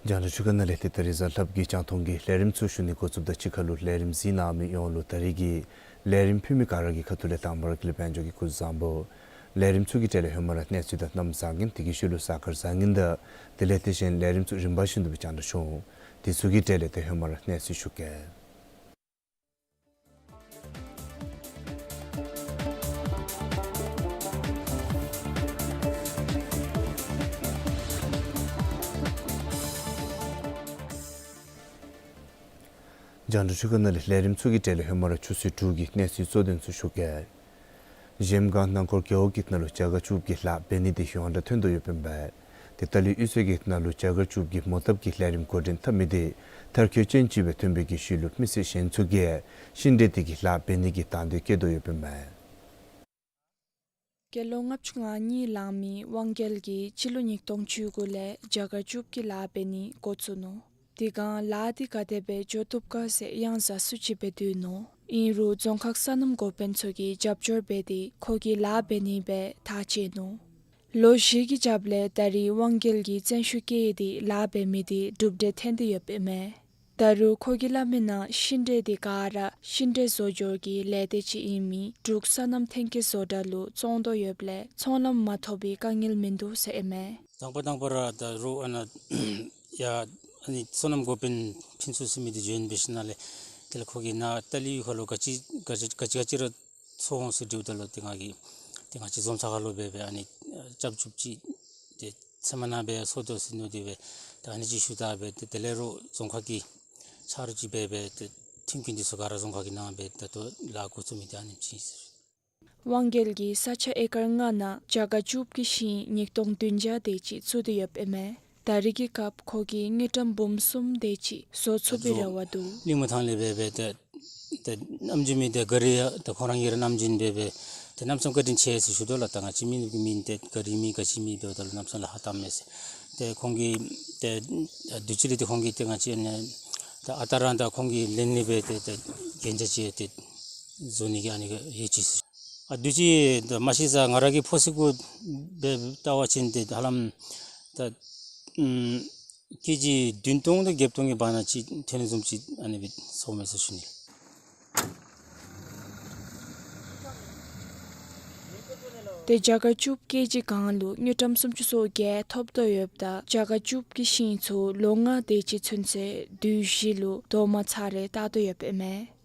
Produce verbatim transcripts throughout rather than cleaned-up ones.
རྒྱང་བསྒྲགས་ཚུ་གི་ནང་ལས་ཏེ་ད་རིས་གཟའ་ལྷགཔ་གི་རྒྱང་མཐོང་གི་ལས་རིམ་ཚུ་ཞུ་ནི་འགོ་བཙུགསཔ་དང་གཅིག་ཁར་ལུ་ལས་རིམ་གཟིགས་གནང་མི་ཡོངས་ལུ་ད་རིས་ཀྱི་ལས་རིམ་ཕུལ་མི་ག་ར་གི་ཁ་ཐུག་ལས་དང་པ་ར་དགེ་ལེགས་དཔལ་འབྱོར་གྱིས་སྐུ་གཟུགས་བཟང་པོ། ལས་རིམ་ཚུ་གི་གྲས་ལས་ཧེ་མ་ར་གནས་ཚུལ་དང་གནམ་བཟང་ངན་དེ་གི་ཤུལ་ལུ་གཟའ་སྐར་བཟང་ངན་དང་དེ་ལས་དེ་བཞིན་ལས་རིམ་ཚུ་རིམ་པ་བཞིན་དུ་སྦེ་རྒྱང་བསྒྲགས་འབྱུང་། དེ་ཚུ་གི་གྲས་ལས་ཏེ་ཧེ་མ་ར་གནས་ཚུལ་ཞུ་གེ། རྒྱང་བསྒྲགས་ཚུ་གི་ནང་ལས་ལས་རིམ་ཚུ་གི་གྲས་ལས་ཧེ་མ་ར་ཆུ་ཚོད་དྲུག་གི་གནས་ཚུལ་གཙོ་དོན་ཚུ་ཞུ་གེ། གཞལམ་སྒང་སྣ་འཁོར་རྒེད་འོག་གི་ནང་ལུ་རྒྱ་གར་བཅུཔ་གི་ལཱ་འབད་ནི་དེ་ཡོངས་གྲགས་ཐོན་དོ་ཡོདཔ་ཨིན་པས། ཏེ་ཏཱ་ལི་གཡུས་ཚན་གྱི་ནང་ལུ་རྒྱ་གར་བཅུཔ་གི་མོ་བཏབ་ཀྱི་ལས་རིམ་འགོ་འདྲེན་འཐབ་མི་དེ་མཐར་འཁྱོལ་ཅན་ཅིག་སྦེ་ཐོན་པའི་གི་ཤུལ་ལུ་མི་སེར་གཞན་ཚུ་གིས་ཡང་ཤིང་འབྲས་དེ་གི་ལཱ་འབད་ནི་གི་དང་འདོད་བསྐྱེད་དོ་ཡོདཔ་ཨིན་པས། སྐྱེས་ལོ་ལྔ་བཅུ་ང་གཉིས་ལང་མི་དབང་རྒྱལ་གྱིས་སྤྱི་ལོ་ཉིས་སྟོང་བཅུ་དགུ་ལས་རྒྱ་གར་བཅུཔ་གི་ལཱ་འབད་ནི་འགོ་བཙུགས་ནུག། དེ་སྒང་ལཱ་དེ་ག་དེ་སྦེ་འགྱོ་བཏུབ་ག་ཟེར་ཡང་ཟ་སུ་ཅིག་སྦེ་སྡོད་ནུག། ཨིན་རུང་རྫོང་ཁག་སོ་ནམ་འགོ་དཔོན་ཚུ་གིས་རྒྱབ་སྐྱོར་འབད་དེ་ཁོ་གིས་ལཱ་འབད་ནི་སྦེ་ཐག་བཅད་ནུག། ལོ་བཞི་གི་རྒྱབ་ལས་ད་རིས་དབང་རྒྱལ་གྱིས་བརྩོན་ཤུགས་བསྐྱེད་དེ་ལཱ་འབད་མི་དེ་གྲུབ་འབྲས་ཐོན་ཏེ་ཡོདཔ་ཨིན་མས། ད་རུང་ཁོ་གིས་སླབ་མིའི་ནང་ཤིང་འབྲས་དེ་ག་ར་ཤིང་འབྲས་བཟོ་སྦྱོར་གྱི་ལས་སྡེ་ཅིག་ཨིན་མི་འབྲུག་སོ་ནམ་ཐོན་སྐྱེད་བཟོ་གྲྭ་ལུ་བཙོང་དོ་ཡོདཔ་ལས་ཚོང་ལམ་མ་ཐོབ་པའི་དཀའ་ངལ་མིན་འདུག་ཟེར་ཨིན་མས། དང་པ་དང་པ་ར་ད་རུང་ཨ་ནཱ་ཡ་ཨ་ནི་སོ་ནམ་འགོ་དཔོན་ཕུན་ཚོགས་ཟེར་མི་དེ་བྱོན་འབད་ཞིནམ་ལས་དེ་ལས་ཁོ་གིས་ནཱ་ཏཱ་ལི་གཡུས་ཁ་ལུ་ག་ཅི་ག་ཅི་ག་ཅི་ག་ཅི་ར་འཚོ་འོང་ཟེར་དྲིཝ་ད་ལུ་ཏེ་ང་གིས་ཏེ་ང་བཅས་འཛོམས་ས་ཁ་ལུ་སྦེ་སྦེ་ཨ་ནི་ཨ་ལྕགས་ཀྱུ་ཅིག་ཏེ་ཚལ་མ་ནང་སྦེ་འཚོ་དོ་ཟེར་མནོ་སྟེ་སྦེ་ད་ཨ་ནི་ཅིག་ཞུ་ད་སྦེ་ཏེ་དེ་ལས་རོགས་རྫོང་ཁག་གི་ཆ་རོགས་ཅིག་སྦེ་སྦེ་ཏེ་མཐུན་རྐྱེན་འདི་ཚུ་ག་ར་རྫོང་ཁག་གི་ནང་སྦེ་ད་ལྟོ་ལཱ་འགོ་བཙུགས་མི་དེ་ཨ་ནེམ་ཅིག་ཨིན་ཟེར། དབང་རྒྱལ་གྱིས་ས་ཆ་ཨེ་ཀར་ལྔ་ནང་རྒྱ་གར་ཅུབ་ཀྱི་ཤིང་ཉིས་སྟོང་བདུན་བརྒྱ་དེ་ཅིག་བཙུགས་ཏེ་ཡོདཔ་ཨིན་མས། ད་རེས་ཀྱི་སྐབས་ཁོ་གིས་དངུལ་ཀྲམ་འབུམ་གསུམ་དེ་ཅིག་བཟོ་ཚུགས་པའི་རེ་བ་འདུག། གླིང་མ་ཐང་ལས་སྦེ་སྦེ་ཏེ་ཏེ་ནམ་རྒྱུན་མི་དེ་ག་རི་ཡང་ཏེ་ཁོང་ར་གཉིས་ར་ནམ་རྒྱུན་སྦེ་སྦེ་ཏེ་གནམ་མེད་ས་མེད་བཀའ་དྲིན་ཆེ་ཟེར་ཞུ་དོ་ལགས། ད་ང་བཅས་མི་ནུབ་ཀྱི་མི་ཏེ་ག་རི་མེད་ག་ཅི་མེད་འབདཝ་ད་ལུ་གནམ་མེད་ས་མེད་ལཱ་ཁག་བཏངམ་མས་ཟེར། ཏེ་ཁོང་གིས་ཏེ་དུས་ཅི་ལས་ཏེ་ཁོང་གིས་ཏེ་ང་བཅས་ཨ་ནི་ད་ཨ་རྟག་ར་ད་ཁོང་གིས་ལེན་ནི་སྦེ་ཏེ་ཏེ་གན་རྒྱ་ཅིག་ཏེ་བཟོ་ནི་གི་ཨ་ནི་གི་ཡོད་ཅི་ཟེར། ཨ་དུས་ཅི་ད་མ་གཞི་ས་ང་ར་གི་ཕོ་སི་ཀུ་སྦེ་བལྟ་བ་ཅིན་ཏེ་ཧ་ལམ་ད་ཨམ་ཀེ་ཇི་བདུན་སྟོང་དང་བརྒྱད་སྟོང་གི་བར་ན་ཅིག་ཐོན་ནི་བཟུམ་ཅིག་ཨ་ནི་སྦེ་སོང་མས་ཟེར་ཞུ་ནི། ཏེ་རྒྱ་གར་ཅུབ་ཀེ་ཇི་གང་ལུ་དངུལ་ཀྲམ་སུམ་ཅུ་སོ་བརྒྱད་ཐོབ་དོ་ཡོདཔ་ད་རྒྱ་གར་ཅུབ་ཀྱི་ཤིང་ཚུ་ལོ་ལྔ་དེ་ཅིག་ཚུན་ཚོད་དུས་བཞི་ལུ་དོ་མ་ཚར་རེ་བཏགས་དོ་ཡོདཔ་ཨིན་མས།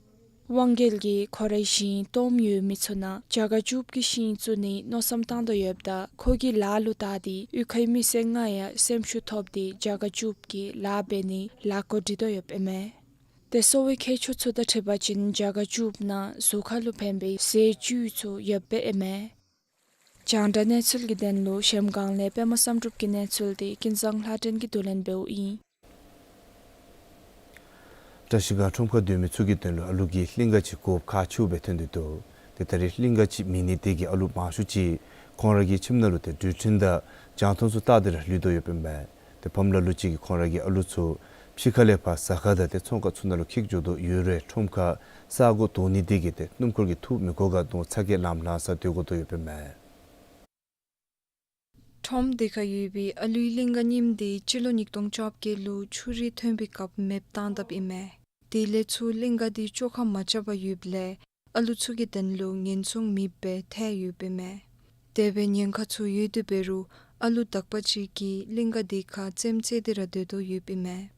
དབང་རྒྱལ་གྱིས་ཁོ་རའི་ཞིང་དོམ་ཡོད་མི་ཚུ་ནང་རྒྱ་གར་ཅུབ་ཀྱི་ཤིང་བཙུགས་ནིའི་མནོ་བསམ་བཏང་དོ་ཡོདཔ་ད་ཁོ་གིས་ལཱ་ལུ་བལྟ་སྟེ་གཡུས་ཁའི་མི་སེར་ལྔ་ཡང་སེམས་ཤུགས་ཐོབ་སྟེ་རྒྱ་གར་ཅུབ་ཀྱི་ལཱ་འབད་ནི་ལཱ་འགོ་འདྲེན་དོ་ཡོདཔ་ཨིན་མས། ཏེ་གསོ་བའི་མཁས་མཆོག་ཚུ་དང་འཁྲིལ་བ་ཅིན་རྒྱ་གར་ཅུབ་ནང་གཟུགས་ཁར་ལུ་ཕན་པའི་ཟས་བཅུད་ཚུ་ཡོདཔ་ཨིན་མས། རྒྱང་བསྒྲགས་གནས་ཚུལ་གྱི་དོན་ལུ་གཞལམ་སྒང་ལས་པདྨ་བསམ་གྲུབ་ཀྱི་གནས་ཚུལ་དེ་ཀུན་བཟང་ལྷ་སྒྲོན་གྱིས་བསྡུ་ལེན་འབདཝ་ཨིན། བཀྲིས་སྒང་ཁྲོམ་ཁར་སྡོད་མི་ཚུ་གི་དོན་ལུ་ཨ་ལུ་གི་གླིང་ག་ཅིག་དགོཔ་ཁག་ཆེཝ་སྦེ་ཐོན་ཏེ་འདུག། ཏེ་ད་རེས་གླིང་ག་ཅིག་མེད་ནི་དེ་གིས་ཨ་ལུ་མང་ཤོས་ཅིག་ཁོང་ར་གི་ཁྱིམ་ནང་ལུ་ཏེ་འགྲུལ་འཕྲིན་དང་རྒྱང་མཐོང་ཚུ་བལྟ་སྟེ་ར་ལུས་དོ་ཡོདཔ་ཨིན་པས། ཏེ་ཕམ་ལ་ལུ་ཅིག་གིས་ཁོང་ར་གི་ཨ་ལུ་ཚུ་ཕྱི་ཁ་ལས་ཕར་ཟ་ཁང་དང་ཏེ་ཚོང་ཁང་ཚུ་ནང་ལུ་འཁྱིད་འགྱོ་དོ་ཡོད་རུང་ཁྲོམ་ཁར་ས་གོ་དོ་ནི་དེ་གིས་ཏེ་སྣུམ་འཁོར་གྱིས་འཐུ་མི་དགོ་ག་མནོ་ཚ་གྱང་ལངམ་ལངམ་སྦེ་སྡོད་དགོ་དོ་ཡོདཔ་ཨིན་པས། ཁྲོམ་དེ་ཁར་ཡོད་པའི་ཨ་ལུའི་གླིང་ག་རྙིངམ་དེ་སྤྱི་ལོ་ཉིས་སྟོང་བཅོ་བརྒྱད་ལུ་ཆུ་རུད་ཐོན་པའི་སྐབས་མེདཔ་བཏང་དཔ་ཨིན་མས། དེ་ལས་ཚུར་གླིང་ག་དེ་བཅོ་ཁ་མ་རྐྱབ་པར་ཡོདཔ་ལས་ཨ་ལུ་ཚུ་གི་དོན་ལུ་ཉེན་སྲུང་མེདཔ་སྦེ་ཐལ་ཡོདཔ་ཨིན་མས། དེ་སྦེ་ཉེན་ཁ་ཚུ་ཡོད་དེ་འབད་རུང་ཨ་ལུ་དག་པ་ཅིག་གིས་གླིང་ག་དེ་ཁར་རྩེདམོ་རྩེ་སྟེ་ར་སྡོད་དོ་ཡོདཔ་ཨིན་མས།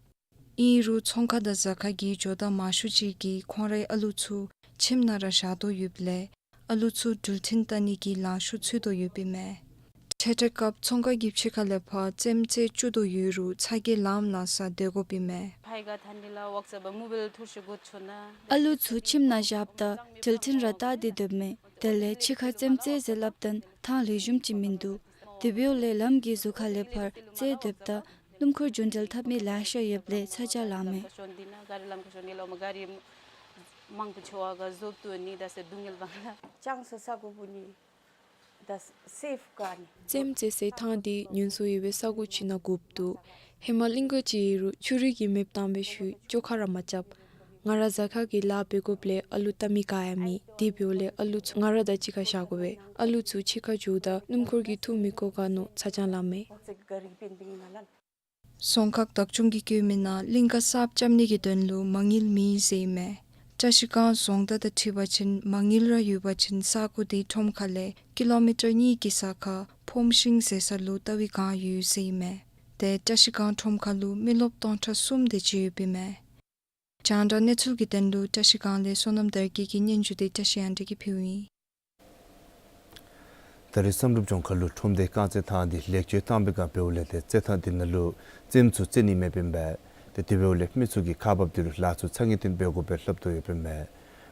ཨིན་རུང་ཚོང་ཁང་དང་ཟ་ཁང་གི་ཇོ་བདག་མང་ཤོས་ཅིག་གིས་ཁོང་རའི་ཨ་ལུ་ཚུ་ཁྱིམ་ནང་ར་བཞག་དོ་ཡོདཔ་ལས་ཨ་ལུ་ཚུ་འགྲུལ་འཕྲིན་བལྟ་ནི་གི་ལང་ཤོར་ཚུད་དོ་ཡོདཔ་ཨིན་མས། ཐེ་ཐེ་སྐབས་ཚོང་ཁང་གི་ཕྱི་ཁ་ལས་ཕར་རྩེདམོ་རྩེ་བཅུག་དོ་ཡོད་རུང་ཚ་གྱང་ལངམ་ནང་ས་སྡོད་དགོཔ་ཨིན་མས། ཨ་ལུ་ཚུ་ཁྱིམ་ནང་བཞགཔ་ད་འགྲུལ་འཕྲིན་ར་བལྟ་སྟེ་སྡོདཔ་མས། དེ་ལས་ཕྱི་ཁར་རྩེདམོ་རྩེ་ཟེར་སླབ་ད་ཐང་ལེགས་ཤོམ་ཅིག་མིན་འདུག། དེ་འབདཝ་ལས་ལམ་གྱི་ཟུར་ཁ་ལས་ཕར་རྩེ་སྡོདཔ་ད་སྣུམ་འཁོར་རྒྱུ་འགྲུལ་འཐབ་མི་ལེ་ཤ་ཡོདཔ་ལས་ཚ་གྱང་ལངམ་མས། རྩེདམོ་རྩེ་སའི་ཐང་འདི་ཉུང་སུ་ཡོད་པའི་ས་གོ་ཅིག་ནང་བསྒྲུབས་འདུག། ཧེ་མ་གླིང་ག་ཅིག་ཨིན་རུང་ཆུ་རུད་ཀྱི་མེདཔ་བཏང་བའི་ཤུལ་བཅོ་ཁ་ར་མ་རྐྱབ། ང་ར་གཟའ་སྐར་གྱི་ལཱ་འབད་དགོཔ་ལས་ཨ་ལུ་ལྟ་མི་ག་ཡང་མེད། དེ་འབདཝ་ལས་ཨ་ལུ་ཚུ་ང་ར་དང་གཅིག་ཁར་བཞག་དགོ་པས། ཨ་ལུ་ཚུ་ཕྱི་ཁར་འགྱོཝ་ད་སྣུམ་འཁོར་གྱིས་འཐུ་མི་དགོ་ག་མནོ་ཚ་གྱང་ལངམ་མས། རྫོང་ཁག་བདག་སྐྱོང་གིས་བཀོད་མི་ནང་གླིང་ག་གསརཔ་རྐྱབ་ནི་གི་དོན་ལུ་མ་དངུལ་མེད་ཟེར་ཨིན་མས། བཀྲ་ཤིས་སྒང་རྫོང་བདག་དང་འཁྲིལ་བ་ཅིན་མ་དངུལ་ར་ཡོད་པ་ཅིན་ས་གོ་དེ་ཁྲོམ་ཁ་ལས་ཀི་ལོ་མི་ཊར་གཉིས་ཀྱི་ས་ཁར་ཕོམ་ཤིང་ཟེར་ས་ལུ་ལྟ་བའི་སྒང་ཡོད་ཟེར་ཨིན་མས། དེ་བཀྲ་ཤིས་སྒང་ཁྲོམ་ཁ་ལུ་མི་རློབས་སྟོང་ཕྲག་གསུམ་དེ་ཅིག་ཡོདཔ་ཨིན་མས། རྒྱང་བསྒྲགས་གནས་ཚུལ་གྱི་དོན་ལུ་བཀྲ་ཤིས་སྒང་ལས་བསོད་ནམས་དར་རྒྱས་ཀྱི་སྙན་ཞུ་དེ་བཀྲ་ཤིས་དབང་འདུས་ཀྱིས་ཕུལཝ་ཨིན། ད་རེས་བསམ་གྲུབ་ལྗོངས་མཁར་ལུ་ཁྲོམ་སྡེའི་རྐང་རྩེད་ཐང་འདི་ལེགས་བཅོས་བཏང་པའི་སྒང་འབདཝ་ལས་ཏེ་རྩེད་ཐང་འདི་ནང་ལུ་རྩེདམོ་ཚུ་རྩེ་ནི་མེདཔ་ཨིན་པས། ཏེ་དེ་འབདཝ་ལས་མི་ཚུ་གིས་ཁག་འབགཔ་འདི་ལུ་ལཱ་ཚུ་ཚ་ངེས་བརྟན་འབད་དགོ་པའི་སླབ་དོ་ཡོདཔ་ཨིན་པས།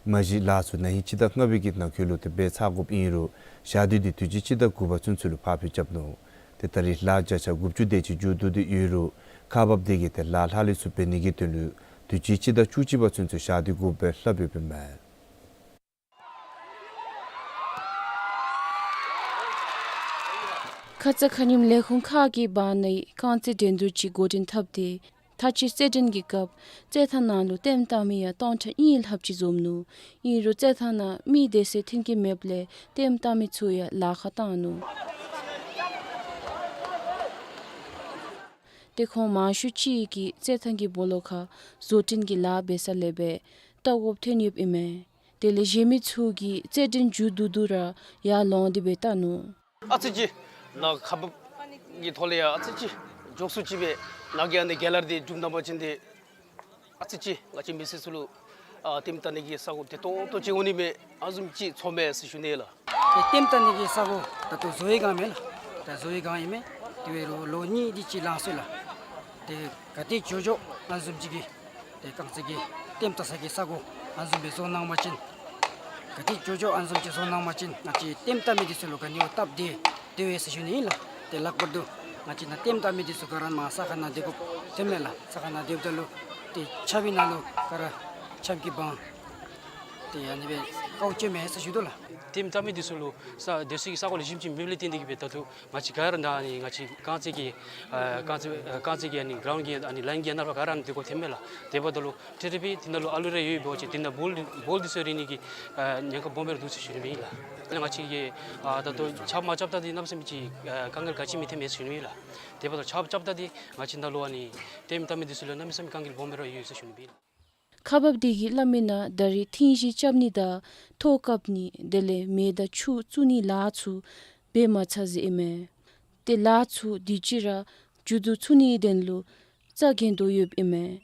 མ་གཞི་ལཱ་ཚུ་ན་ཧིང་སྤྱི་ཟླ་ལྔ་པའི་གི་ནང་འཁོད་ལུ་ཏེ་འབད་ཚར་དགོཔ་ཨིན་རུང་ཞག་དུས་འདི་དུས་ཅི་སྤྱི་ཟླ་དགུ་པ་ཚུན་ཚོད་ལུ་ཕར་འགྱངས་རྐྱབ་ནུག། ཏེ་ད་རེས་ལཱ་བརྒྱ་ཆ་དགུ་བཅུ་དེ་ཅིག་མཇུག་བསྡུ་སྟེ་ཡོད་རུང་ཁག་འབགཔ་དེ་གིས་ཏེ་ལཱ་ལྷག་ལུས་ཚུ་འབད་ནི་གི་དོན་ལུ་དུས་ཅི་སྤྱི་ཟླ་བཅུ་གཅིག་པ་ཚུན་ཚོད་ཞག་དུས་དགོཔ་སྦེ་སླབ་ཡོདཔ་ཨིན་མས། ཁ་ཙ་ཁ་ཉིནམ་ལས་ཁུངས་ཁག་གིས་འབག་ནིའི་རྐང་རྩེད་འགྲན་བསྡུར་ཅིག་འགོ་འདྲེན་འཐབ་སྟེ་ད་ཅི་རྩེད་འགྲན་གྱི་སྐབས་རྩེད་ཐང་ནང་ལུ་ལྟདམོ་བལྟ་མི་ཡང་སྟོང་ཕྲག་གཉིས་ལྷགཔ་ཅིག་འཛོམས་ནུག། ཨིན་རུང་རྩེད་ཐང་ནང་མི་སྡོད་སའི་མཐུན་རྐྱེན་མེདཔ་ལས་ལྟདམོ་བལྟ་མི་ཚུ་ཡང་ལཱ་ཁར་བཏང་ནུག། ཏེ་ཁོང་མང་ཤོས་ཅིག་གིས་རྩེད་ཐང་གི་སྦོ་ལོགས་ཁར་བཟོ་སྐྲུན་གྱི་ལཱ་འབད་ས་ལས་འབད་ལྟ་དགོཔ་ཐོན་ཡོདཔ་ཨིན་མས། དེ་ལས་གཞན་མི་ཚུ་གིས་རྩེད་འགྲན་མཇུག་བསྡུ་བསྡུ་ར་ཡར་ལོང་སྟེ་འབད་བལྟ་ནུག། ཨ་ཙི་ཅིག་ནཱ་ཁག་འབགཔ་གི་ཐོག་ལས་ཡང་ཨ་ཙི་ཅིག་མགྱོགས་སུ་ཅིག་སྦེ་ནཱ་གི་ཨ་ནི་ག་ལར་འདི་གྲུབ་གནང་པ་ཅིན་ཏེ་ཨ་ཙི་ཅིག་ང་བཅས་མི་སེར་ཚུ་ལུ་ཨ་ལྟདམོ་བལྟ་ནི་གི་ས་གོ་བདེ་ཏོག་ཏོ་ཅིག་འོང་ནི་མས་ཨ་བཟུམ་ཅིག་ཚོརཝ་མས་ཟེར་ཞུ་ནི་ལགས། ཏེ་ལྟདམོ་བལྟ་ནི་གི་ས་གོ་ད་ལྟོ་བཟོ་བའི་སྒང་མས་ལགས། ད་བཟོ་བའི་སྒང་ཨིན་མས། དེ་འབད་རུང་ལོ་གཉིས་དེ་ཅིག་ལང་སོང་ཡི་ལགས། ཏེ་ག་དེ་ཅོག་ཅོག་ཨ་བཟུམ་ཅིག་གི་ཏེ་རྐང་རྩེད་ཀྱི་ལྟདམོ་བལྟ་ས་གི་ས་གོ་ཨ་བཟུམ་སྦེ་བཟོ་གནང་པ་ཅིན་ག་དེ་ཅོག་ཅོག་ཨ་བཟུམ་ཅིག་བཟོ་གནང་པ་ཅིན་ང་བཅས་ལྟདམོ་བལྟ་མི་འདི་ཚུ་ལུ་ག་ནི་བ་སྟབས་བདེ་བདེ་བས་ཟེར་ཞུ་ནི་ཨིན་ལགས། ཏེ་ལྷག་པར་དུ་ང་བཅས་ནཱ་ལྟདམོ་བལྟ་མི་འདི་ཚུ་ག་ར་མར་ས་ཁ་ནང་སྡོད་དགོཔ་ཐོནམ་མས་ལགས། ས་ཁ་ནང་སྡོདཔ་ད་ལུ་ཏེ་ཆརཔ་ནང་ལུ་ག་ར་ཆརཔ་གིས་སྦང་། ཏེ་ཨ་ནི་སྦེ་དཀའཝ་སྤྱད་མས་ཟེར་ཞུ་དོ་ལགས། ལྟདམོ་བལྟ་མི་འདི་ཚུ་ལུ་ས་སྡོད་ས་གི་ས་གོ་ལེགས་ཤོམ་ཅིག་མེདཔ་ལས་བརྟེན་ཏེ་གིས་འབད་ད་ལྟོ་ང་བཅས་ག་ར་ནཱ་ཨ་ནི་ང་བཅས་རྐང་རྩེད་ཀྱི་ཨ་རྐང་རྩེད་ཨ་རྐང་རྩེད་ཀྱི་ཨ་ནི་གྲོའུནཌ་གི་ཨ་ནི་ལཱའིན་གྱི་ནང་ཕར་ག་ར་ཨ་ནི་སྡོད་དགོཔ་ཐོནམ་མས་ལགས། དེ་འབདཝ་ད་ལུ་ཏེ་རེ་སྦེ་དེ་ནང་ལུ་ཨ་ལུ་རེ་ཡོད་འབད་བ་ཅིན་དེ་ནང་བོལ་བོལ་འདི་ཚུ་རེག་ནི་གི་ཨ་ཉེན་ཁ་སྦོམ་སྦེ་ར་འདུག་ཟེར་ཞུ་ནི་ཨིན་ལགས། ཨ་ནི་ང་བཅས་ཀྱིས་ཨ་ད་ལྟོ་ཆརཔ་མ་རྐྱབ་ད་འདི་གནམ་མེད་ས་མེད་ཅིག་ཨ་དཀའ་ངལ་ག་ཅི་མི་ཐོན་མས་ཟེར་ཞུ་ནི་ཨིན་ལགས། དེ་འབདཝ་ད་ཆརཔ་རྐྱབ་ད་འདི་ང་བཅས་ནཱ་ལུ་ཨ་ནི་ལྟདམོ་བལྟ་མི་འདི་ཚུ་ལུ་གནམ་མེད་ས་མེད་དཀའ་ངལ་སྦོམ་སྦེ་ར་ཡོད་ཟེར་ཞུ་ནི་ཨིན་ལགས། ཁག་འབགཔ་དེ་གིས་སླབ་མི་ནང་ད་རེས་ཐིང་གཞི་རྐྱབ་ནི་དང་ཐོག་བཀབ་ནི་དེ་ལས་མེ་དང་ཆུ་བཙུགས་ནིའི་ལཱ་ཚུ་འབད་མ་ཚར་ཟེར་ཨིན་མས། ཏེ་ལཱ་ཚུ་དུས་ཅི་ར་མཇུག་བསྡུ་ཚུགས་ནིའི་དོན་ལུ་རྩ་འགེངས་དོ་ཡོདཔ་ཨིན་མས།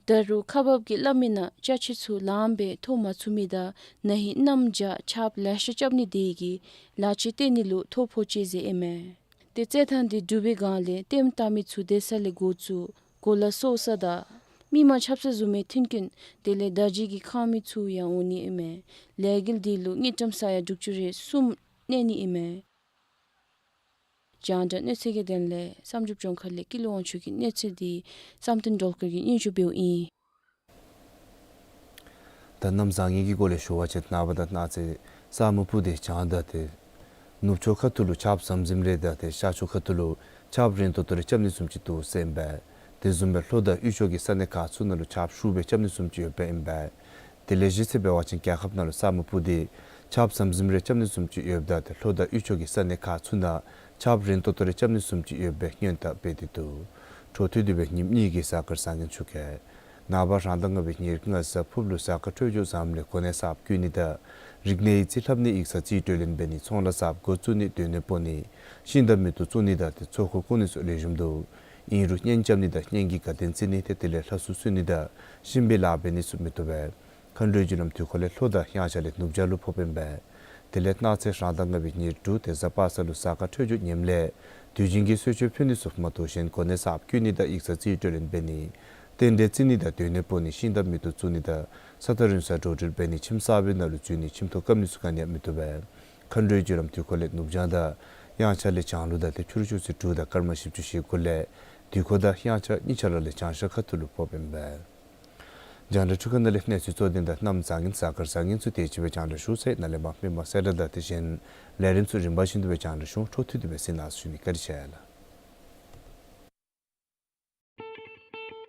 ད་རུང་ཁག་འབགཔ་གིས་སླབ་མི་ནང་ཅ་ཆས་ཚུ་ལངམ་སྦེ་ཐོབ་མ་ཚུགས་མི་དང་ན་ཧིང་གནམ་བྱཱར་ཆརཔ་ལེ་ཤ་རྐྱབ་ནི་དེ་གིས་ལཱ་ཁྱད་བཏོན་ནི་ལུ་ཐོ་ཕོག་ཅི་ཟེར་ཨིན་མས། ཏེ་རྩེད་ཐང་འདི་གྲུབ་པའི་སྒང་ལས་ལྟདམོ་བལྟ་མི་ཚུ་སྡོད་ས་ལས་འགོ་བཙུགས་གོ་ལ་སོར་ས་དང་མི་མང་ཆགས་ས་བཟུམ་མའི་མཐུན་རྐྱེན་དེ་ལས་བརྡ་བརྒྱུད་ཀྱི་ཁང་མིག་ཚུ་ཡང་འོང་ནི་ཨིན་མས། ལས་འགུལ་འདི་ལུ་དངུལ་ཀྲམ་ས་ཡ་དྲུག་ཅུ་རེ་གསུམ་གནས་ནི་ཨིན་མས། རྒྱང་བསྒྲགས་གནས་ཚུལ་གྱི་དོན་ལས་བསམ་གྲུབ་ལྗོངས་མཁར་ལས་ཀུན་ལེགས་དབང་ཕྱུག་གི་གནས་ཚུལ་འདི་བསམ་གཏན་སྒྲོལ་དཀར་གྱིས་སྙན་ཞུ་འབདཝ་ཨིན། ད་གནམ་བཟང་ངན་གྱི་སྐོར་ལས་ཞུ་བ་ཅིན་ནངས་པ་དང་གནངས་ཚེ་ས་སྨུག་སྤུབས་ཏེ་བྱང་ད་ཏེ་ནུབ་ཕྱོགས་ཁ་ཐུག་ལུ་ཆརཔ་ཟམ་ཟིམ་རེ་དང་ཏེ་ཤར་ཕྱོགས་ཁ་ཐུག་ལུ་ཆརཔ་རན་ཏོག་ཏོ་རེ་རྐྱབ་ནི་བཟུམ་ཅིག་འདུག་ཟེར་ཨིན་པས། དེ་བཟུམ་སྦེ་ལྷོ་དང་དབུས་ཕྱོགས་ཀྱི་ས་གནས་ཁག་ཚུ་ནང་ལུ་ཆརཔ་ཤུགས་སྦེ་རྐྱབ་ནི་བཟུམ་ཅིག་ཡོདཔ་ཨིན་པས། དེ་ལས་གཞི་རྩ་འབད་བ་ཅིན་རྒྱལ་ཁབ་ནང་ལུ་ས་སྨུག་སྤུབས་ཏེ་ཆརཔ་ཟམ་ཟིམ་རེ་རྐྱབ་ནི་བཟུམ་ཅིག་ཡོདཔ་ད་ཏེ་ལྷོ་དང་དབུས་ཕྱོགས་ཀྱི་ས་གནས་ཁག་ཚུ་ནང་ཆརཔ་རན་ཏོག་ཏོ་རེ་རྐྱབ་ནི་བཟུམ་ཅིག་ཡོད་པའི་སྔོན་བརྡ་སྤེལ་ཏེ་འདུག། འཕྲོ་མཐུད་དེ་སྦེ་ཉིནམ་གཉིས་ཀྱི་གཟའ་སྐར་བཟང་ངན་ཚུ་གི་ནངས་པ་རང་ཟླ་ལྔ་པའི་ཉེར་ལྔ་གཟའ་ཕུརཔ་ལུ་གཟའ་སྐར་འཕྲོད་སྦྱོར་བཟངམ་ལས་གོ་གནས་གསརཔ་བསྐོ་ནི་དང་རིག་གནས་ཡིག་རྩིས་ལྷབ་ནི་ཡིག་ཚང་རྩིས་སྤྲོད་ལེན་འབད་ནི་ཚོང་ལཱ་གསརཔ་འགོ་བཙུགས་ནི་སྡོད་གནས་སྤོ་ནི་ཤིང་དང་མེ་ཏོག་བཙུགས་ནི་དང་ཏེ་ཚོགས་འཁོར་བསྐོར་ནི་སོགས་ལེགས་ཤོམ་འདུག། ཨིན་རུང་གཉེན་རྐྱབ་ནི་དང་གཉེན་གྱི་དགའ་སྟོན་བརྩི་ནི་ཏེ་དེ་ལས་ལྷ་གསོལ་གསོལ་ནི་དང་གཤིན་པོའི་ལཱ་འབད་ནི་ཚུ་མི་བཏུབ་པས། མཁའ་འགྲོའི་རྒྱུ་ལམ་དུས་འཁོར་ལས་ལྷོ་དང་དབྱངས་འཆར་ལས་ནུབ་བྱང་ལུ་ཕོགཔ་ཨིན་པས། དེ་ལས་གནངས་ཚེ་རང་ཟླ་ལྔ་པའི་ཉེར་དྲུག་དེ་གཟའ་པ་སངས་ལུ་གཟའ་སྐར་འཕྲོད་སྦྱོར་ངནམ་ལས་དུས་རྒྱུན་གྱི་གསོལ་མཆོད་ཕུལ་ནི་ཚུ་མ་དོ་བཞིན་གོ་གནས་གསརཔ་བསྐོ་ནི་དང་ཡིག་ཚང་རྩིས་སྤྲོད་ལེན་འབད་ནི། རྟེན་འབྲེལ་བརྩི་ནི་དང་སྡོད་གནས་སྤོ་ནི་ཤིང་དང་མེ་ཏོག་བཙུགས་ནི་དང་ས་ཐག་རིང་སར་འགྲོ་འགྲུལ་འབད་ནི་ཁྱིམ་གསར་པའི་ནང་ལུ་འཛུལ་ནི་ཁྱིམ་ཐོག་བཀབ་ནི་ཚུ་ག་ནི་ཡང་མི་བཏུབ་པས། མཁའ་འགྲོའི་བརྒྱུད་ལམ་དུས་འཁོར་ལས་ནུབ་བྱང་དང་དབྱངས་འཆར་ལས་བྱང་ལུགས་དང་ཏེ་ཕྱི་རུ་ཕྱོགས་ཚེས་དྲུག་དང་སྐར་མ་བཞི་བཅུ་ཞེ་དགུ་ལས་དུས་འཁོར་དང་དབྱངས་འཆར་གཉིས་ཆ་ར་ལས་བྱང་ཤར་ཁ་ཐུག་ལུ་ཕོགཔ་ཨིན་པས། རྒྱང་བསྒྲགས་འཕྲུལ་ཁང་ནང་ལས་གནས་ཚུལ་གཙོ་དོན་དང་གནམ་བཟང་ངན་གཟའ་སྐར་བཟང་ངན་ཚུ་དེ་ཅིག་སྦེ་རྒྱང་བསྒྲགས་ཞུ་ཚར་ཡི། ནཱ་ལས་མར་མི་མང་གསལ་བསྒྲགས་དང་དེ་བཞིན་ལས་རིམ་ཚུ་རིམ་པ་བཞིན་དུ་སྦེ་རྒྱང་བསྒྲགས་ཞུ། འཕྲོ་མཐུད་དེ་སྦེ་གཟིགས་གནང་ཞུ་ནི། བཀའ་དྲིན་ཆེ་ལགས།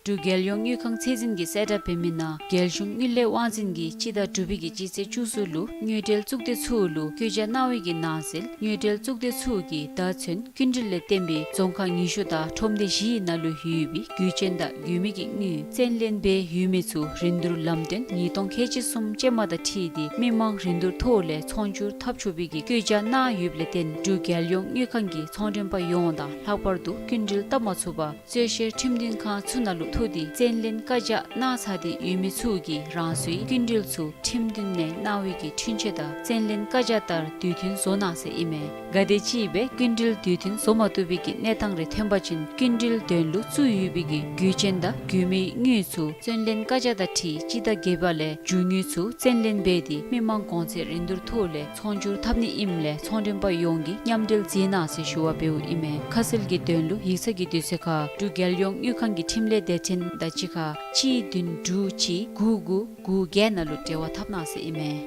འབྲུག་རྒྱལ་ཡོངས་དངུལ་ཁང་ཚད་འཛིན་གྱིས་གསལ་བསྒྲགས་འབད་མི་ནང་རྒྱལ་གཞུང་དངུལ་ལས་དབང་འཛིན་གྱིས་སྤྱི་ཟླ་དྲུག་པའི་གི་སྤྱི་ཚེས་བཅུ་གསུམ་ལུ་དངུལ་འབྲེལ་གཙུག་སྡེ་ཚུ་ལུ་བཀོད་རྒྱ་གནང་བའི་གི་ནང་གསལ་དངུལ་འབྲེལ་གཙུག་སྡེ་ཚུ་གིས་ད་ཚུན་སྐྱིན་འགྲུལ་ལས་བརྟེན་པའི་རྫོང་ཁག་ཉི་ཤུ་དང་ཁྲོམ་སྡེ་བཞིའི་ནང་ལུ་ཡོད་པའི་དགོས་ཅན་དང་དགོས་མི་གི་དངུལ་བཙན་ལེན་འབད་ཡོད་མི་ཚུ་རིན་བསྡུར་ལམ་སྟོན་ཉིས་སྟོང་ཁལ་གཅིག་གསུམ་ཅན་མ་དང་འཁྲིལ་ཏེ་མི་མང་རིན་བསྡུར་ཐོག་ལས་ཚོང་སྒྱུར་འཐབ་ཆོག་པའི་གི་བཀོད་རྒྱ་གནང་ཡོདཔ་ལས་བརྟེན་འབྲུག་རྒྱལ་ཡོངས་དངུལ་ཁང་གིས་ཚོང་མགྲོན་པ་ཡོངས་དང་ལྷག་པར་དུ་སྐྱིན་འགྲུལ་བཏབ་མ་ཚུགས་པར་རྩོད་བཤེར་ཁྲིམས་མཐུན་ཁང་ཚུ་ནང་ལུ་ཐུག་སྟེ་བཙན་ལེན་བཀའ་རྒྱ་གནང་ཚར་ཏེ་ཡོད་མི་ཚུ་གིས་རང་སོའི་སྐྱིན་འགྲུལ་ཚུ་ཁྲིམས་མཐུན་ནང་གནང་བའི་གི་འཁྲུན་ཆོད་དང་བཙན་ལེན་བཀའ་རྒྱ་ལྟར་དུས་མཐུན་བཟོ་གནང་ཟེར་ཨིན་མས། གལ་ཏེ་ཅིག་སྦེ་སྐྱིན་འགྲུལ་དུས་མཐུན་བཟོ་མ་བཏུབ་པའི་གི་གནས་སྟངས་རེ་ཐོན་པ་ཅིན་སྐྱིན་འགྲུལ་དོན་ལུ་བཙུགས་ཡོད་པའི་གི་དགོས་ཅན་དང་དགོས་མིའི་དངུལ་ཚུ་བཙན་ལེན་བཀའ་རྒྱ་དང་འཁྲིལ་སྤྱི་ཟླ་བརྒྱད་པ་ལས་རྒྱུ་དངུལ་ཚུ་བཙན་ལེན་འབད་དེ་མི་མང་གོང་ཚད་རིན་བསྡུར་ཐོག་ལས་ཚོང་སྒྱུར་འཐབ་ནི་ཨིནམ་ལས་ཚོང་མགྲོན་པ་ཡོངས་ཀྱིས་མཉམ་འབྲེལ་མཛད་གནང་ཟེར་ཞུ་བ་འབདཝ་ཨིན་མས། ཁ་གསལ་གྱི་དོན་ལུ་ཡིག་ཚང་གི་དུས་ཚོད་ཁར་འབྲུག་རྒྱལ་ཡོངས་དངུལ་ཁང་གི་ཁྲིམས་ལས་སྡེ་ཚན་དང་གཅིག་ཁར་གཅིག་བདུན་དྲུག་གཅིག་དགུ་དགུ་དགུ་བརྒྱད་ནང་ལུ་འབྲེལ་བ་འཐབ་གནང་ཟེར་ཨིན་མས།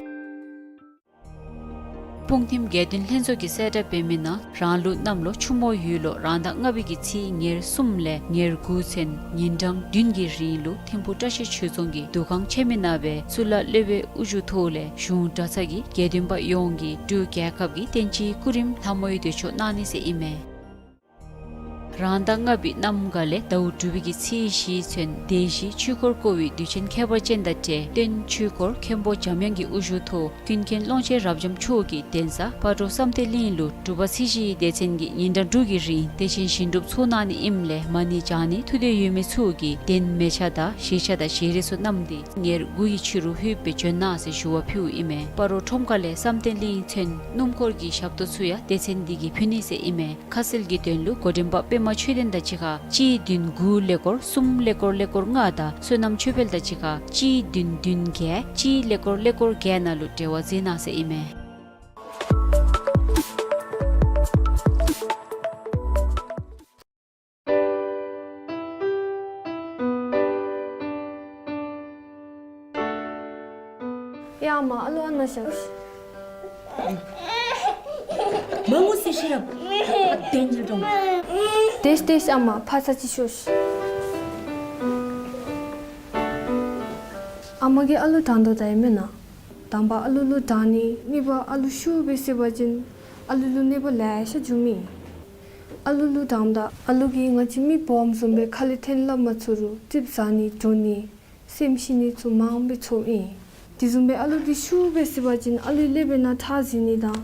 སྤུངས་ཐིམ་དགེ་འདུན་ལྷན་ཚོགས་ཀྱིས་གསལ་བསྒྲགས་འབད་མི་ནང་རང་ལུགས་གནམ་ལོ་ཆུ་མོ་ཡོས་ལོ་རང་ཟླ་ལྔ་པའི་གི་ཚེས་ཉེར་གསུམ་ལས་ཉེར་དགུ་ཚུན་ཉིན་གྲངས་བདུན་གྱི་རིང་ལུ་ཐིམ་ཕུག་བཀྲ་ཤིས་ཆོས་རྫོང་གི་འདུ་ཁང་ཆེན་མོའི་ནང་སྦེ་གཙུག་ལག་སློབ་དཔོན་དབུ་བཞུགས་ཐོག་ལས་གཞུང་གྲྭ་ཚང་གི་དགེ་འདུན་པ་ཡོངས་ཀྱིས་འབྲུག་རྒྱལ་ཁབ་ཀྱི་བསྟན་སྤྱིའི་སྐུ་རིམ་ལྷ་མོའི་མདོས་ཆོག་གནང་ནི་ཟེར་ཨིན་མས། རང་ཟླ་ལྔ་པའི་གནམ་གང་ལས་ཟླཝ་དྲུག་པའི་གི་ཚེས་བཞི་ཚུན་སྡེ་བཞིའི་ཆོས་འཁོར་བསྐོར་བའི་དུས་ཆེན་ཁྱད་པར་ཅན་དང་འབྲེལ་སྟོན་ཆོས་འཁོར་མཁན་པོ་འཇམ་དབྱངས་ཀྱི་དབུ་བཞུགས་ཐོག་ཀུན་མཁྱེན་ཀློང་ཆེན་རབ་འབྱམས་མཆོག་གིས་གདན་ས་སྤ་རོ་བསམ་གཏན་གླིང་ལུ་འབྲུག་པ་ཚེས་བཞིའི་སྡེ་ཚན་གྱིས་ཉིན་གྲངས་དྲུག་གི་རིང་དེ་བཞིན་ཞིང་སྒྲུབ་ཚོགས་གནང་ནི་ཨིནམ་ལས་མ་ཎི་བགྱང་ནི་ཐུགས་འདོད་ཡོད་མི་ཚུ་གིས་གདན་མལ་ཆ་དང་བཞེས་ཆ་དང་བཞེས་རས་ཚུ་བསྣམས་ཏེ་ཉེར་དགུ་ཡི་ཕྱི་རུ་ལྷོདཔ་སྦེ་བྱོན་གནང་ཟེར་ཞུ་བ་ཕུལཝ་ཨིན་མས། སྤ་རོ་ཁྲོམ་ཁ་ལས་བསམ་གཏན་གླིང་ཚུན་སྣུམ་འཁོར་གྱི་ཞབས་ཏོག་ཚུ་ཡང་སྡེ་ཚན་འདི་གིས་ཕུལ་ནི་ཟེར་ཨིན་མས། ཁ་གསལ་གྱི་དོན་ལུ་འགོ་འདྲེན་པ་པདྨ་ཆོས་ལྡན་དང་གཅིག་ཁར་གཅིག་བདུན་དགུ་ཀླད་ཀོར་གསུམ་ཀླད་ཀོར་ཀླད་ཀོར་ལྔ་དང་བསོད་ནམས་ཆོས་འཕེལ་དང་གཅིག་ཁར་གཅིག་བདུན་བདུན་བརྒྱད་གཅིག་ཀླད་ཀོར་ཀླད་ཀོར་བརྒྱད་ནང་ལུ་འབྲེལ་བ་མཛད་གནང་ཟེར་ཨིན་མས། ཡ་མ་ཨ་ལུ་ཨ་ནཱ་བཞག་མ་ངུ་ཟེར་ཤེས་རབ། དེ་ཉིད་དུ། དེས་དེས་ཨ་མ་ཕར་ཚུར་ཅིག་ཤོག། ཨ་མ་གིས་ཨ་ལུ་དྲང་དོ་ད་ཨིན་མེན་ན། དང་པ་ཨ་ལུ་ལུ་དྲང་ནི། གཉིས་པ་ཨ་ལུ་ཤུགས་སྦེ་བསད་པ་ཅིན་ཨ་ལུ་ལུ་གནོད་པ་ལེ་ཤ་འབྱུངམ་ཨིན། ཨ་ལུ་ལུ་དྲངམ་ད་ཨ་ལུ་གིས་ང་བཅས་མི་སྦོམ་བཟུམ་སྦེ་ཁ་ལས་འཐེན་སླབ་མ་ཚུགས་རུང་རྩིགཔ་ཟག་ནི་འགྱོ་ནི་སེམས་ཤི་ནི་ཚུ་མངམ་སྦེ་ཚོརཝ་ཨིན། དེ་བཟུམ་སྦེ་ཨ་ལུ་འདི་ཤུགས་སྦེ་བསད་པ་ཅིན་ཨ་ལུའི་ཀླད་པའི་ནང་ཁྲག་འཛིང་ནི་དང་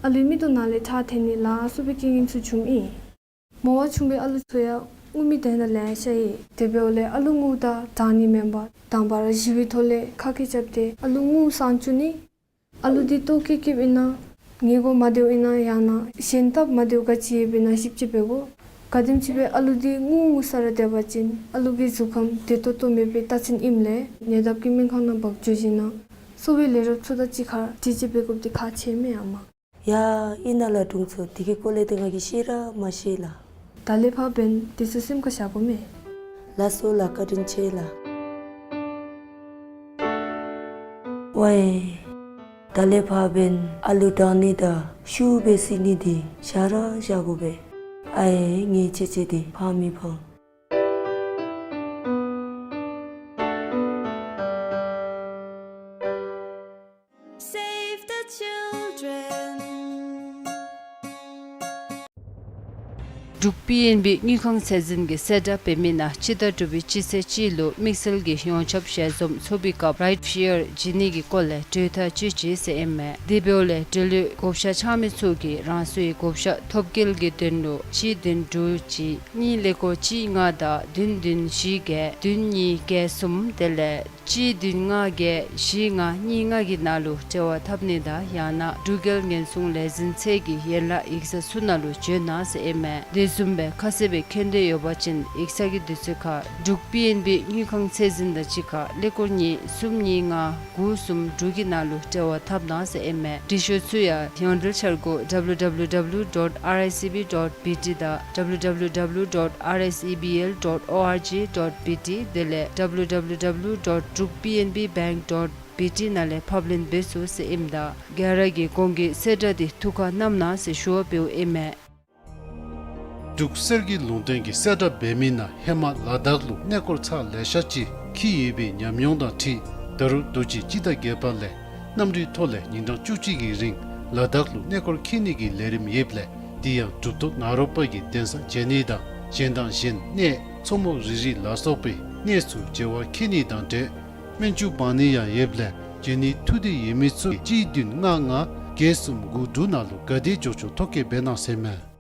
ཨ་ལུའི་མིག་ཏོ་ནང་ལས་ཁྲག་འཐེན་ནི་ལ་སོགས་པའི་རྐྱེན་ངན་ཚུ་འབྱུངམ་ཨིན། མོ་བ་ཆུང་བའི་ཨ་ལུ་ཚུ་ཡང་ངུ་མི་དེ་ནང་ལེ་ཤ་ཡོད། དེ་འབདཝ་ལས་ཨ་ལུ་ངུཝ་ད་དྲང་ནི་མེན་པར་དང་པ་ར་གཞི་བའི་ཐོག་ལས་ཁ་སྐད་རྐྱབ་སྟེ་ཨ་ལུ་ངུཝ་སངས་བཅུག་ནི། ཨ་ལུ་འདི་ལྟོཝ་བཀྱེས་བཀྱེསཔ་ཨིན་ན་ཉལ་གོ་མ་བདེཝ་ཨིན་ན་ཡང་ན་གཞན་སྟབས་མ་བདེཝ་ག་ཅི་ཡོདཔ་ཨིན་ན་ཞིབ་དཔྱད་འབད་དགོ། ག་དེམ་ཅིག་སྦེ་ཨ་ལུ་འདི་ངུ་ངུ་ས་ར་སྡོད་པ་ཅིན་ཨ་ལུ་གི་གཟུགས་ཁམས་བདེ་ཏོག་ཏོ་མེད་པའི་རྟགས་མཚན་ཨིནམ་ལས་ཉེ་འདབས་ཀྱི་སྨན་ཁང་ནང་འབག་འགྱོ་ཞིནམ་གསོ་བའི་ལས་རོགསཔ་ཚུ་དང་གཅིག་ཁར་དྲི་དཔྱད་འབད་དགོཔ་འདི་ཁག་ཆེ་མས་ཨ་མ། ཡ་ཨིན་ན་ལགས་དྲུང་འཚོ། དེ་གི་སྐོར་ལས་ཏེ་ང་གིས་ཤེས་ར་མ་ཤེས་ལགས། ད་ལས་ཕར་འབདན་དེ་ཚུ་སེམས་ཁར་བཞག་དགོ་མས། ལགས་སོ་ལགས། བཀའ་དྲིན་ཆེ་ལགས། ཝའེ། ད་ལས་ཕར་འབདན་ཨ་ལུ་དྲང་ནི་དང་ཤུགས་སྦེ་བསད་ནི་འདི་བཞག་ར་བཞག་དགོ་པས། ཨའེ་ངེའི་ཆེ་ཆེ་འདི་ཕངས་མི་ཕངས། Save the children. འབྲུག་ པི་ཨེན་བི་དངུལ་ཁང་ཚད་འཛིན་གྱིས་གསལ་བསྒྲགས་འབད་མི་ནང་སྤྱི་ཟླ་དྲུག་པའི་སྤྱི་ཚེས་གཅིག་ལུ་དམིགས་བསལ་གྱི་ཡོངས་ཁྱབ་ཞལ་འཛོམས་ཚོགས་པའི་སྐབས་རའིཊ་ཕི་ཡར་བྱིན་ནི་གི་སྐོར་ལས་གྲོས་ཐག་བཅད་ཅི་ཟེར་ཨིན་མས། དེ་འབདཝ་ལས་འབྲེལ་ཡོད་བགོ་བཤའ་འཆང་མི་ཚུ་གིས་རང་སོའི་བགོ་བཤའ་ཐོབ་སྐལ་གྱི་དོན་ལུ་གཅིག་བདུན་དྲུག་གཅིག་གཉིས་ཀླད་ཀོར་གཅིག་ལྔ་དང་བདུན་བདུན་བཞི་བརྒྱད་བདུན་གཉིས་བརྒྱད་གསུམ་དེ་ལས་གཅིག་བདུན་ལྔ་བརྒྱད་བཞི་ལྔ་གཉིས་ལྔ་གི་ནང་ལུ་འབྲེལ་བ་འཐབ་ནི་དང་ཡང་ན་འབྲུག་རྒྱལ་ཉེན་སྲུང་ལས་འཛིན་ཚད་ཀྱི་ཡན་ལག་ཡིག་ཚང་ཚུ་ནང་ལུ་འབྱོན་གནང་ཟེར་ཨིན་མས། དེ་བཟུམ་སྦེ་ཁ་གསལ་སྦེ་མཁྱེན་འདོད་ཡོད་པ་ཅིན་ཡིག་ཚང་གི་དུས་ཚོད་ཁར་འབྲུག་པི་ཨེན་བི་དངུལ་ཁང་ཚད་འཛིན་དང་གཅིག་ཁར་ཀླད་ཀོར་གཉིས་གསུམ་གཉིས་ལྔ་དགུ་གསུམ་དྲུག་གི་ནང་ལུ་འབྲེལ་བ་འཐབ་གནང་ཟེར་ཨིན་མས། འབྲི་ཤོག་ཚུ་ཡང་ཡོངས་འབྲེལ་འཆར་སྒོ་W W W dot R I C B dot B T དང་W W W dot R I C B L dot org dot B T དེ་ལས་W W W dot druk P N B bank dot B T ནང་ལས་ཕབ་ལེན་འབད་ཚུགས་ཟེར་ཨིནམ་ད་ག་ར་གིས་གོང་གི་གསལ་བསྒྲགས་འདི་ཐུགས་ཁར་བསྣམ་གནང་ཟེར་ཞུ་བ་འབདཝ་ཨིན་མས། འབྲུག་གསེར་གྱི་ལུང་བསྟན་གྱིས་གསལ་བསྒྲགས་འབད་མི་ནང་ཧེ་མ་ལ་དྭགས་ལུ་གནས་སྐོར་ཚར་ལེ་ཤ་ཅིག་འཁྱིད་ཡོད་པའི་ཉམས་མྱོང་དང་འཁྲིལ་ད་རུང་དུས་ཅི་སྤྱི་ཟླ་བརྒྱད་པ་ལས་གནམ་གྲུའི་ཐོག་ལས་ཉིན་གྲངས་བཅུ་གཅིག་གི་རིང་ལ་དྭགས་ལུ་གནས་སྐོར་འཁྱིད་ནི་གི་ལས་རིམ་ཡོདཔ་ལས་དེ་ཡང་གྲུབ་ཐོབ་ནཱ་རོ་པ་གི་གདན་ས་མཇལ་ནི་དང་གཞན་དང་གཞན་གནས་མཚོ་མོ་རི་རི་ལ་སོགས་པའི་གནས་ཚུ་མཇལ་བར་འཁྱིད་ནི་དང་འབྲེལ་སྨན་བཅོས་འབག་ནི་ཡང་ཡོདཔ་ལས་མཇལ་ནི་ཐུགས་འདོད་ཡོད་མི་ཚུ་གཅིག་བདུན་ལྔ་ལྔ་བརྒྱད་གསུམ་དགུ་དྲུག་ནང་ལུ་ག་དེ་མགྱོགས་མགྱོགས་ཐོ་བཀོད་འབད་གནང་ཟེར་མས།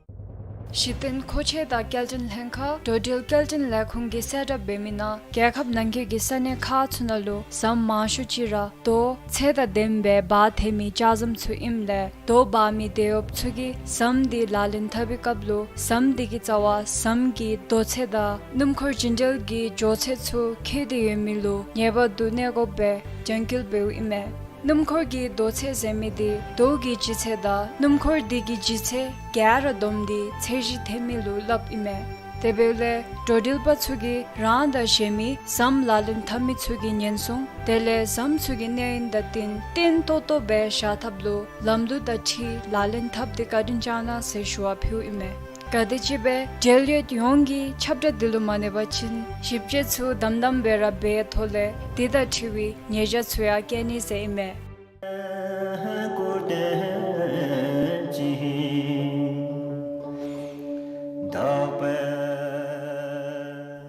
གཞི་རྟེན་མཁོ་ཆས་དང་སྐྱེལ་འདྲེན་ལྷན་ཁག་འགྲོ་འགྲུལ་སྐྱེལ་འདྲེན་ལས་ཁུངས་ཀྱིས་གསལ་བསྒྲགས་འབད་མི་ནང་རྒྱལ་ཁབ་ནང་འཁོད་ཀྱི་ས་གནས་ཁག་ཚུ་ནང་ལུ་ཟམ་མང་ཤོས་ཅིག་ར་རྡོ་ཚད་དང་ལྡནམ་སྦེ་འབག་ཐལ་མི་ལྕགས་ཟམ་ཚུ་ཨིནམ་ལས་རྡོ་འབག་མི་དེད་གཡོགཔ་ཚུ་གིས་ཟམ་འདི་ལག་ལེན་འཐབ་པའི་སྐབས་ལུ་ཟམ་འདི་གི་རྩ་བར་ཟམ་གྱི་རྡོ་ཚད་དང་སྣུམ་འཁོར་བྱིན་འགྲུལ་གྱི་འགྱོ་ཚད་ཚུ་འཁོད་དེ་ཡོད་མི་ལུ་ངེས་པར་དུ་གནས་དགོཔ་སྦེ་རྒྱང་བཀོད་འབདཝ་ཨིན་མས། སྣུམ་འཁོར་གྱི་རྡོ་ཚད་ཟེར་མི་འདི་རྡོ་གི་ལྗིད་ཚད་དང་སྣུམ་འཁོར་འདི་གི་ལྗིད་ཚད་ག་ར་བསྡོམས་ཏེ་ཚད་གཞི་འཐེན་མི་ལུ་སླབ་ཨིན་མས། དེ་འབདཝ་ལས་འགྲོ་འགྲུལ་པ་ཚུ་གིས་རང་དང་གཞན་མི་ཟམ་ལག་ལེན་འཐབ་མི་ཚུ་གི་ཉེན་སྲུང་དེ་ལས་ཟམ་ཚུ་གི་གནས་ཡུན་དང་བསྟུན་བརྟན་ཏོག་ཏོ་སྦེ་བཞག་ཐབས་ལུ་ལམ་ལུགས་དང་འཁྲིལ་ལག་ལེན་འཐབ་སྟེ་བཀའ་དྲིན་བསྐྱང་གནང་ཟེར་ཞུ་བ་ཕུལཝ་ཨིན་མས། ག་དེམ་ཅིག་སྦེ་འབྲེལ་ཡོད་ཡོངས་ཀྱིས་ཁྱབ་བསྒྲགས་འདི་ལུ་མ་གནས་པ་ཅིན་ཞིབ་དཔྱད་ཚུ་དམ་དམ་སྦེ་ར་འབད་ཐོག་ལས་དེ་དང་འཁྲིལ་བའི་ཉེས་བྱ་ཚུ་ཡང་བཀལ་ནི་ཟེར་ཨིན་མས།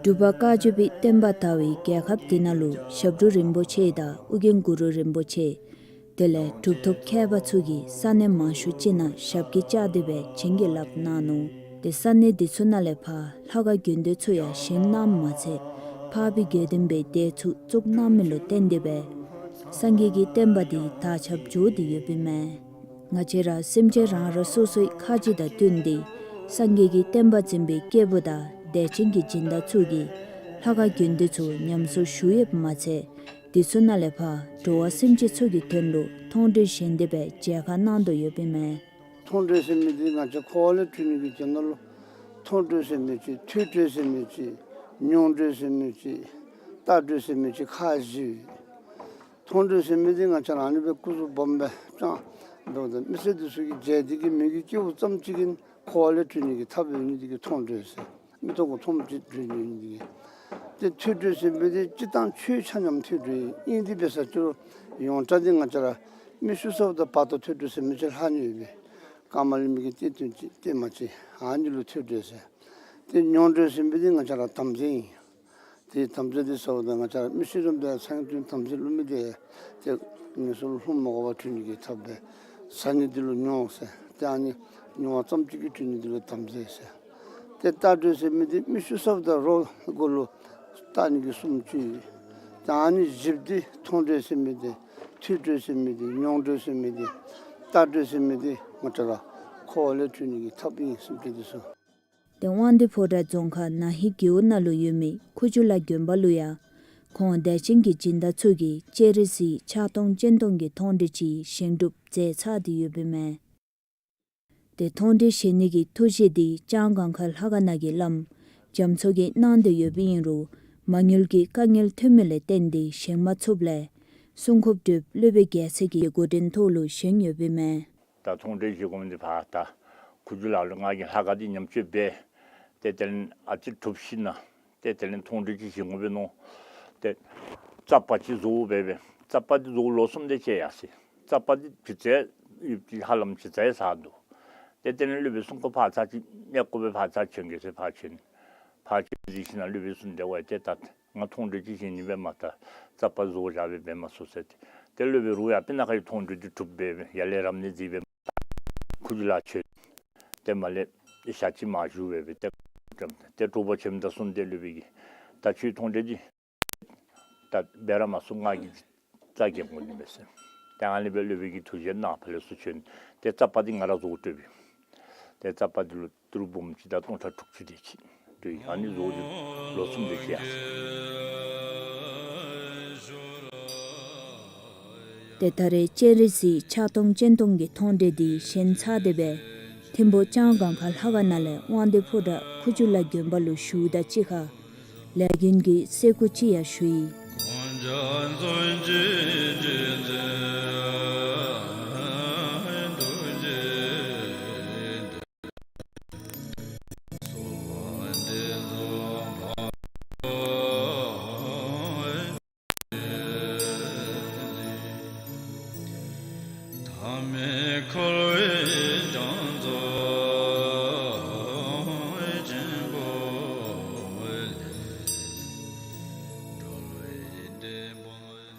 འབྲུག་པ་བཀའ་བརྒྱུད་པའི་བསྟན་པ་དར་བའི་རྒྱལ་ཁབ་འདི་ནང་ལུ་ཞབས་དྲུང་རིན་པོ་ཆེ་དང་ཨོ་རྒྱན་གུ་རུ་རིན་པོ་ཆེ་དེ་ལས་གྲུབ་ཐོབ་མཁས་པ་ཚུ་གིས་ས་གནས་མང་ཤོས་ཅིག་ནང་ཞབས་ཀྱིས་བཅགས་ཏེ་སྦེ་བྱིན་གྱིས་བརླབས་གནང་ནུག། དེ་ས་གནས་འདི་ཚུ་ནང་ལས་ཕར་ལྷ་ཁང་དགོན་སྡེ་ཚུ་ཡང་བཞེངས་གནངམ་མ་ཚད་འཕགས་པའི་དགེ་འདུན་པའི་སྡེ་ཚུ་བཙུགས་གནང་མི་ལུ་བརྟེན་ཏེ་སྦེ་སངས་རྒྱས་ཀྱི་བསྟན་པ་འདི་དར་ཁྱབ་འགྱོ་སྟེ་ཡོདཔ་ཨིན་མས། ང་བཅས་ར་སེམས་ཅན་རང་རང་སོ་སོའི་ཁ་རྗེ་དང་བསྟུན་ཏེ་སངས་རྒྱས་ཀྱི་བསྟན་པ་འཛིན་པའི་སྐྱེས་བུ་དང་དད་ཅན་གྱི་སྦྱིན་བདག་ཚུ་གིས་ལྷ་ཁང་དགོན་སྡེ་ཚུ་ཉམས་གསོ་ཞུ་ཡོདཔ་མ་ཚད་དེ་ཚུ་ནང་ལས་ཕར་འགྲོ་བ་སེམས་ཅན་ཚུ་གི་དོན་ལུ་མཐོང་གྲོལ་བཞེངས་ཏེ་སྦེ་མཇལ་ཁ་གནང་དོ་ཡོདཔ་ཨིན་མས། མཐོང་གྲོལ་ཟེར་མི་འདི་ང་བཅས་འཁོར་བ་ལས་གྲོལ་ནི་གི་དོན་ལུ་མཐོང་གྲོལ་ཟེར་མི་ཅིག་ཐོས་གྲོལ་ཟེར་མི་ཅིག་མྱོང་གྲོལ་ཟེར་མི་ཅིག་བལྟ་གྲོལ་ཟེར་མི་ཅིག་ཁག་བཞི་ཡོད། མཐོང་གྲོལ་ཟེར་མི་འདི་ང་བཅས་ར་ཨ་ནི་སྦེ་སྐུ་གཟུགས་སྦོམ་སྦེ་ཅང་འབདཝ་ད་མི་ཚེ་འདི་ཚུ་གི་མཇལ་འདི་གི་མི་གི་སྐྱེ་བོ་ཙམ་ཅིག་གིས་འཁོར་བ་ལས་གྲོལ་ནི་གི་ཐབས་ཡོད་ནི་འདི་གིས་མཐོང་གྲོལ་ཟེར། མིག་ཏོ་གིས་མཐོངམ་ཅིག་གྲོལ་ནི་འདི་གིས། ཏེ་ཐོས་གྲོལ་ཟེར་མི་འདི་སྤྱིར་བཏང་ཆོས་ཆ་མཉམ་ཐོས་གྲོལ་ཨིན། ཨིན་ཏེ་འབད་ས་ཅིག་རུང་ཡོངས་གྲགས་འདི་ང་བཅས་ར་མིག་ཆུ་ས་བོ་དང་བར་དོ་ཐོས་གྲོལ་ཟེར་མི་ཅིག་ལྷག་ནི་ཡོད་པས། ཀ་མ་ལ་མི་གི་གཏེར་སྟོན་ཅིག་གཏེར་མ་ཅིག་ཨ་ནི་ལུ་ཐོས་གྲོལ་ཟེར། ཏེ་མྱོང་གྲོལ་ཟེར་མི་འདི་ང་བཅས་ར་དམ་རྫས་ཨིན། ཏེ་དམ་རྫས་འདི་ས་བོ་དང་ང་བཅས་ར་མི་ཤི་རནམ་ད་ཡང་ཚངས་དོན་དམ་རྫས་བླུག་མི་འདི་ཏེ་ངན་སོང་ལུ་ལྷུང་མ་དགོ་པར་གྲོལ་ནི་གི་ཐབས་སྦེ་ཟ་ནི་འདི་ལུ་མྱོང་ཟེར། ཏེ་ཨ་ནི་མྱོང་བ་ཙམ་ཅིག་གིས་གྲོལ་ནི་འདི་ལུ་དམ་རྫས་ཟེར། ཏེ་བལྟ་གྲོལ་ཟེར་མི་འདི་མིག་ཆུ་ས་བོ་དང་རོ་གུ་ལུ་བལྟ་ནི་གི་སུམ་ཅུ་ཡོད། ཏེ་ཨ་ནི་བཞི་པོ་འདི་མཐོང་གྲོལ་ཟེར་མི་འདི་ཐོས་གྲོལ་ཟེར་མི་འདི་མྱོང་གྲོལ་ཟེར་མི་འདི་བལྟ་གྲོལ་ཟེར་མི་འདི་ང་བཅས་ར་འཁོར་བ་ལས་གྲོལ་ནི་གི་ཐབས་ཨིན་ཟེར་མི་འདི་ཚུ། ཏེ་དབང་འདུས་ཕོ་བྲང་རྫོང་ཁག་ན་ཧི་རྒེད་འོག་ནང་ལུ་ཡོད་མི་ཁུ་བྱུག་ལ་དགོན་པ་ལུ་ཡང་ཁོང་དད་ཅན་གྱི་སྦྱིན་བདག་ཚུ་གིས་སྤྱན་རས་གཟིགས་ཕྱག་སྟོང་སྤྱན་སྟོང་གི་མཐོང་གྲོལ་ཅིག་བཞེངས་གྲུབ་མཛད་ཚར་ཏེ་ཡོདཔ་ཨིན་མས། ཏེ་མཐོང་གྲོལ་བཞེངས་ནི་གི་ཐུགས་བཞེད་འདི་ལྕང་སྒང་ཁ་ལྷ་ཁང་ནང་གི་བླམ་རྒྱ་མཚོ་གིས་གནང་སྟེ་ཡོདཔ་ཨིན་རུང་མ་དངུལ་གྱི་དཀའ་ངལ་ཐོན་མི་ལས་བརྟེན་ཏེ་བཞེངས་མ་ཚུགསཔ་ལས་སྲུང་སྐྱོབ་དྲུབ་སློབ་དཔོན་རྒྱལ་མཚན་གྱི་འགོ་འདྲེན་ཐོག་ལུ་བཞེངས་ཡོདཔ་ཨིན་མས། ད་མཐོང་གྲོལ་བཞེངས་དགོ་མི་འདི་ཕར་ད་ཁུ་བྱུག་ལ་ལུ་ང་གིས་ལྷ་ཁང་འདི་ཉམས་བཅོས་འབད། ཏེ་དེ་ལས་ཨ་ཙི་གྲུབ་ཞིན་ན་ཏེ་དེ་ལས་མཐོང་གྲོལ་ཅིག་བཞེངས་དགོ་པས་མནོ། ཏེ་རྩ་པ་ཅིག་བཟོ་འབད་བས། རྩ་པ་འདི་བཟོ་ལོ་གསུམ་དེ་ཅིག་ཡར་སོ་ཡི། རྩ་པ་འདི་ཕྱི་ཚེ་ཡུདཔ་ཅིག་ཧ་ལམ་ཕྱི་ཚེ་ཡར་སོ་འདུག། ཏེ་དེ་ལས་སློབ་དཔོན་གསུང་ཁོ་ཕར་ཚར་ཅིག་གནས་སྐོར་སྦེ་ཕར་ཚར་བྱོན་གེ་ཟེར་ཕར་བྱོན། ཕར་བྱོན་ཞིནམ་ལས་སློབ་དཔོན་གསུངས་ཏེ་ཝའི་ཏེ་ད་ང་མཐོང་གྲོལ་ཅིག་བྱིན་ནི་སྦེ་མ་ད་རྩ་པ་བཟོ་བཞག་སྦེ་འབད་མ་ཚུགས་ཟེར་ཏེ། ཏེ་སློབ་དཔོན་རུང་ཡར་སྤུ་ན་ཁ་གི་མཐོང་གྲོལ་འདི་གྲུབ་སྦེ་ཡར་ལས་རབ་གནས་མཛད་སྦེ་ཁུ་བྱུག་ལ་བྱོན། ཏེ་མར་ལས་ཞག་གཅིག་མར་བཞུགས་སྦེ་སྦེ་ཏེ་ཏེ་དྲོ་པ་བྱོནམ་ད་གསུངས་ཏེ་སློབ་དཔོན་གྱིས་ད་ཁྱོད་མཐོང་གྲོལ་འདི་ད་འབད་ར་མ་ཚུགས། ང་གིས་རྩ་འགེངས་དགོ་ནི་མས་ཟེར། ཏེ་ཨ་ནི་སྦེ་སློབ་དཔོན་གྱིས་ཐུགས་བཞེད་གནང་ཕར་ལས་ཚུར་བྱོན། ཏེ་རྩ་པ་འདི་ང་ར་བཟོ་སྟེ་སྦེ། ཏེ་རྩ་པ་འདི་ལུ་ཏི་རུ་འབུམ་གཅིག་དང་སྟོང་ཕྲག་དྲུག་ཅུ་དེ་ཅིག་འདུག། ཨ་ནི་བཟོ་སྟེ་ལོ་གསུམ་དེ་ཅིག་ཡར་སོང་། ཏེ་ད་རེས་སྤྱན་རས་གཟིགས་ཕྱག་སྟོང་སྤྱན་སྟོང་གི་མཐོང་གྲོལ་འདི་བཞེངས་ཚར་ཏེ་སྦེ་ཐིམ་ཕུག་ལྕང་སྒང་ཁ་ལྷ་ཁང་ནང་ལས་དབང་འདུས་ཕོ་བྲང་ཁུ་བྱུག་ལ་དགོན་པ་ལུ་ཞུཝ་ད་གཅིག་ཁར་ལས་མགོན་གྱི་སྲས་སྐུ་ཅིག་ཡང་ཞུ་ཡི།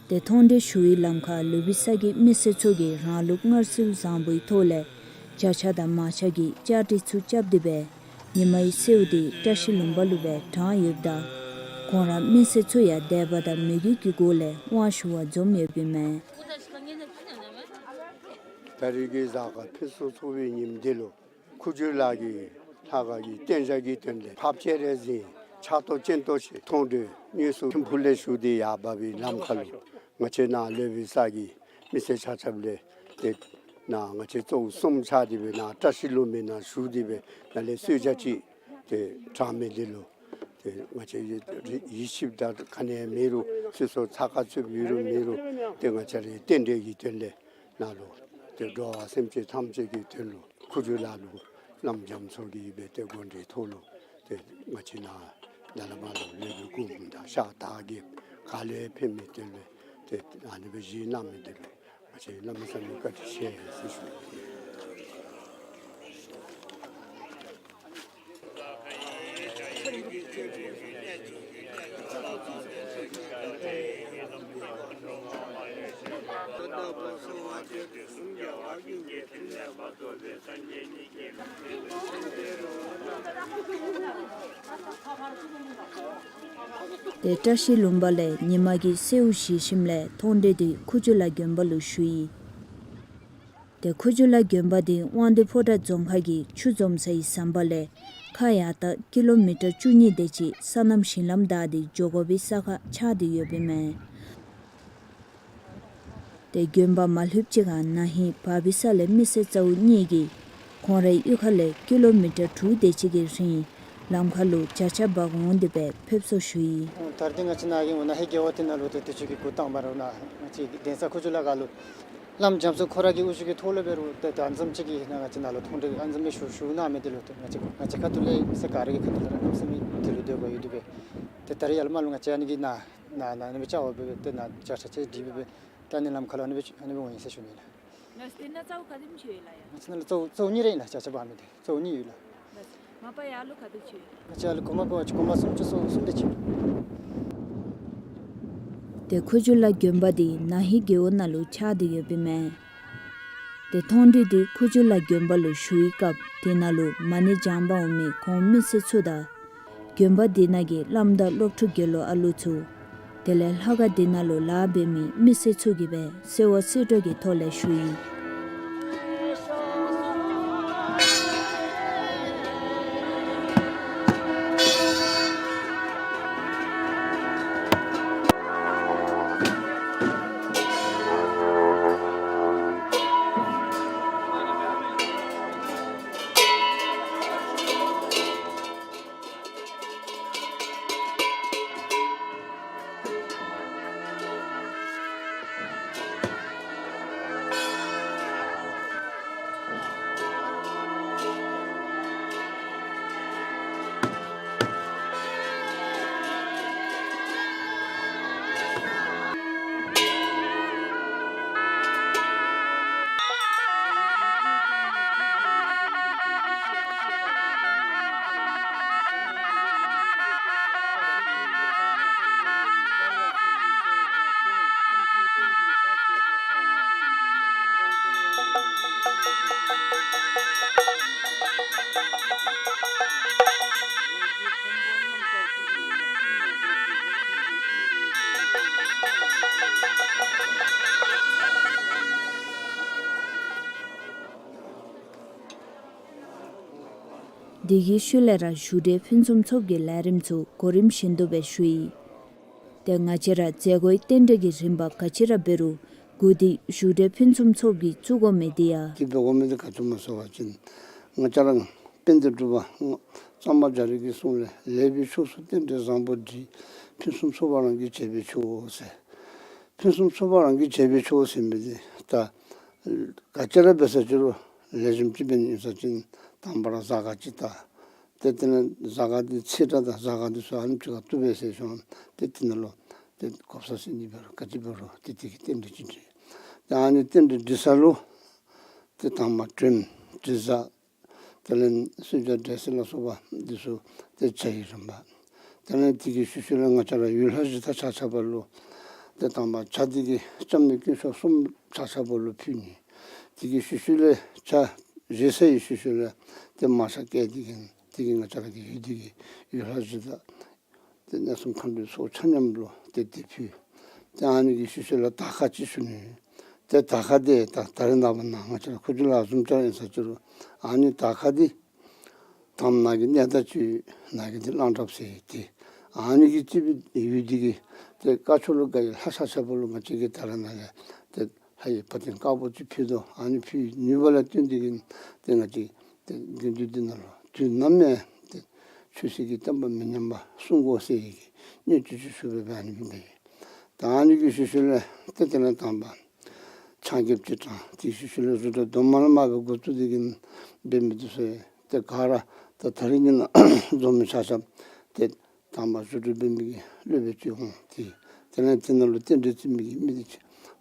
ཏེ་མཐོང་གྲོལ་ཞུ་བའི་ལམ་ཁར་ལུ་བི་ས་གི་མི་སེར་ཚུ་གིས་རང་ལུགས་མངར་ཟེའུ་བཟང་པོའི་ཐོག་ལས་བྱ་ཆ་དང་མར་ཆ་གི་བཅའ་སྒྲིག་ཚུ་རྐྱབ་སྟེ་སྦེ་ཉི་མ་གི་སེརཝ་འདི་བཀྲ་ཤིས་ལུང་པ་ལུ་སྦེ་དྲངས་ཡོདཔ་ད་ཁོང་ར་མི་སེར་ཚུ་ཡང་དད་པ་དང་མོས་གུས་ཀྱི་སྒོ་ལས་དབང་ཞུ་བར་འཛོམས་ཡོདཔ་ཨིན་མས། ད་རིས་ཀྱི་གཟའ་སྐར་ཕུན་སུམ་ཚོགས་པའི་ཉིནམ་འདི་ལུ་ཁུ་བྱུག་ལ་གི་ལྷ་ཁང་གི་རྟེན་བཞེངས་ཀྱི་དོན་ལས་འཕགས་པ་སྤྱན་རས་གཟིགས་ཕྱག་སྟོང་སྤྱན་སྟོང་ཞིག་མཐོང་གྲོལ་དངོས་སུ་ཐིམ་ཕུག་ལས་ཞུ་སྟེ་ཡར་འབབ་པའི་ལམ་ཁ་ལུ་ང་བཅས་ནཱ་ལུ་བི་ས་གི་མི་སེར་ཆ་ཁྱབ་ལས་ཏེ་ནཱ་ང་བཅས་ཚོགས་གསུམ་ཆ་སྟེ་སྦེ་ནཱ་བཀྲ་ཤིས་ལུང་པའི་ནང་ཞུ་སྟེ་སྦེ་ནཱ་ལས་གསོལ་ཇ་ཅིག་ཏེ་དྲང་མི་འདི་ལུ་ཏེ་ང་བཅས་ཡིད་ཆེས་དང་ག་ནི་མེད་རུང་སོ་སོ་ཚ་ཁ་ཚུདཔ་ཡོད་རུང་མེད་རུང་ཏེ་ང་བཅས་རའི་རྟེན་འབྲེལ་གྱི་དོན་ལས་ནཱ་ལུ་ཏེ་འགྲོ་བ་སེམས་ཅན་ཐམས་ཅད་ཀྱི་དོན་ལུ་ཁུ་བྱུག་ལ་ལུ་བླམ་རྒྱ་མཚོ་གིས་སྦེ་ཏེ་དགོངས་འགྲེལ་ཐོག་ལུ་ཏེ་ང་བཅས་ནཱ་ད་ལས་མར་ལུ་ལས་སྦེ་དགོངསམ་དང་ཕྱག་དར་རྒྱས་ག་ལས་ཕེབས་མི་དོན་ལས་ཏེ་ཨ་ནི་སྦེ་བཞེས་གནང་མི་དོན་ལས་ང་བཅས་གནམ་མེད་ས་མེད་བཀའ་དྲིན་ཆེ་ཟེར་ཞུ། ཏེ་བཀྲ་ཤིས་ལུང་པ་ལས་ཉི་མ་གི་སེརཝ་བཞེས་ཞིནམ་ལས་མཐོང་གྲོལ་འདི་ཁུ་བྱུག་ལ་དགོན་པ་ལུ་ཞུ་ཡི། ཏེ་ཁུ་བྱུག་ལ་དགོན་པ་འདི་དབང་འདུས་ཕོ་བྲང་རྫོང་ཁག་གི་ཆུ་འཛོམས་ས་ཡི་ཟམ་པ་ལས་ཁ་ཡར་ལྟ་ཀི་ལོ་མི་ཊར་བཅུ་གཉིས་དེ་ཅིག་སོ་ནམ་ཞིང་ལམ་བདའ་སྟེ་འགྱོ་དགོ་པའི་ས་ཁར་ཆགས་ཏེ་ཡོདཔ་ཨིན་མས། ཏེ་དགོན་པ་མ་ལྷོདཔ་ཅིག་ཁར་ན་ཧིང་བར་བི་ས་ལས་མི་སེར་ཚཝ་གཉིས་ཀྱིས་ཁོང་རའི་གཡུས་ཁ་ལས་ཀི་ལོ་མི་ཊར་དྲུག་དེ་ཅིག་གི་རིང་ལམ་ཁ་ལུ་བྱ་ཆ་འབག་འོང་སྟེ་སྦེ་ཕེབས་སོ་ཞུ་ཡི། ད་རེས་འདི་ང་བཅས་ནཱ་གི་ན་ཧིང་རྒེད་འོག་འདི་ནང་ལུ་ཏེ་དུས་ཅི་གི་འགོ་དང་པ་ར་ནཱ་ང་བཅས་ཀྱི་གདན་ས་ཁུ་བྱུག་ལ་ཁ་ལུ་བླམ་རྒྱ་མཚོ་ཁོ་ར་གི་དབུ་བཞུགས་ཀྱི་ཐོག་ལུ་འབད་རུང་ཏེ་ཏེ་ཨ་ནི་བཟུམ་ཅིག་གི་ནཱ་ང་བཅས་ནཱ་ལུ་མཐོང་གྲོལ་ཨ་ནི་བཟུམ་སྦེ་ཞུ་ཞུ་གནང་མི་འདི་ལུ་ཏེ་ང་བཅས་ང་བཅས་ཁ་ཐུག་ལས་མི་སེར་ག་ར་གི་ཁ་ཐུག་ལས་ར་གནམ་མེད་ས་མེད་དེ་ལུ་འདོད་པ་ཡོད་དེ་སྦེ། ཏེ་ད་རེས་ཡར་ལས་མར་ལུ་ང་བཅས་ཨ་ནི་གི་ནཱ་ནཱ་ནཱ་ནི་སྦེ་བཅར་བ་སྦེ་སྦེ་ཏེ་ནཱ་བཅར་ཆ་ཅིག་སྒྲིག་སྦེ་སྦེ་ད་ནི་ལམ་ཁ་ལུ་ཨ་ནི་སྦེ་ཨ་ནི་སྦེ་འོང་ཡི་ཟེར་ཞུ་ནི་ལགས། ལགས་སོ། དེ་ནཱ་ཚཝ་ག་དེམ་ཅིག་ཡོད་ལགས་ཡ། ང་བཅས་ནཱ་ལུ་ཚཝ་ཚཝ་གཉིས་རེ་ཨིན་ལགས། བྱ་ཆ་འབག་མི་འདི་ཚཝ་གཉིས་ཡོད་ལགས། ལགས་སོ། མ་པ་ཡར་ལུ་ག་དེ་ཅིག་ཡོད། ང་བཅས་ཡར་ལུ་གོང་མ་འབད་བ་ཅིན་གོང་མ་སུམ་ཅུ་སོ་གསུམ་དེ་ཅིག་ཡོད། ཏེ་ཁུ་བྱུག་ལ་དགོན་པ་འདི་ན་ཧིང་རྒེད་འོག་ནང་ལུ་ཆགས་ཏེ་ཡོདཔ་ཨིན་མས། ཏེ་མཐོང་གྲོལ་འདི་ཁུ་བྱུག་ལ་དགོན་པ་ལུ་ཞུ་བའི་སྐབས་དེ་ནང་ལུ་མ་ཎི་བགྱང་པར་འོང་མི་ཁོང་མི་སེར་ཚུ་དང་དགོན་པ་འདི་ནང་གི་བླམ་དང་སློབ་ཕྲུག་དགེ་སློང་ཨ་ལུ་ཚུ་དེ་ལས་ལྷ་ཁང་འདི་ནང་ལུ་ལཱ་འབད་མི་མི་སེར་ཚུ་གིས་སྦེ་གསོལ་བ་གསོལ་སྒྲོག་གི་ཐོག་ལས་ཞུ་ཡི། དེ་གི་ཤུལ་ལས་ར་བཞུགས་གྲལ་ཕུན་སུམ་ཚོགས་ཀྱི་ལས་རིམ་ཚུ་གོ་རིམ་བཞིན་དུ་སྦེ་ཞུ་ཡི། ཏེ་ང་བཅས་ར་མཛད་སྒོའི་རྟེན་འབྲེལ་གྱི་རིམ་པ་ག་ཅི་ར་འབད་རུང་འགོ་འདི་བཞུགས་གྲལ་ཕུན་སུམ་ཚོགས་ཀྱིས་བཙུགས་དགོ་མི་འདི་ཡང་། དེ་འབད་དགོ་མི་འདི་ག་ཅི་སྨོ་ཟེར་བ་ཅིན་ང་བཅས་ར་དཔལ་ལྡན་འབྲུག་པ་གཙང་པ་རྒྱ་རས་ཀྱི་གསུང་ལས་ལེགས་པའི་ཕྱོགས་སུ་རྟེན་འབྲེལ་བཟང་པོ་སྒྲིག། ཕུན་སུམ་ཚོགས་པ་རང་གིས་བྱས་པས་ཆོག་ཟེར། ཕུན་སུམ་ཚོགས་པ་རང་གིས་བྱས་པས་ཆོག་ཟེར་མི་འདི་ད་ག་ཅི་ར་འབད་ས་ཅི་རུང་ལེགས་ཤོམ་ཅིག་འབད་ནི་ཨིན་ས་ཅིན་དང་པ་ར་གཟའ་སྐར་ཅིག་བལྟ། ཏེ་དེ་ལས་གཟའ་སྐར་འདི་ཚེས་གྲངས་དང་གཟའ་སྐར་འདི་ཚུ་ཨ་ནི་ཅིག་ཁར་བཏུབ་པས་ཟེར་ཞུ་ནི། ཏེ་དེ་ནང་ལུ་ཏེ་གོ་ས་ཟེར་ནི་འབད་རུང་ག་ཅི་འབད་རུང་ཏེ་དེ་གི་རྟེན་འབྲེལ་ཅིག་སྒྲིག། ཏེ་ཨ་ནི་རྟེན་འབྲེལ་སྒྲིག་ས་ལུ་ཏེ་དང་པ་དྲིམ་དྲི་བཟང་དེ་ལས་གསོལ་ཇ་འབྲས་སིལ་ལ་སོགས་པ་འདི་ཚུ་ཏེ་ཇ་ཡི་རིམ་པ། དེ་ལས་དེ་གི་ཤུལ་ཤུལ་ལས་ང་བཅས་ར་ཡུལ་ལྷ་གཞི་བདག་ཆ་ཁྱབ་ལུ་ཏེ་དང་པ་ཇ་འདི་གིས་སྐྱབས་གནས་དཀོན་མཆོག་གསུམ་ཆ་ཁྱབ་ལུ་ཕུལ་ནི། དེ་གི་ཤུལ་ཤུལ་ལས་ཇ་བཞེས་ཚར་བའི་ཤུལ་ཤུལ་ལས་ཏེ་མར་ཆ་བཀལ་ཏེ་གིས་དེ་གིས་ང་བཅས་ར་གི་ཡུལ་འདི་གི་ཡུལ་ལྷ་གཞི་བདག་ཏེ་གནས་གསུམ་མཁའ་འགྲོའི་ཚོགས་ཆ་མཉམ་ལུ་ཏེ་དེ་ཕུལ། ཏེ་ཨ་ནི་གི་ཤུལ་ཤུལ་ལས་དར་ཁ་ཅིག་ཞུ་ནི། ཏེ་དར་ཁ་འདི་ད་ད་རེས་ནངས་པ་ནཱ་ང་བཅས་ར་ཁུ་བྱུག་ལ་བཟུམ་ཅིག་ཨིན་ས་ཅི་རུང་ཨ་ནི་དར་ཁ་འདི་དང་པ་ནཱ་གི་གནས་བདག་ཅིག་ནཱ་གི་འདི་གླང་བྲགཔ་ཟེར་ཏེ་ཨ་ནི་གིས་གཙོས་པའི་ཡུལ་འདི་གི་ཏེ་དཀར་ཕྱོགས་ལུ་དགའ་བའི་ལྷ་ཆ་ཁྱབ་ལུ་ང་བཅས་ཀྱིས་ད་རེས་ནཱ་ལས་ཏེ་ལྷ་ཡི་བ་དན་དཀར་པོ་ཅིག་ཕུལ་དོ། ཨ་ནི་ཕུལ་ནུས་པ་ལ་བརྟེན་ཏེ་གིས་ཏེ་ང་བཅས་ཏེ་དགེ་འདུན་འདི་ནང་ལུ་དུས་ནམ་ཡང་ཏེ་ཆོས་སྲིད་ཀྱི་བསྟན་པ་མི་ཉམས་པ་སྲུང་དགོ་ཟེར་བའི་གི་གནད་དོན་ཅིག་ཞུ་སྦེ་ཨ་ནི་སྦེ་འབད་ཡི། ད་ཨ་ནི་གི་ཤུལ་ཤུལ་ལས་ཏེ་དེ་ལས་དང་པ་ཕྱག་རྒྱ་ཅིག་དྲངས། དེ་ཤུལ་ཤུལ་ལས་རུ་དྲ་དུ་མ་ལས་མར་སྦེ་འགོ་བཙུགས་ཏེ་གིས་འབད་མི་འདི་ཚུ་ཏེ་ག་ར་ད་ད་རིས་ཉིན་ནང་འཛོམས་མི་ཆ་ཁྱབ་ཏེ་དང་པ་རུ་དྲ་འབད་མི་གི་སློབ་དཔོན་ཅིག་འོང་། ཏེ་དེ་ལས་དེ་ནང་ལུ་རྟེན་འབྲེལ་བརྩི་མི་གི་མི་འདི་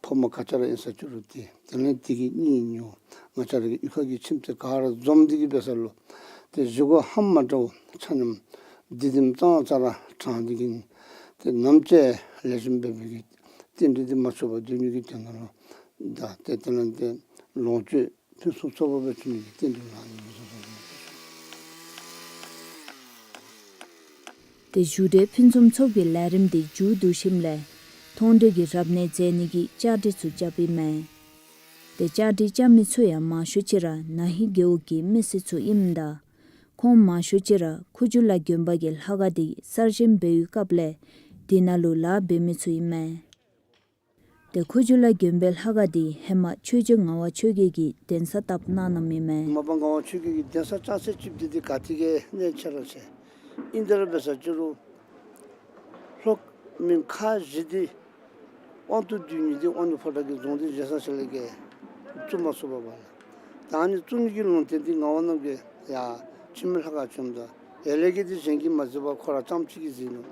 ཕོ་མོ་ག་ཅི་ར་ཨིན་ས་ཅི་རུང་ཏེ་དེ་ལས་དེ་གི་གཉེན་ཉེཝ་ང་བཅས་ར་གི་གཡུས་ཁ་གི་ཁྱིམ་མཚེས་ག་ར་འཛོམས་ཏེ་གིས་འབད་ས་ལུ་ཏེ་བཞེས་སྒོ་ཧ་མ་འདྲཝ་ཆ་མཉམ་འདི་དེམ་ཙང་ཙ་ར་དྲངས་ཏེ་གིས་ཏེ་ནམ་ཅིག་ལེགས་ཤོམ་འབད་མི་གི་རྟེན་འབྲེལ་འདི་མ་འཆོར་བར་སྡོད་ནི་གི་དོན་ལུ་ད་ཏེ་དེ་ལས་ཏེ་ལོངས་སྤྱོད་ཕུན་སུམ་ཚོགས་པ་སྦེ་འཐོབ་ནི་གི་རྟེན་འབྲེལ་གནང་ནི་ཨིན་ཟེར་ཞུ་ནི། ཏེ་བཞུགས་གྲལ་ཕུན་སུམ་ཚོགས་པའི་ལས་རིམ་འདི་མཇུག་བསྡུ་ཞིནམ་ལས་མཐོང་གྲོལ་གྱི་རབ་གནས་མཛད་ནི་གི་བཅའ་སྒྲིག་ཚུ་རྐྱབ་ཨིན་མས། ཏེ་བཅའ་སྒྲིག་རྐྱབ་མི་ཚུ་ཡང་མང་ཤོས་ཅིག་ར་ན་ཧིང་རྒེད་འོག་གི་མི་སེར་ཚུ་ཨིནམ་ད་ཁོང་མང་ཤོས་ཅིག་ར་ཁུ་བྱུག་ལ་དགོན་པ་གི་ལྷ་ཁང་འདི་གསར་བཞེངས་འབད་བའི་སྐབས་ལས་དེ་ནང་ལུ་ལཱ་འབད་མི་ཚུ་ཨིན་མས། ཏེ་ཁུ་བྱུག་ལ་དགོན་པའི་ལྷ་ཁང་འདི་ཧེ་མ་ཆོས་རྗེ་ངག་དབང་ཆོས་རྒྱལ་གྱིས་གདན་ས་བཏབ་གནང་གནངམ་ཨིན་མས། མ་པ་ངག་དབང་ཆོས་རྒྱལ་གྱིས་གདན་ས་བཅགས་ཚད་ཅིག་འདི་འདི་ག་ཏེ་གིས་གནད་ཆེ་ར་ཆེ། ཨིན་ཏེ་ར་འབད་ས་ཅི་རུང་ལྷོ་མོན་ཁ་བཞི་འདི་དབང་དུ་བསྡུ་ནི་འདི་དབང་ནི་ཕོ་བྲང་གི་རྫོང་འདི་བཞེངས་ས་ཅིག་ལས་བརྒལ་བཙུགས་མ་ཚུགས་པས་པ་ལགས། ད་ཨ་ནི་བཙུགས་ནི་གི་ལུང་བསྟན་འདི་ངག་དབང་རྣམ་རྒྱལ་ཡར་འཆི་མེད་ལྷ་ཁང་བྱོནམ་ད་ཡར་ལས་བརྒལ་འདི་གཞན་གྱིས་མ་མཛད་པར་ཁོ་ར་རྐྱངམ་གཅིག་གིས་མཛད་ནུག།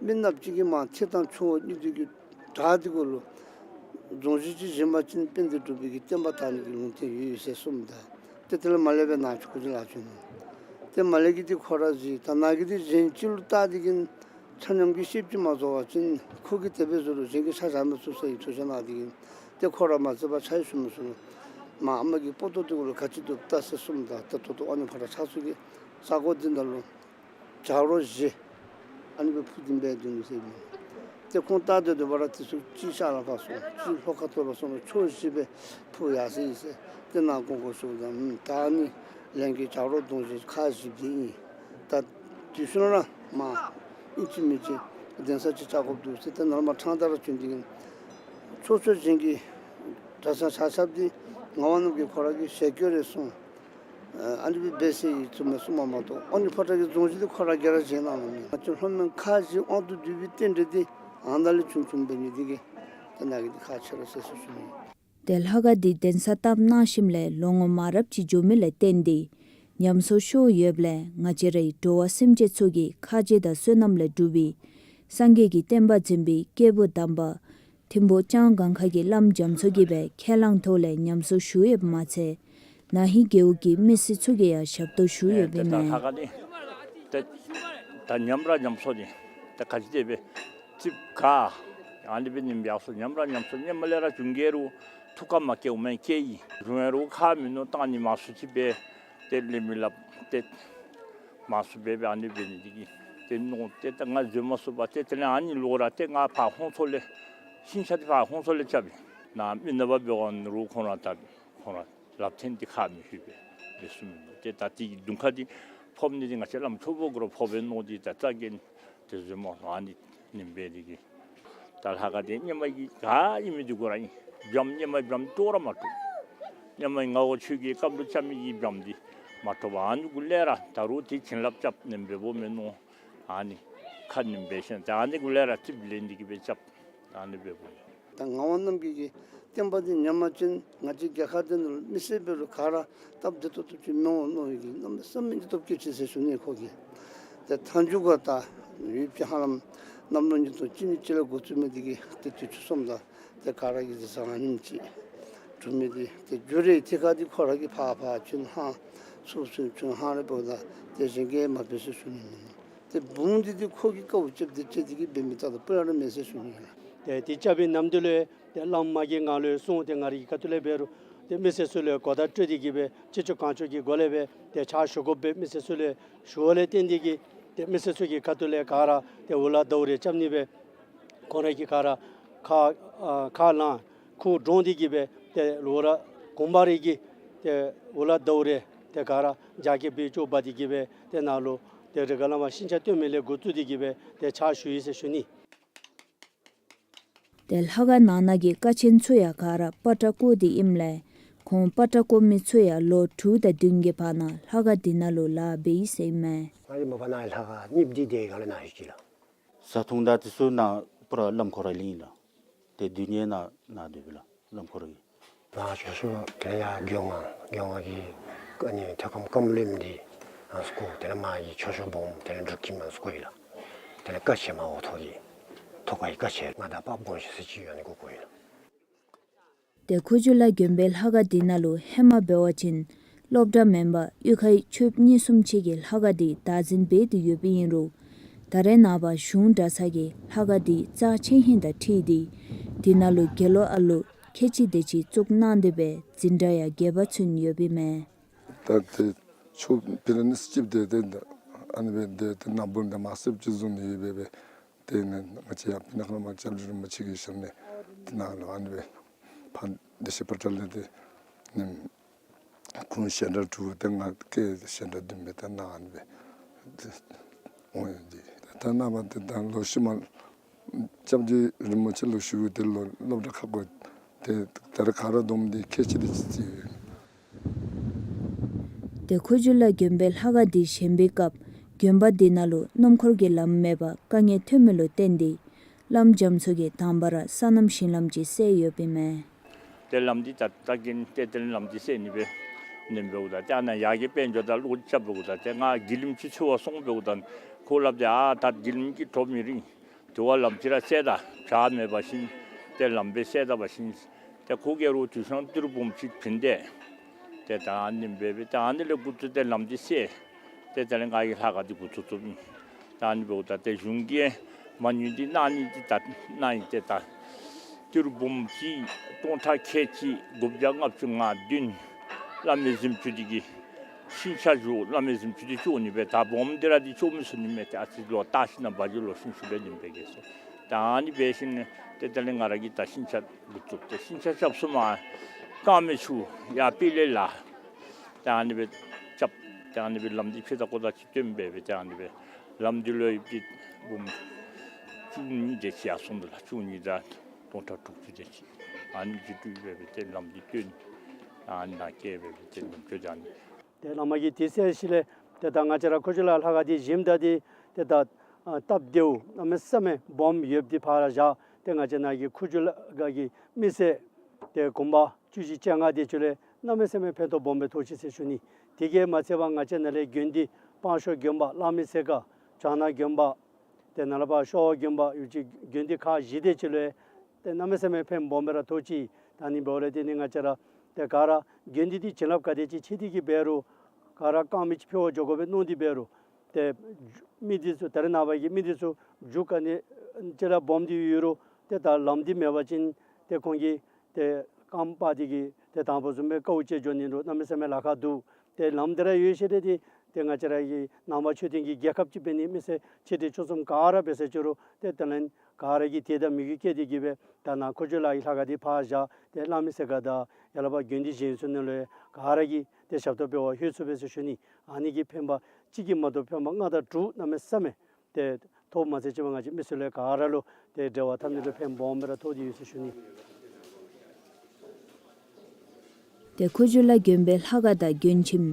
མི་ནགཔ་གཅིག་གིས་མར་ཐེག་དང་ཆུ་བོ་གཉིས་འདི་གི་བྲག་འདི་གུ་ལུ་རྫོང་གཞི་ཅིག་བཞེངས་པ་ཅིན་དཔལ་ལྡན་འབྲུག་པའི་གི་བསྟན་པ་དར་ནི་གི་ལུང་བསྟན་ཡོད་ཡོད་ཟེར་གསུངམ་ད་ཏེ་དེ་ལས་མར་ལས་སྦེ་ནཱ་ཁུ་བྱུག་ལུ་བྱོན་ནུག། ཏེ་མར་ལས་བརྒལ་འདི་ཁོ་ར་མཛད། ད་ནཱ་གི་འདི་གཞན་ཅིག་ལུ་བཏགས་ཏེ་གིས་ཆ་མཉམ་གྱིས་བཤདཔ་ཅིག་མ་རྫོགས་པ་ཅིན་ཁོ་གིས་དེ་སྦེ་བཟོ་རུང་གཞན་གྱིས་ཆ་བཞག་མི་ཚུགས་ཟེར་བའི་ཐུགས་བཞེད་གནང་སྟེ་གིས་ཏེ་ཁོ་ར་མ་མཛད་པར་ཕྱག་ཞུ་མི་ཚུགས། མར་ཨ་མ་གི་སྤོ་ཏོ་འདི་གུ་ལུ་ག་ཅི་འདུག་བལྟ་ཟེར་གསུངམ་ད་ཏེ་ད་ལྟོ་དབང་ནི་ཕོ་བྲང་ཕྱག་ཚོད་ཀྱི་ས་གོ་འདི་ནང་ལུ་བྱ་རོག་བཞི་ཨ་ནི་སྦེ་འཕུར་ཏེ་འབད་སྡོད་ནུག་ཟེར་མས། ཏེ་ཁོང་བལྟ་སྡོད་སྡོད་པ་ར་དེ་ཚུ་གཅིག་ཤར་ལུ་འཕར་སོང་། གཅིག་ལྷོ་ཁ་ཐུག་ལུ་སོང་། ཕྱོགས་བཞི་སྦེ་འཕུར་ཡར་སོང་ཡི་ཟེར། ཏེ་ནཱ་དགོངས་སྐོར་ཞུཝ་ད་ཨུམ་ད་ཨ་ནི་ལས་ཀྱི་བྱ་རོག་གདོང་བཞི་ཁག་བཞི་འདི་ཨིན། ད་དེ་ཚུ་ནང་ལས་མར་ཨིན་ཅི་མིན་ཅི་གདན་ས་ཅིག་བཅག་དགོཔ་འདུག་ཟེར་ཏེ་ནཱ་ལས་མར་ཕྲང་སྟེ་ར་བྱོན་ཏེ་གིས་ཕྱོགས་ཕྱོགས་གཞན་གྱི་གྲྭ་ཚང་ཆ་ཁྱབ་འདི་ངག་དབང་རྣམ་རྒྱལ་ཁོ་ར་གི་ཞལ་བཀོད་རེ་སོང་། ཨ་ནི་སྦེ་འབད་ཟེར་ཡི་ཚུ་མས་གསུངམ་མ་གཏོགས་དབང་ནི་ཕོ་བྲང་གི་རྫོང་གཞི་འདི་ཁོ་ར་གིས་ར་བཞེངས་གནང་ནུག་མས། ང་བཅས་ལྷོ་མོན་ཁ་བཞི་དབང་དུ་བསྡུ་བའི་རྟེན་འབྲེལ་འདི་ཨ་ནཱ་ལས་བྱུང་བྱུངམ་འབད་ནི་འདི་གིས་ཏེ་ནཱ་གི་འདི་ཁག་ཆེ་ར་ཟེར་ཞུ་ཞུ་ནི། ཏེ་ལྷ་ཁང་འདི་གདན་ས་བཏབ་གནང་ཞིནམ་ལས་ལོ་ངོ་མང་རབས་ཅིག་འགྱོ་མི་ལས་བརྟེན་ཏེ་ཉམས་གསོ་ཤོར་ཡོདཔ་ལས་ང་བཅས་རའི་འགྲོ་བ་སེམས་ཅན་ཚུ་གི་ཁ་རྗེ་དང་བསོད་ནམས་ལས་གྲུབ་པའི་སངས་རྒྱས་ཀྱི་བསྟན་པ་འཛིན་པའི་སྐྱེས་བུ་དམ་པ་ཐིམ་ཕུག་ལྕང་སྒང་ཁ་གི་བླམ་རྒྱ་མཚོ་གིས་སྦེ་ཁས་བླངས་ཐོག་ལས་ཉམས་གསོ་ཞུ་ཡོདཔ་མ་ཚད་ན་ཧིང་རྒེད་འོག་གི་མི་སེར་ཚུ་གིས་ཡང་ཞབས་ཏོག་ཞུ་ཡོདཔ་ཨིན་མས། ད་ལྷ་ཁང་འདི་ཏེ་ད་ཉམས་ར་ཉམས་གསོ་འདི་ཏེ་ག་ཅི་དེ་སྦེ་ཙིགཔ་ག་ཨ་ནི་སྦེ་ཉམས་ཡར་སོང་། ཉམས་ར་ཉམས་གསོ་ཉམས་མ་ལས་ར་བྱུང་གེ་རུང་ཐུགས་ཁར་མ་སྐྱེཝ་མེན་སྐྱེ་ཡི། རུང་ཡང་རུང་ཁག་མིན་ནུག། བཏང་ནི་མང་སུ་ཅིག་སྦེ་ཏེ་ལེན་མི་ལགས། ཏེ་མང་སུ་སྦེ་སྦེ་ཨ་ནི་འབད་ནི་འདི་གིས་ཏེ་མནོ་ཏེ་ད་ང་འཛོལ་མ་ཚུགས་པར་ཏེ་དེ་ལས་ཨ་ནི་ལོག་ར་ཏེ་ང་ཕར་ཧོང་ཚོ་ལས་ཤིང་ཆ་འདི་ཕར་ཧོང་ཚོ་ལས་རྐྱབ་ཨིན། ནཱ་མི་ནག་པ་འབད་བ་ནི་རུང་ཁོང་ར་ད་ཁོང་ར་ལག་འཐེན་འདི་ཁག་མི་ཤེས་པས་འབད་ཚུགས་མི་ནུག། ཏེ་ད་འདི་གི་གདོང་ཁ་འདི་ ཕབ་ནི་འདི་ང་བཅས་བླམ་ཆོས་འཕགས་གུ་ར་ཕབ་སྦེ་མནོ་སྟེ་ད་རྩ་འགེངས་ཏེ་བཟུམ་མ་ཨ་ནི་ཨིནམ་འབད་ནི་དེ་གིས། ད་ལྷ་ཁང་འདི་ཧེ་མ་གི་ག་ཨིན་མི་འདི་གུ་ར་ཨིན། འབྱམས་ཧེ་མ་འབྱམས་ཏོག་ར་མ་ཐོབ། ཧེ་མ་ངག་དབང་ཆོས་རྒྱལ་སྐབས་ལུ་རྐྱབ་མི་གི་འབྱམས་འདི་མ་ཐོབ། ཨ་ནི་གུ་ལས་ར་ད་རུང་དེ་བྱིན་རླབས་རྐྱབ་ནི་འབདཝ་མས་མནོ། ཨ་ནི་ཁ་ནི་འབད་ཞིནམ་ད་ཨ་ནི་གུ་ལས་ར་རྩིགཔ་ལེན་ཏེ་གི་སྦེ་རྐྱབ། ཨ་ནི་འབདཝ་མས། ད་ངག་དབང་རྣམ་རྒྱལ་གྱི་བསྟན་པ་འདི་ཉམས་པ་ཅིན་ང་བཅས་རྒྱལ་ཁབ་འདི་ནང་ལུ་མི་སེར་འབད་རུང་ག་ར་སྟབས་བདེ་ཏོག་ཏོ་ཅིག་མི་འོང་མནོ་བའི་གི་གནམ་མེད་ས་མེད་ཀྱི་སྟོབས་བསྐྱེད་ཅི་ཟེར་ཞུ་ནི། ཁོ་གིས་ཏེ་མཐའ་མཇུག་ག་ད་ཡུལ་གྱི་ཧ་ལམ་གནམ་ལོ་ཉིས་སྟོང་བཅུ་གཉིས་ཅིག་ལས་འགོ་བཙུགས་མི་འདི་གིས་ཏེ་དུས་ཚོད་སོངམ་ད་ཏེ་ག་ར་གིས་ཟེར་ས་ཨ་ནེམ་ཅིག་གྲུབ་མི་འདི་ཏེ་འགྱུར་རེ་ཐད་ཁར་འདི་ཁོ་ར་གིས་ཕར་ཕར་ཚུར་ཧང་ཚུར་ཚུར་ཚུར་ཧང་རེ་འབདཝ་ད་ཏེ་གཞན་གྱིས་མ་འབད་ཟེར་ཞུ་ནི་མིན་ནུག། ཏེ་བུམོ་འདི་ཏེ་ཁོ་གིས་དཀའཝ་སྤྱད་དེ་སྤྱད་དེ་གི་འབད་མི་རྟག་ཏུ་སྤུ་ཡང་ར་མེད་ཟེར་ཞུ་ནི་ཨིན་ལགས། ཏེ་དེ་རྐྱབ་པའི་ནམ་དུས་ལུ་ཏེ་བླམ་མ་གི་ངང་ལུ་སོང་སྟེ་ང་རའི་ཁ་ཐུག་ལས་འབད་རུང་ཏེ་མི་སེར་ཚུ་ལུ་གོ་བརྡ་སྤྲོད་དེ་གི་སྦེ་ཅི་ལྕོགས་གང་ལྕོགས་ཀྱི་སྒོ་ལས་སྦེ་ཏེ་ཕྱག་ཞུ་དགོ་པའི་མི་སེར་ཚུ་ལུ་ཞུ་བ་ལས་བརྟེན་ཏེ་གི་ཏེ་མི་སེར་ཚུ་གི་ཁ་ཐུག་ལས་ག་ར་ཏེ་འུ་ལག་ཟླཝ་རེ་རྐྱབ་ནི་སྦེ་ཁོང་ར་གིས་ག་ར་ཁ་ཨ་ཁ་ལང་ཁུ་འདྲོངས་ཏེ་གི་སྦེ་ཏེ་ལོ་ར་གུང་པ་རེ་གི་ཏེ་འུ་ལག་ཟླཝ་རེ་ཏེ་ག་ར་རྒྱ་སྐྱེད་སྦེ་ཅོ་འབག་སྟེ་གི་སྦེ་ཏེ་ནཱ་ལུ་ཏེ་རི་ཁ་ལས་མར་ཤིང་ཆ་བཏོན་མི་ལས་འགོ་བཙུགས་ཏེ་གི་སྦེ་ཏེ་ཕྱག་ཞུ་ཡི་ཟེར་ཞུ་ནི། ཏེ་ལྷ་ཁང་ནང་ན་གི་ཀ་ཆེན་ཚུ་ཡང་ག་ར་པ་ཏྲ་བརྐོ་སྟེ་ཨིནམ་ལས་ཁོང་པ་ཏྲ་བརྐོ་མི་ཚུ་ཡང་ལོ་དྲུག་དང་བདུན་གྱི་བར་ན་ལྷ་ཁང་འདི་ནང་ལུ་ལཱ་འབད་ཡི་ཟེར་ཨིན་མས། ང་གིས་མ་པ་ནཱ་ལྷ་ཁང་གཉིས་འདི་དེ་ག་ལས་ནཱ་ཡོད་ཅི་ལགས། བཟའ་འཐུང་དང་དེ་ཚུ་ནཱ་པུ་ར་བླམ་ཁོ་ར་ལེན་ལགས། ཏེ་སྡོད་ནི་ནཱ་ནཱ་སྡོདཔ་ལགས་བླམ་ཁོ་ར་གིས། ང་ཆོས་ཞུ་དེ་ལས་ཡར་མགྱོནམ་མགྱོནམ་གི་ཨ་ནི་ཐེའུ་ཀམ་ཀམ་ལིམ་འདི་ཨ་སྐོར། དེ་ལས་མར་གྱི་ཆོས་ཞུ་སྦོམ་དེ་ལས་འབྲུག་ཁྱིམ་ཨ་སྐོར་ཡི་ལགས། དེ་ལས་ཀ་ཆེ་མར་འོག་ཐོག་གི་ཐོག་ཁ་གི་ཀ་ཆེ་ང་དང་པ་སྦོམ་ཤོས་ཟེར་ཅིག་ཡོད་ནི་གུ་སྐོར་ཡི་ལགས། ཏེ་ཁུ་བྱུག་ལ་དགོན་པའི་ལྷ་ཁང་འདི་ནང་ལུ་ཧེ་མ་འབད་བ་ཅིན་སློབ་གྲྭ་མེན་པར་གཡུས་ཁའི་ཆོསཔ་གཉིས་གསུམ་ཅིག་གིས་ལྷ་ཁང་འདི་བདག་འཛིན་འབད་དེ་ཡོདཔ་ཨིན་རུང་ད་རེས་ནངས་པ་གཞུང་གྲྭ་ཚང་གིས་ལྷ་ཁང་འདི་རྩ་ཆེ་ཧིང་དང་འཁྲིལ་ཏེ་འདི་ནང་ལུ་དགེ་སློང་ཨ་ལུ་ཁལ་གཅིག་དེ་ཅིག་བཙུགས་གནང་སྟེ་སྦེ་འཛིན་གྲྭ་ཡང་རྒྱས་པ་ཚུན་ཡོདཔ་ཨིན་མས། ད་ཏེ་ཆོས་པི་ལ་ནི་སྐྱིད་དེ་ཏེ་ཨ་ནི་སྦེ་ཏེ་ཏེ་ནཱ་བུམོ་དེ་མར་གསརཔ་ཅིག་བཟོ་ནི་ཡོད་པས་སྦེ། ཏེ་ནི་ང་བཅས་ཡར་སྤུ་ན་ཁ་ལས་མར་སྐྱབས་རྗེ་རིན་པོ་ཆེ་གི་ཞབས་ནས་ཏེ་ནཱ་ལུ་ཨ་ནི་སྦེ་ཕར་བདེ་ཆེན་ཕོ་བྲང་ལས་ཏེ་ནི་ཁོང་ཞལ་གྲངས་དྲུག་ཏེ་ང་བཀལ་ཞལ་གྲངས་བདུན་སྦེ་ཏེ་ནཱ་ཨ་ནི་སྦེ་ཏེ་འོང་ཡི། ཏེ་ད་ནངས་པ་ཏེ་ད་ལོག་ཤུལ་མ་སྐྱབས་རྗེ་རིན་པོ་ཆེ་ལུ་ཞུ་སྟེ་ལོག་སློབ་གྲྭ་ཁར་བཀོད་དེ་ད་རེས་ག་ར་བསྡོམས་ཏེ་ཁལ་གཅིག་དེ་ཅིག་ཅིག་ཡོད། ཏེ་ཁུ་བྱུག་ལ་དགོན་པའི་ལྷ་ཁང་འདི་བཞེངས་པའི་སྐབས་དགོན་པ་འདི་ནང་ལུ་སྣུམ་འཁོར་གྱི་ལམ་མེད་པར་དཀའ་ངལ་ཐོན་མི་ལུ་བརྟེན་ཏེ་བླམ་རྒྱ་མཚོ་གིས་དང་པ་ར་སོ་ནམ་ཞིང་ལམ་ཅིག་བསལ་ཡོདཔ་ཨིན་མས། ཏེ་ལམ་འདི་ད་ད་གིན་ཏེ་ཏེ་ལམ་འདི་བསལ་ནི་སྦེ་ནི་འབདཝ་ད་ཏེ་ཨ་ནཱ་ཡར་གྱི་དཔལ་འབྱོར་དང་ལོག་རྐྱབ་འབདཝ་ད་ཏེ་ང་གི་ལིམ་ཅིག་འཚོལ་བར་སོང་འབདཝ་ད་ཁོ་སླབ་སྟེ་ཨ་ད་གི་ལིམ་གྱིས་གྲུབ་མི་རིགས། དེ་བ་ལམ་ཅིག་ར་བསལ་ད་བྱ་མེད་པ་ཅིན་ཏེ་ལམ་སྦེ་བསལ་ད་པ་ཅིན་ཏེ་ཁོ་གིས་རོགས་དུས་སང་ཏི་རུ་སྦོམ་ཅིག་བྱིན་ཏེ་ཏེ་ད་ཨ་ནི་སྦེ་སྦེ་ཏེ་ཨ་ནི་ལས་འགོ་བཙུགས་ཏེ་ལམ་འདི་བསལ། ཏེ་དེ་ལས་ང་གིས་ལྷ་ཁང་འདི་འགོ་བཙུགས་བཙུགསཔ་ཨིན། ད་ཨ་ནི་འབདཝ་ད་ཏེ་གཞུང་གིས་མ་དངུལ་འདི་གནང་ནི་འདི་ད་གནང་ཡི། ཏེ་ད་ཏི་རུ་སྦོམ་ཅིག་སྟོང་ཕྲག་ཁལ་གཅིག་དགུ་བརྒྱ་ལྔ་བཅུ་ང་བདུན་བླ་མའི་གཟིམ་ཅུང་འདི་གི་ཤིང་ཆ་བཞག། བླ་མའི་གཟིམ་ཅུང་འདི་བཙུགས་ནི་སྦེ་ད་སྦོམ་འདི་ར་འདི་བཙུགས་མི་ཚུགས་ནི་མས། ཏེ་ཨ་ཙི་ལོག་བལྟ་ཞིན་ན་བ་ཇི་ལོག་ཤིང་ཤུགས་སྦེ་ནི་འབད་གེ་ཟེར། ད་ཨ་ནི་འབད་ཞིནམ་ཏེ་དེ་ལས་ང་ར་གིས་ད་ཤིང་ཆ་འགོ་བཙུགས་ཏེ་ཤིང་ཆ་རྐྱབ་ཚུན་མ་རྐང་མི་ཚུ་ཡར་དཔེ་ལས་ལཱ་ད་ཨ་ནི་སྦེ་རྐྱབ། ད་ཨ་ནི་སྦེ་ལམ་འདི་ཕྱེད་དང་ཀོ་དང་ཅིག་བཏོན་སྦེ་སྦེ་ད་ཨ་ནི་སྦེ་ལམ་འདི་ལུ་ཡོདཔ་འདི་འབུམ་བཅུ་གཉིས་དེ་ཅིག་ཡར་སོང་འདུག་ལགས། བཅུ་གཉིས་དང་སྟོང་ཕྲག་དྲུག་ཅུ་དེ་ཅིག་ཨ་ནི་ཅིག་སྤྲོད་སྦེ་སྦེ་ཏེ་ལམ་འདི་བཏོན། ཨ་ནི་ནང་བསྐྱལ་སྦེ་སྦེ་ཏེ་ལམ་བཏོན། ད་ཨ་ནི་ཏེ་བླ་མ་གིས་དེ་བསལ་ཞིནམ་ལས་ཏེ་ད་ང་བཅས་ར་ཁུ་བྱུག་ལ་ལྷ་ཁང་འདི་བཞེངསམ་ད་འདི་ཏེ་ད་ཨ་སྟབས་བདེཝ་གནམ་མེད་ས་མེད་སྦོམ་ཡོདཔ་འདི་ཕར་བཞག། ཏེ་ང་བཅས་ནཱ་གི་ཁུ་བྱུག་ལ་ག་གི་མི་སེར་ཏེ་གུང་པ་བཅུ་བཞི་བཅོ་ལྔ་དེ་ཚུ་ལུ་གནམ་མེད་ས་མེད་ཕན་ཐོགས་སྦོམ་སྦེ་ཐོགས་ཅི་ཟེར་ཞུ་ནི། དེ་གིས་མ་ཚད་པར་ང་བཅས་ནཱ་ལས་དགོན་སྡེ་སྤང་ཤོ་དགོན་པ་གླང་མའི་ཚལ་ཁ་བྱང་ན་དགོན་པ་ཏེ་ནཱ་ལས་ཕར་ཤོ་བ་དགོན་པ་ཡོད་ཅི་དགོན་སྡེ་ཁག་བཞི་དེ་ཅིག་ལུ་ཏེ་གནམ་མེད་ས་མེད་ཕན་སྦོམ་སྦེ་ར་ཐོགས་ཅི། ད་ཨ་ནི་འབདཝ་ལས་བརྟེན་ཏེ་ང་བཅས་ར་ཏེ་ག་ར་དགོན་སྡེ་འདི་བྱིན་རླབས་ག་དེ་ཅིག་ཆེ་དེ་གིས་འབད་རུང་ག་ར་རྐང་མི་ཅིག་འཕེལ་བར་འགྱོ་དགོ་པས་མནོ་སྟེ་འབད་རུང་ཏེ་མི་འདི་ཚུ་ད་རེས་ནངས་པ་གི་མི་འདི་ཚུ་རྒྱུ་ག་ནི་ཅིག་ར་སྦོམ་སྟེ་ཡོད་རུང་ཏེ་ད་ལམ་འདི་མེད་པ་ཅིན་ཏེ་ཁོང་གིས་ཏེ་རྐངམ་སྤར་ཏེ་གི་ཏེ་དང་པ་བཟུམ་སྦེ་དཀའཝ་སྤྱད་འགྱོ་ནི་རུང་གནམ་མེད་ས་མེད་ལཱ་ཁག་འདུག། ཏེ་ལམ་འདི་ར་ཡོད་ཞིནམ་ལས་ཏེ་ཏེ་ང་བཅས་ར་གི་ནང་པ་ཆོས་ལྡན་གྱི་རྒྱལ་ཁབ་ཅིག་འབད་ནི་མི་སེར་ཆེ་འབྲིང་ཆུང་གསུམ་ག་ར་འབད་ས་ཅིག་རུང་ཏེ་ད་ལན་ག་ར་གིས་དད་དང་མོས་གུས་བསྐྱེད་དེ་གི་སྦེ་ད་ནཱ་ཁུ་བྱུག་ལ་གི་ལྷ་ཁང་འདི་ཕར་བཞག། ཏེ་གླང་མའི་ཚལ་ཁ་དང་ཡར་ལས་ཕར་དགོན་སྡེ་གཞན་ཚུ་ནང་ལུ་ག་ར་གིས་ཏེ་ཞབས་ཏོག་འབད་བར་ལྷོད་ཚུགས་པས་ཟེར་ཞུ་ནི། ཨ་ནི་གི་ཕན་པ་ གཅིག་གིས་མ་གཏོགས་ཕན་པ་ལྔ་དང་དྲུག་གནམ་མེད་ས་མེད་ཏེ་ཐོགས་མ་ཚད་ཅིག་ང་བཅས་མི་སེར་ལུ་ག་ར་ལུ་ཏེ་འབྲེལ་བ་འཐབ་ནི་ལུ་ཕན་སྦོམ་སྦེ་ར་ཐོགས་ཏེ་ཡོད་ཟེར་ཞུ་ནི། ཏེ་ཁུ་བྱུག་ལ་དགོན་པའི་ལྷ་ཁང་དང་མགྲོན་ཁྱིམ་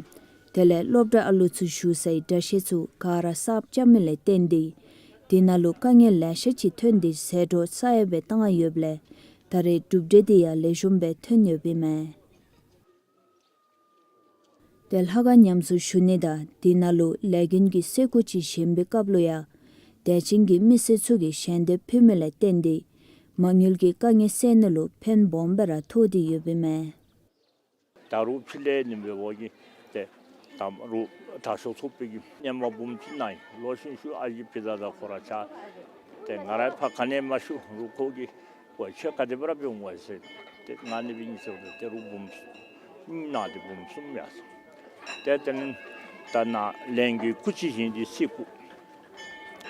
དེ་ལས་སློབ་གྲྭ་ཨ་ལུ་ཚུ་བཞུགས་སའི་གྲྭ་ཤག་ཚུ་ག་ར་གསརཔ་རྐྱབ་མི་ལས་བརྟེན་ཏེ་དེ་ནང་ལུ་དཀའ་ངལ་ལེ་ཤ་ཅིག་ཐོན་ཏེ་ཟད་འགྲོ་ས་ཡ་སྦེ་བཏང་ཡོདཔ་ལས་ད་རེས་གྲུབ་འབྲས་དེ་ཡང་ལེགས་ཤོམ་སྦེ་ཐོན་ཡོདཔ་ཨིན་མས། ཏེ་ལྷ་ཁང་ཉམས་གསོ་ཞུ་ནི་དང་དེ་ནང་ལུ་ལས་མགོན་གྱི་གསེར་སྐུ་ཅིག་བཞེངས་པའི་སྐབས་ལུ་ཡང་དད་ཅན་གྱི་མི་སེར་ཚུ་གིས་ཞལ་འདེབས་ཕུལ་མི་ལས་བརྟེན་ཏེ་མ་དངུལ་གྱི་དཀའ་ངལ་སེལ་ནི་ལུ་ཕན་སྦོམ་སྦེ་ར་ཐོགས་ཏེ་ཡོདཔ་ཨིན་མས། ད་རུང་ཕྱི་ལས་ནི་འབད་བ་གི་ཏེ་ད་རུང་དྲག་ཤོས་ཚོགས་པའི་གི་སྔོན་མ་འབུམ་གཅིག་གནང་ཡི། ལོ་ཤིང་ཤུ་ཨ་ཞེ་ཕི་ད་ད་ཁོ་ར་ཆ་ཏེ་ང་ར་ཕར་ག་ནི་མ་ཞུ་རུང་ཁོ་གིས་ཁོ་ཁྱོད་ག་དེ་སྦེ་ར་འབད་འོང་ཟེར་ཏེ་ང་ནི་འབད་ནི་ཟེར་ཏེ་རུང་འབུམ་གཉིས་གནང་སྟེ་འབུམ་གསུམ་ཡར་སོང་། ཏེ་དེ་ནི་ད་ནཱ་ལས་མགོན་སྐུ་ཅིག་བཞེངས་ཏེ་གསེར་སྐུ་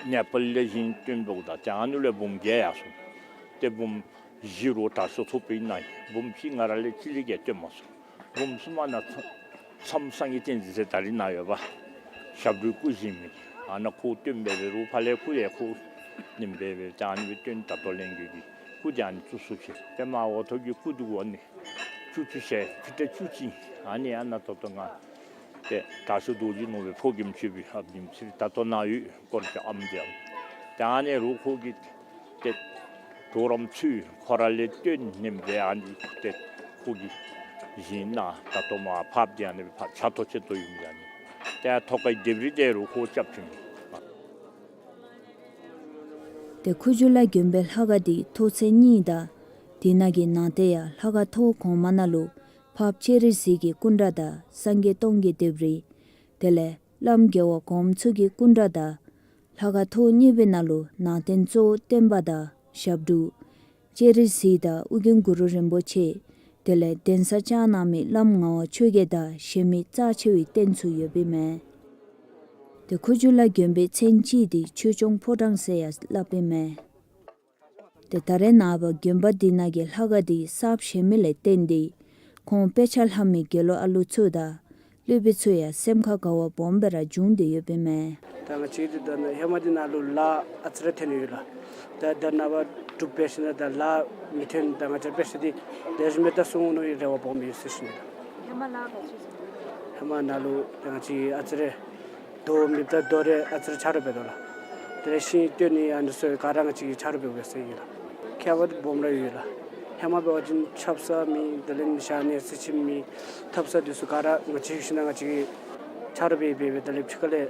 ནེ་པཱལ་ལས་བཞེངས་བཏོན་འབདཝ་ད་ཏེ་ཨ་ནི་ལས་འབུམ་བརྒྱད་ཡར་སོང་། ཏེ་འབུམ་བཞི་རུང་དྲག་ཤོས་ཚོགས་པའི་གནང་ཡི། འབུམ་གཅིག་ང་ར་ལས་གཅིག་ལས་བརྒལ་བཏོན་མ་སོང་། འབུམ་གསུམ་པ་ནཱ་མཚམས་སངས་རྒྱས་བསྟན་འཛིན་ཟེར་ད་རིས་ནཱ་ཡོད་པ་ཞབས་དྲུང་སྐུ་བཞེངས་མི་ཨ་ནཱ་ཁོ་བཏོན་འབད་འབད་རུང་ཕར་ལས་སྐུ་ཡང་ཁོ་ནི་འབད་འབད་ཏེ་ཨ་ནི་སྦེ་བཏོན། ད་ལྟོ་ལས་མགོན་གྱི་སྐུ་དེ་ཨ་ནི་བཙུགས་སོ་ཅི། ཏེ་མར་འོག་ཐོག་གི་སྐུ་འདི་གུ་ཨ་ནི་བཅུ་བཅུ་ཞལ་ཕི་ཏ་བཅུ་གཅིག་ཨ་ནི་ཨ་ནཱ་ད་ལྟོ་ང་ཏེ་དྲག་ཤོས་རྡོ་རྗེ་ནོར་བུའི་ཕོ་རྒནམ་ཅིག་སྦེ་ཨ་བདུན་ཚིག་ད་ལྟོ་ནཱ་ཡོད། སྐོར་གྱི་ཨམ་དེ་ཨམ་ཏེ་ཨ་ནི་རུང་ཁོ་གིས་ཏེ་གྲོགས་རམ་ཚུ་ཁོ་ར་ལས་བཏོན་ནི་འབད་ཨ་ནི་ཏེ་ཁོ་གིས་བཞེངས་ནཱ་ད་ལྟོ་མར་ཕབ་སྟེ་ཨ་ནི་ཕར་ཕྱག་ཐོག་ཅིག་ཏོ་ཡོད་མི་ཨ་ནི་ཏེ་ཐོག་ཁའི་ལྡེབས་རིས་དེ་རུང་ཁོ་རྐྱབ་བྱིན་མི། ཏེ་ཁུ་བྱུག་ལ་དགོན་པའི་ལྷ་ཁང་འདི་ཐོག་ཚད་གཉིས་དང་དེ་ནང་གི་ནང་རྟེན་ཡང་ལྷ་ཁང་ཐོག་གོང་མ་ནང་ལུ་འཕགས་པ་སྤྱན་རས་གཟིགས་ཀྱི་སྐུ་འདྲ་དང་སངས་རྒྱས་སྟོང་གི་ལྡེབས་རིས་དེ་ལས་བླམ་རྒྱལ་བ་གོངམ་ཚུ་གི་སྐུ་འདྲ་དང་ལྷ་ཁང་ཐོག་གཉིས་པའི་ནང་ལུ་ནང་རྟེན་གཙོ་བོ་སྟོན་པ་དང་ཞབས་དྲུང་སྤྱན་རས་གཟིགས་དང་ཨོ་རྒྱན་གུ་རུ་རིན་པོ་ཆེ་དེ་ལས་གདན་ས་བཅགས་གནང་མི་བླམ་ངག་དབང་ཆོས་རྒྱལ་དང་གཞན་མི་རྩ་ཆེ་བའི་རྟེན་ཚུ་ཡོདཔ་ཨིན་མས། ཏེ་ཁུ་བྱུག་ལ་དགོན་པའི་མཚན་ཅིག་འདི་ཆོས་སྐྱོང་ཕོ་བྲང་ཟེར་ཡང་སླབ་ཨིན་མས། ཏེ་ད་རེས་ནངས་པ་དགོན་པ་འདི་ནང་གི་ལྷ་ཁང་འདི་གསརཔ་བཞེངས་མི་ལས་བརྟེན་ཏེ་ཁོང་དཔེ་ཆ་ལྷབ་མི་དགེ་སློང་ཨ་ལུ་ཚུ་དང་སློབ་དཔོན་ཚུ་ཡང་སེམས་ཁར་དགའ་བ་སྦོམ་སྦེ་ར་བྱུང་སྟེ་ཡོདཔ་ཨིན་མས། ད་ང་བཅས་འདི་ད་ནཱ་ཧེ་མ་འདི་ནང་ལུ་ལཱ་ཨ་ཙི་རེ་ཐོན་ཡོད་ལགས། ད་ད་ནངས་པ་སྒྲུབ་འབད་ཞིནམ་ད་ལཱ་མི་ཐོན། ད་ང་བཅས་དཔེ་ཆ་འདི་ལེགས་ཤོམ་སྦེ་བལྟ་ཚུགས་འོང་མནོ་བའི་རེ་བ་སྦོམ་ཡོད་ཟེར་ཞུ་ནི་ལགས། ཧེ་མ་ལཱ་ག་ཅི་ཞིག་ཧེ་མ་ནཱ་ལུ་ད་ང་བཅས་ཨ་ཙི་རེ་རྡོ་མེདཔ་ད་རྡོ་རེ་ཨ་ཙི་རེ་ཆ་རོགས་འབད་དོ་ལགས། དེ་ལས་ཤིང་བཏོན་ནི་ཨ་ནི་ཚུ་ག་ར་ང་བཅས་ཀྱིས་ཆ་རོགས་འབད་དགོ་ཟེར་ཨིན་ལགས། ཁྱད་པར་སྦོམ་ར་ཡོད་ལགས། ཧེ་མ་འབད་བ་ཅིན་ཆབ་གསང་མེད། དེ་ལས་ནི་ཞག་ནི་ཚེ་ཆེམ་མེད། ཐབ་གསང་འདི་ཚུ་ག་ར་ང་བཅས་ཡོད་ཞིནམ་ང་བཅས་ཀྱིས་ཆ་རོགས་འབད་འབད་འབད་དེ་ལས་ཕྱི་ཁ་ལས་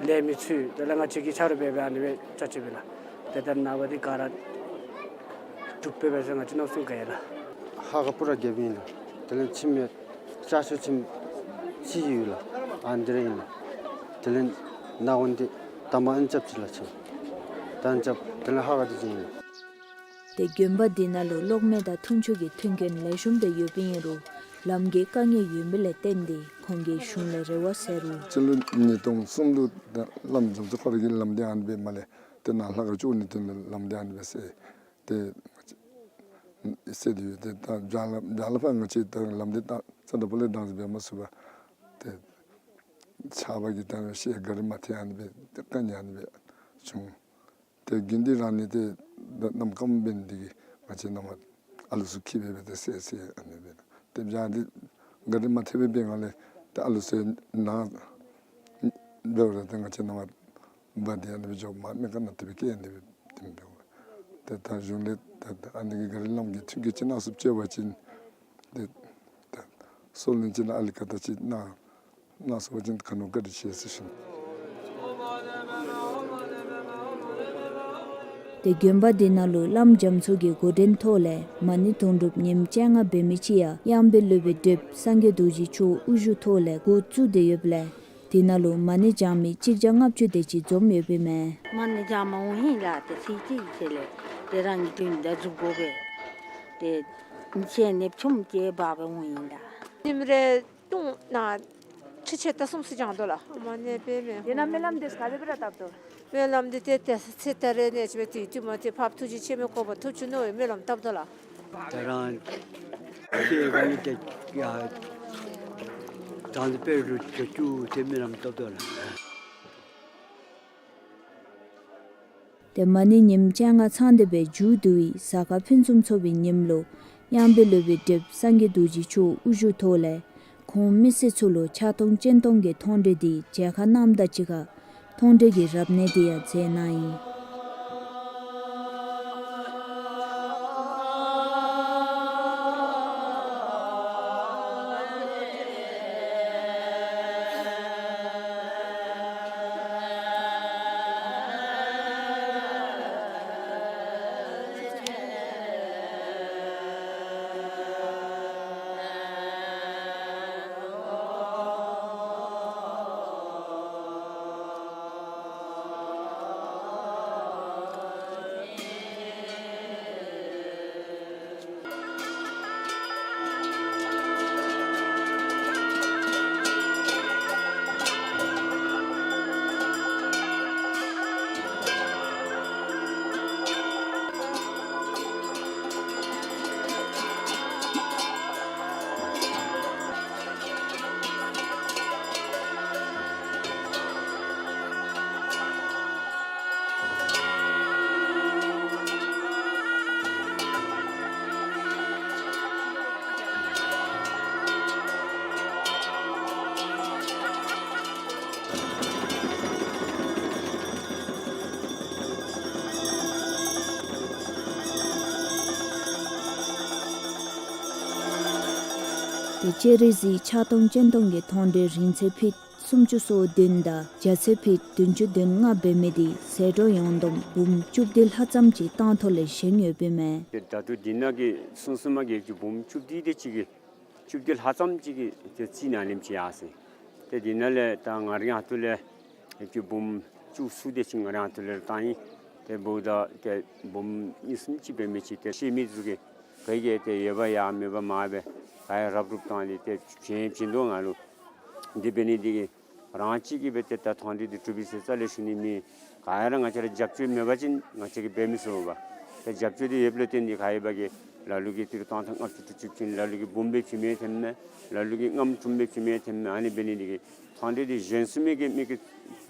ལས་མི་ཚུ་དེ་ལས་ང་བཅས་ཀྱིས་ཆ་རོགས་འབད་འབད་ཨ་ནི་སྦེ་རྐྱབ་ཅི་སྦེ་ལགས། ཏེ་ད་ནངས་པ་འདི་ག་ར་སྒྲུབ་འབད་འབད་ཟེར་ང་བཅས་མནོ་བསམ་བསྐྱེད་ཡི་ལགས། ལྷ་ཁང་པུ་ར་རྒྱབ་ཨིན་ལགས། དེ་ལས་ཁྱིམ་ཡང་ལྕགས་ཤོག་ཁྱིམ་གཅིག་ཡོད་ལགས། ཨ་ནི་དེ་ར་ཨིན་ལགས། དེ་ལས་ནང་ཁོངས་འདི་དང་པ་ཨ་ནི་རྐྱབ་ཅི་ལགས། ཁྱིམ་ད་ཨ་ནི་རྐྱབ། དེ་ལས་ལྷ་ཁང་འདི་བཞེངས་ཡི་ལགས། ཏེ་དགོན་པ་འདི་ནང་ལུ་གློག་མེ་དང་འཐུང་ཆུ་གི་མཐུན་རྐྱེན་ལེགས་ཤོམ་སྦེ་ཡོདཔ་ཨིན་རུང་ལམ་གྱི་དཀའ་ངལ་ཡོད་མི་ལས་བརྟེན་ཏེ་ཁོང་གིས་གཞུང་ལས་རེ་བ་ཟེར་རུང་སྤྱི་ལོ་ཉིས་སྟོང་གསུམ་ལུ་ད་བླམ་འཇམ་མཚོ་ཁོ་ར་གིས་ལམ་འདི་ཨ་ནི་སྦེ་མ་ལས་ཏེ་ནཱ་ལྷ་ཁང་བཅུག་ནིའི་དོན་ལུ་ལམ་འདི་ཨ་ནི་སྦེ་བསལ་ཏེ་བསལ་ཏེ་ཡོད། ཏེ་ད་བྱང་ལ་བྱང་ལ་ཕར་ང་བཅས་ད་ལམ་འདི་ད་ས་ད་པོ་ལས་དྭངས་སུ་འབད་མ་ཚུགས་པར་ཏེ་ཆརཔ་གིས་ད་ཤེལ་གཱ་རི་མ་ཐེག་ཨ་ནི་སྦེ་ཏེ་དཀའ་ངལ་ཨ་ནི་སྦེ་བྱུང་། ཏེ་དགེ་འདུན་རང་ནི་ཏེ་ད་གནམ་སྐམ་འབད་ནི་འདི་གིས་ང་བཅས་ནང་མ་ཨ་ལུ་ཚུ་འཁྱིད་སྦེ་སྦེ་ཏེ་བསལ་བསལ་ཨ་ནི་སྦེ་ཏེ་བྱང་འདི་གཱ་རི་མ་ཐེག་པའི་སྦེ་ང་ལས་ཏེ་ཨ་ལུ་ཚུ་ནཱ་འབདཝ་ད་ཏེ་ང་བཅས་ནང་མ་འབག་སྟེ་ཨ་ནི་སྦེ་འགྱོ། མ་སྨན་ཁང་ནང་དེ་སྦེ་བསྐྱལ་ཨ་ནི་སྦེ་ཏེ་འབདཝ་ད་ཏེ་ད་གཞུང་ལས་ད་ཨ་ནི་གི་གཱ་རི་ལམ་གྱི་མཐུན་རྐྱེན་ཅིག་གནང་ཚུགསཔ་ཅིག་འབད་བ་ཅིན་ཏེ་ད་སྲོག་ལན་ཅིག་ལུ་ཨ་ལི་ཀ་ད་ཅིག་གནང་གནང་ཚུགས་པ་ཅིན་ག་ནི་བཀའ་དྲིན་ཆེ་ཟེར་ཞུ་ནི། ཏེ་དགོན་པ་འདི་ནང་ལུ་བླམ་རྒྱ་མཚོ་གི་འགོ་འདྲེན་ཐོག་ལས་མ་ཎི་དུང་སྒྲུབ་ཉིནམ་བཅོ་ལྔ་འབད་མི་ཅིག་ཡང་གཡང་འབོད་སློབ་དཔོན་བགྲེསཔ་སངས་རྒྱས་རྡོ་རྗེ་མཆོག་དབུ་བཞུགས་ཐོག་ལས་འགོ་བཙུགས་ཏེ་ཡོདཔ་ལས་དེ་ནང་ལུ་མ་ཎི་བགྱང་མི་གཅིག་བརྒྱ་ལྔ་བཅུ་དེ་ཅིག་འཛོམས་ཡོདཔ་ཨིན་མས། མ་ཎི་བགྱང་མ་འོང་ཧིང་ལགས། ཏེ་ཚིག་གཅིག་ཅིག་ལས་ཏེ་རང་གི་དོན་དག་མཛད་དགོ་པས། ཏེ་ཉིན་ཤས་ནདཔ་ཆུམ་སྐྱེ་བ་སྦེ་འོང་ཧིང་ལགས། ཉིནམ་རེ་ཏུང་ནང་ཁྲི་ཕྱེད་དང་གསུམ་ཙམ་བགྱང་དོ་ལགས། མ་ཎི་འབད་མི་དེ་ནང་སྨོན་ལམ་འདི་ག་དེ་སྦེ་ར་བཏབ་དོ། སྨོན་ལམ་འདི་ཏེ་ཏེ་ཚེ་ད་རེས་ནས་ཅིག་སྦེ་དུས་དུས་མ་ཏེ་འཕགས་པ་ཐུགས་རྗེ་ཆེན་པོའི་གོ་འཕང་ཐོབ་བཅུག་མནོ་བའི་སྨོན་ལམ་བཏབ་དོ་ལགས། ད་རང་ཁྱེད་རང་གི་ཏེ་ཡ་ དང་དེ་དཔེ་རུ་གྱུར་གྱུར་ཏེ་མི་རྣམས་སྟབས་སྟབས་ལ། ཏེ་མ་ཎི་ཉིནམ་བཅོ་ལྔ་ཚང་སྟེ་སྦེ་མཇུག་བསྡུ་བའི་གཟའ་སྐར་ཕུན་སུམ་ཚོགས་པའི་ཉིནམ་ལུ་གཡང་འབུལ་སློབ་དཔོན་གྲིབ་སངས་རྒྱས་རྡོ་རྗེ་མཆོག་དབུ་བཞུགས་ཐོག་ལས་ཁོང་མི་སེར་ཚུ་ལུ་ཕྱག་སྟོང་སྤྱན་སྟོང་གི་མཐོང་གྲོལ་འདི་མཇལ་ཁ་གནངམ་དང་གཅིག་ཁར་མཐོང་གྲོལ་གྱི་རབ་གནས་འདི་ཡང་མཛད་གནང་ཡི། ཏེ་སྤྱན་རས་གཟིགས་ཕྱག་སྟོང་སྤྱན་སྟོང་གི་མཐོང་གྲོལ་རིང་ཚད་ཕིཊ་སུམ་ཅུ་སོ་བདུན་དང་རྒྱ་ཚད་ཕིཊ་བདུན་ཅུ་དོན་ལྔ་འབད་མི་འདི་ཟད་འགྲོ་ཡོངས་བསྡོམས་འབུམ་བཅུ་བདུན་ལྷག་ཙམ་ཅིག་བཏང་ཐོག་ལས་བཞེངས་ཡོདཔ་ཨིན་མས། ཏེ་ད་ལྟོ་འདི་ནང་གི་སོ་སོ་མ་གི་འབུམ་བཅུ་བདུན་དེ་ཅིག་གི་བཅུ་བདུན་ལྷག་ཙམ་ཅིག་གི་ཏེ་རྩིས་ནང་ལེནམ་ཅིག་ཡར་སོ་ཡི། ཏེ་འདི་ནང་ལས་ད་ང་རའི་ཧོངས་ལས་ཏེ་འབུམ་བཅུ་གསུམ་དེ་ཅིག་ང་རའི་ཧོངས་ལས་བཏང་ཡི། ཏེ་འབདཝ་ད་ཏེ་འབུམ་གཉིས་གསུམ་ཅིག་འབད་མི་ཅིག་ཏེ་ཤེས་མི་ཚུ་གིས་ག་གིས་ཏེ་ཡོད་པ་ཡར་མེད་པ་མར་སྦེ་ག་ཡང་རུབ་རུབ་བཏང་སྟེ་ཏེ་བྱིན་བྱིན་དོ་ང་ལུ། འདི་འབད་ནི་འདི་གིས་རང་གཅིག་གིས་སྦེ་ཏེ་ད་མཐོང་གྲོལ་འདི་གྲུབ་ཡི་ཟེར་རྩ་ལས་ཞུ་ནི་མེད། ག་ཡང་ར་ང་བཅས་ར་རྒྱབ་སྐྱོར་མེད་པ་ཅིན་ང་བཅས་ཀྱིས་འབད་མི་ཚུགས་པས། ཏེ་རྒྱབ་སྐྱོར་འདི་ཡོདཔ་ལས་བརྟེན་ཏེ་ག་ཡོད་པ་གིས་ལ་ལུ་གིས་ཏེ་སྟོང་ཕྲག་ལྔ་བཅུ་དྲུག་ཅུ་བྱིན། ལ་ལུ་གིས་འབུམ་སྦེ་བྱིན་མི་ཐོནམ་མས། ལ་ལུ་གིས་ལྔ་བཅུ་སྦེ་བྱིན་མི་ཐོནམ་མས། ཨ་ནི་འབད་ནི་འདི་གིས་མཐོང་གྲོལ་འདི་བཞེངས་ཚུགས་མི་གི་མི་གི་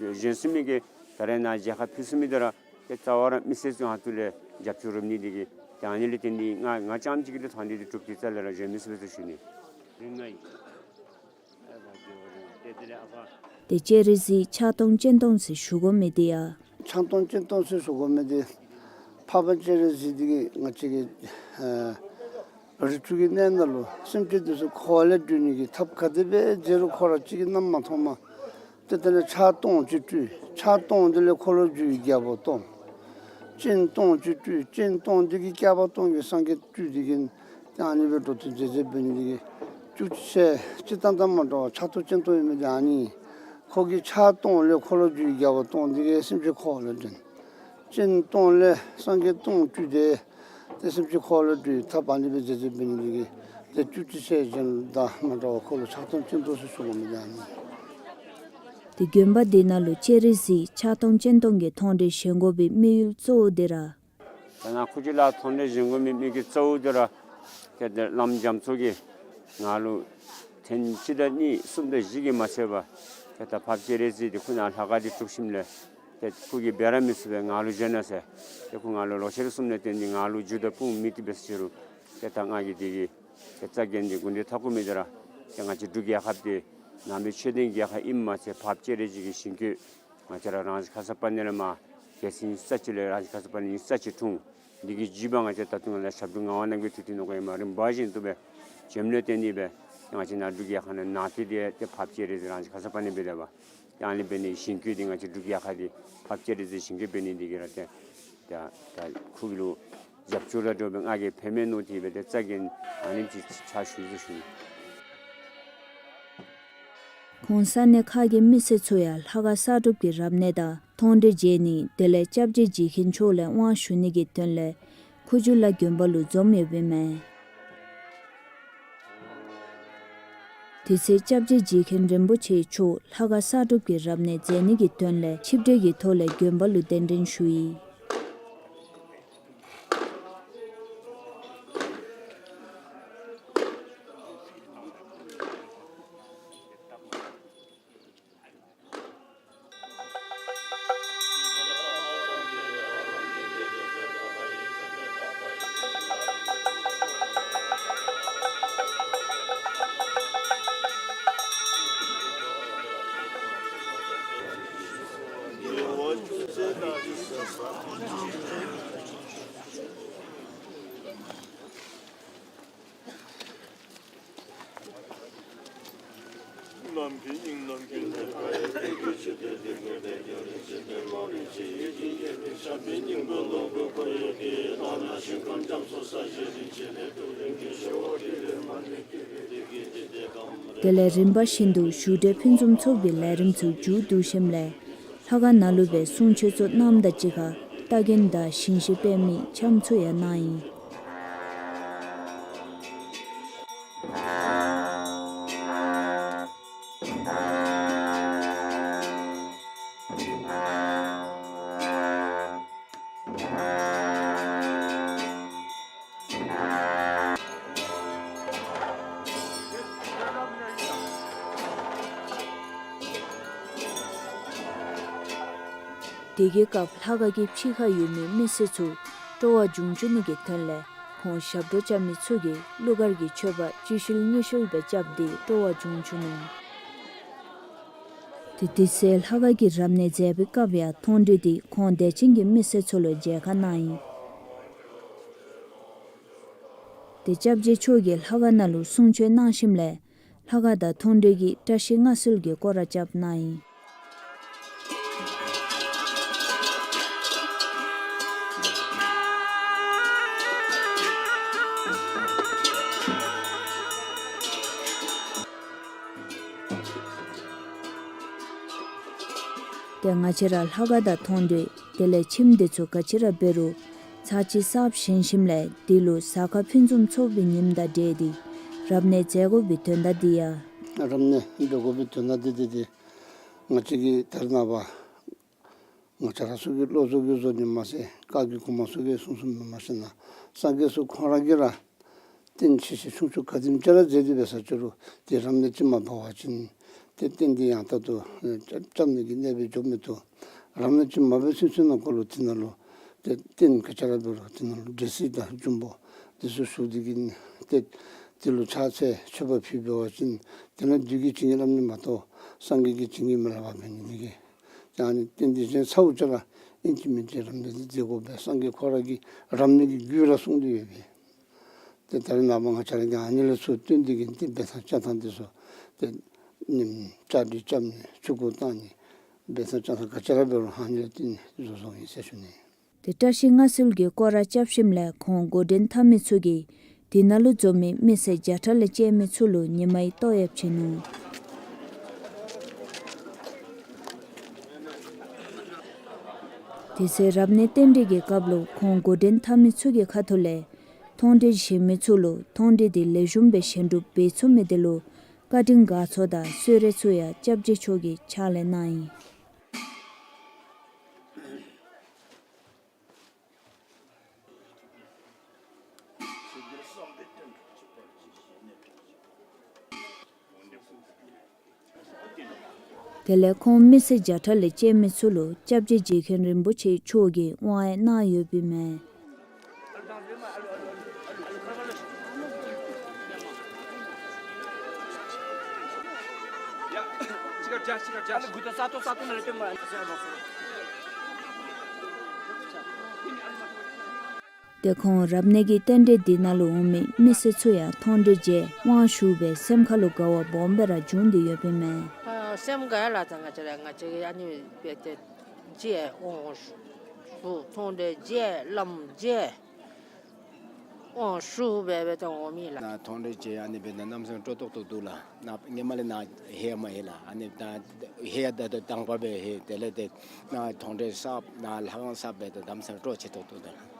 བཞེངས་ཚུགས་མི་གི་ད་རེས་ནཱ་མཇལ་ཁ་ཕུལ་ཚུགས་མི་འདི་ར་ཏེ་རྩ་བ་ར་མི་སེར་ཚུ་ཧོངས་ལས་རྒྱབ་སྐྱོར་རོགས་ནི་འདི་གིས། ཏེ་ཨ་ནི་ལས་བརྟེན་ཏེ་ང་ང་རྐྱངམ་གཅིག་གིས་ཏེ་མཐོང་གྲོལ་འདི་གྲུབ་སྟེ་རྩ་ལས་ར་བཞེངས་མི་ཚུགས་པས་ཟེར་ཞུ་ནི། ཏེ་སྤྱན་རས་གཟིགས་ཕྱག་སྟོང་སྤྱན་སྟོང་ཟེར་ཞུ་དགོ་མི་འདི་ཡང་། ཕྱག་སྟོང་སྤྱན་སྟོང་ཟེར་ཞུ་དགོ་མི་འདི་འཕགས་པ་སྤྱན་རས་གཟིགས་འདི་གིས་ང་བཅས་ཀྱི་ཨ་རིགས་དྲུག་གི་གནས་ནང་ལུ་སེམས་ཅན་འདི་ཚུ་འཁོར་བ་ལས་སྒྲོལ་ནི་གི་ཐབས་ག་དེ་སྦེ་མཛད་རུང་ཁོ་ར་གཅིག་གིས་རྣམ་མ་མཐོང་མས། ཏེ་དེ་ལས་ཕྱག་སྟོང་ཅིག་སྤྲུལ། ཕྱག་སྟོང་འདི་ལས་འཁོར་ལོས་སྒྱུར་བའི་རྒྱལ་པོ་སྟོང་། སྤྱན་སྟོང་ཅིག་སྤྲུལ། སྤྱན་སྟོང་འདི་གིས་བསྐལ་པ་སྟོང་གི་སངས་རྒྱས་སྤྲུལ་འདི་གིས་ཏེ་ཨ་ནི་སྦེ་འགྲོ་དོན་མཛད་མཛདཔ་འབད་ནི་འདི་གིས་བཅུ་གཅིག་ཞལ་སྤྱིར་བཏང་དང་མ་འདྲ་བར་ཕྱག་སྟོང་སྤྱན་སྟོང་ཡོད་མི་འདི་ཨ་ནི། ཁོ་གི་ཕྱག་སྟོང་ལས་འཁོར་ལོས་སྒྱུར་བའི་རྒྱལ་པོ་སྟོང་འདི་གིས་སེམས་ཅན་འཁོར་བ་ལས་འདྲེན། སྤྱན་སྟོང་ལས་སངས་རྒྱས་སྟོང་སྤྲུལ་ཏེ་ཏེ་སེམས་ཅན་འཁོར་བ་ལས་སྒྲོལ་བའི་ཐབས་ཨ་ནི་སྦེ་མཛད་མཛདཔ་འབད་ནི་འདི་གིས་ཏེ་བཅུ་གཅིག་ཞལ་གཞན་དང་མ་འདྲ་བར་ཁོ་ལུ་ཕྱག་སྟོང་སྤྱན་སྟོང་ཟེར་ཞུ་དགོ་མི་འདི་ཨ་ནི། ཏེ་དགོན་པ་འདི་ནང་ལུ་སྤྱན་རས་གཟིགས་ཕྱག་སྟོང་སྤྱན་སྟོང་གི་མཐོང་གྲོལ་བཞེངས་དགོ་པའི་དམིགས་ཡུལ་གཙོ་བོ་འདི་ར། ད་ནཱ་ཁུ་བྱུག་ལུ་མཐོང་གྲོལ་བཞེངས་དགོ་མི་དམིགས་ཡུལ་གཙོ་བོ་འདི་ར་ཏེ་ཏེ་བླམ་རྒྱ་མཚོ་གིས་ང་ལུ་ཐེངས་གཅིག་དང་གཉིས་གསུམ་དང་བཞི་གིས་མ་ཚད་པར་ཏེ་ད་འཕགས་པ་སྤྱན་རས་གཟིགས་འདི་ཁོ་ནཱ་ལྷ་ཁང་འདི་གྲུབ་ཞིནམ་ལས་ཏེ་ཁོ་གིས་འབད་ར་མི་ཚུགས་པས། ང་ལུ་བཞེངས་གནང་ཟེར། ཏེ་ཁོ་ང་ལུ་ལོག་ཅི་རུང་གསུངམ་ལས་བརྟེན་ཏེ་ང་ལུ་རྒྱུ་དང་དཔུང་མེད་དེ་འབད་ཟེར་རུང་ཏེ་ད་ང་གིས་འདི་གི་ཏེ་རྩ་འགེངས་ཏེ་དགོངས་འདུས་མཐའ་བསྐོར་མི་འདི་ར་ཏེ་ང་བཅས་འབྲུག་རྒྱལ་ཁབ་འདི་ནང་པའི་ཆོས་ལྡན་རྒྱལ་ཁབ་ཨིནམ་མ་ཚད་འཕགས་པ་སྤྱན་རས་གཟིགས་ཀྱི་ཞིང་བཀོད་ང་བཅས་ར་རང་བཞིན་ཁ་སར་པ་ཎི་ལས་མར་རྒྱལ་སྲིད་ཉི་ཤུ་རྩ་གཅིག་ལས་རང་བཞིན་ཁ་སར་པ་ཎི་ཉི་ཤུ་རྩ་གཅིག་འཁྲུངས། འདི་གི་བརྒྱུད་པ་ང་བཅས་ད་ལྟོ་ང་ལུ་ཞབས་དྲུང་ངག་དབང་རྣམ་རྒྱལ་མཐུ་སྟོབས་ནོར་བུ་ཨིནམ་རིམ་པ་བཞིན་དུ་སྦེ་བྱོནམ་ལས་བརྟེན་ཏེ་སྦེ་ང་བཅས་ནཱ་འབྲུག་རྒྱལ་ཁབ་ནང་ན་ཏེ་འདི་ཏེ་འཕགས་པ་སྤྱན་རས་གཟིགས་རང་བཞིན་ཁ་སར་པ་ཎི་སྦེ་སྡོདཔ། ཡང་ལས་འབད་ནི་ཞིང་བཀོད་འདི་ང་བཅས་འབྲུག་རྒྱལ་ཁབ་འདི་འཕགས་པ་སྤྱན་རས་གཟིགས་ཞིང་བཀོད་འབད་ནི་འདི་གིས་ར་ཏེ་ད་ད་ཁོ་གི་ལུ་རྒྱབ་སྐྱོར་ར་འདྲཝ་སྦེ་ང་གིས་ཕན་མས་མནོ་སྟེ་སྦེ་ཏེ་རྩ་འགེངས་ཨ་ནེམ་ཅིག་ཕྱག་ཞུ་ཡི་ཟེར་ཞུ་ནི། ཁོང་ས་གནས་ཁག་གི་མི་སེར་ཚུ་ཡང་ལྷ་ཁང་གསར་སྒྲུབ་ཀྱི་རབ་གནས་དང་མཐོང་གྲོལ་མཇལ་ནི་དེ་ལས་སྐྱབས་རྗེ་རྗེ་མཁན་མཆོག་ལས་དབང་ཞུ་ནི་གི་དོན་ལས་ཁུ་བྱུག་ལ་དགོན་པ་ལུ་འཛོམས་ཡོདཔ་ཨིན་མས། དེ་ཚེ་སྐྱབས་རྗེ་རྗེ་མཁན་རིན་པོ་ཆེ་མཆོག་ལྷ་ཁང་གསར་སྒྲུབ་ཀྱི་རབ་གནས་མཛད་ནི་གི་དོན་ལས་ཆིབས་གྲལ་གྱི་ཐོག་ལས་དགོན་པ་ལུ་གདན་འདྲེན་ཞུ་ཡི། དེ་ལས་རིམ་པ་བཞིན་དུ་བཞུགས་གྲལ་ཕུན་སུམ་ཚོགས་པའི་ལས་རིམ་ཚུ་མཇུག་བསྡུ་ཞིནམ་ལས་ལྷ་ཁང་ནང་ལུ་སྦེ་གསུང་ཆོག་ཚུ་གནངམ་དང་གཅིག་ཁར་རྟ་རྒན་དང་ཞིང་གཤེགས་པདྨའི་འཆམ་ཚུ་ཡང་གནང་ཡི། དེ་གི་སྐབས་ལྷ་ཁང་གི་ཕྱི་ཁར་ཡོད་མི་མི་སེར་ཚུ་སྤྲོ་བ་འབྱུང་བཅུག་ནི་གི་དོན་ལས་ཁོང་ཞབས་བྲོ་རྐྱབ་མི་ཚུ་གིས་གླུ་གར་གྱི་མཆོད་པ་གཅིག་ཤུལ་གཉིས་ཤུལ་སྦེ་རྐྱབ་སྟེ་སྤྲོ་བ་འབྱུང་བཅུག་ནུག། ཏེ་དེ་ཚེ་ལྷ་ཁང་གི་རབ་གནས་མཛད་པའི་སྐབས་ཡང་མཐོང་གྲོལ་འདི་ཁོང་དད་ཅན་གྱི་མི་སེར་ཚུ་ལུ་མཇལ་ཁ་གནང་ཡི། ཏེ་སྐྱབས་རྗེ་མཆོག་གིས་ལྷ་ཁང་ནང་ལུ་གསུང་ཆོག་གནང་ཞིནམ་ལས་ལྷ་ཁང་དང་མཐོང་གྲོལ་གྱི་བཀྲ་ཤིས་མངའ་གསོལ་གྱི་སྐོར་ར་རྐྱབ་གནང་ཡི། ཏེ་ང་བཅས་ར་ལྷ་ཁང་དང་མཐོང་གྲོལ་དེ་ལས་ཁྱིམ་འདི་ཚུ་ག་ཅི་ར་འབད་རུང་ཚར་གཅིག་གསརཔ་བཞེངས་ཞིནམ་ལས་འདི་ལུ་གཟའ་སྐར་ཕུན་སུམ་ཚོགས་པའི་ཉིནམ་དང་འབྲེལ་ཏེ་རབ་གནས་མཛད་དགོ་པའི་དོན་དག་འདི་ཡང་། རབ་གནས་འབད་དགོ་པའི་དོན་དག་འདི་འདི་འདི་ང་བཅས་ཀྱི་ད་རེས་ནངས་པ་ང་བཅས་ར་ཚུ་གི་བློ་བཟོ་གི་བཟོ་ནི་མ་ཚད་བཀའ་བརྒྱུད་གོང་མ་ཚུ་གིས་གསུངས་གསུངསམ་མེན་མ་ཤེས་ན་སངས་རྒྱས་ཚུ་ཁོང་ར་གིས་ར་རྟེན་ཆེ་ཆེ་ཆུང་ཆུང་ག་དེམ་ཅིག་ར་མཛད་དེ་འབད་ས་ཅིག་རུང་ཏེ་རབ་གནས་ཅིག་མ་འབད་བ་ཅིན་ཏེ་རྟེན་འདི་ཡང་དག་ཏུ་ཨེ་བཅ་བཅའ་ནི་གི་གནས་སྦེ་འགྱོ་མི་བཏུབ། རབ་གནས་ཅིག་མ་འབད་ཚུན་ཚོད་ནང་འཁོད་ལུ་དེ་ནང་ལུ་ཏེ་རྟེན་ག་ཅི་ར་འབད་རུང་དེ་ནང་ལུ་འདྲེ་སྲིན་དང་འབྱུང་པོ་འདི་ཚུ་ཞུགས་ཏེ་གིས་ཏེ་དེ་ལུ་ཕྱག་འཚལ་མཆོད་པ་ཕུལ་འབད་བ་ཅིན་དེ་ལས་བདུད་ཀྱི་བྱིན་གྱིས་བརླབ་ནི་མ་གཏོགས་སངས་རྒྱས་ཀྱི་བྱིན་གྱིས་མི་བརླབ་པ་འབད་ནི་མེད་གི། ཡང་ནི་རྟེན་འདི་གཞན་ཚར་བ་ཅིག་ར་ཨིན་ཅི་མིན་ཅི་རབ་གནས་འདི་མཛད་དགོ་པས། སངས་རྒྱས་ཁོ་ར་གིས་རབ་གནས་ཀྱི་རྒྱུད་ར་གསུངས་ཏེ་ཡོད་པས། ཏེ་ད་རེས་ནངས་པ་ང་བཅས་ར་གིས་ཨ་ནི་ལས་ཚུར་བསྟུན་ཏེ་གིས་ཏེ་འབད་ཐངས་བཅའ་ཐངས་འདི་ཚུ་ཏེ་ནིམ་བཅའ་སྒྲིག་རྐྱབ་ནི་ཆུ་འགོ་བཏང་ནི་འབད་ཐངས་བཅའ་ཐངས་ག་ཅི་ར་འབད་རུང་ཨ་ནི་ལས་བསྟུན་ནི་བཟོ་བཟོཝ་ཨིན་ཟེར་ཞུ་ནི། ཏེ་བཀྲ་ཤིས་མངའ་གསོལ་གྱི་སྐོར་ར་རྐྱབ་ཞིནམ་ལས་ཁོང་འགོ་འདྲེན་འཐབ་མི་ཚུ་གིས་དེ་ནང་ལུ་འཛོམས་མི་མི་སེར་བརྒྱ་ཕྲག་ལས་བཅད་མི་ཚུ་ལུ་ཉི་མའི་ཏོག་ཡོདཔ་བྱིན་ནུག། དེ་ཚེ་རབ་གནས་རྟེན་འབྲེལ་གྱི་སྐབས་ལུ་ཁོང་འགོ་འདྲེན་འཐབ་མི་ཚུ་གི་ཁ་ཐུག་ལས་མཐོང་གྲོལ་བཞེངས་མི་ཚུ་ལུ་མཐོང་གྲོལ་འདི་ལེགས་ཤོམ་སྦེ་བཞེངས་གྲུབ་འབད་ཚུགས་མི་དེ་ལུ་བཀའ་དྲིན་དགའ་ཚོར་དང་གསོལ་རས་ཚུ་ཡང་སྐྱབས་རྗེ་མཆོག་གི་ཕྱག་ལས་གནང་ཡི། དེ་ལས་ཁོང་མི་སེར་བརྒྱ་ཕྲག་ལས་བཅད་མི་ཚུ་ལུ་སྐྱབས་རྗེ་རྗེ་མཁན་རིན་པོ་ཆེ་མཆོག་གིས་དབང་ཡང་གནང་ཡོདཔ་ཨིན་མས། ཏེ་ཁོང་རབ་གནས་ཀྱི་རྟེན་འབྲེལ་འདི་ནང་ལུ་འོང་མི་མི་སེར་ཚུ་ཡང་མཐོང་གྲོལ་མཇལ་དབང་ཞུ་སྦེ་སེམས་ཁ་ལུ་དགའ་བ་སྦོམ་སྦེ་ར་བྱུང་སྟེ་ཡོདཔ་ཨིན་མས། ཨ་སེམས་དགའ་ཡི་ལགས། ད་ང་བཅས་ར་ང་བཅས་ཀྱིས་ཨ་ནི་སྦེ་ཏེ་མཇལ་དབང་ཞུ་མཐོང་གྲོལ་མཇལ་བླམ་མཇལ་དབང་ཞུ་སྦེ་སྦེ་ཏེ་འོང་མི་ལགས། ནཱ་མཐོང་གྲོལ་མཇལ་ཨ་ནི་སྦེ་ནཱ་གནམ་མེད་ས་མེད་སྤྲོ་ཏོག་ཏོ་འདུག་ལགས། ནཱ་སྔོན་མ་ལས་ནཱ་ལྷོད་མ་ལྷོད་ལགས། ཨ་ནི་ད་ལྷོད་ད་ད་དང་པ་སྦེ་ལྷོད། དེ་ལས་ཏེ་ནཱ་མཐོང་གྲོལ་གསརཔ་ནཱ་ལྷ་ཁང་གསརཔ་སྦེ་ཏེ་གནམ་མེད་ས་མེད་སྤྲོ་ཆེ་ཏོག་ཏོ་འདུག་ལགས།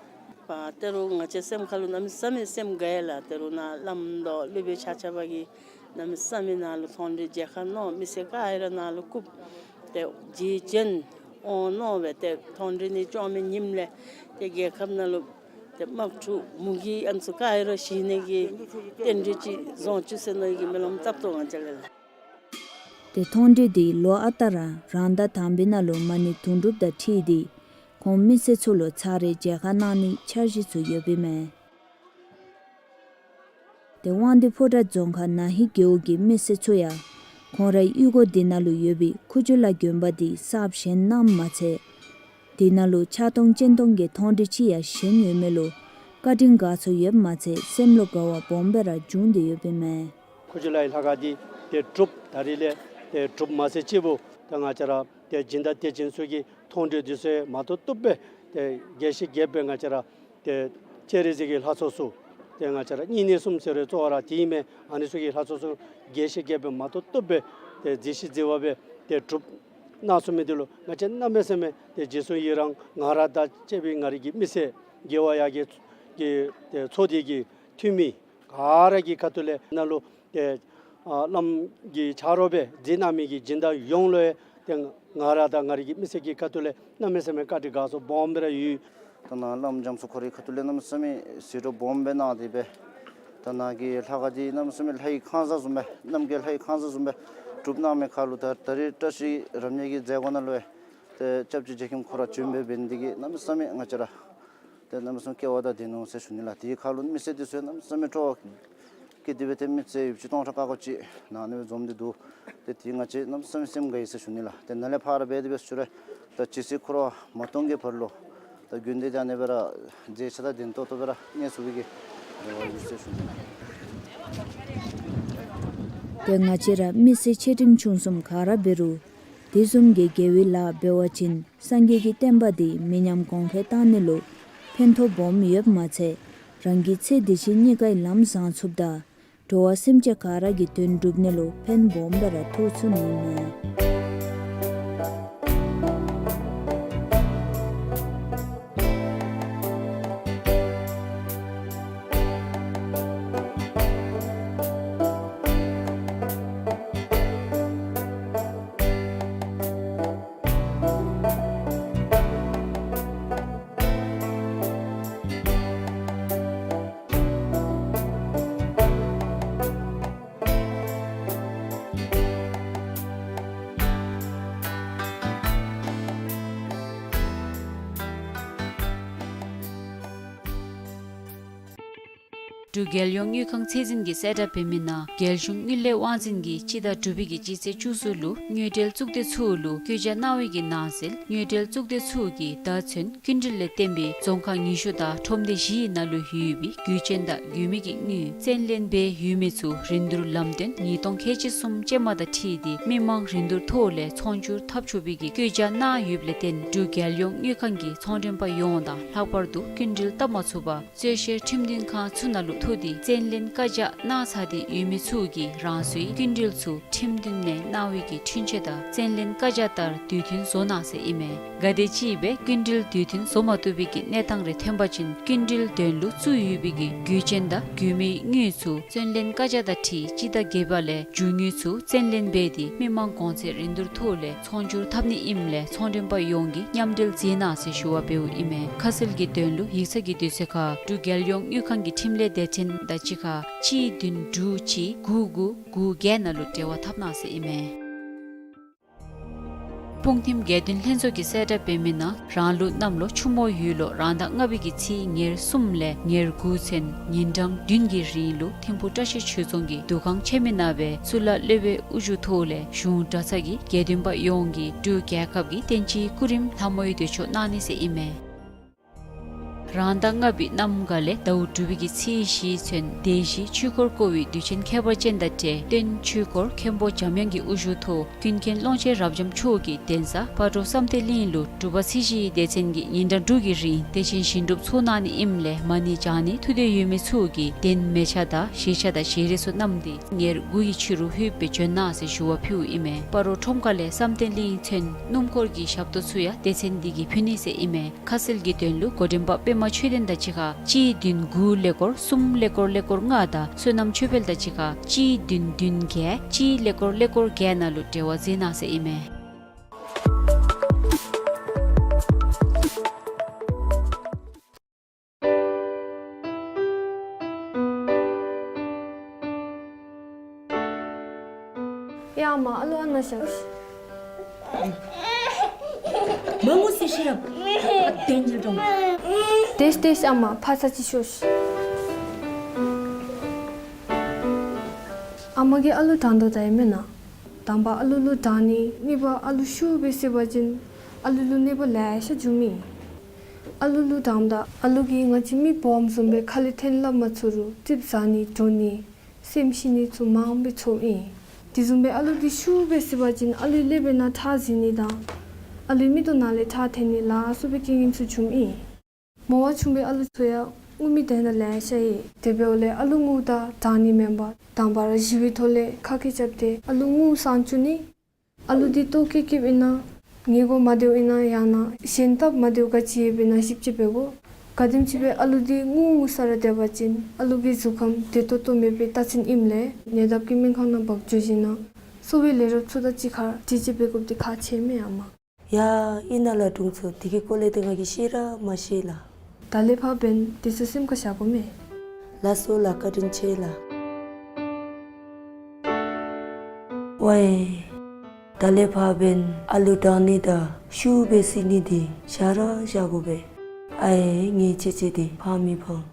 པ་ད་རུང་ང་བཅས་སེམས་ཁ་ལུ་གནམ་མེད་ས་མེད་སེམས་དགའ་ཡི་ལགས། ད་རུང་ནཱ་བླམ་དང་སློབ་དཔོན་ཆ་ཁྱབ་ཀྱིས་གནམ་མེད་ས་མེད་ནཱ་ལུ་མཐོང་གྲོལ་མཇལ་ཁ་གནང་། མི་སེར་ག་ར་ནཱ་ལུ་བཀུག་སྟེ་རྗེས་བྱོན་འོང་མནོ་སྦེ་ཏེ་མཐོང་གྲོལ་ནི་བཅོ་ལྔ་པའི་ཉིནམ་ལས་ཏེ་རྒྱལ་ཁབ་ནང་ལུ་ཏེ་དམག་འཁྲུག་མུ་གེ་ཨ་ནི་ཚུ་ག་ར་ཞི་ནི་གི་རྟེན་འབྲེལ་ཅིག་བཟུང་བཅུག་ཟེར་མནོ་ནི་གི་སྨོན་ལམ་བཏབ་དོ་ང་བཅས་ལས་ལགས། ཏེ་མཐོང་གྲོལ་འདི་ལོ་ཨ་རྟག་ར་རང་ཟླ་དང་པའི་ནང་ལུ་མ་ཎི་དུང་སྒྲུབ་དང་འཁྲིལ་ཏེ་ཁོང་མི་སེར་ཚུ་ལུ་ཚར་རེ་མཇལ་ཁ་གནང་ནི་འཆར་གཞི་ཚུ་ཡོདཔ་ཨིན་མས། ཏེ་དབང་འདུས་ཕོ་བྲང་རྫོང་ཁག་ན་ཧི་རྒེད་འོག་གི་མི་སེར་ཚུ་ཡང་ཁོང་རའི་གཡུས་སྒོ་འདི་ནང་ལུ་ཡོད་པའི་ཁུ་བྱུག་ལ་དགོན་པ་འདི་གསརཔ་བཞེངས་གནངམ་མ་ཚད་ དེ་ནང་ལུ་ཆག་སྡང་གཅེན་སྡང་གི་མཐོང་གྲོལ་ཅིག་ཡང་བཞེངས་ཡོད་མི་ལུ་བཀའ་དྲིན་དགའ་ཚོར་ཡོདཔ་མ་ཚད་སེམས་ལུ་དགའ་བ་སྦོམ་སྦེ་ར་བྱུང་སྟེ་ཡོདཔ་ཨིན་མས། ཁུ་བྱུག་ལྷ་ཡི་ལྷ་ཁང་འདི་ཏེ་གྲུབ་ད་རིས་ལས་ཏེ་གྲུབ་མ་ཚད་ཅིག་པོ་ད་ང་བཅས་ར་ཏེ་སྦྱིན་བདག་དད་ཅན་ཚུ་གི་མཐོང་གྲོལ་འདི་ཚུ་མ་བཏུབ་བཏུབ་སྦེ་ཏེ་རྒྱས་ཤིང་རྒྱསཔ་སྦེ་ང་བཅས་ར་ཏེ་སྤྱན་རས་གཟིགས་ཀྱི་ལྷ་ཚོགས་ཚུ་ཏེ་ང་བཅས་ར་བསྙེན་གནས་གསུམ་ཟེར་བའི་གཙོ་བོ་ར་དེ་ཨིན་མས། ཨ་ནི་ཚུ་གི་ལྷ་ཚོགས་ཚུ་རྒྱས་ཤིང་རྒྱསཔ་སྦེ་མ་བཏུབ་བཏུབ་སྦེ་ཏེ་མཛེས་ཤིང་མཛེས་པ་སྦེ་ཏེ་གྲུབ་གནང་ཚུགས་མི་འདི་ལུ་ང་བཅས་གནམ་མེད་ས་མེད་ཏེ་རྗེས་སུ་ཡི་རང་ང་ར་དང་བཅས་པའི་ང་རའི་གི་མི་སེར་དགེ་བ་ཡར་རྒྱས་ཀྱི་ཏེ་ཚོགས་སྡེ་གི་འཐུས་མི་ག་ར་གི་ཁ་ཐུག་ལས་ནཱ་ལུ་ཏེ་ཨ་བླམ་གྱི་ཆ་རོགས་སྦེ་མཛད་གནང་མི་གི་སྦྱིན་བདག་ཡོངས་ལུ་ཡང་ཏེ་ང་ར་དང་ང་རའི་གི་མི་སེར་གྱི་ཁ་ཐུག་ལས་གནམ་མེད་ས་མེད་བཀའ་དྲིན་དགའ་ཚོར་སྦོམ་སྦེ་ར་ཡོད། ད་ནཱ་བླམ་རྒྱ་མཚོ་ཁོ་རའི་ཁ་ཐུག་ལས་གནམ་མེད་ས་མེད་ཟད་འགྲོ་སྦོམ་སྦེ་གནང་སྟེ་སྦེ་ད་ནཱ་གི་ལྷ་ཁང་འདི་གནམ་མེད་ས་མེད་ལྷ་ཡི་ཁང་བཟང་བཟུམ་སྦེ་གནམ་གྱི་ལྷ་ཡི་ཁང་བཟང་བཟུམ་སྦེ་གྲུབ་གནང་མི་ཁར་ལུ་ད་ད་རིས་བཀྲ་ཤིས་རབ་གནས་ཀྱི་མཛད་སྒོ་ནང་ལུ་ཡང་ཏེ་སྐྱབས་རྗེ་རྗེ་མཁན་ཁོ་ར་བྱོན་སྦེ་འབད་ནི་འདི་གིས་གནམ་མེད་ས་མེད་ང་བཅས་ར་ཏེ་གནམ་མེད་ས་མེད་སྐལ་བ་དང་ལྡན་ནུག་ཟེར་ཞུ་ནི་ལགས། དེའི་ཁར་ལུ་མི་སེར་འདི་ཚུ་ཡང་གནམ་མེད་ས་མེད་སྤྲོ་བ་སྐྱེས་ཏེ་སྦེ་ཏེ་མི་སེར་ཡོདཔ་ཅིག་སྟོང་ཕྲག་ཁ་ཁ་ཅིག་ནཱ་ནི་སྦེ་འཛོམས་ཏེ་འདུག། ཏེ་དེ་ང་བཅས་གནམ་མེད་ས་མེད་སེམས་དགའ་ཡི་ཟེར་ཞུ་ནི་ལགས། ཏེ་ནཱ་ལས་ཕར་འབད་དེ་སྦེ་ཞུ་རུང་ད་ཇི་སྲིད་འཁོར་བ་མ་སྟོངས་ཀྱི་བར་ལུ་ད་དགོན་སྡེ་འདི་ཨ་ནི་སྦེ་ར་མཛེས་ཆ་དང་ལྡན་ཏོག་ཏོ་སྦེ་ར་གནས་ཚུགས་པའི་གི་རེ་བ་ཡོད་ཟེར་ཞུ་ནི་ལགས། ཏེ་ང་བཅས་ར་མི་སེར་ཆེ་འབྲིང་ཆུང་གསུམ་ག་ར་འབད་རུང་དེ་བཟུམ་གྱི་དགེ་བའི་ལཱ་འབད་བ་ཅིན་སངས་རྒྱས་ཀྱི་བསྟན་པ་འདི་མི་ཉམས་གོང་འཕེལ་གཏང་ནི་ལུ་ཕན་ཐོགས་སྦོམ་ཡོདཔ་མ་ཚད་རང་གི་ཚེ་འདི་ཕྱི་གཉིས་ཀའི་ལམ་བཟང་ཚུགསཔ་དང་འགྲོ་བ་སེམས་ཅན་ག་ར་གི་དོན་འགྲུབ་ནི་ལུ་ཕན་སྦོམ་སྦེ་ར་ཐོགས་ཚུགས་ནི་ཨིན་མས། འབྲུག་རྒྱལ་ཡོངས་དངུལ་ཁང་ཚད་འཛིན་གྱིས་གསལ་བསྒྲགས་འབད་མི་ནང་རྒྱལ་གཞུང་དངུལ་ལས་དབང་འཛིན་གྱིས་སྤྱི་ཟླ་དྲུག་པའི་གི་སྤྱི་ཚེས་བཅུ་གསུམ་ལུ་དངུལ་འབྲེལ་གཙུག་སྡེ་ཚུ་ལུ་བཀོད་རྒྱ་གནང་བའི་གི་ནང་གསེས་དངུལ་འབྲེལ་གཙུག་སྡེ་ཚུ་གིས་ད་ཚུན་སྐྱིན་འགྲུལ་ལས་བརྟེན་པའི་རྫོང་ཁག་ཉི་ཤུ་དང་ཁྲོམ་སྡེ་བཞི་ནང་ལུ་ཡོད་པའི་རྒུད་ཆེན་དང་རྒུད་མི་གི་དངུལ་བཙན་ལེན་འབད་ཡོད་མི་ཚུ་རིན་བསྡུར་ལམ་སྟོན་ཉིས་སྟོང་ཁལ་གཅིག་གསུམ་ཅན་མ་དང་འཁྲིལ་ཏེ་མི་མང་རིན་བསྡུར་ཐོག་ལས་ཚོང་སྒྱུར་འཐབ་ཆོག་པའི་གི་བཀོད་རྒྱ་གནང་ཡོདཔ་ལས་བརྟེན་འབྲུག་རྒྱལ་ཡོངས་དངུལ་ཁང་གིས་ཚོང་མགྲོན་པ་ཡོངས་དང་ལྷག་པར་དུ་སྐྱིན་འགྲུལ་བཏབ་མ་ཚུགས་པར་རྩོད་བཤེར་ཁྲིམས་མཐུན་ཁང་ཚུ་ནང་ལུ་ཐུག་སྟེ་བཙན་ལེན་བཀའ་རྒྱ་གནང་ཚར་ཏེ་ཡོད་མི་ཚུ་གིས་རང་སོའི་སྐྱིན་འགྲུལ་ཚུ་ཁྲིམས་མཐུན་ནས་གནང་བའི་གི་འཁྲུན་ཆོད་དང་བཙན་ལེན་བཀའ་རྒྱ་ལྟར་དུས་མཐུན་བཟོ་གནང་ཟེར་ཨིན་མས། གལ་ཏེ་ཅིག་སྦེ་སྐྱིན་འགྲུལ་དུས་མཐུན་བཟོ་མ་བཏུབ་པའི་གི་གནས་སྟངས་རེ་ཐོན་པ་ཅིན་སྐྱིན་འགྲུལ་དོན་ལུ་བཙུགས་ཡོད་པའི་གི་རྒུད་ཆེན་དང་རྒུད་མིའི་དངུལ་ཚུ་བཙན་ལེན་བཀའ་རྒྱ་དང་འཁྲིལ་སྤྱི་ཟླ་བརྒྱད་པ་ལས་རྒྱུ་དངུལ་ཚུ་བཙན་ལེན་འབད་དེ་མི་མང་གོང་ཚད་རིན་བསྡུར་ཐོག་ལས་ཚོང་སྒྱུར་འཐབ་ནི་ཨིནམ་ལས་ཚོང་མགྲོན་པ་ཡོངས་ཀྱིས་མཉམ་འབྲེལ་མཛད་གནང་ཟེར་ཞུ་བ་འབདཝ་ཨིན་མས། ཁ་གསལ་གྱི་དོན་ལུ་ཡིག་ཚང་གི་དུས་ཚོད་ཁར་འབྲུག་རྒྱལ་ཡོངས་དངུལ་ཁང་གི་ཁྲིམས་ལས་སྡེ་ཚན་དང་གཅིག་ཁར་གཅིག་བདུན་དྲུག་གཅིག་དགུ་དགུ་དགུ་བརྒྱད་ནང་ལུ་འབྲེལ་བ་འཐབ་གནང་ཟེར་ཨིན་མས། སྤུངས་ཐིམ་དགེ་འདུན་ལྷན་ཚོགས་ཀྱིས་གསལ་བསྒྲགས་འབད་མི་ནང་རང་ལུགས་གནམ་ལོ་ཆུ་མོ་ཡོས་ལོ་རང་ཟླ་ལྔ་པའི་གི་ཚེས་ཉེར་གསུམ་ལས་ཉེར་དགུ་ཚུན་ཉིན་གྲངས་བདུན་གྱི་རིང་ལུ་ཐིམ་ཕུག་བཀྲ་ཤིས་ཆོས་རྫོང་གི་འདུ་ཁང་ཆེན་མོའི་ནང་སྦེ་གཙུག་ལག་སློབ་དཔོན་དབུ་བཞུགས་ཐོག་ལས་གཞུང་གྲྭ་ཚང་གི་དགེ་འདུན་པ་ཡོངས་ཀྱིས་འབྲུག་རྒྱལ་ཁབ་ཀྱི་བསྟན་སྤྱིའི་སྐུ་རིམ་ལྷ་མོའི་འདོད་ཆོག་གནང་ནི་ཟེར་ཨིན་མས། རང་ཟླ་ལྔ་པའི་གནམ་གང་ལས་ཟླཝ་དྲུག་པའི་གི་ཚེས་བཞི་ཚུན་སྡེ་བཞིའི་ཆོས་འཁོར་བསྐོར་བའི་དུས་ཆེན་ཁྱད་པར་ཅན་དང་འབྲེལ་སྟོན་ཆོས་འཁོར་མཁན་པོ་འཇམ་དབྱངས་ཀྱི་དབུ་བཞུགས་ཐོག་ཀུན་མཁྱེན་ཀློང་ཆེན་རབ་འབྱམས་མཆོག་གིས་གདན་ས་སྤ་རོ་བསམ་གཏན་གླིང་ལུ་འབྲུག་པ་ཚེས་བཞིའི་སྡེ་ཚན་གྱིས་ཉིན་གྲངས་དྲུག་གི་རིང་དེ་བཞིན་ཞིང་སྒྲུབ་ཚོགས་གནང་ནི་ཨིནམ་ལས་མ་ཎི་བགྱང་ནི་ཐུགས་འདོད་ཡོད་མི་ཚུ་གིས་གདན་མལ་ཆ་དང་བཞེས་ཆ་དང་བཞེས་རས་ཚུ་བསྣམས་ཏེ་ཉེར་དགུ་ཡི་ཕྱི་རུ་ལྷོད་སྦེ་བྱོན་གནང་ཟེར་ཞུ་བ་ཕུལཝ་ཨིན་མས། སྤ་རོ་ཁྲོམ་ཁ་ལས་བསམ་གཏན་གླིང་ཚུན་སྣུམ་འཁོར་གྱི་ཞབས་ཏོག་ཚུ་ཡང་སྡེ་ཚན་འདི་གིས་ཕུལ་ནི་ཟེར་ཨིན་མས། ཁ་གསལ་གྱི་དོན་ལུ་འགོ་འདྲེན་པ་པདྨ་ཆོས་ལྡན་དང་གཅིག་ཁར་གཅིག་བདུན་དགུ་ཀླད་ཀོར་གསུམ་ཀླད་ཀོར་ཀླད་ཀོར་ལྔ་དང་བསོད་ནམས་ཆོས་འཕེལ་དང་གཅིག་ཁར་གཅིག་བདུན་བདུན་བརྒྱད་གཅིག་ཀླད་ཀོར་ཀླད་ཀོར་བརྒྱད་ནང་ལུ་འབྲེལ་བ་མཛད་གནང་ཟེར་ཨིན་མས། ཡ་ཨ་མ་ཨ་ལུ་ཨ་ནཱ་བཞག་ཤིག། མ་ངུ་ཟེར་ཤེས་རབ། ཨ་དེ་ཉིལ་འགྲོ། དེས་དེས་ཨ་མ་ཕར་ཚུར་ཅིག་ཤོག་ཤིག། ཨ་མ་གིས་ཨ་ལུ་དྲང་དོ་ད་ཨིན་མེན་ན། དང་པ་ཨ་ལུ་ལུ་དྲང་ནི་གཉིས་པ་ཨ་ལུ་ཤུགས་སྦེ་བསད་པ་ཅིན། ཨ་ལུ་ལུ་གནོད་པ་ལེ་ཤ་འབྱུངམ་ཨིན། ཨ་ལུ་ལུ་དྲངམ་ད་ཨ་ལུ་གིས་ང་བཅས་མི་སྦོམ་བཟུམ་སྦེ་ཁ་ལས་འཐོན་སླབ་མ་ཚུགས་རུང་ཙིགཔ་ཟ་ནི་འགྲོ་ནི་སེམས་ཤི་ནི་ཚུ་མངམ་སྦེ་ཚོརཝ་ཨིན། དེ་བཟུམ་སྦེ་ཨ་ལུ་འདི་ཤུགས་སྦེ་གཟིར་བ་ཅིན་ཨ་ལུའི་ཀླད་པའི་ནང་ཁྲག་འཛིང་ནི་དང་ཨ་ལུའི་མིག་ཏོ་ནང་ལས་ཁྲག་འཐོན་ནི་ལ་སོགས་པའི་རྐྱེན་ངན་ཚུ་འབྱུངམ་ཨིན། མོ་བ་ཆུང་བའི་ཨ་ལུ་ཚུ་ཡང་རྔུ་མི་དེ་ནང་ལེ་ཤ་ཨིན། དེ་འབདཝ་ལས་ཨ་ལུ་རྔུཝ་ད་དྲང་ནི་མེན་པར་དང་པ་ར་བཞེས་པའི་ཐོག་ལས་ཁ་སྐད་རྐྱབ་སྟེ་ཨ་ལུ་རྔུ་སངས་བཅུག་ནི། ཨ་ལུ་འདི་ལྟོ་བཀོལ་བཀོལཝ་ཨིན་ན་ཉལ་གོ་མ་བདེཝ་ཨིན་ན་ཡང་ན་གཞན་སྟབས་མ་བདེཝ་ག་ཅི་ཡོདཔ་ཨིན་ན་ཞིབ་དཔྱད་འབད་དགོ། ག་དེམ་ཅིག་སྦེ་ཨ་ལུ་འདི་རྔུ་རྔུ་ས་ར་སྡོད་པ་ཅིན་ཨ་ལུ་གི་གཟུགས་ཁམས་བདེ་ཏོག་ཏོ་མེད་པའི་རྟགས་མཚན་ཨིནམ་ལས་ཉེ་འདབས་ཀྱི་སྨན་ཁང་ནང་འབག་འགྱོ་ཞིནམ་ལས་གསོ་བའི་ལས་རོགསཔ་ཚུ་དང་གཅིག་ཁར་དྲི་དཔྱད་འབད་དགོཔ་འདི་ཁག་ཆེ་མས་ཨ་མ། ཡ་ཨིན་ན་ལགས་དྲུང་འཚོ། དེ་གི་སྐོར་ལས་ཏེ་ང་གིས་ཤེས་ར་མ་ཤེས་ལགས། ད་ལས་ཕར་འབདན་དེ་ཚུ་སེམས་ཁར་བཞག་དགོ་མས། ལགས་སོ་ལགས། བཀའ་དྲིན་ཆེ་ལགས། ཝའེ། ད་ལས་ཕར་འབདན་ཨ་ལུ་དྲང་ནི་དང་ཤུགས་སྦེ་གཟིར་ནི་འདི་བཞག་ར་བཞག་དགོ་པས། ཨའེ་ངེའི་ཅེ་ཅེ་འདི་ཕངས་མི་ཕངས།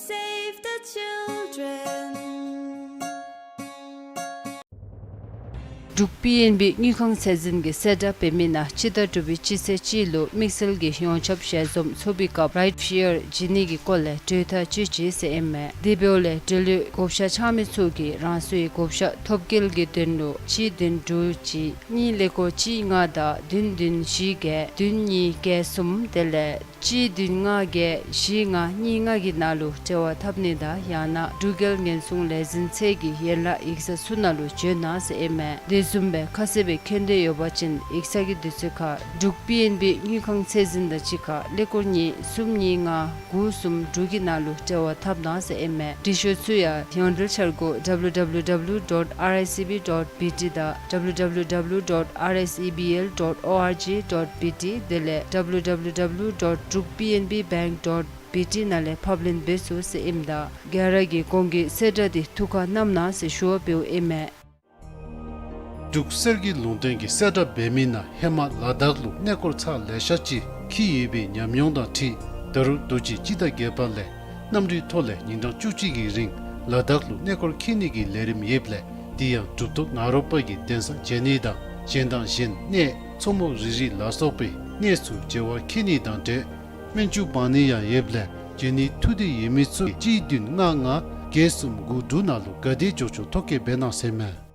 Save the children. འབྲུག་པི་ཨེན་བི་དངུལ་ཁང་ཚད་འཛིན་གྱིས་གསལ་བསྒྲགས་འབད་མི་ནང་སྤྱི་ཟླ་དྲུག་པའི་སྤྱི་ཚེས་གཅིག་ལུ་དམིགས་བསལ་གྱི་ཡོངས་ཁྱབ་ཞལ་འཛོམས་ཚོགས་པའི་སྐབས་རའིཊ་ཕི་ཡར་བྱིན་ནི་གི་སྐོར་ལས་གྲོས་ཐག་བཅད་ཅི་ཟེར་ཨིན་མས། དེ་འབདཝ་ལས་འབྲེལ་ཡོད་བགོ་བཤའ་འཆང་མི་ཚུ་གིས་རང་སོའི་བགོ་བཤའ་ཐོབ་སྐལ་གྱི་དོན་ལུ་གཅིག་བདུན་དྲུག་གཅིག་གཉིས་ཀླད་ཀོར་གཅིག་ལྔ་དང་བདུན་བདུན་བཞི་བརྒྱད་བདུན་གཉིས་བརྒྱད་གསུམ་དེ་ལས་གཅིག་བདུན་ལྔ་བརྒྱད་བཞི་ལྔ་གཉིས་ལྔ་གི་ནང་ལུ་འབྲེལ་བ་འཐབ་ནི་དང་ཡང་ན་འབྲུག་རྒྱལ་ཉེན་སྲུང་ལས་འཛིན་ཚད་ཀྱི་ཡན་ལག་ཡིག་ཚང་ཚུ་ནང་ལུ་བྱོན་གནང་ཟེར་ཨིན་མས། དེ་བཟུམ་སྦེ་ཁ་གསལ་སྦེ་མཁྱེན་འདོད་ཡོད་པ་ཅིན་ཡིག་ཚང་གི་དུས་ཚོད་ཁར་འབྲུག་པི་ཨེན་བི་དངུལ་ཁང་ཚད་འཛིན་དང་གཅིག་ཁར་ཀླད་ཀོར་གཉིས་གསུམ་གཉིས་ལྔ་དགུ་གསུམ་དྲུག་གི་ནང་ལུ་འབྲེལ་བ་འཐབ་གནང་ཟེར་ཨིན་མས། འབྲི་ཤོག་ཚུ་ཡང་ཡོངས་འབྲེལ་འཆར་སྒོ་W W W dot R S E B dot B T དང་W W W dot R S E B L dot org dot B T དེ་ལས་W W W dot druk P N B bank dot B T ནང་ལས་ཕབ་ལེན་འབད་ཚུགས་ཟེར་ཨིནམ་ད་ག་ར་གིས་གོང་གི་གསལ་བསྒྲགས་འདི་ཐུགས་ཁར་བསྣམ་གནང་ཟེར་ཞུ་བ་འབདཝ་ཨིན་མས། འབྲུག་གསེར་གྱི་ལུང་བསྟན་གྱིས་གསལ་བསྒྲགས་འབད་མི་ནང་ཧེ་མ་ལ་དྭགས་ལུ་གནས་སྐོར་ཚར་ལེ་ཤ་ཅིག་འཁྱིད་ཡོད་པའི་ཉམས་མྱོང་དང་འཁྲིལ་ད་རུང་དུས་ཅི་སྤྱི་ཟླ་བརྒྱད་པ་ལས་གནམ་གྲུའི་ཐོག་ལས་ཉིན་གྲངས་བཅུ་གཅིག་གི་རིང་ལ་དྭགས་ལུ་གནས་སྐོར་འཁྱིད་ནི་གི་ལས་རིམ་ཡོདཔ་ལས་དེ་ཡང་གྲུབ་ཐོབ་ངག་རོགཔ་གི་གདན་ས་མཇལ་ནི་དང་གཞན་དང་གཞན་གནས་མཚོ་མོ་རི་རི་ལ་སོགས་པའི་གནས་ཚུ་མཇལ་བར་འཁྱིད་ནི་དང་འབྲེལ་སྨན་བཅོས་འབག་ནི་ཡང་ཡོདཔ་ལས་འབྱོན་ནི་ཐུགས་འདོད་ཡོད་མི་ཚུ་གཅིག་བདུན་ལྔ་ལྔ་བརྒྱད་གསུམ་དགུ་དྲུག་ནང་ལུ་ག་དེ་མགྱོགས་མགྱོགས་ཐོ་བཀོད་འབད་གནང་ཟེར་མས།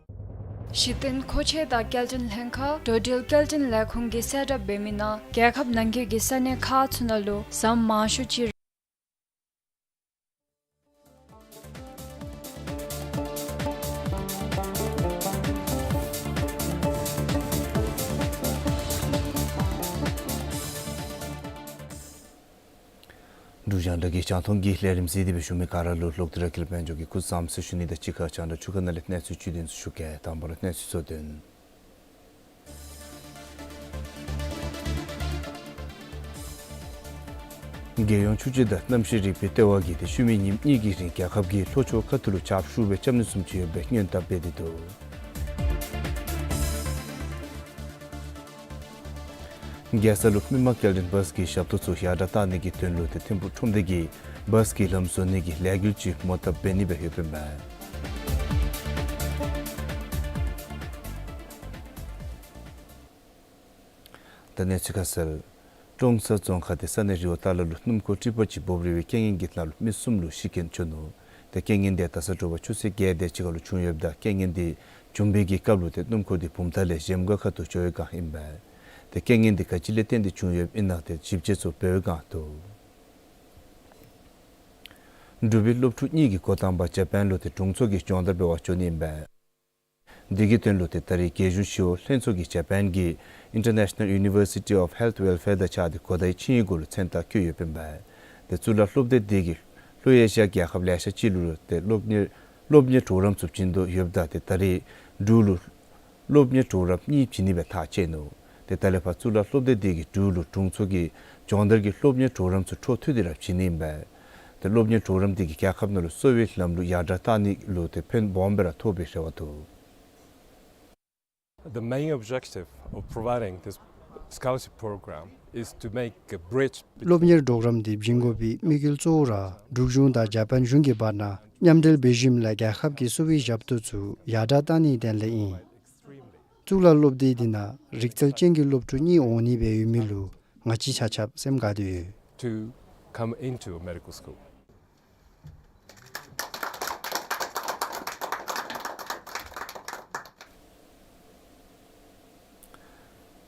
གཞི་རྟེན་མཁོ་ཆས་དང་སྐྱེལ་འདྲེན་ལྷན་ཁག་འགྲོ་འགྲུལ་སྐྱེལ་འདྲེན་ལས་ཁུངས་ཀྱིས་གསལ་བསྒྲགས་འབད་མི་ནང་རྒྱལ་ཁབ་ནང་འཁོད་ཀྱི་ས་གནས་ཁག་ཚུ་ནང་ལུ་ཟམ་མང་ཤོས་ཅིག་འབྲུག་རྒྱང་བསྒྲགས་ཀྱི་རྒྱང་མཐོང་གི་ལས་རིམ་གཟིགས་ཏེ་སྦེ་བཞུགས་མི་ག་ར་ལུ་ལོག་སྟེ་ར་དགེ་ལེགས་དཔལ་འབྱོར་གྱིས་སྐུ་གཟུགས་བཟང་པོ་ཟེར་ཞུ་ནི་དང་གཅིག་ཁར་རྒྱང་བསྒྲགས་ཚུ་གི་ནང་ལས་གནས་ཚུལ་བཅུད་དོན་ཚུ་ཞུ་གེ། དང་པ་ར་གནས་ཚུལ་གཙོ་དོན། རྒྱལ་ཡོངས་ཆུ་བྱེད་དང་གནམ་གཤིས་རིག་པའི་ལྟེ་བ་གིས་ཏེ་ཤུལ་མའི་ཉིནམ་གཉིས་ཀྱི་རིང་རྒྱལ་ཁབ་ཀྱི་ལྷོ་ཕྱོགས་ཁ་ཐུག་ལུ་ཆརཔ་ཤུགས་སྦེ་རྐྱབ་ནི་བཟུམ་ཅིག་ཡོདཔ་སྦེ་སྔོན་བརྡ་འབད་དེ་འདུག། རྒྱལ་ས་ལུ་མི་མང་སྐྱེལ་འདྲེན་བཱས་ཀྱི་ཞབས་ཏོག་ཚུ་ཡར་དྲག་གཏང་ནི་གི་དོན་ལུ་ཏེ་ཐིམ་ཕུག་ཁྲོམ་སྡེ་གིས་བཱས་ཀྱི་ལམ་བཟོ་ནི་གི་ལས་འགུལ་ཅིག་མོ་བཏབ་འབད་ནི་སྦེ་ཡོདཔ་ཨིན་མས། ད་གནས་ཚུལ་ཁ་གསལ། ཀྲོང་གསར་རྫོང་ཁག་ཏེ་ས་གནས་རི་བོ་ཏ་ལ་ལུ་སྣུམ་འཁོར་ཊི་པར་ཅིག་འབོབ་རིལ་བའི་རྐྱེན་ངན་གྱི་ནང་ལུ་མི་གསུམ་ལུ་ཤི་རྐྱེན་བྱུང་ནུག། ཏེ་རྐྱེན་ངན་དེ་ད་ས་དྲོ་པ་ཆུ་ཚོད་བརྒྱད་དེ་ཅིག་ཁར་ལུ་བྱུང་ཡོདཔ་ད་རྐྱེན་ངན་དེ་བྱུང་བའི་གི་སྐབས་ལུ་ཏེ་སྣུམ་འཁོར་དེ་བུམ་ཐང་ལས་གཞལམ་སྒང་ཁ་ཐུག་འགྱོ་བའི་སྒང་ཨིན་པས། ཏེ་རྐྱེན་ངན་དེ་ག་ཅི་ལས་བརྟེན་ཏེ་བྱུང་ཡོདཔ་ཨིན་ན་ཏེ་ཞིབ་དཔྱད་ཚུ་འབད་བའི་སྒང་འདུག། འབྲུག་པའི་སློབ་ཕྲུག་གཉིས་ཀྱིས་འགོ་དང་པ་ཇ་པཱན་ལུ་ཏེ་དྲུང་འཚོ་གི་སྦྱོང་བརྡར་འབད་བར་འགྱོ་ནི་ཨིན་པས། དེ་གི་དོན་ལུ་ཏེ་ད་རེས་རྒྱལ་གཞུང་ཞི་གཡོག་ལྷན་ཚོགས་ཀྱིས་ཇ་པཱན་གྱི་International University of Health Welfare དང་གཅིག་ཁར་ཏེ་གོ་དྭའི་ཆིངས་ཡིག་གུ་ལུ་མཚན་རྟགས་བཀོད་ཡོདཔ་ཨིན་པས། ཏེ་གཙུག་ལག་སློབ་སྡེ་དེ་གིས་ལྷོ་ཨེ་ཤི་ཡ་རྒྱལ་ཁབ་ལེ་ཤ་ཅིག་ལུ་ཏེ་སློབ་གཉེར་སློབ་གཉེར་གྲོགས་རམ་ཚུ་བྱིན་དོ་ཡོདཔ་ད་ཏེ་ད་རེས་འབྲུག་ལུ་སློབ་གཉེར་གྲོགས་རམ་གཉིས་བྱིན་ནི་སྦེ་ཐག་བཅད་ནུག། ཏེ་ད་ལས་ཕར་གཙུག་ལག་སློབ་སྡེ་དེ་གིས་འབྲུག་ལུ་དྲུང་འཚོ་གི་སྦྱོང་བརྡར་གྱི་སློབ་གཉེར་གྲོགས་རམ་ཚུ་འཕྲོ་མཐུད་དེ་ར་བྱིན་ནི་ཨིན་པས། ཏེ་སློབ་གཉེར་གྲོགས་རམ་དེ་གིས་རྒྱལ་ཁབ་ནང་ལུ་གསོ་བའི་ལམ་ལུགས་ཡར་དྲག་གཏང་ནི་ལུ་ཏེ་ཕན་སྦོམ་སྦེ་ར་ཐོགས་པའི་རེ་བ་འདུག། The main objective of providing this Scholarship program is to make a bridge between སློབ་གཉེར་གྲོགས་རམ་འདི་བྱིན་དགོ་པའི་དམིགས་ཡུལ་གཙོ་བོ་ར་འབྲུག་གཞུང་དང་ཇ་པཱན་གཞུང་གི་བར་ན་མཉམ་འབྲེལ་འབད་ཞིནམ་ལས་རྒྱལ་ཁབ་ཀྱི་གསོ་བའི་ཞབས་ཏོག་ཚུ་ཡར་དྲག་བཏང་ནིའི་དོན་ལས་ཨིན། གཙུག་ལག་སློབ་སྡེ་འདི་ནང་རིག་རྩལ་ཅན་གྱི་སློབ་ཕྲུག་གཉིས་འོང་ནི་སྦེ་ཡོད་མི་ལུ་ང་བཅས་ཆ་ཁྱབ་སེམས་དགའ་སྟེ་ཡོད། To come into a medical school.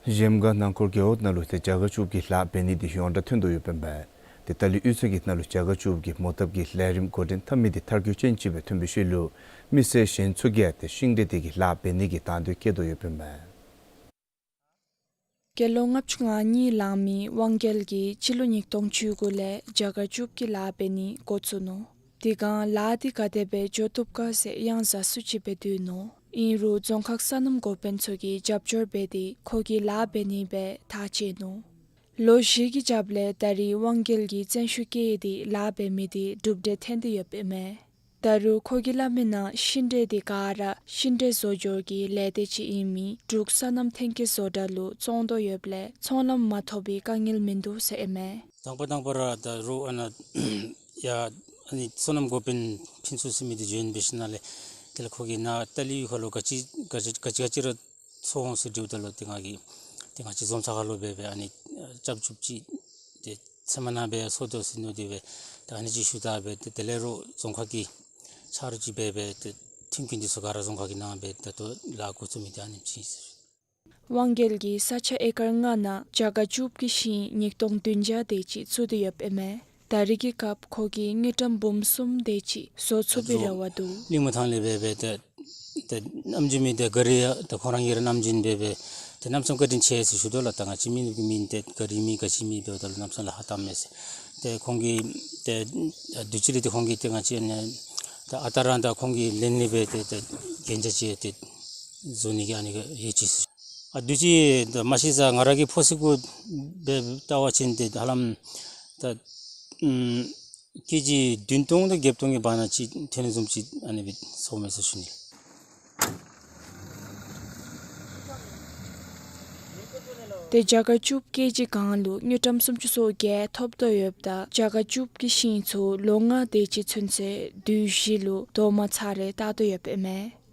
གཞལམ་སྒང་ནང་འཁོར་རྒེད་འོག་ནང་ལུ་ཏེ་རྒྱ་གར་ཅུབ་ཀྱི་ལཱ་འབད་ནི་འདི་ཡོངས་གྲགས་ཐོན་དོ་ཡོདཔ་ཨིན་པས། ཏེ་ཏཱ་ལི་གཡུས་ཚན་གྱི་ནང་ལུ་རྒྱ་གར་ཅུབ་ཀྱི་མོ་བཏབ་ཀྱི་ལས་རིམ་འགོ་འདྲེན་འཐབ་མི་འདི་མཐར་འཁྱོལ་ཅན་ཅིག་སྦེ་ཐོན་པའི་ཤུལ་ལུ་མི་སེར་གཞན་ཚུ་གིས་ཡང་ཏེ་ཤིང་འབྲས་འདི་གི་ལཱ་འབད་ནི་གི་དང་འདོད་བསྐྱེད་དོ་ཡོདཔ་ཨིན་པས། དགེ་སློང་ལྔ་བཅུ་ང་གཉིས་ལང་མི་དབང་རྒྱལ་གྱིས་སྤྱི་ལོ་ཉིས་སྟོང་བཅུ་དགུ་ལས་རྒྱ་གར་ཅུབ་ཀྱི་ལཱ་འབད་ནི་འགོ་བཙུགས་ནུག། དེ་སྒང་ལཱ་འདི་ག་དེ་སྦེ་འགྱོ་བཏུབ་ག་ཟེར་གཡང་ཟ་སུ་ཅིག་སྦེ་སྡོད་ནུག། ཨིན་རུང་རྫོང་ཁག་སོ་ནམ་འགོ་དཔོན་ཚུ་གིས་རྒྱབ་སྐྱོར་འབད་དེ་ཁོ་གིས་ལཱ་འབད་ནི་སྦེ་ཐག་བཅད་ནུག། ལོ་བཞི་གི་རྒྱབ་ལས་ད་རིས་དབང་རྒྱལ་གྱིས་བརྩོན་ཤུགས་བསྐྱེད་དེ་ལཱ་འབད་མི་འདི་གྲུབ་འབྲས་ཐོན་ཏེ་ཡོདཔ་ཨིན་མས། ད་རུང་ཁོ་གིས་སླབ་མིའི་ནང་ཤིང་འབྲས་འདི་ག་ར་ཤིང་འབྲས་བཟོ་སྦྱོར་གྱི་ལས་སྡེ་ཅིག་ཨིན་མི་འབྲུག་སོ་ནམ་ཐོན་སྐྱེད་བཟོ་གྲྭ་ལུ་བཙོང་དོ་ཡོདཔ་ལས་ཚོང་ལམ་མ་ཐོབ་པའི་དཀའ་ངལ་མིན་འདུག་ཟེར་ཨིན་མས། དང་པ་དང་པ་ར་ད་རུང་ཨ་ནཱ་ཡ་ཨ་ནི་སོ་ནམ་འགོ་དཔོན་ཕུན་ཚོགས་ཟེར་མི་འདི་བྱོན་འབད་ཞིནམ་ལས་དེ་ལས་ཁོ་གིས་ནཱ་ཏཱ་ལི་གཡུས་ཁ་ལུ་ག་ཅི་ག་ཅི་ག་ཅི་ག་ཅི་ར་ཚོང་ཟེར་དྲིཝ་ད་ལུ་ཏེ་ང་གིས་ཏེ་ང་བཅས་རྫོང་ཚ་ཁ་ལུ་འབད་འབད་ཨ་ནི་ཨ་ལྕགས་ཅུབ་ཅིག་ཏེ་ཚལ་མ་ནང་འབད་ཡང་སོ་དོ་ཟེར་མནོ་སྟེ་འབད་ཏེ་ཨ་ནི་ཅིག་ཞུ་ད་འབད་ཏེ་དེ་ལས་རོགས་རྫོང་ཁག་གི་ཆ་རོགས་ཅིག་འབད་འབད་ཏེ་མཐུན་རྐྱེན་འདི་ཚུ་ག་ར་རྫོང་ཁག་གི་ནང་འབད་ད་ལྟོ་ལཱ་འགོ་བཙུགས་མི་འདི་ཨ་ནེམ་ཅིག་ཨིན་ཟེར། དབང་རྒྱལ་གྱིས་ས་ཆ་ཨེ་ཀར་ལྔ་ནང་རྒྱ་གར་ཅུབ་ཀྱི་ཤིང་ཉིས་སྟོང་བདུན་བརྒྱ་དེ་ཅིག་བཙུགས་ཏེ་ཡོདཔ་ཨིན་མས། ད་རེས་ཀྱི་སྐབས་ཁོ་གིས་དངུལ་ཀྲམ་འབུམ་གསུམ་དེ་ཅིག་བཟོ་ཚུགས་པའི་རེ་བ་འདུག། གླིང་མུ་ཐང་ལས་འབད་འབད་ཏེ་ཏེ་ནམ་རྒྱུན་མི་འདི་ག་རི་ཡང་ཏེ་ཁོང་ར་གཉིས་ར་ནམ་རྒྱུན་འབད་འབད་ཏེ་གནམ་མེད་ས་མེད་བཀའ་དྲིན་ཆེ་ཟེར་ཞུ་དོ་ལགས། ད་ང་བཅས་མི་ནུབ་ཀྱི་མི་ཏེ་ག་རི་མེད་ག་ཅི་མེད་འབདཝ་ད་ལུ་གནམ་མེད་ས་མེད་ལཱ་ཧ་ཏམ་མས་ཟེར། ཏེ་ཁོང་གིས་ཏེ་དུས་ཅི་ལས་ཏེ་ཁོང་གིས་ཏེ་ང་བཅས་ནི་ད་ཨ་རྟག་ར་ད་ཁོང་གི་ལན་ལས་འབད་ཏེ་ཏེ་གན་རྒྱ་ཅིག་ཏེ་བཟོ་ནི་གི་ཨ་ནི་གི་ཡོད་ཅི་ཟེར། ཨ་དུས་ཅི་ད་མ་གཞི་ས་ང་ར་གི་ཕོ་སི་གུ་འབད་བལྟ་བ་ཅིན་ཏེ་ཧ་ལམ་ད་ཨམ་ཀེ་ཇི་བདུན་སྟོང་དང་བརྒྱད་སྟོང་གི་བར་ན་ཅིག་ཐོན་ནི་བཟུམ་ཅིག་ཨ་ནི་སྦེ་སོང་མས་ཟེར་ཞུ་ནི། ཏེ་རྒྱ་གར་ཅུབ་ཀེ་ཇི་གང་ལུ་དངུལ་ཀྲམ་སུམ་ཅུ་སོ་བརྒྱད་ཐོབ་དོ་ཡོདཔ་ད་རྒྱ་གར་ཅུབ་ཀྱི་ཤིང་ཚུ་ལོ་ལྔ་དེ་ཅིག་ཚུན་ཚོད་དུས་བཞི་ལུ་དོ་མ་ཚར་རེ་བཏགས་དོ་ཡོདཔ་ཨིན་མས།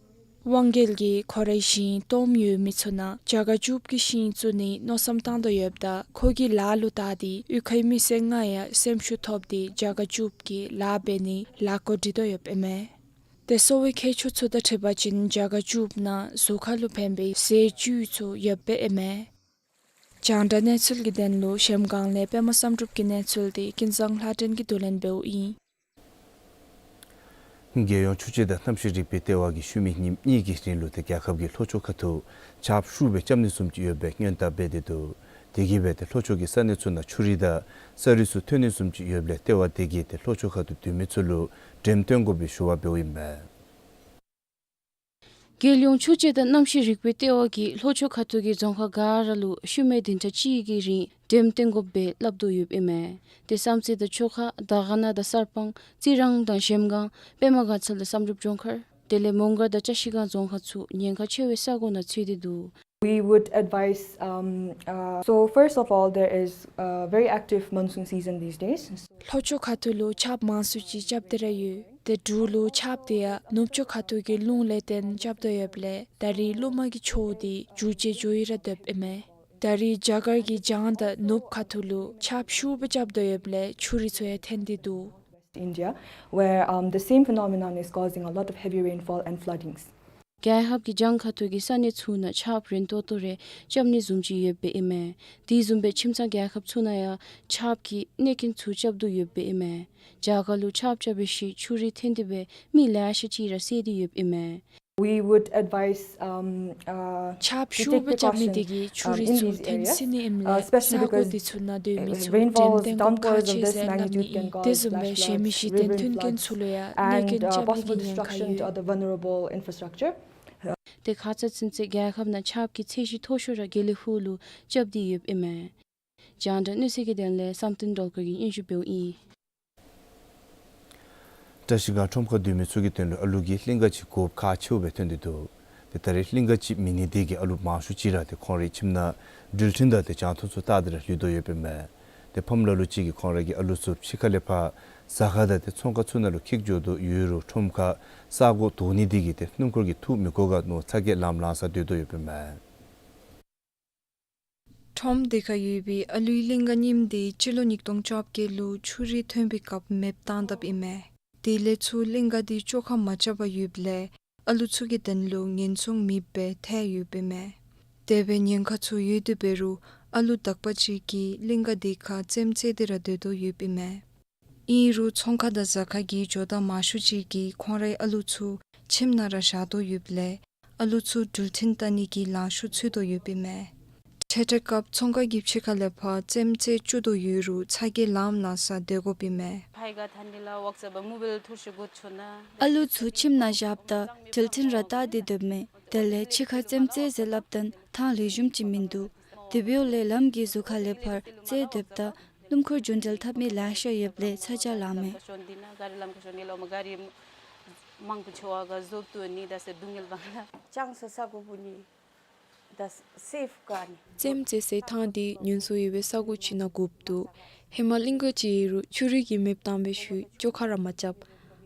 དབང་རྒྱལ་གྱིས་ཁོ་རའི་ཞིང་གཏོགས་ཡོད་མི་ཚུ་ནང་རྒྱ་གར་ཅུབ་ཀྱི་ཤིང་བཙུགས་ནིའི་མནོ་བསམ་བཏང་དོ་ཡོདཔ་ད་ཁོ་གི་ལཱ་ལུ་བལྟ་སྟེ་གཡུས་ཁའི་མི་སེར་ལྔ་ཡང་སེམས་ཤུགས་ཐོབ་སྟེ་རྒྱ་གར་ཅུབ་ཀྱི་ལཱ་འབད་ནི་ལཱ་འགོ་སྒྲིག་དོ་ཡོདཔ་ཨིན་མས། ཏེ་གསོ་བའི་མཁས་མཆོག་ཚུ་དང་འཁྲིལ་བ་ཅིན་རྒྱ་གར་ཅུབ་ནང་གཟུགས་ཁར་ལུ་ཕན་པའི་ཟས་བཅུད་ཚུ་ཡོདཔ་ཨིན་མས། རྒྱང་བསྒྲགས་གནས་ཚུལ་གྱི་དོན་ལུ་གཞལམ་སྒང་ལས་པདྨ་བསམ་གྲུབ་ཀྱི་གནས་ཚུལ་འདི་ཀུན་བཟང་ལྷ་སྒྲོན་གྱིས་བསྡུ་ལེན་འབདཝ་ཨིན། རྒྱལ་ཡོངས་ཆུ་དཔྱད་དང་གནམ་གཤིས་རིག་པའི་ལྟེ་བ་གིས་ཤུལ་མའི་ཉིནམ་གཉིས་ཀྱི་རིང་ལུ་ཏེ་རྒྱལ་ཁབ་ཀྱི་ལྷོ་ཕྱོགས་ཁ་ཐུག་ཆརཔ་ཤུགས་སྦེ་རྐྱབ་ནི་བཟུམ་ཅིག་ཡོད་པའི་སྔོན་བརྡ་འབད་དེ་འདུག། དེ་གིས་འབད་ཏེ་ལྷོ་ཕྱོགས་ཀྱི་ས་གནས་ཚུ་ནང་ཆུ་རུད་དང་ས་རུད་ཚུ་ཐོན་ནི་བཟུམ་ཅིག་ཡོདཔ་ལས་ལྟེ་བ་དེ་གིས་ཏེ་ལྷོ་ཕྱོགས་ཁ་ཐུག་སྡོད་མི་ཚུ་ལུ་འགྲེམས་སྟོན་དགོ་པའི་ཞུ་བ་འབདཝ་ཨིན་པས། རྒྱལ་ཡོངས་ཆུ་དཔྱད་དང་གནམ་གཤིས་རིག་པའི་ལྟེ་བ་གིས་ལྷོ་ཕྱོགས་ཁ་ཐུག་གི་རྫོང་ཁག་ག་ར་ལུ་ཤུལ་མའི་བདུན་ཕྲག་གཅིག་གི་རིང་འགྲེམས་སྟོན་དགོ་པའི་སླབ་དོ་ཡོདཔ་ཨིན་མས། ཏེ་བསམ་རྩེ་དང་ཆོ་ཁ་དར་དཀར་ན་དང་གསར་སྤང་རྩི་རང་དང་གཞལམ་སྒང་པདྨ་དགའ་ཚལ་དང་བསམ་གྲུབ་ལྗོངས་མཁར་དེ་ལས་མོང་སྒར་དང་བཀྲ་ཤིས་སྒང་རྫོང་ཁག་ཚུ་ཉེན་ཁ་ཆེ་བའི་ས་གོ་ནང་ཚུད་དེ་འདུག། We would advise, um, uh, so first of all, there is a very active monsoon season these days. ལྷོ་ཕྱོགས་ཁ་ཐུག་ལུ་ཆརཔ་མང་སུ་ཅིག་རྐྱབ་སྟེ་ར་ཡོད། ཏེ་འབྲུག་ལུ་ཆརཔ་དེ་ཡང་ནུབ་ཕྱོགས་ཁ་ཐུག་གི་རླུང་ལས་བརྟེན་རྐྱབ་དོ་ཡོདཔ་ལས་ད་རིས་རླུང་མ་གི་ཕྱོགས་འདི་འགྱུར་བཅོས་འགྱོ་ཡི་ར་སྡོདཔ་ཨིན་མས། ད་རིས་རྒྱ་གར་གྱི་བྱང་དང་ནུབ་ཁ་ཐུག་ལུ་ཆརཔ་ཤུགས་སྦེ་རྐྱབ་དོ་ཡོདཔ་ལས་ཆུ་རུད་ཚུ་ཡང་ཐོན་ཏེ་འདུག། India, where, um, the same phenomenon is causing a lot of heavy rainfall and floodings. རྒྱལ་ཁབ་ཀྱི་བྱང་ཁ་ཐུག་གི་ས་གནས་ཚུ་ནང་ཆརཔ་རན་ཏོག་ཏོ་རེ་རྐྱབ་ནི་བཟུམ་ཅིག་ཡོདཔ་ཨིན་མས། དེ་བཟུམ་སྦེ་ཁྱིམ་ཚང་རྒྱལ་ཁབ་ཚུ་ནང་ཡང་ཆརཔ་གི་གནོད་རྐྱེན་ཚུ་རྐྱབ་དོ་ཡོདཔ་ཨིན་མས། རྒྱ་གར་ལུ་ཆརཔ་རྐྱབ་པའི་ཤུལ་ཆུ་རུད་ཐོན་ཏེ་སྦེ་མི་ལེ་ཤ་ཅིག་ར་བསད་དེ་ཡོདཔ་ཨིན་མས། We would advise, um, uh, ཆརཔ་ཤུགས་སྦེ་རྐྱབ་མི་དེ་གིས་ཆུ་རུད་ཚུ་ཐོན་སྲིད་ནི་ཨིནམ་ལས་ས་གོ་དེ་ཚུ་ནང་སྡོད་མི་ཚུ་འགྲེམས་སྟོན་དགོཔ་ཁག་ཆེ་ཟེར་སླབ་ནི་ཨིན། དེ་བཟུམ་སྦེ་གཞན་མི་གཞི་རྟེན་མཐུན་རྐྱེན་ཚུ་ལུ་ཡང་གནོད་རྐྱེན་རྐྱབ་ནི་གི་ཉེན་ཁ་ཡོད། ཏེ་ཁ་ཙ་ཚུན་ཚོད་རྒྱལ་ཁབ་ནང་ཆརཔ་གི་ཚད་གཞི་མཐོ་ཤོས་ར་དགེ་ལེགས་ཕུག་ལུ་རྐྱབ་སྟེ་ཡོདཔ་ཨིན་མས། རྒྱང་བསྒྲགས་གནས་ཚུལ་གྱི་དོན་ལས་བསམ་གཏན་སྒྲོལ་དཀར་གྱིས་སྙན་ཞུ་འབདཝ་ཨིན། བཀྲ་ཤིས་སྒང་ཁྲོམ་ཁར་སྡོད་མི་ཚུ་གི་དོན་ལུ་ཨ་ལུ་གི་ལྷན་ཁག་ཅིག་དགོཔ་ཁག་ཆེཝ་སྦེ་ཐོན་ཏེ་འདུག། ཏེ་ད་རེས་གླིང་ག་ཅིག་མེད་ནི་དེ་གིས་ཨ་ལུ་མང་ཤོས་ཅིག་ར་ཏེ་ཁོང་རའི་ཁྱིམ་ནང་འགྲུལ་འཕྲིན་དང་ཏེ་རྒྱང་མཐོང་ཚུ་བལྟ་སྟེ་ར་ལུས་དོ་ཡོདཔ་ཨིན་མས། ཏེ་ཕམ་ལ་ལུ་ཅིག་གིས་ཁོང་ར་གི་ཨ་ལུ་ཚུ་ཕྱི་ཁ་ལས་ཕར་ཟ་ཁང་དང་ཏེ་ཚོང་ཁང་ཚུ་ནང་ལུ་འཁྱིད་འགྱོ་དོ་ཡོད་རུང་ཁྲོམ་ཁར་ས་གོ་དོག་ནི་དེ་གིས་ཏེ་སྣུམ་འཁོར་གྱིས་འཐུ་མི་དགོ་ག་མནོ་ཚ་གྱང་ལངམ་ལངས་ས་སྡོད་དོ་ཡོདཔ་ཨིན་མས། ཁྲོམ་དེ་ཁར་ཡོད་པའི་ཨ་ལུའི་གླིང་ག་རྙིངམ་དེ་སྤྱི་ལོ་ཉིས་སྟོང་བཅོ་བརྒྱད་ལུ་ཆུ་རུད་ཐོན་པའི་སྐབས་མེདཔ་བཏང་དཔ་ཨིན་མས། དེ་ལས་ཚུར་གླིང་ག་དེ་བཅོ་ཁ་མ་རྐྱབ་པར་ཡོདཔ་ལས་ཨ་ལུ་ཚུ་གི་དོན་ལུ་ཉེན་སྲུང་མེདཔ་སྦེ་ཐལ་ཡོདཔ་ཨིན་མས། དེ་སྦེ་ཉེན་ཁ་ཚུ་ཡོད་དེ་འབད་རུང་ཨ་ལུ་དག་པ་ཅིག་གིས་གླིང་ག་དེ་ཁར་རྩེདམོ་རྩེ་སྟེ་ར་སྡོད་དོ་ཡོདཔ་ཨིན་མས། ཨིན་རུང་ཚོང་ཁང་དང་ཟ་ཁང་གི་ཇོ་བདག་མང་ཤོས་ཅིག་གིས་ཁོང་རའི་ཨ་ལུ་ཚུ་ཁྱིམ་ནང་ར་བཞག་དོ་ཡོདཔ་ལས་ཨ་ལུ་ཚུ་འགྲུལ་འཕྲིན་བལྟ་ནི་གི་ལང་ཤོར་ཚུད་དོ་ཡོདཔ་ཨིན་མས། འཕྲལ་འཕྲལ་སྐབས་ཚོང་ཁང་གི་ཕྱི་ཁ་ལས་ཕར་རྩེདམོ་རྩེ་བཅུག་དོ་ཡོད་རུང་ཚ་གྱང་ལངམ་ལངས་ས་སྡོད་དགོཔ་ཨིན་མས། ཕའི་ག་ཐན་ནི་ལ་ཝག་ཙ་བ་མུ་བེལ་ཐུར་ཤི་གུད་ཆུ་ན། ཨ་ལུ་ཚུ་ཁྱིམ་ནང་བཞགཔ་ད་འགྲུལ་འཕྲིན་ར་བལྟ་སྟེ་སྡོདཔ་མས། དེ་ལས་ཕྱི་ཁར་རྩེདམོ་རྩེ་ཟེར་སླབ་ད་ཐང་ལེགས་ཤོམ་ཅིག་མིན་འདུག། དེ་འབདཝ་ལས་ལམ་གྱི་ཟུར་ཁ་ལས་ཕར་རྩེ་སྡོདཔ་ད་སྣུམ་འཁོར་རྒྱུན་འགྲུལ་འཐབ་མི་ལེ་ཤ་ཡོདཔ་ལས་ཚ་གྱང་ལངམ་མས། ཤོན་འདི་ན་ག་རི་ལམ་ཁ་ཤོན་ནི་ལོ་མ་ག་རི་མང་པོ་ཆེ་བ་ག་བཟོ་བཏུབ་ནི་ད་ཟེར་སྡུག་བསྔལ་བ་ལ། ཅང་ས་ས་གོ་བུ་ནི་ད་སེབ་ག་ནི། རྩེདམོ་རྩེ་སའི་ཐང་འདི་ཉུང་སུ་ཡོད་པའི་ས་གོ་ཅིག་ནང་བསྒུགཔ་འདུག། ཧེ་མ་གླིང་ག་ཅིག་ཨིན་རུང་ཆུ་རུད་ཀྱིས་མེདཔ་བཏང་བའི་ཤུལ་བཅོ་ཁ་ར་མ་རྐྱབ།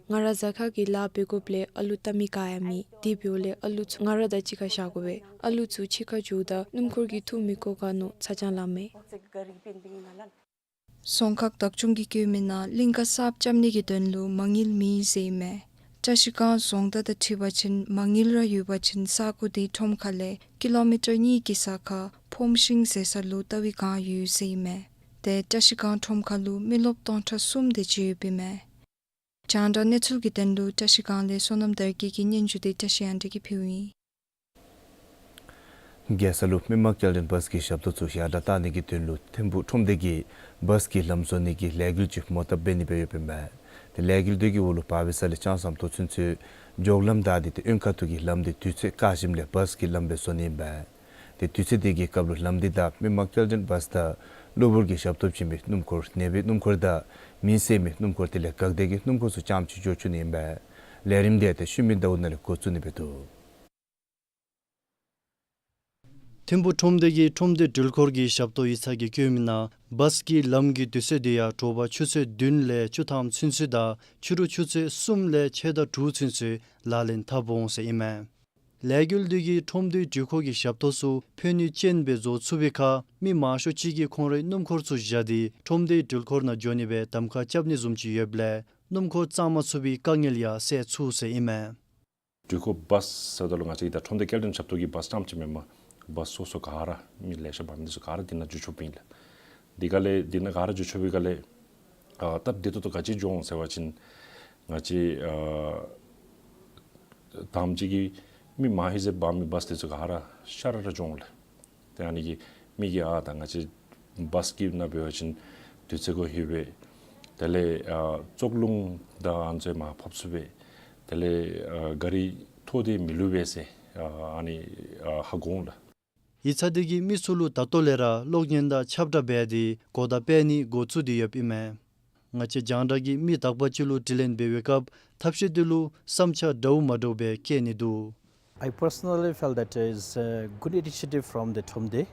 ང་ར་ཟ་ཁང་གི་ལཱ་འབད་དགོཔ་ལས་ཨ་ལུ་བལྟ་མི་ག་ཡང་མེད། དེ་འབདཝ་ལས་ཨ་ལུ་ཚུ་ང་ར་དང་གཅིག་ཁར་བཞག་དགོ་པས། ཨ་ལུ་ཚུ་ཕྱི་ཁར་འགྱོཝ་ད་སྣུམ་འཁོར་གྱིས་འཐུ་མི་དགོ་ག་མནོ་ཚ་གྱང་ལངམ་མས། རྫོང་ཁག་བདག་སྐྱོང་གིས་བཀོད་མི་ནང་གླིང་ག་གསརཔ་རྐྱབ་ནི་གི་དོན་ལུ་མ་དངུལ་མེད་ཟེར་ཨིན་མས། བཀྲ་ཤིས་སྒང་རྫོང་བདག་དང་འཁྲིལ་བ་ཅིན་མ་དངུལ་ར་ཡོད་པ་ཅིན་ས་གོ་དེའི་ཁྲོམ་ཁ་ལས་ཀི་ལོ་མི་ཊར་གཉིས་ཀྱི་ས་ཁར་ཕོམ་ཤིང་ཟེར་ས་ལུ་ལྟ་བའི་སྒང་ཡོད་ཟེར་ཨིན་མས། དེ་བཀྲ་ཤིས་སྒང་ཁྲོམ་ཁ་ལུ་མི་རློབས་སྟོང་ཕྲག་གསུམ་དེ་ཅིག་ཡོདཔ་ཨིན་མས། རྒྱང་བསྒྲགས་གནས་ཚུལ་གྱི་དོན་ལུ་བཀྲ་ཤིས་སྒང་ལས་བསོད་ནམས་དར་རྒྱས་ཀྱི་སྙན་ཞུ་དེ་བཀྲ་ཤིས་གཡང་སྒྲོན་གྱིས་ཕུལཝ་ཨིན། རྒྱལ་ས་ལུ་མི་མང་སྐྱེལ་འདྲེན་བཱས་ཀྱི་ཞབས་ཏོག་ཚུ་ཡར་དྲག་གཏང་ནི་གི་དོན་ལུ་ཐིམ་ཕུག་ཁྲོམ་སྡེ་གིས་བཱས་ཀྱི་ལམ་བཟོ་ནི་གི་ལས་འགུལ་ཅིག་མོ་བཏབ་འབད་ནི་སྦེ་ཡོདཔ་ཨིན་མས། དེ་ལས་འགུལ་དེ་གི་འོག་ལུ་འབག་པའི་ས་ལས་ལྕང་ཟམ་ཏོག་ཚུན་ཚོད་འགྱོ་ལམ་བདའ་སྟེ་དེ་གཡོན་ཁ་ཐུག་གི་ལམ་དེ་དུས་ཚོད་བཀག་ཞིནམ་ལས་བཱས་ཀྱི་ལམ་སྦེ་བཟོ་ནི་ཨིན་པས། དེ་དུས་ཚོད་དེ་གི་སྐབས་ལུ་ལམ་དེ་བདའ་མི་མང་སྐྱེལ་འདྲེན་བཱས་དང་གློ་བུར་གྱི་ཞབས་ཏོག་བྱིན་པའི་སྣུམ་འཁོར་ནད་པའི་སྣུམ་འཁོར་དང་མི་བསད་མི་སྣུམ་འཁོར་དེ་ལས་འགག་སྡེ་གི་སྣུམ་འཁོར་ཚུ་རྐྱངམ་ཅིག་འགྱོ་ཚུགས་ནི་ཨིན་པས། ལས་རིམ་དེ་ཏེ་ཤུལ་མའི་ཟླཝ་ནང་ལས་འགོ་བཙུགས་ནི་སྦེ་འདུག། ཐིམ་ཕུག་ཁྲོམ་སྡེ་གིས་ཁྲོམ་སྡེ་འགྲུལ་འཁོར་གྱི་ཞབས་ཏོག་ཡིག་ཚང་གིས་བཀོད་མི་ནང་བཱས་ཀྱི་ལམ་གྱི་དུས་ཚོད་དེ་ཡང་དྲོ་པ་ཆུ་ཚོད་བདུན་ལས་བཅུ་ཐམ་ཚུན་ཚོད་དང་ཕྱི་རུ་ཆུ་ཚོད་གསུམ་ལས་ཕྱེད་དང་དྲུག་ཚུན་ཚོད་ལག་ལེན་འཐབ་འོང་ཟེར་ཨིན་མས། ལས་འགུལ་དེ་གིས་ཁྲོམ་སྡེའི་འགྲུལ་འཁོར་གྱི་ཞབས་ཏོག་ཚུ་ཕན་ནུས་ཅན་སྦེ་བཟོ་ཚུགས་པའི་ཁར་མི་མང་ཤོས་ཅིག་གིས་ཁོང་རའི་སྣུམ་འཁོར་ཚུ་བཞག་སྟེ་ཁྲོམ་སྡེའི་འགྲུལ་འཁོར་ནང་འགྱོ་ནི་སྦེ་གདམ་ཁ་རྐྱབ་ནི་བཟུམ་ཅིག་ཡོདཔ་ལས་སྣུམ་འཁོར་གཙང་མ་ཚུགས་པའི་དཀའ་ངལ་ཡང་སེལ་ཚུགས་ཟེར་ཨིན་མས། འགྲུལ་འཁོར་བཱས་ཟེརཝ་ད་ལུ་ང་བཅས་ཀྱི་ད་ཁྲོམ་སྡེ་སྐྱེལ་འདྲེན་ཞབས་ཏོག་གི་བཱས་རྐྱངམ་ཅིག་མེན་པར་བཱས་སོ་སོ་ག་ར་མི་ལེ་ཤ་འབག་མི་འདི་ཚུ་ག་ར་འདི་ནང་འགྱོ་ཆོགཔ་ཨིན་ལགས། འདི་ག་ལས་འདི་ནང་ག་ར་འགྱོ་ཆོག་པའི་སྒང་ལས་ཨ་སྟབས་བདེ་ཏོག་ཏོ་ག་ཅི་འགྱོ་འོང་ཟེར་བ་ཅིན་ང་བཅས་ཨ་དང་པ་ཅིག་གིས་མི་མང་ཧེང་ཟེར་འབག་མི་བཱས་འདི་ཚུ་ག་ར་ཤ་ར་ར་འགྱོ་འོང་ལགས། ཏེ་ཨ་ནི་གིས་མི་གིས་ཨ་ད་ང་བཅས་བཱས་ཀྱི་ནང་འབད་བ་ཅིན་དུས་ཚོད་གུ་ལྷོད་པས། དེ་ལས་ཨ་བཙོག་རླུང་དང་ཨ་ནི་ཚུ་མར་ཕབ་ཚུགས་པས། དེ་ལས་ཨ་ག་རི་ཐོག་སྟེ་མི་ལུས་པས་ཟེར་ཨ་ནི་ཨ་ཧ་གོ་འོང་ལགས། ཡིག་ཚང་དེ་གིས་མི་ཚུ་ལུ་ད་ལྟོ་ལས་ར་གློག་བརྙན་དང་ཁྱབ་བསྒྲགས་འབད་དེ་གོ་བརྡ་སྤེལ་ནི་འགོ་བཙུགས་ཏེ་ཡོདཔ་ཨིན་མས། ང་བཅས་རྒྱང་བསྒྲགས་ཀྱིས་མི་དག་པ་ཅིག་ལུ་དྲི་ལན་འབད་བའི་སྐབས་ཐབས་ཤེས་དེ་ལུ་བསམ་འཆར་འདྲཝ་མ་འདྲཝ་སྦེ་བཀོད་ནི་འདུག། I personally felt that is a good initiative from the Thromde.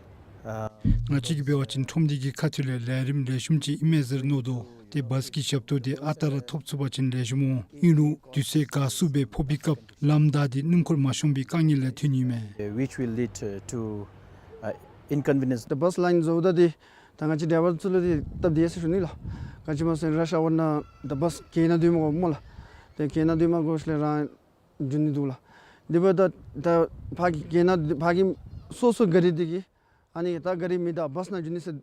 ཨ་ང་བཅས་ཀྱིས་འབད་བ་ཅིན་ཁྲོམ་སྡེ་གི་ཁ་ཐུག་ལས་ལས་རིམ་ལེགས་ཤོམ་ཅིག་ཨིན་མས་ཟེར་མནོ་དོ། ཏེ་བཱས་ཀྱི་ཞབས་ཏོག་དེ་ཨ་རྟག་ར་ཐོབ་ཚུགས་པ་ཅིན་ལེགས་ཤོམ་འོང་། ཨིན་རུང་དུས་ཚོད་དགའ་སུ་སྦེ་ཕོག་པའི་སྐབས་ལམ་བདའ་སྟེ་སྣུམ་འཁོར་མ་ཤོང་པའི་དཀའ་ངལ་ཡང་ཐོན་ནི་ཨིན་མས། Uh, which will lead uh, to uh, inconvenience. ད་བཱས་ལའིན་བཟོཝ་ད་འདི་ད་ང་བཅས་ཌའི་ཝར་ཚུ་ལུ་འདི་སྟབས་བདེ་ཟེར་ཞུ་ནི་ལགས། ག་ཅི་སྨོ་ཟེར་ར་ཤ་ཝར་ནང་ད་བཱས་གྱལ་ནང་སྡོད་མི་དགོ་སྨོ་ལགས། ཏེ་གྱལ་ནང་སྡོད་མ་དགོ་ཞིནམ་ལས་རང་འགྱོ་ནི་འདུག་ལགས། དེ་འབདཝ་ད་ད་ཕར་གྱི་གྱལ་ནང་ཕར་གྱི་སོ་སོ་ག་རི་འདི་གིས་ཨ་ནི་ད་ག་རི་མེད་ད་བཱས་ནང་འགྱོ་ནི་ཟེར་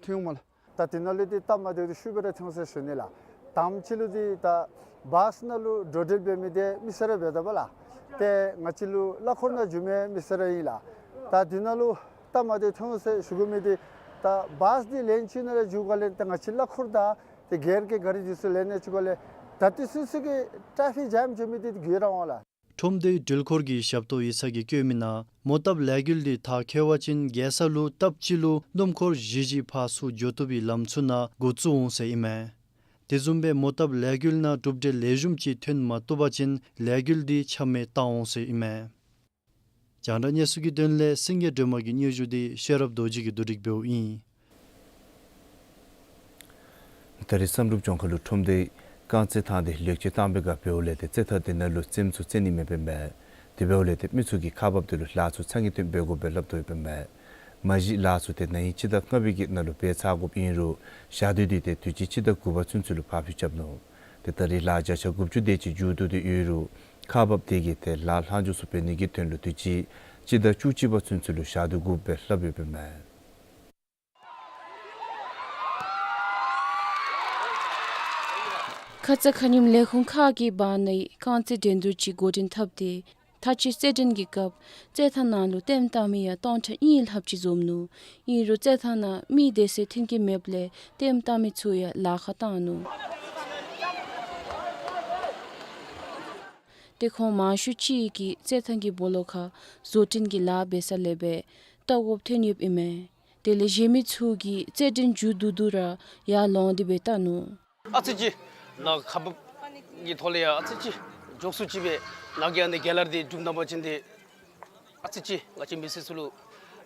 ཐོན་འོང་སྨོ་ལགས། ད་དེ་ནང་ལུ་འདི་སྟབས་མ་བདེཝ་འདི་ཤུལ་སྦེ་ར་ཐོན་འོང་ཟེར་ཞུ་ནི་ལགས། དང་པ་ཅིག་ལུ་འདི་ད་བཱས་ནང་ལུ་འགྲོ་འགྲུལ་འབད་མི་འདི་མི་སེར་ར་འབདཝ་ད་པ་ལགས། ཏེ་ང་བཅས་ལུ་གླ་འཁོར་ནང་འགྱོ་མི་མི་སེར་ར་ཨིན་ལགས། ད་དེ་ནང་ལུ་སྟབས་མ་བདེཝ་ཐོན་འོང་ཟེར་ཞུ་དགོ་མི་འདི་ད་བཱས་འདི་ལན་ཅིག་ནང་ར་འགྱོ་སྒང་ལས་ད་ང་བཅས་གླ་འཁོར་དང་ཏེ་སྒེར་གྱི་ག་རི་འདི་ཚུ་ལེན་ནི་ཅིག་སྒང་ལས་ད་དེ་ཚུན་ཚོད་ཀྱི་ཊ་ཕིག་ཇམ་འགྱོ་མི་འདི་འགོར་ར་འོང་ལགས། ཁྲོམ་སྡེའི་འགྲུལ་འཁོར་གྱི་ཞབས་ཏོག་ཡིག་ཚང་གིས་བཀོད་མི་ནང་མོ་བཏབ་ལས་འགུལ་འདི་མཐར་འཁྱོལ་བ་ཅིན་རྒྱལ་ས་ལུ་སྟབས་གཅིག་ལུ་སྣུམ་འཁོར་བཞི་བཞི་ཕར་ཚུར་འགྱོ་བཏུབ་པའི་ལམ་ཚུ་ནང་འགོ་བཙུགས་འོང་ཟེར་ཨིན་མས། དེ་བཟུམ་སྦེ་མོ་བཏབ་ལས་འགུལ་ནང་གྲུབ་འབྲས་ལེགས་ཤོམ་ཅིག་ཐོན་མ་བཏུབ་པ་ཅིན་ལས་འགུལ་འདི་ཆ་མེད་བཏང་འོང་ཟེར་ཨིན་མས། རྒྱང་བསྒྲགས་གནས་ཚུལ་གྱི་དོན་ལས་སེང་གེ་སྒྲོལ་མ་གི་སྙན་ཞུ་འདི་ཤེས་རབ་རྡོ་རྗེ་གིས་བསྡུ་སྒྲིག་འབདཝ་ཨིན། ད་རེས་བསམ་གྲུབ་ལྗོངས་མཁར་ལུ་ཁྲོམ་སྡེ་རྐང་རྩེད་ཐང་འདི་ལེགས་བཅོས་བཏང་པའི་སྐབས་འབདཝ་ལས་ཏེ་རྩེད་ཐང་འདི་ནང་ལུ་རྩེདམོ་ཚུ་རྩེ་ནི་མེདཔ་ཨིན་པས། དེ་འབདཝ་ལས་ཏེ་མི་ཚུ་གིས་ཁག་འབགཔ་འདི་ལུ་ལཱ་ཚུ་ཚ་ངེས་ཏོག་ཏོ་འབད་དགོ་པས་སླབ་དོ་ཡོདཔ་ཨིན་པས། མ་གཞི་ལཱ་ཚུ་ཏེ་ན་ཧིང་སྤྱི་ཟླ་ལྔ་པའི་གི་ནང་ལུ་འབད་ཚར་དགོཔ་ཨིན་རུང་ཞག་དུས་འདི་ཏེ་དུས་ཅི་སྤྱི་ཟླ་དགུ་པ་ཚུན་ཚོད་ལུ་ཕར་འགྱངས་རྐྱབ་ནུག། ཏེ་ད་རེས་ལཱ་བརྒྱ་ཆ་དགུ་བཅུ་དེ་ཅིག་མཇུག་བསྡུ་སྟེ་ཡོད་རུང་ཁག་འབགཔ་དེ་གིས་ཏེ་ལཱ་ལྷག་འཇོག་ཚུ་འབད་ནི་གི་དོན་ལུ་དུས་ཅི་སྤྱི་ཟླ་བཅུ་གཅིག་པ་ཚུན་ཚོད་ལུ་ཞག་དུས་དགོཔ་སྦེ་སླབ་ཡོདཔ་ཨིན་མས། ཁ་ཙ་ཁ་ཉིནམ་ལས་ཁུངས་ཁག་གིས་འབག་ནིའི་རྐང་རྩེད་འགྲན་བསྡུར་ཅིག་འགོ་འདྲེན་འཐབ་སྟེ་མཐའ་དཔྱད་རྩེད་འགྲན་གྱི་སྐབས་རྩེད་ཐང་ནང་ལུ་ལྟདམོ་བལྟ་མི་ཡང་སྟོང་ཕྲག་གཉིས་ལྷགཔ་ཅིག་འཛོམས་ནུག། ཨིན་རུང་རྩེད་ཐང་ནང་མི་བསྡད་སའི་མཐུན་རྐྱེན་མེདཔ་ལས་ལྟདམོ་བལྟ་མི་ཚུ་ཡང་ལཱ་ཁག་བཏང་ནུག། ཏེ་ཁོང་མང་ཤོས་ཅིག་གིས་རྩེད་ཐང་གི་སྦོ་ལོགས་ཁར་བཟོ་སྐྲུན་གྱི་ལཱ་འབད་ས་ལས་སྦེ་བལྟ་དགོཔ་ཐོན་ཡོདཔ་ཨིན་མས། དེ་ལས་གཞན་མི་ཚུ་གིས་རྩེད་འགྲན་མཇུག་བསྡུ་བསྡུ་ར་ཡར་ལོང་སྟེ་སྦེ་བལྟ་ནུག། ཨ་ཙི་ཅིག་ནཱ་ཁག་འབགཔ་གི་ཐོག་ལས་ཡང་ཨ་ཙི་ཅིག་མགྱོགས་སུ་ཅིག་སྦེ་ནཱ་གི་ཨ་ནི་རྒྱལ་ལ་འདི་གྲུབ་གནང་པ་ཅིན་ཏེ་ཨ་ཙི་ཅིག་ང་བཅས་མི་སེར་ཚུ་ལུ་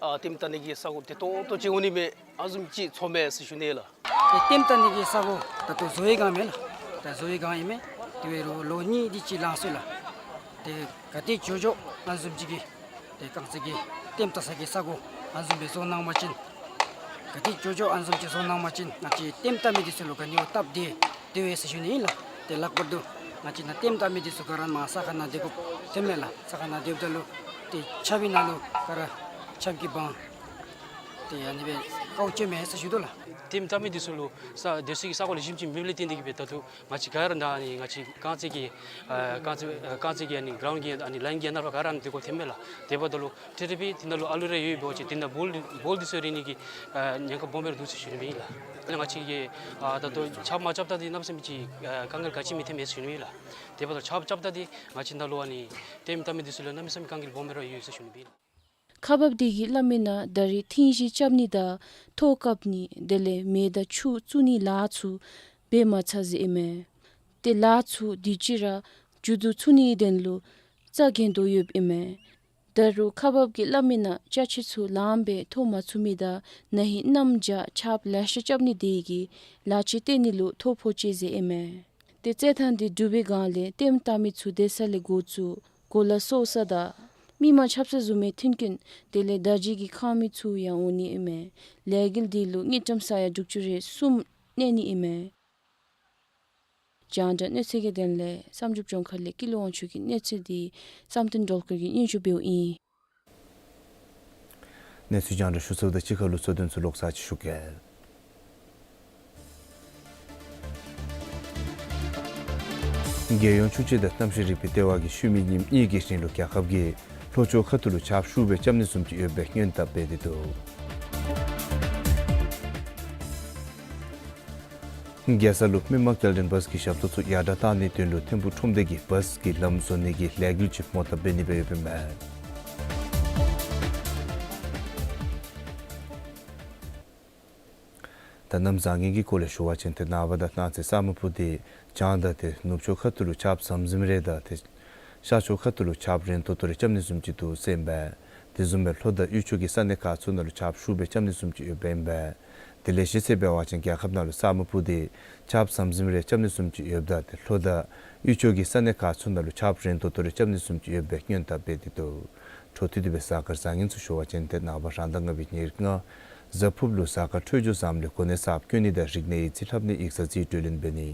ཨ་ལྟདམོ་བལྟ་ནི་གི་ས་གོ་བདེ་ཏོག་ཏོ་ཅིག་འོང་ནི་མས་ཨ་བཟུམ་ཅིག་ཚོརཝ་མས་ཟེར་ཞུ་ནི་ལགས། ཏེ་ལྟདམོ་བལྟ་ནི་གི་ས་གོ་ད་ལྟོ་བཟོ་བའི་སྒང་མས་ལགས། ད་བཟོ་བའི་སྒང་ཨིན་མས། དེ་འབད་རུང་ལོ་གཉིས་དེ་ཅིག་ལང་སོང་ལགས། ཏེ་ག་དེ་མགྱོགས་མགྱོགས་ཨ་བཟུམ་ཅིག་གིས་ཏེ་རྐང་རྩེད་ཀྱི་ལྟདམོ་བལྟ་ས་གི་ས་གོ་ཨ་བཟུམ་སྦེ་བཟོ་གནང་པ་ཅིན་ག་དེ་མགྱོགས་མགྱོགས་ཨ་བཟུམ་ཅིག་བཟོ་གནང་པ་ཅིན་ང་བཅས་ལྟདམོ་བལྟ་མི་འདི་ཚུ་ལུ་ག་ནི་བ་སྟབས་བདེ་བདེ་བས་ཟེར་ཞུ་ནི་ཨིན་ལགས། ཏེ་ལྷག་པར་དུ་ང་བཅས་ནཱ་ལྟདམོ་བལྟ་མི་འདི་ཚུ་ག་ར་མར་ས་ཁ་ནང་སྡོད་དགོཔ་ཐོནམ་མས་ལགས། ས་ཁ་ནང་སྡོདཔ་ད་ལུ་ཏེ་ཆརཔ་ནང་ལུ་ག་ར་ཆརཔ་གིས་སྦང་ཏེ་ཨ་ནི་སྦེ་དཀའཝ་སྤྱད་མས་ཟེར་ཞུ་དོ་ལགས། ལྟདམོ་བལྟ་མི་འདི་ཚུ་ལུ་ས་སྡོད་ས་གི་ས་གོ་ལེགས་ཤོམ་ཅིག་མེདཔ་ལས་བརྟེན་ཏེ་གིས་སྦེ་ད་ལྟོ་ང་བཅས་ག་ར་ནཱ་ཨ་ནི་ང་བཅས་རྐང་རྩེད་ཀྱི་ཨ་རྐང་རྩེད་ཨ་རྐང་རྩེད་ཀྱི་ཨ་ནི་གྲའུནཌ་གི་ཨ་ནི་ལཱའིན་གྱི་ནང་ཕར་ག་ར་ཨ་ནི་སྡོད་དགོཔ་ཐོནམ་མས་ལགས། དེ་འབདཝ་ད་ལུ་ཏེ་རེ་རེ་སྦེ་དེ་ནང་ལུ་ཨ་ལུ་རེ་ཡོད་འབད་བ་ཅིན་དེ་ནང་བཱོལ་བཱོལ་འདི་ཚུ་རེག་ནི་གི་ཨ་ཉེན་ཁ་སྦོམ་སྦེ་ར་འདུག་ཟེར་ཞུ་ནི་ཨིན་ལགས། ང་བཅས་ཀྱིས་ཨ་ད་ལྟོ་ཆརཔ་མ་རྐྱབ་ད་འདི་གནམ་མེད་ས་མེད་ཅིག་ཨ་དཀའ་ངལ་ག་ཅི་མི་ཐོན་མས་ཟེར་ཞུ་ནི་ཨིན་ལགས། དེ་འབདཝ་ད་ཆརཔ་རྐྱབ་ད་འདི་ང་བཅས་ནཱ་ལུ་ཨ་ནི་ལྟདམོ་བལྟ་མི་འདི་ཚུ་ལུ་གནམ་མེད་ས་མེད་དཀའ་ངལ་སྦོམ་སྦེ་ར་ཡོད་ཟེར་ཞུ་ནི་ཨིན་ལགས། ཁག་འབགཔ་དེ་གིས་སླབ་མི་ནང་ད་རེས་ཐིང་གཞི་རྐྱབ་ནི་དང་ཐོག་བཀབ་ནི་དེ་ལས་མེ་དང་ཆུ་བཙུགས་ནིའི་ལཱ་ཚུ་འབད་མ་ཚར་ཟེར་ཨིན་མས། ཏེ་ལཱ་ཚུ་དུས་ཅི་ར་མཇུག་བསྡུ་ཚུགས་ནིའི་དོན་ལུ་རྩ་འགེངས་དོ་ཡོདཔ་ཨིན་མས། ད་རུང་ཁག་འབགཔ་གིས་སླབ་མི་ནང་ཅ་ཆས་ཚུ་ལངམ་སྦེ་ཐོབ་མ་ཚུགས་མི་དང་ན་ཧིང་གནམ་བྱཱར་ཆརཔ་ལེ་ཤ་རྐྱབ་ནི་དེ་གིས་ལཱ་ཁྱད་བརྟེན་ནི་ལུ་ཐོ་ཕོག་ཅི་ཟེར་ཨིན་མས། ཏེ་རྩེད་ཐང་འདི་གྲུབ་པའི་སྒང་ལས་ལྟདམོ་བལྟ་མི་ཚུ་སྡོད་ས་ལས་འགོ་བཙུགས་གོ་ལ་གསོ་ས་དང་མི་མང་ཆབ་གསང་བཟུམ་མའི་མཐུན་རྐྱེན་དེ་ལས་དར་རྒྱས་ཀྱི་ཁང་མིག་ཚུ་ཡང་འོང་ནི་ཨིན་མས། ལས་འགུལ་འདི་ལུ་དངུལ་ཀྲམ་ས་ཡ་དྲུག་ཅུ་རེ་གསུམ་གནས་ནི་ཨིན་མས། རྒྱང་བསྒྲགས་གནས་ཚུལ་གྱི་དོན་ལས་བསམ་གྲུབ་ལྗོངས་མཁར་ལས་ཀུན་ལེགས་དབང་ཕྱུག་གི་གནས་ཚུལ་འདི་བསམ་གཏན་སྒྲོལ་དཀར་གྱིས་སྙན་ཞུ་འབདཝ་ཨིན། གནས་ཚུལ་རྒྱང་བསྒྲགས་ཞུ་ཚརཝ་དང་གཅིག་ཁར་ལུ་གཙོ་དོན་ཚུ་ལོག་ཚར་ཅིག་ཞུ་གེ། རྒྱལ་ཡོངས་ཆུ་དཔྱད་དང་གནམ་གཤིས་རིག་པའི་ལྟེ་བ་གིས་ཤུལ་མའི་ཉིནམ་གཉིས་ཀྱི་རིང་ལུ་རྒྱལ་ཁབ་ཀྱི་ལྷོ་ཕྱོགས་ཁ་ཐུག་ལུ་ཆརཔ་ཤུགས་སྦེ་རྐྱབ་ནི་བཟུམ་ཅིག་ཡོདཔ་སྦེ་སྔོན་དཔག་འབད་དེ་འདུག། རྒྱལ་ས་ལུ་མི་མང་སྐྱེལ་འདྲེན་བཱས་ཀྱི་ཞབས་ཏོག་ཚུ་ཡར་དྲག་གཏང་ནིའི་དོན་ལུ་ཐིམ་ཕུག་ཁྲོམ་སྡེ་གིས་བཱས་ཀྱི་ལམ་བཟོ་ནི་གི་ལས་འགུལ་ཅིག་མོ་བཏབ་འབད་ནི་སྦེ་ཡོདཔ་ཨིན་མས། ད་གནམ་བཟང་ངན་གྱི་སྐོར་ལས་ཞུ་བ་ཅིན་ཏེ་ནངས་པ་དང་གནངས་ཚེ་ས་སྨུག་སྤུབས་ཏེ་བྱང་དང་ཏེ་ནུབ་ཕྱོགས་ཁ་ཐུག་ལུ་ཆརཔ་ཟམ་ཟིམ་རེ་དང་ཏེ་ཤར་ཕྱོགས་ཁ་ཐུག་ལུ་ཆརཔ་རན་ཏོག་ཏོ་རེ་རྐྱབ་ནི་བཟུམ་ཅིག་འདུག་ཟེར་ཨིན་པས། དེ་བཟུམ་སྦེ་ལྷོ་དང་དབུས་ཕྱོགས་ཀྱི་ས་གནས་ཁག་ཚུ་ནང་ལུ་ཆརཔ་ཤུགས་སྦེ་རྐྱབ་ནི་བཟུམ་ཅིག་ཡོདཔ་ཨིན་པས། དེ་ལས་གཞི་རྩ་འབད་བ་ཅིན་རྒྱལ་ཁབ་ནང་ལུ་ས་སྨུག་སྤུབས་ཏེ་ཆརཔ་ཟམ་ཟིམ་རེ་རྐྱབ་ནི་བཟུམ་ཅིག་ཡོདཔ་ད་ཏེ་ལྷོ་དང་དབུས་ཕྱོགས་ཀྱི་ས་གནས་ཁག་ཚུ་ནང་ལུ་ཆརཔ་རན་ཏོག་ཏོ་རེ་རྐྱབ་ནི་བཟུམ་ཅིག་ཡོདཔ་སྦེ་སྔོན་དཔག་འབད་དེ་འདུག། འཕྲོ་མཐུད་དེ་སྦེ་གཟའ་སྐར་བཟང་ངན་ཚུ་ཞུ་བ་ཅིན་ཏེ་ནངས་པ་རང་ཟླ་ལྔ་པའི་ཉེར་ལྔ་གཟའ་ཕུརཔ་ལུ་གཟའ་སྐར་འཕྲོད་སྦྱོར་བཟངམ་ལས་གོ་གནས་གསརཔ་བསྐོ་ནི་དང་རིག་གནས་ཡིག་རྩིས་ལྷབ་གནས་ཡིག་ཚང་རྩིས་སྤྲོད་ལེན་འབད་ནི་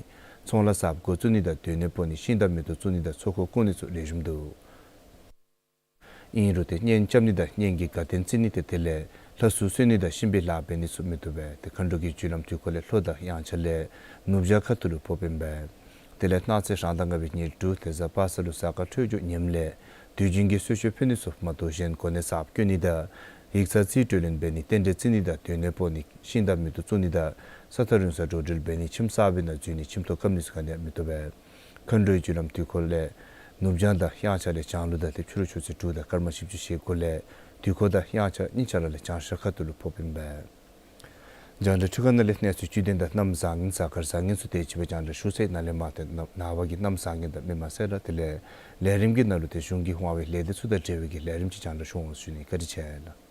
ཚོང་ལཱ་གསརཔ་འགོ་བཙུགས་ནི་དང་སྡོད་གནས་སྤོ་ནི་ཤིང་དང་མེ་ཏོག་བཙུགས་ནི་དང་ཚོགས་འཁོར་བསྐོར་ནི་ཚུ་ལེགས་ཤོམ་འདུག། ཨིན་རུང་ཏེ་གཉེན་རྐྱབ་ནི་དང་གཉེན་གྱི་དགའ་སྟོན་བརྩི་ནི་ཏེ་དེ་ལས་ལྷ་གསོལ་གསོལ་ནི་དང་གཤིན་པོའི་ལཱ་འབད་ནི་ཚུ་མི་བཏུབ་པས། ཏེ་མཁའ་འགྲོ་གི་རྒྱུ་ལམ་དུས་འཁོར་ལས་ལྷོ་དང་དབྱངས་འཆར་ལས་ནུབ་བྱང་ཁ་ཐུག་ལུ་ཕོགཔ་ཨིན་པས། དེ་ལས་གནངས་ཚེ་རང་ཟླ་ལྔ་པའི་ཉེར་དྲུག་ཏེ་གཟའ་པ་སངས་ལུ་གཟའ་སྐར་འཕྲོད་སྦྱོར་ངནམ་ལས་དུས་རྒྱུན་གྱི་གསོལ་མཆོད་ཕུལ་ནི་ཚུ་མ་གཏོགས་གཞན་གོ་གནས་གསརཔ་བསྐོ་ནི་དང་ཡིག་ཚང་རྩིས་སྤྲོད་ལེན་འབད་ནི་རྟེན་འབྲེལ་བརྩི་ནི་དང་སྡོད་གནས་སྤོ་ནི་ཤིང་དང་མེ་ཏོག་བཙུགས་ནི་དང་ས་ཐག་རིང་སར་འགྲོ་འགྲུལ་འབད་ནི་ཁྱིམ་གསར་པའི་ནང་འཛུལ་ནི་ཁྱིམ་ཐོག་བཀབ་ནི་ཚུ་ག་ནི་ཡང་མི་བཏུབ་པས། མཁའ་འགྲོའི་རྒྱུ་ལམ་དུས་འཁོར་ལས་ནུབ་བྱང་དང་དབྱངས་འཆར་ལས་བྱང་ལུ་དང་ཏེ་ཕྱི་རུ་ཆུ་ཚོད་དྲུག་དང་སྐར་མ་བཞི་བཅུ་ཞེ་དགུ་ལས་དུས་འཁོར་དང་དབྱངས་འཆར་གཉིས་ཆ་ར་ལས་བྱང་ཤར་ཁ་ཐུག་ལུ་ཕོགཔ་ཨིན་པས། རྒྱང་བསྒྲགས་ཁྲི་ཁ་ནང་ལས་གནས་ཚུལ་བཅུད་ལྡན་དང་གནམ་བཟང་ངན་གཟའ་སྐར་བཟང་ངན་ཚུ་དེ་ཅིག་སྦེ་རྒྱང་བསྒྲགས་ཞུ་ཚར་ཡི། ནཱ་ལས་མར་ཏེ་ནངས་པ་གི་གནམ་བཟང་ངན་དང་མི་མང་གསལ་བསྒྲགས་དེ་ལས་ལས་རིམ་གྱི་ནང་ལུ་ཏེ་གཞུང་གིས་འོང་བའི་ལས་སྡེ་ཚུ་དང་འབྲེལ་བའི་གི་ལས་རིམ་ཅིག་རྒྱང་བསྒྲགས་ཞུ་འོང་ཟེར་ཞུ་ནི། བཀའ་དྲིན་ཆེ་ལགས།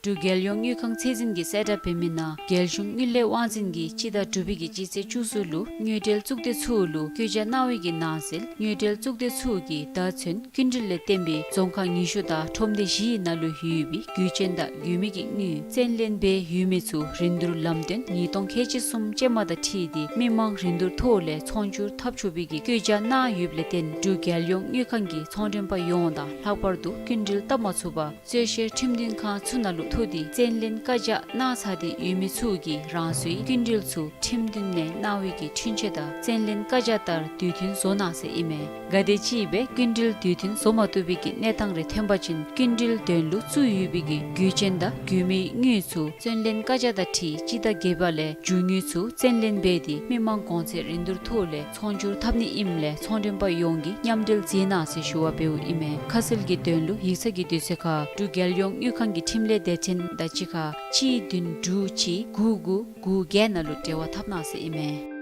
འབྲུག་རྒྱལ་ཡོངས་དངུལ་ཁང་ཚད་འཛིན་གྱིས་གསལ་བསྒྲགས་འབད་མི་ནང་རྒྱལ་གཞུང་དངུལ་ལས་དབང་འཛིན་གྱིས་སྤྱི་ཟླ་དྲུག་པའི་གི་སྤྱི་ཚེས་བཅུ་གསུམ་ལུ་དངུལ་འབྲེལ་གཙུག་སྡེ་ཚུ་ལུ་བཀོད་རྒྱ་གནང་བའི་གི་ནང་གསེས་དངུལ་འབྲེལ་གཙུག་སྡེ་ཚུ་གིས་ད་ཚུན་སྐྱིན་འགྲུལ་ལས་བརྟེན་པའི་རྫོང་ཁག་ཉི་ཤུ་དང་ཁྲོམ་སྡེ་བཞིའི་ནང་ལུ་ཡོད་པའི་དགོས་ཆེན་དང་དགོས་མི་གི་དངུལ་བཙན་ལེན་འབད་ཡོད་མི་ཚུ་རིན་བསྡུར་ལམ་སྟོན་ཉིས་སྟོང་ཁལ་གཅིག་གསུམ་ཅན་མ་དང་འཁྲིལ་ཏེ་མི་མང་རིན་བསྡུར་ཐོག་ལས་ཚོང་སྒྱུར་འཐབ་ཆོག་པའི་གི་བཀོད་རྒྱ་གནང་ཡོདཔ་ལས་བརྟེན་འབྲུག་རྒྱལ་ཡོངས་དངུལ་ཁང་གིས་ཚོང་མགྲོན་པ་ཡོངས་དང་ལྷག་པར་དུ་སྐྱིན་འགྲུལ་བཏབ་མ་ཚུགས་པར་རྩོད་བཤེར་ཁྲིམས་མཐུན་ཁང་ཚུ་ནང་ལུ་ཐུག་སྟེ་བཙན་ལེན་བཀའ་རྒྱ་གནང་ཚར་ཏེ་ཡོད་མི་ཚུ་གིས་རང་སོའི་སྐྱིན་འགྲུལ་ཚུ་ཁྲིམས་མཐུན་ནས་གནང་བའི་གི་འཁྲུན་ཆོད་དང་བཙན་ལེན་བཀའ་རྒྱ་ལྟར་དུས་མཐུན་བཟོ་གནང་ཟེར་ཨིན་མས། ག་དེམ་ཅིག་སྦེ་སྐྱིན་འགྲུལ་དུས་མཐུན་བཟོ་མ་བཏུབ་པའི་གི་གནས་སྟངས་རེ་ཐོན་པ་ཅིན་སྐྱིན་འགྲུལ་དོན་ལུ་བཙུགས་ཡོད་པའི་གི་དགོས་ཆེན་དང་དགོས་མིའི་དངུལ་ཚུ་བཙན་ལེན་བཀའ་རྒྱ་དང་འཁྲིལ་སྤྱི་ཟླ་བརྒྱད་པ་ལས་རྒྱུ་དངུལ་ཚུ་བཙན་ལེན་འབད་དེ་མི་མང་གོང་ཚད་རིན་བསྡུར་ཐོག་ལས་ཚོང་སྒྱུར་འཐབ་ནི་ཨིནམ་ལས་ཚོང་མགྲོན་པ་ཡོངས་ཀྱིས་མཉམ་འབྲེལ་མཛད་གནང་ཟེར་ཞུ་བ་འབདཝ་ཨིན་མས། ཁ་གསལ་གྱི་དོན་ལུ་ཡིག་ཚང་གི་དུས་ཚོད་ཁར་འབྲུག་རྒྱལ་ཡོངས་དངུལ་ཁང་གི་འཕྲིན་ལས་སྡེ་ཚན་དང་གཅིག་ཁར་གཅིག་བདུན་དྲུག་གཅིག་དགུ་དགུ་དགུ་བརྒྱད་ནང་ལུ་འབྲེལ་བ་འཐབ་གནང་ཟེར་ཨིན་མས།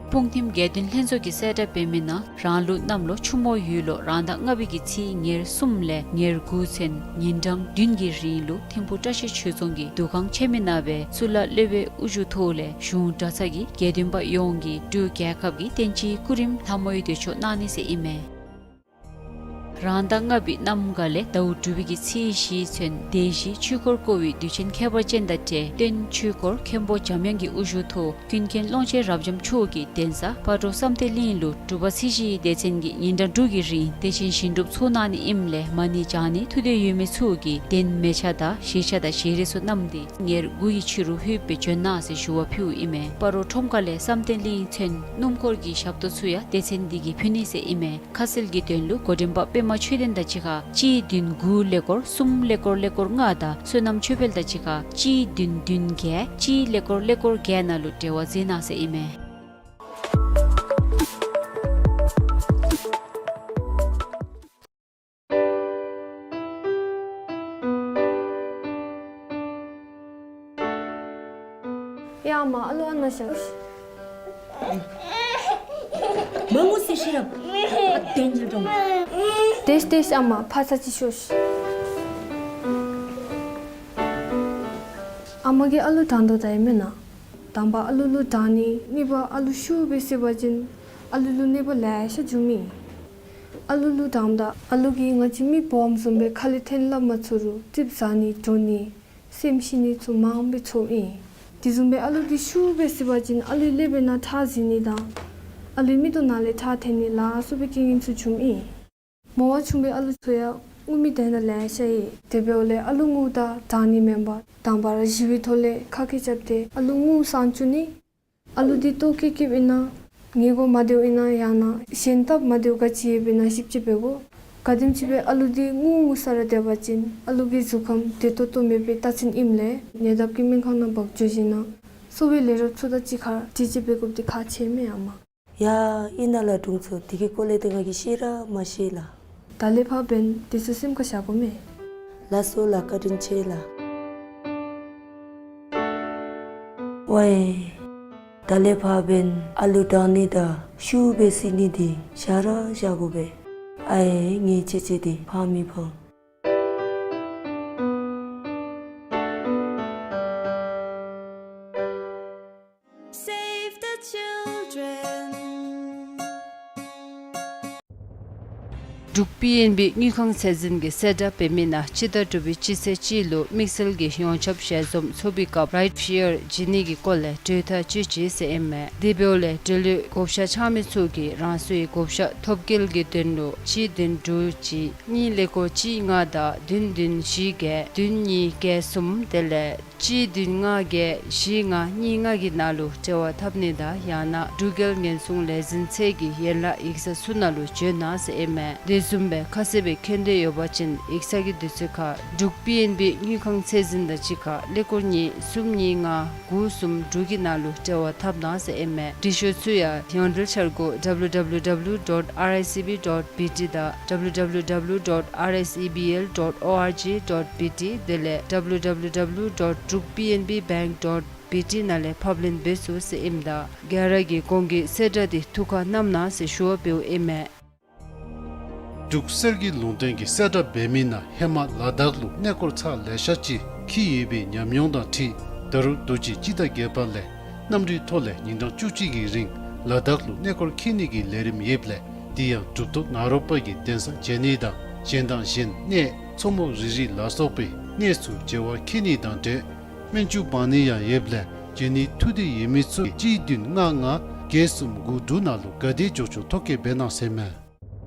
སྤུངས་ཐིམ་དགེ་འདུན་ལྷན་ཚོགས་ཀྱིས་གསལ་བསྒྲགས་འབད་མི་ནང་རང་ལུགས་གནམ་ལོ་ཆུ་མོ་ཡོས་ལོ་རང་ཟླ་ལྔ་པའི་གི་ཚེས་ཉེར་གསུམ་ལས་ཉེར་དགུ་ཚུན་ཉིན་གྲངས་བདུན་གྱི་རིང་ལུ་ཐིམ་ཕུག་བཀྲ་ཤིས་ཆོས་རྫོང་གི་འདུ་ཁང་ཆེན་མོའི་ནང་སྦེ་གཙུག་ལག་སློབ་དཔོན་དབུ་བཞུགས་ཐོག་ལས་གཞུང་གྲྭ་ཚང་གི་དགེ་འདུན་པ་ཡོངས་ཀྱིས་འབྲུག་རྒྱལ་ཁབ་ཀྱི་བསྟན་སྤྱིའི་སྐུ་རིམ་ལྷ་མོའི་དུས་མཆོད་གནང་ནི་ཟེར་ཨིན་མས། རང་ཟླ་ལྔ་པའི་གནམ་གང་ལས་ཟླཝ་དྲུག་པའི་གི་ཚེས་བཞི་ཚུན་སྡེ་བཞིའི་ཆོས་འཁོར་བསྐོར་བའི་དུས་ཆེན་ཁྱད་པར་ཅན་དང་འབྲེལ་སྟོན་ཆོས་འཁོར་མཁན་པོ་འཇམ་དབྱངས་ཀྱི་དབུ་བཞུགས་ཐོག་ཀུན་མཁྱེན་ཀློང་ཆེན་རབ་འབྱམས་མཆོག་གིས་གདན་ས་སྤ་རོ་བསམ་གཏན་གླིང་ལུ་འབྲུག་པ་ཚེས་བཞིའི་སྡེ་ཚན་གྱིས་ཉིན་གྲངས་དྲུག་གི་རིང་བདེ་ཆེན་ཞིང་སྒྲུབ་ཚོགས་གནང་ནི་ཨིནམ་ལས་མ་ཎི་བགྱང་ནི་ཐུགས་འདོད་ཡོད་མི་ཚུ་གིས་གདན་མལ་ཆ་དང་བཞེས་ཆ་དང་བཞེས་རས་ཚུ་བསྣམས་ཏེ་ཉེར་དགུ་ཡི་ཕྱི་རུ་ལྷོདཔ་སྦེ་བྱོན་གནང་ཟེར་ཞུ་བ་ཕུལཝ་ཨིན་མས། སྤ་རོ་ཁྲོམ་ཁ་ལས་བསམ་གཏན་གླིང་ཚུན་སྣུམ་འཁོར་གྱི་ཞབས་ཏོག་ཚུ་ཡང་སྡེ་ཚན་འདི་གིས་ཕུལ་ནི་ཟེར་ཨིན་མས། ཁ་གསལ་གྱི་དོན་ལུ་འགོ་འདྲེན་པ་པདྨ་ཆོས་ལྡན་དང་གཅིག་ཁར་གཅིག་བདུན་དགུ་ཀླད་ཀོར་གསུམ་ཀླད་ཀོར་ཀླད་ཀོར་ལྔ་དང་བསོད་ནམས་ཆོས་འཕེལ་དང་གཅིག་ཁར་གཅིག་བདུན་བདུན་བརྒྱད་གཅིག་ཀླད་ཀོར་ཀླད་ཀོར་བརྒྱད་ནང་ལུ་འབྲེལ་བ་མཛད་གནང་ཟེར་ཨིན་མས། ཡ་མ་ཨ་ལུ་ཨ་ནཱ་བཞག་ཤིག། མ་ངུ་ཟེར་ཤེས་རབ། ཨ་དེ་ཉིལ་འགྲོ། དེས་དེས་ཨ་མ་ཕར་ཚུར་ཅིག་ཤོག་ཤིག། ཨ་མ་གིས་ཨ་ལུ་དྲང་དོ་ད་ཨིན་མེན་ན། དང་པ་ཨ་ལུ་ལུ་དྲང་ནི། གཉིས་པ་ཨ་ལུ་ཤུགས་སྦེ་བསད་པ་ཅིན་ཨ་ལུ་ལུ་གནོད་པ་ལེ་ཤ་འབྱུངམ་ཨིན། ཨ་ལུ་ལུ་དྲངམ་ད་ཨ་ལུ་གིས་ང་བཅས་མི་སྦོམ་བཟུམ་སྦེ་ཁ་ལས་འཐེན་སླབ་མ་ཚུགས་རུང་རྩིགཔ་ཟག་ནི་འགྲོ་ནི་སེམས་ཤི་ནི་ཚུ་མངམ་སྦེ་ཚོརཝ་ཨིན། དེ་བཟུམ་སྦེ་ཨ་ལུ་འདི་ཤུགས་སྦེ་བསད་པ་ཅིན་ཨ་ལུའི་ཀླད་པའི་ནང་ཁྲག་འཛིང་ནི་དང་ཨ་ལུའི་མིག་ཏོ་ནང་ལས་ཁྲག་འཐོན་ནི་ལ་སོགས་པའི་རྐྱེན་ངན་ཚུ་འབྱུངམ་ཨིན། མོ་བ་ཆུང་བའི་ཨ་ལུ་ཚུ་ཡང་ངུ་མི་དེ་ནང་ལེ་ཤ་ཨིན། དེ་འབདཝ་ལས་ཨ་ལུ་ངུཝ་ད་དྲང་ནི་མེན་པར་དང་པ་ར་གཞུ་བའི་ཐོག་ལས་ཁ་སྐད་རྐྱབ་སྟེ་ཨ་ལུ་ངུ་སངས་བཅུག་ནི། ཨ་ལུ་འདི་ལྟོ་བཀྱེས་བཀྱེསཔ་ཨིན་ན་ཉལ་གོ་མ་བདེཝ་ཨིན་ན་ཡང་ན་གཞན་སྟབས་མ་བདེཝ་ག་ཅི་ཡོདཔ་ཨིན་ན་ཞིབ་དཔྱད་འབད་དགོ། ག་དེམ་ཅིག་སྦེ་ཨ་ལུ་འདི་ངུ་ངུ་ས་ར་སྡོད་པ་ཅིན་ཨ་ལུ་གི་གཟུགས་ཁམས་བདེ་ཏོག་ཏོ་མེད་པའི་རྟགས་མཚན་ཨིནམ་ལས་ཉེ་འདབས་ཀྱི་སྨན་ཁང་ནང་འབག་འགྱོ་ཞིནམ་ལས་གསོ་བའི་ལས་རོགསཔ་ཚུ་དང་གཅིག་ཁར་དྲི་དཔྱད་འབད་དགོཔ་འདི་ཁག་ཆེ་མས་ཨ་མ། ཡ་ཨིན་ན་ལགས་དྲུང་འཚོ། དེ་གི་སྐོར་ལས་ཏེ་ང་གིས་ཤེས་ར་མ་ཤེས་ལགས། ད་ལས་ཕར་འབདན་དེ་ཚུ་སེམས་ཁར་བཞག་དགོ་མས། ལགས་སོ་ལགས། བཀའ་དྲིན་ཆེ་ལགས། ཝའེ། ད་ལས་ཕར་འབདན་ཨ་ལུ་དྲང་ནི་དང་ཤུགས་སྦེ་བསད་ནི་འདི་བཞག་ར་བཞག་དགོ་པས། ཨའེ་ངེའི་ཆེ་ཆེ་འདི་ཕངས་མི་ཕངས། འབྲུག་པི་ཨེན་བི་དངུལ་ཁང་ཚད་འཛིན་གྱིས་གསལ་བསྒྲགས་འབད་མི་ནང་སྤྱི་ཟླ་དྲུག་པའི་སྤྱི་ཚེས་གཅིག་ལུ་དམིགས་བསལ་གྱི་ཡོངས་ཁྱབ་ཞལ་འཛོམས་ཚོགས་པའི་སྐབས་རའིཊ་ཕི་ཡར་བྱིན་ནི་གི་སྐོར་ལས་གྲོས་ཐག་བཅད་ཅི་ཟེར་ཨིན་མས། དེ་འབདཝ་ལས་འབྲེལ་ཡོད་བགོ་བཤའ་འཆང་མི་ཚུ་གིས་རང་སོའི་བགོ་བཤའ་ཐོབ་སྐལ་གྱི་དོན་ལུ་གཅིག་བདུན་དྲུག་གཅིག་གཉིས་ཀླད་ཀོར་གཅིག་ལྔ་དང་བདུན་བདུན་བཞི་བརྒྱད་བདུན་གཉིས་བརྒྱད་གསུམ་དེ་ལས་གཅིག་བདུན་ལྔ་བརྒྱད་བཞི་ལྔ་གཉིས་ལྔ་གི་ནང་ལུ་འབྲེལ་བ་འཐབ་ནི་དང་ཡང་ན་འབྲུག་རྒྱལ་ཉེན་སྲུང་ལས་འཛིན་ཚད་ཀྱི་ཡན་ལག་ཡིག་ཚང་ཚུ་ནང་ལུ་བྱོན་གནང་ཟེར་ཨིན་མས། དེ་བཟུམ་སྦེ་ཁ་གསལ་སྦེ་མཁྱེན་འདོད་ཡོད་པ་ཅིན་ཡིག་ཚང་གི་དུས་ཚོད་ཁར་འབྲུག་པི་ཨེན་བི་དངུལ་ཁང་ཚད་འཛིན་དང་གཅིག་ཁར་ཀླད་ཀོར་གཉིས་གསུམ་གཉིས་ལྔ་དགུ་གསུམ་དྲུག་གི་ནང་ལུ་འབྲེལ་བ་འཐབ་གནང་ཟེར་ཨིན་མས། འབྲི་ཤོག་ཚུ་ཡང་ཡོངས་འབྲེལ་འཆར་སྒོ་W W W dot R I C B dot B T དང་W W W dot R S E B L dot org dot B T དེ་ལས་W W W dot druk P N B bank dot B T ནང་ལས་ཕབ་ལེན་འབད་ཚུགས་ཟེར་ཨིནམ་ད་ག་ར་གིས་གོང་གི་གསལ་བསྒྲགས་འདི་ཐུགས་ཁར་བསྣམ་གནང་ཟེར་ཞུ་བ་འབདཝ་ཨིན་མས། འབྲུག་གསེར་གྱི་ལུང་བསྟན་གྱིས་གསལ་བསྒྲགས་འབད་མི་ནང་ཧེ་མ་ལ་དྭགས་ལུ་གནས་སྐོར་ཚར་ལེ་ཤ་ཅིག་འཁྱིད་ཡོད་པའི་ཉམས་མྱོང་དང་འཁྲིལ་ད་རུང་དུས་ཅི་སྤྱི་ཟླ་བརྒྱད་པ་ལས་གནམ་གྲུའི་ཐོག་ལས་ཉིན་གྲངས་བཅུ་གཅིག་གི་རིང་ལ་དྭགས་ལུ་གནས་སྐོར་འཁྱིད་ནི་གི་ལས་རིམ་ཡོདཔ་ལས་དེ་ཡང་གྲུབ་ཐོབ་ནཱ་རོ་པ་གི་གདན་ས་མཇལ་ནི་དང་གཞན་དང་གཞན་གནས་མཚོ་མོ་རི་རི་ལ་སོགས་པའི་གནས་ཚུ་མཇལ་བར་འཁྱིད་ནི་དང་འབྲེལ་སྨན་བཅོས་འབག་ནི་ཡང་ཡོདཔ་ལས་མཇལ་ནི་ཐུགས་འདོད་ཡོད་མི་ཚུ་གཅིག་བདུན་ལྔ་ལྔ་བརྒྱད་གསུམ་དགུ་དྲུག་ནང་ལུ་ག་དེ་མགྱོགས་མགྱོགས་ཐོ་བཀོད་འབད་གནང་ཟེར་མས།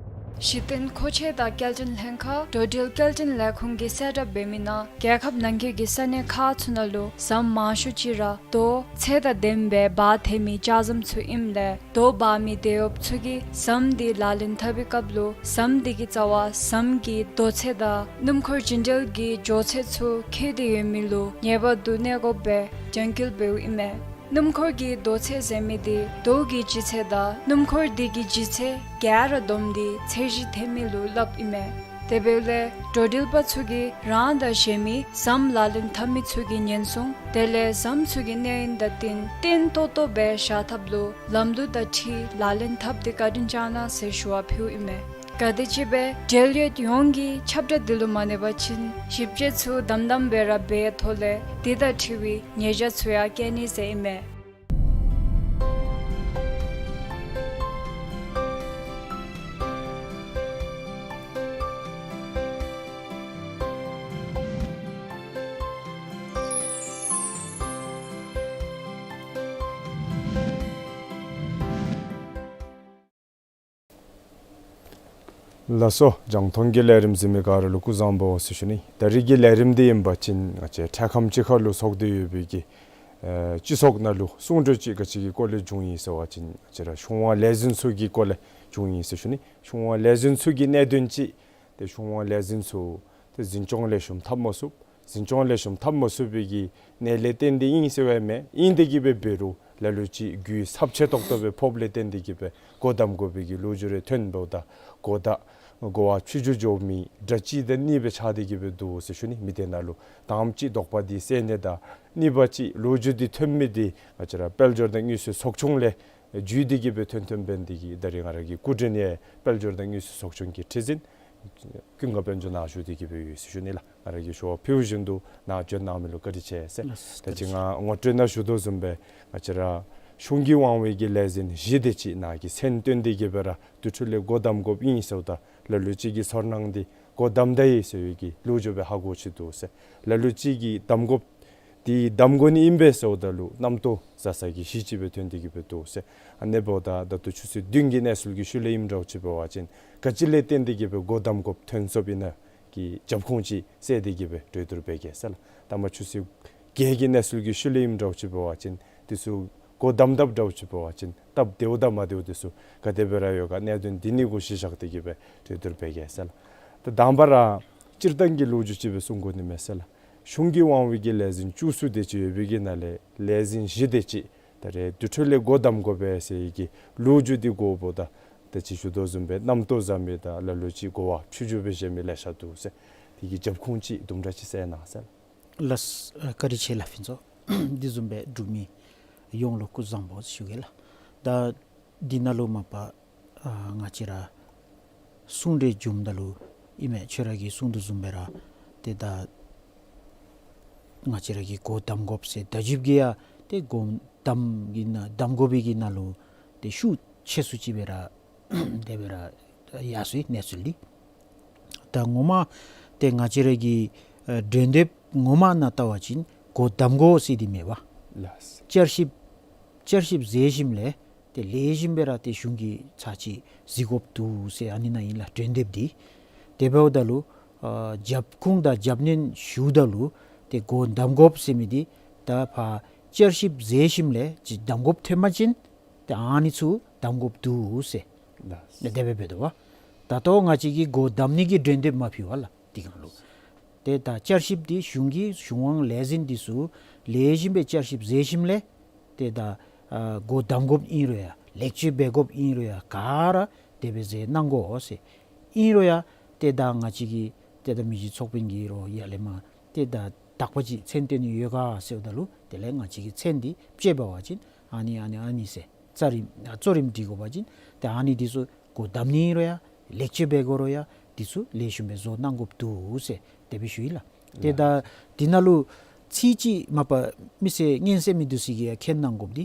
གཞི་རྟེན་མཁོ་ཆས་དང་སྐྱེལ་འདྲེན་ལྷན་ཁག་འགྲོ་འགྲུལ་སྐྱེལ་འདྲེན་ལས་ཁུངས་ཀྱིས་གསལ་བསྒྲགས་འབད་མི་ནང་རྒྱལ་ཁབ་ནང་འཁོད་ཀྱི་ས་གནས་ཁག་ཚུ་ནང་ལུ་ཟམ་མང་ཤོས་ཅིག་ར་རྡོ་ཚད་དང་ལྡནམ་སྦེ་འབག་ཐལ་མི་ལྕགས་ཟམ་ཚུ་ཨིནམ་ལས་རྡོ་འབག་མི་དེད་གཡོགཔ་ཚུ་གིས་ཟམ་དེ་ལག་ལེན་འཐབ་པའི་སྐབས་ལུ་ཟམ་དེ་གི་རྩ་བར་ཟམ་གྱི་རྡོ་ཚད་དང་སྣུམ་འཁོར་རྒྱུན་འགྲུལ་གྱི་འགྱོ་ཚད་ཚུ་འཁེལ་ཏེ་ཡོད་མི་ལུ་ངེས་པར་དུ་གནས་དགོཔ་སྦེ་རྒྱང་འཁྱོལ་འབདཝ་ཨིན་མས། སྣུམ་འཁོར་གྱི་རྡོ་ཚད་ཟེར་མི་དེ་རྡོ་གི་ལྗིད་ཚད་དང་སྣུམ་འཁོར་དེ་གི་ལྗིད་ཚད་ག་ར་བསྡོམས་ཏེ་ཚད་གཞི་འཐེན་མི་ལུ་སླབ་ཨིན་མས། དེ་འབདཝ་ལས་འགྲོ་འགྲུལ་པ་ཚུ་གིས་རང་དང་གཞན་མི་ཟམ་ལག་ལེན་འཐབ་མི་ཚུ་གི་ཉེན་སྲུང་དེ་ལས་ཟམ་ཚུ་གི་གནས་ཡུན་དང་བསྟུན་བརྟན་ཏོག་ཏོ་སྦེ་བཞག་ཐབས་ལུ་ལམ་ལུགས་དང་འཁྲིལ་ལག་ལེན་འཐབ་སྟེ་བཀའ་དྲིན་བསྐྱང་གནང་ཟེར་ཞུ་བ་ཕུལཝ་ཨིན་མས། ག་དེམ་ཅིག་སྦེ་འབྲེལ་ཡོད་ཡོངས་ཀྱིས་ཁྱབ་བསྒྲགས་འདི་ལུ་མ་གནས་པ་ཅིན་ཞིབ་དཔྱད་ཚུ་དམ་དམ་སྦེ་ར་འབད་ཐོག་ལས་དེ་དང་འཁྲིལ་བའི་ཉེས་བྱ་ཚུ་ཡང་བཀལ་ནི་ཟེར་ཨིན་མས། ལགས་སོ། རྒྱང་མཐོང་གི་ལས་རིམ་གཟིགས་མི་ག་ར་ལུ་སྐུ་གཟུགས་བཟང་པོ་ཟེར་ཞུ་ནི། ད་རིས་ཀྱི་ལས་རིམ་འདི་ཨིན་པ་ཅིན་ང་བཅས་འཕྲལ་ཁམས་ཅིག་ཁར་ལུ་ཚོགས་ཏེ་ཡོད་པའི་གི་ཨེ་སྤྱི་ཚོགས་ནང་ལུ་གསུང་གྲོས་ཅིག་ག་ཅི་གི་སྐོར་ལས་བྱུང་ཡི་ཟེར་བ་ཅིན་ང་བཅས་ར་གཞུང་དབང་ལས་འཛིན་ཚུ་གི་སྐོར་ལས་བྱུང་ཡི་ཟེར་ཞུ་ནི། གཞུང་དབང་ལས་འཛིན་ཚུ་གི་གནད་དོན་ཅིག་ཏེ་གཞུང་དབང་ལས་འཛིན་ཚུ་ཏེ་འཛིན་སྐྱོང་ལེགས་ཤོམ་འཐབ་མ་ཚུགས། འཛིན་སྐྱོང་ལེགས་ཤོམ་འཐབ་མ་ཚུགས་པའི་གི་གནད་ལས་བརྟེན་ཏེ་ཨིན་ཟེར་བའི་མེན། ཨིན་ཏེ་གི་སྦེ་འབད་རུང་ལ་ལུ་ཅིག་རྒུད་ཚབས་ཆེ་ཏོག་ཏོ་སྦེ་ཕོགཔ་ལས་བརྟེན་ཏེ་གི་སྦེ་སྒོ་བསྡམ་དགོ་པའི་གི་ལོ་རྒྱུས་རེ་ཐོན་འབདཝ་ད་གོ་བརྡ་གོ་བ་ཕྱི་འགྱུར་འགྱོ་མི་དྲག་ཅིག་དང་གཉིས་སྦེ་ཆགས་ཏེ་གི་སྦེ་འདུག་ཟེར་ཞུ་ནི། མི་སྡེ་ནང་ལུ་དང་པ་ཅིག་དོགས་པ་འདི་སེལ་ནི་དང་གཉིས་པ་ཅིག་ལོ་རྒྱུས་འདི་ཐོན་མི་འདི་ང་བཅས་ར་དཔལ་འབྱོར་དང་དངུལ་རྩིས་ཚོགས་ཆུང་ལས་བརྒྱུད་དེ་གི་སྦེ་ཐོན་ཐོནམ་འབད་ནི་དེ་གིས་ད་རིས་ང་ར་གི་སྐུ་མགྲོན་ཡང་དཔལ་འབྱོར་དང་དངུལ་རྩིས་ཚོགས་ཆུང་གི་ཁྲི་འཛིན་ཀུན་དགའ་དཔལ་འབྱོར་ནཱ་བཞུགས་ཏེ་གི་སྦེ་ཡོད་ཟེར་ཞུ་ནི་ལགས། ང་ར་གིས་ཞུ་བ་ཕུལ་བཞིན་དུ་ནཱ་བྱོན་གནང་མི་ལུ་བཀའ་དྲིན་ཆེ་ཟེར། ལགས་སོ། ད་ཅི་ང་ངོ་སྤྲོད་ནང་ཞུ་དོ་བཟུམ་སྦེ་ང་བཅས་ར་གཞུང་གི་དབང་བའི་གི་ལས་འཛིན་བཞི་དེ་ཅིག་ནཱ་གི་མཚན་བཏོན་ཏེ་གི་སྦེ་ར་དེ་འཕྲོ་ལས་སྒོ་བསྡམ་དགོཔ་ཨིན་ཟེརཝ་ད་ལ་ལུ་ཅིག་གིས་ཚོར་སྣང་འདི་སྒོ་བསྡམ་ད་ཡི་ཟེར་བའི་གི་ལོ་རྒྱུས་སྦེ་ཧ་གོ་ཅི་འདུག་ཟེར། ལ་ལུ་ཅིག་གིས་བསྡམ་དགོཔ་དེ་བསྡམ་དགོ་ནི་ཨིན་པས་ཟེརཝ་ད་ལུ་རྣམ་རྟོག་ཟ་ས་གི་གཞི་ཅིག་སྦེ་ཐོན་ཏེ་གི་སྦེ་འདུག་ཟེར། ཨ་ནི་འབདཝ་ད་ད་ལྟོ་ཆུ་ཚོད་བདུན་གྱི་གནས་ཚུལ་གྱི་ཤུལ་ལས་ཨིནམ་འདྲཝ་ཅིག་འབད་བ་ཅིན་ག་ཅི་ལས་བརྟེན་ཏེ་གི་སྦེ་སྒོ་བསྡམ་དགོཔ་ཐོན་སོཔ་ཨིན་ན་གི་རྒྱབ་ཁུངས་ཅིག་བསལ་ཏེ་གི་སྦེ་གྲོས་བསྡུར་འབད་གེ་ཟེར་ལགས། ད་མ་ཆུ་ཚོད་བརྒྱད་ཀྱི་གནས་ཚུལ་གྱི་ཤུལ་ལས་ཨིནམ་འདྲཝ་ཅིག་འབད་བ་ཅིན་དེ་ཚུ་སྒོ་བསྡམ་དཔ་འདྲཝ་ཅིག་འབད་བ་ཅིན་སྟབས་བདེཝ་དང་མ་བདེཝ་དེ་ཚུ་ག་དེ་སྦེ་ར་ཡོད་ག་གནད་དོན་འདི་གཉིས་གུ་གཞི་བཞག་སྟེ་གི་སྦེ་གྲོས་བསྡུར་འབད་གེ་ཟེར་ལགས། ད་དང་པ་ར་སྤྱིར་བཏང་གི་ལོ་རྒྱུས་ཅིག་སྦེ་གསུང་དགོ་ནི་མས་ཟེར་ལགས། གཞུང་གི་དབང་བའི་གི་ལས་འཛིན་བཅུ་གསུམ་དེ་ཅིག་ཡོད་པའི་གི་ནང་ལས་ལས་འཛིན་བཞི་དེ་ཅིག་ད་རེས་དེ་འཕྲོ་ལས་སྒོ་བསྡམ་དགོ་པས་ཟེར་བའི་གི་ལོ་རྒྱུས་འདི་གོཝ་ད་ད་ཅི་ཞུ་དོ་བཟུམ་སྦེ་རྣམ་རྟོག་ཟ་མི་དང་ལ་ལུ་ཅིག་གོ་བ་ཕྱི་འགྱུར་སྦེ་བཞེས་མི་ལེ་ཤ་འདུག་ཟེར། དེ་གི་རྒྱབ་ཁུངས་ཅིག་དུམ་གྲ་ཅིག་གསལ་གནང་ཟེར། ལགས་སོ། བཀའ་དྲིན་ཆེ་ལགས་ཕུན་ཚོགས། དེ་བཟུམ་སྦེ་འབྲུག་མི་ཡོངས་ལུ་སྐུ་གཟུགས་བཟང་པོ་ཞུ་གེ་ལགས། ད་འདི་ནང་ལུ་མ་པ་ཨ་ང་བཅས་ར་གསུང་གྲོས་བྱུངམ་ད་ལུ་ཨིན་མས། ཁྱོད་ར་གིས་གསུང་དོ་བཟུམ་སྦེ་ར་ཏེ་ད་ང་བཅས་ར་གིས་སྒོ་བསྡམ་དགོཔ་ཟེར་ད་ཅིག་གི་ཡང་ཏེ་སྒོ་བསྡམ་གི་ནང་བསྡམ་དགོ་པའི་གི་ནང་ལུ་ཏེ་ཤུགས་ཆེ་སུ་ཅིག་སྦེ་ར་དེ་སྦེ་ར་ཡར་སོང་ཡི་གནས་ཚུལ་འདི། ད་ངོ་མ་ཏེ་ང་བཅས་ར་གི་ཨ་སྒྲོན་དེབ་ངོ་མ་ནང་བལྟ་བ་ཅིན་སྒོ་བསྡམ་དགོ་ཟེར་འདི་མེན་པ། ལགས། བསྐྱར་ཞིབ་བསྐྱར་ཞིབ་མཛད་ཞིནམ་ལས་ཏེ་ལེགས་ཤོམ་སྦེ་ར་ཏེ་གཞུང་གིས་ཚར་གཅིག་གཟིགས་དགོཔ་འདུག་ཟེར་ཨ་ནི་ནང་ཨིན་ལགས། སྒྲོན་དེབ་འདི། དེ་འབདཝ་ད་ལུ་ཨ་རྒྱབ་ཁུངས་དང་རྒྱབ་སྣོན་ཞུཝ་ད་ལུ་ཏེ་སྒོ་བསྡམ་དགོཔ་ཟེར་མི་འདི་ད་ཕར་བསྐྱར་ཞིབ་མཛད་ཞིནམ་ལས་ཅིག་བསྡམ་དགོཔ་ཐོན་པ་ཅིན་ཏེ་ཨ་ནི་ཚུ་བསྡམ་དགོཔ་འདུག་ཟེར། ལགས། དེ་སྦེ་འབད་དོ་བ། ད་ལྟོ་ང་བཅས་ཀྱིས་སྒོ་བསྡམ་ནི་གི་སྒྲོན་དེབ་མ་ཕུལ་བ་ལགས། དེ་སྒང་ལུ། ཏེ་ད་བསྐྱར་ཞིབ་འདི་གཞུང་གི་གཞུང་དབང་ལས་འཛིན་འདི་ཚུ་ལེགས་ཤོམ་སྦེ་བསྐྱར་ཞིབ་མཛད་ཞིནམ་ལས་ཏེ་ད་ཨ་སྒོ་བསྡམ་དགོཔ་ཨིན་རུང་ཡང་ལེགས་བཅོས་འབད་དགོཔ་ཨིན་རུང་ཡང་ག་ར་དེ་སྦེ་མཛད་གནང་དགོ་ཟེར། ཨིན་རུང་ཡང་ཏེ་ད་ང་བཅས་ཀྱི་ཏེ་ད་མི་རྗེ་ཚོགས་དཔོན་གྱིས་རོགས་ཡར་ལས་མར་ཏེ་ད་དག་པ་ཅིག་མཚན་བཏོན་ནི་ཡོད་ག་ཟེརཝ་ད་ལུ་དེ་ལས་ང་བཅས་ཀྱིས་མཚན་འདི་བཅད་འབད་བ་ཅིན་ཨ་ནི་ཨ་ནི་ཨ་ནི་ཟེར་རྩ་རིམ་ཨ་གཙོ་རིམ་སྒྲིག་དགོ་པ་ཅིན་ཏེ་ཨ་ནི་འདི་ཚུ་སྒོ་བསྡམ་ནི་རུང་ཡང་ལེགས་བཅོས་འབད་དགོ་རུང་ཡང་འདི་ཚུ་ལེགས་ཤོམ་སྦེ་བཟོ་གནང་དགོཔ་འདུག་ཟེར་དེ་སྦེ་ཞུ་ཡི་ལགས། ཏེ་ད་འདི་ནང་ལུ་ཚིག་ཅིག་མ་པ་མི་སེར་སྙན་གསན་མི་འདི་ཚུ་གིས་ཡང་མཁྱེན་གནང་དགོཔ་འདི་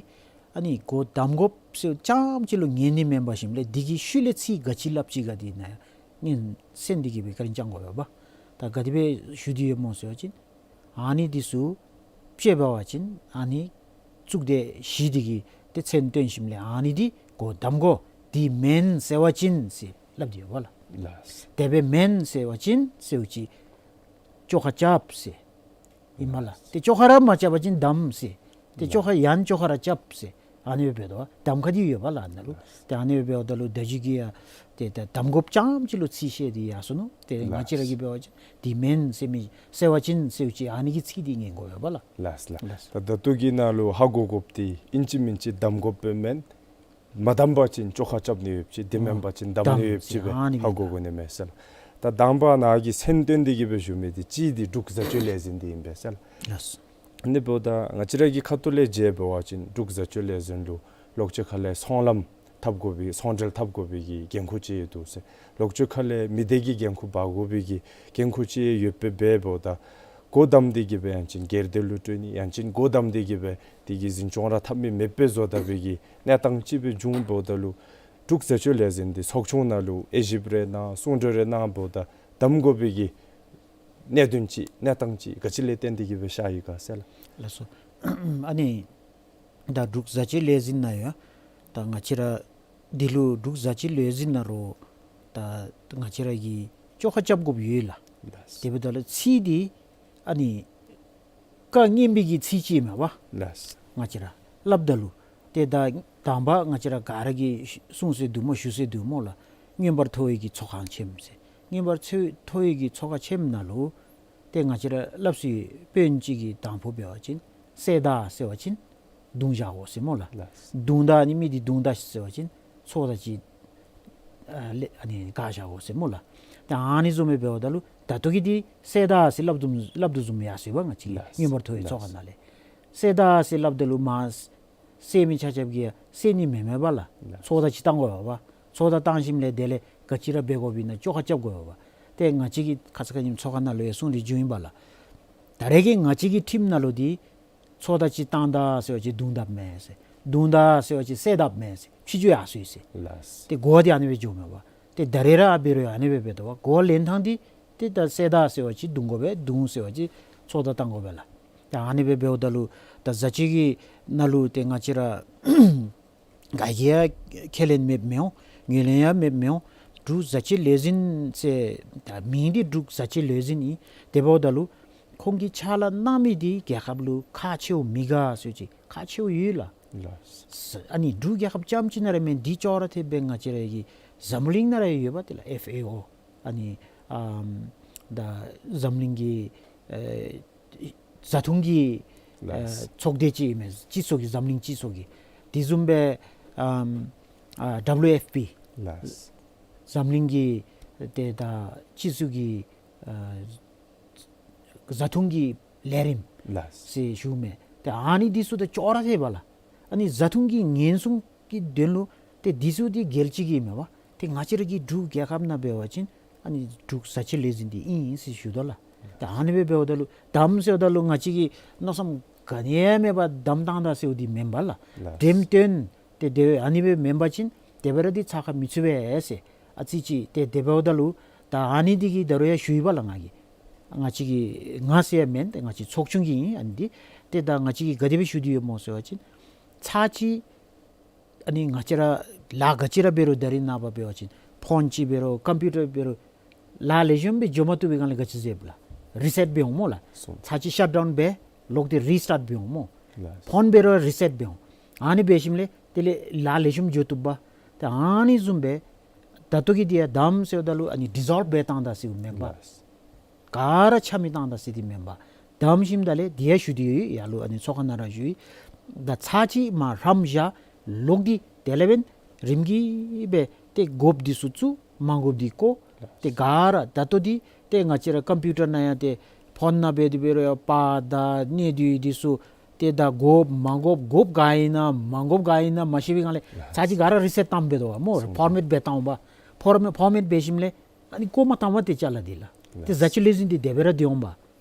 ཨ་ནི་སྒོ་བསྡམ་དགོཔ་ཟེར་རྐྱངམ་ཅིག་ལུ་ཉན་ནི་མེན་པར་ཞིནམ་ལས་འདི་གི་ཤུལ་ལས་ཚིག་ག་ཅི་སླབ་ཅི་ག་འདི་ནང་ཡང་སྙན་གསན་ཏེ་གི་སྦེ་བཀའ་དྲིན་བསྐྱང་དགོ་པས་པ། ད་ག་དེ་སྦེ་ཞུ་དོ་ཡོདཔ་སྨོ་ཟེར་བ་ཅིན་ཨ་ནི་འདི་ཚུ་དཔྱད་འབད་བ་ཅིན་ཨ་ནི་གཙུག་སྡེ་བཞི་འདི་གིས་ཏེ་མཚན་བཏོན་ཞིནམ་ལས་ཨ་ནི་འདི་སྒོ་བསྡམ་དགོ། འདི་མེན་ཟེར་བ་ཅིན་ཟེར་སླབ་སྟེ་ཡོད་པ་ལགས། ལགས། དེ་སྦེ་མེན་ཟེར་བ་ཅིན་ཟེརཝ་ཅིག་བཅོ་ཁ་རྐྱབ་ཟེར་ཨིན་མས་ལགས། ཏེ་བཅོ་ཁ་ར་མ་རྐྱབ་པ་ཅིན་བསྡམ་ཟེར། ཏེ་བཅོ་ཁ་ཡང་བཅོ་ཁ་ར་རྐྱབ་ཟེར། ཨ་ནི་སྦེ་འབད་དོ། གདམ་ཁ་འདི་ཡོད་པ་ལགས་ཨ་ནཱ་ལུ། ཏེ་ཨ་ནི་སྦེ་འབདཝ་ད་ལུ་ད་ཅི་གི་ཡང་ཏེ་ད་གདམ་དགོཔ་རྐྱངམ་ཅིག་ལུ་ཚིག་བཤད་དེ་ཡར་སོ་ནུག། ཏེ་ང་བཅས་ར་གིས་འབད་བ་ཅིན་འདི་མེན་ཟེར་མི་ཟེར་བ་ཅིན་ཟེརཝ་ཅིག་ཨ་ནི་གི་ཚིག་འདི་ཉན་དགོ་པས་པ་ལགས། ལགས་ལགས། ལགས། ད་ད་ལྟོ་གི་ནང་ལུ་ཧ་གོ་དགོཔ་འདི་ཨིན་ཅི་མིན་ཅི་གདམ་དགོཔ་སྦེ་མེན། མ་གདམ་པ་ཅིན་བཅོ་ཁ་རྐྱབ་ནི་ཡོདཔ་ཅིག། འདི་མེན་པ་ཅིན་གདམ་ནི་ཡོདཔ་ཅིག་སྦེ་ཧ་གོ་དགོ་ནི་མས་ཟེར་ལགས། ད་དང་པ་ནཱ་གིས་མཚན་བཏོན་ཏེ་གི་སྦེ་ཞུ་མི་འདི་གཅིག་འདི་འབྲུག་བཟའ་སྤྱོད་ལས་འཛིན་འདི་ཨིན་པས་ཟེར་ལགས། ལགས། ཨ་ནི་འབདཝ་ད་ང་བཅས་ར་གི་ཁ་ཐུག་ལས་མཇལ་འབད་བ་ཅིན་འབྲུག་བཟའ་སྤྱོད་ལས་འཛིན་ལུ་ལོག་སྤྱོད་ཁ་ལས་ཚོང་ལམ་འཐབ་དགོ་པའི་ཚོང་འབྲེལ་འཐབ་དགོ་པའི་གི་འགན་ཁུར་ཅིག་ཡོད་འདུག་ཟེར། ལོག་སྤྱོད་ཁ་ལས་མི་སྡེ་གི་འགན་ཁུར་འབག་དགོ་པའི་གི་འགན་ཁུར་ཅིག་ཡོདཔ་སྦེ་འབདཝ་ད་སྒོ་བསྡམ་སྟེ་གི་སྦེ་ཡང་ཅིན་སྒེར་སྡེ་ལུ་སྤྲོད་ནི་ཡང་ཅིན་སྒོ་བསྡམ་སྟེ་གི་སྦེ་དེ་གི་འཛིན་སྐྱོང་ར་འཐབ་མི་མེདཔ་སྦེ་བཟོ་ད་པའི་གི་གནས་སྟངས་ཅིག་སྦེ་བྱུང་འབདཝ་ད་ལུ་འབྲུག་བཟའ་སྤྱོད་ལས་འཛིན་འདི་ཚོགས་ཆུང་ནང་ལུ་དབྱེ་ཞིབ་རེ་གནང་གསུང་གྲོས་རེ་གནང་འབདཝ་ད་གདམ་དགོ་པའི་གི་གནད་དོན་ཅིག་གནས་སྟངས་ཅིག་ག་ཅི་ལས་བརྟེན་ཏེ་གི་སྦེ་ཤར་ཡི་ག་ཟེར་ལགས། ལགས་སོ། ཨ་ནི་ད་འབྲུག་བཟའ་སྤྱོད་ལས་འཛིན་ནང་ཡང་ད་ང་བཅས་ར་འདི་ལུ་འབྲུག་བཟའ་སྤྱོད་ལས་འཛིན་ནང་རོགས་ད་ང་བཅས་ར་གིས་བཅོ་ཁ་རྐྱབ་དགོཔ་ཡོད་ལགས། ལགས། དེ་འབདཝ་ད་ལུ་ཚིག་འདི་ཨ་ནི་བཀའ་རྙིང་པའི་གི་ཚིག་ཅིག་མས་པ། ལགས། ང་བཅས་ར་སླབ་ད་ལུ་ཏེ་ད་དང་པ་ང་བཅས་ར་ག་ར་གིས་གསུང་སྲོལ་འདུག་སྨོ་ཞུ་སྲོལ་འདུག་སྨོ་ལགས། མངོན་པར་མཐོ་བའི་གི་ཚོགས་ཁང་ཆེན་མོ་ཟེར། མངོན་པར་མཐོ་མཐོ་བའི་གི་ཚོགས་ཁང་ཆེན་མོ་ནང་ལུ་ཏེ་ང་བཅས་ར་སླབ་སྲོལ་དཔོན་ཅིག་གིས་དང་ཕུ་འབད་བ་ཅིན་གསལ་བརྡ་ཟེར་བ་ཅིན་བརྡུང་བཞག་དགོ་ཟེར་སྨོ་ལགས། ལགས། བརྡུང་ད་ནི་མི་འདི་བརྡུང་ད་ཟེར་བ་ཅིན་ཚོགས་བརྡ་ཅིག་ཨ་ལས་ཨ་ནི་བཀག་བཞག་དགོ་ཟེར་སྨོ་ལགས། ཏེ་ཨ་ནི་བཟུམ་སྦེ་འབདཝ་ད་ལུ་ད་ལྟོ་གི་འདི་གསལ་བརྡ་ཟེར་སླབ་དོ་སླབ་དོ་བཟུམ་ཡར་སོ་ཡི་པ། ང་བཅས་ལགས། མངོན་པར་མཐོ་བའི་ཚོགས་ཁང་ནང་ལས་གསལ་བརྡ་ཟེར་སླབ་ད་ལུ་མ་གསལ་མི་ཆ་ཁྱབ་ཀྱིས་གསལ་ནི་མེན་མས་པ་ལགས། ལགས། ཚོགས་བརྡ་ཅིག་བཏང་དགོ་པས་པ། ཚོགས་བརྡ་བཏང་ཞིནམ་ལས་དེ་ལས་ག་ཅི་ར་འབད་དགོཔ་ཨིན་ན་བཅོ་ཁ་རྐྱབ་དགོ་པས་པ། ཏེ་ང་བཅས་ཀྱིས་ཁ་ཙ་ཁ་ཉིནམ་ཚོགས་ཁང་ནང་ལུ་ཡང་གསུང་སྟེ་བྱུང་ཡི་པ་ལགས། ད་རེས་ཀྱི་ང་བཅས་ཀྱི་ཁྲིམས་ནང་ལུ་འདི་ཚོགས་བརྡ་ཅིག་བཏང་ད་ཟེར་བ་ཅིན་བརྡུང་དཔ་མེན་ཟེར། བརྡུང་ད་ཟེར་བ་ཅིན་གསལ་དཔ་མེན་ཟེར། ཕྱི་འགྱུར་ཡར་སོ་ཡི་ཟེར། ལགས། ཏེ་གོ་བ་འདི་ཨ་ནི་སྦེ་འགྱོཝ་མས་པ། ཏེ་ད་རེས་ར་འབད་རུང་ཨ་ནི་སྦེ་འབད་དོ་པ། གོ་བ་ལེན་ཐངས་འདི་ཏེ་ད་གསལ་བརྡ་ཟེར་བ་ཅིན་བརྡུང་དགོ་པས། བརྡུང་ཟེར་བ་ཅིན་ཚོགས་བརྡ་བཏང་དགོ་པས་ལགས། ད་ཨ་ནི་སྦེ་འབདཝ་ད་ལུ་ད་བཟའ་སྤྱོད་ཀྱི་ནང་ལུ་ཏེ་ང་བཅས་ར་ག་གིས་ཡང་ཁས་ལེན་མེདཔ་མི་འོང་། ངོས་ལེན་ཡང་མེདཔ་མི་འོང་། འབྲུག་བཟའ་སྤྱོད་ལས་འཛིན་ཟེར་ད་མིང་འདི་འབྲུག་བཟའ་སྤྱོད་ལས་འཛིན་ཨིན། དེ་འབདཝ་ད་ལུ་ཁོང་གིས་ཕྱག་ལཱ་གནང་མི་འདི་རྒྱལ་ཁབ་ལུ་ཁག་ཆེཝ་མི་ག་ཟེར་བ་ཅིན་ཁག་ཆེཝ་ཡོད་ལགས། ལགས། ཨ་ནི་འབྲུག་རྒྱལ་ཁབ་རྐྱངམ་ཅིག་ནང་ར་མེན། འདི་ཅོག་ར་འཐདཔ་སྦེ་ང་བཅས་ར་གི་འཛམ་གླིང་ནང་ར་ཡོད་པ་དེ་ལགས། ཨེཕ་ཨེ་ཨོ། ཨ་ནི་ཨམ་ད་འཛམ་གླིང་གི་ཨེ་བཟའ་འཐུང་གི་ལགས། ཨེ་ཚོགས་སྡེ་ཅིག་ཨིན་མས། སྤྱི་ཚོགས་ཀྱི་འཛམ་གླིང་སྤྱི་ཚོགས་ཀྱི། དེ་བཟུམ་སྦེ་ཨམ་ཨ་ཌབ་ལུ་ཨེཕ་པི། ལགས། འཛམ་གླིང་གི་ཏེ་ད་སྤྱི་ཚོགས་ཀྱི་ཨ་བཟའ་འཐུང་གི་ལས་རིམ་ལགས། ཟེར་ཞུཝ་མས། ཏེ་ཨ་ནི་འདི་ཚུ་ད་ཅོག་ར་འཐད་པ་ལགས། ཨ་ནི་བཟའ་འཐུང་གི་ཉེན་སྲུང་གི་དོན་ལུ་ཏེ་འདི་ཚུ་འདི་རྒྱལ་སྤྱི་གི་མས་པ། ཏེ་ང་བཅས་ར་གི་འབྲུག་རྒྱལ་ཁབ་ནང་འབད་བ་ཅིན་ཨ་ནི་འབྲུག་བཟའ་སྤྱོད་ལས་འཛིན་འདི་ཨིན་ཟེར་ཞུ་དོ་ལགས། ཏེ་ཨ་ནི་སྦེ་འབདཝ་ད་ལུ་བསྡམ་ཟེརཝ་ད་ལུ་ང་བཅས་ཀྱིས་མནོ་བསམ་ག་ནི་ཡང་མེད་པར་བསྡམ་བཏང་ད་ཟེརཝ་འདི་མེན་པ་ལགས། ལགས། འགྲེམས་སྟོན་ཏེ་དེ་ཨ་ནི་སྦེ་མེན་པ་ཅིན་དེ་སྦེ་ར་འདི་ཚགས་ཁར་མི་ཚུད་པས་ཟེར། ཨ་ཙི་ཅིག་ཏེ་དེ་འབདཝ་ད་ལུ་ ད་ཨ་ནི་འདི་གིས་ད་རུང་ཡང་ཞུ་ཡི་པ་ལགས། ང་གིས་ང་བཅས་ཀྱི་ང་ཟེར་ཡང་མེན། ཏེ་ང་བཅས་ཚོགས་ཆུང་གི་ཨིན། ཨ་ནི་འདི་ཏེ་ད་ང་བཅས་ཀྱིས་ག་དེ་སྦེ་ཞུ་དོ་ཡོདཔ་སྨོ་ཟེར་བ་ཅིན་ཚར་གཅིག་ཨ་ནི་ང་བཅས་ར་ལཱ་ག་ཅི་ར་འབད་རུང་ད་རིས་ནངས་པ་འབད་བ་ཅིན་ཕོན་ཅིག་འབད་རུང་ཀམ་པིའུ་ཊར་འབད་རུང་ལཱ་ལེགས་ཤོམ་སྦེ་འགྱོ་མ་བཏུབ་པའི་སྒང་ལས་ག་ཅི་ཟེར་བ་ལགས། རི་སེཊ་འབད་འོང་སྨོ་ལགས། སོ། ཚར་གཅིག་ཤཊ་ཌའུན་འབད་ལོག་སྟེ་རི་སི་ཊཱཊ་འབད་འོང་སྨོ། ལགས། ཕོན་འབད་རུང་རི་སེཊ་འབད་འོང་། ཨ་ནི་འབད་ཞིནམ་ལས་དེ་ལས་ལཱ་ལེགས་ཤོམ་འགྱོ་བཏུབ་པས། ཏེ་ཨ་ནི་བཟུམ་སྦེ་ད་ལྟོ་གི་འདི་ཡང་དམ་ཟེརཝ་ད་ལུ་ཨ་ནི་ཌི་སོལབ་འབད་བཏང་ད་ཟེརཝ་མེན་པས། ལགས། ག་ར་ཆ་མེད་བཏང་ད་ཟེར་འདི་མེན་པས། དམ་ཞིནམ་ད་ལས་འདི་ཡང་ཞུ་སྟེ་ཡོད། ཡར་ལུ་ཨ་ནི་ཚོགས་ཁང་ནང་ར་ཞུ་ཡི། ད་ཚར་གཅིག་མར་ཧྲམ་བཞག་ལོག་སྟེ་དེ་ལས་འབདན་རིམ་གྱིས་སྦེ་ཏེ་དགོཔ་འདི་ཚུ་བཙུགས། མ་དགོཔ་འདི་བཀོ། ཏེ་ག་ར་ད་ལྟོ་འདི་ཏེ་ང་བཅས་ར་ཀམ་པིའུ་ཊར་ནང་ཡང་ཏེ་ཕོན་ནང་འབད་དེ་འབད་རུང་ཡང་པར་དང་གནད་བསྡུས་འདི་ཚུ་ཏེ་ད་དགོཔ་མ་དགོཔ་དགོཔ་ག་ཨིན་ན་མ་དགོཔ་ག་ཨིན་ན་མ་ཤེས་པའི་སྒང་ལས་ཚར་གཅིག་ག་ར་རི་སེཊ་བཏངམ་འབད་དོ་བ་སྨོ། སོ། ཕོར་མེཊ་འབད་བཏངམ་པ། ཕོར་མེཊ་ཕོར་མེཊ་འབད་ཞིནམ་ལས་ཨ་ནི་བཀོ་མ་བཏང་བར་ཏེ་ཅ་ལ་འདི་ལགས། ཏེ་ལགས། བཟའ་སྤྱོད་ལས་འཛིན་འདི་དེ་སྦེ་ར་སྡོད་འོང་པ།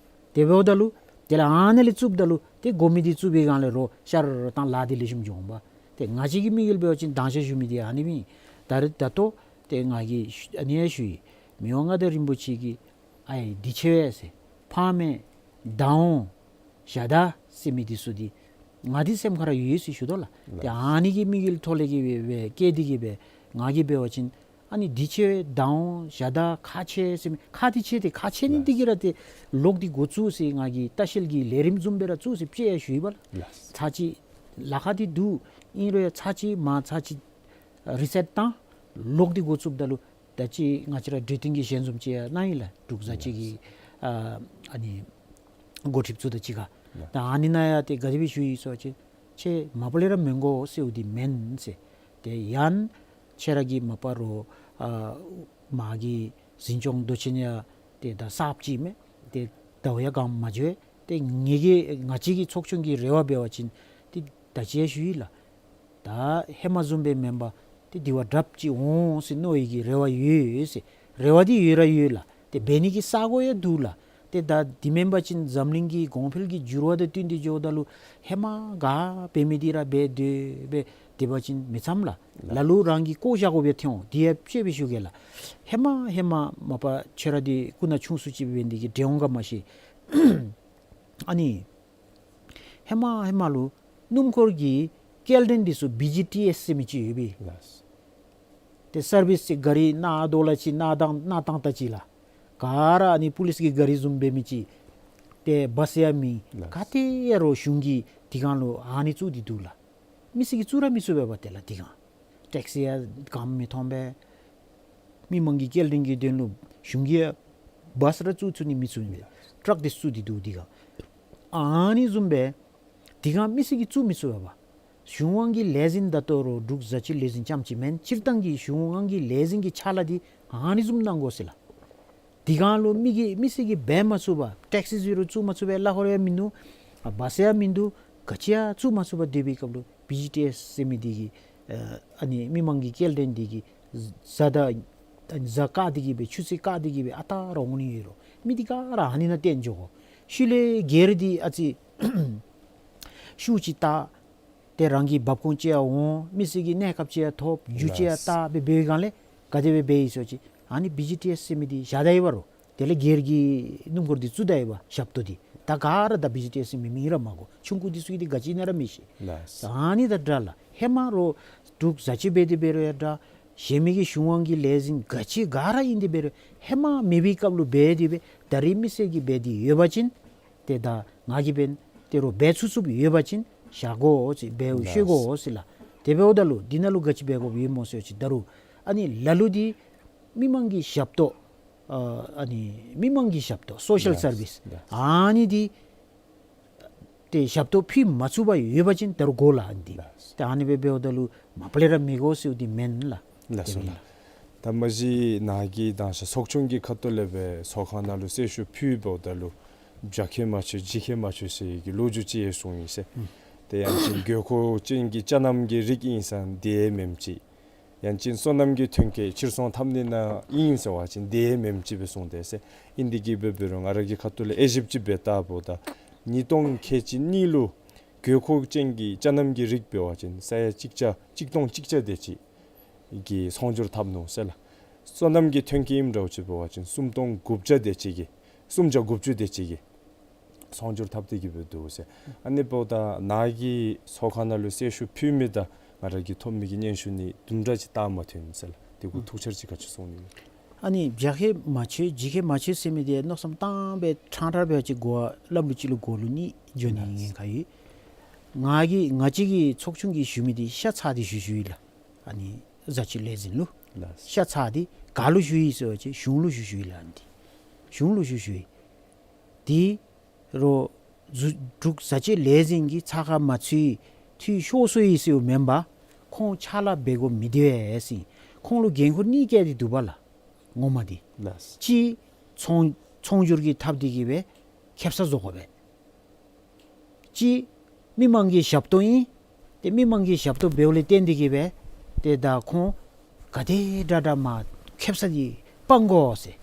དེ་འབདཝ་ད་ལུ་དེ་ལས་ཨ་ནཱ་ལས་བཙུགསཔ་ད་ལུ་ཏེ་དགོ་མི་འདི་བཙུགས་པའི་སྒང་ལས་རོགས་ཤར་བཏང་ལཱ་འདི་ལེགས་ཤོམ་འགྱོ་འོང་པ། ཏེ་ང་བཅས་ཀྱི་དམིགས་ཡུལ་འབད་བ་ཅིན་དང་ཤ་ཞུ་མི་འདི་ཨ་ནི་མེན། ད་རེས་ད་ལྟོ་ཏེ་ང་གིས་ཨ་ནི་ཡང་ཞུ་ཡི། མི་དབང་མངའ་བདག་རིན་པོ་ཆེ་གིས་ཨའི་འདི་ཆེ་བས་ཟེར། ཕངས་མེད་བདའ་འོང་ཞག་དག་ཟེར་མི་འདི་ཚུ་འདི་ང་འདི་སེམས་ཁར་ཡོད་ཟེར་ཞུ་དོ་ལགས། ཏེ་ཨ་ནི་གི་དམིགས་ཡུལ་ཐོག་ལས་ཀྱི་སྦེ་སྦེ་བཀལ་ཏེ་གི་སྦེ་ང་གིས་འབད་བ་ཅིན་ཨ་ནི་འདི་ཆེ་བས་བདའ་འོང་ཞག་དག་ཁག་ཆེ་ཟེར་མི་ཁག་འདི་ཆེ་སྟེ་ཁག་ཆེ་ནི་འདི་གིས་ར་ཏེ་ལོག་སྟེ་འགོ་བཙུགས་ཟེར་ང་གིས་ལྟ་བཤལ་གྱི་ལས་རིམ་བཟུམ་སྦེ་ར་བཙུགས་ཟེར་དཔྱེ་ཡང་ཞུ་ཡི་པ་ལགས། ལགས། ཚར་གཅིག་ལཱ་ཁག་འདི་འདུག། ཨིན་རུང་ཡང་ཚར་གཅིག་མར་ཚར་གཅིག་རི་སེཊ་བཏང་ལོག་སྟེ་འགོ་བཙུགསཔ་ད་ལུ་ད་ཅི་ང་བཅས་ར་གྲོས་བསྟུན་གྱི་ཞལ་འཛོམས་ཅིག་ཡང་གནང་ཡི་ལགས། འབྲུག་བཟའ་སྤྱོད་ཀྱི་ཨ་ཨ་ནི་འགོ་ཁྲིདཔ་ཚུ་དང་གཅིག་ཁར། ད་ཨ་ནི་ནང་ཡང་ཏེ་ག་དེ་སྦེ་ཞུ་ཡི་ཟེར་བ་ཅིན་ཁྱེད་མ་པ་ལས་ར་མི་དགོ་ཟེརཝ་འདི་མེན་ཟེར། ཏེ་ཡང་ཁྱེད་ར་གིས་མ་པ་རོགས་ཨ་མ་གི་འཛིན་སྐྱོང་མདོ་ཆེན་ཡང་ཏེ་ད་གསརཔ་ཅིག་མས། ཏེ་ཟླཝ་ཡང་གང་མ་འགྱོ། ཏེ་ངེ་གི་ང་བཅས་ཀྱི་ཚོགས་ཆུང་གི་རེ་བ་འབད་བ་ཅིན་ཏེ་ད་ཅི་ཡང་ཞུ་ཡི་ལགས། ད་ཧེ་མ་བཟུམ་སྦེ་མེན་པར་ཏེ་དེ་བ་དྲགཔ་ཅིག་འོང་ཟེར་མནོ་ཡི་གི་རེ་བ་ཡོད་ཟེར། རེ་བ་འདི་ཡོད་ར་ཡོད་ལགས། ཏེ་འབད་ནི་གི་ས་གོ་ཡང་འདུག་ལགས། ཏེ་ད་དེ་མེན་པ་ཅིན་འཛམ་གླིང་གི་གོང་འཕེལ་གྱི་འགྱུར་བ་དང་བསྟུན་ཏེ་འགྱོཝ་ད་ལུ་ཧེ་མ་ག་འབད་མི་འདི་ར་འབད་སྡོད་སྦེ་སྡོད་པ་ཅིན་མི་འཚམ་ལགས། ལགས། ལ་ལུ་རང་གིས་བཀོ་བཞག་དགོཔ་ཡང་ཐོན་འོང་། དེ་ཡང་དཔྱེ་སྦེ་ཞུ་གེ་ལགས། ཧེ་མ་ཧེ་མ་མ་པ་ཁྱེད་ར་འདི་སྐུ་ན་ཆུང་སུ་ཅིག་འབད་ནི་འདི་གིས་འདྲིས་འོང་ག་མ་ཤེས། ཨ་ནི་ཧེ་མ་ཧེ་མ་ལུ་སྣུམ་འཁོར་གྱི་སྐྱེལ་འདྲེན་འདི་ཚུ་བི་ཇི་ཊི་ཨེསི་ཟེར་མི་ཅིག་ཡོད་པས། ལགས། ཏེ་སར་བིསི་ཅིག་ག་རི་ནང་འདོགས་ལ་ཅིག་ནང་བཏང་ནང་བཏང་ད་ཅིག་ལགས། ག་ར་ཨ་ནི་པོ་ལིསི་གི་ག་རི་བཟུམ་འབད་མི་ཅིག་ཏེ་བཱསི་ཡང་མེད། ལགས། ག་ཏེ་ཡང་རོགས་གཞུང་གིས་དེ་སྒང་ལུ་ཨ་ནི་བཙུགས་ཏེ་འདུག་ལགས། མི་སེར་གྱིས་བཙུགས་ར་མི་ཚུགས་པས་པ་དེ་ལགས། དེ་སྒང་ཊེག་སི་ཡང་གང་མི་ཐོབ་པས། མི་མང་གི་སྐྱེལ་འདྲེན་གྱི་དོན་ལུ་གཞུང་གིས་བཱསི་ར་བཙུགས་ཚུགས་ནི་མི་ཚུགས་ནི། ཊཱག་འདི་བཙུགས་ཏེ་འདུག་དེ་སྒང་། ཨ་ནི་བཟུམ་སྦེ་དེ་སྒང་མི་སེར་གྱིས་བཙུགས་མི་ཚུགས་པས་པ། གཞུང་དབང་གི་ལས་འཛིན་ད་ལྟོ་རོགས་འབྲུག་བཟའ་སྤྱོད་ལས་འཛིན་རྐྱངམ་ཅིག་མེན། སྤྱིར་བཏང་གི་གཞུང་དབང་གི་ལས་འཛིན་གྱི་ཕྱག་ལཱ་འདི་ཨ་ནི་བཟུམ་གནང་དགོ་ཟེར་ལགས། དེ་སྒང་ལུ་མི་གིས་མི་སེར་གྱིས་འབད་མ་ཚུགས་པར་ཊེག་སི་ཟེར་རུང་བཙུགས་མ་ཚུགས་པར་གླ་འཁོར་ཡང་མིན་འདུག། ཨ་བཱསི་ཡང་མིན་འདུག། ག་ཅི་ཡང་བཙུགས་མ་ཚུགས་པར་སྡོད་པའི་སྐབས་ལུ་བི་ཇི་ཊི་ཨེསི་ཟེར་མི་འདི་གིས་ཨ་ཨ་ནི་མི་མང་གི་སྐྱེལ་འདྲེན་འདི་གིས་གཟའ་ཟླ་ཨ་ནི་གཟའ་བཀག་སྟེ་གི་སྦེ་ཆུ་ཚོད་བཀག་སྟེ་གི་སྦེ་ཨ་རྟག་ར་འོང་ནི་ཡོད་རུང་མི་འདི་ག་ར་ཨ་ནི་ནང་བརྟེན་འགྱོ་དགོ། ཤུལ་ལས་སྒེར་འདི་ཨ་ཙི་ཤུགས་ཅིག་བཏགས། ཏེ་རང་གི་འབབ་ཁུངས་ཅིག་ཡང་འོང་། མི་སེར་གྱི་གནས་སྐབས་ཅིག་ཡང་ཐོབ། རྒྱུ་ཅིག་ཡང་བཏགས་སྦེ་འབད་བའི་སྒང་ལས་ག་དེ་སྦེ་འབད་ཡི་ཟེར་བ་ཅིན་ཨ་ནི་བི་ཇི་ཊི་ཨེསི་ཟེར་མི་འདི་བཞག་ད་ཡི་པ་རོགས། དེ་ལས་སྒེར་གྱི་སྣུམ་འཁོར་འདི་བཙུགས་ད་ཡི་པ་ཞབས་ཏོག་འདི། ད་ག་ར་ད་བི་ཇི་ཊི་ཨེསི་ཟེར་མི་མིང་ར་མ་གོ། ཆུང་ཀུ་འདི་ཚུ་གིས་འདི་ག་ཅི་ཨིན་ན་ར་མི་ཤེས། ལགས། ད་ཨ་ནི་དང་འདྲ་ལགས། ཧེ་མ་རོགས་འབྲུག་བཟའ་སྤྱོད་འབད་དེ་འབད་རུང་ཡང་འདྲ། གཞན་མི་གི་གཞུང་དབང་གི་ལས་འཛིན་ག་ཅི་ག་ར་ཨིན་ཏེ་འབད་རུང་ཧེ་མ་མེད་པའི་སྐབས་ལུ་འབད་དེ་སྦེ་ད་རིས་མི་སེར་གྱིས་འབད་དེ་ཡོད་པ་ཅིན་ཏེ་ད་ང་གིས་འབདན་ཏེ་རོགས་འབད་ཚུགས་ཚུགསཔ་ཡོད་པ་ཅིན་བཞག་དགོ་ཟེར་འབད་ཤོད་དགོ་ཟེར་ལགས། དེ་འབདཝ་ད་ལུ་འདི་ནང་ལུ་ག་ཅི་འབད་དགོཔ་ཡོད་སྨོ་ཟེར་བ་ཅིན་ད་རུང་ཨ་ནི་ལ་ལུ་འདི་མི་མང་གི་ཞབས་ཏོག་ཨ་ཨ་ནི་མི་མང་གི་ཞབས་ཏོག་སོ་ཤལ་སར་བིསི་ཨ་ནི་འདི་ཏེ་ཞབས་ཏོག་ཕུལ་མ་ཚུགས་པར་ཡོད་པ་ཅིན་ད་རུང་དགོ་ལགས། ཨ་ནི་འདི་ལགས། ཏེ་ཨ་ནི་སྦེ་འབདཝ་ད་ལུ་མ་པ་ལས་ར་མི་དགོ་ཟེརཝ་འདི་མེན་ལགས། ལགས་སོ་ལགས། ད་མ་གཞི་ནཱ་གི་དང་ཞག་ཚོགས་ཆུང་གི་ཁ་ཐུག་ལས་སྦེ་ཚོགས་ཁང་ནང་ལུ་གསལ་ཞུ་ཕུལ་འབདཝ་ད་ལུ་བྱ་ཁྱད་མ་ཆོད་འཇིག་ཁྱད་མ་ཆོད་ཟེར་གྱི་ལོ་རྒྱུས་ཅིག་ཡང་གསུངས་ཡི་ཟེར། ཨུམ། ཏེ་ཡང་ཅིན་དགོས་མཁོ་ཅན་གྱི་ཅ་རྣམ་གྱི་རིགས་ཨིན་ས་འདི་མེནམ་ཅིག། ཡང་ཅིན་སོ་ནམ་གྱི་ཐོན་སྐྱེད་ཕྱིར་ཚོང་འཐབ་ནི་ནང་ཨིན་ཟེར་བ་ཅིན་དེ་མེནམ་ཅིག་སྦེ་གསུངས་ཏེ་ཟེར། ཨིན་དེ་གིས་འབད་འབད་རུང་ང་ར་གི་ཁ་ཐུག་ལས་དབྱེ་ཞིབ་ཅིག་འབད་བལྟཝ་ད་ཉིས་སྟོང་ཁལ་གཅིག་གཉིས་ལུ་དགོས་མཁོ་ཅན་གྱི་ཅ་རྣམ་གྱི་རིགས་འབད་བ་ཅིན་ས་ཡ་གཅིག་བརྒྱ་གཅིག་སྟོང་གཅིག་བརྒྱ་དེ་ཅིག་གི་ཚོང་སྒྱུར་འཐབ་ནུག་ཟེར་ལགས། སོ་ནམ་གྱི་ཐོན་སྐྱེད་ཨིནམ་འདྲཝ་ཅིག་འབད་བ་ཅིན་སུམ་སྟོང་དགུ་བརྒྱ་དེ་ཅིག་གི་སུམ་བརྒྱ་དགུ་བཅུ་དེ་ཅིག་གི་ཚོང་སྒྱུར་འཐབ་སྟེ་གི་སྦེ་འདུག་ཟེར། ཨ་ནི་འབདཝ་ད་ནཱ་གི་ཚོགས་ཁང་ནང་ལུ་གསལ་ཞུ་ཕུལ་མི་དང་ང་ར་གིས་ཐོབ་མི་གི་སྙན་ཞུ་གཉིས་དུམ་གྲ་ཅིག་ལྟ་མ་མཐུན་ཟེར་ལགས། དེ་གུ་ཐུགས་འཆར་ཅིག་ག་ཅི་གསུང་ནི་ལགས། ཨ་ནི་བྱ་ཁེ་མ་ཆོད་འཇིག་ཁེ་མ་ཆོད་ཟེར་མི་དེ་མནོ་བསམ་བཏང་སྦེ་ཕྲང་ཕྲང་སྦེ་ཅིག་གོ་བ་སླབ་ལུ་ཅིག་ལུ་གོ་ལུགས་གཉིས་བརྗོད་ནི་ཉེན་ཁ་ཡོད། ང་གིས་ང་བཅས་ཀྱི་ཚོགས་ཆུང་གིས་ཞུ་མི་དེ་ཤ་ཚ་སྟེ་ཞུ་ཞུ་ཡི་ལགས། ཨ་ནི་བཟའ་སྤྱོད་ལས་འཛིན་ལུ་ལགས། ཤ་ཚ་སྟེ་ག་ལུ་ཞུ་ཡི་ཟེར་བ་ཅིན་གཞུང་ལུ་ཞུ་ཞུ་ཡི་ལགས། ཨ་ནི་དེ་གཞུང་ལུ་ཞུ་ཞུ་ཡི། དེ་རོགས་འབྲུག་བཟའ་སྤྱོད་ལས་འཛིན་གྱི་ཚགས་ཁར་མ་ཚུད་འཐུས་ཤོར་སོ་ཡི་ཟེརཝ་མེན་པར་ཁོང་ཕྱག་ལཱ་འབད་དགོཔ་མི་སྡོད་ཟེར། ཁོང་ལུ་འགན་ཁུར་གཉིས་བཀལ་ཏེ་འདུག་པ་ལགས། ངོ་མ་དེ་ལགས། གཅིག་ཚོང་ཚོང་སྒྱུར་གྱི་ཐབས་དེ་གིས་སྦེ་ཁེབ་ས་བཟོ་དགོ་པས། གཅིག་མི་མང་གི་ཞབས་ཏོག་ཨིན། ཏེ་མི་མང་གི་ཞབས་ཏོག་འབདཝ་ལས་བརྟེན་ཏེ་གི་སྦེ་ཏེ་ད་ཁོང་ག་དེ་དྲག་དྲག་མ་ཁེབ་ས་འདི་སྤང་དགོ་ཟེར།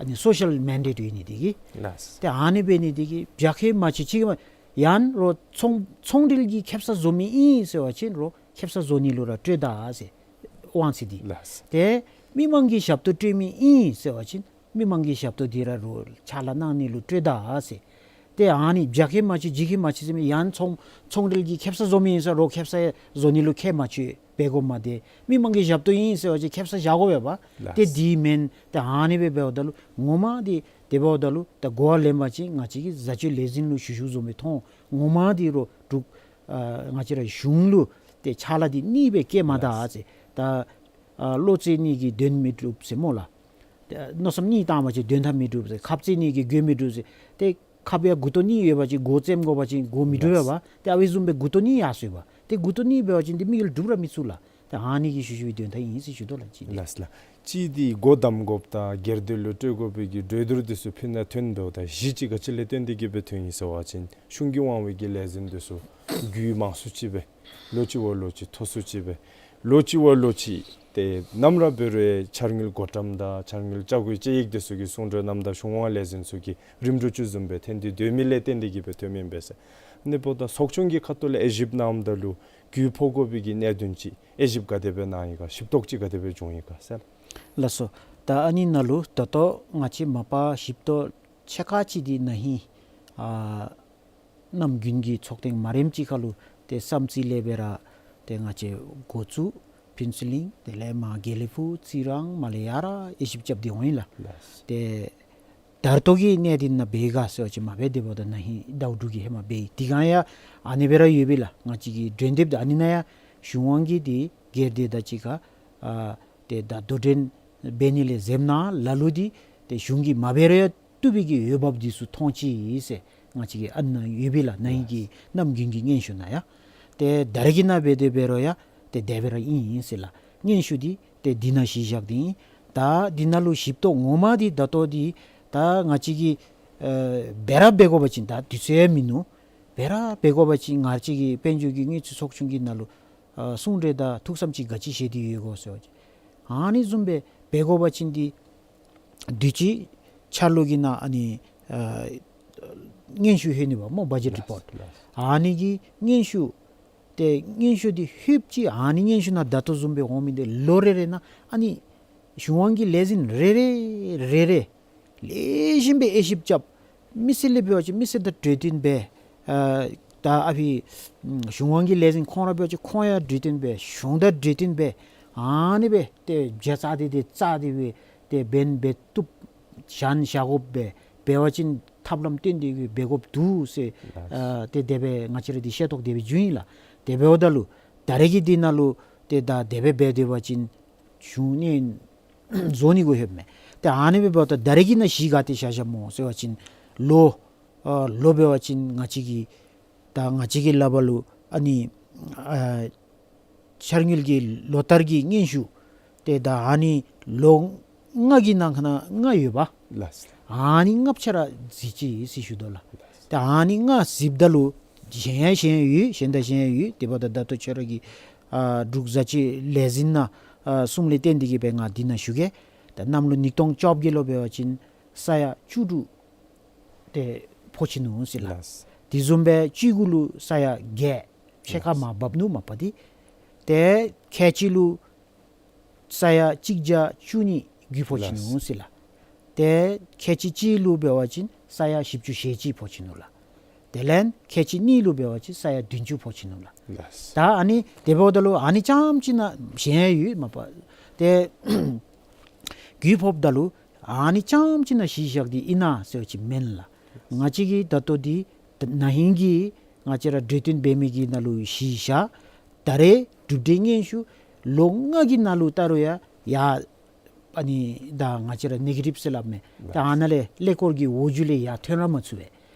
ཨ་ནི་སོ་ཤལ་མེན་ཌེཊ་ཡོད་ནི་དེ་གིས། ལགས། ཏེ་ཨ་ནི་འབད་ནི་དེ་གིས་བྱ་ཁེ་མ་ཆོད་ཅིག་མ་ཡང་རོགས་ཚོང་ཚོང་འབྲེལ་གྱི་ཁེབ་ས་བཟོ་མི་ཨིན་ཟེར་བ་ཅིན་རོགས་ཁེབ་ས་བཟོ་ནི་ལུ་ར་སྤྲོད་ད་ཟེར། དབང་ཚད་འདི། ལགས། ཏེ་མི་མང་གི་ཞབས་ཏོག་སྤྲོད་མི་ཨིན་ཟེར་བ་ཅིན་མི་མང་གི་ཞབས་ཏོག་འདི་ར་རོགས་ཕྱག་ལཱ་གནང་ནི་ལུ་སྤྲོད་ད་ཟེར། ཏེ་ཨ་ནི་བྱ་ཁེ་མ་ཆོད་འཇིག་ཁེ་མ་ཆོད་ཟེར་མི་ཡང་ཚོང་ཚོང་འབྲེལ་གྱི་ཁེབ་ས་བཟོ་མི་ཨིན་ཟེར་རོགས་ཁེབ་ས་བཟོ་ནི་ལུ་ཁེ་མ་ཆོད་འབད་དགོཔ་མ་དེ་མི་མང་གི་ཞབས་ཏོག་ཨིན་ཟེར་བ་ཅིན་ཁེབ་ས་བཞག་དགོ་པས་པ། ལགས། ཏེ་དེ་མེན། ཏེ་ཨ་ནི་སྦེ་འབདཝ་ད་ལུ་ངོ་མ་དེ་དེ་འབདཝ་ད་ལུ་ད་གོ་བ་ལེན་པ་ཅིན་ང་བཅས་ཀྱི་བཟའ་སྤྱོད་ལས་འཛིན་ལུ་ཞུ་ཞུཝ་བཟུམ་སྦེ་མཐོང་། ངོ་མ་དེ་རོགས་འབྲུག་ཨ་ང་བཅས་ར་གཞུང་ལུ་ཏེ་ཕྱག་ལཱ་དེ་གཉིས་སྦེ་བཀལ་མ་ད་ཟེར། ད་ཨ་བློ་རྩེ་ནི་གིས་དོན་མི་འགྲུབ་ཟེར་སྨོ་ལགས། ཨ་མནོ་བསམ་གཉིས་བཏང་བ་ཅིན་དོན་དག་མི་འགྲུབ་ཟེར། ཁབ་རྩེ་ནི་གིས་དགོས་མི་འགྲུབ་ཟེར། ཏེ་ཁབ་ཡང་མགུ་ཏོ་གཉིས་ཡོད་པ་ཅིན་སྒོ་བཙེམ་དགོ་པ་ཅིན་སྒོ་མི་འགྲུབ་པས་པ། ཏེ་ཨ་ཝའི་བཟུམ་སྦེ་མགུ་ཏོ་གཉིས་ཡར་སོ་ཡི་པ། ཏེ་མགུ་ཏོ་གཉིས་འབད་བ་ཅིན་ཏེ་དམིགས་ཡུལ་འགྲུབ་ར་མི་ཚུགས་ལགས། ཏེ་ཨ་ནི་གི་ཞུ་ཞུ་བའི་དོན་དག་ཨིན་ཟེར་ཞུ་དོ་ལགས། ཅིག་ལགས་ལགས། གཅིག་འདི་སྒོ་བསྡམ་དགོཔ་དང་སྒེར་སྡེ་ལུ་སྤྲོད་དགོ་པའི་གི་གྲོས་བསྡུར་འདི་ཚུ་ཕུལ་ན་ཐོན་འབདཝ་ད་གཞི་ཅིག་ག་ཅི་ལས་བརྟེན་ཏེ་གི་སྦེ་ཐོན་ཡི་ཟེར་བ་ཅིན་གཞུང་གི་དབང་བའི་གི་ལས་འཛིན་འདི་ཚུ་རྒྱུས་མང་སུ་ཅིག་སྦེ་ལོ་གཅིག་བ་ལོ་གཅིག་མཐོ་སུ་ཅིག་སྦེ་ལོ་གཅིག་བ་ལོ་གཅིག་ཏེ་ནམ་ར་འབད་རུང་འཆར་དངུལ་བགོ་བཀྲམ་དང་འཆར་དངུལ་བཅའ་བགོའི་དཔྱད་ཡིག་འདི་ཚུ་གི་གསུང་གྲོས་རྣམས་དང་གཞུང་དབང་ལས་འཛིན་ཚུ་གིས་རིམ་གྲོ་ཅིག་བཟུམ་སྦེ་ཐོན་ཏེ་སྡོད་མི་ལས་བརྟེན་ཏེ་གི་སྦེ་ཐོནམ་ཨིན་པས་ཟེར། ཨ་ནི་འབདཝ་ད་ཚོགས་ཆུང་གི་ཁ་ཐུག་ལས་དབྱེ་ཞིབ་གནངམ་ད་ལུ་རྒྱུས་ཕོག་དགོ་པའི་གི་གནད་དོན་ཅིག་དབྱེ་ཞིབ་ག་དེ་སྦེ་གནང་ཡི་ག་ཞིབ་རྟོག་ཅིག་ག་དེ་སྦེ་བྱུང་ཡི་ག་ཟེར། ལགས་སོ། ད་ཨ་ནི་ནང་ལུ་ད་ལྟོ་ང་བཅས་མ་པ་ཞིབ་རྟོག་ཕྱེད་ཀ་ཅིག་འདི་ན་ཧིང་ཨ་གནམ་དགུན་གྱི་ཚོགས་ཐེངས་མ་རནམ་ཅིག་ཁར་ལུ་ཏེ་བསམ་རྩེ་ལས་འབད་ར་ཏེ་ང་བཅས་འགོ་བཙུགས་ཕུན་ཚོགས་གླིང་དེ་ལས་མར་དགེ་ལེགས་ཕུག་རྩི་རང་མར་ལས་ཡར་ར་དབྱེ་ཞིབ་རྐྱབ་སྟེ་འོང་ཡི་ལགས། ལགས། ཏེ་ད་ལྟོ་གི་གནས་འདི་ནང་འབད་ག་ཟེར་བ་ཅིན་མ་འབད་དེ་འབདཝ་ད་ན་ཧིང་ཟླཝ་དྲུག་གི་ཧེ་མ་འབད་ཡི། དེ་སྒང་ཡང་ཨ་ནི་སྦེ་ར་ཡོད་པས་ལགས། ང་བཅས་ཀྱི་སྒྲོན་དེབ་ད་ཨ་ནི་ནང་ཡང་གཞུང་དབང་གི་འདི་སྒེར་སྡེ་དང་གཅིག་ཁར་ཨ་ཏེ་ད་དོ་འགྲན་འབད་ནི་ལས་འཛེམ་གནང་ལ་ལུ་འདི་ཏེ་གཞུང་གིས་མ་འབད་རུང་ཡང་བཏུབ་པའི་གི་འོས་འབབ་འདི་ཚུ་མཐོང་ཅི་ཟེར་ང་བཅས་ཀྱིས་ཨ་ནཱ་ཡོད་པས་ལགས། ན་ཧིང་གི་གནམ་དགུན་གྱི་སྙན་ཞུ་ནང་ཡང་། ཏེ་ད་རེས་ཀྱི་ནང་འབད་དེ་འབད་རུང་ཡང་ཏེ་དེ་སྦེ་ར་ཨིན་ཟེར་ལགས། སྙན་ཞུ་འདི་ཏེ་འདི་ནང་གཞི་བཞག་སྟེ་ཨིན། ད་འདི་ནང་ལུ་ཞིབ་རྟོག་ངོ་མ་འདི་ད་ལྟོ་འདི་ད་ང་བཅས་ཀྱིས་ཨ་འབད་ར་འབད་དགོ་པ་ཅིན་ད་དུས་ཚོད་ཡང་མིན་ནུག། འབད་ར་འབད་དགོ་པ་ཅིན་ང་བཅས་ཀྱི་དཔལ་འབྱོར་གྱི་དངུལ་རྩིས་ཚོགས་ཆུང་གི་ནང་ལུ་ཨ་གསུང་གྲོས་དང་ཐུགས་བསམ་ཅིག་ག་ཅི་བཞེས་ཏེ་ཡོད་གོ་ཟེར་བ་ཅིན་ཨ་ནི་བཟུམ་སྦེ་འབད་དགོ་པ་ཅིན་འདི་དུས་ཅི་འཆར་ལོ་གི་ནང་ཨ་ནི་ཨ་སྙན་ཞུ་ལྷོད་ནི་པ་སྨོ། བ་ཇེཊ་རི་པོརཊ། ལགས། ཨ་ནི་གི་སྙན་ཞུ་ཏེ་སྙན་ཞུ་འདི་ལྷོདཔ་ཅིག་ཨ་ནི་སྙན་ཞུ་ནང་ད་ལྟོ་བཟུམ་སྦེ་འོང་མི་འདི་ལོ་རེ་རེ་ནང་ཨ་ནི་གཞུང་དབང་གི་ལས་འཛིན་རེ་རེ་རེ་རེ་ལེགས་ཤོམ་སྦེ་དབྱེ་ཞིབ་རྐྱབ། མི་སེར་ལས་འབད་བ་ཅིན་མི་སེར་དང་གྲོས་བསྟུན་འབད། ཨ་ད་ཨ་ཕི་གཞུང་དབང་གི་ལས་འཛིན་ཁོང་ར་འབད་བ་ཅིན་ཁོང་ཡང་གྲོས་བསྟུན་འབད། གཞུང་དང་གྲོས་བསྟུན་འབད། ཨ་ནི་སྦེ་ཏེ་བྱ་རྩ་དེ་དེ་རྩ་དེ་སྦེ་ཏེ་འབད་འབད་བཏུབ། ཞན་བཞག་དགོཔ་འབད་འབད་བ་ཅིན་ཐབས་ལམ་བཏོན་ཏེ་གི་འབད་དགོཔ་འདུག་ཟེར། ལགས། ཨ་ཏེ་དེ་སྦེ་ང་བཅས་ར་འདི་ཤེས་རྟོགས་དེ་སྦེ་བྱུང་ཡི་ལགས། དེ་འབདཝ་ད་ལུ་ད་རེས་ཀྱི་འདི་ནང་ལུ་ཏེ་ད་དེ་སྦེ་འབད་དེ་འབད་བ་ཅིན་གཞུང་ནི་བཟོ་ནི་གུ་ལྷོདཔ་མས། ཏེ་ཨ་ནི་སྦེ་འབདཝ་ད་ད་རེས་ཀྱི་ནང་གཞི་ག་ཏེ་བཞག་བཞགཔ་སྨོ་ཟེར་བ་ཅིན་ལོ་ཨ་ལོ་འབད་བ་ཅིན་ང་བཅས་ཀྱི་ད་ང་བཅས་ཀྱི་ལག་པར་ལུ་ཨ་ནི་ཨ་འཆར་དངུལ་གྱི་ལོ་ལྟར་གྱི་སྙན་ཞུ་ཏེ་ད་ཨ་ནི་ལོ་ལྔ་གི་ནང་ཁ་ན་ལྔ་ཡོད་པ། ལགས། ཨ་ནི་ལྔ་ཆ་ར་གཟིགས་ཅི་ཟེར་ཞུ་དོ་ལགས། ལགས། ཏེ་ཨ་ནི་ལྔ་གཟིགསཔ་ད་ལུ་གཞན་ཡང་གཞན་ཡང་ཡོད། གཞན་དང་གཞན་ཡང་ཡོད། དེ་འབདཝ་ད་ད་ལྟོ་ཁྱོད་ར་གི་ཨ་འབྲུག་བཟའ་སྤྱོད་ལས་འཛིན་ནང་ཨ་གསུངམ་ལས་བརྟེན་ཏེ་གི་སྦེ་ང་འདི་ནང་ཞུ་གེ། ད་གནམ་ལོ་ཉིས་སྟོང་བཅོ་བརྒྱད་ལུ་འབད་བ་ཅིན་ས་ཡ་བཅུ་དྲུག་ཏེ་ཕོག་ཅི་ནུག་ཟེར་ལགས། ལགས། དེ་བཟུམ་སྦེ་བཅུ་དགུ་ལུ་ས་ཡ་བརྒྱད་ཕྱེད་ཀ། ལགས། མར་བབས་ནུག་མ་པ་འདི། ཏེ་ཁལ་གཅིག་ལུ་ ས་ཡ་གཅིག་བརྒྱ་བཅུ་གཉིས་རྒུད་ཕོག་ཅི་ལགས། ནུག་ཟེར་ལགས། ཏེ་ཁལ་གཅིག་གཅིག་ལུ་འབད་བ་ཅིན་ས་ཡ་བཞི་བཅུ་ཞེ་གཅིག་ཕོག་ཅི་ནུག་ལགས། དེ་ལས་ཁལ་གཅིག་གཉིས་ལུ་འབད་བ་ཅིན་ས་ཡ་བདུན་ཅུ་ཕོག་ཅི་ནུག་ལགས། ལགས། ད་ཨ་ནི་དེ་འབདཝ་ད་ལུ་ཨ་ནི་རྐྱངམ་ཅིག་ནང་ཞེན་ཡོད་མ་པ། ཏེ་རྒུད་ཕོགཔ་ད་ལུ་ཨ་ནི་རྐྱངམ་ཅིག་ནང་གཞི་བཞག་སྟེ་ཨིན་ན་ཟེར་བ་ཅིན་མེན་ལགས། ང་བཅས་ཀྱིས་ད་ལྟོ་འདི་ན་ཧིང་གི་ང་བཅས་ར་གྲོས་བསྟུན་འབད་མི་གི་ནང་ལུ་གཞི་བཞག། ད་རེས་གྲུབ་འབྲས་སྙན་ཞུ་ལོ་ལྔ་གི་ནང་ལུ་ད་རུང་ཡང་ཡར་ཨ་ནི་ད་ང་བཅས་ར་ནེ་གེ་ཊིབ་ཟེར་སླབ་མས། ཏེ་ཨ་ནཱ་ལས་ཀླད་ཀོར་གྱི་འོག་འཇུག་ལས་ཡར་ཐོན་ར་མ་ཚུགས་པས།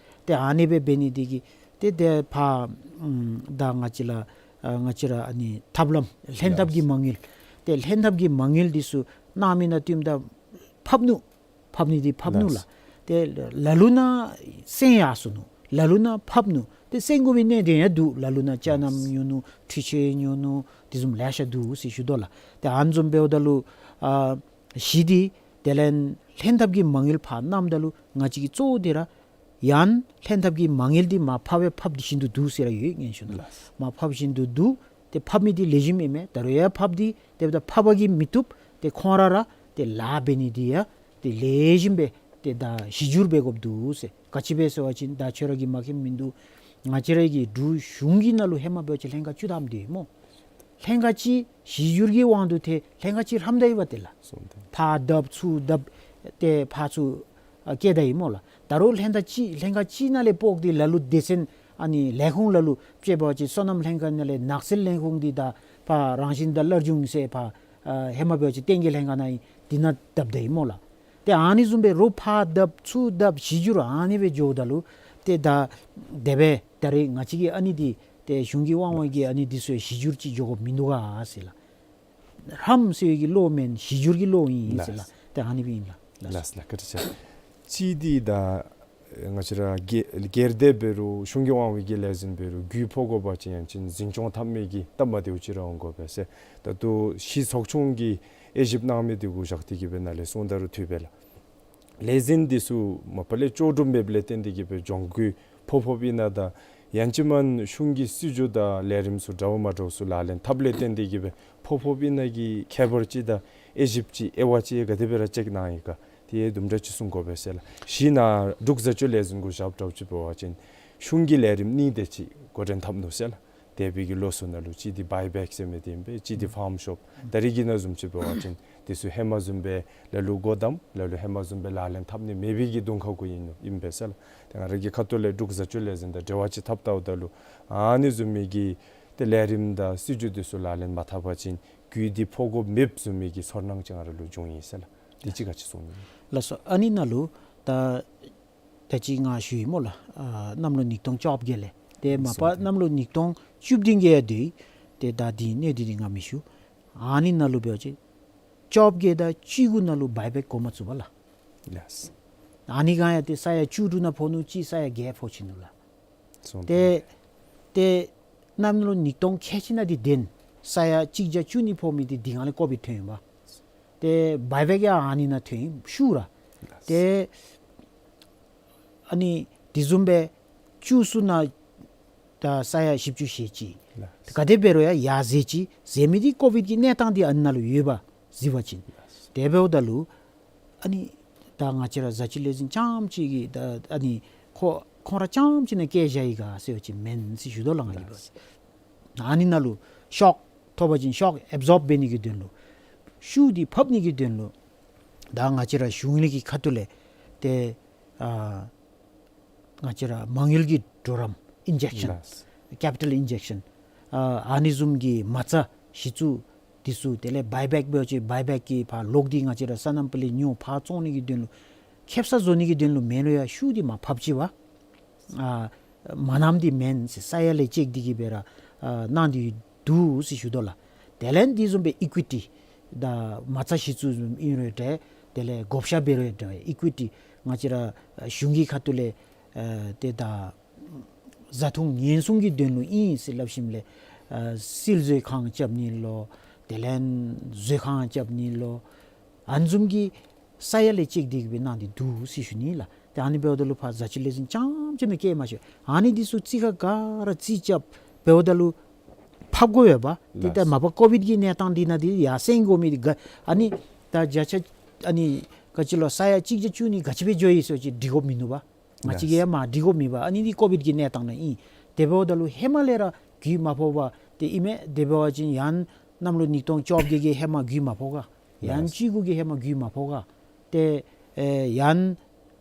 ཏེ་ཨ་ནི་སྦེ་འབད་ནི་འདི་གིས་ཏེ་ཏེ་ཕར་ཨམ་ད་ང་བཅས་ལ་ཨ་ང་བཅས་ར་ཨ་ནི་ཐབས་ལམ་ལྷན་ཐབས་ཀྱི་མ་དངུལ། ཏེ་ལྷན་ཐབས་ཀྱི་མ་དངུལ་འདི་ཚུ་གནང་མི་ནང་བསྟུནམ་ད་ཕབ་ནུག། ཕབ་ནི་འདི་ཕབ་ནུག་ལགས། ལགས། ཏེ་ལ་ལུ་ནང་སེང་ཡར་སོ་ནུག། ལ་ལུ་ནང་ཕབ་ནུག། ཏེ་སེང་དགོ་པའི་གནད་དོན་ཡང་འདུག། ལ་ལུ་ནང་ཅ་ལག་ཉོ་ནུག། འཕྲུལ་ཆས་ཉོ་ནུག། དེ་བཟུམ་ལེ་ཤ་འདུག་ཟེར་ཞུ་དོ་ལགས། ཏེ་ཨ་ནི་བཟུམ་འབདཝ་ད་ལུ་ཨ་གཞི་འདི་དེ་ལས་ལྷན་ཐབས་ཀྱི་མ་དངུལ་ཕར་གནངམ་ད་ལུ་ང་བཅས་ཀྱི་གཙོ་བོ་འདི་ར་ཡང་ལྷན་ཐབས་ཀྱི་མ་དངུལ་འདི་མར་ཕབ་སྦེ་ཕབ་སྟེ་བཞིན་དུ་འདུག་ཟེར་ར་ཡོད་སྙན་ཞུ་ནང་ལུ། ལགས། མར་ཕབ་བཞིན་དུ་འདུག། ཏེ་ཕབ་མི་འདི་ལེགས་ཤོམ་ཨིན་མས། ད་རུང་ཡང་ཕབ་སྟེ་ཏེ་ད་ཕབ་པ་གིས་མི་བཏུབ། ཏེ་ཁོང་ར་ར་ཏེ་ལཱ་འབད་ནི་འདི་ཡང་ཏེ་ལེགས་ཤོམ་སྦེ་ཏེ་ད་གཞི་བསྒྱུར་འབད་དགོཔ་འདུག་ཟེར། ག་ཅི་སྦེ་ཟེར་བ་ཅིན་ད་ཁྱོད་ར་གིས་མ་མཁྱེནམ་མིན་འདུག། ང་བཅས་ར་གི་འབྲུག་གཞུང་གི་ནང་ལུ་ཧེ་མ་འབད་བ་ཅིན་ལྷན་ཁག་བཅུ་ཐམ་འདུག་སྨོ། ལྷན་ཁག་གཅིག་གཞི་བསྒྱུར་གྱི་དབང་དུ་ཐལ་ལྷན་ཁག་གཅིག་ཧྲམ་ད་ཡི་བ་ཏེ་ལགས། སོང་སྟེ་ཕར་བརྡབ་ཚུར་བརྡབ་ཏེ་ཕར་ཚུར་ཨ་བཀལ་ད་ཡི་སྨོ་ལགས། ད་རུང་ལྷན་ཁག་གཅིག་ལྷན་ཁག་གཅིག་ནང་ལས་ཕོག་སྟེ་ལ་ལུ་སྡེ་ཚན་ཨ་ནི་ལས་ཁུངས་ལ་ལུ་དཔྱེ་འབད་བ་ཅིན་སོ་ནམ་ལྷན་ཁག་ནང་ལས་ནགས་ཚལ་ལས་ཁུངས་འདི་ད་ཕར་རང་བཞིན་དང་སླར་འབྱུང་ཟེར་ཕར་ཨ་ཧེ་མ་འབད་བ་ཅིན་བསྟན་རྒྱས་ལྷན་ཁག་ནང་ཨིན། འདི་ནང་བརྡབ་ད་ཡི་སྨོ་ལགས། ཏེ་ཨ་ནི་བཟུམ་སྦེ་རོགས་ཕར་བརྡབ་ཚུར་བརྡབ་གཞི་བསྒྱུར་ཨ་ནི་སྦེ་འགྱོཝ་ད་ལུ་ཏེ་ད་དེ་སྦེ་ད་རེས་ང་བཅས་ཀྱི་ཨ་ནི་འདི་ཏེ་གཞུང་གི་དབང་འོག་གི་ཨ་ནི་འདི་ཚུ་གཞི་བསྒྱུར་ཅིག་འགྱོ་དགོཔ་མིན་འདུག་ག་ཟེར་ལགས། ཧྲམ་ཟེར་བའི་གི་བློ་མེན་གཞི་བསྒྱུར་གྱི་བློ་ཨིན་ཟེར་ལགས། ལགས། ཏེ་ཨ་ནི་སྦེ་ཨིན་ལགས། ལགས། ལགས་ལགས། བཀའ་དྲིན་ཆེ། གཅིག་འདི་ད་ང་བཅས་ར་སྒེར་སྒེར་སྡེ་འབད་རུང་གཞུང་གི་དབང་འོག་གི་ལས་འཛིན་འབད་རུང་རྒུད་ཕོག་དགོ་པ་ཅིན་ཡང་ཅིན་འཛིན་སྐྱོང་འཐབ་མི་གི་སྟབས་མ་བདེཝ་ཅིག་ར་འོང་དགོ་པས་ཟེར། ད་ལྟོ་གཞི་ཚོགས་ཆུང་གིས་དབྱེ་ཞིབ་གནང་མི་འདི་གུ་བཞག་སྟེ་གི་སྦེ་ནཱ་ལས་གསུངས་ད་རུང་འཐུས་པས་ལགས། ལས་འཛིན་འདི་ཚུ་མ་པ་ལས་ལྕོགས་གྲུབ་མེདཔ་ལས་བརྟེན་ཏེ་གི་སྦེ་གྱོང་གུད་ཕོག་ཕོགཔ་ཨིན་ན་དང་ཡང་ཅིན་མ་གཞུང་གི་སྲིད་བྱུས་དང་ལས་རིམ་ཚུ་འདྲཝ་མ་འདྲཝ་ཚུ་ལག་ལེན་འཐབ་ལས་བརྟེན་ཏེ་གི་སྦེ་ཕོག་ཕོགཔ་ཨིན་ན་གི་ཁྱད་པར་ཅིག་དང་དབྱེ་ཞིབ་ཅིག་དབྱེ་བ་ཅིག་ག་དེ་སྦེ་ར་ཅེག་གནང་ཡི་ག། དེ་དུམ་གྲ་ཅིག་གསུང་དགོ་པས་ཟེར་ལགས། གཞི་ནཱ་འབྲུག་བཟའ་སྤྱོད་ལས་འཛིན་གུ་བཞགཔ་འདྲཝ་ཅིག་འབད་བ་ཅིན་གཞུང་གི་ལས་རིམ་གཉིས་དེ་ཅིག་འགོ་འདྲེན་འཐབ་ནུག་ཟེར་ལགས། འདས་པའི་གི་ལོ་ཚུ་ནང་ལུ་གཅིག་འདི་བའི་བེཀ་ཟེར་མི་འདི་ཨིན་པས། གཅིག་འདི་ཕཱམ་ཤོཔ། ད་རེས་ཀྱི་ནང་བཟུམ་ཅིག་འབད་བ་ཅིན་དེ་ཚུ་ཧེ་མ་བཟུམ་སྦེ་ལ་ལུ་སྒོ་བསྡམ་ལ་ལུ་ཧེ་མ་བཟུམ་སྦེ་ལག་ལེན་འཐབ་ནི་མེད་པའི་གི་གདོང་ཁ་གུ་ཨིན་ནུག་ཨིན་པས་ཟེར་ལགས། ཏེ་ང་ར་གི་ཁ་ཐུག་ལས་འབྲུག་བཟའ་སྤྱོད་ལས་འཛིན་དང་འབྲེལ་བ་ཅིག་འཐབ་བལྟཝ་ད་ལུ་ཨ་ནི་བཟུམ་མའི་གི་ཏེ་ལས་རིམ་དང་སྲིད་བྱུས་དེ་ཚུ་ལག་ལེན་མ་འཐབ་པ་ཅིན་རྒུད་འདི་ཕོག་དགོཔ་མེདཔ་བཟུམ་མའི་གི་ཚོར་སྣང་ཅིག་ང་ར་ལུ་བྱུང་ཡི་ཟེར་ལགས། དེ་ཅིག་ག་ཅི་གསུང་ནི། ལགས་སོ། ཨ་ནི་ནང་ལུ་ད་ད་ཅི་ང་ཞུ་ཡི་སྨོ་ལགས། ཨ་གནམ་ལོ་ཉིས་སྟོང་བཅོ་བརྒྱད་ལས་ཏེ་མ་པ་གནམ་ལོ་ཉིས་སྟོང་བཅུ་བདུན་གྱི་ཡང་འདི་ཏེ་ད་འདི་གནས་འདི་འདི་ང་མི་ཞུ། ཨ་ནི་ནང་ལུ་འབད་བ་ཅིན་བཅོ་བརྒྱད་དང་བཅུ་དགུ་ནང་ལུ་བའི་བེཀ་འགོ་མ་བཙུགས་པས་ལགས། ལགས། ཨ་ནི་ག་ཡང་ཏེ་ས་ཡ་བཅུ་དྲུག་ནང་ཕོག་ནུག། གཅིག་ས་ཡ་བརྒྱད་ཕོག་ཅི་ནུག་ལགས། སོང་། ཏེ་ཏེ་གནམ་ལོ་ཉིས་སྟོང་ཁལ་གཅིག་ནང་འདི་དེ་ས་ཡ་གཅིག་བརྒྱ་བཅུ་གཉིས་ཕོག་མི་འདི་འདི་ག་ལས་ཀོ་བིཌ་ཐོན་ཡོདཔ། ཏེ་བའི་བེཀ་ཡང་ཨ་ནི་ནང་ཐོན་ཤུལ་ར། ཏེ་ཨ་ནི་དེ་བཟུམ་སྦེ་བཅུ་གསུམ་ནང་ད་ས་ཡ་བཞི་བཅུ་ཞེ་གཅིག། ལགས། ག་དེ་འབད་རུང་ཡང་ཡར་འཛེགས་ཅི། འཛེགས་མི་འདི་ཀོ་བིཌ་ཀྱི་གནས་སྟངས་འདི་ཨ་ནཱ་ལུ་ཡོདཔ་གཟིགས་པ་ཅིན། ལགས། དེ་འབདཝ་ད་ལུ་ཨ་ནི་ད་ང་བཅས་ར་བཟའ་སྤྱོད་ལས་འཛིན་རྐྱངམ་ཅིག་གིས་ད་ཨ་ནི་ཁོ་ཁོང་ར་རྐྱངམ་ཅིག་ནང་བཀལ་བཞག་ཡི་ག་ཟེར་བ་ཅིན་མེན་ཟེར་ཞུ་དོ་ལགས་ང་གིས། ལགས། ཨ་ནི་ནང་ལུ་ཤོག་ཐོབ་པ་ཅིན་ཤོག་ཨེབ་ཛོརབ་འབད་ནི་གི་དོན་ལུ་ཤུགས་འདི་ཕབ་ནི་གི་དོན་ལུ་ད་ང་བཅས་ར་གཞུང་གི་ཁ་ཐུག་ལས་ཏེ་ཨ་ང་བཅས་ར་མ་དངུལ་གྱི་གྲོགས་རམ་ཨིན་ཇེཀ་ཤཱན། ལགས། ཀེ་པི་ཊལ་ཨིན་ཇེཀ་ཤཱན། ཨ་ཨ་ནི་བཟུམ་གྱི་མ་རྩ་གཞི་བཙུགས་འདི་ཚུ་དེ་ལས་བའི་བེཀ་འབད་བ་ཅིན་བའི་བེཀ་གི་ཕར་ལོག་སྟེ་ང་བཅས་ར་སོ་ནམ་པ་ལས་ཉོ་ཕར་བཙོང་ནི་གི་དོན་ལུ་ཁེབ་ས་བཟོ་ནི་གི་དོན་ལུ་མེན་རུང་ཡང་ཤུགས་འདི་མར་ཕབ་ཅི་བ། ཨ་མ་གནངམ་འདི་མེན་ཟེར་ས་ཡ་ལས་ཅེག་འདི་གིས་སྦེ་ར་ཨ་གནང་སྟེ་འདུག་ཟེར་ཞུ་དོ་ལགས། དེ་ལས་འདི་བཟུམ་སྦེ་ཨི་ཀུའི་ཊི་ད་མ་རྩ་གཞི་བཙུགས་བཟུམ་ཨིན་རུང་འདྲ། དེ་ལས་བགོ་བཤའ་འབད་རུང་འདྲ། ཨི་ཀུའི་ཊི་ང་བཅས་ར་གཞུང་གི་ཁ་ཐུག་ལས་ཨ་ཏེ་ད་བཟའ་འཐུང་ཉེན་སྲུང་གི་དོན་ལུ་ཨིན་ཟེར་སླབ་ཞིནམ་ལས་ཨ་སིལ་བཟོ་ཁང་རྐྱབ་ནི་ལོ། དེ་ལས་བཟོ་ཁང་རྐྱབ་ནི་ལོ། ཨ་ནི་བཟུམ་གྱི་ས་ཡ་ལས་ཅེག་འདི་གིས་སྦེ་གནང་སྟེ་འདུག་ཟེར་ཞུ་ནི་ལགས། ཏེ་ཨ་ནི་འབདཝ་ད་ལུ་ཕར་བཟའ་སྤྱོད་ལས་འཛིན་རྐྱངམ་ཅིག་ནང་བཀལ་མ་ཤེས། ཨ་ནི་འདི་ཚུ་རྩིས་ཁ་ག་ར་རྩིས་རྐྱབ་འབདཝ་ད་ལུ་ ཕབ་དགོ་པས་པ། ཏེ་ད་ལགས། མ་པ་ཀོ་བིཌ་ཀྱི་གནས་སྟངས་འདི་ནང་འདི་ཡར་སེང་དགོ་མི་འདི་ག་ཨ་ནི་ད་བརྒྱ་ཆ་ཨ་ནི་ག་ཅི་ལོ་ས་ཡ་གཅིག་བརྒྱ་བཅུ་ནི་ག་ཅི་སྦེ་འགྱོ་ཡི་ཟེར་བ་ཅིན་འདྲི་དགོཔ་མིན་ནུག་པ། ང་བཅས་ཀྱིས་ཡང་མར་འདྲི་དགོཔ་མེད་པ། ཨ་ནི་འདི་ཀོ་བིཌ་ཀྱི་གནས་སྟངས་ནང་ཨིན། དེ་འབདཝ་ད་ལུ་ཧེ་མ་ལས་ར་གུ་མ་ཕོག་པར་ཏེ་ཨིན་མས། དེ་འབད་བ་ཅིན་ཡང་གནམ་ལོ་ཉིས་སྟོང་བཅོ་བརྒྱད་ཀྱི་ཧེ་མ་གུ་མ་ཕོག་ག། ཡང་བཅུ་དགུ་གི་ཧེ་མ་གུ་མ་ཕོག་ག། ཏེ་ཨེ་ཡང་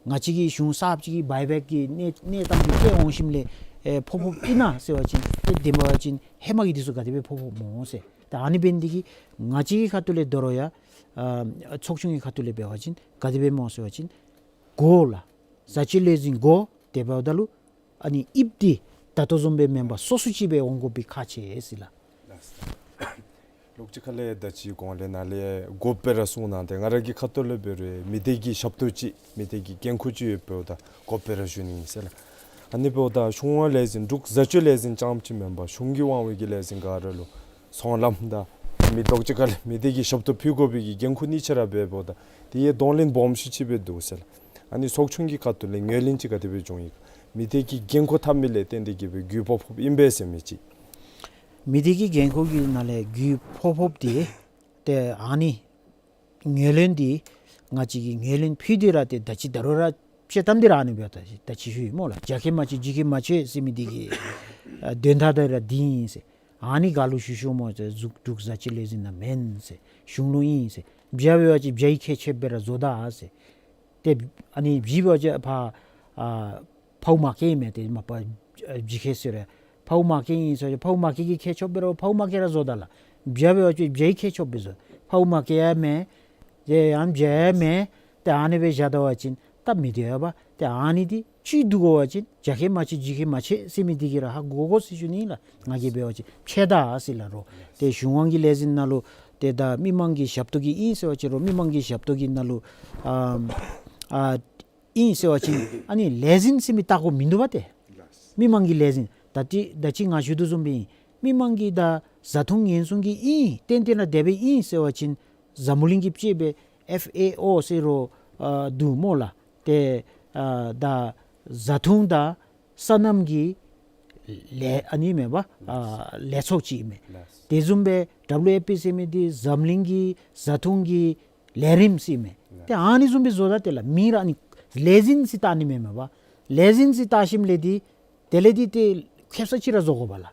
ང་བཅས་ཀྱི་གཞུང་གསརཔ་ཅིག་གིས་བའི་བེཀ་གི་གནས་གནས་སྟངས་འདི་བལྟ་འོང་ཞིནམ་ལས་ཨེ་ཕོག་ཕོགཔ་ཨིན་ན་ཟེར་བ་ཅིན་ཏེ་དེ་འབད་བ་ཅིན་ཧེ་མ་གི་འདི་ཚུ་ག་དེ་སྦེ་ཕོག་ཕོགཔ་སྨོ་ཟེར། ད་ཨ་ནི་འབད་ནི་འདི་གིས་ང་བཅས་ཀྱི་ཁ་ཐུག་ལས་དོ་རུང་ཡང་ཨ་ཚོགས་ཆུང་གི་ཁ་ཐུག་ལས་འབད་བ་ཅིན་ག་དེ་སྦེ་སྨོ་ཟེར་བ་ཅིན་དགོ་ལགས། བཟའ་སྤྱོད་ལས་འཛིན་དགོ། དེ་འབདཝ་ད་ལུ་ཨ་ནི་དབྱིབས་འདི་ད་ལྟོ་བཟུམ་སྦེ་མེན་པར་སོ་སོ་ཅིག་སྦེ་འོང་དགོཔ་སྦེ་ཁག་ཆེ་ཟེར་ལགས། ལོག་ཅི་ཁ་ལས་ད་ཅི་གོང་ལས་ནཱ་ལས་དགོཔ་སྦེ་ར་གསུངས་གནང་སྟེ་ང་ར་གི་ཁ་ཐུག་ལས་འབད་རུང་མི་སྡེ་གི་ཞབས་ཏོག་ཅིག་མི་སྡེ་གི་འགན་ཁུར་ཅིག་ཡོདཔ་འབདཝ་ད་དགོཔ་སྦེ་ར་ཞུ་ནི་ཨིན་ཟེར་ལགས། ཨ་ནི་འབདཝ་ད་གཞུང་བ་ལས་འཛིན་འབྲུག་བཟའ་སྤྱོད་ལས་འཛིན་རྐྱངམ་ཅིག་མེན་པར་གཞུང་གི་དབང་བའི་གི་ལས་འཛིན་ག་ར་ལུ་ཚོང་ལམ་དང་མི་ལོག་ཅི་ཁ་ལས་མི་སྡེ་གི་ཞབས་ཏོག་ཕུལ་དགོ་པའི་གི་འགན་ཁུར་གཉིས་ཆ་ར་འབདཝ་ད་དེ་ཡང་གདོང་ལེན་སྦོམ་ཤོས་ཅིག་སྦེ་འདུག་ཟེར་ལགས། ཨ་ནི་ཚོགས་ཆུང་གི་ཁ་ཐུག་ལས་ངོས་ལེན་ཅིག་ག་དེ་སྦེ་བྱུང་ཡི་ག། མི་སྡེ་གི་འགན་ཁུར་འཐབ་མི་ལས་བརྟེན་ཏེ་གིས་སྦེ་གུ་ཕོག་ཕོགཔ་ཨིན་པས་ཟེར་མི་ཅིག། མི་སྡེ་གི་འགན་ཁུར་གྱི་ནང་ལས་གུ་ཕོག་ཕོགཔ་འདི་ཏེ་ཨ་ནི་ངོས་ལེན་འདི་ང་བཅས་ཀྱིས་ངོས་ལེན་ཕུལ་ཏེ་ར་ཏེ་ད་ཅི་ད་རུང་ར་དཔྱེ་གཏམ་འདི་ར་ཨ་ནི་སྦེ་ད་ཅི་ད་ཅི་ཞུ་ཡི་སྨོ་ལགས། རྒྱ་སྐྱེད་མ་བྱེད་རྒྱུད་སྐྱེད་མ་བྱེད་ཟེར་མི་འདི་གི་ཨ་དོན་དག་འདི་ར་འདི་ཨིན་ཟེར། ཨ་ནི་ག་ལུ་ཞུ་ཞུཝ་སྨོ་ཟེར། འབྲུག་འབྲུག་བཟའ་སྤྱོད་ལས་འཛིན་ནང་མེན་ཟེར། གཞུང་ལུ་ཨིན་ཟེར། བྱ་འབད་བ་ཅིན་བྱ་ཡི་ཁྱད་ཆོས་སྦེ་ར་བཟོ་ད་ཟེར། ཏེ་ཨ་ནི་བྱི་འབད་བ་ཅིན་ཕ་ཨ་ཕཝ་མ་སྐྱེས་མས། ཏེ་མ་པ་ཨ་བྱི་ཁྱད་ཟེར་རུང་ཕཝ་མ་སྐྱེས་ཨིན་ཟེར་ཕཝ་མ་སྐྱེས་ཀྱི་ཁྱད་ཆོས་སྦེ་ར་ཕཝ་མ་སྐྱེས་ར་བཟོ་ད་ལགས། བྱ་འབད་བ་ཅིན་བྱ་ཡི་ཁྱད་ཆོས་སྦེ་བཟོ། ཕཝ་མ་སྐྱེས་ཡང་མེན། ཏེ་ཡང་བྱ་ཡང་མེན། ཏེ་ཨ་ནི་སྦེ་བཞག་ད་བ་ཅིན་སྟབས་མི་བདེ་བས་པ། ཏེ་ཨ་ནི་འདི་བཅོས་བསྡུ་དགོ་པ་ཅིན་རྒྱ་སྐྱེད་མ་བྱེད་རྒྱུད་སྐྱེད་མ་བྱེད་ཟེར་མི་འདི་གིས་ར་ཧ་གོ་དགོ་ཟེར་ཞུ་ནི་ལགས། ང་གིས་འབད་བ་ཅིན་ཕྱེད་དང་ཟེར་སླབ་རུང་ཏེ་གཞུང་དབང་གི་ལས་འཛིན་ནང་ལུ་ཏེ་ད་མི་མང་གི་ཞབས་ཏོག་གི་ཨིན་ཟེར་བ་ཅིན་རུང་མི་མང་གི་ཞབས་ཏོག་གི་ནང་ལུ་ཨ་ཨ་ཨིན་ཟེར་བ་ཅིན་ཨ་ནི་ལས་འཛིན་ཟེར་མི་བཏགས་དགོཔ་མིན་འདུག་པ་ཏེ། མི་མང་གི་ལས་འཛིན་ད་ཅི་ད་ཅི་ང་ཞུ་དོ་བཟུམ་སྦེ་ཨིན། མི་མང་གི་ད་བཟའ་འཐུང་ཉེན་སྲུང་གི་ཨིན་ཏན་ཏན་ར་དེ་སྦེ་ཨིན་ཟེར་བ་ཅིན་འཛམ་བུ་གླིང་གི་དཔྱེ་སྦེ་ཨེཕ་ཨེ་ཨོ་ཟེར་རུང་ཨ་འདུག་སྨོ་ལགས། ཏེ་ཨ་ད་བཟའ་འཐུང་དང་སོ་ནམ་གྱི་ལས་ཨ་ནི་མེན་པ་ཨ་ལས་ཚོགས་ཅིག་ཨིན་མས། ལགས། དེ་བཟུམ་སྦེ་ཌབ་ལུ་ཨེ་པི་ཟེར་མི་འདི་འཛམ་གླིང་གི་བཟའ་འཐུང་གི་ལས་རིམ་ཟེར་ཨིན་མས། ལགས། ཏེ་ཨ་ནི་བཟུམ་སྦེ་བཟོ་ད་དེ་ལགས་མིང་ར་ཨ་ནི་ལས་འཛིན་ཟེར་བཏགས་ནི་མེན་མས་པ། ལས་འཛིན་ཟེར་བཏགས་ཞིནམ་ལས་འདི་དེ་ལས་འདི་ཏེ་ཁེབ་ས་ཅིག་ར་བཟོ་དགོ་པས་ལགས།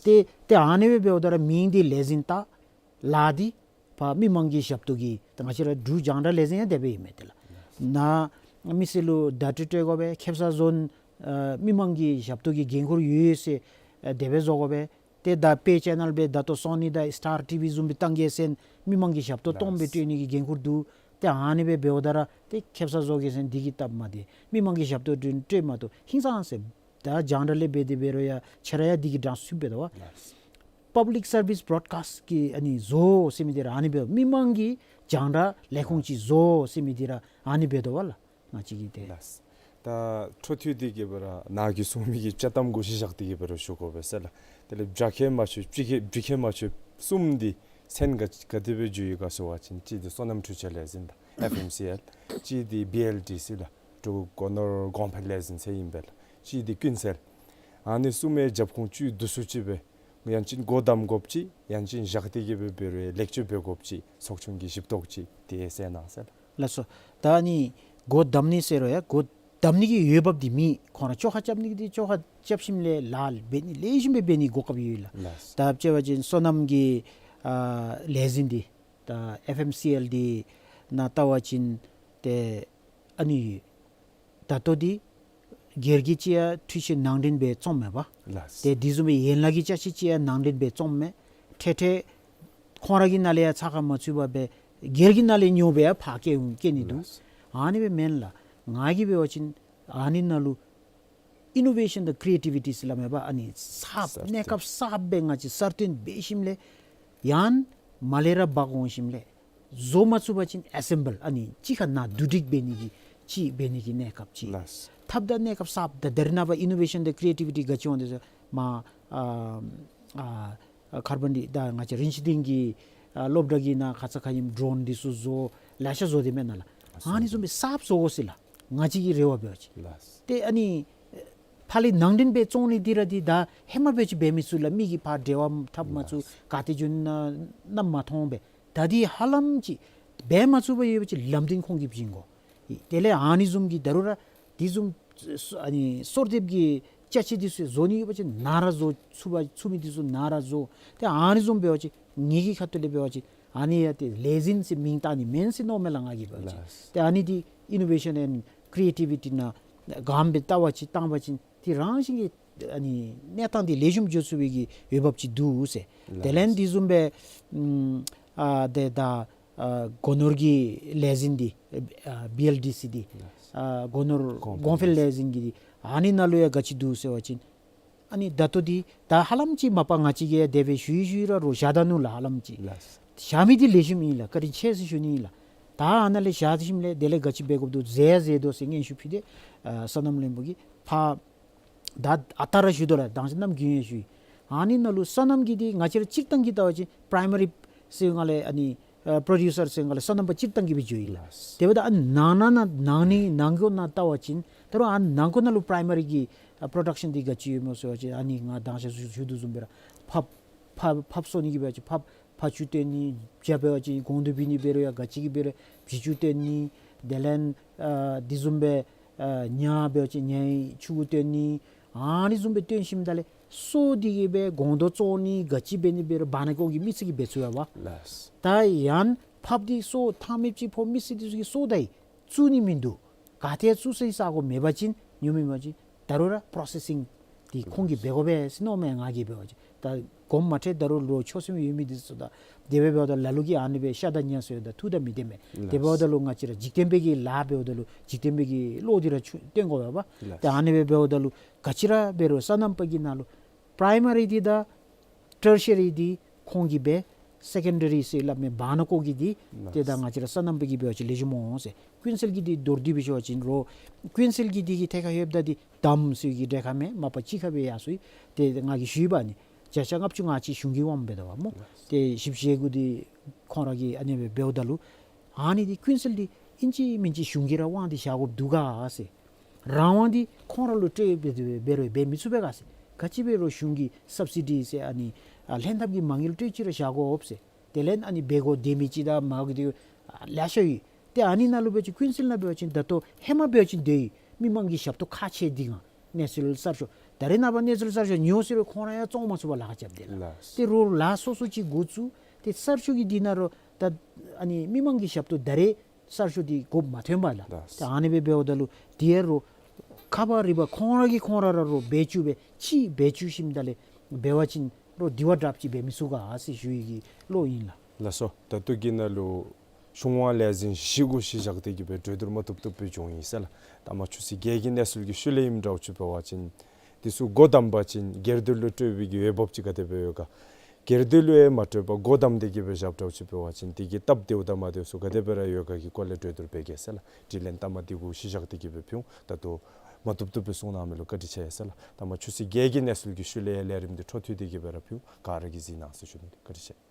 ཏེ་ཏེ་ཨ་ནི་སྦེ་འབདཝ་ད་ར་མིང་འདི་ལས་འཛིན་བཏགས་ལཱ་འདི་ཕར་མི་མང་གི་ཞབས་ཏོག་གི་ད་ང་བཅས་ར་འབྲུག་རྒྱང་བསྒྲགས་ལས་འཛིན་ཡང་དེ་སྦེ་ཨིན་མས། དེ་ལགས་ནཱ་མི་སེར་ལུ་བརྡ་སྤྲོད་སྤྲོད་དགོ་པས། ཁེབ་ས་བཟོ་ནི་ཨ་མི་མང་གི་ཞབས་ཏོག་གི་འགན་ཁུར་ཡོད་ཡོད་ཟེར་ཨ་དེ་སྦེ་བཟོ་དགོ་པས། ཏེ་ད་དཔེ་ཅེ་ནཱལ་སྦེ་ད་ལྟོ་སོ་ནི་དང་སི་ཊར་ཊི་ཝི་བཟུམ་སྦེ་བཏང་གེ་ཟེར་མི་མང་གི་ཞབས་ཏོག་སྟོངམ་སྦེ་སྤྲོད་ནི་གི་འགན་ཁུར་འདུག། ཏེ་ཨ་ནི་སྦེ་འབདཝ་ད་ར་ཏེ་ཁེབ་ས་བཟོ་གེ་ཟེར་འདི་གིས་སྟབས་མ་བདེ། མི་མང་གི་ཞབས་ཏོག་སྤྲོད་སྤྲོད་མ་བཏུབ་ཧིང་སང་ཟེར། ད་རྒྱང་བསྒྲགས་ལས་འབད་དེ་འབད་རུང་ཡང་ཁྱེད་ར་ཡང་འདི་གི་གྲངས་སུ་ཚུདཔ་འབད་དོ་བ། ལགས། པབ་ལིཀ་སར་བིསི་བོརོཌ་ཀཱསཊ་གི་ཨ་ནི་བཟོ་ཟེར་མི་འདི་ར་ཨ་ནི་འབད་མི་མང་གི་རྒྱང་བསྒྲགས་ལས་ཁུངས་ཅིག་བཟོ་ཟེར་མི་འདི་ར་ཨ་ནི་འབད་དོ་བ་ལགས། ང་བཅས་ཀྱིས་ཏེ། ལགས། ད་འཕྲོ་མཐུད་དེ་གིས་སྦེ་ར་ནཱ་གིས་གསུངས་མི་གི་དཔྱེ་གཏམ་གུ་གཞི་བཞག་སྟེ་གིས་སྦེ་ར་ཞུ་དགོ་པས་ཟེར་ལགས། དེ་ལས་བྱ་སྐྱེད་མ་བྱེད་བྱི་སྐྱེད་བྱི་སྐྱེད་མ་བྱེད་གསུམ་འདི་མཚན་ག་ག་དེ་སྦེ་བརྗོ་ཡི་ག་ཟེར་བ་ཅིན་གཅིག་འདི་སོ་ནམ་འཕྲུལ་ཆས་ལས་འཛིན་དང་ཨེཕ་ཨེམ་སི་ཨེལ། གཅིག་འདི་བི་ཨེལ་ཌི་སི་ལགས། འབྲུག་སྒོ་ནོར་གོང་འཕེལ་ལས་འཛིན་ཟེར་ཨིན་པས་ལགས། གཅིག་འདི་ཀུན་གསལ། ཨ་ནི་གསུམ་མའི་རྒྱབ་ཁུངས་བཅུད་བསྡུ་སུ་ཅིག་སྦེ་ཡང་ཅིན་སྒོ་བསྡམ་དགོཔ་ཅིག་ཡང་ཅིན་བཞག་སྟེ་གིས་སྦེ་འབད་རུང་ལེགས་བཅོས་འབད་དགོཔ་ཅིག་ཚོགས་ཆུང་གི་ཞིབ་རྟོག་ཅིག་དེ་གསན་གནང་ཟེར་ལགས། ལགས་སོ། ད་ཨ་ནི་སྒོ་བསྡམ་ནི་ཟེར་རུང་ཡང་སྒོ་བསྡམ་ནི་གི་འོས་འབབ་འདི་མེད། ཁོང་ར་བཅོ་ཁ་རྐྱབ་ནི་གི་འདི་བཅོ་ཁ་རྐྱབ་ཞིནམ་ལས་ལཱ་འབད་ནི་ལེགས་ཤོམ་སྦེ་འབད་ནི་གོ་སྐབས་ཡོད་ལགས། ལགས། ད་དཔྱེ་བ་ཅིན་སོ་ནམ་གྱི་ཨ་ལས་འཛིན་འདི་ད་ཨེཕ་ཨེམ་སི་ཨེལ་འདི་ནང་བལྟ་བ་ཅིན་ཏེ་ཨ་ནི་ད་ལྟོ་འདི་སྒེར་གྱིས་ཅིག་ཡང་འཕྲུལ་ཆས་ནང་འདྲེན་འབད་བཙོངམ་མས་པ། ལགས། ཏེ་དེ་བཟུམ་སྦེ་ཡན་ལག་གི་ཅ་ཆས་ཅིག་ཡང་ནང་འདྲེན་འབད་བཙོངམ་མས། ཏེ་ཏེ་ཁོང་ར་གི་ནང་ལས་ཡང་ཚགས་ཁར་མ་ཚུད་པར་སྦེ་སྒེར་གྱི་ནང་ལས་ཉོ་སྦེ་ཡང་ཕར་སྐྱེལ་སྐྱེལ་ནི་འདུག། ལགས། ཨ་ནི་སྦེ་མེན་ལགས། ང་གིས་འབད་བ་ཅིན་ཨ་ནི་ནང་ལུ་ཨི་ནོ་ཝེ་ཤཱན་དང་ཀི་རི་ཨེ་ཊི་ཝི་ཊི་ཟེར་སླབ་མས་པ། ཨ་ནི་གསརཔ་གསར་གཏོད། གནས་སྐབས་གསརཔ་སྦེ་ང་བཅས་གསར་བཏོན་འབད་ཞིནམ་ལས་ཡང་མར་ལས་ར་འབག་འོང་ཞིནམ་ལས་བཟོ་མ་ཚུགས་པ་ཅིན་ཨེ་སེམ་བཱལ་ཨ་ནི་གཅིག་ཁར་ནང་བསྡུ་སྒྲིག་འབད་ནི་གི་ཅིག་འབད་ནི་གི་གནས་སྐབས་ཅིག། ལགས། ཐབས་དང་གནས་སྐབས་གསརཔ་ད་ད་རེས་ནངས་པ་ཨི་ནོ་ཝེ་ཤཱན་དང་ཀི་རི་ཨེ་ཊི་ཝི་ཊི་ག་ཅི་འོང་དེ་ཚུ་མར་ཨ་ཨ་ཨ་ཁར་བན་འདི་ད་ང་བཅས་རིན་ཆེན་སྡིངས་ཀྱི་ཨ་སློབ་གྲྭ་གི་ནང་ཁ་ཙ་ཁ་ཉིནམ་ཌོརོན་འདི་ཚུ་བཟོ་ལེ་ཤ་བཟོ་སྟེ་མེན་ན་ལགས། ཨ་ནི་བཟུམ་སྦེ་གསརཔ་བཟོ་དགོ་ཟེར་ལགས། ང་བཅས་ཀྱི་རེ་བ་འབད་བ་ཅིན། ལགས། ཏེ་ཨ་ནི་ ཕར་ལས་ནང་འདྲེན་འབད་བཙོང་ནི་འདི་ར་འདི་ད་ཧེ་མ་འབད་བ་ཅིན་འབད་མི་ཚུགས་ལགས། མི་གིས་ཕར་འབྲེལ་བ་འཐབ་མ་ཚུགས། ག་ཏེ་འགྱོ་ནི་ཨིན་ན་མ་མཐོང་པས། ད་འདི་ཧ་ལམ་ཅིག་འབད་མ་ཚུགས་པར་ཡོད་པ་ཅིན་ལམ་སྟོན་ཁོང་གིས་བྱིན་དགོ། དེ་ལས་ཨ་ནི་བཟུམ་གྱི་ད་རུང་ར་དེ་བཟུམ་ཨ་ནི་གསོལ་འདེབས་ཀྱི་ཅ་ཆས་འདི་ཚུ་བཟོ་ནི་ཡོད་པ་ཅིན་ནཱ་ར་བཟོ་ཚུགས་པ་ཚུགས་མི་འདི་ཚུ་ནཱ་ར་བཟོ། ཏེ་ཨ་ནི་བཟུམ་འབད་བ་ཅིན་ངེ་གི་ཁ་ཐུག་ལས་འབད་བ་ཅིན་ཨ་ནི་ཡང་ཏེ་ལས་འཛིན་ཟེར་མིང་བཏགས་ནི་མེན་ཟེར་མནོཝ་མས་ལགས་ང་གིས་འབད་བ་ཅིན། ལགས། ཏེ་ཨ་ནི་འདི་ཨི་ནོ་ཝེ་ཤཱན་ཨེནཌ་ཀི་རི་ཨེ་ཊི་བི་ཊི་ནང་གམ་སྦེ་བལྟ་བ་ཅིན་བཏང་བ་ཅིན་ཏེ་རང་བཞིན་གྱིས་ཨ་ནི་གནས་སྟངས་འདི་ལེགས་ཤོམ་འགྱོ་ཚུགས་པའི་གི་འོས་འབབ་ཅིག་འདུག་ཟེར། ལགས། དེ་ལས་དེ་བཟུམ་སྦེ་ཨམ་ཨ་ཏེ་ད་ཨ་སྒོ་ནོར་གྱི་ལས་འཛིན་འདི་ཨ་བི་ཨེལ་ཌི་སི་འདི་ལགས། ཨ་སྒོ་ནོར་གོང་འཕེལ་གོང་འཕེལ་ལས་འཛིན་གྱི་འདི་ཨ་ནི་ནང་ལུ་ཡང་ག་ཅི་འདུག་ཟེར་བ་ཅིན་ཨ་ནི་ད་ལྟོ་འདི་ད་ཧ་ལམ་ཅིག་མ་པ་ང་བཅས་ཀྱིས་ཡང་དེ་སྦེ་ཞུ་ཡི་ཞུ་ཡི་ར་རོགས་བཞག་ད་ནུག་ལགས། ཧ་ལམ་ཅིག་ལགས། བཞག་མི་འདི་ལེགས་ཤོམ་ཨིན་ལགས། བཀའ་དྲིན་ཆེ་ཟེར་ཞུ་ནི་ཨིན་ལགས། ད་ཨ་ནཱ་ལས་བཞག་ཞིནམ་ལས་དེ་ལས་ག་ཅི་འབད་དགོཔ་འདུག་མཛད་མཛད་དོ་ཟེར་སྙན་ཞུ་ཕུལ་ཏེ་ཨ་སོ་ནམ་བློན་པོ་གིས་ཕར་ད་ཨ་རྟག་ར་ཞུ་དོ་ལགས། མདང་ཞག་གནམ་དགུན་ཡང་ཞུ་ཡི། ཨ་ནི་ནང་ལུ་སོ་ནམ་གྱི་འདི་ང་བཅས་ར་སྤྱིར་བཏང་གི་བལྟ་བ་ཅིན་པ་རའི་མ་རི་ཟེར་སྒང་ལས་ཨ་ནི་ཨ་པྲོ་ཌིའུ་སར་ཟེར་སྒང་ལས་སོ་ནམ་པ་སྤྱིར་བཏང་གི་སྦེ་འགྱོ་ཡི་ལགས། དེ་འབདཝ་ད་ཨ་ནང་ན་ན་ནང་ནི་ནང་འཁོད་ནང་བལྟ་བ་ཅིན་ད་རུང་ཨ་ནང་འཁོད་ནང་ལུ་པ་རའི་མ་རི་གི་ཨ་པྲོ་ཌག་ཤཱན་འདི་ག་ཅི་ཡོད་སྨོ་ཟེར་བ་ཅིན་ཨ་ནི་ང་མདང་ཞག་ཞུ་ཞུ་དོ་བཟུམ་སྦེ་ར་ཕགཔ་ཕགཔ་ཕགཔ་གསོ་ནི་གི་འབད་བ་ཅིན་ཕགཔ་ཕགཔ་ཆུ་བཏོན་ནི། བྱ་འབད་བ་ཅིན་གོང་དུ་བྱིན་ནི་འབད་རུང་ཡང་ག་ཅི་གི་འབད་རུང་བྱི་ཅུང་བཏོན་ནི། དེ་ལས་ཨ་དེ་བཟུམ་སྦེ་ཨ་ཉ་འབད་བ་ཅིན་ཉའི་ཆུང་ཀུ་བཏོན་ནི། ཨ་ནི་བཟུམ་སྦེ་བཏོན་ཞིནམ་ད་ལས་སོ་འདི་གིས་སྦེ་གོང་དུ་བཙོང་ནི་ག་ཅི་འབད་ནི་འབད་རུང་བར་ན་ཀོ་གི་མི་ཚུ་གིས་འབད་ཚུགས་ཡོད་པ། ལགས། ད་ཡང་ཕགཔ་འདི་སོ་ཐང་མེདཔ་ཅིག་ཕོག་མི་ཚུ་འདི་ཚུ་གིས་སོ་ད་ཡི་བཙུགས་ནི་མིན་འདུག། ག་ཏེ་བཙུགས་སའི་ས་གོ་མེད་པ་ཅིན་ཉོ་མི་མ་ཅིན་ད་རུང་ར་པྲོ་སེ་སིང་འདི་ཁོང་གིས་འབད་དགོ་པས་ཟེར་མནོཝ་མས་ང་གིས་འབད་བ་ཅིན། ད་དགོངསམ་མ་ཁྲེལ། ད་རུང་ལོག་ཆོས་སེམས་ཡོད་མི་འདི་ཚུ་ད་དེ་སྦེ་འབདཝ་ད་ལ་ལུ་གིས་ཨ་ནི་སྦེ་ཤ་དང་ཉ་ཟེརཝ་ད་ཐུགས་དང་མི་ལྡནམ་མས། ལགས། དེ་འབདཝ་ད་ལུ་ང་བཅས་ར་འཇིག་རྟེན་པའི་གི་ལཱ་འབདཝ་ད་ལུ་འཇིག་རྟེན་པའི་གི་བློ་འདི་ར་ཆུ་བཏོན་དགོ་པས་པ། ལགས། ད་ཨ་ནི་སྦེ་འབདཝ་ད་ལུ་ག་ཅི་ར་འབད་རུང་སོ་ནམ་པ་གི་ནང་ལུ་པ་རའི་མ་རི་འདི་དང་ཊར་ཤི་རི་འདི་ཁོང་གིས་འབད། སེ་ཀེན་ཌ་རི་ཟེར་སླབ་མི་བར་ན་ཀོ་གི་འདི་ཏེ་ད་ལགས། ང་བཅས་ར་སོ་ནམ་པ་གིས་འབད་བ་ཅིན་ལེགས་ཤོམ་འོང་ཟེར། ཀུན་གསལ་གྱི་འདི་མདོར་བསྡུས་སྦེ་ཞུ་བ་ཅིན་རོགས་ཀུན་གསལ་གྱི་འདི་གི་ཐད་ཁར་ལྷོདཔ་ད་འདི་དམ་ཟེར་གྱི་གྲལ་ཁར་མས། མ་པ་གཅིག་ཁར་སྦེ་ཡར་སོང་ཡི། ཏེ་ང་གིས་ཞུ་བ་ནི་བརྒྱ་ཆ་ལྔ་བཅུ་ང་གཅིག་གཞུང་གི་དབང་འབད་དོ་བ་སྨོ། ལགས། ཏེ་བཞི་བཅུ་ཞེ་དགུ་འདི་ཁོང་ར་གིས་ཨ་ནི་སྦེ་འབདཝ་ད་ལུ་ཨ་ནི་འདི་ཀུན་གསལ་འདི་ཨིན་ཅི་མིན་ཅི་གཞུང་གིས་ར་དབང་འདི་བཞག་དགོཔ་འདུག་ག་ཟེར། རང་དབང་འདི་ཁོང་ར་ལུ་སྤྲོད་འབད་འབད་རུང་འབད་མི་ཚུགས་པས་ག་ཟེར། ག་ཅི་འབད་རུང་གཞུང་གི་སབ་སི་ཌི་ཟེར་ཨ་ནི་ཨ་ལྷན་ཐབས་ཀྱི་མ་དངུལ་སྤྲོད་ཅི་ར་བཞག་དགོཔ་ཟེར། དེ་ལས་ཨ་ནི་འབད་དགོ་དེ་མི་ཅིག་དང་མ་དགོ་དེ་ཨ་ལེ་ཤ་ཡོད། ཏེ་ཨ་ནི་ནང་ལུ་འབད་བ་ཅིན་ཀུན་གསལ་ནང་འབད་བ་ཅིན་ད་ལྟོ་ཧེ་མ་འབད་བ་ཅིན་དེ་མི་མང་གི་ཞབས་ཏོག་ཁག་ཆེ་འདི་ག་གནས་ཚུལ་གསར་ཤོས་ད་རེས་ནངས་པ་གནས་ཚུལ་གསར་ཤོས་ཉོ་ཟེར་རུང་ཁོང་ར་ཡང་བཙོང་མ་ཚུགས་པར་ལཱ་ཁག་རྐྱབ་དེས་ལགས། ལགས། ཏེ་རོགས་ལཱ་སོ་སོ་ཅིག་འགོ་བཙུགས། ཏེ་གསར་ཤོས་ཀྱི་འདི་ནང་རོགས་ད་ཨ་ནི་མི་མང་གི་ཞབས་ཏོག་ད་རེས་གསར་ཤོས་འདི་དགོཔ་མ་ཐོན་པས་ལགས། ལགས། ཏེ་ཨ་ནི་སྦེ་འབདཝ་ད་ལུ་དེ་ཡང་རོགས་ཁ་པར་རིག་པ་ཁོང་ར་གིས་ཁོང་ར་ར་རོགས་འབད་བཅུག་སྦེ་ཅིག་འབད་བཅུག་ཞིནམ་ད་ལས་འབད་བ་ཅིན་རོགས་དེ་བ་དྲགཔ་ཅིག་འབད་མི་ཚུགས་ག་ཟེར་ཞུ་ནི་གི་བློ་ཨིན་ལགས། ལགས་སོ། ད་ལྟོ་གི་ནང་ལུ་གཞུང་དབང་ལས་འཛིན་བཞི་གུ་གཞི་བཞག་སྟེ་གི་སྦེ་གྲོས་བསྡུར་མ་བཏུབ་བཏུབ་སྦེ་བྱུང་ཡི་ཟེར་ལགས། ད་མ་ཆུ་ཚོད་བརྒྱད་ཀྱི་གནས་ཚུལ་གྱི་ཤུལ་ལས་ཨིནམ་འདྲཝ་ཅིག་འབད་བ་ཅིན་འདི་ཚུ་སྒོ་བསྡམ་པ་ཅིན་སྒེར་སྡེ་ལུ་སྤྲོད་པའི་གི་འོས་འབབ་ཅིག་ག་དེ་སྦེ་ཡོད་ག། སྒེར་སྡེ་ལུ་ཡང་མ་སྤྲོད་པར་སྒོ་བསྡམ་སྟེ་གི་སྦེ་བཞགཔ་འདྲཝ་ཅིག་འབད་བ་ཅིན་དེ་གི་སྟབས་བདེཝ་དང་མ་བདེཝ་ཚུ་ག་དེ་སྦེ་ར་ཡོད་ག་གི་སྐོར་ལས་གྲོས་བསྡུར་འབད་གེ་ཟེར་ལགས། དྲི་ལན་གཏམ་འདི་གུ་གཞི་བཞག་སྟེ་གི་སྦེ་ཕུལ་འོང་། ད་ལྟོ་མ་བཏུབ་བཏུབ་སྦེ་གསུང་གནང་མི་ལུ་བཀའ་དྲིན་ཆེ་ཟེར་ལགས། ད་མ་ཆུ་ཚོད་བརྒྱད་ཀྱི་གནས་ཚུལ་གྱི་ཤུལ་ལས་ཡང་ལས་རིམ་འདི་འཕྲོ་མཐུད་དེ་གི་སྦེ་ར་ཕུལ་འོང་། ག་ར་གིས་གཟིགས་གནང་ཟེར་ཞུ་ནི། བཀའ་དྲིན་ཆེ།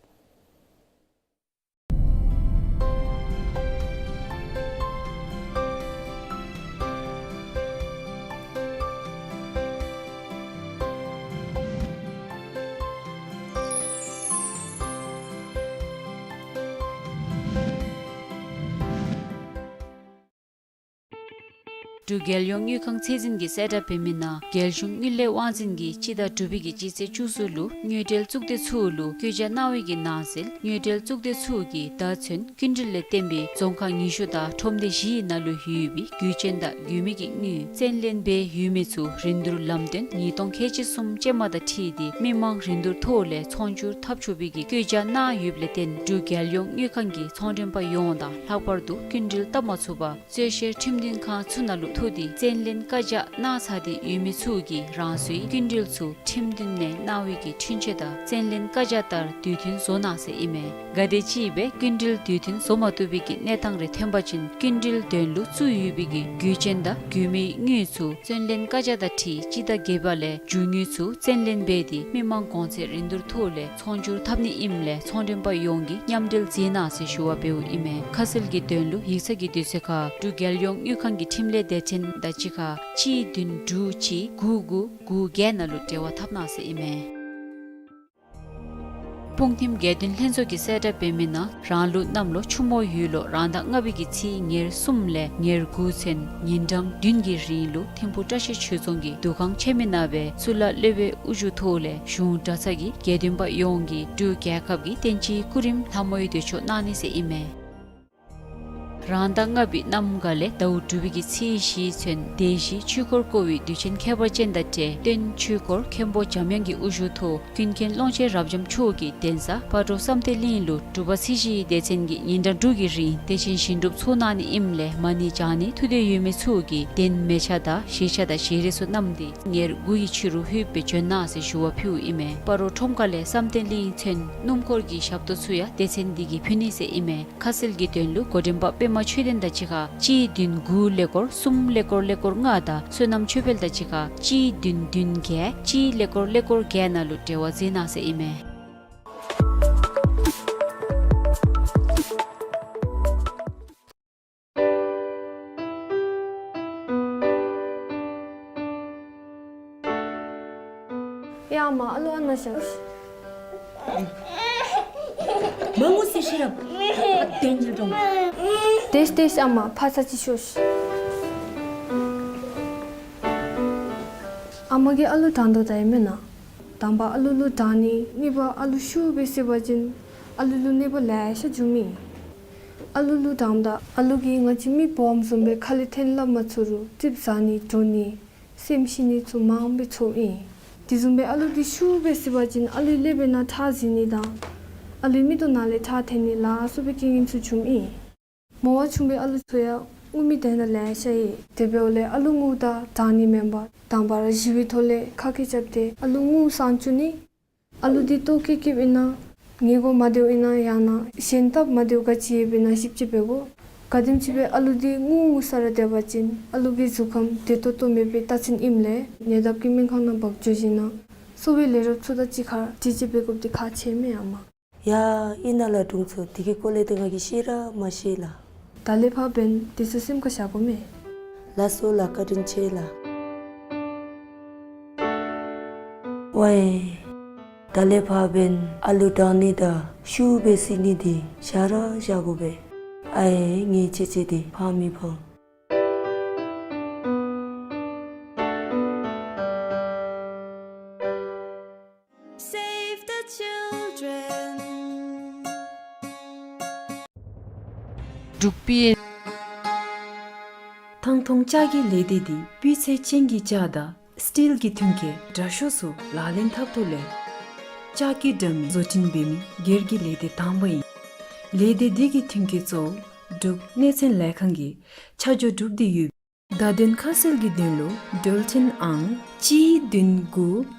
འབྲུག་རྒྱལ་ཡོངས་དངུལ་ཁང་ཚད་འཛིན་གྱིས་གསལ་བསྒྲགས་འབད་མི་ནང་རྒྱལ་གཞུང་དངུལ་ལས་དབང་འཛིན་གྱིས་སྤྱི་ཟླ་དྲུག་པའི་གི་སྤྱི་ཚེས་བཅུ་གསུམ་ལུ་དངུལ་འབྲེལ་གཙུག་སྡེ་ཚུ་ལུ་བཀོད་རྒྱ་གནང་བའི་གི་ནང་གསེས་དངུལ་འབྲེལ་གཙུག་སྡེ་ཚུ་གིས་ད་ཚུན་སྐྱིན་འགྲུལ་ལས་བརྟེན་པའི་རྫོང་ཁག་ཉི་ཤུ་དང་ཁྲོམ་སྡེ་བཞིའི་ནང་ལུ་ཡོད་པའི་རྒུད་ཅན་དང་རྒུད་མི་གི་དངུལ་བཙན་ལེན་འབད་ཡོད་མི་ཚུ་རིན་བསྡུར་ལམ་སྟོན་ཉིས་སྟོང་ཁལ་གཅིག་གསུམ་ཅན་མ་དང་འཁྲིལ་ཏེ་མི་མང་རིན་བསྡུར་ཐོག་ལས་ཚོང་སྒྱུར་འཐབ་ཆོག་པའི་གི་བཀོད་རྒྱ་གནང་ཡོདཔ་ལས་བརྟེན་འབྲུག་རྒྱལ་ཡོངས་དངུལ་ཁང་གིས་ཚོང་མགྲོན་པ་ཡོངས་དང་ལྷག་པར་དུ་སྐྱིན་འགྲུལ་བཏབ་མ་ཚུགས་པར་རྩོད་བཤེར་ཁྲིམས་མཐུན་ཁང་ཚུ་ནང་ལུ་ཐུག་སྟེ་བཙན་ལེན་བཀའ་རྒྱ་གནང་ཚར་ཏེ་ཡོད་མི་ཚུ་གིས་རང་སོའི་སྐྱིན་འགྲུལ་ཚུ་ཁྲིམས་མཐུན་ནས་གནང་བའི་གི་འཁྲུན་ཆོད་དང་བཙན་ལེན་བཀའ་རྒྱ་ལྟར་དུས་མཐུན་བཟོ་གནང་ཟེར་ཨིན་མས། གལ་ཏེ་ཅིག་སྦེ་སྐྱིན་འགྲུལ་དུས་མཐུན་བཟོ་མ་བཏུབ་པའི་གི་གནས་སྟངས་རེ་ཐོན་པ་ཅིན་སྐྱིན་འགྲུལ་དོན་ལུ་བཙུགས་ཡོད་པའི་གི་རྒུད་ཅན་དང་རྒུད་མའི་དངུལ་ཚུ་བཙན་ལེན་བཀའ་རྒྱ་དང་འཁྲིལ་སྤྱི་ཟླ་བརྒྱད་པ་ལས་རྒྱུ་དངུལ་ཚུ་བཙན་ལེན་འབད་དེ་མི་མང་གོང་ཚད་རིན་བསྡུར་ཐོག་ལས་ཚོང་སྒྱུར་འཐབ་ནི་ཨིནམ་ལས་ཚོང་མགྲོན་པ་ཡོངས་ཀྱིས་མཉམ་འབྲེལ་མཛད་གནང་ཟེར་ཞུ་བ་འབདཝ་ཨིན་མས། ཁ་གསལ་གྱི་དོན་ལུ་ཡིག་ཚང་གི་དུས་ཚོད་ཁར་འབྲུག་རྒྱལ་ཡོངས་དངུལ་ཁང་གི་འཕྲིན་ལས་སྡེ་ ཆེན་དང་གཅིག་ཁར་གཅིག་བདུན་དྲུག་གཅིག་དགུ་དགུ་དགུ་བརྒྱད་ནང་ལུ་འབྲེལ་བ་འཐབ་གནང་ཟེར་ཨིན་མས། སྤུངས་ཐིམ་དགེ་འདུན་ལྷན་ཚོགས་ཀྱིས་གསལ་བསྒྲགས་འབད་མི་ནང་རང་ལུགས་གནམ་ལོ་ཆུ་མོ་ཡོས་ལོ་རང་ཟླ་ལྔ་པའི་གི་ཚེས་ཉེར་གསུམ་ལས་ཉེར་དགུ་ཚུན་ཉིན་གྲངས་བདུན་གྱི་རིང་ལུ་ཐིམ་ཕུག་བཀྲ་ཤིས་ཆོས་རྫོང་གི་འདུ་ཁང་ཆེན་མོའི་ནང་སྦེ་གཙུག་ལག་སློབ་དཔོན་དབུ་བཞུགས་ཐོག་ལས་གཞུང་གྲྭ་ཚང་གི་དགེ་འདུན་པ་ཡོངས་ཀྱིས་འབྲུག་རྒྱལ་ཁབ་ཀྱི་བསྟན་སྤྱིའི་སྐུ་རིམ་ལྷ་མོའི་དུས་མཆོད་གནང་ནི་ཟེར་ཨིན་མས། རང་ཟླ་ལྔ་པའི་གནམ་གང་ལས་ཟླཝ་དྲུག་པའི་གི་ཚེས་བཞི་ཚུན་སྡེ་བཞི་ཆོས་འཁོར་བསྐོར་བའི་དུས་ཆེན་ཁྱད་པར་ཅན་དང་འབྲེལ་སྟོན་ཆོས་འཁོར་མཁན་པོ་འཇམ་དབྱངས་ཀྱི་དབུ་བཞུགས་ཐོག་ཀུན་མཁྱེན་ཀློང་ཆེན་རབ་འབྱམས་མཆོག་གིས་གདན་ས་སྤ་རོ་བསམ་གཏན་གླིང་ལུ་འབྲུག་པ་ཚེས་བཞིའི་སྡེ་ཚན་གྱིས་ཉིན་གྲངས་དྲུག་གི་རིང་བདེ་ཆེན་ཞིང་སྒྲུབ་ཚོགས་གནང་ནི་ཨིནམ་ལས་མ་ཎི་བགྱང་ནི་ཐུགས་འདོད་ཡོད་མི་ཚུ་གིས་གདན་མལ་ཆ་དང་བཞེས་ཆ་དང་བཞེས་རས་ཚུ་བསྣམས་ཏེ་ཉེར་དགུ་ཡི་ཕྱི་རུ་ལྷོདཔ་སྦེ་བྱོན་གནང་ཟེར་ཞུ་བ་ཕུལཝ་ཨིན་མས། སྤ་རོ་ཁྲོམ་ཁ་ལས་བསམ་གཏན་གླིང་ཚུན་སྣུམ་འཁོར་གྱི་ཞབས་ཏོག་ཚུ་ཡང་སྡེ་ཚན་འདི་གིས་ཕུལ་ནི་ཟེར་ཨིན་མས། ཁ་གསལ་གྱི་དོན་ལུ་འགོ་འདྲེན་པ་པདྨ་ཆོས་ལྡན་དང་གཅིག་ཁར་གཅིག་བདུན་དགུ་ཀླད་ཀོར་གསུམ་ཀླད་ཀོར་ཀླད་ཀོར་ལྔ་དང་བསོད་ནམས་ཆོས་འཕེལ་དང་གཅིག་ཁར་གཅིག་བདུན་བདུན་བརྒྱད་གཅིག་ཀླད་ཀོར་ཀླད་ཀོར་བརྒྱད་ནང་ལུ་འབྲེལ་བ་མཛད་གནང་ཟེར་ཨིན་མས། ཡ་ཨ་མ་ཨ་ལུ་ཨ་ནཱ་བཞག་ཤིག། མ་ངུ་ཟེར་ཤེས་རབ། ཨ་དེ་འཇིལ་འགྲོ། དེས་དེས་ཨ་མ་ཕར་ཚུར་ཅིག་ཤོག་ཤིག། ཨ་མ་གིས་ཨ་ལུ་དྲང་དོ་ད་ཨིན་མེན་ན། དང་པ་ཨ་ལུ་ལུ་དྲང་ནི། གཉིས་པ་ཨ་ལུ་ཤུགས་སྦེ་བསད་པ་ཅིན་ཨ་ལུ་ལུ་གནོད་པ་ལེ་ཤ་འབྱུངམ་ཨིན། ཨ་ལུ་ལུ་དྲངམ་ད་ཨ་ལུ་གིས་ང་བཅས་མི་འབོམ་བཟུམ་སྦེ་ཁ་ལས་འཐེན་སླབ་མ་ཚུགས་རུང་ཙིགཔ་ཟ་ནི་འགྲོ་ནི་སེམས་ཤི་ནི་ཚུ་མངམ་སྦེ་ཚོརཝ་ཨིན། དེ་བཟུམ་སྦེ་ཨ་ལུ་འདི་ཤུགས་སྦེ་བསད་པ་ཅིན་ཨ་ལུའི་ཀླད་པའི་ནང་ཁྲག་འཛིང་ནི་དང་ཨ་ལུའི་མིག་ཏོ་ནང་ལས་ཁྲག་འཐོན་ནི་ལ་སོགས་པའི་རྐྱེན་ངན་ཚུ་འབྱུངམ་ཨིན། མོ་བ་ཆུང་བའི་ཨ་ལུ་ཚུ་ཡང་ངུ་མི་དེ་ནང་ལེ་ཤ་ཡོད། དེ་འབདཝ་ལས་ཨ་ལུ་ངུཝ་ད་དྲང་ནི་མེན་པར་དང་པ་ར་ཞི་བའི་ཐོག་ལས་ཁ་སྐད་རྐྱབ་སྟེ་ཨ་ལུ་ངུ་སངས་བཅུག་ནི། ཨ་ལུ་འདི་ལྟོ་བཀྱེས་བཀྱེསཔ་ཨིན་ན་ཉལ་གོ་མ་བདེཝ་ཨིན་ན་ཡང་ན་གཞན་སྟབས་མ་བདེཝ་ག་ཅི་ཡོདཔ་ཨིན་ན་ཞིབ་དཔྱད་འབད་དགོ། ག་དེམ་ཅིག་སྦེ་ཨ་ལུ་འདི་ངུ་ངུ་ས་ར་སྡོད་པ་ཅིན་ཨ་ལུ་གི་གཟུགས་ཁམས་བདེ་ཏོག་ཏོ་མེད་པའི་རྟགས་མཚན་ཨིནམ་ལས་ཉེ་འདབས་ཀྱི་སྨན་ཁང་ནང་འབག་འགྱོ་ཞིནམ་ན་གསོ་བའི་ལས་རོགསཔ་ཚུ་དང་གཅིག་ཁར་དྲི་དཔྱད་འབད་དགོཔ་འདི་ཁག་ཆེ་མས་ཨ་མ། ཡ་ཨིན་ན་ལགས་དྲུང་འཚོ། དེ་གི་སྐོར་ལས་ཏེ་ང་གིས་ཤེས་ར་མ་ཤེས་ལགས། ད་ལས་ཕར་འབདན་དེ་ཚུ་སེམས་ཁར་བཞག་དགོ་མས། ལགས་སོ་ལགས། བཀའ་དྲིན་ཆེ་ལགས། ཝའི། ད་ལས་ཕར་འབདན་ཨ་ལུ་དྲང་ནི་དང་ཤུགས་སྦེ་བསད་ནི་འདི་བཞག་ར་བཞག་དགོ་པས། ཨའེ་ངེའི་ཅེ་ཅེ་འདི་ཕངས་མི་ཕངས། Save the children. འབྲུག་པའི་ཐང་སྟོང་ལྕགས་ཀྱི་ལས་སྡེ་འདི་སྤུས་ཚད་ཅན་གྱི་ལྕགས་དང་སི་ཊིལ་གྱི་ཐོན་སྐྱེད་དྲག་ཤོས་ཚུ་ལག་ལེན་འཐབ་ཐོག་ལས་ལྕགས་ཀྱི་དྲ་མིག་བཟོ་སྐྲུན་འབད་མི་སྒེར་གྱི་ལས་སྡེ་དང་པ་ཨིན། ལས་སྡེ་འདི་གི་ཐོན་སྐྱེད་གཙོ་བོ་འབྲུག་གནས་ཚད་ལས་ཁང་གིས་ཆ་འཇོག་གྲུབ་སྟེ་ཡོད། བརྡ་དོན་ཁ་གསལ་གྱི་དོན་ལུ་འགྲུལ་འཕྲིན་ཨང་གཅིག་བདུན་དགུ་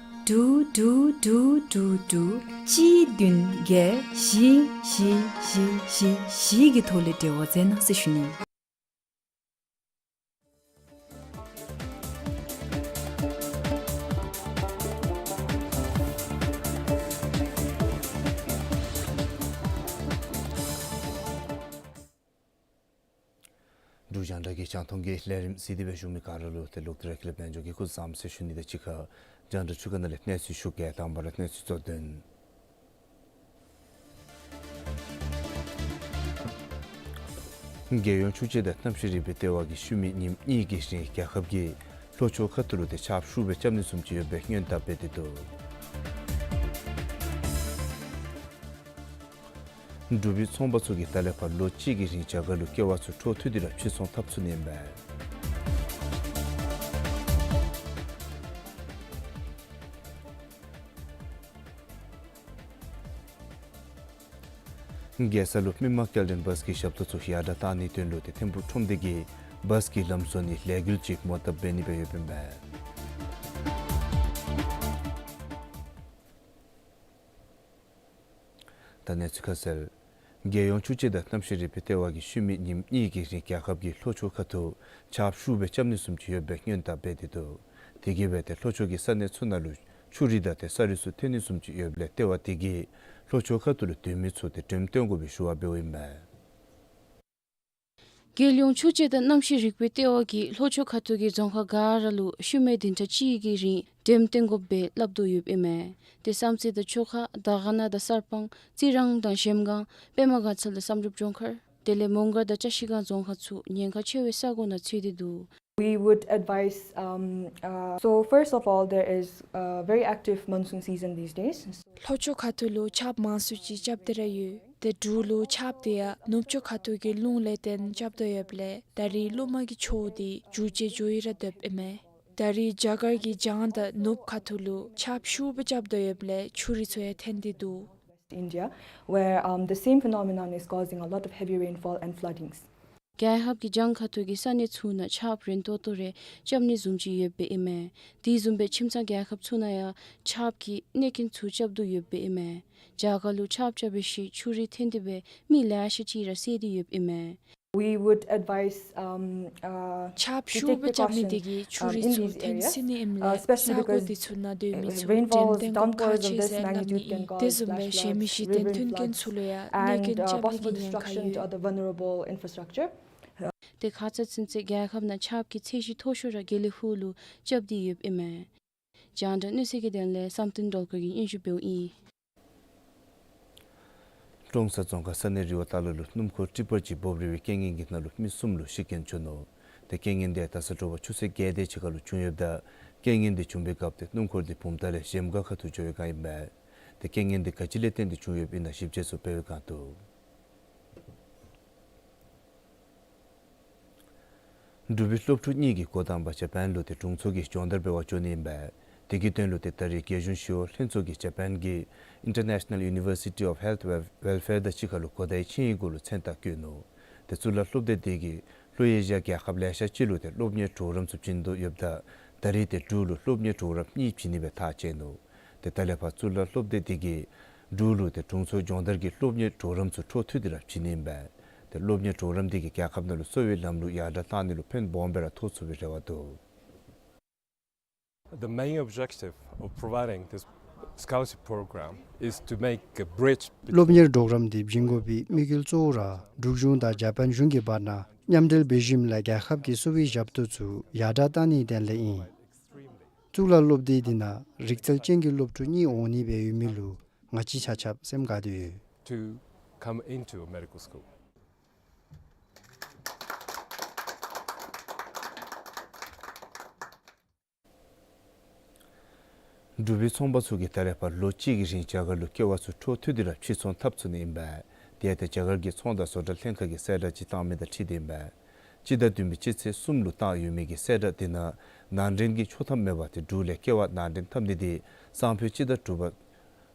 དྲུག་དྲུག་དྲུག་དྲུག་དྲུག་གཅིག་བདུན་བརྒྱད་བཞི་བཞི་བཞི་བཞི་བཞི་གི་ཐོག་ལས་འབྲེལ་བ་མཛད་གནང་ཟེར་ཞུ་ནི། འབྲུག་རྒྱང་བསྒྲགས་ཀྱི་རྒྱང་མཐོང་གི་ལས་རིམ་གཟིགས་ཏེ་སྦེ་བཞུགས་མི་ག་ར་ལུ་ཏེ་ལོག་སྟེ་ར་ཀུན་ལེགས་དཔལ་འབྱོར་གྱིས་སྐུ་གཟུགས་བཟང་ཟེར་ཞུ་ནི་དང་གཅིག་ཁར་རྒྱང་བསྒྲགས་ཆུ་ཁ་ནང་ལས་གནས་ཚུལ་ཞུ་གེ། དང་པ་ར་གནས་ཚུལ་གཙོ་དོན། རྒྱལ་ཡོངས་ཆུ་སྤྱོད་དང་གནམ་གཤིས་རིག་པའི་ལྟེ་བ་གིས་ཤུལ་མའི་ཉིནམ་གཉིས་ཀྱི་རིང་རྒྱལ་ཁབ་ཀྱི་ལྷོ་ཕྱོགས་ཁ་ཐུག་ལུ་ཏེ་ཆརཔ་ཤུགས་སྦེ་རྐྱབ་ནི་བཟུམ་ཅིག་ཡོདཔ་སྦེ་སྔོན་བརྡ་འབད་དེ་འདུག། འབྲུག་པའི་ཚོང་པ་ཚུ་གིས་ད་ལས་ཕར་ལོ་གཅིག་གི་རིང་རྒྱ་གར་ལུ་ཀེ་བ་ཚུ་འཕྲོ་མཐུད་དེ་ར་ཕྱིར་ཚོང་འཐབ་ཚུགས་ནི་ཨིན་པས། རྒྱལ་ས་ལུ་མི་མང་སྐྱེལ་འདྲེན་བཱས་ཀྱི་ཞབས་ཏོག་ཚུ་ཡར་དྲག་གཏང་ནིའི་དོན་ལུ་ཏེ་ཐིམ་ཕུག་ཁྲོམ་སྡེ་གིས་བཱས་ཀྱི་ལམ་བཟོ་ནིའི་ལས་འགུལ་ཅིག་མོ་བཏབ་འབད་ནི་སྦེ་ཡོདཔ་ཨིན་པས། ད་གནས་ཚུལ་ཁ་གསལ། རྒྱལ་ཡོངས་ཆུ་སྤྱོད་དང་གནམ་གཤིས་རིག་པའི་ལྟེ་བ་གིས་ཤུལ་མའི་ཉིནམ་གཉིས་ཀྱི་རིང་རྒྱལ་ཁབ་ཀྱི་ལྷོ་ཕྱོགས་ཁ་ཐུག་ཆརཔ་ཤུགས་སྦེ་རྐྱབ་ནི་བཟུམ་ཅིག་ཡོདཔ་སྦེ་སྔོན་བརྡ་འབད་དེ་འདུག། དེ་གིས་འབད་དེ་ལྷོ་ཕྱོགས་ཀྱི་ས་གནས་ཚུ་ནང་ལུ་ཆུ་རུད་དང་ཏེ་ས་རུད་ཚུ་ཐོན་ནི་བཟུམ་ཅིག་ཡོདཔ་ལས་ལྟེ་བ་དེ་གིས་ལྷོ་ཕྱོགས་ཁ་ཐུག་ལུ་སྡོད་མི་ཚུ་ཏེ་འགྲེམས་སྟོན་དགོ་པའི་ཞུ་བ་འབདཝ་ཨིན་མས། རྒྱལ་ཡོངས་ཆུ་དཔྱད་དང་གནམ་གཤིས་རིག་པའི་ལྟེ་བ་གིས་ལྷོ་ཕྱོགས་ཁ་ཐུག་གི་རྫོང་ཁག་ག་ར་ལུ་ཤུལ་མའི་བདུན་ཕྲག་གཅིག་གི་རིང་འགྲེམས་སྟོན་དགོཔ་སྦེ་སླབ་དོ་ཡོདཔ་ཨིན་མས། དེ་བསམ་རྩེ་དང་ཆོལ་ཁ་དར་དཀར་ན་དང་གསར་སྤང་རྩི་རང་དང་གཞལམ་སྒང་པདྨ་དགའ་ཚལ་དང་བསམ་གྲུབ་ལྗོངས་མཁར་དེ་ལས་མོང་སྒར་དང་བཀྲ་ཤིས་སྒང་རྫོང་ཁག་ཚུ་ཉེན་ཁ་ཆེ་བའི་ས་གོ་ནང་ཚུད་དེ་འདུག། We would advise, um, uh, so first of all, there is a very active monsoon season these days. ལྷོ་ཕྱོགས་ཁ་ཐུག་ལུ་ཆརཔ་མང་སུ་ཅིག་རྐྱབ་སྟེ་ར་ཡོད། དེ་འབྲུག་ལུ་ཆརཔ་དེ་ཡང་ནུབ་ཕྱོགས་ཁ་ཐུག་གི་རླུང་ལས་བརྟེན་རྐྱབ་དོ་ཡོདཔ་ལས་ད་རིས་རླུང་མ་གི་ཕྱོགས་དེ་འགྱུར་བཅོས་འགྱོ་ཡི་ར་སྡོདཔ་ཨིན་མས། ད་རིས་རྒྱ་གར་གྱི་བྱང་དང་ནུབ་ཁ་ཐུག་ལུ་ཆརཔ་ཤུགས་སྦེ་རྐྱབ་དོ་ཡོདཔ་ལས་ཆུ་རུད་ཚུ་ཡང་ཐོན་ཏེ་འདུག། India, where, um, the same phenomenon is causing a lot of heavy rainfall and floodings. རྒྱལ་ཁབ་ཀྱི་བྱང་ཁ་ཐུག་གི་ས་གནས་ཚུ་ནང་ཆརཔ་རན་ཏོག་ཏོ་རེ་རྐྱབ་ནི་བཟུམ་ཅིག་ཡོདཔ་ཨིན་མས། དེ་བཟུམ་སྦེ་ཁྱིམ་ཚང་རྒྱལ་ཁབ་ཚུ་ནང་ཡང་ཆརཔ་གིས་གནོད་སྐྱོན་ཚུ་རྐྱབ་དོ་ཡོདཔ་ཨིན་མས། རྒྱ་གར་ལུ་ཆརཔ་རྐྱབ་པའི་ཤུལ་ཆུ་རུད་ཐོན་ཏེ་སྦེ་མི་ལེ་ཤ་ཅིག་ར་བསད་དེ་ཡོདཔ་ཨིན་མས། We would advise, um, uh, ཆརཔ་ཤུགས་སྦེ་རྐྱབ་མི་དེ་གིས་ཆུ་རུད་ཚུ་ཐོན་སྲིད་ནི་ཨིནམ་ལས་ས་གོ་དེ་ཚུ་ནང་སྡོད་མི་ཚུ་འགྲེམས་སྟོན་དགོཔ་ཁག་ཆེ་ཟེར་སླབ་ནི་ཨིན། དེ་བཟུམ་སྦེ་ཞལ་མི་ཞི་སྟོན་མཐུན་རྐྱེན་ཚུ་ལུ་ཡང་གནོད་སྐྱོན་རྐྱབ་ནི་གི་ཉེན་ཁ་ཡོད། དེ་ཁ་ཙ་ཚུན་ཚོད་རྒྱལ་ཁབ་ནང་ཆརཔ་གི་ཚད་གཞི་མཐོ་ཤོས་ར་དགེ་ལེགས་ཕུག་ལུ་རྐྱབ་སྟེ་ཡོདཔ་ཨིན་མས། རྒྱང་བསྒྲགས་གནས་ཚུལ་གྱི་དོན་ལས་བསམ་གཏན་སྒྲོལ་དཀར་གྱིས་སྙན་ཞུ་འབདཝ་ཨིན། ཀྲོང་གསར་རྫོང་ཁག་ས་གནས་རི་བོ་ཏ་ལ་ལུ་སྣུམ་འཁོར་ཊི་པར་ཅིག་འབོབ་རིལ་བའི་རྐྱེན་ངན་གྱི་ནང་ལུ་མི་གསུམ་ལུ་ཤི་རྐྱེན་བྱུང་ནུག། དེ་རྐྱེན་ངན་དེ་ད་ས་དྲོ་པ་ཆུ་ཚོད་བརྒྱད་དེ་ཅིག་ཁར་ལུ་བྱུང་ཡོདཔ་ད་རྐྱེན་ངན་དེ་བྱུང་པའི་སྐབས་དེ་སྣུམ་འཁོར་དེ་བུམ་ཐང་ལས་གཞལམ་སྒང་ཁ་ཐུག་འགྱོ་བའི་སྒང་ཨིན་པས། དེ་རྐྱེན་ངན་དེ་ག་ཅི་ལས་བརྟེན་ཏེ་བྱུང་ཡོདཔ་ཨིན་ན་ཞིབ་དཔྱད་ཚུ་འབད་བའི་སྒང་དུ། འབྲུག་པའི་སློབ་ཕྲུག་གཉིས་ཀྱིས་འགོ་དང་པ་ཇ་པཱན་ལུ་དེ་དྲུང་འཚོ་གི་སྦྱོང་བརྡར་འབད་བར་འགྱོ་ནི་ཨིན་པས། དེ་གི་དོན་ལུ་དེ་ད་རིས་རྒྱལ་གཞུང་ཞི་གཡོག་ལྷན་ཚོགས་ཀྱིས་ཇ་པཱན་གྱི་International University of Health Wel- Welfare དང་གཅིག་ཁར་ལུ་གོ་བརྡའི་ཆིངས་ཡིག་གུ་ལུ་མཚན་རྟགས་བཀོད་ནུག། དེ་གཙུག་ལག་སློབ་སྡེ་དེ་གིས་ལྷོ་ཨེ་ཤི་ཡ་རྒྱལ་ཁབ་ལེ་ཤ་ཅིག་ལུ་དེ་སློབ་གཉེར་གྲོགས་རམ་ཚུ་བྱིན་དོ་ཡོདཔ་ད་ད་རིས་དེ་འབྲུག་ལུ་སློབ་གཉེར་གྲོགས་རམ་གཉིས་བྱིན་ནི་སྦེ་ཐག་བཅད་ནུག། དེ་ད་ལས་ཕར་གཙུག་ལག་སློབ་སྡེ་དེ་གིས་འབྲུག་ལུ་དེ་དྲུང་འཚོ་སྦྱོང་བརྡར་གྱི་སློབ་གཉེར་གྲོགས་རམ་ཚུ་འཕྲོ་མཐུད་དེ་ར་བྱིན་ནི་ཨིན་པས། དེ་སློབ་གཉེར་གྲོགས་རམ་དེ་གིས་རྒྱལ་ཁབ་ནང་ལུ་གསོ་བའི་ལམ་ལུགས་ཡར་དྲག་བཏང་ནི་ལུ་ཕན་སྦོམ་སྦེ་ར་ཐོགས་ཚུགས་པའི་རེ་བ་འདུག། The main objective of providing this scholarship program is to make a bridge between སློབ་གཉེར་གྲོགས་རམ་དེ་བྱིན་དགོ་པའི་དམིགས་ཡུལ་གཙོ་བོ་ར་འབྲུག་གཞུང་དང་ཇ་པཱན་གཞུང་གི་བར་ན་མཉམ་འབྲེལ་འབད་ཞིནམ་ལས་རྒྱལ་ཁབ་ཀྱི་གསོ་བའི་ཞབས་ཏོག་ཚུ་ཡར་དྲག་བཏང་ནིའི་དོན་ལས་ཨིན། གཙུག་ལག་སློབ་སྡེ་འདི་ནང་རིག་རྩལ་ཅན་གྱི་སློབ་ཕྲུག་གཉིས་འོང་ནི་སྦེ་ཡོད་མི་ལུ་ང་བཅས་ཆ་ཁྱབ་སེམས་དགའ་སྟེ་ཡོད། To come into a medical school. འབྲུག་པའི་ཚོང་པ་ཚུ་གིས་ད་རེས་ཕར་ལོ་གཅིག་གི་རིང་རྒྱ་གར་ལུ་ཀེ་བ་ཚུ་འཕྲོ་མཐུད་དེ་ར་ཕྱིར་ཚོང་འཐབ་ཚུགས་ནི་ཨིན་པས། དེ་ཡང་དེ་རྒྱ་གར་གྱི་ཚོང་དང་བཟོ་གྲྭ་ལྷན་ཁག་གིས་གསལ་བསྒྲགས་ཅིག་བཏང་མི་དང་འཁྲིལ་ཏེ་ཨིན་པས། སྤྱི་ཟླ་བདུན་པའི་སྤྱི་ཚེས་གསུམ་ལུ་བཏང་ཡོད་མི་གི་གསལ་བསྒྲགས་དེ་ནང་ནང་འདྲེན་གྱི་ཆོག་ཐམ་མེད་པར་དེ་འབྲུག་ལས་ཀེ་བ་ནང་འདྲེན་འཐབ་ནི་དེ་སང་ཕོད་སྤྱི་ཟླ་དྲུག་པ་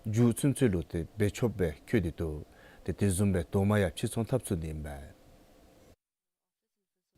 མཇུག་ཚུན་ཚོད་ལུ་དེ་འབད་ཆོགཔ་སྦེ་བཀོད་དེ་འདུག། དེ་དེ་བཟུམ་སྦེ་རྡོག་མ་ཡང་ཕྱིར་ཚོང་འཐབ་ཚུགས་ནི་ཨིན་པས།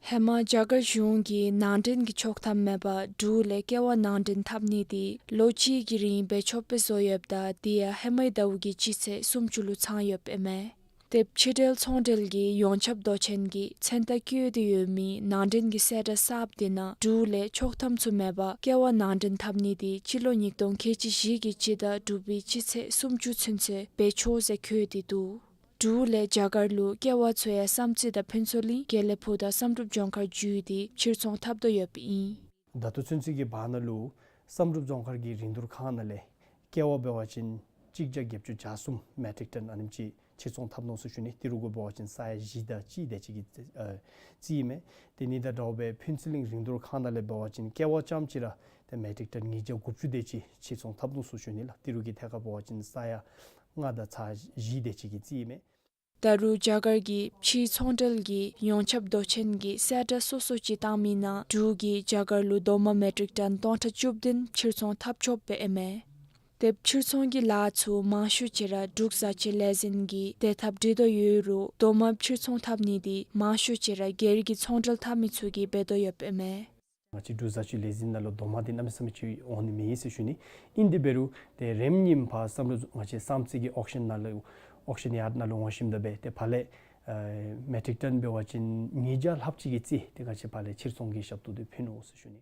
ཧེ་མ་རྒྱ་གར་གཞུང་གིས་ནང་འདྲེན་གྱི་ཆོག་ཐམ་མེད་པར་འབྲུག་ལས་ཀེ་བ་ནང་འདྲེན་འཐབ་ནི་དེ་ལོ་གཅིག་གི་རིང་འབད་ཆོགཔ་སྦེ་བཟོ་ཡོདཔ་ད་དེ་ཡང་ཧེ་མའི་ཟླཝ་གི་སྤྱི་ཚེས་སུམ་ཅུ་ལུ་ཚང་ཡོདཔ་ཨིན་མས། དེ་ཕྱི་འབྲེལ་ཚོང་འབྲེལ་གྱི་ཡོངས་ཁྱབ་མདོ་ཆེན་གྱིས་མཚན་རྟགས་བཀོད་དེ་ཡོད་མི་ནང་འདྲེན་གྱི་གསལ་བསྒྲགས་གསརཔ་དེ་ནང་འབྲུག་ལས་ཆོག་ཐམ་ཚུ་མེད་པར་ཀེ་བ་ནང་འདྲེན་འཐབ་ནི་དེ་སྤྱི་ལོ་ཉིས་སྟོང་ཁལ་གཅིག་བཞི་གི་སྤྱི་ཟླ་དྲུག་པའི་སྤྱི་ཚེས་སུམ་ཅུ་ཚུན་ཚོད་འབད་ཆོག་ཟེར་བཀོད་དེ་འདུག། འབྲུག་ལས་རྒྱ་གར་ལུ་ཀེ་བ་ཚུ་ཡང་བསམ་རྩེ་དང་ཕུན་ཚོགས་གླིང་དགེ་ལེགས་ཕུག་དང་བསམ་གྲུབ་ལྗོངས་མཁར་བརྒྱུད་དེ་ཕྱིར་ཚོང་འཐབ་དོ་ཡོདཔ་ཨིན། ད་ལྟོ་ཚུན་ཚོད་ཀྱི་བར་ན་ལུ་བསམ་གྲུབ་ལྗོངས་མཁར་གྱི་རིན་བསྡུར་ཁང་ནང་ལས་ཀེ་བ་འབད་བ་ཅིན་གཅིག་བརྒྱ་བརྒྱད་ཅུ་གྱ་གསུམ་མེ་ཊིག་ཊོན་ཨ་ནེམ་ཅིག་ཕྱིར་ཚོང་འཐབ་ནུག་ཟེར་ཞུ་ནི། ཏི་རུ་གུ་འབད་བ་ཅིན་ས་ཡ་བཞི་དང་གཅིག་དེ་ཅིག་གི་ཨ་རྩིས་ཨིན་མས། དེ་ནི་དང་འདྲཝ་སྦེ་ཕུན་ཚོགས་གླིང་རིན་བསྡུར་ཁང་ནང་ལས་འབད་བ་ཅིན་ཀེ་བ་རྐྱངམ་ཅིག་ར་ཏེ་མེ་ཊིག་ཊོན་ཉིས་བརྒྱ་དགུ་བཅུ་དེ་ཅིག་ཕྱིར་ཚོང་འཐབ་ནུག་ཟེར་ཞུ་ནི་ལགས། ཏི་རུ་གི་ཐད་ཁར་འབད་བ་ཅིན་ས་ཡ་ལྔ་དང་ཚག་བཞི་དེ་ཅིག་གི་རྩིས་ཨིན་མས། ད་རུང་རྒྱ་གར་གྱི་ཕྱིའི་ཚོང་འབྲེལ་གྱི་ཡོངས་ཁྱབ་མདོ་ཆེན་གྱིས་གསལ་བསྒྲགས་སོ་སོ་ཅིག་བཏང་མི་ནང་འབྲུག་གིས་རྒྱ་གར་ལུ་རྡོག་མ་མེ་ཊིག་ཊོན་སྟོང་ཕྲག་བཅུ་བདུན་ཕྱིར་ཚོང་འཐབ་ཆོགཔ་སྦེ་ཨིན་མས། དེ་ཕྱིར་ཚོང་གི་ལཱ་ཚུ་མང་ཤོས་ཅིག་ར་འབྲུག་བཟའ་སྤྱོད་ལས་འཛིན་གྱིས་དེ་འཐབ་སྟེ་སྡོད་ཡོད་རུང་རྡོག་མ་ཕྱིར་ཚོང་འཐབ་ནི་དེ་མང་ཤོས་ཅིག་ར་སྒེར་གྱི་ཚོང་འབྲེལ་འཐབ་མི་ཚུ་གིས་འབད་དོ་ཡོདཔ་ཨིན་མས། ང་བཅས་འབྲུག་བཟའ་སྤྱོད་ལས་འཛིན་ནང་ལུ་རྡོག་མ་དེ་གནམ་མེད་ས་མེད་ཅིག་འོང་ནི་མེད་ཟེར་ཞུ་ནི། ཨིན་དེ་འབད་རུང་ཏེ་རེམ་ཉིམ་ཕར་བསམ་གྲུབ་ང་བཅས་བསམ་རྩེ་གི་ཨོག་ཤན་ནང་ལུ་ཨོག་ཤན་ཡཱརཌ་ནང་ལུ་འོང་ཞིནམ་ད་སྦེ་ཏེ་ཕར་ལས་ཨེ་མེ་ཊིག་ཊོན་འབད་བ་ཅིན་ཉིས་བརྒྱ་ལྷགཔ་ཅིག་གི་རྩིས་ཏེ་ང་བཅས་ཕར་ལས་ཕྱིར་ཚོང་གི་ཞབས་ཏོག་དེ་ཕུལ་ནུག་ཟེར་ཞུ་ནི།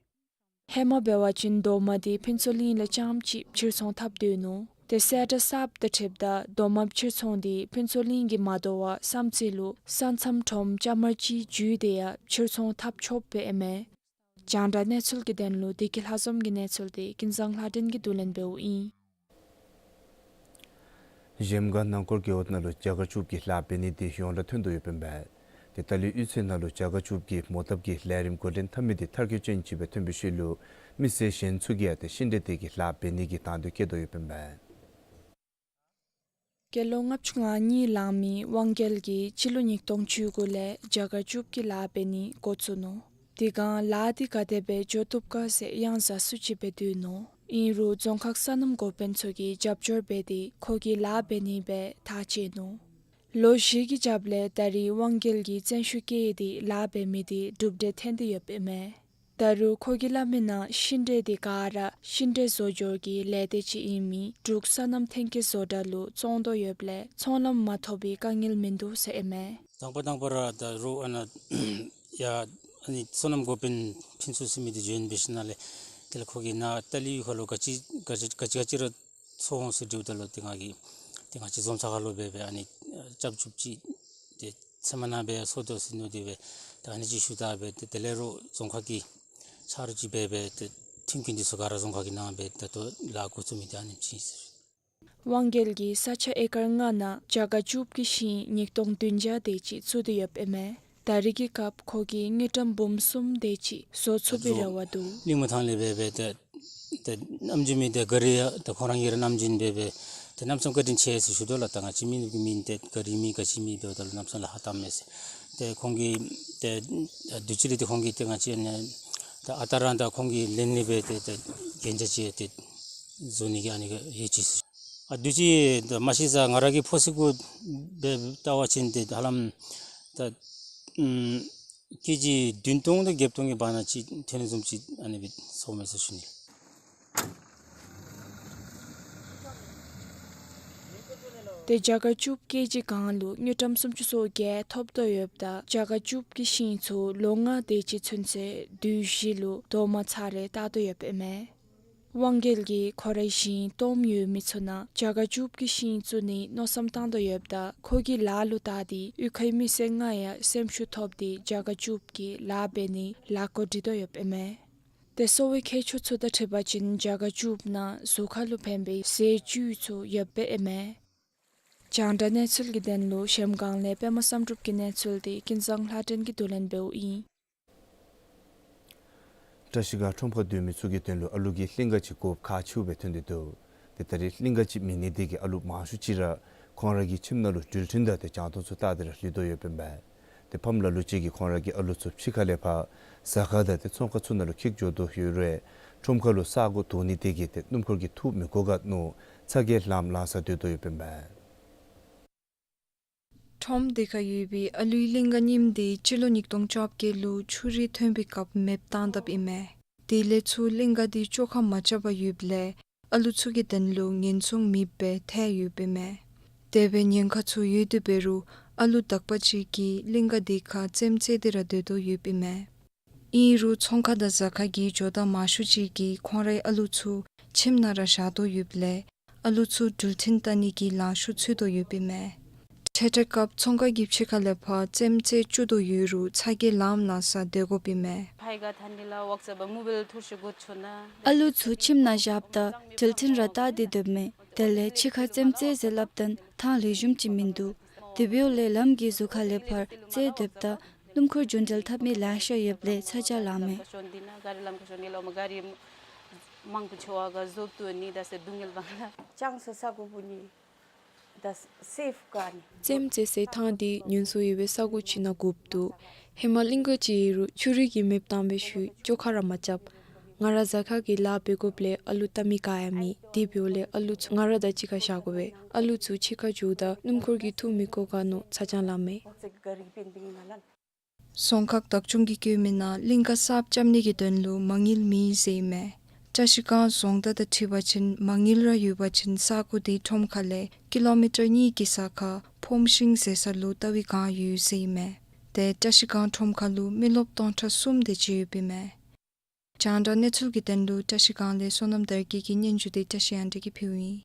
ཧེ་མ་འབད་བ་ཅིན་རྡོག་མ་དེ་ཕུན་ཚོགས་གླིང་ལས་རྐྱངམ་ཅིག་ཕྱིར་ཚོང་འཐབ་སྡོད་ནུག། ཏེ་གསལ་བསྒྲགས་གསརཔ་དང་འཁྲིལཝ་ད་རྡོག་མ་ཕྱིར་ཚོང་འདི་ཕུན་ཚོགས་གླིང་གི་མ་དོ་བ་བསམ་རྩེ་ལུ་ས་མཚམས་ཁྲོམ་ལྕང་མར་ཅིག་བརྒྱུད་དེ་ཡང་ཕྱིར་ཚོང་འཐབ་ཆོགཔ་སྦེ་ཨིན་མས། རྒྱང་བསྒྲགས་གནས་ཚུལ་གྱི་དོན་ལུ་བདེ་སྐྱིད་ལྷ་འཛོམས་ཀྱི་གནས་ཚུལ་དེ་ཀུན་བཟང་ལྷ་སྒྲོན་གྱིས་བསྡུ་ལེན་འབདཝ་ཨིན། གཞལམ་སྒང་ནང་འཁོར་རྒེད་འོག་ནང་ལུ་རྒྱ་གར་ཅུབ་ཀྱི་ལཱ་འབད་ནི་དེ་ཡོངས་གྲགས་ཐོན་དོ་ཡོདཔ་ཨིན་པས། ཏེ་ཏཱ་ལའི་གཡུས་ཚན་ནང་ལུ་རྒྱ་གར་ཅུབ་ཀྱི་མོ་བཏབ་ཀྱི་ལས་རིམ་འགོ་འདྲེན་འཐབ་མི་དེ་མཐར་འཁྱོལ་ཅན་ཅིག་སྦེ་ཐོན་པའི་ཤུལ་ལུ་མི་སེར་གཞན་ཚུ་གིས་ཡང་ཏེ་ཤིང་འབྲས་དེ་གི་ལཱ་འབད་ནི་གི་དང་འདོད་བསྐྱེད་དོ་ཡོདཔ་ཨིན་པས། སྐྱེས་ལོ་ལྔ་བཅུ་ང་གཉིས་ལང་མི་དབང་རྒྱལ་གྱིས་སྤྱི་ལོ་ཉིས་སྟོང་བཅུ་དགུ་ལས་རྒྱ་གར་ཅུབ་ཀྱི་ལཱ་འབད་ནི་འགོ་བཙུགས་ནུག། དེ་སྒང་ལཱ་དེ་ག་དེ་སྦེ་འགྱོ་བཏུབ་ག་ཟེར་གཡང་ཟ་སུ་ཅིག་སྦེ་སྡོད་ནུག། ཨིན་རུང་རྫོང་ཁག་སོ་ནམ་འགོ་དཔོན་ཚུ་གིས་རྒྱབ་སྐྱོར་འབད་དེ་ཁོ་གིས་ལཱ་འབད་ནི་སྦེ་ཐག་བཅད་ནུག། ལོ་བཞི་གི་རྒྱབ་ལས་ད་རིས་དབང་རྒྱལ་གྱིས་བརྩོན་ཤུགས་བསྐྱེད་དེ་ལཱ་འབད་མི་དེ་གྲུབ་འབྲས་ཐོན་ཏེ་ཡོདཔ་ཨིན་མས། ད་རུང་ཁོ་གིས་སླབ་མི་ནང་ཤིང་འབྲས་དེ་ག་ར་ཤིང་འབྲས་བཟོ་སྦྱོར་གྱི་ལས་སྡེ་ཅིག་ཨིན་མི་འབྲུག་སོ་ནམ་ཐོན་སྐྱེད་བཟོ་གྲྭ་ལུ་བཙོང་དོ་ཡོདཔ་ལས་ཚོང་ལམ་མ་ཐོབ་པའི་དཀའ་ངལ་མིན་འདུག་ཟེར་ཨིན་མས། དང་པ་དང་པ་ར་ད་རུང་ཨ་ནཱ་ཡ་ཨ་ནི་སོ་ནམ་འགོ་དཔོན་ཕུན་ཚོགས་ཟེར་མི་དེ་འབྱོན་འབད་ཞིནམ་ལས་དེ་ལས་ཁོ་གིས་ནཱ་ཏཱ་ལའི་གཡུས་ཁ་ལུ་ག་ཅི་ག་ཅི་ག་ཅི་ག་ཅི་ར་ཚོང་ཟེར་དྲིཝ་ད་ལུ་ཏེ་ང་གིས་ཏེ་ང་བཅས་རྫོང་ཚ་ཁ་ལུ་འབད་འབད་ཨ་ནི་ཨ་ཅབ་ཅུབ་ཅིག་ཏེ་ཚལ་མ་ནང་སྦེ་སོ་དོ་ཟེར་མནོ་སྟེ་སྦེ་ད་ཨ་ནི་ཅིག་ཞུ་ད་སྦེ་ཏེ་དེ་ལས་རོགས་རྫོང་ཁག་གི་ཆ་རོགས་ཅིག་འབད་འབད་ཏེ་མཐུན་རྐྱེན་འདི་ཚུ་ག་ར་རྫོང་ཁག་གིས་གནང་སྦེ་ད་ལྟོ་ལཱ་འགོ་བཙུགས་མི་དེ་ཨ་ནེམ་ཅིག་ཨིན་ཟེར། དབང་རྒྱལ་གྱིས་ས་ཆ་ཨེ་ཀར་ལྔ་ནང་རྒྱ་གར་ཅུབ་ཀྱི་ཤིང་ཉིས་སྟོང་བདུན་བརྒྱ་དེ་ཅིག་བཙུགས་ཏེ་ཡོདཔ་ཨིན་མས། ད་རེས་ཀྱི་སྐབས་ཁོ་གིས་དངུལ་ཀྲམ་འབུམ་གསུམ་དེ་ཅིག་བཟོ་ཚུགས་པའི་རེ་བ་འདུག། གླིང་མ་ཐང་ལས་འབད་འབད་ཏེ་ཏེ་ནམ་རྒྱུན་མི་དེ་ག་རི་ཡང་ཏེ་ཁོང་ར་གཉིས་ར་ནམ་རྒྱུན་འབད་འབད་ཏེ་གནམ་མེད་ས་མེད་བཀའ་དྲིན་ཆེ་ཟེར་ཞུ་དོ་ལགས། ད་ང་བཅས་མི་ནུབ་ཀྱི་མི་ཏེ་ག་རི་མེད་ག་ཅི་མེད་འབདཝ་ད་ལུ་གནམ་མེད་ས་མེད་ལཱ་ཧ་བཏངམ་མས་ཟེར། ཏེ་ཁོང་གིས་ཏེ་དུས་ཅི་ལས་ཏེ་ཁོང་གིས་ཏེ་ང་བཅས་ནཱ་ད་ཨ་རྟག་ར་ད་ཁོང་གིས་ལེན་ནི་སྦེ་ཏེ་ཏེ་གན་རྒྱ་ཅིག་ཏེ་བཟོ་ནི་གི་ཨ་ནི་གི་ཡོད་ཅི་ཟེར། ཨ་དུས་ཅི་ད་མ་གཞི་ས་ང་ར་གི་ཕོ་སི་གུ་སྦེ་བལྟ་བ་ཅིན་ཏེ་ཧ་ལམ་ད་ཨམ་ཀེ་ཇི་བདུན་སྟོང་དང་བརྒྱད་སྟོང་གི་བར་ན་ཅིག་ཐོན་ནི་བཟུམ་ཅིག་ཨ་ནི་སྦེ་སོང་མས་ཟེར་ཞུ་ནི། ཏེ་རྒྱ་གར་ཅུབ་ཀེ་ཇི་གང་ལུ་དངུལ་ཀྲམ་སུམ་ཅུ་སོ་བརྒྱད་ཐོབ་དོ་ཡོདཔ་ད་རྒྱ་གར་ཅུབ་ཀྱི་ཤིང་ཚུ་ལོ་ལྔ་དེ་ཅིག་ཚུན་ཚོད་དུས་བཞི་ལུ་རྡོག་མ་ཚར་རེ་བཏགས་དོ་ཡོདཔ་ཨིན་མས། དབང་རྒྱལ་གྱིས་ཁོ་རའི་ཞིང་སྟོངམ་ཡོད་མི་ཚུ་ནང་རྒྱ་གར་ཅུབ་ཀྱི་ཤིང་བཙུགས་ནི་མནོ་བསམ་བཏང་དོ་ཡོདཔ་ད་ཁོ་གི་ལཱ་ལུ་བལྟ་སྟེ་གཡུས་ཁའི་མི་སེར་ལྔ་ཡང་སེམས་ཤུགས་ཐོབ་སྟེ་རྒྱ་གར་ཅུབ་ཀྱི་ལཱ་འབད་ནི་ལཱ་འགོ་འདྲེན་དོ་ཡོདཔ་ཨིན་མས། ཏེ་གསོ་བའི་ཁྱད་ཆོས་ཚུ་དང་འཁྲིལ་བ་ཅིན་རྒྱ་གར་ཅུབ་ནང་གཟུགས་ཁར་ལུ་ཕན་པའི་ཟས་བཅུད་ཚུ་ཡོདཔ་ཨིན་མས། རྒྱང་བསྒྲགས་གནས་ཚུལ་གྱི་དོན་ལུ་གཞལམ་སྒང་ལས་པདྨ་བསམ་གྲུབ་ཀྱི་གནས་ཚུལ་དེ་ཀུན་བཟང་ལྷ་སྒྲོན་གྱིས་བསྡུ་ལེན་འབདཝ་ཨིན། བཀྲ་ཤིས་སྒང་ཁྲོམ་ཁར་སྡོད་མི་ཚུ་གི་དོན་ལུ་ཨ་ལུ་གི་གླིང་ག་ཅིག་དགོཔ་ཁག་ཆེཝ་སྦེ་ཐོན་ཏེ་འདུག། ཏེ་ད་རེས་གླིང་ག་ཅིག་མེད་ནི་དེ་གིས་ཨ་ལུ་མང་ཤོས་ཅིག་ར་ཁོང་ར་གི་ཁྱིམ་ནང་ལུ་འགྲུལ་འཕྲིན་དང་ཏེ་རྒྱང་མཐོང་ཚུ་བལྟ་སྟེ་ར་ལུས་དོ་ཡོདཔ་ཨིན་པས། ཏེ་ཕམ་ལ་ལུ་ཅིག་གིས་ཁོང་ར་གི་ཨ་ལུ་ཚུ་ཕྱི་ཁ་ལས་ཕར་ཟ་ཁང་དང་ཏེ་ཚོང་ཁང་ཚུ་ནང་ལུ་འཁྱིད་འགྱོ་དོ་ཡོད་རུང་ཁྲོམ་ཁ་ལུ་ས་གོ་དོ་ནི་དེ་གིས་ཏེ་སྣུམ་འཁོར་གྱིས་འཐུ་མི་དགོ་ག་མནོ་ཚ་གྱང་ལངམ་ལངས་ས་སྡོད་དོ་ཡོདཔ་ཨིན་པས། ཁྲོམ་དེ་ཁར་ཡོད་པའི་ཨ་ལུའི་གླིང་ག་རྙིངམ་དེ་སྤྱི་ལོ་ཉིས་སྟོང་བཅོ་བརྒྱད་ལུ་ཆུ་རུད་ཐོན་པའི་སྐབས་མེདཔ་བཏང་དཔ་ཨིན་མས། དེ་ལས་ཚུར་གླིང་ག་དེ་བཅོ་ཁ་མ་རྐྱབ་པར་ཡོདཔ་ལས་ཨ་ལུ་ཚུ་གི་དོན་ལུ་ཉེན་སྲུང་མེདཔ་སྦེ་ཐལ་ཡོདཔ་ཨིན་མས། དེ་སྦེ་ཉེན་ཁ་ཚུ་ཡོད་དེ་འབད་རུང་ཨ་ལུ་དག་པ་ཅིག་གིས་གླིང་ག་དེ་ཁར་རྩེདམོ་རྩེ་སྟེ་ར་སྡོད་དོ་ཡོདཔ་ཨིན་མས། ཨིན་རུང་ཚོང་ཁང་དང་ཟ་ཁང་གི་ཇོ་བདག་མང་ཤོས་ཅིག་གིས་ཁོང་རའི་ཨ་ལུ་ཚུ་ཁྱིམ་ནང་ར་བཞག་དོ་ཡོདཔ་ལས་ཨ་ལུ་ཚུ་འགྲུལ་འཕྲིན་བལྟ་ནི་གི་ལང་ཤོར་ཚུད་དོ་ཡོདཔ་ཨིན་མས། འཕྲལ་འཕྲལ་སྐབས་ཚོང་ཁང་གི་ཕྱི་ཁ་ལས་ཕར་རྩེདམོ་རྩེ་བཅུག་དོ་ཡོད་རུང་ཚ་གྱང་ལངམ་ལངས་ས་སྡོད་དགོཔ་ཨིན་མས། ཕའི་ག་ཐན་ནི་ལ་ཝག་ཙ་བ་མུ་བེལ་ཐུར་ཤི་གུད་ཆུ་ན། ཨ་ལུ་ཚུ་ཁྱིམ་ནང་བཞགཔ་ད་འགྲུལ་འཕྲིན་ར་བལྟ་སྟེ་སྡོདཔ་མས། དེ་ལས་ཕྱི་ཁར་རྩེདམོ་རྩེ་ཟེར་སླབ་ད་ཐང་ལེགས་ཤོམ་ཅིག་མིན་འདུག། དེ་འབདཝ་ལས་ལམ་གྱི་ཟུར་ཁ་ལས་ཕར་རྩེ་སྡོདཔ་ད་སྣུམ་འཁོར་རྒྱུན་འགྲུལ་འཐབ་མི་ལེ་ཤ་ཡོདཔ་ལས་ཚ་གྱང་ལངམ་མས། རྩེདམོ་རྩེ་སའི་ཐང་དེ་ཉུང་སུ་ཡོད་པའི་ས་གོ་ཅིག་ནང་བསྒུགཔ་འདུག། ཧེ་མ་གླིང་ག་ཅིག་ཨིན་རུང་ཆུ་རུད་ཀྱིས་མེདཔ་བཏང་བའི་ཤུལ་བཅོ་ཁ་ར་མ་རྐྱབ། ང་ར་ཟ་ཁང་གི་ལཱ་འབད་དགོཔ་ལས་ཨ་ལུ་བལྟ་མི་ག་ཡང་མེད། དེ་འབདཝ་ལས་ཨ་ལུ་ཚུ་ང་ར་དང་གཅིག་ཁར་བཞག་དགོ་པས། ཨ་ལུ་ཚུ་ཕྱི་ཁར་འགྱོཝ་ད་སྣུམ་འཁོར་གྱིས་འཐུ་མི་དགོ་ག་མནོ་ཚ་གྱང་ལངམ་མས། རྫོང་ཁག་བདག་སྐྱོང་གིས་བཀོད་མི་ནང་གླིང་ག་གསརཔ་རྐྱབ་ནི་གི་དོན་ལུ་མ་དངུལ་མེད་ཟེར་ཨིན་མས། བཀྲ་ཤིས་སྒང་རྫོང་བདག་དང་འཁྲིལ་བ་ཅིན་མ་དངུལ་ར་ཡོད་པ་ཅིན་ས་གོ་དེའི་ཁྲོམ་ཁ་ལས་ཀི་ལོ་མི་ཊར་གཉིས་ཀྱི་ས་ཁར་ཕོམ་ཤིང་ཟེར་ས་ལུ་ལྟ་བའི་སྒང་ཡོད་ཟེར་ཨིན་མས། ཏེ་བཀྲ་ཤིས་སྒང་ཁྲོམ་ཁ་ལུ་མི་རློབས་སྟོང་ཕྲག་གསུམ་དེ་ཅིག་ཡོདཔ་ཨིན་མས། རྒྱང་བསྒྲགས་གནས་ཚུལ་གྱི་དོན་ལུ་བཀྲ་ཤིས་སྒང་ལས་བསོད་ནམས་དར་རྒྱས་ཀྱི་སྙན་ཞུ་དེ་བཀྲ་ཤིས་དབང་འདུས་ཀྱིས་ཕུལཝ་ཨིན།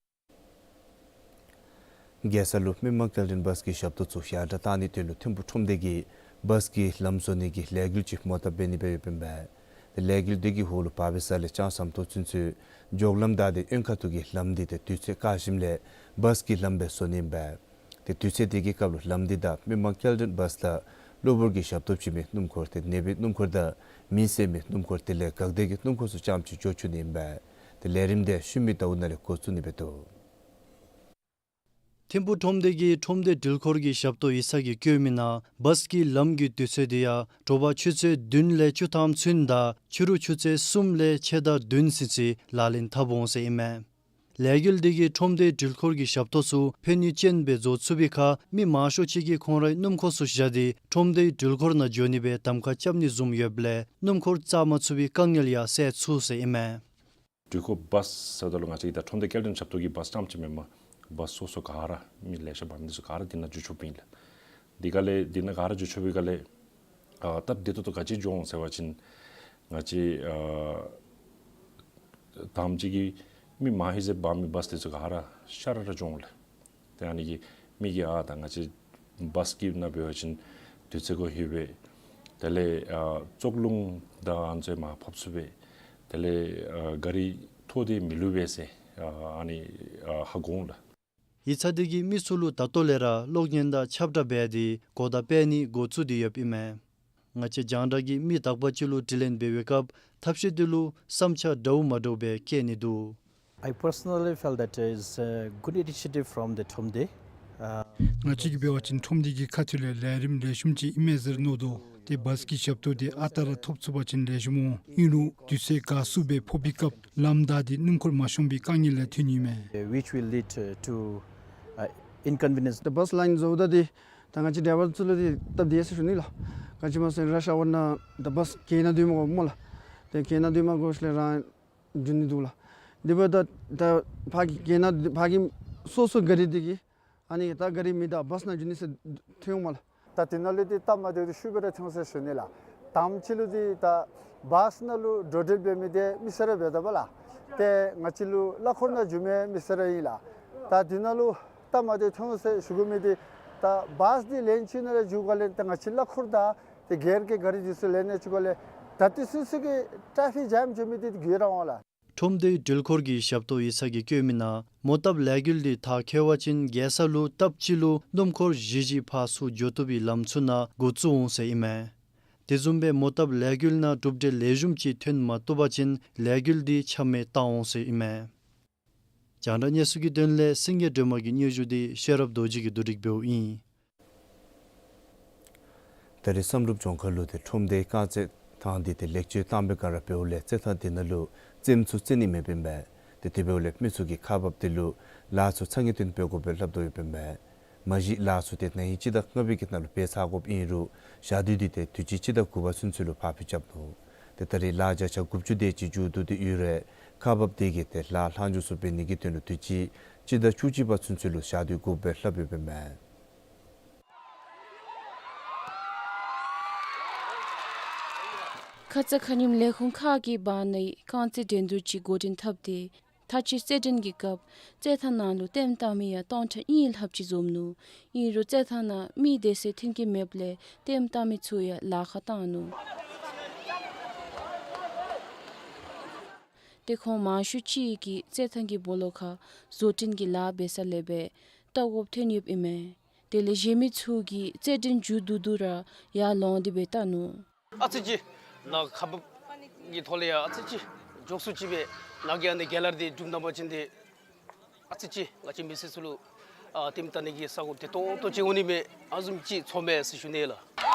རྒྱལ་ས་ལུ་མི་མང་སྐྱེལ་འདྲེན་བཱས་ཀྱི་ཞབས་ཏོག་ཚུ་ཡར་དྲག་གཏང་ནིའི་དོན་ལུ་ཐིམ་ཕུག་ཁྲོམ་སྡེ་གིས་བཱས་ཀྱི་ལམ་བཟོ་ནི་གི་ལས་འགུལ་ཅིག་མོ་བཏབ་འབད་ནི་སྦེ་ཡོདཔ་ཨིན་པས། ཏེ་ལས་འགུལ་འདི་གི་འོག་ལུ་འབག་འབད་ས་ལས་ལྕང་ཟམ་ཏོག་ཚུན་ཚོད་འགྱོ་ལམ་དང་དེ་གཡོན་ཁ་ཐུག་གི་ལམ་འདི་ཏེ་དུས་ཚོད་བཀག་ཞིནམ་ལས་བཱས་ཀྱི་ལམ་སྦེ་བཟོ་ནི་ཨིན་པས། ཏེ་དུས་ཚོད་དེ་གི་སྐབས་ལུ་ལམ་འདི་དང་མི་མང་སྐྱེལ་འདྲེན་བཱས་དང་གློ་བུར་གྱི་ཞབས་ཏོག་བྱིན་མི་སྣུམ་འཁོར་ཏེ་ནད་པའི་སྣུམ་འཁོར་དང་མེ་བསད་མི་སྣུམ་འཁོར་དེ་ལས་འགག་སྡེ་གི་སྣུམ་འཁོར་ཚུ་རྐྱངམ་ཅིག་འགྱོ་ཚུགས་ནི་ཨིན་པས། ཏེ་ལས་རིམ་དེ་ཤུལ་མའི་ཟླཝ་ནང་ལས་འགོ་བཙུགས་ནི་སྦེ་འདུག། ཐིམ་ཕུག་ཁྲོམ་སྡེ་གིས་ཁྲོམ་སྡེ་འགྲུལ་འཁོར་གྱི་ཞབས་ཏོག་ཡིག་ཚང་གིས་བཀོད་མི་ནང་བཱས་ཀྱི་ལམ་གྱི་དུས་ཚོད་དེ་ཡང་དྲོ་པ་ཆུ་ཚོད་བདུན་ལས་བཅུ་ཐམ་ཚུན་དང་ཕྱི་རུ་ཆུ་ཚོད་གསུམ་ལས་ཕྱེད་དང་བདུན་ཚུན་ཚོད་ལག་ལེན་འཐབ་འོང་ཟེར་ཨིན་མས། ལས་འགུལ་འདི་གིས་ཁྲོམ་སྡེའི་འགྲུལ་འཁོར་གྱི་ཞབས་ཏོག་ཚུ་ཕན་ནུས་ཅན་སྦེ་བཟོ་ཚུགས་པའི་ཁར་མི་མང་ཤོས་ཅིག་གིས་ཁོང་རའི་སྣུམ་འཁོར་ཚུ་བཞག་སྟེ་ཁྲོམ་སྡེའི་འགྲུལ་འཁོར་ནང་འགྱོ་ནི་སྦེ་གདམ་ཁ་རྐྱབ་ནི་བཟུམ་ཡོདཔ་ལས་སྣུམ་འཁོར་བཙག་མ་ཚུགས་པའི་དཀའ་ངལ་ཡང་སེལ་ཚུགས་ཟེར་ཨིན་མས། འགྲུལ་འཁོར་བཱས་ཟེརཝ་ད་ལུ་ང་བཅས་ཀྱི་ད་ཁྲོམ་སྡེ་སྐྱེལ་འདྲེན་ཞབས་ཏོག་གི་བཱས་རྐྱངམ་ཅིག་མེན་པར་བཱས་སོ་སོ་ག་ར་མི་ལེ་ཤ་འབག་མི་འདི་ཚུ་ག་ར་འདི་ནང་འགྱོ་ཆོགཔ་ཨིན་ལགས། འདི་ག་ལས་འདི་ནང་ག་ར་འགྱོ་ཆོག་པའི་སྒང་ལས་ཨ་སྟབས་བདེ་ཏོག་ཏོ་ག་ཅི་འགྱོ་འོང་ཟེར་བ་ཅིན་ང་བཅས་ཨ་དང་པ་ཅིག་གིས་མི་མང་ཧེང་ཟེར་འབག་མི་བཱས་འདི་ཚུ་ག་ར་ཤ་ར་ར་འགྱོ་འོང་ལགས། ཏེ་ཨ་ནི་གིས་མི་གིས་ཨ་ད་ང་བཅས་བཱས་ཀྱི་ནང་འབད་བ་ཅིན་དུས་ཚོད་འགོར་ཡོདཔ་སྦེ་དེ་ལས་ཨ་བཙོག་རླུང་དང་ཨ་ནི་ཚུ་མར་ཕབ་ཚུགས་པས། དེ་ལས་ཨ་ག་རི་ཐོག་སྟེ་མི་ལུས་པས་ཟེར་ཨ་ཨ་ནི་ཨ་ཧ་གོ་འོང་ལགས། ཡིག་ཚང་འདི་གིས་མི་ཚུ་ལུ་ད་ལྟོ་ལས་ར་གློག་བརྙན་དང་ཁྱབ་བསྒྲགས་འབད་དེ་གོ་བརྡ་སྤེལ་ནི་འགོ་བཙུགས་ཏེ་ཡོདཔ་ཨིན་མས། ང་བཅས་རྒྱང་བསྒྲགས་ཀྱིས་མི་དག་པ་ཅིག་ལུ་དྲི་ལན་འབད་བའི་སྐབས་ཐབས་ཤེས་འདི་ལུ་བསམ་འཆར་འདྲཝ་མ་འདྲཝ་སྦེ་བཀོད་ནི་འདུག། I personally felt that is a good initiative from the Thromde. Uh, ང་བཅས་ཀྱིས་འབད་བ་ཅིན་ཁྲོམ་སྡེ་གི་ཁ་ཐུག་ལས་ལས་རིམ་ལེགས་ཤོམ་ཅིག་ཨིན་མས་ཟེར་མནོ་དོ། ཏེ་བཱས་ཀྱི་ཞབས་ཏོག་དེ་ཨ་རྟག་ར་ཐོབ་ཚུགས་པ་ཅིན་ལེགས་ཤོམ་འོང་། ཨིན་རུང་དུས་ཚོད་དགའ་སུ་སྦེ་ཕོག་པའི་སྐབས་ལམ་བདའ་སྟེ་སྣུམ་འཁོར་མ་ཤོང་པའི་དཀའ་ངལ་ཡང་ཐོན་ནི་ཨིན་མས། Uh, which will lead uh, to uh, inconvenience. The bus line བཟོཝ་ད་འདི་ད་ང་བཅས་ཌའི་བར་ཚུ་ལུ་འདི་སྟབས་བདེ་ཟེར་ཞུ་ནི་ལགས། ག་ཅི་སྨོ་ཟེར་ར་ཤ་ཝར་ནང་ད་བཱས་གྱལ་ནང་སྡོད་མ་དགོ་སྨོ་ལགས། ཏེ་གྱལ་ནང་སྡོད་མ་དགོ་ཞིནམ་ལས་རང་འགྱོ་ནི་འདུག་ལགས། དེ་འབདཝ་ད་ད་ཕར་གྱི་གྱལ་ནང་ཕར་གྱི་སོ་སོ་ག་རི་འདི་གིས་ཨ་ནི་ད་ག་རི་མེད་ད་བཱས་ནང་འགྱོ་ནི་ཟེར་ཐོན་འོང་སྨོ་ལགས། ད་དེ་ནང་ལུ་འདི་སྟབས་མ་བདེཝ་འདི་ཤུགས་སྦེ་ར་ཐོན་ཟེར་ཞུ་ནི་ལགས། དང་པ་ཅིག་ལུ་འདི་ད་བཱས་ནང་ལུ་འགྲོ་འགྲུལ་འབད་མི་འདི་མི་སེར་ར་འབདཝ་ད་པ་ལགས། ཏེ་ང་བཅས་ལུ་གླ་འཁོར་ནང་འགྱོ་མི་མི་སེར་ར་ཨིན་ལགས། ད་དེ་ནང་ལུ་སྟབས་མ་བདེཝ་ཐོན་ཟེར་ཞུ་དགོ་མི་འདི་ད་བཱས་འདི་ལན་ཅིག་ནང་ར་འགྱོ་དགོཔ་ལས་ད་ང་བཅས་གླ་འཁོར་དང་ཏེ་སྒེར་གྱི་ག་རི་འདི་ཚུ་ལེན་ནི་ཅིག་དགོཔ་ལས་ད་དེ་སོ་སོ་གི་ཊ་ཕིག་ཇཱམ་འགྱོ་མི་འདི་འགོར་ར་འོང་ལགས། ཁྲོམ་སྡེའི་འགྲུལ་འཁོར་གྱི་ཞབས་ཏོག་ཡིག་ཚང་གིས་བཀོད་མི་ནང་མོ་བཏབ་ལས་འགུལ་འདི་མཐར་འཁྱོལ་བ་ཅིན་རྒྱལ་ས་ལུ་སྟབས་གཅིག་ལུ་སྣུམ་འཁོར་བཞི་བཞི་ཕར་ཚུར་འགྱོ་བཏུབ་པའི་ལམ་ཚུ་ནང་འགོ་བཙུགས་འོང་ཟེར་ཨིན་མས། དེ་བཟུམ་སྦེ་མོ་བཏབ་ལས་འགུལ་ནང་གྲུབ་འབྲས་ལེགས་ཤོམ་ཅིག་ཐོན་མ་བཏུབ་པ་ཅིན་ལས་འགུལ་འདི་ཆ་མེད་བཏང་འོང་ཟེར་ཨིན་མས། རྒྱང་བསྒྲགས་གནས་ཚུལ་གྱི་དོན་ལས་སེང་གེ་སྒྲོལ་མ་གི་སྙན་ཞུ་འདི་ཤེས་རབ་རྡོ་རྗེ་གིས་བསྡུ་སྒྲིག་འབདཝ་ཨིན། ད་རེས་བསམ་གྲུབ་ལྗོངས་མཁར་ལུ་ཏེ་ཁྲོམ་སྡེའི་རྐང་རྩེད་ཐང་འདི་ཏེ་ལེགས་བཅོས་བཏང་པའི་སྒང་ར་འབདཝ་ལས་རྩེད་ཐང་འདི་ནང་ལུ་རྩེདམོ་ཚུ་རྩེ་ནི་མེདཔ་ཨིན་པས། ཏེ་དེ་འབདཝ་ལས་མི་ཚུ་གིས་ཁག་འབགཔ་འདི་ལུ་ལཱ་ཚུ་ཚ་ངེས་ཏན་འབད་དགོཔ་སྦེ་སླབ་དོ་ཡོདཔ་ཨིན་པས། མ་གཞི་ལཱ་ཚུ་ཏེ་ན་ཧིང་སྤྱི་ཟླ་ལྔ་པའི་གི་ནང་ལུ་འབད་ཚར་དགོཔ་ཨིན་རུང་ཞག་དུས་འདི་ཏེ་དུས་ཅི་སྤྱི་ཟླ་དགུ་པ་ཚུན་ཚོད་ལུ་ཕར་འགྱངས་རྐྱབ་ནུག། ཏེ་ད་རེས་ལཱ་བརྒྱ་ཆ་དགུ་བཅུ་དེ་ཅིག་མཇུག་བསྡུ་སྟེ་ཡོད་རུང་ཁག་འབགཔ་འདི་གིས་ཏེ་ལཱ་ལྷག་མཇུག་ཚུ་འབད་ནི་གི་དོན་ལུ་དུས་ཅི་སྤྱི་ཟླ་བཅུ་གཅིག་པ་ཚུན་ཚོད་ལུ་ཞག་དུས་དགོཔ་སྦེ་སླབ་ཡོདཔ་ཨིན་པས། ཁ་ཙ་ཁ་ཉིནམ་ལས་ཁུངས་ཁག་གིས་འབག་ནིའི་རྐང་རྩེད་འགྲན་བསྡུར་ཅིག་འགོ་འདྲེན་འཐབ་སྟེ་ད་ཅི་རྩེད་འགྲན་གྱི་སྐབས་རྩེད་ཐང་ནང་ལུ་ལྟདམོ་བལྟ་མི་ཡང་སྟོང་ཕྲག་གཉིས་ལྷགཔ་ཅིག་འཛོམས་ནུག། ཨིན་རུང་རྩེད་ཐང་ནང་མི་བདེ་སར་ཐོན་གྱི་མེདཔ་ལས་ལྟདམོ་བལྟ་མི་ཚུ་ཡང་ལཱ་ཁག་བཏང་ནུག། ཏེ་ཁོང་མང་ཤོས་ཅིག་གིས་རྩེད་ཐང་གི་སྦོ་ལོགས་ཁར་བཟོ་སྐྲུན་གྱི་ལཱ་འབད་ས་ལས་སྦེ་བལྟ་དགོཔ་ཐོན་ཡོདཔ་ཨིན་མས། དེ་ལས་གཞན་མི་ཚུ་གིས་རྩེད་འགྲན་མཇུག་བསྡུ་བསྡུ་ར་ཡར་ལོང་སྟེ་སྦེ་བལྟ་ནུག། ཨ་ཙི་ཅིག་ནཱ་ཁག་འབགཔ་གི་ཐོག་ལས་ཡང་ཨ་ཙི་ཅིག་མགྱོགས་སུ་ཅིག་སྦེ་ནཱ་གི་ཨ་ནི་གྱལ་ལཱ་འདི་གྲུབ་གནང་པ་ཅིན་ཏེ་ཨ་ཙི་ཅིག་ང་བཅས་མི་སེར་ཚུ་ལུ་ཨ་ལྟདམོ་བལྟ་ནི་གི་ས་གོ་བདེ་ཏོག་ཏོ་ཅིག་འོང་ནི་མས་ཨ་བཟུམ་ཅིག་ཚོརཝ་མས་ཟེར་ཞུ་ནི་ལགས།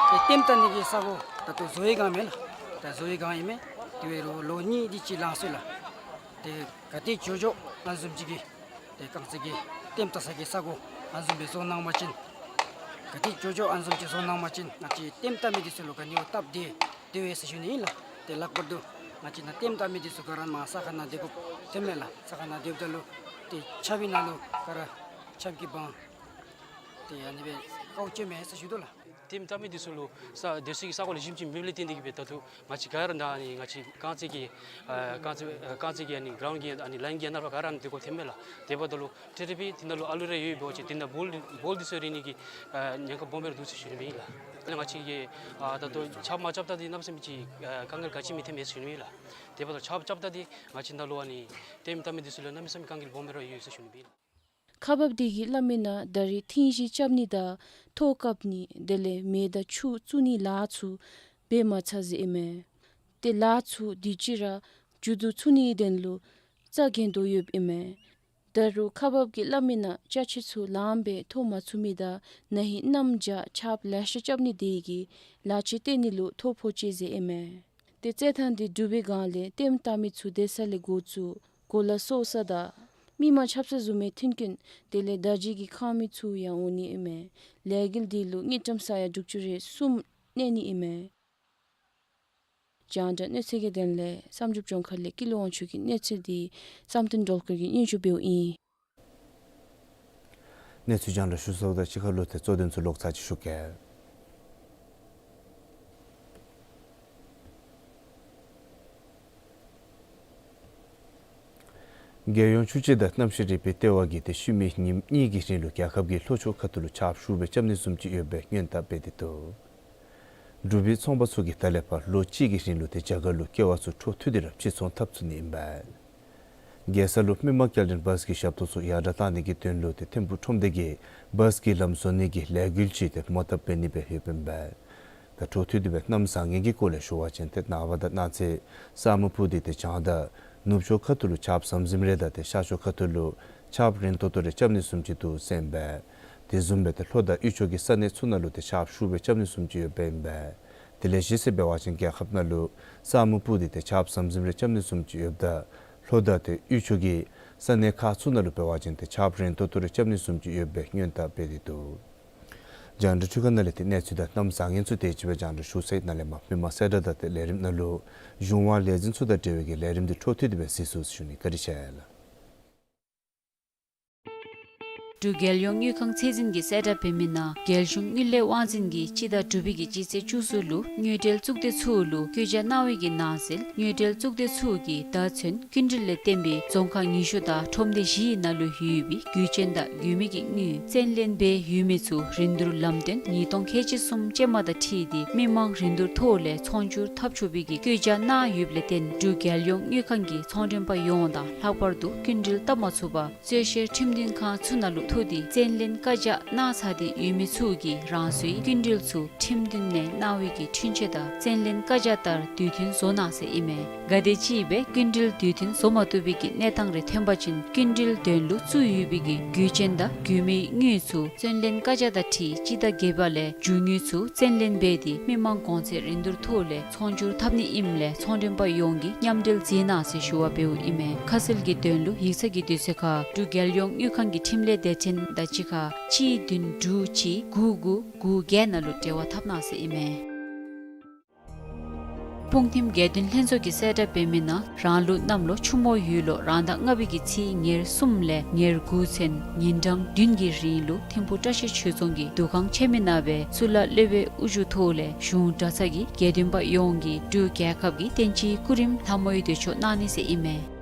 ཏེ་ལྟདམོ་བལྟ་ནི་གི་ས་གོ་ད་ལྟོ་བཟོ་བའི་བསྒང་མས་ལགས། ད་བཟོ་བའི་བསྒང་ཨིན་མས། དེ་འབད་རུང་ལོ་གཉིས་དེ་ཅིག་ལང་སོང་ལགས། ཏེ་ག་དེ་མགྱོགས་མགྱོགས་ཨ་བཟུམ་ཅིག་གི་ཏེ་རྐང་རྩེད་ཀྱི་ལྟདམོ་བལྟ་ས་གི་ས་གོ་ཨ་བཟུམ་སྦེ་བཟོ་གནང་པ་ཅིན་ག་དེ་མགྱོགས་མགྱོགས་ཨ་བཟུམ་ཅིག་བཟོ་གནང་པ་ཅིན་ང་བཅས་ལྟདམོ་བལྟ་མི་འདི་ཚུ་ལུ་ག་ནི་བ་སྟབས་བདེ་བདེ་བས་ཟེར་ཞུ་ནི་ཨིན་ལགས། ཏེ་ལྷག་པར་དུ་ང་བཅས་ནཱ་ལྟདམོ་བལྟ་མི་འདི་ཚུ་ག་ར་མར་ས་ཁར་ནཱ་སྡོད་དགོཔ་ཐོནམ་མས་ལགས། ས་ཁར་ནཱ་སྡོདཔ་ད་ལུ་ཏེ་ཆརཔ་ནང་ལུ་ག་ར་ཆརཔ་གིས་སྦང་སྟེ་ཨ་ནི་སྦེ་དཀའཝ་སྤྱད་མས་ཟེར་ཞུ་དོ་ལགས། ལྟདམོ་བལྟ་མི་འདི་ཚུ་ལུ་ས་སྡོད་ས་གི་ས་གོ་ལེགས་ཤོམ་ཅིག་མེདཔ་ལས་བརྟེན་ཏེ་གིས་སྦེ་ད་ལྟོ་ང་བཅས་ག་ར་ད་ཨ་ནི་ང་བཅས་རྐང་རྩེད་ཀྱི་ཨ་རྐང་རྩེད་ཨ་རྐང་རྩེད་ཀྱི་ཨ་ནི་གྲོའུནཌ་གི་ཨ་ནི་ལཱའིན་གྱི་ཨ་ནཱ་ལུ་ག་ར་ཨ་ནི་སྡོད་དགོཔ་ཐོནམ་མས་ལགས། དེ་འབདཝ་ད་ལུ་ཏེ་རེ་སྦེ་དེ་ནང་ལུ་ཨ་ལུ་རེ་ཡོད་འབད་བ་ཅིན་དེ་ནང་བཱོལ་བཱོལ་འདི་ཚུ་རེག་ནི་གི་ཨ་ཉེན་ཁ་སྦོམ་སྦེ་ར་འདུག་ཟེར་ཞུ་ནི་ཨིན་ལགས། ང་བཅས་ཀྱིས་ཨ་ད་ལྟོ་ཆརཔ་མ་རྐྱབ་ད་འདི་གནམ་མེད་ས་མེད་ཅིག་ཨ་དཀའ་ངལ་ག་ཅི་མི་ཐོནམ་མས་ཟེར་ཞུ་ནི་ཨིན་ལགས། དེ་འབདཝ་ད་ཆརཔ་རྐྱབ་ད་འདི་ང་བཅས་ནཱ་ལུ་ཨ་ནི་ལྟདམོ་བལྟ་མི་འདི་ཚུ་ལུ་གནམ་མེད་ས་མེད་དཀའ་ངལ་སྦོམ་སྦེ་ར་ཡོད་ཟེར་ཞུ་ནི་ཨིན་ལགས། ཁག་འབགཔ་དེ་གིས་སླབ་མི་ནང་ད་རེས་ཐིང་གཞི་རྐྱབ་ནི་དང་ཐོག་བཀབ་ནི་དེ་ལས་མེ་དང་ཆུ་བཙུགས་ནིའི་ལཱ་ཚུ་འབད་མ་ཚར་ཟེར་ཨིན་མས། ཏེ་ལཱ་ཚུ་དུས་ཅི་ར་མཇུག་བསྡུ་ཚུགས་ནིའི་དོན་ལུ་རྩ་འགེངས་དོ་ཡོདཔ་ཨིན་མས། ད་རུང་ཁག་འབགཔ་གིས་སླབ་མི་ནང་ཅ་ཆས་ཚུ་ལངམ་སྦེ་ཐོག་མ་ཚུད་མི་དང་ན་ཧིང་གནམ་བྱཱར་ཆརཔ་ལེ་ཤ་རྐྱབ་ནི་དེ་གིས་ལཱ་ཁྱད་བཏོན་ནི་ལུ་ཐོ་ཕོག་ཅི་ཟེར་ཨིན་མས། ཏེ་རྩེད་ཐང་འདི་གྲུབ་པའི་སྒང་ལས་ལྟདམོ་བལྟ་མི་ཚུ་སྡོད་ས་ལས་འགོ་བཙུགས་གོ་ལ་གསོ་ས་དང་མི་མང་འཁྱམ་ས་བཟུམ་མའི་མཐུན་རྐྱེན་དེ་ལས་དར་རྒྱས་ཀྱི་ཁང་མིག་ཚུ་ཡང་འོང་ནི་ཨིན་མས། ལས་འགུལ་འདི་ལུ་དངུལ་ཀྲམ་ས་ཡ་དྲུག་ཅུ་རེ་གསུམ་གནས་ནི་ཨིན་མས། རྒྱང་བསྒྲགས་གནས་ཚུལ་གྱི་དོན་ལས་བསམ་གྲུབ་ལྗོངས་མཁར་ལས་ཀུན་ལེགས་དབང་ཕྱུག་གི་གནས་ཚུལ་འདི་བསམ་གཏན་སྒྲོལ་དཀར་གྱིས་སྙན་ཞུ་འབདཝ་ཨིན། གནས་ཚུལ་རྒྱང་བསྒྲགས་ཞུ་ཚརཝ་དང་གཅིག་ཁར་ལུ་ཏེ་གཙོ་དོན་ཚུ་ལོག་ཚར་ཅིག་ཞུ་གེ། རྒྱལ་ཡོངས་ཆུ་སྤྱོད་དང་གནམ་གཤིས་རིག་པའི་ལྟེ་བ་གིས་ཏེ་ཤུལ་མའི་ཉིནམ་གཉིས་ཀྱི་རིང་ལུ་རྒྱལ་ཁབ་ཀྱི་ལྷོ་ཕྱོགས་ཁ་ཐུག་ལུ་ཆརཔ་ཤུགས་སྦེ་རྐྱབ་ནི་བཟུམ་ཅིག་ཡོད་པའི་སྔོན་བརྡ་སྤེལ་ཏེ་འདུག། འབྲུག་པའི་ཚོང་པ་ཚུ་གིས་ད་ལས་ཕར་ལོ་གཅིག་གི་རིང་ལུ་ཏེ་རྒྱ་གར་ལུ་ཀེ་བ་ཚུ་འཕྲོ་མཐུད་དེ་ར་ཕྱིར་ཚོང་འཐབ་ཚུགས་ནི་ཨིན་པས། རྒྱལ་ས་ལུ་མི་མང་སྐྱེལ་འདྲེན་བཱས་ཀྱི་ཞབས་ཏོག་ཚུ་ཡར་དྲག་བཏང་ནི་གི་དོན་ལུ་ཏེ་ཐིམ་ཕུག་ཁྲོམ་སྡེ་གིས་བཱས་ཀྱི་ལམ་བཟོ་ནི་གི་ལས་འགུལ་ཅིག་ཏེ་མོ་བཏབ་འབད་ནི་སྦེ་ཡོདཔ་ཨིན་པས། ད་འཕྲོ་མཐུད་དེ་སྦེ་གནམ་བཟང་ངན་གྱི་སྐོར་ལས་ཞུ་བ་ཅིན་ཏེ་ནངས་པ་དང་གནངས་ཚེ་ས་སྨུག་སྤུབས་ཏེ་ཏེ་བྱང་དང་ནུབ་ཕྱོགས་ཁ་ཐུག་ལུ་ཆརཔ་ཟམ་ཟིམ་རེ་དང་ཏེ་ཤར་ཕྱོགས་ཁ་ཐུག་ལུ་ཆརཔ་རན་ཏོག་ཏོ་རེ་རྐྱབ་ནི་བཟུམ་ཅིག་འདུག་ཟེར་ཨིན་པས། དེ་བཟུམ་སྦེ་ཏེ་ལྷོ་དང་དབུས་ཕྱོགས་ཀྱི་ས་གནས་ཚུ་ནང་ལུ་ཏེ་ཆརཔ་ཤུགས་སྦེ་རྐྱབ་ནི་བཟུམ་ཅིག་ཡོདཔ་ཨིན་པས། དེ་ལས་གཞི་སྦེ་འབད་བ་ཅིན་རྒྱལ་ཁབ་ནང་ལུ་ས་སྨུག་སྤུབས་ཏེ་ཏེ་ཆརཔ་ཟམ་ཟིམ་རེ་རྐྱབ་ནི་བཟུམ་ཅིག་ཡོདཔ་ད་ལྷོ་དང་ཏེ་དབུས་ཕྱོགས་ཀྱི་ས་གནས་ཁག་ཚུ་ནང་ལུ་འབད་བ་ཅིན་ཏེ་ཆརཔ་རན་ཏོག་ཏོ་རེ་རྐྱབ་ནི་བཟུམ་ཅིག་ཡོད་པའི་སྔོན་བརྡ་སྤེལ་ཏེ་འདུག། རྒྱང་བསྒྲགས་འཕྲུལ་ཁང་ནང་ལས་ཏེ་གནས་ཚུལ་དང་གནམ་བཟང་ངན་ཚུ་དེ་ཅིག་སྦེ་རྒྱང་བསྒྲགས་ཞུ་ཚར་ཡི། ནཱ་ལས་མར་མི་མང་གསལ་བསྒྲགས་དང་ཏེ་ལས་རིམ་ནང་ལུ་གཞུང་དབང་ལས་འཛིན་ཚུ་དང་འབྲེལ་བའི་གི་ལས་རིམ་འདི་འཕྲོ་མཐུད་དེ་སྦེ་གཟིགས་ཚུགས་ཟེར་ཞུ་ནི། བཀའ་དྲིན་ཆེ་ལགས། འབྲུག་རྒྱལ་ཡོངས་དངུལ་ཁང་ཚད་འཛིན་གྱིས་གསལ་བསྒྲགས་འབད་མི་ནང་རྒྱལ་གཞུང་དངུལ་ལས་དབང་འཛིན་གྱིས་སྤྱི་ཟླ་དྲུག་པའི་གི་སྤྱི་ཚེས་བཅུ་གསུམ་ལུ་དངུལ་འབྲེལ་གཙུག་སྡེ་ཚུ་ལུ་བཀོད་རྒྱ་གནང་བའི་གི་ནང་གསལ། དངུལ་འབྲེལ་གཙུག་སྡེ་ཚུ་གིས་ད་ཚུན་སྐྱིན་འགྲུལ་ལས་བརྟེན་པའི་རྫོང་ཁག་ཉི་ཤུ་དང་ཁྲོམ་སྡེ་བཞིའི་ནང་ལུ་ཡོད་པའི་རྒུད་ཅན་དང་རྒུད་མིད་ཀྱི་དངུལ་བཙན་ལེན་འབད་ཡོད་མི་ཚུ་རིན་བསྡུར་ལམ་སྟོན་ཉིས་སྟོང་ཁལ་གཅིག་གསུམ་ཅན་མ་དང་འཁྲིལ་ཏེ་མི་མང་རིན་བསྡུར་ཐོག་ལས་ཚོང་བསྒྱུར་འཐབ་ཆོག་པའི་གི་བཀོད་རྒྱ་གནང་ཡོདཔ་ལས་བརྟེན་འབྲུག་རྒྱལ་ཡོངས་དངུལ་ཁང་གིས་ཚོང་མགྲོན་པ་ཡོངས་དང་ལྷག་པར་དུ་སྐྱིན་འགྲུལ་བཏབ་མ་ཚུགས་པར་རྩོལ་བཤེར་ཁྲིམས་མཐུན་ཁང་ཚུ་ནང་ལུ་ཐུག་སྟེ་བཙན་ལེན་བཀའ་རྒྱ་གནང་ཚར་ཏེ་ཡོད་མི་ཚུ་གིས་རང་སོའི་སྐྱིན་འགྲུལ་ཚུ་ཁྲིམས་མཐུན་ནས་གནང་བའི་གི་འཁྲུན་ཆོད་དང་བཙན་ལེན་བཀའ་རྒྱ་ལྟར་དུས་མཐུན་བཟོ་གནང་ཟེར་ཨིན་མས། གལ་ཏེ་ཅིག་སྦེ་སྐྱིན་འགྲུལ་དུས་མཐུན་བཟོ་མ་བཏུབ་པའི་གི་གནས་སྟངས་རེ་ཐོན་པ་ཅིན་སྐྱིན་འགྲུལ་དོན་ལུ་བཙུགས་ཡོད་པའི་གི་རྒུད་ཅན་དང་རྒུད་མིད་དངུལ་ཚུ་བཙན་ལེན་བཀའ་རྒྱ་དང་འཁྲིལ་སྤྱི་ཟླ་བརྒྱད་པ་ལས་རྒྱུ་དངུལ་ཚུ་བཙན་ལེན་འབད་དེ་མི་མང་གོང་ཚད་རིན་བསྡུར་ཐོག་ལས་ཚོང་བསྒྱུར་འཐབ་ནི་ཨིནམ་ལས་ཚོང་མགྲོན་པ་ཡོངས་ཀྱིས་མཉམ་འབྲེལ་མཛད་གནང་ཟེར་ཞུ་བ་འབདཝ་ཨིན་མས། ཁ་གསལ་གྱི་དོན་ལུ་ཡིག་ཚང་གི་དུས་ཚོད་ཁར་འབྲུག་རྒྱལ་ཡོངས་དངུལ་ཁང་གི་འཕྲིན་ལས་སྡེ་ཚན་དང་གཅིག་ཁར་གཅིག་བདུན་དྲུག་གཅིག་དགུ་དགུ་དགུ་བརྒྱད་ནང་ལུ་འབྲེལ་བ་འཐབ་གནང་ཟེར་ཨིན་མས། སྤུངས་ཐིམ་དགེ་འདུན་ལྷན་ཚོགས་ཀྱིས་གསལ་བསྒྲགས་འབད་མི་ནང་རང་ལུགས་གནམ་ལོ་ཆུ་མོ་ཡོས་ལོ་རང་ཟླ་ལྔ་པའི་གི་ཚེས་ཉེར་གསུམ་ལས་ཉེར་དགུ་ཚུན་ཉིན་གྲངས་བདུན་གྱི་རིང་ལུ་ཐིམ་ཕུག་བཀྲ་ཤིས་ཆོས་རྫོང་གི་འདུ་ཁང་ཆེན་མོའི་ནང་སྦེ་གཙུག་ལག་སློབ་དཔོན་དབུ་བཞུགས་ཐོག་ལས་གཞུང་གྲྭ་ཚང་གི་དགེ་འདུན་པ་ཡོངས་ཀྱིས་འབྲུག་རྒྱལ་ཁབ་ཀྱི་བསྟན་སྤྱིའི་སྐུ་རིམ་ལྷ་མོའི་མདོས་ཆོག་གནང་ནི་ཟེར་ཨིན་མས།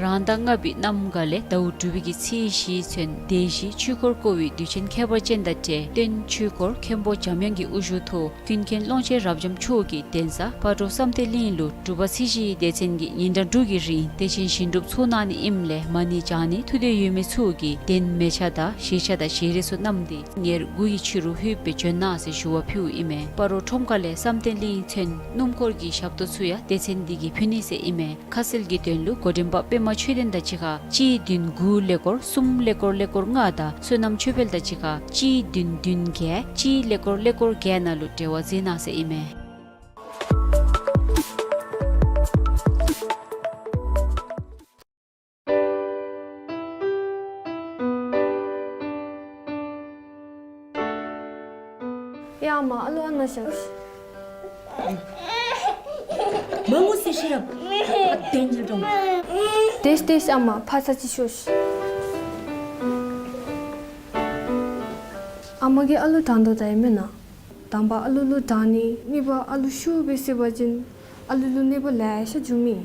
རང་ཟླ་ལྔ་པའི་གནམ་གང་ལས་ཟླཝ་དྲུག་པའི་གི་ཚེས་བཞི་ཚུན་སྡེ་བཞིའི་ཆོས་འཁོར་བསྐོར་བའི་དུས་ཆེན་ཁྱད་པར་ཅན་དང་འབྲེལ་སྟོན་ཆོས་འཁོར་མཁན་པོ་འཇམ་དབྱངས་ཀྱི་དབུ་བཞུགས་ཐོག་ཀུན་མཁྱེན་ཀློང་ཆེན་རབ་འབྱམས་མཆོག་གིས་གདན་ས་སྤ་རོ་བསམ་གཏན་གླིང་ལུ་སྒྲུབ་པ་ཚེས་བཞིའི་སྡེ་ཚན་གྱིས་ཉིན་གྲངས་དྲུག་གི་རིང་བདེ་ཆེན་ཞིང་སྒྲུབ་ཚོགས་གནང་ནི་ཨིནམ་ལས་མ་ཎི་བགྱང་ནི་ཐུགས་འདོད་ཡོད་མི་ཚུ་གིས་གདན་མལ་ཆ་དང་བཞེས་ཆ་དང་བཞེས་རས་ཚུ་བསྣམས་ཏེ་ཉེར་དགུ་ཡི་ཕྱི་རུ་ལྷོདཔ་སྦེ་བྱོན་གནང་ཟེར་ཞུ་བ་ཕུལཝ་ཨིན་མས། སྤ་རོ་ཁྲོམ་ཁ་ལས་བསམ་གཏན་གླིང་ཚུན་སྣུམ་འཁོར་གྱི་ཞབས་ཏོག་ཚུ་ཡང་སྡེ་ཚན་འདི་གིས་ཕུལ་ནི་ཟེར་ཨིན་མས། ཁ་གསལ་གྱི་དོན་ལུ་འགོ་འདྲེན་པ་པདྨ་ཆོས་ལྡན་དང་གཅིག་ཁར་གཅིག་བདུན་དགུ་ཀླད་ཀོར་གསུམ་ཀླད་ཀོར་ཀླད་ཀོར་ལྔ་དང་བསོད་ནམས་ཆོས་འཕེལ་དང་གཅིག་ཁར་གཅིག་བདུན་བདུན་བརྒྱད་གཅིག་ཀླད་ཀོར་ཀླད་ཀོར་བརྒྱད་ནང་ལུ་འབྲེལ་བ་མཛད་གནང་ཟེར་ཨིན་མས། ཡ་ཨ་མ་ཨ་ལོ་ཨ་ནཱ་བཞག་ཤིག། མ་ངུ་ཟེར་ཤེས་རབ། ཨ་དེ་ཉལ་འགྲོ། དེས་དེས་ཨ་མ་ཕར་ཚུར་ཅིག་ཤོག་ཤིག། ཨ་མ་གིས་ཨ་ལུ་དྲང་དོ་ད་ཨིན་མེན་ན། དང་པ་ཨ་ལུ་ལུ་དྲང་ནི། གཉིས་པ་ཨ་ལུ་ཤུགས་སྦེ་བསད་པ་ཅིན་ཨ་ལུ་ལུ་གནོད་པ་ལེ་ཤ་འབྱུངམ་ཨིན།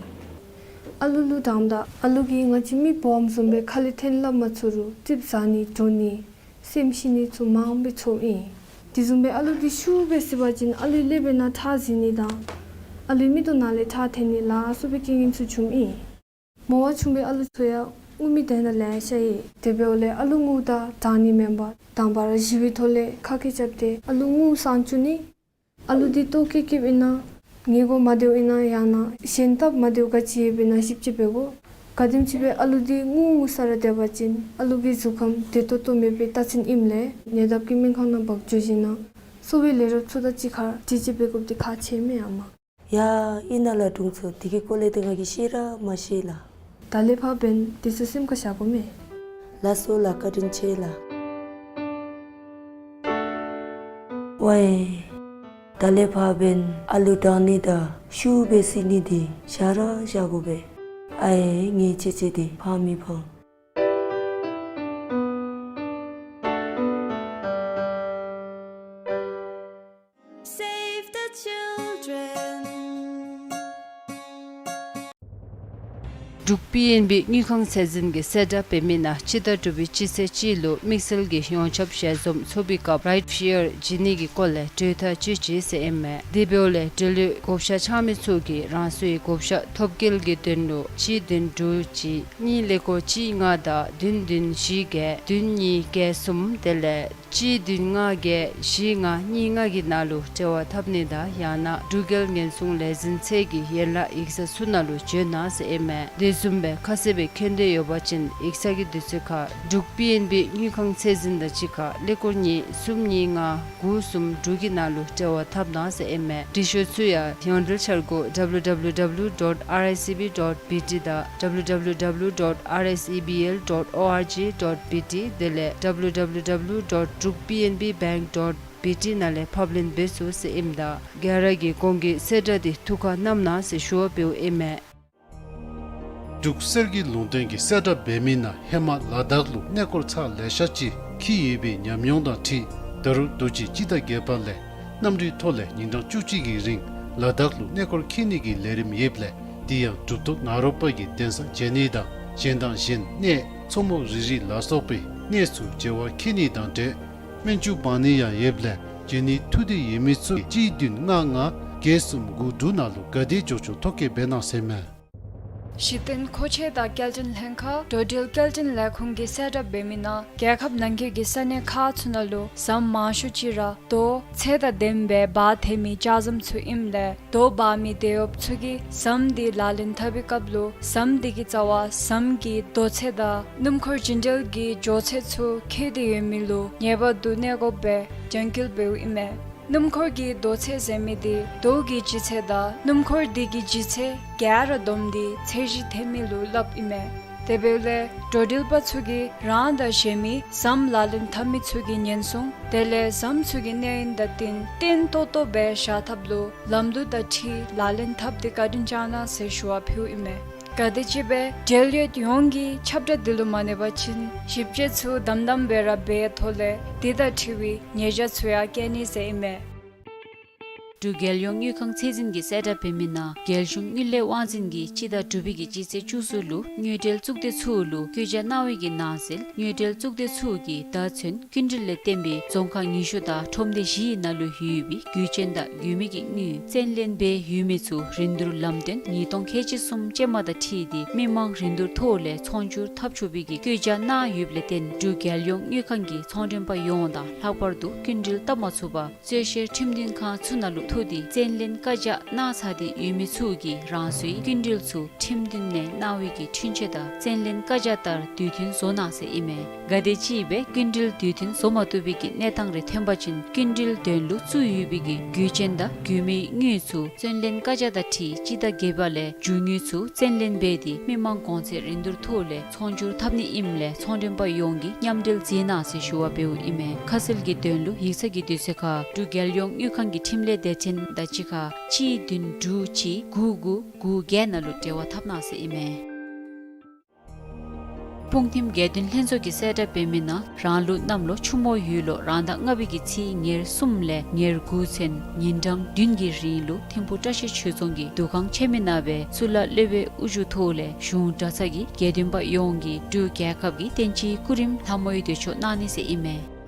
ཨ་ལུ་ལུ་དྲངམ་ད་ཨ་ལུ་གིས་ང་བཅས་མི་སྦོམ་བཟུམ་སྦེ་ཁ་ལས་འཐེན་སླབ་མ་ཚུགས་རུང་ཙིགཔ་ཟ་ནི་འགྲོ་ནི་སེམས་ཤི་ནི་ཚུ་མངམ་སྦེ་ཚོརཝ་ཨིན། དེ་བཟུམ་སྦེ་ཨ་ལུ་འདི་ཤུགས་སྦེ་བསད་པ་ཅིན་ཨ་ལུའི་ཀླད་པའི་ནང་ཁྲག་འཛིང་ནི་དང་ཨ་ལུའི་མིག་ཏོ་ནང་ལས་ཁྲག་འཐོན་ནི་ལ་སོགས་པའི་རྐྱེན་ངན་ཚུ་འབྱུངམ་ཨིན། མོ་བ་ཆུང་བའི་ཨ་ལུ་ཚུ་ཡང་ངུ་མི་དེ་ནང་ལེ་ཤ་ཡོད། དེ་འབདཝ་ལས་ཨ་ལུ་ངུཝ་ད་དྲང་ནི་མེན་པར་དང་པ་ར་གཞིས་པའི་ཐོག་ལས་ཁ་སྐད་རྐྱབ་སྟེ་ཨ་ལུ་ངུ་སངས་བཅུག་ནི། ཨ་ལུ་འདི་ལྟོ་བཀོལ་བཀོལཝ་ཨིན་ན་ཉལ་གོ་མ་བདེཝ་ཨིན་ན་ཡང་ན་གཞན་སྟབས་མ་བདེཝ་ག་ཅི་ཡོདཔ་ཨིན་ན་ཞིབ་དཔྱད་འབད་དགོ། ག་དེམ་ཅིག་སྦེ་ཨ་ལུ་འདི་ངུ་ངུ་ས་ར་སྡོད་པ་ཅིན་ཨ་ལུ་གི་གཟུགས་ཁམས་བདེ་ཏོག་ཏོ་མེད་པའི་རྟགས་མཚན་ཨིནམ་ལས་ཉེ་འདབས་ཀྱི་སྨན་ཁང་ནང་འབག་འགྱོ་ཞིནམ་ལས་གསོ་བའི་ལས་རོགསཔ་ཚུ་དང་གཅིག་ཁར་དྲི་དཔྱད་འབད་དགོཔ་འདི་ཁག་ཆེ་མས་ཨ་མ། ཡ་ཨིན་ན་ལགས་དྲུང་འཚོ། དེ་གི་སྐོར་ལས་ཏེ་ང་གིས་ཤེས་ར་མ་ཤེས་ལགས། ད་ལས་ཕར་འབདན་དེ་ཚུ་སེམས་ཁར་བཞག་དགོ་མས། ལགས་སོ་ལགས། བཀའ་དྲིན་ཆེ་ལགས། ཝའེ། ད་ལས་ཕར་འབདན་ཨ་ལུ་དྲང་ནི་དང་ཤུགས་སྦེ་བསད་ནི་འདི་བཞག་ར་བཞག་དགོ་པས། ཨའེ་ངེའི་ཆེ་ཆེ་འདི་ཕར་མི་འཕང་། Save the children. འབྲུག་པི་ཨེན་བི་དངུལ་ཁང་ཚད་འཛིན་གྱིས་གསལ་བསྒྲགས་འབད་མི་ནང་སྤྱི་ཟླ་དྲུག་པའི་སྤྱི་ཚེས་གཅིག་ལུ་དམིགས་བསལ་གྱི་ཡོངས་ཁྱབ་ཞལ་འཛོམས་ཚོགས་པའི་སྐབས་རའིཊ་ཕི་ཡར་བྱིན་ནི་གི་སྐོར་ལས་གྲོས་ཐག་བཅད་ཅི་ཟེར་ཨིན་མས། དེ་འབདཝ་ལས་འབྲེལ་ཡོད་བགོ་བཤའ་འཆང་མི་ཚུ་གིས་རང་སོའི་བགོ་བཤའ་ཐོབ་སྐལ་གྱི་དོན་ལུ་གཅིག་བདུན་དྲུག་གཅིག་གཉིས་ཀླད་ཀོར་གཅིག་ལྔ་དང་བདུན་བདུན་བཞི་བརྒྱད་བདུན་གཉིས་བརྒྱད་གསུམ་དེ་ལས་གཅིག་བདུན་ལྔ་བརྒྱད་བཞི་ལྔ་གཉིས་ལྔ་གི་ནང་ལུ་འབྲེལ་བ་འཐབ་ནི་དང་ཡང་ན་འབྲུག་རྒྱལ་ཉེན་སྲུང་ལས་འཛིན་ཚད་ཀྱི་ཡན་ལག་ཡིག་ཚང་ཚུ་ནང་ལུ་འབྱོན་གནང་ཟེར་ཨིན་མས། དེ་བཟུམ་སྦེ་ཁ་གསལ་སྦེ་མཁྱེན་འདོད་ཡོད་པ་ཅིན་ཡིག་ཚང་གི་དུས་ཚོད་ཁར་འབྲུག་པི་ཨེན་བི་དངུལ་ཁང་ཚད་འཛིན་དང་གཅིག་ཁར་ཀླད་ཀོར་གཉིས་གསུམ་གཉིས་ལྔ་དགུ་གསུམ་དྲུག་གི་ནང་ལུ་འབྲེལ་བ་འཐབ་གནང་ཟེར་ཨིན་མས། འབྲི་ཤོག་ཚུ་ཡང་ཡོངས་འབྲེལ་འཆར་སྒོ་W W W dot R I C B dot B T དང་W W W dot R S E B L dot O R G dot B T དེ་ལས་W W W dot druk P N B bank dot B T ནང་ལས་ཕབ་ལེན་འབད་ཚུགས་ཟེར་ཨིནམ་ད་ག་ར་གིས་གོང་གི་གསལ་བསྒྲགས་འདི་ཐུགས་ཁར་བསྣམ་གནང་ཟེར་ཞུ་བ་འབདཝ་ཨིན་མས། འབྲུག་གསེར་གྱི་ལུང་བསྟན་གྱིས་གསལ་བསྒྲགས་འབད་མི་ནང་ཧེ་མ་ལ་དྭགས་ལུ་གནས་སྐོར་ཚར་ལེ་ཤ་ཅིག་འཁྱིད་ཡོད་པའི་ཉམས་མྱོང་དང་འཁྲིལ་ད་རུང་དུས་ཅི་སྤྱི་ཟླ་བརྒྱད་པ་ལས་གནམ་གྲུའི་ཐོག་ལས་ཉིན་གྲངས་བཅུ་གཅིག་གི་རིང་ལ་དྭགས་ལུ་གནས་སྐོར་འཁྱིད་ནི་གི་ལས་རིམ་ཡོདཔ་ལས་དེ་ཡང་གྲུབ་ཐོབ་ནཱ་རོ་པ་གི་གདན་ས་མཇལ་ནི་དང་གཞན་དང་གཞན་གནས་མཚོ་མོ་རི་རི་ལ་སོགས་པའི་གནས་སུ་མཇལ་བར་འཁྱིད་ནི་དང་འབྲེལ་སྨན་བཅོས་འབག་ནི་ཡང་ཡོདཔ་ལས་འབྱོན་ནི་ཐུགས་འདོད་ཡོད་མི་ཚུ་གཅིག་བདུན་ལྔ་ལྔ་བརྒྱད་གསུམ་དགུ་དྲུག་ནང་ལུ་ག་དེ་མགྱོགས་མགྱོགས་ཐོ་བཀོད་འབད་གནང་ཟེར་མས། གཞི་རྟེན་མཁོ་ཆས་དང་སྐྱེལ་འདྲེན་ལྷན་ཁག་འགྲོ་འགྲུལ་སྐྱེལ་འདྲེན་ལས་ཁུངས་ཀྱིས་གསལ་བསྒྲགས་འབད་མི་ནང་རྒྱལ་ཁབ་ནང་འཁོད་ཀྱི་ས་གནས་ཁག་ཚུ་ནང་ལུ་ཟམ་མང་ཤོས་ཅིག་ར་རྡོ་ཚད་དང་ལྡནམ་སྦེ་འབག་ཐེབས་མི་ལྕགས་ཟམ་ཚུ་ཨིནམ་ལས་རྡོ་འབག་མི་དེད་གཡོགཔ་ཚུ་གིས་ཟམ་འདི་ལག་ལེན་འཐབ་པའི་སྐབས་ལུ་ཟམ་འདི་གི་རྩ་བ་ཟམ་གྱི་རྡོ་ཚད་དང་སྣུམ་འཁོར་རྒྱུན་འགྲུལ་གྱི་འགྱོ་ཚད་ཚུ་འཁེལ་ཏེ་ཡོད་མི་ལུ་ངེས་པར་དུ་གནས་སྐོརཔ་སྦེ་རྒྱང་འཁྱིལ་འབདཝ་ཨིན་མས། སྣུམ་འཁོར་གྱི་རྡོ་ཚད་ཟེར་མི་འདི་རྡོ་གི་ལྗིད་ཚད་དང་སྣུམ་འཁོར་འདི་གི་ལྗིད་ཚད་ག་ར་བསྡོམས་ཏེ་ཚད་གཞི་འཐེན་མི་ལུ་སླབ་ཨིན་མས། དེ་འབདཝ་ལས་འགྲོ་འགྲུལ་པ་ཚུ་གིས་རང་དང་གཞན་མི་ཟམ་ལག་ལེན་འཐབ་མི་ཚུ་གི་ཉེན་སྲུང་དེ་ལས་ཟམ་ཚུ་གི་གནས་ཡུན་དང་བསྟུན་བརྟན་ཏོག་ཏོ་སྦེ་བཞག་ཐབས་ལུ་ལམ་ལུགས་དང་འཁྲིལ་ལག་ལེན་འཐབ་སྟེ་བཀའ་དྲིན་བསྐྱང་གནང་ཟེར་ཞུ་བ་ཕུལཝ་ཨིན་མས། ག་དེམ་ཅིག་སྦེ་འབྲེལ་ཡོད་ཡོངས་ཀྱིས་ཁྱབ་བསྒྲགས་འདི་ལུ་མ་གནས་པ་ཅིན་ཞིབ་དཔྱད་ཚུ་དམ་དམ་སྦེ་ར་འབད་ཐོག་ལས་འདི་དང་འཁྲིལ་བའི་ཉེས་བྱ་ཚུ་ཡང་བཀལ་ནི་ཟེར་ཨིན་མས། འབྲུག་རྒྱལ་ཡོངས་དངུལ་ཁང་ཚད་འཛིན་གྱིས་གསལ་བསྒྲགས་འབད་མི་ནང་རྒྱལ་གཞུང་དངུལ་ལས་དབང་འཛིན་གྱིས་སྤྱི་ཟླ་དྲུག་པའི་གི་སྤྱི་ཚེས་བཅུ་གསུམ་ལུ་དངུལ་འབྲེལ་གཙུག་སྡེ་ཚུ་ལུ་བཀོད་རྒྱ་གནང་བའི་གི་ནང་གསེས་དངུལ་འབྲེལ་གཙུག་སྡེ་ཚུ་གིས་ད་ཚུན་སྐྱིན་འགྲུལ་ལས་བརྟེན་པའི་རྫོང་ཁག་ཉི་ཤུ་དང་ཁྲོམ་སྡེ་བཞིའི་ནང་ལུ་ཡོད་པའི་དགོས་ཅན་དང་དགོས་མི་གི་དངུལ་བཙན་ལེན་འབད་ཡོད་མི་ཚུ་རིན་བསྡུར་ལམ་སྟོན་ཉིས་སྟོང་ཁལ་གཅིག་གསུམ་ཅན་མ་དང་འཁྲིལ་ཏེ་མི་མང་རིན་བསྡུར་ཐོག་ལས་ཚོང་སྒྱུར་འཐབ་ཆོག་པའི་གི་བཀོད་རྒྱ་གནང་ཡོདཔ་ལས་བརྟེན་འབྲུག་རྒྱལ་ཡོངས་དངུལ་ཁང་གིས་ཚོང་མགྲོན་པ་ཡོངས་དང་ལྷག་པར་དུ་སྐྱིན་འགྲུལ་བཏབ་མ་ཚུགས་པར་རྩོད་བཤེར་ཁྲིམས་མཐུན་ཁང་ཚུ་ནང་ལུ་ཐུག་སྟེ་བཙན་ལེན་བཀའ་རྒྱ་གནང་ཚར་ཏེ་ཡོད་མི་ཚུ་གིས་རང་སོའི་སྐྱིན་འགྲུལ་ཚུ་ཁྲིམས་མཐུན་ནང་གནང་བའི་གི་འཁྲུན་ཆོད་དང་བཙན་ལེན་བཀའ་རྒྱ་ལྟར་དུས་མཐུན་བཟོ་གནང་ཟེར་ཨིན་མས། ག་དེམ་ཅིག་སྦེ་སྐྱིན་འགྲུལ་དུས་མཐུན་བཟོ་མ་བཏུབ་པའི་གི་གནས་སྟངས་རེ་ཐོན་པ་ཅིན་སྐྱིན་འགྲུལ་དོན་ལུ་བཙུགས་ཡོད་པའི་གི་དགོས་ཅན་དང་དགོས་མི་དངུལ་ཚུ་བཙན་ལེན་བཀའ་རྒྱ་དང་འཁྲིལ་སྤྱི་ཟླ་བརྒྱད་པ་ལས་རྒྱུ་དངུལ་ཚུ་བཙན་ལེན་འབད་དེ་མི་མང་གོང་ཚད་རིན་བསྡུར་ཐོག་ལས་ཚོང་སྒྱུར་འཐབ་ནི་ཨིནམ་ལས་ཚོང་མགྲོན་པ་ཡོངས་ཀྱིས་མཉམ་འབྲེལ་མཛད་གནང་ཟེར་ཞུ་བ་འབདཝ་ཨིན་མས། ཁ་གསལ་གྱི་དོན་ལུ་ཡིག་ཚང་གི་དུས་ཚོད་ཁར་འབྲུག་རྒྱལ་ཡོངས་དངུལ་ཁང་གི་ཁྲིམས་ལས་སྡེ་ཚན་དང་གཅིག་ཁར་གཅིག་བདུན་དྲུག་གཅིག་དགུ་དགུ་དགུ་བརྒྱད་ནང་ལུ་འབྲེལ་བ་འཐབ་གནང་ཟེར་ཨིན་མས། སྤུངས་ཐིམ་དགེ་འདུན་ལྷན་ཚོགས་ཀྱིས་གསལ་བསྒྲགས་འབད་མི་ནང་རང་ལུགས་གནམ་ལོ་ཆུ་མོ་ཡོས་ལོ་རང་ཟླ་ལྔ་པའི་གི་ཚེས་ཉེར་གསུམ་ལས་ཉེར་དགུ་ཚུན་ཉིན་གྲངས་བདུན་གྱི་རིང་ལུ་ཐིམ་ཕུག་བཀྲ་ཤིས་ཆོས་རྫོང་གི་འདུ་ཁང་ཆེན་མོའི་ནང་སྦེ་གཙུག་ལག་སློབ་དཔོན་དབུ་བཞུགས་ཐོག་ལས་གཞུང་གྲྭ་ཚང་གི་དགེ་འདུན་པ་ཡོངས་ཀྱིས་འབྲུག་རྒྱལ་ཁབ་ཀྱི་བསྟན་སྤྱིའི་སྐུ་རིམ་ལྷ་མོའི་འདོད་མཆོག་གནང་ནི་ཟེར་ཨིན་མས།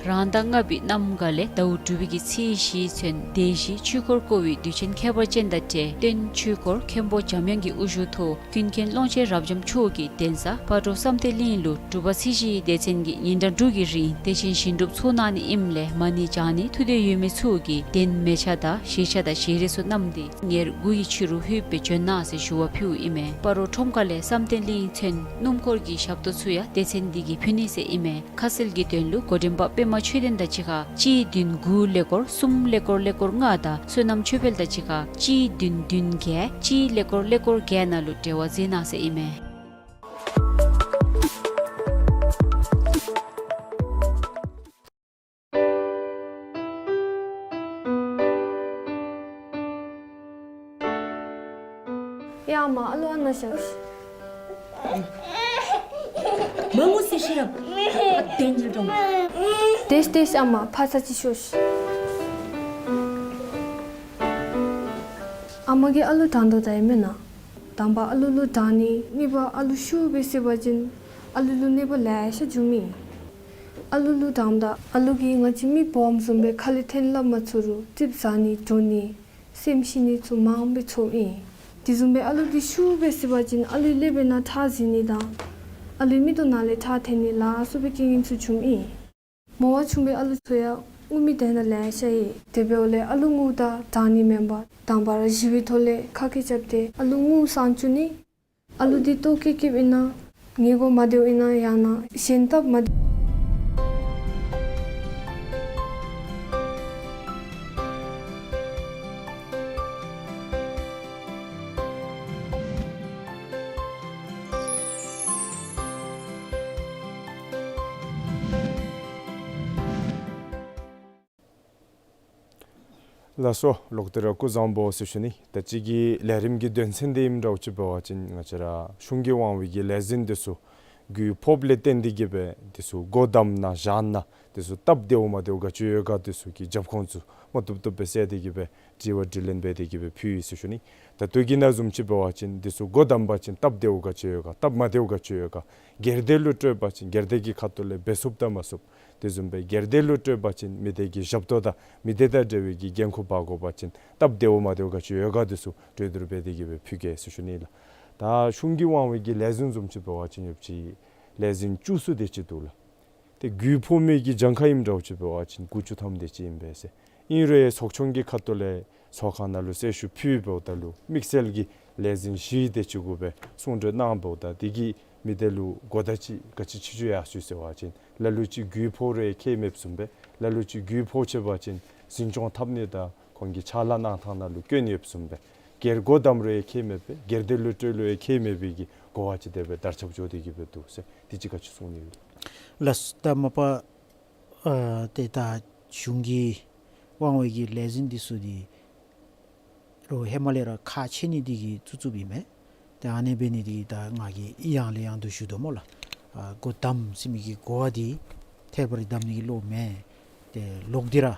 རང་ཟླ་ལྔ་པའི་གནམ་གང་ལས་ཟླཝ་དྲུག་པའི་གི་ཚེས་བཞི་ཚུན་སྡེ་བཞིའི་ཆོས་འཁོར་བསྐོར་བའི་དུས་ཆེན་ཁྱད་པར་ཅན་དང་འབྲེལ་སྟོན་ཆོས་འཁོར་མཁན་པོ་འཇམ་དབྱངས་ཀྱི་དབུ་བཞུགས་ཐོག་ཀུན་མཁྱེན་ཀློང་ཆེན་རབ་འབྱམས་མཆོག་གིས་གདན་ས་སྤ་རོ་བསམ་གཏན་གླིང་ལུ་དྲུག་པ་ཚེས་བཞིའི་སྡེ་ཚན་གྱི་ཉིན་གྲངས་དྲུག་གི་རིང་བདེ་ཆེན་ཞིང་སྒྲུབ་ཚོགས་གནང་ནི་ཨིནམ་ལས་མ་ཎི་བགྱང་ནི་ཐུགས་འདོད་ཡོད་མི་ཚུ་གིས་གདན་མལ་ཆ་དང་བཞེས་ཆ་དང་བཞེས་རས་ཚུ་བསྣམས་ཏེ་ཉེར་དགུ་ཡི་ཕྱི་རུ་ལྷོདཔ་སྦེ་བྱོན་གནང་ཟེར་ཞུ་བ་ཕུལཝ་ཨིན་མས། སྤ་རོ་ཁྲོམ་ཁ་ལས་བསམ་གཏན་གླིང་ཚུན་སྣུམ་འཁོར་གྱི་ཞབས་ཏོག་ཚུ་ཡང་སྡེ་ཚན་འདི་གིས་ཕུལ་ནི་ཟེར་ཨིན་མས། ཁ་གསལ་གྱི་དོན་ལུ་འགོ་འདྲེན་པ་པདྨ་ཆོས་ལྡན་དང་གཅིག་ཁར་གཅིག་བདུན་དགུ་ཀླད་ཀོར་གསུམ་ཀླད་ཀོར་ཀླད་ཀོར་ལྔ་དང་བསོད་ནམས་ཆོས་འཕེལ་དང་གཅིག་ཁར་གཅིག་བདུན་བདུན་བརྒྱད་གཅིག་ཀླད་ཀོར་ཀླད་ཀོར་བརྒྱད་ནང་ལུ་འབྲེལ་བ་མཛད་གནང་ཟེར་ཨིན་མས། ཡ་ཨ་མ་ཨ་ལུ་ཨ་ནཱ་བཞག་ཤིག། མ་ངུ་ཟེར་ཤེས་རབ། ཨ་དེ་ཉིད་དྲོངས། དེས་དེས་ཨ་མ་ཕར་ཚུར་ཅིག་ཤོག་ཤིག། ཨ་མ་གིས་ཨ་ལུ་དྲང་དོ་ད་ཨིན་མེན་ན། དང་པ་ཨ་ལུ་ལུ་དྲང་ནི་གཉིས་པ་ཨ་ལུ་ཤུགས་སྦེ་བསད་པ་ཅིན་ཨ་ལུ་ལུ་གནོད་པ་ལེ་ཤ་འབྱུངམ་ཨིན། ཨ་ལུ་ལུ་དྲངམ་ད་ཨ་ལུ་གིས་ང་བཅས་མི་ཕོཝ་བཟུམ་སྦེ་ཁ་ལས་འཐེན་སླབ་མ་ཚུགས་རུང་རྩིགཔ་ཟ་ནི་འགྲོ་ནི་སེམས་ཤི་ནི་ཚུ་མང་སྦེ་ཚོརཝ་ཨིན། དེ་བཟུམ་སྦེ་ཨ་ལུ་འདི་ཤུགས་སྦེ་བསད་པ་ཅིན་ཨ་ལུའི་ཀླད་པའི་ནང་ཁྲག་འཛིང་ནི་དང་ཨ་ལུའི་མིག་ཏོ་ནང་ལས་ཁྲག་འཐེན་ནི་ལ་སོགས་པའི་རྐྱེན་ངན་ཚུ་འབྱུངམ་ཨིན། མོ་བ་ཆུང་བའི་ཨ་ལུ་ཚུ་ཡང་ངུ་མི་དེ་ནང་ལེ་ཤ་ཡོད། དེ་འབདཝ་ལས་ཨ་ལུ་ངུཝ་ད་དྲང་ནི་མེན་པར་དང་པ་ར་ཞི་བའི་ཐོག་ལས་ཁ་སྐད་རྐྱབ་སྟེ་ཨ་ལུ་ངུ་སངས་བཅུག་ནི། ཨ་ལུ་འདི་ལྟོ་བཀྱེས་བཀྱེསཔ་ཨིན་ན་ཉལ་དགོ་མ་བདེཝ་ཨིན་ན་ཡང་ན་གཞན་སྟབས་མ་བདེ། ལགས་སོ། ལོག་སྟེ་ར་སྐུ་གཟུགས་བཟང་པོ་ཟེར་ཞུ་ནི། ད་ཅི་གི་ལས་རིམ་གྱི་དོན་ཚན་འདི་ཨིནམ་འདྲཝ་ཅིག་འབད་བ་ཅིན་ང་བཅས་ར་གཞུང་གི་དབང་བའི་གི་ལས་འཛིན་འདི་ཚུ་རྒུད་ཕོགཔ་ལས་བརྟེན་ཏེ་གི་སྦེ་འདི་ཚུ་སྒོ་བསྡམ་ན་བཞག་ན་འདི་ཚུ་སྟབས་བདེཝ་མ་བདེཝ་ག་ཅི་ཡོད་ག་འདི་ཚུ་གི་རྒྱབ་ཁུངས་ཚུ་མ་བཏུབ་བཏུབ་སྦེ་བསལ་ཏེ་གི་སྦེ་དྲི་བ་དྲིས་ལན་འབད་དེ་གི་སྦེ་ཕུལ་ཡི་ཟེར་ཞུ་ནི། ད་ལྟོ་གི་ནང་བཟུམ་ཅིག་འབད་བ་ཅིན་འདི་ཚུ་སྒོ་བསྡམ་པ་ཅིན་སྟབས་བདེཝ་ག་ཅི་ཡོད་ག་སྟབས་མ་བདེཝ་ག་ཅི་ཡོད་ག་སྒེར་སྡེ་ལུ་སྤྲོད་པ་ཅིན་སྒེར་སྡེ་གི་ཁ་ཐུག་ལས་འབད་ཚུགསཔ་དང་མ་ཚུགསཔ། དེ་བཟུམ་སྦེ་སྒེར་སྡེ་ལུ་སྤྲོད་པ་ཅིན་མི་སྡེ་གི་ཞབས་ཏོག་དང་མི་སྡེ་དང་འབྲེལ་བའི་གི་འགན་ཁུར་འབག་དགོ་པ་ཅིན་སྟབས་བདེཝ་མ་བདེཝ་ག་ཅི་ཡོད་ག་འདི་ཚུ་གྲོས་བསྡུར་འབད་དེ་གི་སྦེ་ཕུལ་གེ་ཟེར་ཞུ་ནི་ལགས། ད་གཞུང་གི་དབང་བའི་གི་ལས་འཛིན་བཟུམ་ཅིག་འབད་བ་ཅིན་ཡོདཔ་ཅིག་ལས་འཛིན་བཅུ་གསུམ་དེ་ཅིག་འདུག་ལགས། ཏེ་རྒུད་ཕོག་མི་གི་གྱངས་ཁ་ཨིནམ་འདྲཝ་ཅིག་འབད་བ་ཅིན་དགུ་བཅུ་ཐམ་དེ་ཅིག་ཨིན་པས་ཟེར། ཨིན་རུང་ཚོགས་ཆུང་གི་ཁ་ཐུག་ལས་ཚོགས་ཁང་ནང་ལུ་གསལ་ཞུ་ཕུལཝ་ད་ལུ་དམིགས་བསལ་གྱི་ལས་འཛིན་བཞི་དེ་ཅིག་གུ་སྦེ་གསུང་གྲོས་གནངམ་ད་དེ་གིས་མི་དེ་ལུ་གོ་བརྡ་ཅིག་ག་ཅི་ཅིག་ཅིག་ཡར་སོང་ཡི་ཟེར་བ་ཅིན་ལ་ལུ་ཅིག་རྒུད་ཕོག་རུང་ཁྱད་མེདཔ་བཟུམ་སྦེ་ལ་ལུ་ཅིག་རྒུད་ཕོག་ཅི་བ་ཅིན་འཛིན་སྐྱོང་འཐབ་ནི་དང་ཁོང་གི་ཕྱག་ལཱ་གནང་ཐངས་ནང་ལུ་སྐྱོན་ཡོདཔ་བཟུམ་སྦེ་སྒེར་སྒོ་བསྡམ་རུང་ཁྱད་མེད་པའི་སྒེར་སྡེ་ལུ་སྤྲོད་རུང་ཁྱད་མེད་པའི་གི་གོ་བ་ཅིག་དེ་སྦེ་དར་ཁྱབ་འགྱོ་སྟེ་གི་སྦེ་འདུག་ཟེར་དེ་ཅིག་ག་ཅི་གསུང་ནི་ཡོད། ལགས། ད་མ་པ་ཨ་ཏེ་ད་གཞུང་གི་དབང་བའི་གི་ལས་འཛིན་འདི་ཚུ་འདི་རུང་ཧེ་མ་ལས་ར་ཁག་ཆེ་ནི་འདི་གིས་བཙུགས་བཙུགསཔ་ཨིན་མས། ཏེ་ཨ་ནི་འབད་ནི་འདི་ད་ང་གིས་ཡང་ལས་ཡང་དུ་ཞུ་དོ་སྨོ་ལགས། ཨ་སྒོ་བསྡམ་ཟེར་མི་གི་གོ་བ་འདི་ཐད་པར་བསྡམ་ནི་གི་བློ་མེན། ཏེ་ལོག་སྟེ་ར་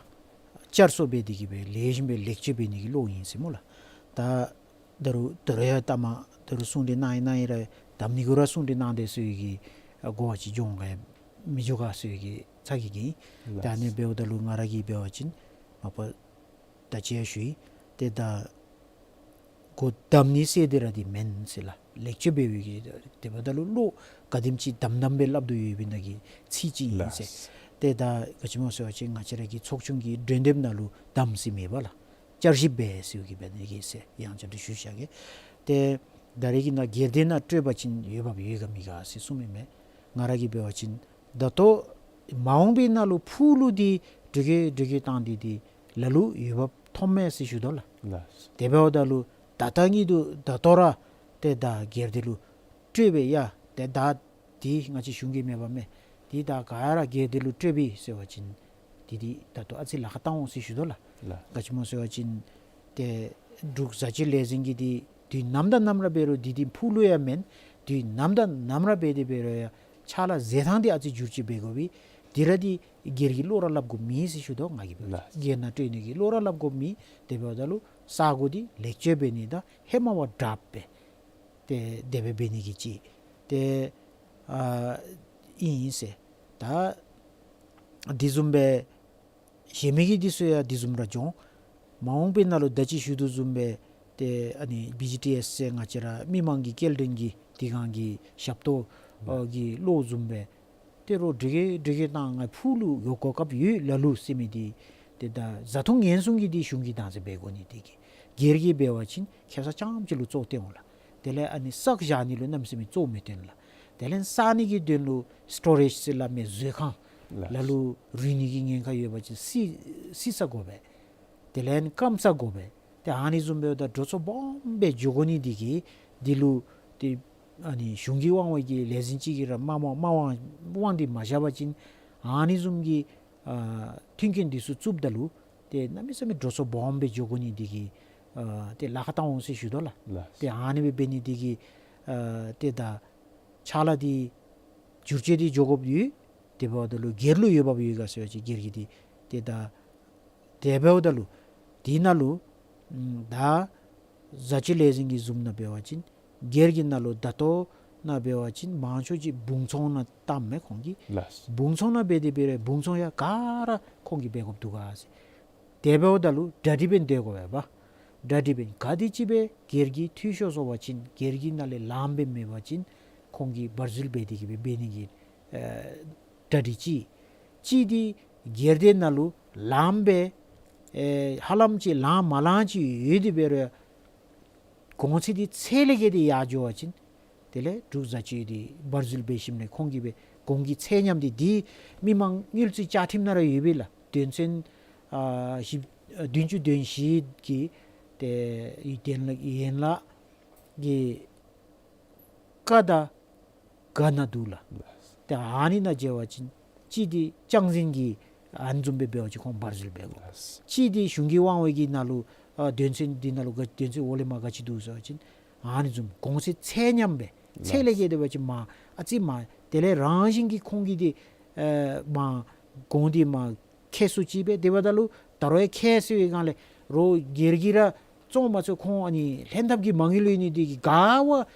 བསྐྱར་གསོ་འབད་དེ་གི་སྦེ་ལེགས་ཤོམ་སྦེ་ལེགས་བཅོས་འབད་ནི་གི་བློ་ཨིན་ཟེར་སྨོ་ལགས། ད་ད་རུང་ད་རུང་ཡང་ལྟ་མ་ད་རུང་གསུང་གྲོས་གནང་ཡི་གནང་ཡི་ར་བསྡམ་ནི་གུ་ར་གསུང་གྲོས་གནང་དེས་ཟེར་བའི་གི་ཨ་གོ་བ་ཅིག་འགྱོ་འོང་ག་མི་འགྱོ་ག་ཟེར་བའི་གི་ཚ་གྱང་གིས་ཨིན། ད་ཨ་ནི་འབདཝ་ད་ལུ་ང་ར་གིས་འབད་བ་ཅིན་མ་པ་ད་ཅི་ཡང་ཞུ་ཡི། ཏེ་ད་སྒོ་བསྡམ་ནི་ཟེར་དེ་ར་འདི་མེན་ཟེར་ལགས། ལེགས་བཅོས་འབད་བའི་གི་དེ་འབདཝ་ད་ལུ་བློ་ག་དེམ་ཅིག་བསྡམ་བསྡམ་སྦེ་སླབ་དོ་ཡོདཔ་ཨིན་ན་གི་ཚིག་ཅིག་ཨིན་ཟེར། ལགས། ཏེ་ད་ག་ཅི་སྨོ་ཟེར་བ་ཅིན་ང་བཅས་ར་གི་ཚོགས་ཆུང་གི་གྲོས་འདེབས་ནང་ལུ་བསྡམ་ཟེར་མེད་པ་ལགས། བསྐྱར་ཞིབ་འབད་ཟེར་གི་འབད་ནི་གི་ཟེར་ཡང་བསྐྱར་དུ་ཞུ་བཞག་གེ། ཏེ་ད་རེས་ཀྱི་ནང་སྒེར་སྡེ་ནང་སྤྲོད་པ་ཅིན་འོས་འབབ་ཡོད་ག་མེད་ག་ཟེར་གསུངམ་ཨིན་མས། ང་ར་གིས་འབད་བ་ཅིན་ད་ལྟོ་མ་འོངས་པའི་ནང་ལུ་ཕུགས་ལུ་འདི་འགྲོ་གེ་འགྲོ་གེ་བཏང་སྟེ་འདི་ལ་ལུ་འོས་འབབ་ཐོབ་མས་ཟེར་ཞུ་དོ་ལགས། ལགས། དེ་འབདཝ་ད་ལུ་ད་ལྟ་ཉིད་དུ་ད་ལྟོ་ར་ཏེ་ད་སྒེར་སྡེ་ལུ་སྤྲོད་པའི་ཡ་ཏེ་ད་འདི་ང་བཅས་གཞུང་གི་མེད་པ་མེན། འདི་ད་ག་ར་སྒེར་སྡེ་ལུ་སྤྲོད་པའི་ཟེར་བ་ཅིན་འདི་འདི་ད་ལྟོ་ཨ་ཙི་ལཱ་ཁག་བཏང་འོང་ཟེར་ཞུ་དོ་ལགས། ལགས། ག་ཅི་སྨོ་ཟེར་བ་ཅིན་ཏེ་འབྲུག་བཟའ་སྤྱོད་ལས་འཛིན་གྱི་འདི་དུས་ནམ་དང་ནམ་ར་འབད་རུང་འདི་འདི་ཕུགས་ལུ་ཡང་མེན། དུས་ནམ་དང་ནམ་ར་འབད་དེ་འབད་རུང་ཡང་ཕྱག་ལཱ་མཛད་ཐངས་འདི་ཨ་ཙི་བསྒྱུར་བཅོས་འབད་དགོ་པས། དེ་ར་འདི་སྒེར་གྱིས་བློ་ར་སླབ་དགོཔ་མེད་ཟེར་ཞུ་དོ། ང་གིས་འབད་ལགས། སྒེར་ནང་སྤྲོད་ནི་གི་བློ་ར་སླབ་དགོཔ་མེད། དེ་འབདཝ་ད་ལུ་ས་གོ་འདི་ལེགས་བཅོས་འབད་ནི་དང་ཧེ་མ་བ་དྲགཔ་སྦེ་ཏེ་དེ་སྦེ་འབད་ནི་གི་ཅིག་ཏེ་ཨ་ཨིན་ཟེར། ད་དེ་བཟུམ་སྦེ་གཞན་མི་གི་འདི་ཚུ་ཡང་དེ་བཟུམ་ར་འགྱོ་འོང་། མ་འོངས་པའི་ནང་ལུ་ད་ཅི་ཞུ་དོ་བཟུམ་སྦེ་ཏེ་ཨ་ནི་བི་ཇི་ཊི་ཨེསི་ཟེར་ང་བཅས་ར་མི་མང་གི་སྐྱེལ་འདྲེན་གྱི་དེ་སྒང་གི་ཞབས་ཏོག་ཨ་གི་བློ་བཟུམ་སྦེ་ཏེ་རོགས་འདྲི་གེ་འདྲི་གེ་ད་ང་ཕུགས་ལུ་ཡོད་གོ་སྐབས་ཡོད་ལ་ལུ་ཟེར་མི་འདི་ཏེ་ད་བཟའ་འཐུང་ཉེན་སྲུང་གི་འདི་གཞུང་གིས་བདག་འཛིན་འབད་དགོ་ནི་འདི་གིས་སྒེར་གྱིས་འབད་བ་ཅིན་ཁེབ་ས་རྐྱངམ་ཅིག་ལུ་གཙོ་བཏོན་འོང་ལགས། དེ་ལས་ཨ་ནི་བསགས་བཞག་ནི་ལུ་གནམ་མེད་ས་མེད་གཙོ་མི་བཏོན་ལགས། དེ་ལས་བསགས་ནི་གི་དོན་ལུ་སི་ཊོ་རེཇ་ཟེར་སླབ་མི་བཟོ་ཁང་ལགས། ལ་ལུ་རུལ་ནི་གི་ཉེན་ཁ་ཡོད་པ་ཅིན་བསིལ་བསིལ་ས་དགོ་པས། དེ་ལས་སྐམ་ས་དགོ་པས། ཏེ་ཨ་ནི་བཟུམ་འབདཝ་ད་འགྲོ་སོང་སྦོམ་སྦེ་འགྱོ་དགོ་ནི་འདི་གིས་འདི་ལུ་ཏེ་ཨ་ནི་གཞུང་གི་དབང་བའི་གི་ལས་འཛིན་ཅིག་གིས་ར་མ་མ་མ་དབང་དབང་འདི་མ་བཞག་པ་ཅིན་ཨ་ནི་བཟུམ་གྱི་ཨ་མཐུན་རྐྱེན་འདི་ཚུ་བཙུགསཔ་ད་ལུ་ཏེ་གནམ་མེད་ས་མེད་འགྲོ་སོང་སྦོམ་སྦེ་འགྱོ་དགོ་ནི་འདི་གིས་ཨ་ཏེ་ལཱ་ཁག་བཏང་འོང་ཟེར་ཞུ་དོ་ལགས། ལགས། ཏེ་ཨ་ནི་སྦེ་འབད་ནི་འདི་གིས་ཨ་ཏེ་ད་ཕྱག་ལཱ་འདི་བསྒྱུར་བཅོས་འདི་འགྱོ་དགོཔ་ཡོད། དེ་འབདཝ་ད་ལུ་སྒེར་ལུ་འོས་འབབ་ཡོད་ག་ཟེར་བ་ཅིན་སྒེར་གྱི་འདི་ཏེ་ད་དེ་འབདཝ་ད་ལུ་དེ་ནང་ལུ་ཨམ་ད་བཟའ་སྤྱོད་ལས་འཛིན་གྱི་བཟུམ་ནང་འབད་བ་ཅིན་སྒེར་གྱི་ནང་ལུ་ད་ལྟོ་ནང་འབད་བ་ཅིན་མང་ཤོས་ཅིག་སྦུང་ཚོང་ནང་བཏངམ་མས་ཁོང་གིས། ལགས། སྦུང་ཚོང་ནང་འབད་དེ་འབད་རུང་སྦུང་ཚོང་ཡང་ག་ར་ཁོང་གིས་འབད་དགོཔ་འདུག་ག་ཟེར། དེ་འབདཝ་ད་ལུ་གྲ་སྒྲིག་འབད་ནི་སྡོད་དགོ་པས་པ། གྲ་སྒྲིག་འབད་ནི་ག་དེ་ཅིག་སྦེ་སྒེར་གྱི་འཐུས་ཤོར་སོང་པ་ཅིན་སྒེར་གྱི་ནང་ལས་ལངམ་སྦེ་མེད་པ་ཅིན་ཁོང་གིས་བར་འཛུལ་འབད་དེ་གི་སྦེ་འབད་ནི་གི་ཨེ་གྲ་སྒྲིག་ཅིག། གཅིག་འདི་སྒེར་སྡེ་ནང་ལུ་ལངམ་སྦེ་ཨེ་ཧ་ལམ་ཅིག་ལངམ་མ་ལངམ་ཅིག་ཡོད་དེ་འབད་རུང་གོང་ཚད་འདི་ཚད་ལས་བརྒལ་ཏེ་ཡར་འགྱོ་བ་ཅིན་དེ་ལས་འབྲུག་བཟའ་སྤྱོད་འདི་བར་འཛུལ་འབད་ཞིནམ་ལས་ཁོང་གིས་སྦེ་གོང་གི་ཚད་མཉམ་འདི་འདི་མི་མང་དངུལ་རྩིས་བཅའ་ཁྲིམས་ནང་ར་ཡོད་པས་ལགས། དོན་ཚན་ཨ་བཞི་བདུན་ཅུ་དོན་བཞི་གི་ཏེ་ཡི་དོན་ལ་ཡན་ལག་གི་ཀ་དང་ག་ནང་འདུག་ལགས། ཏེ་ཨ་ནི་ནང་འབྱེད་པ་ཅིན་གཅིག་འདི་ལྕང་ཟིང་གི་ཨ་ནི་བཟུམ་སྦེ་འབད་བ་ཅིན་ཁོང་བར་འཛུལ་འབད་དགོ། ལགས། གཅིག་འདི་གཞུང་གི་དབང་བའི་གི་ནང་ལུ་ཨ་དོན་ཚན་འདི་ནང་ལུ་ག་དོན་ཚན་འོག་ལས་མར་ག་ཅི་འདུག་ཟེར་བ་ཅིན་ཨ་ནི་བཟུམ་གོང་ཚད་ཚད་མཉམ་སྦེ་ཚད་ལས་བརྒལ་ཏེ་འབད་བ་ཅིན་མར་ཨ་ཙི་མར་དེ་ལས་རང་བཞིན་གྱིས་ཁོང་གི་འདི་ཨེ་མར་གོང་འདི་མར་ཁེ་སུ་ཅིག་སྦེ་དེ་འབདཝ་ད་ལུ་ད་རུང་ཡང་ཁེ་སུ་ཡི་སྒང་ལས་རོགས་སྒེར་གྱིས་ར་བཙོང་མ་ཚུགས། ཁོང་ཨ་ནི་ལྷན་ཐབས་ཀྱི་མ་དངུལ་ཡོད་ནི་འདི་གིས་ག་བ་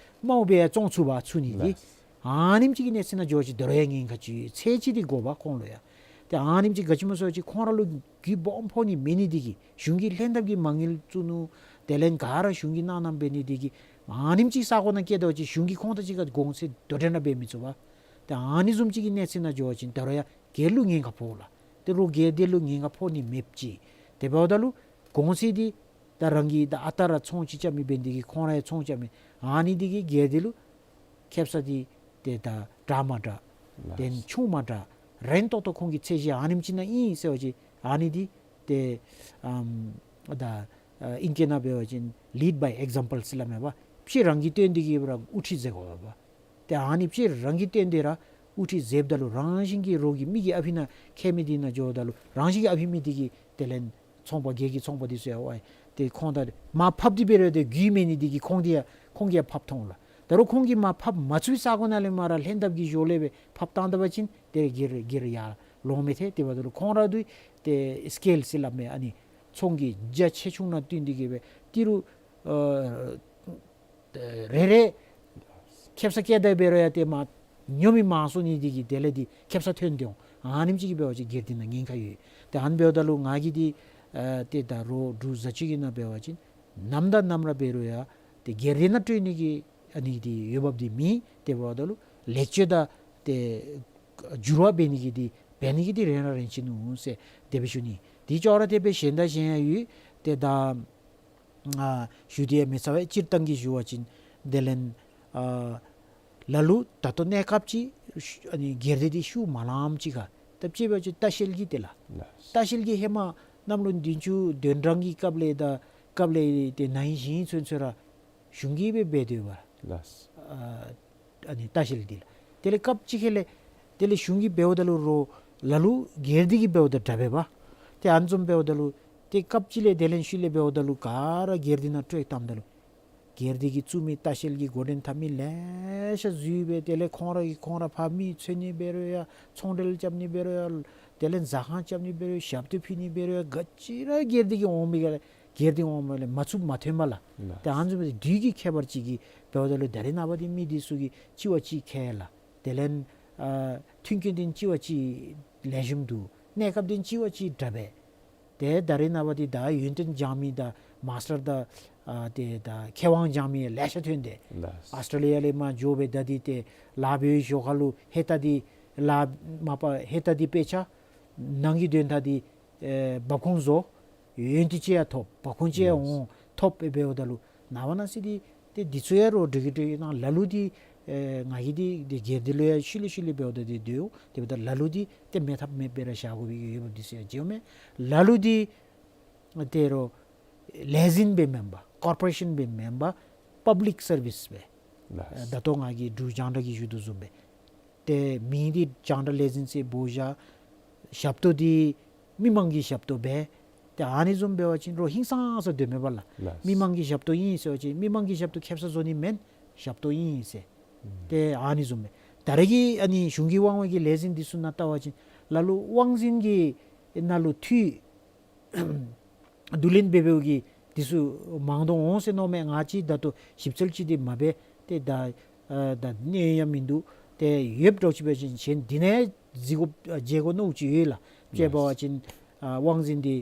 མང་པོ་སྦེ་ཡང་བཙོང་ཚུགས་པ་ཚུགས་ནི་འདི། ལགས། ཨ་ནེམ་ཅིག་གི་གནས་ཚད་ནང་འགྱོ་བ་ཅིན་ད་རུང་ཡང་ཉེན་ཁ་ཅིག་ཡོད། ཚད་ཅིག་འདི་དགོ་པས་ཁོང་ལུ་ཡང་། ཏེ་ཨ་ནེམ་ཅིག་ག་ཅི་སྨོ་ཟེར་བ་ཅིན་ཁོང་ར་ལུ་རྒུད་སྦོམ་ཕོག་ནི་མེད་ནི་འདི་གིས་གཞུང་གིས་ལྷན་ཐབས་ཀྱི་མ་དངུལ་བཙུགས་ནུག། དེ་ལས་ག་ར་གཞུང་གིས་གནང་གནངམ་འབད་ནི་འདི་གིས་ཨ་ནེམ་ཅིག་ས་གོ་ནང་བསྐྱལ་ད་བ་ཅིན་གཞུང་གིས་ཁོང་དང་གཅིག་ཁར་གོང་ཚད་དོ་འགྲན་ར་འབད་མི་ཚུགས་པས། ཏེ་ཨ་ནི་བཟུམ་ཅིག་གི་གནས་ཚད་ནང་འགྱོ་བ་ཅིན་ད་རུང་ཡང་སྒེར་ལུ་ཉེན་ཁ་ཕོག་ལགས། ཏེ་རོགས་སྒེར་སྡེ་ལུ་ཉེན་ཁ་ཕོག་ནི་མེདཔ་ཅིག། དེ་འབདཝ་ད་ལུ་གོང་ཚད་འདི་ད་རང་གིས་ད་ཨ་རྟག་ར་ཚོང་ཅིག་རྐྱབ་མི་འབད་ནི་འདི་གིས་ཁོང་ར་ཡང་ཚོང་རྐྱབ་མི་ཨ་ནི་འདི་གིས་སྒེར་སྡེ་ལུ་ཁེབ་ས་འདི་ཏེ་ད་དྲག་མ་དྲག་ལགས། དེ་ཆུང་མ་དྲག་རན་ཏོག་ཏོ་ཁོང་གི་ཚད་གཞི་ཨ་ནེམ་ཅིག་ནང་ཨིན་ཟེར་བ་ཅིན་ཨ་ནི་འདི་ཏེ་ཨམ་ད་ཨ་ཨིང་སྐད་ནང་འབད་བ་ཅིན་lead by example ཟེར་སླབ་མས་པ། ཕྱི་རང་གིས་སྟོན་ཏེ་གི་སྦེ་ར་དབུ་ཁྲིད་མཛད་དགོ་པས་པ། ཏེ་ཨ་ནི་ཕྱི་རང་གིས་སྟོན་ཏེ་ར་དབུ་ཁྲིད་མཛདཔ་ད་ལུ་རང་བཞིན་གྱིས་རོགས་ཀྱི་མི་གི་ཨ་ཕི་ནང་ཁེ་མི་འདི་ནང་འགྱོཝ་ད་ལུ་རང་བཞིན་གྱིས་ཨ་ཕི་མི་འདི་གིས་དེ་ལས་ཚོང་པ་སྒེར་གྱི་ཚོང་པ་འདི་ཚུ་ཡང་ཝའི་ཏེ་ཁོང་དང་མར་ཕབ་སྟེ་འབད་རུང་ཏེ་རྒུད་མེད་ནི་འདི་གིས་ཁོང་འདི་ཡང་ཁོང་གིས་ཡང་ཕབ་འཐོན་ལགས། ད་རུང་ཁོང་གིས་མར་ཕབ་མ་ཚུགས་པའི་ས་གོ་ནང་ལས་མར་ར་ལྷན་ཐབས་ཀྱི་ཞོར་ལས་སྦེ་ཕབ་བཏང་ད་པ་ཅིན་ཏེ་སྒེར་སྒེར་ཡར་ལོང་མི་ཐལ། དེ་འབདཝ་ད་ལུ་ཁོང་ར་འདི་ཏེ་སི་ཀེལ་ཟེར་སླབ་མི་ཨ་ནི་ཚོང་གི་རྒྱ་ཆེ་ཆུང་ནང་བསྟུན་ཏེ་གི་སྦེ་ཏི་རུ་ཨ་རེ་རེ་ཁེབ་ས་བཀལ་ད་འབད་རུང་ཡང་ཏེ་མར་ཉོ་མི་མང་སོང་ནི་འདི་གིས་དེ་ལས་འདི་ཁེབ་ས་ཐོན་ཏེ་འོང་། ཨ་ནེམ་ཅིག་གིས་འབད་བ་ཅིན་སྒེར་སྡེ་ནང་ཉེན་ཁ་ཡོད། ཏེ་ཨ་ནི་འབདཝ་ད་ལུ་ང་གིས་འདི་ཨ་ཏེ་ད་རོགས་འབྲུག་བཟའ་སྤྱོད་ཀྱི་ནང་འབད་བ་ཅིན་ནམ་དང་ནམ་ར་འབད་རུང་ཡང་ཏེ་སྒེར་སྡེ་ནང་སྤྲོད་ནི་གི་ཨ་ནི་འདི་འོས་འབབ་འདི་མེད། དེ་འབདཝ་ད་ལུ་ལེགས་བཅོས་དང་ཏེ་འགྱུར་བ་འབད་ནི་གི་འདི་འབད་ནི་གི་འདི་རན་ར་རན་ཅི་ནུག་ཟེར་དེ་སྦེ་ཞུ་ནི། དེ་ཅོག་ར་འཐདཔ་སྦེ་གཞན་དང་གཞན་ཡང་ཡོད། ཏེ་ད་ཨ་ཞུ་སྟེ་ཡང་མི་ཚར་བས། སྤྱིར་བཏང་གི་ཞུ་བ་ཅིན་དེ་ལས་ཨ་ལ་ལུ་ད་ལྟོ་གནས་སྐབས་ཅིག་ཨ་ནི་སྒེར་སྡེ་འདི་ཤུགས་མ་ལངམ་ཅིག་ཁར་ད་ཅི་འབད་བ་ཅིན་ལྟ་བཤལ་གྱི་དེ་ལགས། ལགས། ལྟ་བཤལ་གྱི་ཧེ་མ་གནམ་ལོ་བདུན་ཅུ་དོན་གྲངས་ཀྱི་སྐབས་ལས་ད་སྐབས་ལས་ཏེ་ན་ཧིང་གཞེས་ཧིང་ཚུན་ཚོད་ར་གཞུང་གིས་སྦེ་འབད་དོ་བས། ལགས། ཨ་ཨ་ནི་ལྟ་བཤལ་འདི་ལགས། དེ་ལས་སྐབས་ཅིག་ཁ་ལས་དེ་ལས་གཞུང་གིས་འབདཝ་ད་ལུ་རོགས་ལ་ལུ་སྒེར་སྡེ་གིས་འབདཝ་ད་དྲག་པས་པ། ཏེ་ཨ་ནི་བཟུམ་འབདཝ་ད་ལུ་ཏེ་སྐབས་ཅིག་ལས་དེ་ལས་ཤུལ་ལས་འབདཝ་ད་ལུ་ག་ར་སྒེར་སྡེ་ནང་སྤྲོད་བཏངམ་ད་ལུ་ སྒེར་སྡེ་གིས་བཙུགས་མི་ལྟ་བཤལ་གྱི་འགོ་འདྲེན་འཐབ་མི་ལེ་ཤ་འཛུལ་སྦེ་དེ་ལས་ཁོང་ར་གིས་ཁོང་ར་ཕར་མི་འཚོལ་ནི་འབད་རུང་ཡང་ཚོང་འབྲེལ་རྐྱབ་ནི་འབད་རུང་ཡང་དེ་ལས་ཟ་ཁང་རྐྱབ་ནི་འབད་རུང་ཡང་ཞབས་ཏོག་ཕུལ་ནི་འབད་རུང་ཡང་ག་ཅི་ར་སྒེར་སྡེ་གིས་འོང་མི་ག་ལས་སྒེར་སྡེ་འོང་མི་ལས་མ་ཚུགས་མ་ཐོན་པས་ལགས། ལགས། ཏེ་ཨ་ནི་བཟུམ་སྦེ་དུས་ཀྱི་ཁྱད་པར་ཅིག་གིས་འབདཝ་ད་ལུ་ད་རེས་ནངས་པ་འདི་མི་འདི་ཚུ་གིས་གཅིག་བ་གཅིག་མཁས་ལགས། དེ་ལས་ཨ་མཐུན་རྐྱེན་འདི་གཅིག་བ་གཅིག་ལེགས་ཤོམ་འདུག། གནས་སྐབས་འདི་གཅིག་བ་གཅིག་དྲག་པས། ཏེ་ད་རེས་ནངས་པ་འདི་ད་ཡོན་ཏན་སྦྱང་མི་དང་མཱསི་ཊར་དང་ཨ་ཏེ་ད་མཁས་དབང་སྦྱང་མི་ལེ་ཤ་ཐོན་ཏེ། ལགས། ཨཱོས་ཊྲེ་ལི་ཡ་ལས་མར་འགྱོ་སྦེ་ད་འདི་ཏེ་ལཱ་འབད་བའི་ཞོར་ཁ་ལུ་ཧེ་ད་འདི་ལཱ་མ་པ་ཧེ་ད་འདི་དཔེ་ཆ་ནང་གི་དོན་དག་འདི་ཨེ་འབབ་ཁུངས་བཟོ། ཡོན་ཏན་ཅིག་ཡང་ཐོབ། འབབ་ཁུངས་ཅིག་ཡང་ལགས། འོང་ཐོབ་སྦེ་འབདཝ་ད་ལུ་ནངས་པ་གནངས་ཚེ་འདི་ཏེ་འདི་ཚུ་ཡང་རོགས་འགྲིག་གི་འགྲིག་གི་ནང་ལ་ལུ་འདི་ཨེ་ང་གིས་འདི་འདི་སྒེར་སྡེ་ལུ་ཡང་ཤུལ་ལུ་ཤུལ་ལུ་འབདཝ་ད་འདི་འདི་འོང་། དེ་འབདཝ་ད་ལ་ལུ་འདི་ཏེ་མེད་ཐབས་མེདཔ་སྦེ་ར་བཞག་དགོ་པའི་ཡོདཔ་འདི་ཚུ་ཡང་མཇལཝ་མས། ལ་ལུ་འདི་ཏེ་རོགས་ལས་འཛིན་སྦེ་མེན་པར་ཀོར་པོ་རེ་ཤཱན་སྦེ་མེན་པར་པབ་ལིཀ་སར་བིསི་སྦེ། ལགས། ད་ལྟོ་ང་གིས་འབྲུག་རྒྱང་བསྒྲགས་ཀྱིས་ཞུ་དོ་བཟུམ་སྦེ། ཏེ་མིང་འདི་རྒྱང་བསྒྲགས་ལས་འཛིན་ཟེར་འབོ་བཞག། ཞབས་ཏོག་འདི་མི་མང་གི་ཞབས་ཏོག་སྦེ། ཏེ་ཨ་ནི་བཟུམ་འབད་བ་ཅིན་རོགས་ཧིང་སངས་ས་སྡོད་མེད་པས་ལགས། ལགས། མི་མང་གི་ཞབས་ཏོག་ཨིན་ཟེར་བ་ཅིན་མི་མང་གི་ཞབས་ཏོག་ཁེབ་ས་བཟོ་ནི་མེན། ཞབས་ཏོག་ཨིན་ཟེར། ཨུམ། ཏེ་ཨ་ནི་བཟུམ་སྦེ། ད་རེས་ཀྱི་ཨ་ནི་གཞུང་གི་དབང་འོག་གི་ལས་འཛིན་འདི་ཚུ་ནང་བལྟ་བ་ཅིན་ལ་ལུ་དབང་འཛིན་གྱི་ནང་ལུ་འཐུས་བསྡུ་ལེན་འབད་འབདཝ་གི་འདི་ཚུ་མང་དུ་འོང་ཟེར་མནོཝ་མས། ང་བཅས་ད་ལྟོ་ཞིབ་འཚོལ་ཅིག་འདི་མ་འབད། ཏེ་ད་ཨ་ད་གནས་ཡུན་ཡང་མིན་འདུག། ཏེ་ཡོདཔ་འདྲཝ་ཅིག་འབད་བ་ཅིན་གཞན་འདི་ནང་གཟིགས་དགོཔ་ཨ་མཇལ་དགོཔ་མནོཝ་ཅིག་ཡོད་ལགས། དཔྱེ་འབད་བ་ཅིན་ཨ་དབང་འཛིན་འདི་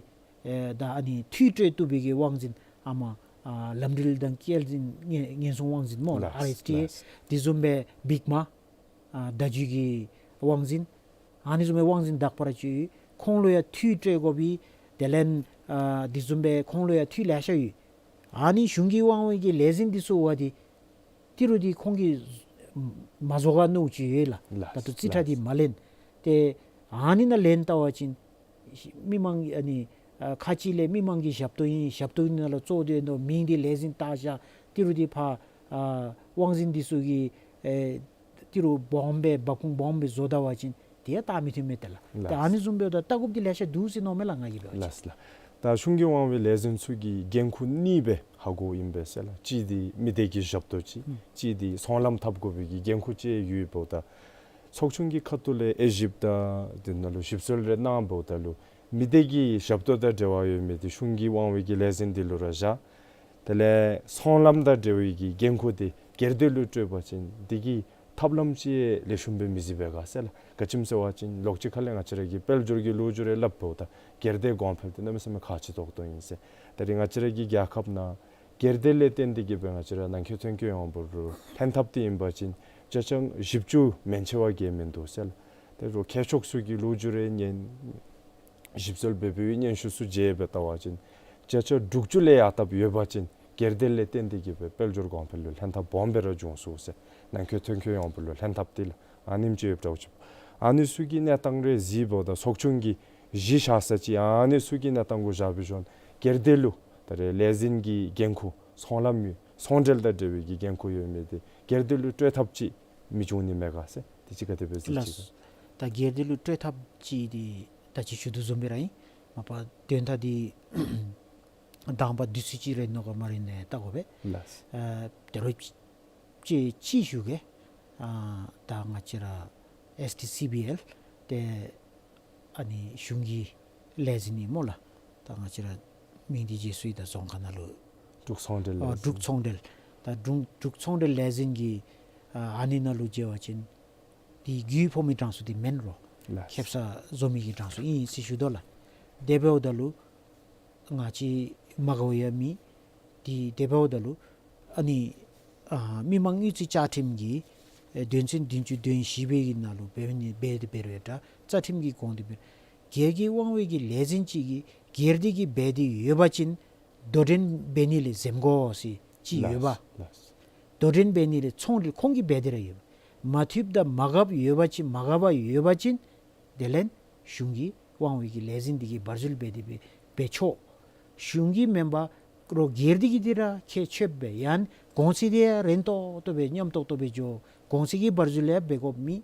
ཨེ་ད་ཨ་ནི་འཐུས་སྤྲོད་བཏུབ་པའི་གི་དབང་འཛིན་ཨ་མ་ཨ་ལམ་འགྲུལ་དང་སྐྱེལ་འཛིན་ཉེན་ཉེན་སྲུང་དབང་འཛིན་སྨོ་ལགས། ལགས། ཨར་ཨེསི་ཊི་ཨེ། ལགས། དེ་བཟུམ་སྦེ་བིག་མ་ཨ་བརྡ་བརྒྱུད་ཀྱི་དབང་འཛིན། ཨ་ནི་བཟུམ་སྦེ་དབང་འཛིན་དག་པ་ར་ཅིག་ཡོད། ཁོང་ལུ་ཡང་འཐུས་སྤྲོད་དགོ་པའི་དེ་ལས་ཨ་དེ་བཟུམ་སྦེ་ཁོང་ལུ་ཡང་འཐུས་ལེ་ཤ་ཡོད། ཨ་ནི་གཞུང་གི་དབང་འོག་གི་ལས་འཛིན་འདི་ཚུ་འབད་དེ་ཏི་རུ་འདི་ཁོང་གིས་མ་བཟོ་ག་མནོཝ་ཅིག་ཡོད་ལགས། ལགས། ད་ལྟོ་རྩིས་ཁྲ་འདི་ལགས། མ་ལེན། ཏེ་ཨ་ནི་ནང་ལེན་བལྟ་བ་ཅིན་མི་མང་ཨ་ནི་ཨ་ཁ་ཅིག་ལས་མི་མང་གི་ཞབས་ཏོག་ཨིན། ཞབས་ཏོག་ནང་ལུ་གཙོ་དོན་དུ་མིང་འདི་ལས་འཛིན་བཏགས་བཞག། ཏི་རུ་འདི་ཕར་ཨ་དབང་འཛིན་འདི་ཚུ་གིས་ཨེ་ཏི་རུ་སྦོམ་སྦེ་འབབ་ཁུངས་སྦོམ་སྦེ་བཟོ་ད་བ་ཅིན་དེ་ཡང་བལྟ་མི་བཏུབ་མས་ཏེ་ལགས། ཏེ་ལགས། ཨ་ནི་བཟུམ་འབདཝ་ད་བལྟ་དགོཔ་འདི་ལེ་ཤ་འདུག་ཟེར་མནོཝ་མས་ལགས་ང་གིས་འབད་བ་ཅིན། ལགས་ལགས། ད་གཞུང་གི་དབང་འོག་ལས་འཛིན་ཚུ་གི་འགན་ཁུར་གཉིས་སྦེ་ཧ་གོཝ་ཨིན་པས་ཟེར་ལགས། གཅིག་འདི་མི་སྡེ་གི་ཞབས་ཏོག་ཅིག། ཨུམ། གཅིག་འདི་ཚོང་ལམ་འཐབ་དགོ་པའི་གི་འགན་ཁུར་ཅིག་ཡོདཔ་ད་ཚོགས་ཆུང་གི་ཁ་ཐུག་ལས་དབྱེ་ཞིབ་དང་དེ་ནང་ལུ་ཞིབ་འཚོལ་རེ་གནངམ་ད་ལུ་མི་སྡེ་གི་ཞབས་ཏོག་དང་འབྲེལ་བ་ཡོད་མི་འདི་གཞུང་གི་དབང་འོག་གི་ལས་འཛིན་འདི་ལུ་ར་བཞག། དེ་ལས་ཚོང་ལམ་དང་འབྲེལ་བའི་གི་འགན་ཁུར་འདི་སྒེར་སྡེ་ལུ་སྤྲོད་པ་ཅིན་འདི་གི་ཐབས་ལམ་ཅིག་ལེགས་ཤོམ་སྦེ་མི་གཟིགས་པས་ག་ཟེར་ལགས། ག་ཅི་སྨོ་ཟེར་བ་ཅིན་ལོགས་ཅིག་ཁ་ལས་ང་བཅས་ར་གིས་དཔལ་འབྱོར་གྱི་ལོ་རྒྱུས་རེ་སླབ་འབདཝ་ད་སྒེར་སྡེ་གོང་འཕེལ་འདི་གནམ་མེད་ས་མེད་ཁག་ཆེ་ཏོག་ཏོ་ཨིན་ཟེར། ད་རེས་ང་བཅས་ར་གི་རྒྱལ་ཁབ་ནང་སྒེར་སྡེ་ལས་བརྟེན་ཏེ་གིས་སྦེ་ང་བཅས་ར་ནང་འཁོད་ཐོན་སྐྱེད་ཡོངས་འབོར་ལུ་ལྷན་ཐབས་འདི་ཨིན་པ་ཅིན་ཅ་ཆས་བཞི་བཅུ་མན་ཆད་བ་གིས་མིན་འདུག་ཟེར་ལགས། ཏེ་རོགས་མཁས་མཆོག་ཚུ་གི་ལོ་རྒྱུས་རེ་ཉན་ཞིབ་འཚོལ་འབད་བའི་སྙན་ཞུ་ཚུ་མཇལ་སྦེ་བལྟ་བ་ཅིན་ཅ་ཆས་དྲུག་ཅུ་ལས་ཡར་ཐབས་ཡོད་པ་ཅིན་སྒེར་སྡེ་ལས་བརྟེན་ཏེ་གིས་སྦེ་དཔལ་འབྱོར་གོང་འཕེལ་ལུ་ལྷན་ཐབས་སྦོམ་སྦེ་ར་འབྱུང་ཚུགས་ཟེར། ནང་འཁོད་ཐོན་སྐྱེད་ཡོངས་འབོར་ལུ་ལྷན་ཐབས་འདི་ལགས། ཨ་ནེམ་ཅིག་ཡོདཔ་འདྲཝ་ཅིག། ཨ་ནི་ཚུ་གི་གནས་སྟངས་རེ་གཟིགསཔ་ད་ཚོགས་ཆུང་གི་གཞི་བཞག་ས་ཅིག་ཨ་ནི་ཚུ་གི་གནས་སྟངས་གུ་བཞག་སྦེ་འགྱོ་ན་སྒེར་སྡེ་ལུ་ད་རེས་ལས་འཛིན་གྱི་འགན་ཁུར་ཚོང་ལམ་ཡོད་ཚོང་འབྲེལ་དང་འབྲེལ་བའི་གི་འགན་ཁུར་ཡོད་མི་འདི་སྒེར་སྡེ་ལུ་སྤྲོད་ཐབས་ཅིག་མི་འབྱུང་ནི་མས་ག་ཟེར། དེ་ཅིག་ག་དེ་སྦེ་གཟིགས་ཅི་ག། ལགས། ད་སྒེར་སྡེ་ལུ་སྤྲོད་ཐབས་ཅིག་འདི་ད་ཅི་ཞུ་དོ་བཟུམ་སྦེ་ར་ཨིན། མ་པ་དོན་དག་འདི་དང་པ་དུས་ཚོད་ཅིག་རན་ནོ་ག་མ་རན་ནི་བལྟ་དགོ་པས། ལགས། ཨ་དེ་རུ་ཅིག་ཅིག་ཞུ་གེ། ཨ་ད་ང་བཅས་ར་ཨེསི་ཊི་སི་བི་ཨེལ་ཏེ་ཨ་ནི་གཞུང་གི་ལས་འཛིན་ཨིན་སྨོ་ལགས། ད་ང་བཅས་ར་མིང་འདི་རྗེས་སུ་ཡི་ད་རྫོང་ཁ་ནང་ལུ་འབྲུག་ཚོང་འབྲེལ་ཨ་ལས་འཛིན། འབྲུག་ཚོང་འབྲེལ། ད་འབྲུག་འབྲུག་ཚོང་འབྲེལ་ལས་འཛིན་གྱི་ཨ་ཨ་ནི་ནང་ལུ་མཇལ་བ་ཅིན་འདི་རྒུད་ཕོག་མི་གྲངས་སུ་འདི་མེན་རོགས། ལགས། ཁེབ་ས་བཟོ་མི་གི་གྲངས་སུ་ཨིན་ཟེར་ཞུ་དོ་ལགས། དེ་འབདཝ་ད་ལུ་ང་བཅས་མ་དགའཝ་ཡང་མེད། དེ་དེ་འབདཝ་ད་ལུ་ཨ་ནི་ཨ་མི་དམངས་དངུལ་རྩིས་བཅའ་ཁྲིམས་ཀྱི་ཨེ་དོན་ཚན་བདུན་ཅུ་དོན་བཞི་པའི་གི་ནང་ལུ་འབད་ནི་འབད་དེ་འབད་རུང་ཡང་འདྲ་རྩ་ཁྲིམས་ཀྱི་གོང་དུ་འབད་སྒེར་གྱི་དབང་འོག་གི་ལས་འཛིན་ཅིག་གིས་སྒེར་སྡེ་གིས་འབད་དེ་ཡོད་པ་ཅིན་དོ་འགྲན་འབད་ནི་ལས་འཛེམ་དགོ་ཟེར་ཅིག་ཡོད་པ། ལགས། ལགས། དོ་འགྲན་འབད་ནི་ལས་ཚོང་འབྲེལ་ཁོང་གིས་འབད་དེ་ར་ཡོད་པ། མ་འཐུས་དང་མ་དགའཝ་ཡོད་པ་ཅིན་མ་དགའཝ་ཡོད་པ་ཅིན་དེ་ལས་གཞུང་གི་དབང་འོག་གི་ལས་འཛིན་འདི་གིས་འབར་འཛུལ་འབད་དེ་འབད་འབད་ཆོག། གཞུང་གི་མེན་པར་རོགས་སྒེར་སྡེ་གིས་འདི་ར་ཁྱད་ཆོད་སྦེ་ཡང་གོང་ཚད་འདི་ཡང་རན་ཏོག་ཏོ་སྦེ་མཉམ་ཏོག་ཏོ་སྦེ་འགྱོ། གོང་ཚད་ཀྱི་འབར་འཛུལ་ཡང་འབད་དགོཔ་མེད།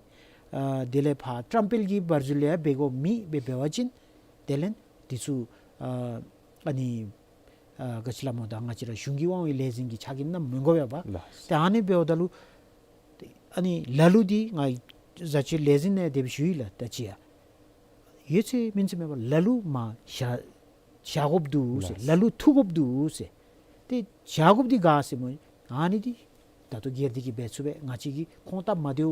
ཨ་དེ་ལས་ཕར་བཀྲམ་སྤེལ་གྱི་འབར་འཛུལ་ཡང་འབད་དགོཔ་མེད་སྦེ་འབད་བ་ཅིན་དེ་ལས་འདི་ཚུ་ཨ་ཨ་ནི་ ཨ་ག་ཅི་སླབ་སྨོ་ད་ང་བཅས་ར་གཞུང་གི་དབང་འོག་ལས་འཛིན་གྱི་ཕྱག་ལཱ་གནང་མི་དགོ་པས་པ། ལགས། ཏེ་ཨ་ནི་འབདཝ་ད་ལུ་ཏེ་ཨ་ནི་ལ་ལུ་འདི་ང་བཟའ་ཆས་ལས་འཛིན་ནང་དེ་སྦེ་ཞུ་ཡི་ལགས། ད་ཅི་ཡ་ཡོད་ཚད་མིན་ཚད་མེད་པར་ལ་ལུ་མ་བཞག་བཞག་དགོཔ་འདུག་ཟེར། ལགས། ལ་ལུ་ཐུག་དགོཔ་འདུག་ཟེར། ཏེ་བཞག་དགོཔ་འདི་ག་ཟེར་སྨོ། ཨ་ནི་འདི་ད་ལྟོ་སྒེར་སྡེ་གིས་འབད་ཚུགས་པས། ང་བཅས་ཀྱིས་ཁོང་སྟབས་མ་བདེཝ་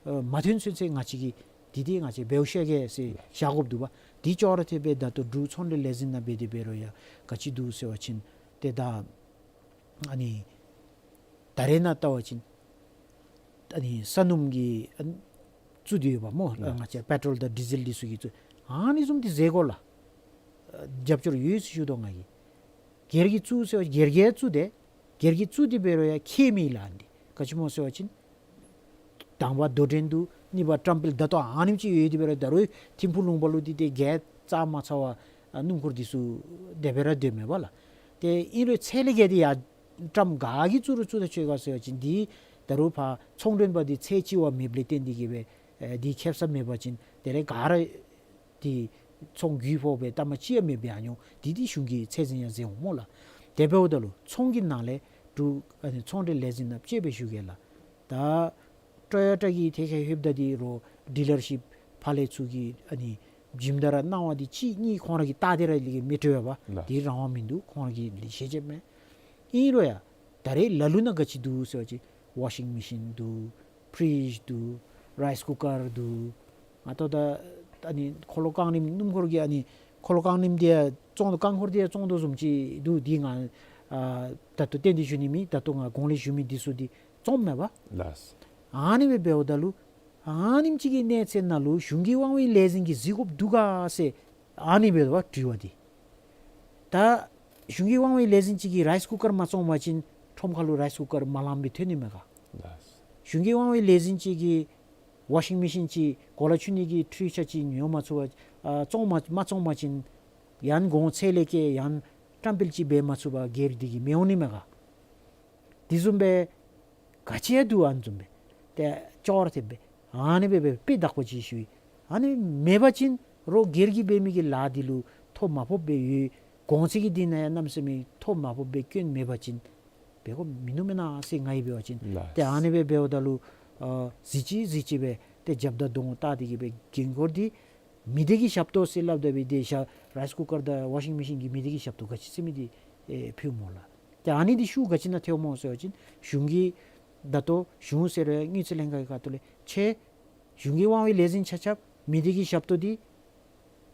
ཨ་མ་ཐོན་ཚུན་ཚོད་ང་བཅས་ཀྱིས་འདི་འདི་ང་བཅས་འབདཝ་བཤད་གེ་ཟེར་བཞག་དགོཔ་འདུག་པ། འདི་ཅོག་ར་འཐདཔ་སྦེ་ད་ལྟོ་འབྲུག་ཚོང་འབྲེལ་ལས་འཛིན་ནང་འབད་དེ་འབད་རུང་ཡང་ག་ཅི་འདུག་ཟེར་བ་ཅིན་ཏེ་ད་ཨ་ནི་ད་རེས་ནངས་པ་བལྟ་བ་ཅིན་ཨ་ནི་ས་སྣུམ་གྱི་ཨ་བཙུགས་ཏེ་ཡོད་པ་སྨོ། ལགས། ང་བཅས་པེ་ཊོལ་དང་ཌི་ཟེལ་འདི་ཚུ་གི་བཙུགས། ཨ་ནི་བཟུམ་འདི་མཛད་དགོ་ལགས། ཨ་རྒྱབ་སྐྱོར་ཡོད་ཟེར་ཞུ་དོ་ང་གིས། སྒེར་གྱིས་བཙུགས་ཟེར་བ་སྒེར་གྱིས་བཙུགས་ཏེ་སྒེར་གྱིས་བཙུགས་ཏེ་འབད་རུང་ཡང་ཁྱད་མེད་ལགས། འདི་ག་ཅི་སྨོ་ཟེར་བ་ཅིན་དང་པ་རྡོར་གདན་འདུག། གཉིས་པ་བཀྲམ་སྤེལ་ད་ལྟོ་ཨ་ནེམ་ཅིག་ཡོད་དེ་འབད་རུང་ད་རུང་ཐིམ་ཕུག་ལུང་པ་ལུ་འདི་ཏེ་ག་རྩ་མ་ཚར་བར་ཨ་སྣུམ་འཁོར་འདི་ཚུ་དེ་སྦེ་ར་སྡོད་མས་པ་ལགས། ཏེ་ཨིན་རུང་ཚལ་ལས་ག་འདི་ཡར་བཀྲམ་ག་གིས་བཙུགས་རུང་བཙུགས་ད་ཆོག་ག་ཟེར་བ་ཅིན་འདི་ད་རུང་ཕར་ཚོང་མགྲོན་པ་འདི་ཚལ་ལྕི་བ་མེདཔ་ལས་བརྟེན་ཏེ་གིས་སྦེ་ཨེ་འདི་ཁེབ་ས་མེད་པ་ཅིན་དེ་ལས་ག་ར་འདི་ཚོང་རྒུད་ཕོག་སྦེ་ལྟ་མ་ཅིག་ཡང་མེདཔ་སྦེ་ཨ་ཉོ། འདི་འདི་གཞུང་གིས་ཚད་འཛིན་ཡང་མཛད་འོང་སྨོ་ལགས། དེ་འབདཝ་ད་ལུ་ཚོང་གི་ནང་ལས་འབྲུག་ཨ་ནི་ཚོང་འབྲེལ་ལས་འཛིན་ནང་བཅས་སྦེ་ཞུ་གེ་ལགས། ད་ཊོ་ཡོ་ཊ་གི་ཐད་ཁར་ལྷོདཔ་ད་འདི་རོགས་ཌི་ལར་ཤིཔ་ཕར་ལས་ཚུར་གྱི་ཨ་ནི་བྱིནམ་ད་ར་གནང་བ་འདི་གཅིག་གཉིས་ཁོང་ར་གིས་བལྟ་སྟེ་ར་ལས་མི་སྤྲོད་པས། ལགས། འདི་རང་དབང་མིན་འདུག། ཁོང་ར་གིས་ལས་ཤེས་ཅི་མས། ཨིན་རུང་ཡང་ད་རེས་ལ་ལུ་ནང་ག་ཅི་འདུག་ཟེར་བ་ཅིན་ཝ་ཤིང་མེ་ཤིན་འདུག། ཕྲིཇ་འདུག། རའིསི་ཀུ་ཀར་འདུག། ང་ལྟོ་ད་ཨ་ནི་འཁོར་ལོ་རྐང་རིམ་སྣུམ་འཁོར་གྱི་ཨ་ནི་འཁོར་ལོ་རྐང་རིམ་འདི་ཡང་བཙོང་དོ། རྐང་འཁོར་འདི་ཡང་བཙོང་དོ་བཟུམ་ཅིག་འདུག། འདི་ང་ཨ་ད་ལྟོ་གཏན་འདི་ཞུ་ནི་མེད། ད་ལྟོ་ང་གོང་ལས་ཞུ་མི་འདི་ཚུ་འདི་བཙོངམ་མས་པ། ལགས། ཨ་ནི་སྦེ་འབདཝ་ད་ལུ་ཨ་ནེམ་ཅིག་གི་གནས་ཚད་ནང་ལུ་གཞུང་གི་དབང་འོག་ལས་འཛིན་གྱིས་གཟིགས་དགོཔ་འདུག་ག་ཟེར་ཨ་ནི་སྦེ་འདུག་པ་དྲི་བ་འདི། ད་གཞུང་གི་དབང་འོག་ལས་འཛིན་ཅིག་གིས་རའིསི་ཀུ་ཀར་མ་བཙོང་པ་ཅིན་ཁྲོམ་ཁ་ལུ་རའིསི་ཀུ་ཀར་མ་ལངམ་སྦེ་ཐོན་ནི་མས་ག། ལགས། གཞུང་གི་དབང་འོག་ལས་འཛིན་ཅིག་གིས་ཝ་ཤིང་མེ་ཤིན་ཅིག་གོ་ལ་ཆུ་ནི་གི་ཕྲུ་ཆ་ཅིག་ཉོ་མ་ཚུགས་པ་ཨ་བཙོང་མ་མ་བཙོང་པ་ཅིན་ཡང་གོང་ཚད་ལས་བཀལ་ཡང་བཀྲམ་སྤེལ་ཅིག་འབད་མ་ཚུགས་པར་སྒེར་སྡེ་གིས་མི་འོང་ནི་མས་ག། དེ་བཟུམ་སྦེ་ག་ཅི་ཡང་འདུག། ཨ་ནི་བཟུམ་སྦེ་ཏེ་ཅོག་ར་འཐདཔ་སྦེ་ཨ་ནི་སྦེ་སྦེ་དཔེ་བདག་པོ་ཅིག་ཞུ་ཡི། ཨ་ནི་མེད་པ་ཅིན་རོགས་སྒེར་གྱིས་འབད་མི་གི་ལཱ་འདི་ལུ་ཐོ་མ་ཕོགཔ་སྦེ་ཡོད། གོང་ཚད་ཀྱི་འདི་ནང་ཡང་གནམ་མེད་ས་མེད་ཐོ་མ་ཕོགཔ་སྦེ་སྐྱོན་མེད་པ་ཅིན་འབད་དགོཔ་མིན་ནུག་མེན་ན་ཟེར་ང་གིས་འབད་བ་ཅིན། ལགས། ཏེ་ཨ་ནི་སྦེ་འབདཝ་ད་ལུ་ཨ་གཟི་བརྗིད་གཟི་བརྗིད་སྦེ་ཏེ་རྒྱབ་དང་གདོང་བལྟ་སྟེ་གིས་སྦེ་འགན་ཁུར་འདི་མི་སྡེ་གི་ཞབས་ཏོག་ཟེར་སླབ་ད་འབད་དེ་ཤ་རའིསི་ཀུ་ཀར་དང་ཝ་ཤིང་མེ་ཤིན་གྱི་མི་སྡེ་གི་ཞབས་ཏོག་ག་ཅི་ཟེར་མི་འདི་ཨེ་ཕུལཝ་སྨོ་ལགས། ཏེ་ཨ་ནི་འདི་ཤུགས་ག་ཅི་ནང་ཐལཝ་སྨོ་ཟེར་བ་ཅིན་གཞུང་གི་ད་ལྟོ་གཞུང་ཟེར་རུང་དངུལ་རྩིས་ལྷན་ཁག་གི་ཁ་ཐུག་ལས་ཁྱེད་གཞུང་གི་དབང་འོག་ལས་འཛིན་ཆ་ཁྱབ་མི་སྡེ་གི་ཞབས་ཏོག་འདི་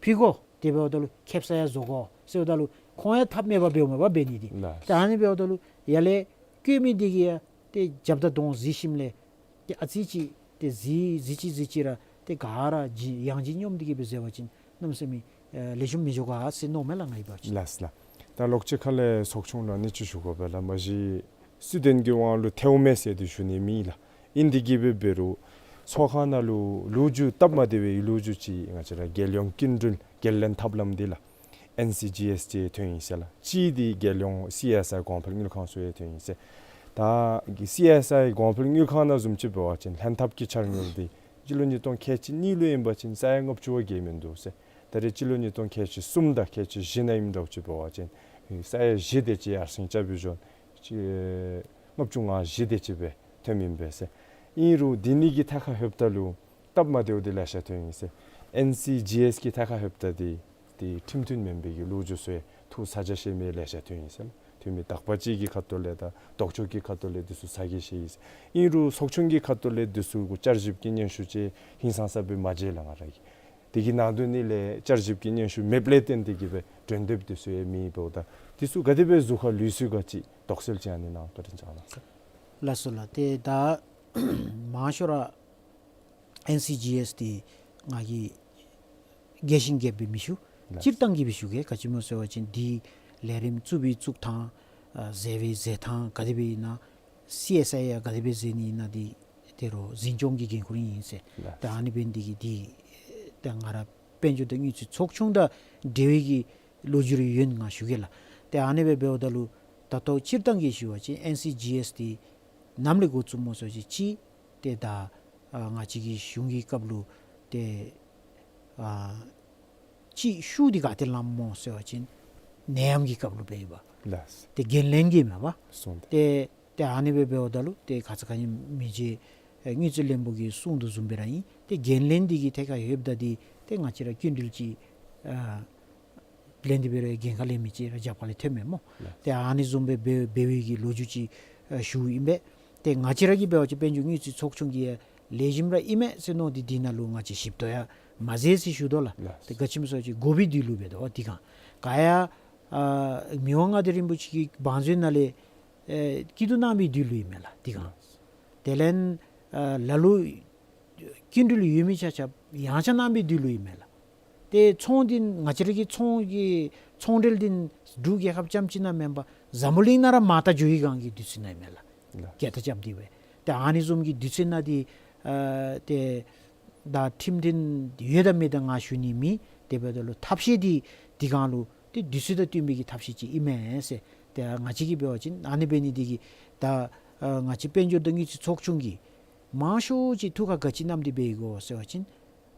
ཕུལ་དགོ། དེ་འབདཝ་ད་ལུ་ཁེབ་ས་ཡང་བཟོ་དགོ་ཟེརཝ་ད་ལུ་ཁོང་ཡང་ཐབས་མེད་པར་འབདཝ་མས་པ་འབད་ནི་འདི། ལགས། ཏེ་ཨ་ནི་འབདཝ་ད་ལུ་ཡར་ལས་བཀོད་མི་འདི་གིས་ཡང་ཏེ་རྒྱབ་དང་གདོང་གཟིགས་ཞིནམ་ལས་ཏེ་ཨ་ཙི་ཅིག་ཏེ་གཟི་གཟི་ཅིག་གཟི་ཅིག་ར་ཏེ་ག་ར་ཇི་ཡང་ཇི་སྙོམས་ཏེ་གིས་སྦེ་མཛད་པ་ཅིན་གནམ་མེད་ས་མེད་ཨེ་ལེགས་ཤོམ་མི་འགྱོ་ག་ཟེར་མནོཝ་མས་ལགས་ང་གིས་འབད་བ་ཅིན། ལགས་ལགས། ད་ལོག་ཅིག་ཁ་ལས་ཚོགས་ཆུང་ལུ་ཨ་ནི་ཅིག་ཞུ་དགོ་པས་ལགས། མ་གཞི་སྲིད་དོན་གྱི་དབང་ལུ་ཐལཝ་མས་ཟེར་འདི་ཞུ་ནི་མེད་ལགས། ཨིན་དེ་གིས་སྦེ་འབད་རུང་ཚོགས་ཁང་ནང་ལུ་ལོ་རྒྱུས་སྟབས་མ་བདེ་བའི་ལོ་རྒྱུས་ཅིག་ང་བཅས་ར་རྒྱལ་ཡོངས་སྐྱིན་འགྲུལ་འགན་ལེན་ཐབས་ལམ་འདི་ལགས་ཨེན་སི་ཇི་ཨེསི་ཅིག་ཐོན་ཡི་ཟེར་ལགས། གཅིག་འདི་རྒྱལ་ཡོངས་སི་ཨེསི་ཨའི་གོང་འཕེལ་དངུལ་ཁང་ཚུ་ཡང་ཐོན་ཡི་ཟེར། ད་སི་ཨེསི་ཨའི་གོང་འཕེལ་དངུལ་ཁང་ནང་བཟུམ་ཅིག་འབད་བ་ཅིན་ལྷན་ཐབས་ཀྱི་འཆར་དངུལ་འདི་སྤྱི་ལོ་ཉིས་སྟོང་ཁལ་གཅིག་གཉིས་ལུ་ཨིན་པ་ཅིན་ས་ཡ་ལྔ་བཅུ་བ་བརྒལ་མིན་འདུག་ཟེར། ད་རེས་སྤྱི་ལོ་ཉིས་སྟོང་ཁལ་གཅིག་གསུམ་དང་ཁལ་གཅིག་བཞི་ནང་ཨིནམ་འདྲཝ་ཅིག་འབད་བ་ཅིན་ས་ཡ་བཞི་དེ་ཅིག་ཡར་སེང་རྐྱབ་སྦེ་འགྱོ་ཅིག་ལྔ་བཅུ་ང་བཞི་དེ་ཅིག་སྦེ་ཐོནམ་ཨིན་པས་ཟེར། ཨིན་རུང་འདི་གཉིས་ཀྱི་ཐད་ཁར་ལྷོདཔ་ད་ལུ་སྟབས་མ་བདེཝ་འདི་ལེ་ཤ་ཐོན་ཡི་ཟེར། ཨེན་སི་ཇི་ཨེསི་གི་ཐད་ཁར་ལྷོདཔ་ད་འདི་ཏེ་ཁྲིམས་མཐུན་མེན་པའི་གི་ལོ་རྒྱུས་ཚུ་ཡང་ཐུགས་ཚ་གྱང་བཞེས་མི་ལེ་ཤ་ཐོན་ཡི་ཟེར། འཐུས་མི་དག་པ་ཅིག་གི་ཁ་ཐུག་ལས་དང་ལྡོག་ཕྱོགས་ཀྱི་ཁ་ཐུག་ལས་འདི་ཚུ་ཚ་གྱང་བཞེས་ཡི་ཟེར། ཨིན་རུང་ཚོགས་ཆུང་གི་ཁ་ཐུག་ལས་འདི་ཚུ་གུ་བསྐྱར་ཞིབ་ཀྱི་སྙན་ཞུ་ཅིག་ཧིང་སངས་ས་སྦེ་མ་མཇལ་ལགས་ང་ར་གིས། དེ་གི་ནང་དོན་ནི་ལས་བསྐྱར་ཞིབ་ཀྱི་སྙན་ཞུ་མེདཔ་ལས་བརྟེན་ཏེ་གིས་སྦེ་གྲོས་འདེབས་འདི་ཚུ་ཡང་མེད་པས། ད་འདི་ཚུ་ག་དེ་སྦེ་གཟུགས་ཁར་ལུས་ཚུགས་ག་ཅིག་དོགས་སེལ་ཅིག་ཨ་ནི་ནང་བཀའ་དྲིན་བསྐྱང་གནང་ཟེར། ལགས་སོ་ལགས། ཏེ་ད་མང་ཤོས་ར་ཨེན་སི་ཇི་ཨེསི་འདི་ང་གིས་རྒྱས་ཤིང་རྒྱསཔ་སྦེ་མི་ཞུ། ལགས། སྤྱིར་བཏང་གི་སྦེ་ཞུ་གེ། ག་ཅི་སྨོ་ཟེར་བ་ཅིན་འདི་ལས་རིམ་བཙུགས་པའི་བཙུགས་ཐངས་ཨ་མཛད་པའི་མཛད་ཐངས་ག་དེ་སྦེ་ཨིན་ན་སི་ཨེསི་ཨའི་ཡང་ག་དེ་སྦེ་མཛད་ནི་ཨིན་ན་འདི་ཏེ་རོགས་འཛིན་སྐྱོང་གི་འགན་ཁུར་ཨིན་ཟེར། ལགས། ད་ཨ་ནི་འབད་ནི་འདི་གིས་འདི་ད་ང་ར་དཔལ་འབྱོར་དང་དངུལ་རྩིས་ཚོགས་ཆུང་དང་འབྲེལ་བའི་གི་ལོ་རྒྱུས་རེ་ཡོད་ན་ང་ཞུ་གེ་ལགས། ཏེ་ཨ་ནི་སྦེ་འབདཝ་ད་ལུ་ད་ལྟོ་སྤྱིར་བཏང་གི་ཞུ་བ་ཅིན་ཨེན་སི་ཇི་ཨེསི་འདི་ནམ་ལས་འགོ་བཙུགསཔ་སྨོ་ཟེར་བ་ཅིན་གཅིག་ཏེ་ད་ཨ་ང་བཅས་ཀྱི་གཞུང་གི་སྐབས་ལུ་ཏེ་ཨ་གཅིག་ཤུགས་འདི་ག་ཏེ་ལངམ་སྨོ་ཟེར་བ་ཅིན་ ནད་ཡམས་ཀྱི་སྐབས་ལུ་འབད་ཡི་པ། ལགས། ཏེ་འགན་ལེན་གྱི་མས་པ། སོང་ཏེ། ཏེ་ཏེ་ཨ་ནི་སྦེ་འབདཝ་ད་ལུ་ཏེ་ཁ་ཙ་ཁ་ཉིནམ་མི་རྗེ་ཨེ་དངུལ་རྩིས་བློན་པོ་གིས་གསུངས་དོ་བཟུམ་སྦེ་ར་ཨིན། ཏེ་འགན་ལེན་འདི་གི་ཐད་ཁར་ཡོདཔ་ད་འདི་ཏེ་ང་བཅས་ར་སྐྱིན་འགྲུལ་ཅིག་ཨ་ལེན་ཏེ་འབད་རུང་འགན་ཁག་ལེན་མི་ཅིག་ར་རྒྱབ་ཁ་ལས་ཐོནམ་མས་སྨོ། ལགས། ཏེ་ཨ་ནི་བཟུམ་སྦེ་འབད་འབད་བའི་གི་ལོ་རྒྱུས་ཅིག་ཨ་ཞུཝ་ཨིན་པས། ཏེ་ང་བཅས་ར་གིས་འབད་བ་ཅིན་དཔལ་འབྱོར་དངུལ་རྩིས་ཚོགས་ཆུང་གིས་ཡང་ལེགས་ཤོམ་ར་ཨིན་མས་ཟེར་མནོ་སྟེ་འདི་ནང་ལུ་ང་བཅས་ཞིབ་ཏོག་ཡང་མ་མཛད་ཟེར་ཞུ་དོ་ལགས། ལགས། ཏེ་ག་ཅི་སྨོ་ཟེར་བ་ཅིན་དགོ་པའི་དུས་ལུ་འབད་དོ་འདི་གང་ག་ཡང་ཨ་མི་དབང་མངའ་བདག་རིན་པོ་ཆེ་གི་བང་མཛོད་ནང་ལས་ཨེ་སྐྱིད་སྡུག་གནང་བའི་དུས་ལུ་ཨིན་མས་ལགས་འདི་གང་། ལགས། དེ་ལས་ཨ་ལ་ལུ་སྐྱིན་འགྲུལ་ཡོད་མི་ཆ་ཁྱབ་ཡང་ཆ་གནང་བའི་དུས་ལུ་ཨིན་མས་ལགས། ཏེ་ཚོང་འདི་ང་བཅས་ར་གི་ཚོང་གི་ཚོང་འབྲེལ་འདི་འབྲུག་རྒྱལ་ཁབ་རྐྱངམ་ཅིག་ནང་མེན་པར་འཛམ་བུ་གླིང་ནང་ར་མར་ལྟ་འགྱོ་བའི་སྒང་གི་དུས་ཚོད་ནང་ཨིན་མས་ལགས། ལགས། རྒྱལ་ཐ་རྐྱབ་སྟེ་སྦེ། ཏེ་ཨ་ནི་བཟུམ་གྱི་དུས་ཚོད་ནང་འདི་ཨ་ཏེ་ད་ཁྲིམས་མཐུན་ཡོད་དང་མེད་དང་ང་ཞུ་ནི་མེད། དེ་འབདཝ་ད་ལུ་ཐབས་ཤེས་འདི་འདི་སྒང་ལུ་ཏེ་དུས་ཚོད་དང་བསྟུན་པའི་གི་ཐབས་ཤེས་ཅིག་ཨིན་མས་ཟེར། ཏེ་ང་བཅས་ཀྱིས་འབད་བ་ཅིན་ཨ་ནི་འབད་ནི་འདི་གིས་ད་ཨ་ང་བཅས་དཔལ་འབྱོར་དང་དངུལ་རྩིས་ཚོགས་ཆུང་གིས་མང་ཤོས་ཅིག་ཐུགས་ཁར་ག་ཅི་བསྣམས་ཏེ་འབད་དགོ་ཟེར་བ་ཅིན་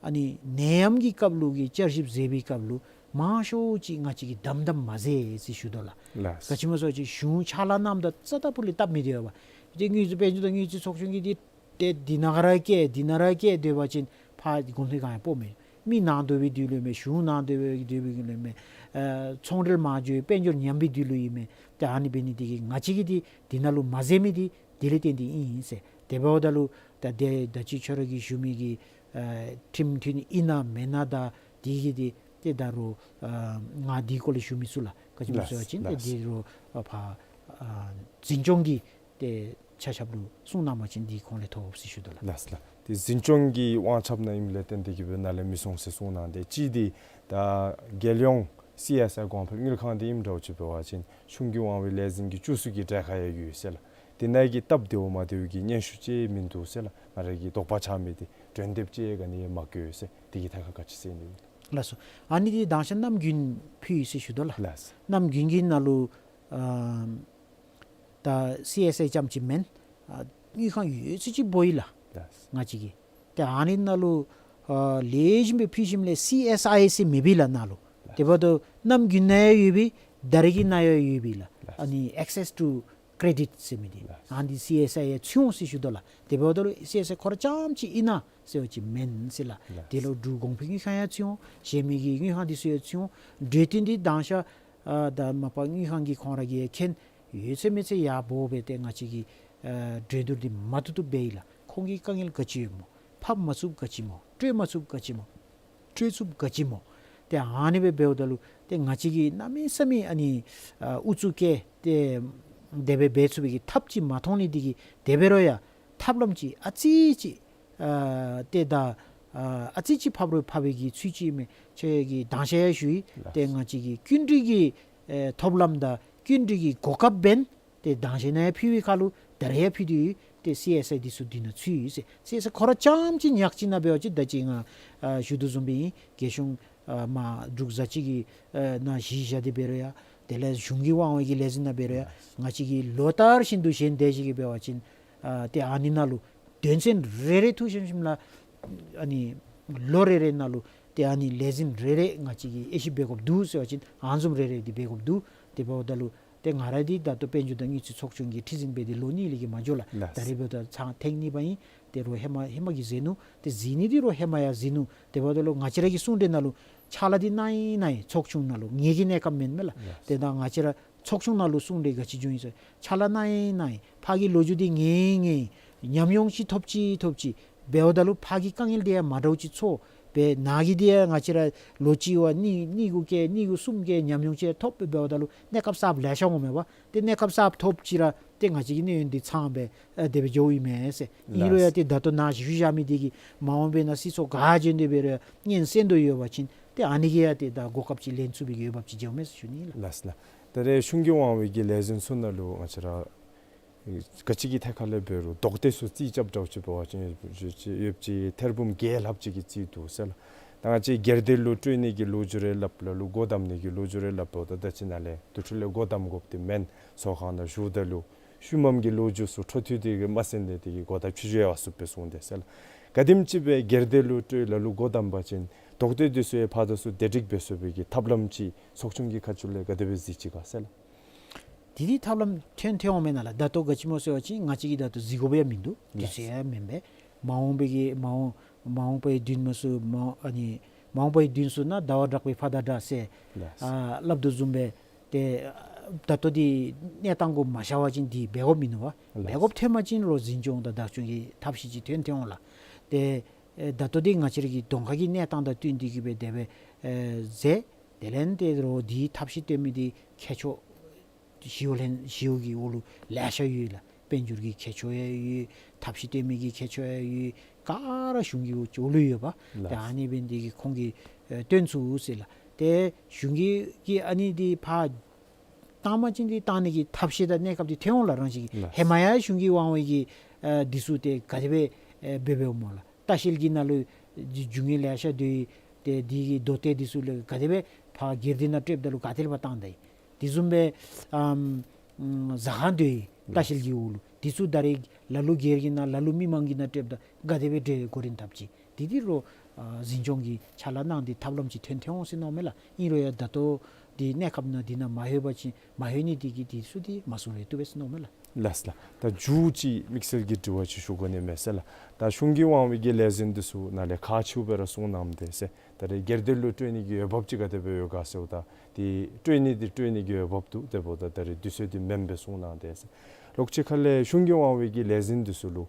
ཨ་ནི་ནད་ཡམས་ཀྱི་སྐབས་ལུ་གི་བསྐྱར་ཞིབ་མཛད་པའི་སྐབས་ལུ་མང་ཤོས་ཅིག་ང་བཅས་ཀྱིས་དམ་དམ་མ་མཛད་ཟེར་ཞུ་དོ་ལགས། ལགས། ག་ཅི་སྨོ་ཟེར་བ་ཅིན་གཞུང་ཕྱག་ལཱ་གནངམ་ད་རྩ་དང་པོ་ལས་སྟབས་མི་བདེ་བ། ཏེ་དངུལ་རྩིས་དཔལ་འབྱོར་དང་དངུལ་རྩིས་ཚོགས་ཆུང་གིས་འདི་ཏེ་འདི་ནང་ར་བསྐྱལ་འདི་ནང་ར་བསྐྱལ་སྡོད་པ་ཅིན་ཕར་གོམ་ཐེངས་གང་ཡང་སྤོ་མི། མི་ནང་སྡོད་པའི་དུས་ལུ་མེན། གཞུང་ནང་སྡོད་པའི་དུས་ལུ་མེན། ཨ་ཚོང་འབྲེལ་མ་འགྱོ་བའི་དཔལ་འབྱོར་ཉམས་པའི་དུས་ལུ་ཨིན་མས། ཏེ་ཨ་ནི་འབད་ནི་འདི་གིས་ང་བཅས་ཀྱིས་འདི་འདི་ནང་ལུ་མ་མཛད་མི་འདི་དེ་ལས་བརྟེན་ཏེ་ཨིན་ཟེར། དེ་འབདཝ་ད་ལུ་ད་དེ་ད་ཅི་ཁྱོད་ར་གིས་ཞུ་མི་གི་ཨེ་ཁྲིམས་མཐུན་ཨིན་ན་མེན་ན་ད་འདི་གི་འདི་ཏེ་ད་རུང་ཨ་ང་འདི་སྐོར་ལས་ཞུ་མི་ཚུགས་ལགས། ག་ཅི་སྨོ་ཟེར་བ་ཅིན་ཏེ་ལགས། འདི་རུང་ཨ་ཕར་ཨ་འཛིན་སྐྱོང་གི་ཏེ་ཆ་ཁྱབ་ལུ་གསུང་གནང་བ་ཅིན་འདི་ཁོང་ལས་ཐོབ་ཟེར་ཞུ་དོ་ལགས། ལགས་ལགས། ཏེ་འཛིན་སྐྱོང་གི་དབང་ཁྱབ་ནང་ཨིནམ་ལས་བརྟེན་ཏེ་གིས་སྦེ་ནཱ་ལས་མི་སོང་ཟེར་གསུང་གནང་སྟེ་གཅིག་འདི་ད་རྒྱལ་ཡོངས་སི་ཨེསི་ཨའི་གོང་འཕེལ་དངུལ་ཁང་འདི་ཨིནམ་འདྲཝ་ཅིག་འབད་བ་ཅིན་གཞུང་གི་དབང་བའི་ལས་འཛིན་གྱི་བཅུ་གསུམ་གྱི་གྲལ་ཁར་ཡང་ཡོད་ཟེར་ལགས། དེ་ནང་གི་སྟབས་བདེཝ་མ་བདེཝ་གི་སྙན་ཞུ་ཅིག་མིན་འདུག་ཟེར་ལགས། ང་ར་གིས་དོགས་པ་ཆགས་མི་འདི་འགྲན་འདེབས་ཅིག་ག་ནི་ཡང་མ་བཀོད་ཟེར། དེ་གི་ཐད་ཁར་ག་ཅི་ཟེར་ནི། ལགས་སོ། ཨ་ནི་འདི་དང་ཤ་གནམ་དགུན་ཕུལ་ཡི་ཟེར་ཞུ་དོ་ལགས། ལགས། གནམ་དགུན་གྱི་ནང་ལུ་ཨ་ད་སི་ཨེསི་ཨའི་རྐྱངམ་ཅིག་མེན། ཨ་དངུལ་ཁང་ཡོད་ཚད་ཅིག་འབོ་ཡི་ལགས། ལགས། ང་བཅས་ཀྱིས། ཏེ་ཨ་ནི་ནང་ལུ་ཨ་ལེགས་ཤོམ་སྦེ་ཕུལ་ཞིནམ་ལས་སི་ཨེསི་ཨའི་ཟེར་མེད་པས་ལགས་ནང་ལུ། ལགས། དེ་འབདཝ་ད་གནམ་དགུན་ནང་ཡང་ཡོད་པས། ད་རེས་ཀྱི་ནང་ཡང་ཡོད་པས་ལགས། ལགས། ཨ་ནི་access to credit ཟེར་མི་འདི། ལགས། ཨ་ནི་སི་ཨེསི་ཨའི་ཡང་ཚུད་འོང་ཟེར་ཞུ་དོ་ལགས། དེ་འབདཝ་ད་ལུ་སི་ཨེསི་ཨའི་ཁོ་ར་རྐྱངམ་ཅིག་ཨིན་ན་ཟེར་བ་ཅིན་མེན་ཟེར་ལགས། ལགས། དེ་ལུ་འབྲུག་གོང་འཕེལ་དངུལ་ཁང་ཡང་ཚུད་འོང་། གཞན་མི་གི་དངུལ་ཁང་འདི་ཚུ་ཡང་ཚུད་འོང་། གྲོས་བསྟུན་འདི་དང་ཤ་ཨ་ད་མ་པ་དངུལ་ཁང་གིས་ཁོང་ར་གིས་མཁྱེན། ཡོད་ཚད་མེད་ཚད་ཡར་འབོ་སྦེ་ཏེ་ང་བཅས་ཀྱིས་ཨ་གྲོས་བསྡུར་འདི་མ་བཏུབ་བཏུབ་འབད་ཡི་ལགས། ཁོང་གི་དཀའ་ངལ་ག་ཅི་ཡོདཔ་སྨོ། ཕབ་མ་ཚུགསཔ་ག་ཅི་སྨོ། སྤྲོད་མ་ཚུགསཔ་ག་ཅི་སྨོ། སྤྲོད་ཚུགསཔ་ག་ཅི་སྨོ། ཏེ་ཨ་ནི་སྦེ་འབདཝ་ད་ལུ་ཏེ་ང་བཅས་ཀྱིས་གནམ་མེད་ས་མེད་ཨ་ནི་ཨ་ཨུ་ཚུགས་བཀལ་ཏེ་དེ་སྦེ་འབད་ཚུགས་པའི་གི་ཐབས་ཅིག་མ་མཐོང་ནི་འདི་གིས། དེ་འབད་རུང་ཡང་ཐབས་ལམ་ཅིག་ཨ་ཙི་ཅིག་ཨ་ཏེ་ད་ཨ་ཨ་ཙི་ཅིག་ཕབ་རུང་ཕབ་པའི་གི་ཚུལ་ཅིག་མས། ཁྱོད་ཀྱིས་དང་ཤ་ཡང་ཞུ་ཡི། ལགས། ཏེ་ང་བཅས་ཀྱི་སྐྱིན་འགྲུལ་གྱི་ཨེ་ཐོབ་ལམ་དང་སྐྱིན་འགྲུལ་གྱི་གོ་སྐབས་འབདན་ཏེ་དང་ཤ་ནང་ཡང་ཕུལ་བའི་ཁར་ལུ་ད་རེས་ཡང་ཕུལ་ཏེ་ཡོད། ཏེ་སི་ཨེསི་ཨའི་འདི་ཚུ་འདི་ནང་ཚུད་ཡོད་ཟེར། སི་ཨེསི་ཨའི་ཁོ་ར་རྐྱངམ་ཅིག་ཉག་གཅིག་ནང་འབད་བ་ཅིན་ད་ཅི་ང་ཨ་ཞུ་དོ་བཟུམ་སྦེ་ཨིན། རྒྱལ་གཞུང་ཨ་མར་འབྲུག་བཟའ་སྤྱོད་ཀྱི་ཨ་ནང་གཞི་བཞག་སྟེ་འབད་རུང་ཡང་དེ་ལས་གཞུང་གི་དབང་བའི་གི་ལས་འཛིན་ནང་འབད་རུང་ཡང་ང་བཅས་ཀྱིས་ལོ་ལྟར་བཞིན་དུ་གཞན་སྡེ་བཞི་གིས་འབད་བ་ཅིན་ཨ་ཏེ་ཨ་ནི་ནང་ལུ་དོན་ཚན་རེ་རེ་འཐུ་ཞིནམ་ཞིནམ་ལས་ཨ་ནི་ལོ་རེ་རེ་ནང་ལུ་ཏེ་ཨ་ནི་ལས་འཛིན་རེ་རེ་ང་བཅས་ཀྱིས་དབྱེ་ཞིབ་འབད་དགོཔ་འདུག་ཟེར་བ་ཅིན་ཨ་ནི་བཟུམ་རེ་རེ་འདི་འབད་དགོཔ་འདུག། དེ་འབདཝ་ད་ལུ་ཏེ་ང་ར་འདི་ད་ལྟོ་དཔལ་འབྱོར་དང་དངུལ་རྩིས་ཚོགས་ཆུང་གི་ཁྲི་འཛིན་སྦེ་འདི་ལོ་གཉིས་ལས་ཀྱི་མ་འགྱོ་ལགས། ལགས། ད་རེས་འབདཝ་ད་ཚར་ཐེངས་གཉིས་པ་ཨིན། ཏེ་རོགས་ཧེ་མ་ཧེ་མ་གིས་གཟིགས་ནུག། ཏེ་གཟིགས་ནི་འདི་རོགས་ཧེ་མ་ཡང་གཟིགས་ནུག། དེ་འབདཝ་ད་ལུ་ང་བཅས་ར་གི་གསུང་གྲོས་ནང་ལུ་ཕྱག་ལཱ་འདི་གནང་ཡི་གནང་ཡི། ཚོགས་ཆུང་ནང་ལུ་ངེ་གི་གནས་སྐབས་མེན་མས་ལགས། ལགས། ཏེ་ད་ང་བཅས་ར་ཚོགས་ཆུང་ནང་ལུ་གསུང་གྲོས་ག་ཅི་བྱུང་ཡི་ཟེར་ཕྱག་ལཱ་གནང་ཡི་གནང་ཡི། ཕར་གྱི་ལོ་རྒྱུས་འདི་ངེས་ངེས་ཉམས་མྱོང་ཅིག་ཐོབ་ཅི་ཐོབ་ཅི། འབདཝ་ད་ལུ་ཕར་གྱི་དཀའ་ངལ་འདི་ཡང་མ་འདྲཝ་ཅིག་ཚོར་སྦེ་ནཱ་གི་འདི་ཡང་ང་བཅས་ར་ལོ་གཅིག་བ་གཉིས་གཉིས་གུ་བཀལ་གཉིས་གུ་གསུམ་བཀལ་ཉམས་མྱོང་ཅིག་ཐོབ་སྦེ་འབདཝ་ད་ལུ་གནས་སྐབས་གསརཔ་ལེ་ཤ་འོང་མས་པ། ཏེ་གནས་སྐབས་གསརཔ་ཐོབ་ཅི་ར་ཏེ་ང་བཅས་ཀྱི་གནས་ཡུན་འདི་ཚང་སྦེ་ཨ་དེ་སྦེ་འགྱོཝ་ཨིན་མས་ཟེར། ཨིན་རུང་ཡང་ཏེ་ད་ལྟོ་ནཱ་ཞུ་བཞག་མི་འདི་གིས་མ་འོངས་པའི་ནང་སྲིད་ཚོགས་ག་བྱོན་ཏེ་འབད་རུང་ཡང་སྙན་གསན་དོ་ཡོད་པ་ཅིན་ཏེ་ཨ་ནི་གིས་ཡང་ཏེ་ད་གོ་སྐབས་ཅིག་ལེན་ཚུགས་པའི་གི་འོས་འབབ་ཅིག་འགྱོཝ་མས་ཟེར་ཞུ་ནི་ལགས། ལགས་ལགས། ད་རེས་གཞུང་གི་དབང་བའི་གི་ལས་འཛིན་ཚུ་ནང་ལུ་ང་བཅས་ར་ག་ཅི་གི་ཐད་ཁར་ལས་འབད་རུང་དོགས་གཏད་ཚུ་རྩིས་རྐྱབ་འདྲཝ་ཅིག་འབད་བ་ཅིན་ཡོདཔ་ཅིག་ཐེར་འབུམ་བརྒྱད་ལྷགཔ་ཅིག་གི་རྩིས་འདུག་ཟེར་ལགས། ད་ང་བཅས་སྒེར་སྡེ་ལུ་སྤྲོད་ནི་གི་ལོ་རྒྱུས་རེ་སླབ་ལ་ལུ་སྒོ་བསྡམ་ནི་གི་ལོ་རྒྱུས་རེ་སླབ་འབདཝ་ད་ད་ཅི་ནཱ་ལས་དེ་འཕྲོ་ལས་སྒོ་བསྡམ་དགོཔ་འདི་མེན། ཚོགས་ཁང་ནང་བཞུགས་ད་ལུ་ཤུལ་མམ་གྱི་ལོ་རྒྱུས་ཚུ་འཕྲོ་མཐུད་དེ་གིས་མ་གསན་ནི་དེ་གིས་གོ་བརྡ་ཕྱི་འགྱུར་ཡང་བ་ཚུགས་པས་གསུངས་ཏེ་ཟེར་ལགས། ག་དེམ་ཅིག་སྦེ་སྒེར་སྡེ་ལུ་སྤྲོད་ལ་ལུ་སྒོ་བསྡམ་པ་ཅིན་དོགས་གཏད་འདི་ཚུ་ཡང་ཕར་དང་ཚུར་བདེ་སྒྲིག་འབད་ཚུགས་པའི་གི་ཐབས་ལམ་ཅིག་ཚོགས་ཆུང་གི་ཁ་ཐུག་ལས་ག་དེ་སྦེ་གཟིགས་ཅི་ག་ཟེར་ལགས། དེ་འདི་ཐབས་ལམ་ཐོན་ཐོན་འོང་མེན་ན་ལགས། ད་ལྟོ་ག་ཅི་སྨོ་ཟེར་བ་ཅིན་ང་བཅས་ཀྱིས་ད་ལྟོ་གཟིགས་དགོཔ་ཡང་མིན་འདུག། དེ་ཚུ་ཡང་མེན་པས། མ་འོངས་པའི་གི་མ་འོངས་མ་འོངས་པའི་དུས་མ་ཚུ་མ་ཨ་ནི་མ་འོངས་པའི་དུས་ཚུ་ནང་ཟླ་བ་གྲགས་པའི་ཕ་དང་འདྲ་ཟེར་ལགས། ཨ་སླབ་དོ་བཟུམ་སྦེ་ཏེ་ད་ལྟོ་འདི་གནས་སྟངས་གུ་མ་ཤར་བ་ཅིན་འདི་འབད་དགོཔ་མིན་ནུག་པ། ལགས། འབད་དགོཔ་ཐོན་པ་ཅིན་རོགས་འཛིན་སྐྱོང་དང་བདག་སྐྱོང་གི་ཐབས་ཤེས་ཅིག་ཐོན་ཐོན་འོང་ལགས། ཏེ་ཨེ་ད་ལྟོ་འདི་ང་བཅས་ར་གི་གདོང་ཁ་གི་གནས་སྟངས་དང་བསྟུན་ཏེ་གི་སྦེ་དེ་སྦེ་ཨེ་མཛད། དེ་ལས་ཏེ་རོགས་འདི་ཐབས་ཤེས་སྟོན་མི་འདི་མཁས་མཆོག་ཞི་གཡོག་ལྷན་ཞི་གཡོག་གི་འོག་ལུ་ལེ་ཤ་ཡོད་ལགས། དཔལ་འབྱོར་གྱི་མཁས་མཆོག་ཡང་ཡོད། ཐབས་ཤེས་སྟོན་མི་གི་མཁས་མཆོག་ཡང་ཡོད། ག་ར་གཞུང་གི་འོག་ལུ་ཡོད་པ། ལགས། ཏེ་ཨ་ནི་འབད་ནི་འདི་གིས་ཁོང་གིས་ཨེ་སྟོན་ཚུགས་ཟེར་ལགས། ཏེ་གཞུང་གི་གིས་ཨ་ནི་འདི་ཕར་བཏང་པ་ཅིན་འདི་བཏང་ནི་གི་ཐབས་ཤེས་དང་གནས་སྐབས་འདི་ཐོན་འོང་ལགས། རང་བཞིན་གྱིས། ལགས། ཧེ་མ་ཡང་གཞུང་གི་དབང་འོག་གི་ཨེ་འདི་ཚུ་ཏེ་ག་དེ་སྦེ་ཨེ་འབད་འབདཝ་སྨོ་ལགས། ལྟ་བཤལ་གྱི་ནང་ལུ་རྒྱུ་དངོས་ལེ་ཤ་སྡོད་ཡི། ཏེ་འདི་གི་རྡོ་ཏེ་འདི་ཚུ་ལས་ག་དེ་སྦེ་ཕར་སྒེར་སྡེ་ནང་སྤྲོདཔ་ད་ལུ་ག་ཏེ་ལས་ཕར་བཏང་ད་ཡི། དེ་བཟུམ་སྦེ་ཨམ་ཨམ་ཟ་ཁང་སྡོད་ཡི། ལྟ་བཤལ་གྱི་འོག་ལུ། དེ་ཚུ་ད་རེས་ལ་ལུ་སྒེར་གྱི་ནང་ལ་ལུ་མི་མང་གི་ནང་སྤྲོདཔ་ད་ག་དེ་སྦེ་འདྲེ་གོ་རིམ་འཐབ་ཅི། དེ་འདི་རོགས་ཨ་འཛིན་སྐྱོང་གིས་ཕྱག་ལཱ་གནང་སྟེ་ཐབས་ལམ་ཅིག་ཐོན་ཐོན་འོང་ཟེར་མནོཝ་མས་ལགས། ཨིན་རུང་ཡང་ད་ལྟོ་འདི་གནས་སྐབས་ནང་འདི་ནང་མ་ལྷོད་པ་ཅིན་མ་ལྷོད་ནི་འདི་གིས་འདི་ཚུ་འདི་མ་སོང་རུང་བཏུབ་པས་ཟེར་མནོཝ་མས་ལགས། ལགས་ལགས། ད་མཇུག་ཅིག་དམིགས་བསལ་གྱི་དྲི་བ་ཅིག་ཞུ་དགོ་ནི་མས་ཟེར་ལགས། ད་གཞུང་གི་དབང་འོག་གི་ལས་འཛིན་འདི་ཚུ་ནང་ལས་ཁག་ཆེཝ་སྦེ་ར་གསུངས་གནངམ་ད་ཟེར། ད་རེས་སྒེར་སྡེ་ལུ་སྤྲོད་ནི་གི་འོས་འབབ་ཅིག་ག་དེ་སྦེ་ཡོད་ག་ཟེརཝ་ད་འདི་སྤྲོད་ནི་འདི་སྤྲོད་ནི་གི་འོས་འབབ་འདུག། དེ་འབདཝ་ད་ད་རེས་དུས་ཚོད་འདི་མེན་པས་གསུངས་གནང་ད་ཟེར། ལོག་ཅིག་ཁ་ལས་གཞུང་གི་དབང་འོག་གི་ལས་འཛིན་འདི་ཚུ་ལུ་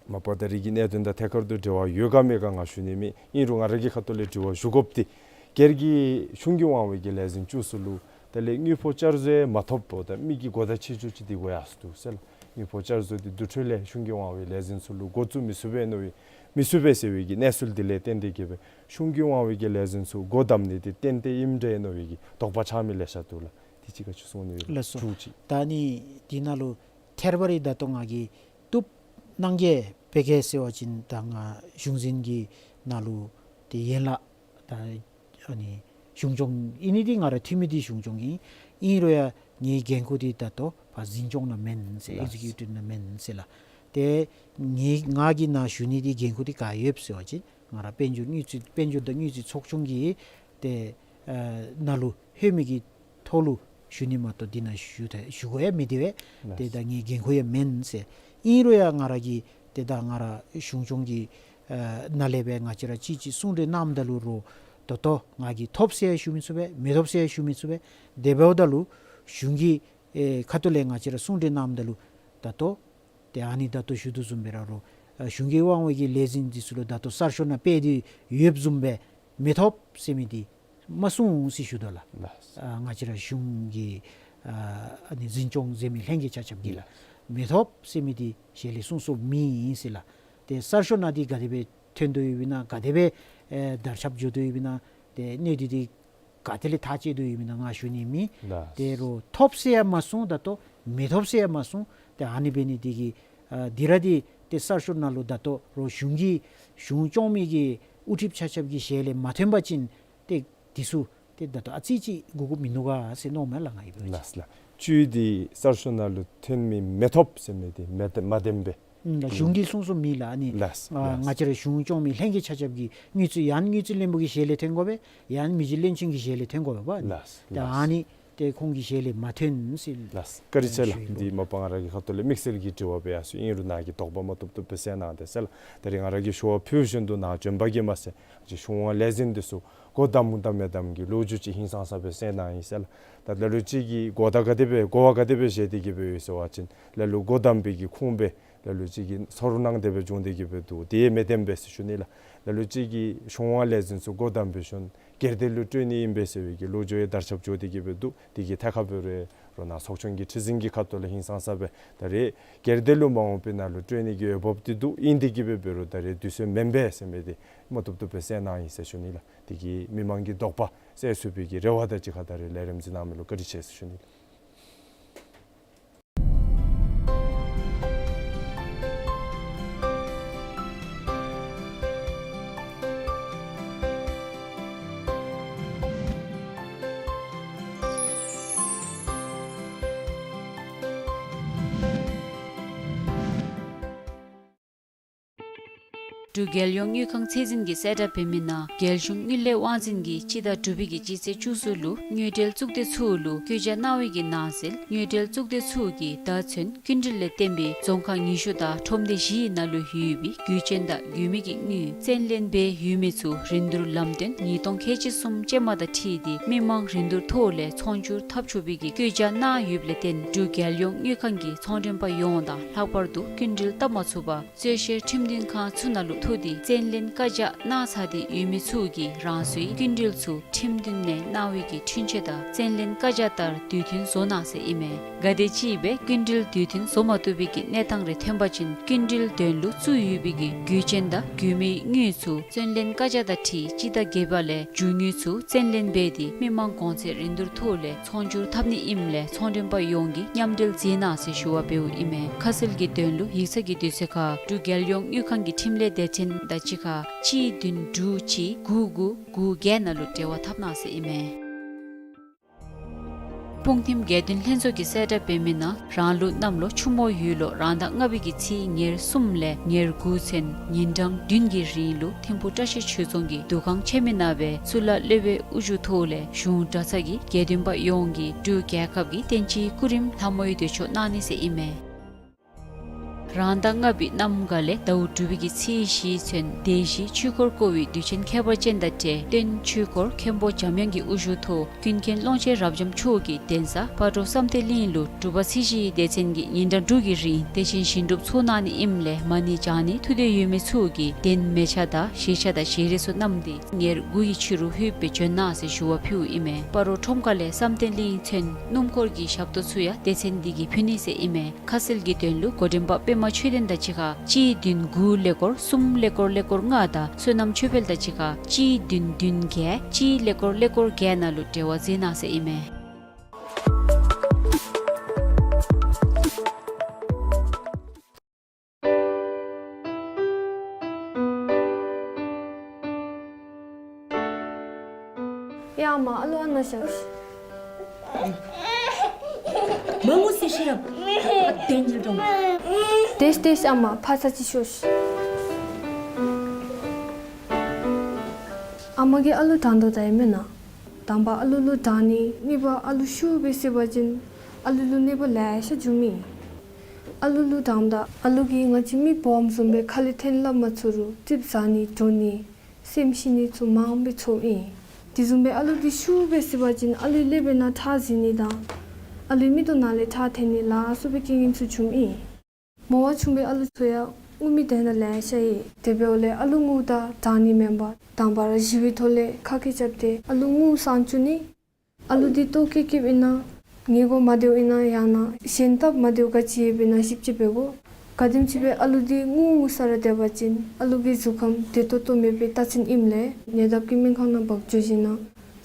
མ་པ་ད་རེས་ཀྱི་གནད་དོན་དང་ཐད་ཀར་དུ་འབྲེལ་བ་ཡོད་ག་མེད་ག་ང་ཞུ་ནི་མེད། ཨིན་རུང་ང་ར་གི་ཁ་ཐུག་ལས་དྲི་བ་ཞུ་དགོཔ་འདི་སྒེར་གྱི་གཞུང་གི་དབང་འོག་གི་ལས་འཛིན་བཅུ་ཚུ་ལུ་དེ་ལས་དངུལ་ཕོགས་བསྐྱར་བཟོ་ཡང་མ་ཐོབ་པར་ད་མི་གི་གོ་བརྡ་ཆེ་ཤོས་ཅིག་འདི་གོ་ཡར་སོ་འདུག་ཟེར་ལགས། དངུལ་ཕོགས་བསྐྱར་བཟོ་འདི་དེ་འཕྲོ་ལས་གཞུང་གི་དབང་འོག་གི་ལས་འཛིན་ཚུ་ལུ་འགོ་བཙུགས་མི་ཚུགས་པས་མནོ་བའི་མི་ཚུགས་པས་ཟེར་བའི་གི་གནས་ཚུལ་འདི་ལས་བརྟེན་ཏེ་གི་སྦེ་གཞུང་གི་དབང་འོག་གི་ལས་འཛིན་ཚུ་སྒོ་བསྡམ་ནི་འདི་ཏན་ཏན་ཨིནམ་འདྲས་མནོ་བའི་གི་དོགས་པ་ཆགས་མི་ལེ་ཤ་འདུག་ལགས། དེ་ཅིག་ག་ཅི་གསུང་ནི་ཡོད་ལགས་སོ། མཇུག་ཅིག། ད་ནི་འདི་ནང་ལུ་ཐད་རི་བ་རི་ད་ལྟོ་ང་གིས་བཏུབ་གནང་གེ་འབད་གེ་ཟེར་བ་ཅིན་ད་ང་གཞུང་འཛིན་གྱི་ནང་ལུ་ཏེ་ཡན་ལག་ད་ཨ་ནི་གཞུང་སྐྱོང་ཨིན་ནི་འདི་ང་ར་འཐུས་མི་འདི་གཞུང་སྐྱོང་ཨིན། ཨིན་རུང་ཡང་ངེའི་འགན་ཁུར་འདི་ད་ལྟོ་ཕར་འཛིན་སྐྱོང་ནང་མེན་ཟེར། ལགས། ཨེག་ཛི་ཀིའུ་ཊིབ་ནང་མེན་ཟེར་ལགས། ཏེ་ངེའི་ང་གི་ནང་ཞུ་ནི་འདི་འགན་ཁུར་འདི་ག་ཡོདཔ་ཟེར་བ་ཅིན་ང་ར་དཔལ་འབྱོར་དངུལ་རྩིས་དཔལ་འབྱོར་དང་དངུལ་རྩིས་ཚོགས་ཆུང་གི་ཏེ་ཨ་ནང་ལུ་ལྷོད་མི་གི་ཐོག་ལུ་ཞུ་ནི་མ་གཏོགས་འདི་ནང་ཞུ་ཐ་ཞུ་དགོ་ཡང་མེད་དེ་བས། ལགས། ཏེ་ད་ངེའི་འགན་ཁུར་ཡང་མེན་ཟེར། ཨིན་རུང་ཡང་ང་ར་གིས་ཏེ་ད་ང་ར་གཞུང་སྐྱོང་གི་ཨ་ནང་ལས་སྦེ་ང་བཅས་ར་གཅིག་གཅིག་གསུང་གྲོས་གནངམ་ད་ལུ་རོགས་ད་ལྟོ་ང་གིས་ཐོབ་ཟེར་ཡང་ཞུ་མི་ཚུགས་པས། མི་ཐོབ་ཟེར་ཡང་ཞུ་མི་ཚུགས་པས། དེ་འབདཝ་ད་ལུ་གཞུང་གི་ཨེ་ཁ་ཐུག་ལས་ང་བཅས་ར་གསུང་གྲོས་གནངམ་ད་ལུ་ད་ལྟོ་ཏེ་ཨ་ནི་ད་ལྟོ་ཞུ་དོ་བཟུམ་སྦེ་ར་རོགས་ཨ་གཞུང་གི་དབང་འོག་གི་ལས་འཛིན་འདི་ཚུ་ལུ་ད་ལྟོ་གསར་ཤོག་ནང་སྤེལ་ཏེ་ཡོདཔ་བཟུམ་སྦེ་མི་ཐོབ་ཟེར་མི་འདི་མ་གསུང་ཟེར་ཞུ་དོ་ལགས། ལགས། ཨ་ང་བཅས་ར་གཞུང་གི་ཨ་ཨ་ནི་འཛིན་སྐྱོང་མཛད་མི་ལྷན་རྒྱས་ཆ་ཁྱབ་ཀྱིས་ལགས། མི་ཐོབ་ཟེར་མི་འདི་ཞལ་ལས་གསུང་སོང་མེད་ཟེར་ལགས། ཏེ་གསར་ཤོག་ནང་འདི་ག་དེ་སྦེ་ཐོན་དོ་ཡོདཔ་ཨིན་ན་ག་དེ་སྦེ་ཨེ་དར་ཁྱབ་འགྱོ་དོ་ཡོདཔ་ཨིན་ན་ཏེ་གནས་སྟངས་འདི་ག་ཏེ་ལས་ཐག་བཅད་དོ་ཡོདཔ་ཨིན་ན་ང་ཞུ་ནི་མེད། ལགས། ཏེ་རོགས་ཐོབ་ཟེར་ཡང་མ་གསུང་ད་ལྟོ་མི་ཐོབ་ཟེར་ཡང་མ་གསུང་། ཏེ་ཨ་ནི་འབད་ནི་འདི་གིས་ཨ་འདི་ར་འདི་ཏེ་གསར་ཤོག་ནང་ལུ་ད་ལྟོ་རོགས་གཞུང་གི་གཞུང་སྐྱོང་མི་གི་དབུ་ཁྲིདཔ་ཆ་ཁྱབ་ཀྱི་ཞལ་ལས་མ་ཐོན་པ་ཅིན་ཏེ་འདི་ཚུ་ཏེ་ད་ལྟོ་ཨ་ཙི་ཅིག་གུ་གུ་མིན་ནུག་ག་ཟེར་མནོཝ་མས་ལགས་ང་གིས་འབད་བ་ཅིན། ལགས་ལགས། བཅུད་འདི་གསར་ཤོག་ནང་ལུ་ཐོན་མི་མི་ཐོབ་ཟེར་མི་འདི་མ་བདེན་མ་བདེན་པས། ཨུམ་ད་གཞུང་གིས་གསུང་གསུངམ་མེད་ལགས། ཨ་ནི་ལགས་ལགས། ང་བཅས་ར་གཞུང་སྐྱོང་མི་ལྷན་རྒྱས་ཆ་ཁྱབ་ཀྱིས་དངུལ་རྩིས་ཡང་དངུལ་རྩིས་བློན་པོ་གི་ཞལ་ལས་ཐོན་དགོ་པས། ཡང་མི་རྗེ་བློན་ཆེན་གྱི་ཞལ་ལས་ཐོན་དགོ་པས། ལགས་ད་ལགས། ཨ་ནི་ཏེ་ཁོང་གི་ཞལ་ལས་མ་ཐོན་ཟེར། ལགས། བཀའ་དྲིན་ཆེ་ལགས། ཞུ་ཡི་ལོ། འདི་མ་པ་ང་ར་གི་ཁ་ཐུག་ལས་དམིགས་བསལ་གྱི་དྲི་བ་སྦེ་ཡར་སོང་ཡི། ཨིན་རུང་ནཱ་གིས་དོགས་པ་མ་བཏུབ་བཏུབ་སྦེ་སེལ་གནང་དེས་ལགས། ད་རེས་ང་ར་གིས་ཞུ་བ་ཕུལ་བཞིན་དུ་ནཱ་བྱོན་པ་གིས་མ་ཚད་ཅིག་གཞུང་དབང་ལས་འཛིན་འདི་ཚུ་སྒོ་བསྡམ་དང་མི་བསྡམ་གྱི་ལོ་རྒྱུས་ཅིག་ཧིང་སངས་ས་སྦེ་སེལ་གནང་ཡི་ཟེར་ལགས། ད་ལ་ལུ་ཅིག་གིས་གོ་བརྡ་ག་དེ་སྦེ་གོ་བ་ག་དེ་སྦེ་བཞེས་ཏེ་གི་སྦེ་ཡོད་ཟེར་བ་ཅིན་ལ་ལུ་སྒོ་བསྡམ་པའི་གི་ཁུངས་སྦེ་ལ་ལུ་ཅིག་གིས་ཚོར་སྣང་དེ་སྦེ་བྱུང་སྟེ་གི་སྦེ་འདུག། དེ་མི་བདེན་པས་ཟེར་ཞུ་ནི་ལགས། ལ་ལུ་ཅིག་གིས་གཞུང་དབང་ལས་འཛིན་ཚུ་སྒོ་བསྡམ་པའི་ཤུལ་སྒེར་སྡེ་ལུ་སྤྲོད་ནི་ཨིན་པས་ཟེར་བའི་གི་ལོ་རྒྱུས་ཡང་དར་ཁྱབ་འགྱོ་སྟེ་གི་སྦེ་འདུག། དེ་གི་ཐད་ཁར་འབད་རུང་རོགས་ནཱ་ཚོགས་ཆུང་གི་ཁྲི་འཛིན་གྱི་ཁ་ཐུག་ལས་ཧིང་སངས་ས་སྦེ་ད་རེས་སྒེར་སྡེ་ལུ་མ་འོངས་པའི་ནང་ལུ་སྤྲོད་ནི་གི་འོས་འབབ་འདི་འདུག། ཨིན་ཏེ་གི་སྦེ་འབད་རུང་ད་རེས་དུས་ཚོད་མེན་པས་ཟེར་མི་འདི་མ་བཏུབ་བཏུབ་སྦེ་སེལ་གནང་ཡི་ཟེར་ཞུ་ནི་ལགས། དེ་གིས་མི་མང་གི་དོགས་པ་སེལ་ཚུགས་པའི་གི་རེ་བ་དང་གཅིག་ཁར་ད་རེས་ལས་རིམ་གཟིགས་གནང་མི་ལུ་བཀའ་དྲིན་ཆེ་ཟེར་ཞུ་ནི་ལགས། འབྲུག་རྒྱལ་ཡོངས་དངུལ་ཁང་ཚད་འཛིན་གྱིས་གསལ་བསྒྲགས་འབད་མི་ནང་རྒྱལ་གཞུང་དངུལ་ལས་དབང་འཛིན་གྱིས་སྤྱི་ཟླ་དྲུག་པའི་གི་སྤྱི་ཚེས་བཅུ་གསུམ་ལུ་དངུལ་འབྲེལ་གཙུག་སྡེ་ཚུ་ལུ་བཀོད་རྒྱ་གནང་བའི་གི་ནང་གསལ་དངུལ་འབྲེལ་གཙུག་སྡེ་ཚུ་གིས་ད་ཚུན་སྐྱིན་འགྲུལ་ལས་བརྟེན་པའི་རྫོང་ཁག་ཉི་ཤུ་དང་ཁྲོམ་སྡེ་བཞིའི་ནང་ལུ་ཡོད་པའི་དགོས་ཆེན་དང་དགོས་མི་གི་དངུལ་བཙན་ལེན་འབད་ཡོད་མི་ཚུ་རིན་བསྡུར་ལམ་སྟོན་ཉིས་སྟོང་ཁལ་གཅིག་གསུམ་ཅན་མ་དང་འཁྲིལ་ཏེ་མི་མང་རིན་བསྡུར་ཐོག་ལས་ཚོང་སྒྱུར་འཐབ་ཆོག་པའི་གི་བཀོད་རྒྱ་གནང་ཡོདཔ་ལས་བརྟེན་འབྲུག་རྒྱལ་ཡོངས་དངུལ་ཁང་གིས་ཚོང་མགྲོན་པ་ཡོངས་དང་ལྷག་པར་དུ་སྐྱིན་འགྲུལ་བཏབ་མ་ཚུགས་པར་རྩོད་བཤེར་ཁྲིམས་འདུན་ཁང་ཚུ་ནང་ལུ་ཐུག་སྟེ་བཙན་ལེན་བཀའ་རྒྱ་གནང་ཚར་ཏེ་ཡོད་མི་ཚུ་གིས་རང་སོའི་སྐྱིན་འགྲུལ་ཚུ་ཁྲིམས་མདུན་ནས་གནང་བའི་གི་འཁྲུན་ཆོད་དང་བཙན་ལེན་བཀའ་རྒྱ་ལྟར་དུས་མཐུན་བཟོ་གནང་ཟེར་ཨིན་མས། ག་དེམ་ཅིག་སྦེ་སྐྱིན་འགྲུལ་དུས་མཐུན་བཟོ་མ་བཏུབ་པའི་གི་གནས་སྟངས་རེ་ཐོན་པ་ཅིན་སྐྱིན་འགྲུལ་དོན་ལུ་བཙུགས་ཡོད་པའི་གི་དགོས་ཆེན་དང་དགོས་མིའི་དངུལ་ཚུ་བཙན་ལེན་བཀའ་རྒྱ་དང་འཁྲིལ་སྤྱི་ཟླ་བརྒྱད་པ་ལས་རྒྱུ་དངུལ་ཚུ་བཙན་ལེན་འབད་དེ་མི་མང་གོང་ཚད་རིན་བསྡུར་ཐོག་ལས་ཚོང་སྒྱུར་འཐབ་ནི་ཨིནམ་ལས་ཚོང་མགྲོན་པ་ཡོངས་ཀྱིས་མཉམ་འབྲེལ་མཛད་གནང་ཟེར་ཞུ་བ་འབདཝ་ཨིན་མས། ཁ་གསལ་གྱི་དོན་ལུ་ཡིག་ཚང་གི་དུས་ཚོད་ཁར་འབྲུག་རྒྱལ་ཡོངས་དངུལ་ཁང་གི་འཕྲིན་ལས་སྡེ་ཚན་དང་གཅིག་ཁར་གཅིག་བདུན་དྲུག་གཅིག་དགུ་དགུ་དགུ་བརྒྱད་ནང་ལུ་འབྲེལ་བ་འཐབ་གནང་ཟེར་ཨིན་མས། སྤུངས་ཐིམ་དགེ་འདུན་ལྷན་ཚོགས་ཀྱིས་གསལ་བསྒྲགས་འབད་མི་ནང་རང་ལུགས་གནམ་ལོ་ཆུ་མོ་ཡོས་ལོ་རང་ཟླ་ལྔ་པའི་གི་ཚེས་ཉེར་གསུམ་ལས་ཉེར་དགུ་ཚུན་ཉིན་གྲངས་བདུན་གྱི་རིང་ལུ་ཐིམ་ཕུག་བཀྲ་ཤིས་ཆོས་རྫོང་གི་འདུ་ཁང་ཆེན་མོའི་ནང་སྦེ་གཙུག་ལག་སློབ་དཔོན་དབུ་བཞུགས་ཐོག་ལས་གཞུང་གྲྭ་ཚང་གི་དགེ་འདུན་པ་ཡོངས་ཀྱིས་འབྲུག་རྒྱལ་ཁབ་ཀྱི་བསྟན་སྤྱིའི་སྐུ་རིམ་ལྷ་མོའི་མདོས་ཆོག་གནང་ནི་ཟེར་ཨིན་མས། རང་ཟླ་ལྔ་པའི་གནམ་གང་ལས་ཟླཝ་དྲུག་པའི་གི་ཚེས་བཞི་ཚུན་སྡེ་བཞི་ཆོས་འཁོར་བསྐོར་བའི་དུས་ཆེན་ཁྱད་པར་ཅན་དང་འབྲེལ་སྟོན་ཆོས་འཁོར་མཁན་པོ་འཇམ་དབྱངས་ཀྱི་དབུ་བཞུགས་ཐོག་ཀུན་མཁྱེན་ཀློང་ཆེན་རབ་འབྱམས་མཆོག་གིས་གདན་ས་སྤ་རོ་བསམ་གཏན་གླིང་ལུ་འབྲུག་པ་ཚེས་བཞིའི་སྡེ་ཚན་གྱིས་ཉིན་གྲངས་དྲུག་གི་རིང་བདེ་ཆེན་ཞིང་སྒྲུབ་ཚོགས་གནང་ནི་ཨིནམ་ལས་མ་ཎི་བགྱང་ནི་ཐུགས་འདོད་ཡོད་མི་ཚུ་གིས་གདན་མལ་ཆ་དང་བཞེས་ཆ་དང་བཞེས་རས་ཚུ་བསྣམས་ཏེ་ཉེར་དགུ་ཡི་ཕྱི་རུ་ལྷོདཔ་སྦེ་བྱོན་གནང་ཟེར་ཞུ་བ་ཕུལཝ་ཨིན་མས། སྤ་རོ་ཁྲོམ་ཁ་ལས་བསམ་གཏན་གླིང་ཚུན་སྣུམ་འཁོར་གྱི་ཞབས་ཏོག་ཚུ་ཡང་སྡེ་ཚན་འདི་གིས་ཕུལ་ནི་ཟེར་ཨིན་མས། ཁ་གསལ་གྱི་དོན་ལུ་འགོ་འདྲེན་པ་པདྨ་ཆོས་ལྡན་དང་གཅིག་ཁར་གཅིག་བདུན་དགུ་ཀླད་ཀོར་གསུམ་ཀླད་ཀོར་ཀླད་ཀོར་ལྔ་དང་བསོད་ནམས་ཆོས་འཕེལ་དང་གཅིག་ཁར་གཅིག་བདུན་བདུན་བརྒྱད་གཅིག་ཀླད་ཀོར་ཀླད་ཀོར་བརྒྱད་ནང་ལུ་འབྲེལ་བ་མཛད་གནང་ཟེར་ཨིན་མས། ཡ་ཨ་མ་ཨ་ལུ་ཨ་ནཱ་བཞག་ཤིག། མ་ངུ་ཟེར་ཤེས་རབ། ཨ་དེ་ཉིལ་འགྲོ། དེས་དེས་ཨ་མ་ཕར་ཚུར་ཅིག་ཤོག་ཤིག། ཨ་མ་གིས་ཨ་ལུ་དྲང་དོ་ད་ཨིན་མེན་ན། དང་པ་ཨ་ལུ་ལུ་དྲང་ནི། གཉིས་པ་ཨ་ལུ་ཤུགས་སྦེ་བསད་པ་ཅིན་ཨ་ལུ་ལུ་གནོད་པ་ལེ་ཤ་འབྱུངམ་ཨིན། ཨ་ལུ་ལུ་དྲངམ་ད་ཨ་ལུ་གིས་ང་བཅས་མི་སྦོམ་བཟུམ་སྦེ་ཁ་ལས་འཐེན་སླབ་མ་ཚུགས་རུང་ཙིགཔ་ཟ་ནི་འགྲོ་ནི་སེམས་ཤི་ནི་ཚུ་མངམ་སྦེ་ཚོརཝ་ཨིན། དེ་བཟུམ་སྦེ་ཨ་ལུ་འདི་ཤུགས་སྦེ་བསད་པ་ཅིན་ཨ་ལུའི་ཀླད་པའི་ནང་ཁྲག་འཛིང་ནི་དང་ཨ་ལུའི་མིག་ཏོ་ནང་ལས་ཁྲག་འཐོན་ནི་ལ་སོགས་པའི་རྐྱེན་ངན་ཚུ་འབྱུངམ་ཨིན། མོ་བ་ཆུང་བའི་ཨ་ལུ་ཚུ་ཡང་ངུ་མི་དེ་ནང་ལེ་ཤ་ཨིན། དེ་འབདཝ་ལས་ཨ་ལུ་ངུཝ་ད་དྲང་ནི་མེན་པར་དང་པ་ར་ཞི་བའི་ཐོག་ལས་ཁ་སྐད་རྐྱབ་སྟེ་ཨ་ལུ་ངུ་སངས་བཅུག་ནི། ཨ་ལུ་འདི་ལྟོ་བཀྱེས་བཀྱེསཔ་ཨིན་ན་ཉལ་གོ་མ་བདེཝ་ཨིན་ན་ཡང་ན་གཞན་སྟབས་མ་བདེཝ་ག་ཅི་ཡོདཔ་ཨིན་ན་ཞིབ་དཔྱད་འབད་དགོ། ག་དེམ་ཅིག་སྦེ་ཨ་ལུ་འདི་ངུ་ངུ་ས་ར་སྡོད་པ་ཅིན་ཨ་ལུ་གི་གཟུགས་ཁམས་བདེ་ཏོག་ཏོ་མེད་པའི་རྟགས་མཚན་ཨིནམ་ལས་ཉེ་འདབས་ཀྱི་སྨན་ཁང་ནང་འབག་འགྱོ་ཞིནམ་ལས་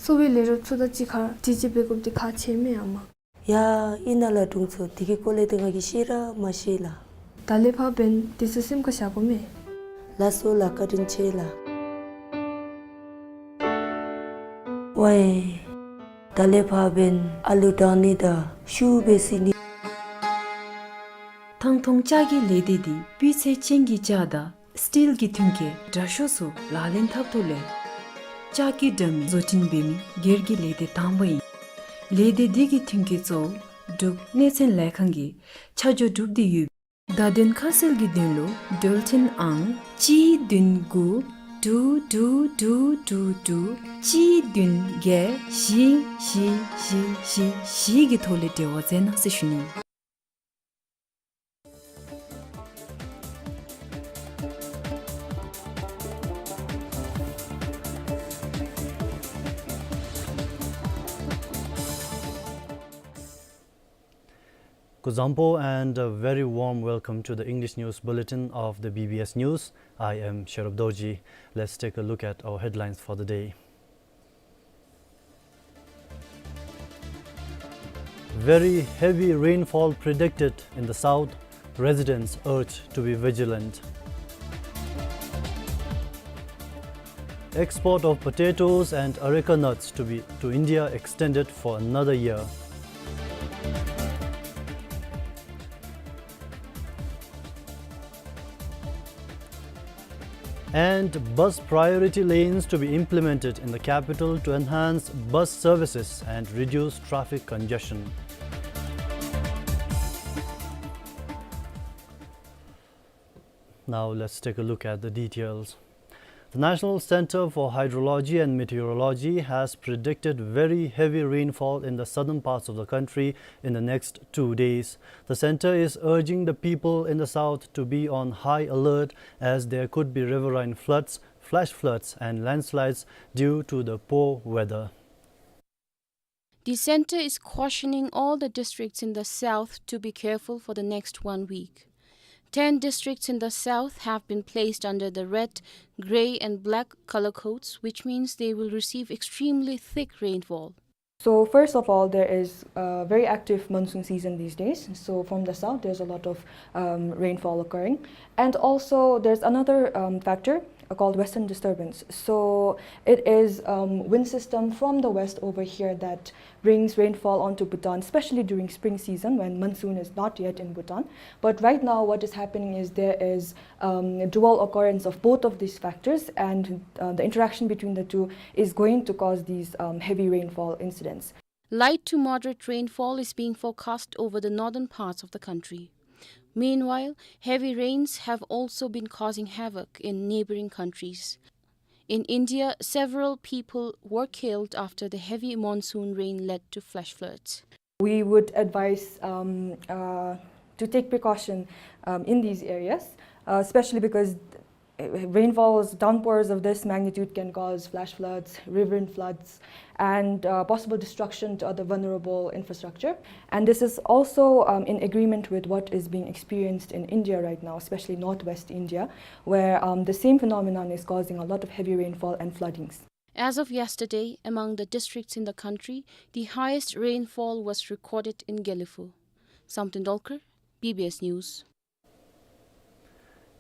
གསོ་བའི་ལས་རོགསཔ་ཚུ་དང་གཅིག་ཁར་དྲི་དཔྱད་འབད་དགོཔ་འདི་ཁག་ཆེ་མས་ཨ་མ། ཡ་ཨིན་ན་ལགས་དྲུང་འཚོ། དེ་གི་སྐོར་ལས་ཏེ་ང་གིས་ཤེས་ར་མ་ཤེས་ལགས། ད་ལས་ཕར་འབདན་དེ་ཚུ་སེམས་ཁར་བཞག་དགོ་མས། ལགས་སོ་ལགས། བཀའ་དྲིན་ཆེ་ལགས། ཝའི། ད་ལས་ཕར་འབདན་ཨ་ལུ་དྲང་ནི་དང་ཤུགས་སྦེ་བསད་ནི། ཐང་སྟོང་ལྕགས་ཀྱི་ལས་སྡེ་འདི་སྤུས་ཚད་ཅན་གྱི་ལྕགས་དང་སི་ཊིལ་གྱི་མཐུན་རྐྱེན་དྲག་ཤོས་ཚུ་ལག་ལེན་འཐབ་ཐོག་ལས་ལྕགས་ཀྱི་དྲ་མིག་བཟོ་སྐྲུན་འབད་མི་སྒེར་གྱི་ལས་སྡེ་དང་པ་ཨིན། ལས་སྡེ་འདི་གི་མཐུན་རྐྱེན་གཙོ་བོ་འབྲུག་གནས་ཚན་ལས་ཁང་གིས་ཆ་འཇོག་གྲུབ་སྟེ་ཡོད། བརྡ་དོན་ཁ་གསལ་གྱི་དོན་ལུ་འགྲུལ་འཕྲིན་ཨང་གཅིག་བདུན་དགུ་དྲུག་དྲུག་དྲུག་དྲུག་དྲུག་གཅིག་བདུན་བརྒྱད་བཞི་བཞི་བཞི་བཞི་བཞི་གི་ཐོག་ལས་འབྲེལ་བ་མཛད་གནང་ཟེར་ཞུ་ནི། Kuzuzangpo and a very warm welcome to the English News Bulletin of the B B S News. I am Sherub Dorji. Let's take a look at our headlines for the day. Very heavy rainfall predicted in the south, residents urged to be vigilant. Export of potatoes and areca nuts to be, to India extended for another year. And bus priority lanes to be implemented in the capital to enhance bus services and reduce traffic congestion. Now let's take a look at the details. The National Center for Hydrology and Meteorology has predicted very heavy rainfall in the southern parts of the country in the next two days. The center is urging the people in the south to be on high alert, as there could be riverine floods, flash floods, and landslides due to the poor weather. The center is cautioning all the districts in the south to be careful for the next one week. Ten districts in the south have been placed under the red, gray, and black color codes, which means they will receive extremely thick rainfall. So first of all, there is a very active monsoon season these days. So from the south, there's a lot of, um, rainfall occurring. And also, there's another, um, factor, uh, called western disturbance. So it is, um, wind system from the west over here that brings rainfall onto Bhutan, especially during spring season when monsoon is not yet in Bhutan. But right now, what is happening is there is, um, dual occurrence of both of these factors, and, uh, the interaction between the two is going to cause these, um, heavy rainfall incidents. Light to moderate rainfall is being forecast over the northern parts of the country. Meanwhile, heavy rains have also been causing havoc in neighboring countries. In India, several people were killed after the heavy monsoon rain led to flash floods. We would advise, um, uh, to take precaution, um, in these areas, uh, especially because, uh, rainfalls, downpours of this magnitude can cause flash floods, riverine floods, and, uh, possible destruction to other vulnerable infrastructure. And this is also, um, in agreement with what is being experienced in India right now, especially northwest India, where, um, the same phenomenon is causing a lot of heavy rainfall and floodings. As of yesterday, among the districts in the country, the highest rainfall was recorded in Gelephu. Samten Dolkar, B B S News.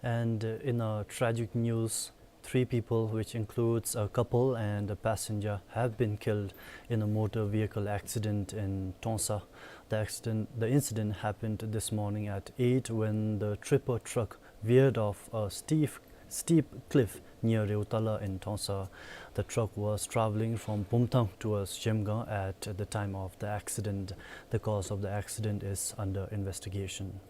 And, uh, in a tragic news, three people, which includes a couple and a passenger, have been killed in a motor vehicle accident in Tongsa. The accident, the incident happened this morning at eight when the tipper truck veered off a steep, steep cliff near Reutala in Tongsa. The truck was traveling from Pumthang towards Zhemgang at the time of the accident. The cause of the accident is under investigation.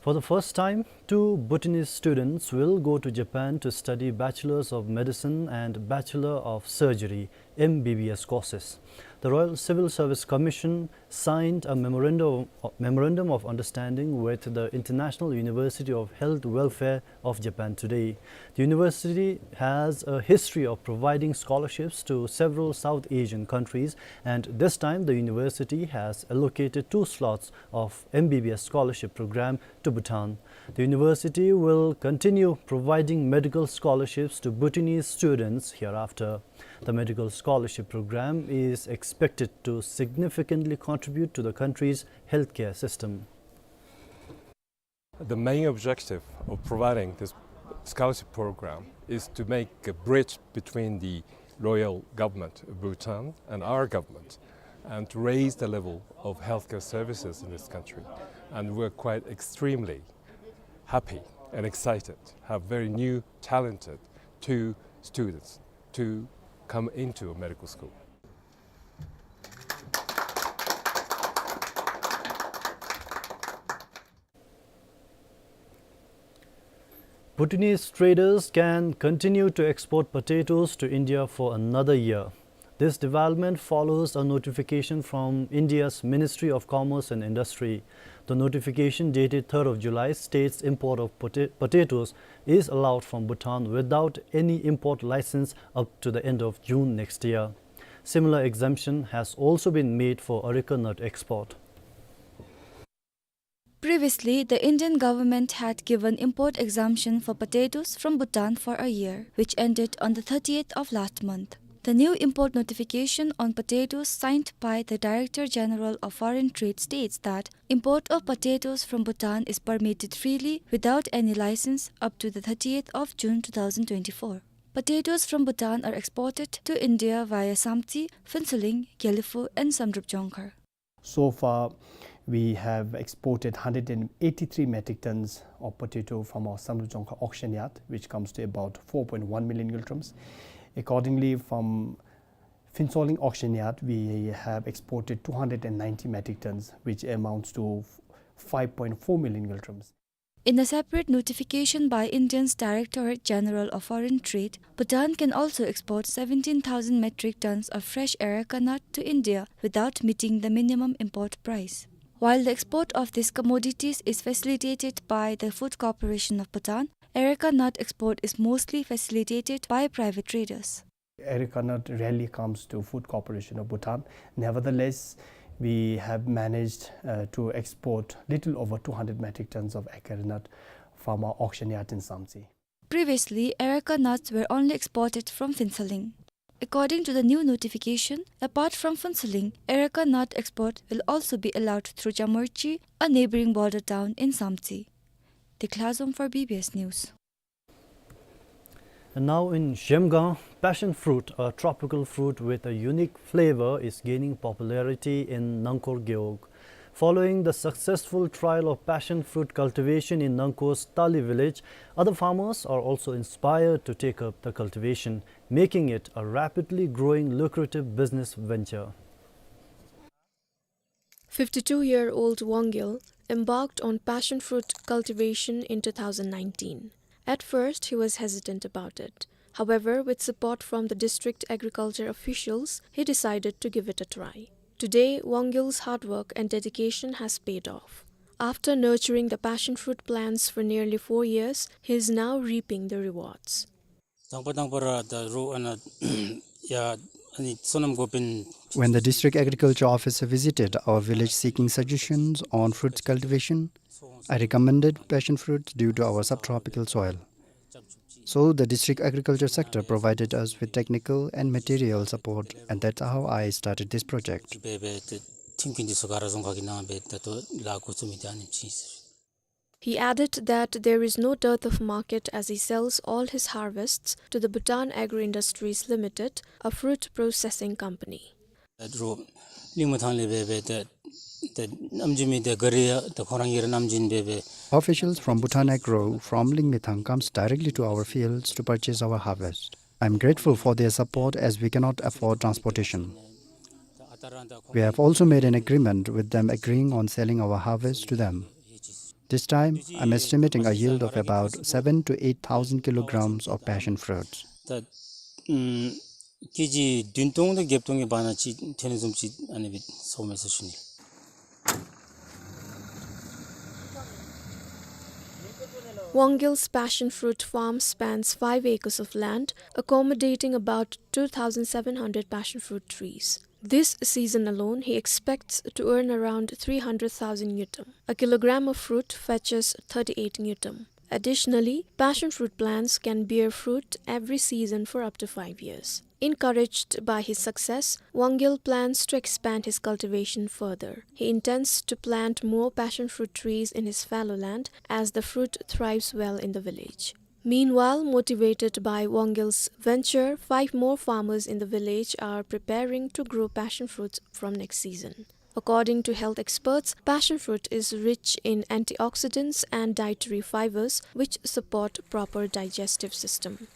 For the first time, two Bhutanese students will go to Japan to study Bachelors of Medicine and Bachelor of Surgery, M B B S, courses. The Royal Civil Service Commission signed a memorandum, memorandum of understanding with the International University of Health Welfare of Japan today. The university has a history of providing scholarships to several South Asian countries, and this time the university has allocated two slots of M B B S scholarship program to Bhutan. The university will continue providing medical scholarships to Bhutanese students hereafter. The medical scholarship program is expected to significantly contribute to the country's healthcare system. The main objective of providing this scholarship program is to make a bridge between the royal government of Bhutan and our government, and to raise the level of healthcare services in this country. And we're quite extremely happy and excited to have very new, talented two students to come into a medical school. Bhutanese traders can continue to export potatoes to India for another year. This development follows a notification from India's Ministry of Commerce and Industry. The notification dated third of July states import of pota-, potatoes is allowed from Bhutan without any import license up to the end of June next year. Similar exemption has also been made for areca nut export. Previously, the Indian government had given import exemption for potatoes from Bhutan for a year, which ended on the thirtieth of last month. The new import notification on potatoes signed by the Director General of Foreign Trade states that import of potatoes from Bhutan is permitted freely without any license up to the thirtieth of June two thousand twenty-four. Potatoes from Bhutan are exported to India via Samtse, Phuentsholing, Gelephu and Samdrup Jongkhar. So far, We have exported hundred and eighty-three metric tons of potato from our Samdrup Jongkhar auction yard, which comes to about four point one million ngultrums. Accordingly, from Phuentsholing auction yard, we have exported two hundred and ninety metric tons, which amounts to five point four million ngultrums. In a separate notification by India's Directorate General of Foreign Trade, Bhutan can also export seventeen thousand metric tons of fresh areca nut to India without meeting the minimum import price. While the export of these commodities is facilitated by the Food Corporation of Bhutan, areca nut export is mostly facilitated by private traders. Areca nut rarely comes to Food Corporation of Bhutan. Nevertheless, we have managed, uh, to export little over two hundred metric tons of areca nut from our auction yard in Samtse. Previously, areca nuts were only exported from Phuentsholing. According to the new notification, apart from Phuentsholing, areca nut export will also be allowed through Jamurchi, a neighboring border town in Samtse. Dekhlazom for B B S News. And now in Zhemgang, passion fruit, a tropical fruit with a unique flavor, is gaining popularity in Nangkhor Gewog. Following the successful trial of passion fruit cultivation in Nangkhor's Tali village, other farmers are also inspired to take up the cultivation, making it a rapidly growing lucrative business venture. Fifty-two-year-old Wang Gil embarked on passion fruit cultivation in two thousand nineteen. At first, he was hesitant about it. However, with support from the district agriculture officials, he decided to give it a try. Today, Wang Gil's hard work and dedication has paid off. After nurturing the passion fruit plants for nearly four years, he is now reaping the rewards. དང་པ་དང་པ་ར་ད་རོ་ཨ་ན་ཡ་ཨ་ནི་སོ་ནམ་འགོ་དཔོན། When the district agriculture officer visited our village seeking suggestions on fruits cultivation, I recommended passion fruit due to our subtropical soil. So the district agriculture sector provided us with technical and material support, and that's how I started this project. སྦེ་སྦེ་ཏེ་ཁྲིམས་ཀྱི་འདི་ཚུ་ག་ར་བཟུང་ཁ་གི་ནང་སྦེ་ད་ལྟོ་ལཱ་འགོ་བཙུགས་མི་འདི་ཨ་ནེམ་ཅིག་ཨིན་ཟེར། He added that there is no dearth of market as he sells all his harvests to the Bhutan Agro Industries Limited, a fruit processing company. ད་རོ་གླིང་མ་ཐང་ལས་སྦེ་སྦེ་ད་ད་ནམ་རྒྱུན་མི་ད་ག་རི་ཡ་ད་ཁོང་ར་གཉིས་ར་ནམ་རྒྱུན་སྦེ་སྦེ། Officials from Bhutan Agro from Lingmithang comes directly to our fields to purchase our harvest. I'm grateful for their support as we cannot afford transportation. We have also made an agreement with them agreeing on selling our harvest to them. This time, I'm estimating a yield of about seven to eight thousand kilograms of passion fruits. ད་ཨམ་ཀེ་ཇི་བདུན་སྟོང་དང་བརྒྱད་སྟོང་གི་བར་ན་ཅིག་ཐོན་ནི་བཟུམ་ཅིག་ཨ་ནི་སྦེ་སོང་མས་ཟེར་ཞུ་ནི། Wang Gil's passion fruit farm spans five acres of land, accommodating about two thousand seven hundred passion fruit trees. This season alone, he expects to earn around three hundred thousand ngultrum. A kilogram of fruit fetches thirty-eight ngultrum. Additionally, passion fruit plants can bear fruit every season for up to five years. Encouraged by his success, Wang Gil plans to expand his cultivation further. He intends to plant more passion fruit trees in his fallow land as the fruit thrives well in the village. Meanwhile, motivated by Wang Gil's venture, five more farmers in the village are preparing to grow passion fruits from next season. According to health experts, passion fruit is rich in antioxidants and dietary fibers, which support proper digestive system.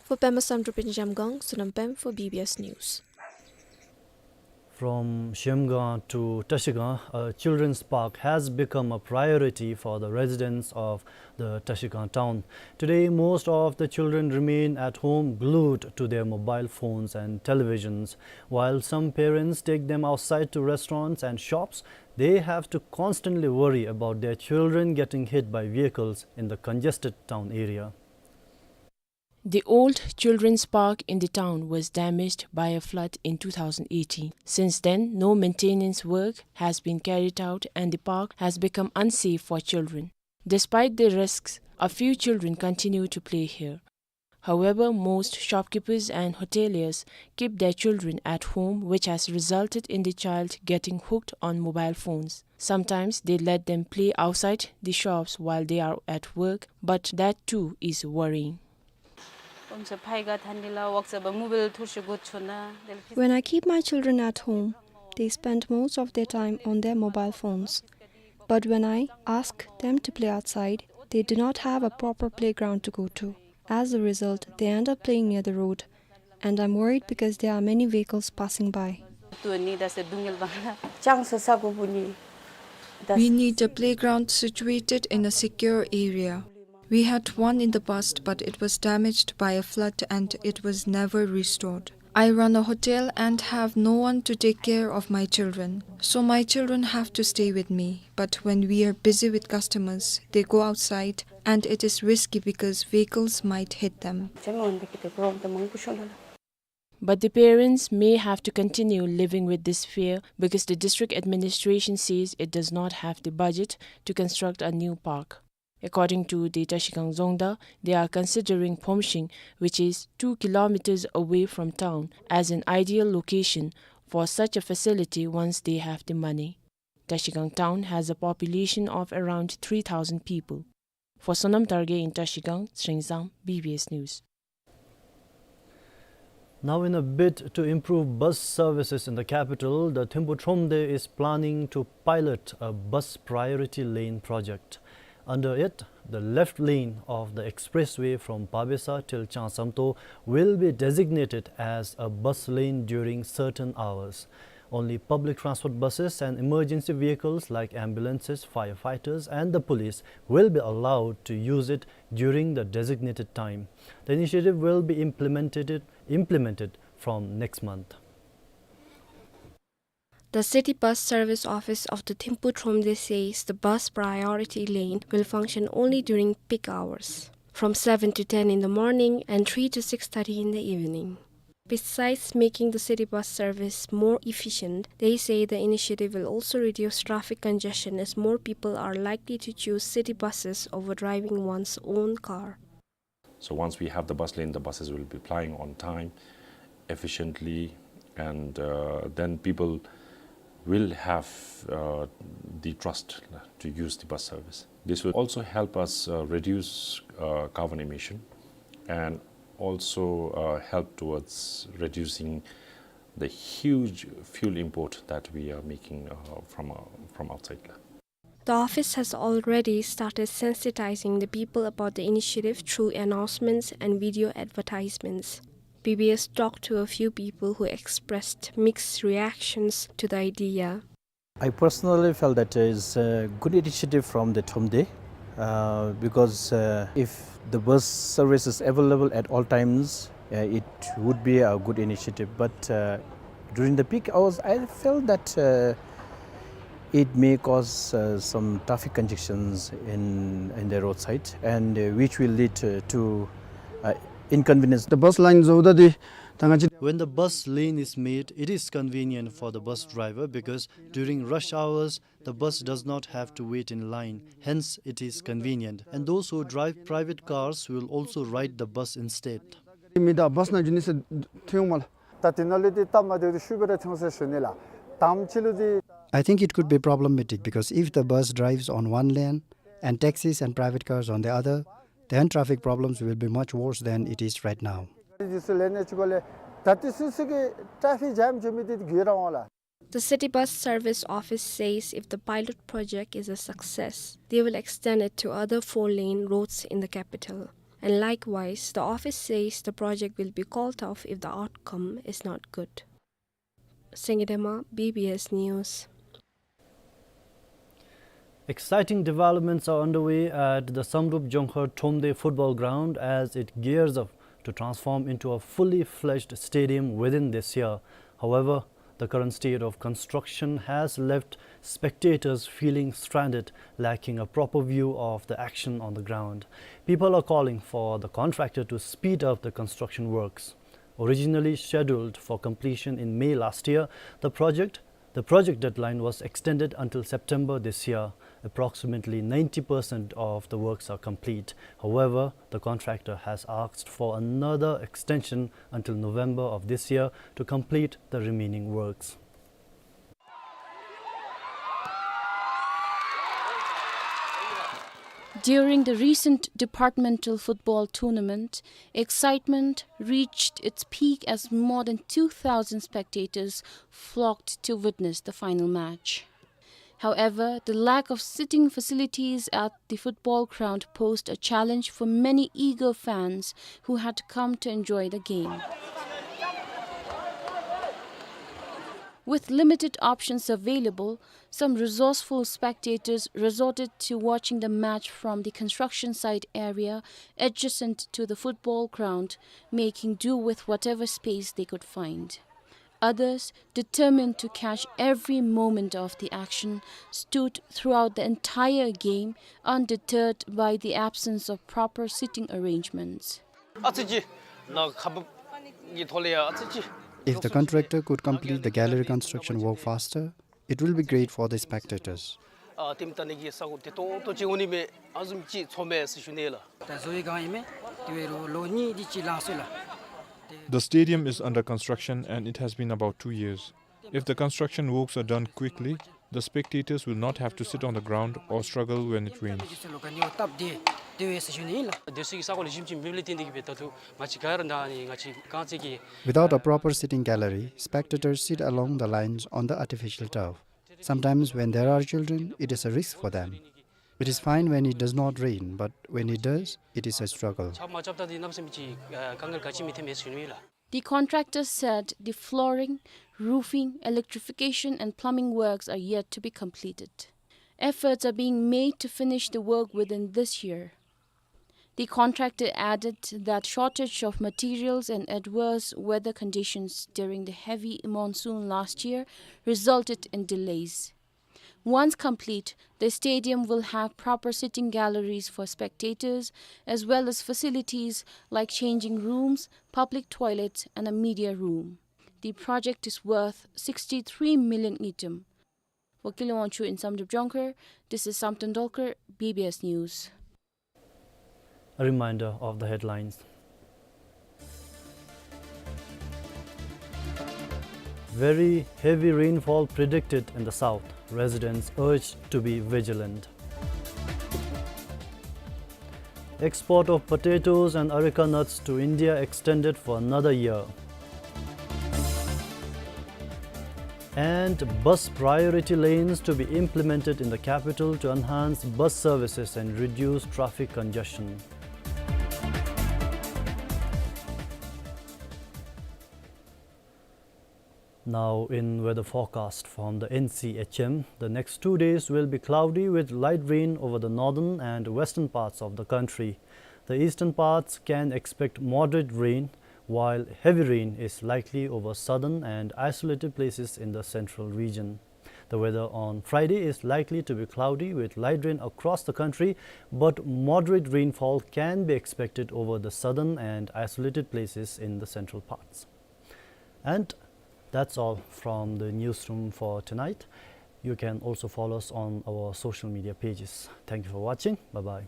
For Pema Samdrup in Zhemgang, Sonam Pem for B B S News. From Zhemgang to Trashigang, a children's park has become a priority for the residents of the Trashigang town. Today, most of the children remain at home glued to their mobile phones and televisions. While some parents take them outside to restaurants and shops, they have to constantly worry about their children getting hit by vehicles in the congested town area. The old children's park in the town was damaged by a flood in two thousand eighteen. Since then, no maintenance work has been carried out and the park has become unsafe for children. Despite the risks, a few children continue to play here. However, most shopkeepers and hoteliers keep their children at home, which has resulted in the child getting hooked on mobile phones. Sometimes they let them play outside the shops while they are at work, but that too is worrying. When I keep my children at home, they spend most of their time on their mobile phones. But when I ask them to play outside, they do not have a proper playground to go to. As a result, they end up playing near the road, and I'm worried because there are many vehicles passing by. We need a playground situated in a secure area. We had one in the past, but it was damaged by a flood and it was never restored. I run a hotel and have no one to take care of my children, so my children have to stay with me. But when we are busy with customers, they go outside and it is risky because vehicles might hit them. But the parents may have to continue living with this fear because the district administration says it does not have the budget to construct a new park. According to the Trashigang Dzongda, they are considering Phomshing, which is two kilometers away from town, as an ideal location for such a facility once they have the money. Trashigang town has a population of around three thousand people. For Sonam Dargay in Trashigang, Sringzang, B B S News. Now, in a bid to improve bus services in the capital, the Thimphu Thromde is planning to pilot a bus priority lane project. Under it, the left lane of the expressway from Pabesa till Changsamto will be designated as a bus lane during certain hours. Only public transport buses and emergency vehicles like ambulances, firefighters, and the police will be allowed to use it during the designated time. The initiative will be implemented, implemented from next month. The City Bus Service Office of the Thimphu Thromde says the bus priority lane will function only during peak hours, from seven to ten in the morning and three to six thirty in the evening. Besides making the city bus service more efficient, they say the initiative will also reduce traffic congestion as more people are likely to choose city buses over driving one's own car. So once we have the bus lane, the buses will be plying on time, efficiently, and, uh, then people will have, uh, the trust to use the bus service. This will also help us, uh, reduce, uh, carbon emission and also, uh, help towards reducing the huge fuel import that we are making, uh, from, uh, from outside. The office has already started sensitizing the people about the initiative through announcements and video advertisements. B B S talked to a few people who expressed mixed reactions to the idea. I personally felt that it's a good initiative from the Thromde, uh, because, uh, if the bus service is available at all times, uh, it would be a good initiative. But, uh, during the peak hours, I felt that, uh, it may cause, uh, some traffic congestions in, in the roadside, and, uh, which will lead to, to, uh, inconvenience. The bus line zoda di tanga chi. When the bus lane is made, it is convenient for the bus driver because during rush hours, the bus does not have to wait in line, hence it is convenient. And those who drive private cars will also ride the bus instead. Mi ད་བཱས་ནང་འགྱོ་ནི་ཟེར་ཐོན་ཡོང་མས་ལགས། ད་དེ་ནང་ལས་དེ་སྟབས་མ་བདེཝ་དེ་ཤུལ་བ་ར་ཐོན་ས་ཞུ་ནི་ལགས། དང་པ་ཅིག་ལུ་དེ། I think it could be problematic because if the bus drives on one lane and taxis and private cars on the other, then traffic problems will be much worse than it is right now. དེ་ཚུ་ལས་ནི་ཅིག་གོ་ལས་ད་དེ་སུ་སུ་གི་traffic jam འགྱོ་མི་དེ་དགོས་ར་འོང་ལགས། The City Bus Service Office says if the pilot project is a success, they will extend it to other four-lane roads in the capital. And likewise, the office says the project will be called off if the outcome is not good. Senge Dema, B B S News. Exciting developments are underway at the Samdrup Jongkhar Thromde football ground as it gears up to transform into a fully fledged stadium within this year. However, the current state of construction has left spectators feeling stranded, lacking a proper view of the action on the ground. People are calling for the contractor to speed up the construction works. Originally scheduled for completion in May last year, the project, the project deadline was extended until September this year. Approximately ninety percent of the works are complete. However, the contractor has asked for another extension until November of this year to complete the remaining works. During the recent departmental football tournament, excitement reached its peak as more than two thousand spectators flocked to witness the final match. However, the lack of sitting facilities at the football ground posed a challenge for many eager fans who had come to enjoy the game. With limited options available, some resourceful spectators resorted to watching the match from the construction site area adjacent to the football ground, making do with whatever space they could find. Others, determined to catch every moment of the action, stood throughout the entire game, undeterred by the absence of proper seating arrangements. ཨ་ཙི་ཅིག་ནཱ་ཁ་བུབ་ཀྱི་ཐོག་ལས་ཡར་ཨ་ཙི་ཅིག། If the contractor could complete the gallery construction work faster, it will be great for the spectators. ཨ་ཏེ་མི་ད་ནི་གི་ས་གོ་བདེ་ཏོག་ཏོ་ཅིག་འོང་ནི་མས། ཨ་བཟུམ་ཅིག་ཚོརཝ་མས་ཟེར་ཞུ་ནི་ལགས། ད་བཟོ་བའི་སྒང་ཨིན་མས། དེ་འབད་རུང་ལོ་གཉིས་དེ་ཅིག་ལང་སོང་ལགས། The stadium is under construction and it has been about two years. If the construction works are done quickly, the spectators will not have to sit on the ground or struggle when it rains. བདེ་སྲུང་གི་ས་གོ་ལེགས་ཤོམ་ཅིག་མེདཔ་ལས་བརྟེན་ཏེ་གིས་སྦེ་ད་ལྟོ་ང་བཅས་ག་ར་ད་ནི་ང་བཅས་རྐང་རྩེད་ཀྱི། Without a proper sitting gallery, spectators sit along the lines on the artificial turf. Sometimes when there are children, it is a risk for them. It is fine when it does not rain, but when it does, it is a struggle. ཆརཔ་མ་རྐྱབ་ད་འདི་གནམ་མེད་ས་མེད་ཅིག་ཨ་དཀའ་ངལ་ག་ཅི་མི་ཐོན་མས་ཟེར་ཞུ་ནི་ལགས། The contractor said the flooring, roofing, electrification and plumbing works are yet to be completed. Efforts are being made to finish the work within this year. The contractor added that shortage of materials and adverse weather conditions during the heavy monsoon last year resulted in delays. Once complete, the stadium will have proper sitting galleries for spectators, as well as facilities like changing rooms, public toilets, and a media room. The project is worth sixty-three million ngultrum. For Killawangchu in Samdrup Jongkhar, this is Samten Dolkar, B B S News. A reminder of the headlines. Very heavy rainfall predicted in the south. Residents urged to be vigilant. Export of potatoes and areca nuts to India extended for another year. And bus priority lanes to be implemented in the capital to enhance bus services and reduce traffic congestion. Now, in weather forecast from the N C H M, the next two days will be cloudy with light rain over the northern and western parts of the country. The eastern parts can expect moderate rain, while heavy rain is likely over southern and isolated places in the central region. The weather on Friday is likely to be cloudy with light rain across the country, but moderate rainfall can be expected over the southern and isolated places in the central parts. And that's all from the newsroom for tonight. You can also follow us on our social media pages. Thank you for watching. Bye-bye.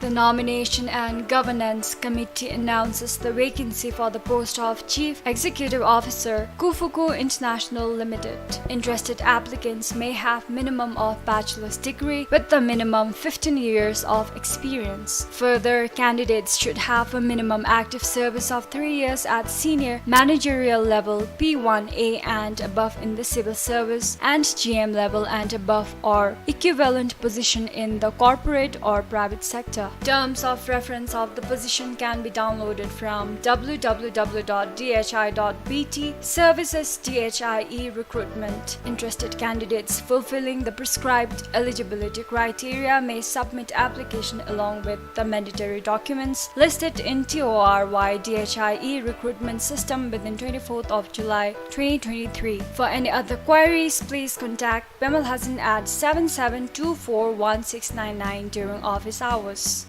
The Nomination and Governance Committee announces the vacancy for the post of Chief Executive Officer, Kufuku International Limited. Interested applicants may have minimum of bachelor's degree with the minimum fifteen years of experience. Further, candidates should have a minimum active service of three years at senior managerial level, P one A and above in the civil service, and G M level and above or equivalent position in the corporate or private sector. Terms of reference of the position can be downloaded from W W W dot D H I dot B T. Services D H I E recruitment. Interested candidates fulfilling the prescribed eligibility criteria may submit application along with the mandatory documents listed in T O R Y D H I E recruitment system within twenty-fourth of July twenty twenty-three. For any other queries, please contact Pemal Hasan at seven seven two four one six nine nine during office hours.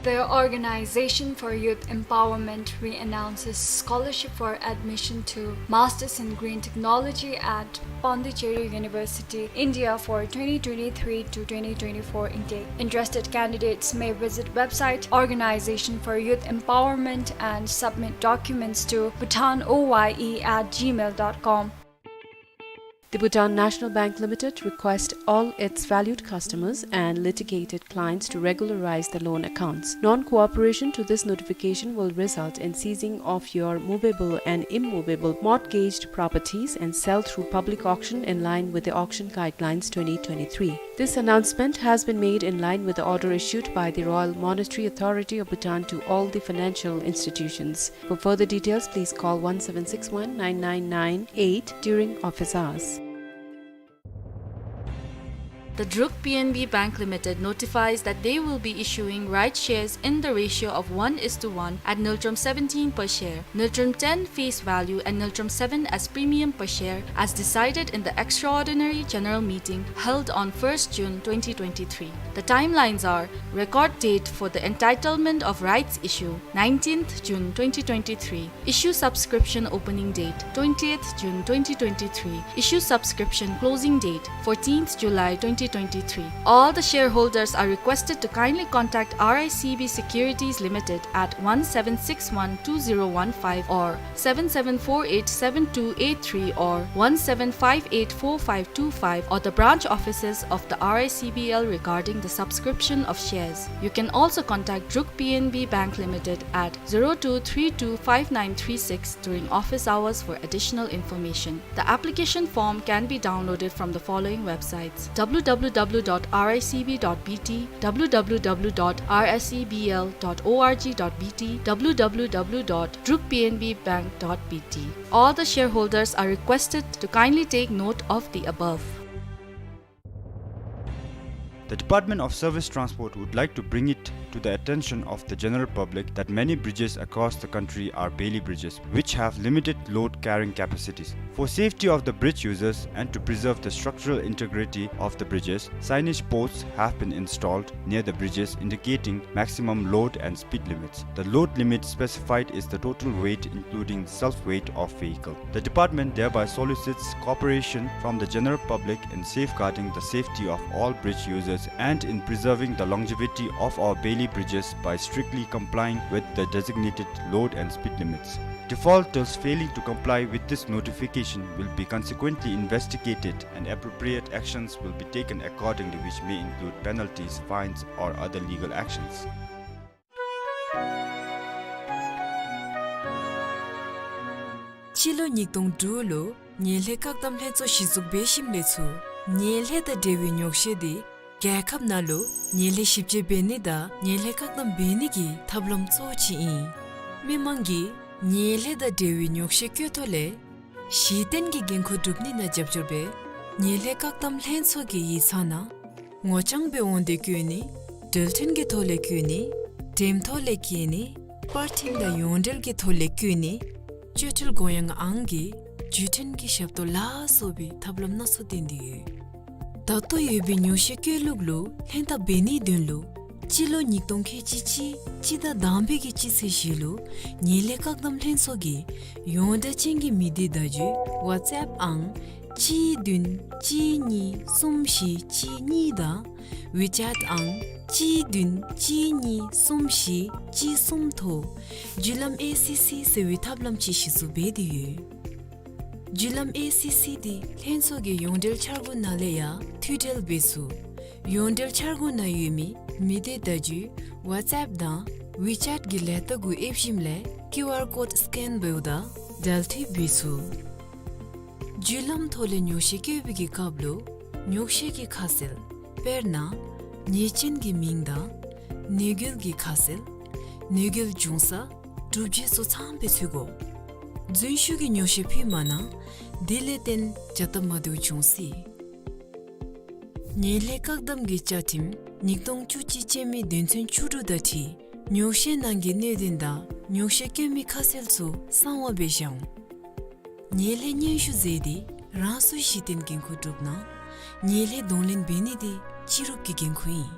The Organization for Youth Empowerment re-announces scholarship for admission to Masters in Green Technology at Pondicherry University, India for twenty twenty-three to twenty twenty-four intake. Interested candidates may visit website Organization for Youth Empowerment and submit documents to bhutanoye at gmail dot com. The Bhutan National Bank Limited requests all its valued customers and litigated clients to regularize the loan accounts. Non-cooperation to this notification will result in seizing of your movable and immovable mortgaged properties and sale through public auction in line with the Auction Guidelines twenty twenty-three. This announcement has been made in line with the order issued by the Royal Monetary Authority of Bhutan to all the financial institutions. For further details, please call one seven six one nine nine nine eight during office hours. The Druk P N B Bank Limited notifies that they will be issuing rights shares in the ratio of one is to one at ngultrum seventeen per share, ngultrum ten face value and ngultrum seven as premium per share, as decided in the extraordinary general meeting held on first June twenty twenty-three. The timelines are: record date for the entitlement of rights issue, nineteenth June twenty twenty-three. Issue subscription opening date, twentieth June twenty twenty-three. Issue subscription closing date, fourteenth July twenty twenty-three. All the shareholders are requested to kindly contact R I C B Securities Limited at one seven six one two zero one five or seven seven four eight seven two eight three or one seven five eight four five two five or the branch offices of the R I C B L regarding the subscription of shares. You can also contact Druk P N B Bank Limited at zero two three two five nine three six during office hours for additional information. The application form can be downloaded from the following websites: W W W dot R I C B dot B T, W W W dot R S E B L dot org dot B T, W W W dot druk P N B bank dot B T. All the shareholders are requested to kindly take note of the above. The Department of Service Transport would like to bring it to the attention of the general public that many bridges across the country are Bailey bridges, which have limited load carrying capacities. For safety of the bridge users and to preserve the structural integrity of the bridges, signage posts have been installed near the bridges indicating maximum load and speed limits. The load limit specified is the total weight including self-weight of vehicle. The department thereby solicits cooperation from the general public in safeguarding the safety of all bridge users and in preserving the longevity of our Bailey bridges by strictly complying with the designated load and speed limits. Defaulters failing to comply with this notification will be consequently investigated and appropriate actions will be taken accordingly, which may include penalties, fines, or other legal actions. སྤྱི་ལོ་ཉིས་སྟོང་དྲུག་ལུ་ཉེན་ལྷད་བཀག་སྡོམ་ལྷན་ཚོགས་གཞི་བཙུགས་འབད་ཞིནམ་ལས་ཚུར་ཉེན་ལྷད་དང་འབྲེལ་བའི་ཉོག་བཤད་འདི་རྒྱལ་ཁབ་ནང་ལུ་ཉེན་ལྷད་ཞིབ་དཔྱད་འབད་ནི་དང་ཉེན་ལྷད་བཀག་སྡོམ་འབད་ནི་གི་ཐབས་ལམ་གཙོ་བོ་ཅིག་ཨིན། མི་མང་གིས་ཉེན་ལྷད་དང་འབྲེལ་བའི་ཉོག་བཤད་བཀོད་ཐོག་ལས་གཞི་རྟེན་གྱི་འགན་ཁུར་སྒྲུབ་ནི་ནང་རྒྱབ་སྐྱོར་འབད་ཉེན་ལྷད་བཀག་སྡོམ་ལྷན་ཚོགས་ཀྱི་ཡིག་ཚང་ནང་ངོ་རྐྱང་སྦེ་འོང་སྟེ་བཀོད་ནི། འགྲུལ་འཕྲིན་གྱི་ཐོག་ལས་བཀོད་ནི། འགྲེམས་ཐོག་ལས་བཀོད་ནི། པར་འཕྲིན་དང་ཡོངས་འབྲེལ་གྱི་ཐོག་ལས་བཀོད་ནི། སྤྱོད་ཁྲལ་དགོངས་ཡངས་ཨང་གི་བརྒྱུད་འཕྲིན་གྱི་ཞབས་ཏོག་ལ་སོགས་པའི་ཐབས་ལམ་སྣ་ཚོགས་བཏོན་ཏེ་ཡོད། ད་ལྟོ་ཡོད་པའི་ཉོག་བཤད་བཀོད་ལུགས་ལུ་ལྷན་ཐབས་འབད་ནིའི་དོན་ལུ་སྤྱི་ལོ་ཉིས་སྟོང་ཁལ་གཅིག་གཅིག་སྤྱི་ཟླ་དང་པའི་གི་སྤྱི་ཚེས་བཞི་ལུ་ཉེན་ལྷད་བཀག་སྡོམ་ལྷན་ཚོགས་ཀྱིས་ཡོངས་གྲགས་ཅན་གྱི་མི་སྡེ་བརྡ་བརྒྱུད་ཝཊས་ཨེཔ་ཨང་གཅིག་བདུན་གཅིག་གཉིས་གསུམ་བཞི་གཅིག་གཉིས་དང་ཝི་ཅེཊ་ཨང་གཅིག་བདུན་གཅིག་གཉིས་གསུམ་བཞི་གཅིག་གསུམ་ཐོག་བརྒྱུད་ལམ་ཨེ་སི་སི་ཟེར་བའི་ཐབས་ལམ་ཅིག་གཞི་བཙུགས་འབད་དེ་ཡོད། བརྒྱུད་ལམ་ཨེ་སི་སི་འདི་ལྷན་ཚོགས་ཀྱི་ཡོངས་འབྲེལ་འཆར་སྒོ་ནང་ལས་ཡང་མཐུད་འབྲེལ་འབད་ཚུགས། ཡོངས་འབྲེལ་འཆར་སྒོ་ནང་ཡོད་མི་མི་སྡེ་བརྡ་བརྒྱུད་ཝཊས་ཨེཔ་དང་ཝི་ཅེཊ་གི་ལས་རྟགས་གུ་ཨེབ་ཞིནམ་ལས་ཀིའུ་ཨར་ཀོཌ་སི་ཀེན་འབདཝ་ད་འབྲེལ་མཐུད་འབད་ཚུགས། བརྒྱུད་ལམ་ཐོག་ལས་ཉོག་བཤད་བཀོད་པའི་གི་སྐབས་ལུ་ཉོག་བཤད་ཀྱི་ཁ་གསལ་དཔེར་ན་ཉེས་ཅན་གྱི་མིང་དང་ནད་འགོས་ཀྱི་ཁ་གསལ་ནད་འགོས་འབྱུང་ས་གྲུབ་རྗེས་སོགས་ཚངམ་སྦེ་ཚུད་དགོ། རྫུན་ཞུ་གི་ཉོག་བཤད་ཕུལ་མ་གནང་། དེ་ལས་བརྟེན་བྱ་སྟབས་མ་བདེཝ་འབྱུང་སྲིད། ཉེན་ལྷད་བཀག་སྡོམ་གྱི་བཅའ་ཁྲིམས་ཉིས་སྟོང་བཅུ་གཅིག་ཅན་མའི་དོན་ཚན་བཅུ་དྲུག་དང་འཁྲིལ་ཉོག་བཤད་ནང་གི་གནད་དོན་དང་ཉོག་བཤད་བཀོད་མི་ཁ་གསལ་ཚུ་གསང་བ་སྦེ་བཞག་འོང་། ཉེན་ལྷད་སྙན་ཞུ་མཛད་དེ་རང་སོའི་གཞི་རྟེན་འགན་ཁུར་སྒྲུབ་གནང་། ཉེན་ལྷད་གདོང་ལེན་འབད་ནི་དེ་སྤྱི་རུབ་ཀྱི་འགན་ཁུར་ཨིན།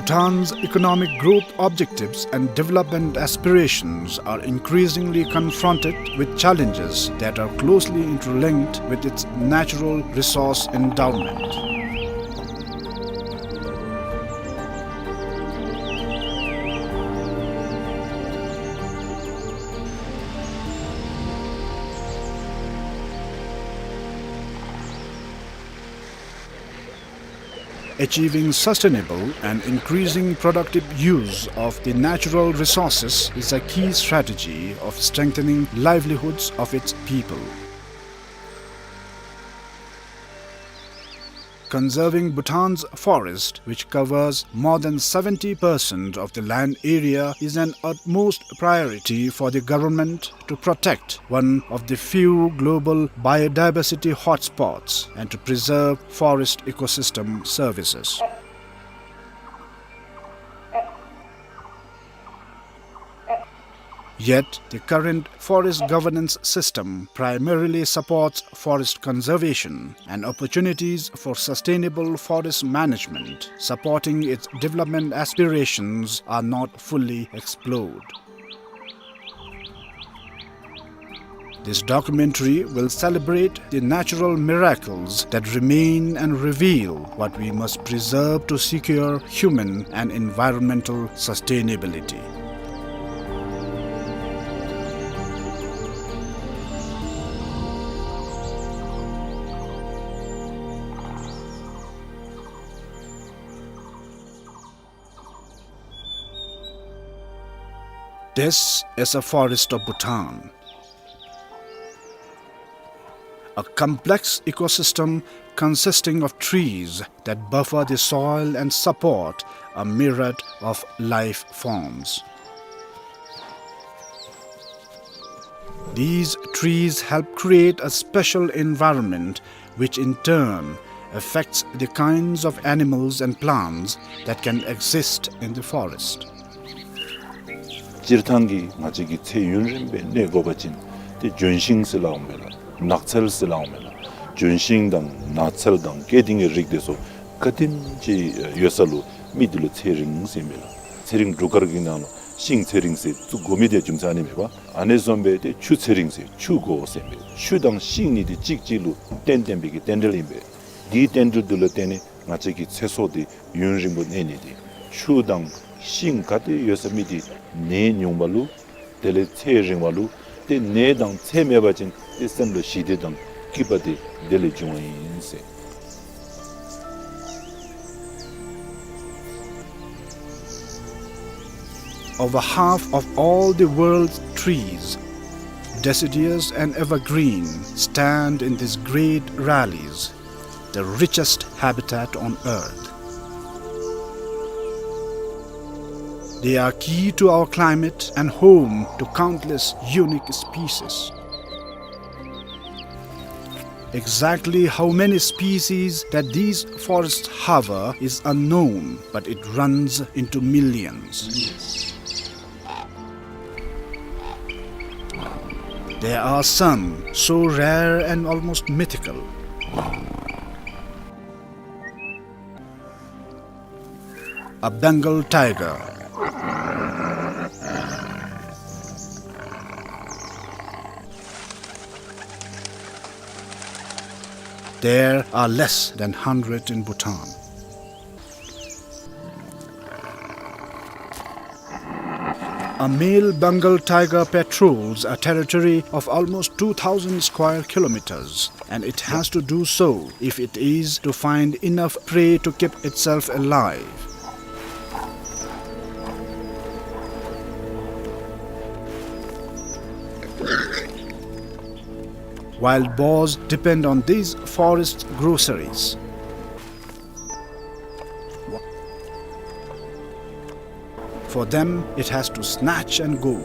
Bhutan's economic growth objectives and development aspirations are increasingly confronted with challenges that are closely interlinked with its natural resource endowment. Achieving sustainable and increasing productive use of the natural resources is a key strategy of strengthening livelihoods of its people. Conserving Bhutan's forest, which covers more than seventy percent of the land area, is an utmost priority for the government to protect one of the few global biodiversity hotspots and to preserve forest ecosystem services. Yet, the current forest governance system primarily supports forest conservation, and opportunities for sustainable forest management supporting its development aspirations are not fully explored. This documentary will celebrate the natural miracles that remain and reveal what we must preserve to secure human and environmental sustainability. This is a forest of Bhutan, a complex ecosystem consisting of trees that buffer the soil and support a myriad of life forms. These trees help create a special environment which in turn affects the kinds of animals and plants that can exist in the forest. སྤྱིར་བཏང་གི་ང་བཅས་ཀྱི་ཚེ་ཡུན་རིངམོ་སྦེ་གནས་དགོ་པ་ཅིན་ཏེ་ལྗོན་ཤིང་ཟེར་སླབ་འོང་མས་ལགས། ནགས་ཚལ་ཟེར་སླབ་འོང་མས་ལགས། ལྗོན་ཤིང་དང་ནགས་ཚལ་དང་སྐྱེ་ལྡན་གྱི་རིགས་དེ་ཚུ་ག་དེམ་ཅིག་ཡོད་ས་ལུ་མི་དེ་ལུ་ཚེ་རིང་ཟེར་མས་ལགས། ཚེ་རིང་འབྲུག་དཀར་གྱི་ནང་ལུ་ཤིང་ཚེ་རིང་ཟེར་བཙུགས་དགོ་མི་དེ་རྒྱུ་མཚན་ཨ་ནི་མས་པ། ཨ་ནི་བཟུམ་སྦེ་ཏེ་ཆུ་ཚེ་རིང་ཟེར་ཆུ་དགོ་ཟེར་མས། ཆུ་དང་ཤིང་གཉིས་དེ་གཅིག་གཅིག་ལུ་བརྟེན་བརྟེན་པའི་གི་རྟེན་འབྲེལ་ཨིན་པས། དེའི་རྟེན་འབྲེལ་དེ་ལུ་བརྟེན་ནས་ང་བཅས་ཀྱི་ཚེ་སྲོག་དེ་ཡུན་རིང་པོ་གནས་ནི་དེ། ཆུ་དང་ཤིང་ག་ཏེ་ཡོད་ས་མི་དེ་ནད་ཉུང་བ་ལུ་དེ་ལས་ཚེ་རིང་བ་ལུ་ཏེ་ནད་དང་ཚེ་མེད་པ་ཅིན་ཏེ་སེམས་ལུ་ཞི་བདེ་དང་སྐྱིད་པ་དེ་དེ་ལས་འབྱུང་བ་ཨིན་ཟེར། Over half of all the world's trees, deciduous and evergreen, stand in these great valleys, the richest habitat on earth. They are key to our climate and home to countless unique species. Exactly how many species that these forests harbor is unknown, but it runs into millions. There are some so rare and almost mythical. A Bengal tiger. There are less than hundred in Bhutan. A male Bengal tiger patrols a territory of almost two thousand square kilometers, and it has to do so if it is to find enough prey to keep itself alive. Wild boars depend on these forest groceries. For them, it has to snatch and go.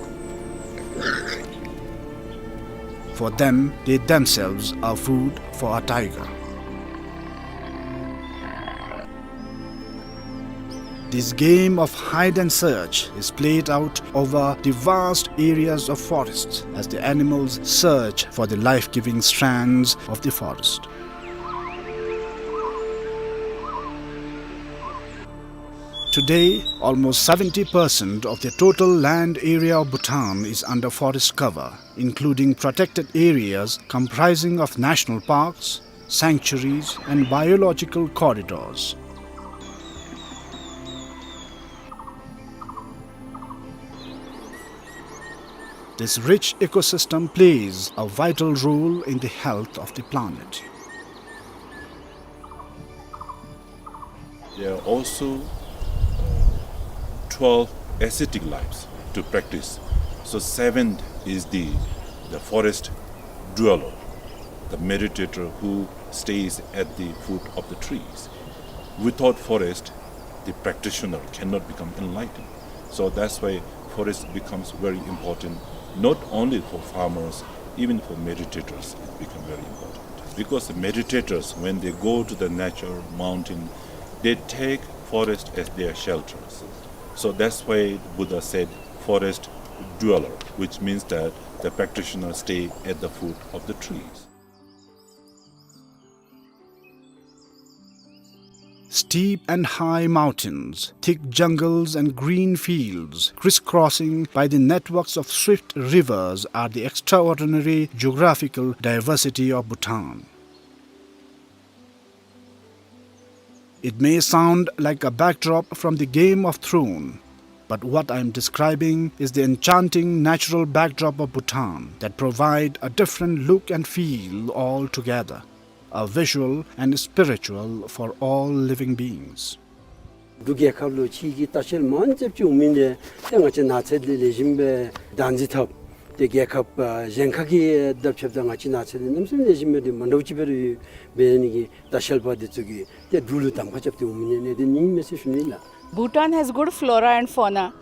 For them, they themselves are food for a tiger. This game of hide and search is played out over the vast areas of forests as the animals search for the life-giving strands of the forest. Today, almost seventy percent of the total land area of Bhutan is under forest cover, including protected areas comprising of national parks, sanctuaries, and biological corridors. This rich ecosystem plays a vital role in the health of the planet. There are also twelve ascetic lives to practice. So seventh is the, the forest dweller, the meditator who stays at the foot of the trees. Without forest, the practitioner cannot become enlightened. So that's why forest becomes very important, not only for farmers, even for meditators, it becomes very important. Because the meditators, when they go to the nature, mountain, they take forest as their shelters. So that's why Buddha said, "Forest dweller," which means that the practitioners stay at the foot of the trees. Steep and high mountains, thick jungles and green fields, crisscrossing by the networks of swift rivers, are the extraordinary geographical diversity of Bhutan. It may sound like a backdrop from the Game of Thrones, but what I am describing is the enchanting natural backdrop of Bhutan that provide a different look and feel altogether, a visual and spiritual for all living beings. འབྲུག་རྒྱལ་ཁབ་ལུ་ཕྱི་གི་ལྟ་བཤལ་མང་ཙམ་ཅིག་འོང་མི་འདི་ཏེ་ང་བཅས་ནགས་ཚལ་འདི་ལེགས་ཤོམ་སྦེ་བདག་འཛིན་འཐབ། ཏེ་རྒྱལ་ཁབ་ཨ་གཞན་ཁ་གི་དང་ཕྱདཔ་ད་ང་བཅས་ནགས་ཚལ་འདི་གནམ་མེད་ས་མེད་ལེགས་ཤོམ་སྦེ་འདི་མ་འདྲཝ་ཅིག་སྦེ་ར་ཡོད། འབད་ནི་གི་ལྟ་བཤལ་པ་འདི་ཚུ་གིས་ཏེ་འབྲུག་ལུ་གདམ་ཁ་རྐྱབ་སྟེ་འོང་མི་འདི་ཨ་ནི་འདི་ཨིན་མས་ཟེར་ཞུ་ནི་ལགས། Bhutan has good flora and fauna,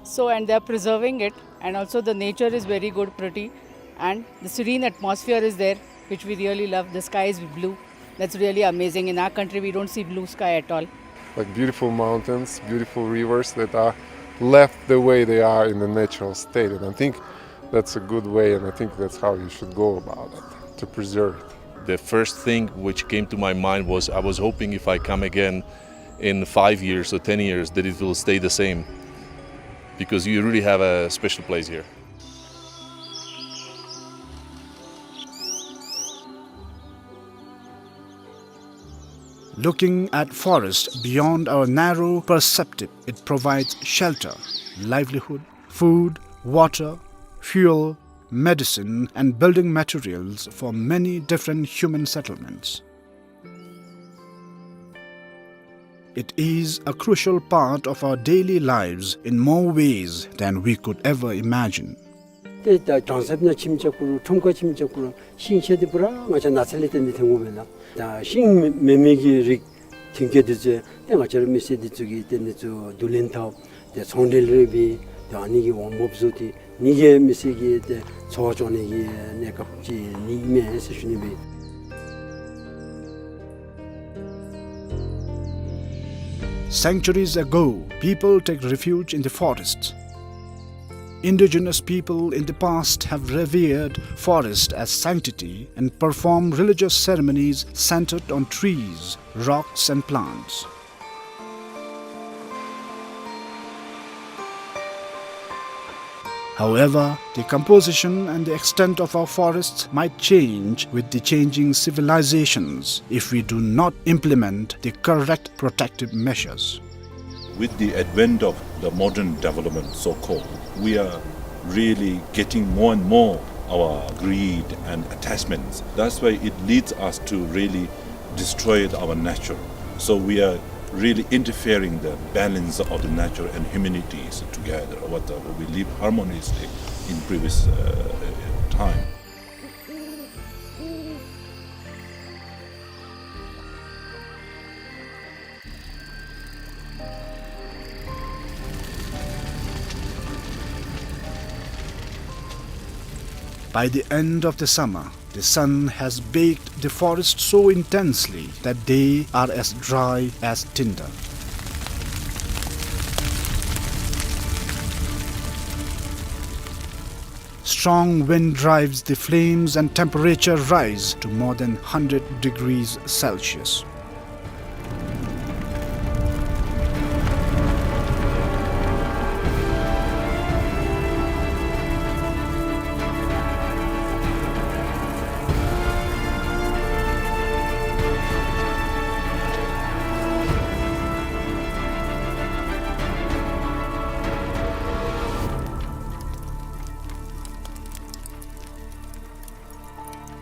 so, and they are preserving it, and also the nature is very good, pretty, and the serene atmosphere is there, which we really love. The sky is blue. That's really amazing. In our country, we don't see blue sky at all. Like beautiful mountains, beautiful rivers that are left the way they are in the natural state. And I think that's a good way, and I think that's how you should go about it, to preserve it. The first thing which came to my mind was, I was hoping if I come again in five years or ten years that it will stay the same, because you really have a special place here. Looking at forest beyond our narrow perspective, it provides shelter, livelihood, food, water, fuel, medicine, and building materials for many different human settlements. It is a crucial part of our daily lives in more ways than we could ever imagine. ཏེ་ད་གྲང་ཟམ་ནང་ཁྱིམ་རྐྱབ་དགོ་རུང་ཁྲོམ་ཁར་ཁྱིམ་རྐྱབ་དགོ་རུང་ཤིང་ཆས་འདི་པུ་ར་ང་བཅས་ནགས་ཚལ་ལས་བརྟེན་ཏེ་ཐོན་དགོ་པས་ལགས། ད་ཤིང་མེད་མི་གི་རིགས་མཐུན་རྐྱེན་འདི་ཚུ་ཏེ་ང་བཅས་ར་མི་སེར་འདི་ཚུ་གིས་ཏེ་འདི་ཚུ་བསྡུ་ལེན་འཐབ། ཏེ་ཚོང་འབྲེལ་རེ་འབད། ཏེ་ཨ་ནི་གི་འོང་འབབ་བཟོ་སྟེ་མི་གི་མི་སེར་གྱི་ཏེ་འཚོ་བ་སྐྱོང་ནི་གི་གནས་སྐབས་ཅིག་ཨིན་མས་ཟེར་ཞུ་ནི་སྦེ། Centuries ago, people take refuge in the forests. Indigenous people in the past have revered forest as sanctity and performed religious ceremonies centered on trees, rocks, and plants. However, the composition and the extent of our forests might change with the changing civilizations if we do not implement the correct protective measures. With the advent of the modern development, so-called, we are really getting more and more our greed and attachments. That's why it leads us to really destroy our nature. So we are really interfering the balance of the nature and humanities together. What, uh, we live harmoniously in previous, uh, time. By the end of the summer, the sun has baked the forest so intensely that they are as dry as tinder. Strong wind drives the flames and temperature rise to more than hundred degrees Celsius.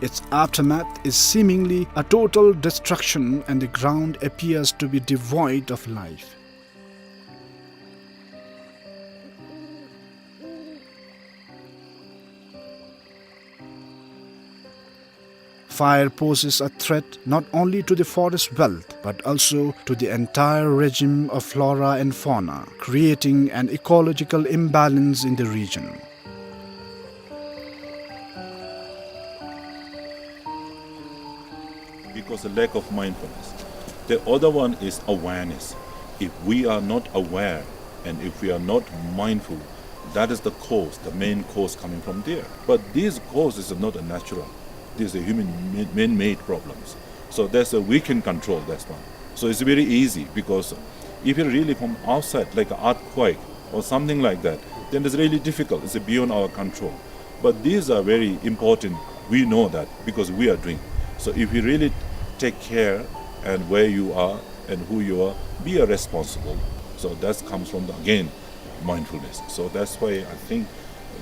Its aftermath is seemingly a total destruction, and the ground appears to be devoid of life. Fire poses a threat not only to the forest wealth, but also to the entire regime of flora and fauna, creating an ecological imbalance in the region. Because the lack of mindfulness. The other one is awareness. If we are not aware and if we are not mindful, that is the cause, the main cause coming from there. But these causes are not a natural. These are human ma-, man-made problems. So that's a, we can control that one. So it's very easy, because if it really from outside, like an earthquake or something like that, then it's really difficult. It's beyond our control. But these are very important. We know that because we are doing. So if you really take care and where you are and who you are, be a responsible. So that comes from the, again, mindfulness. So that's why I think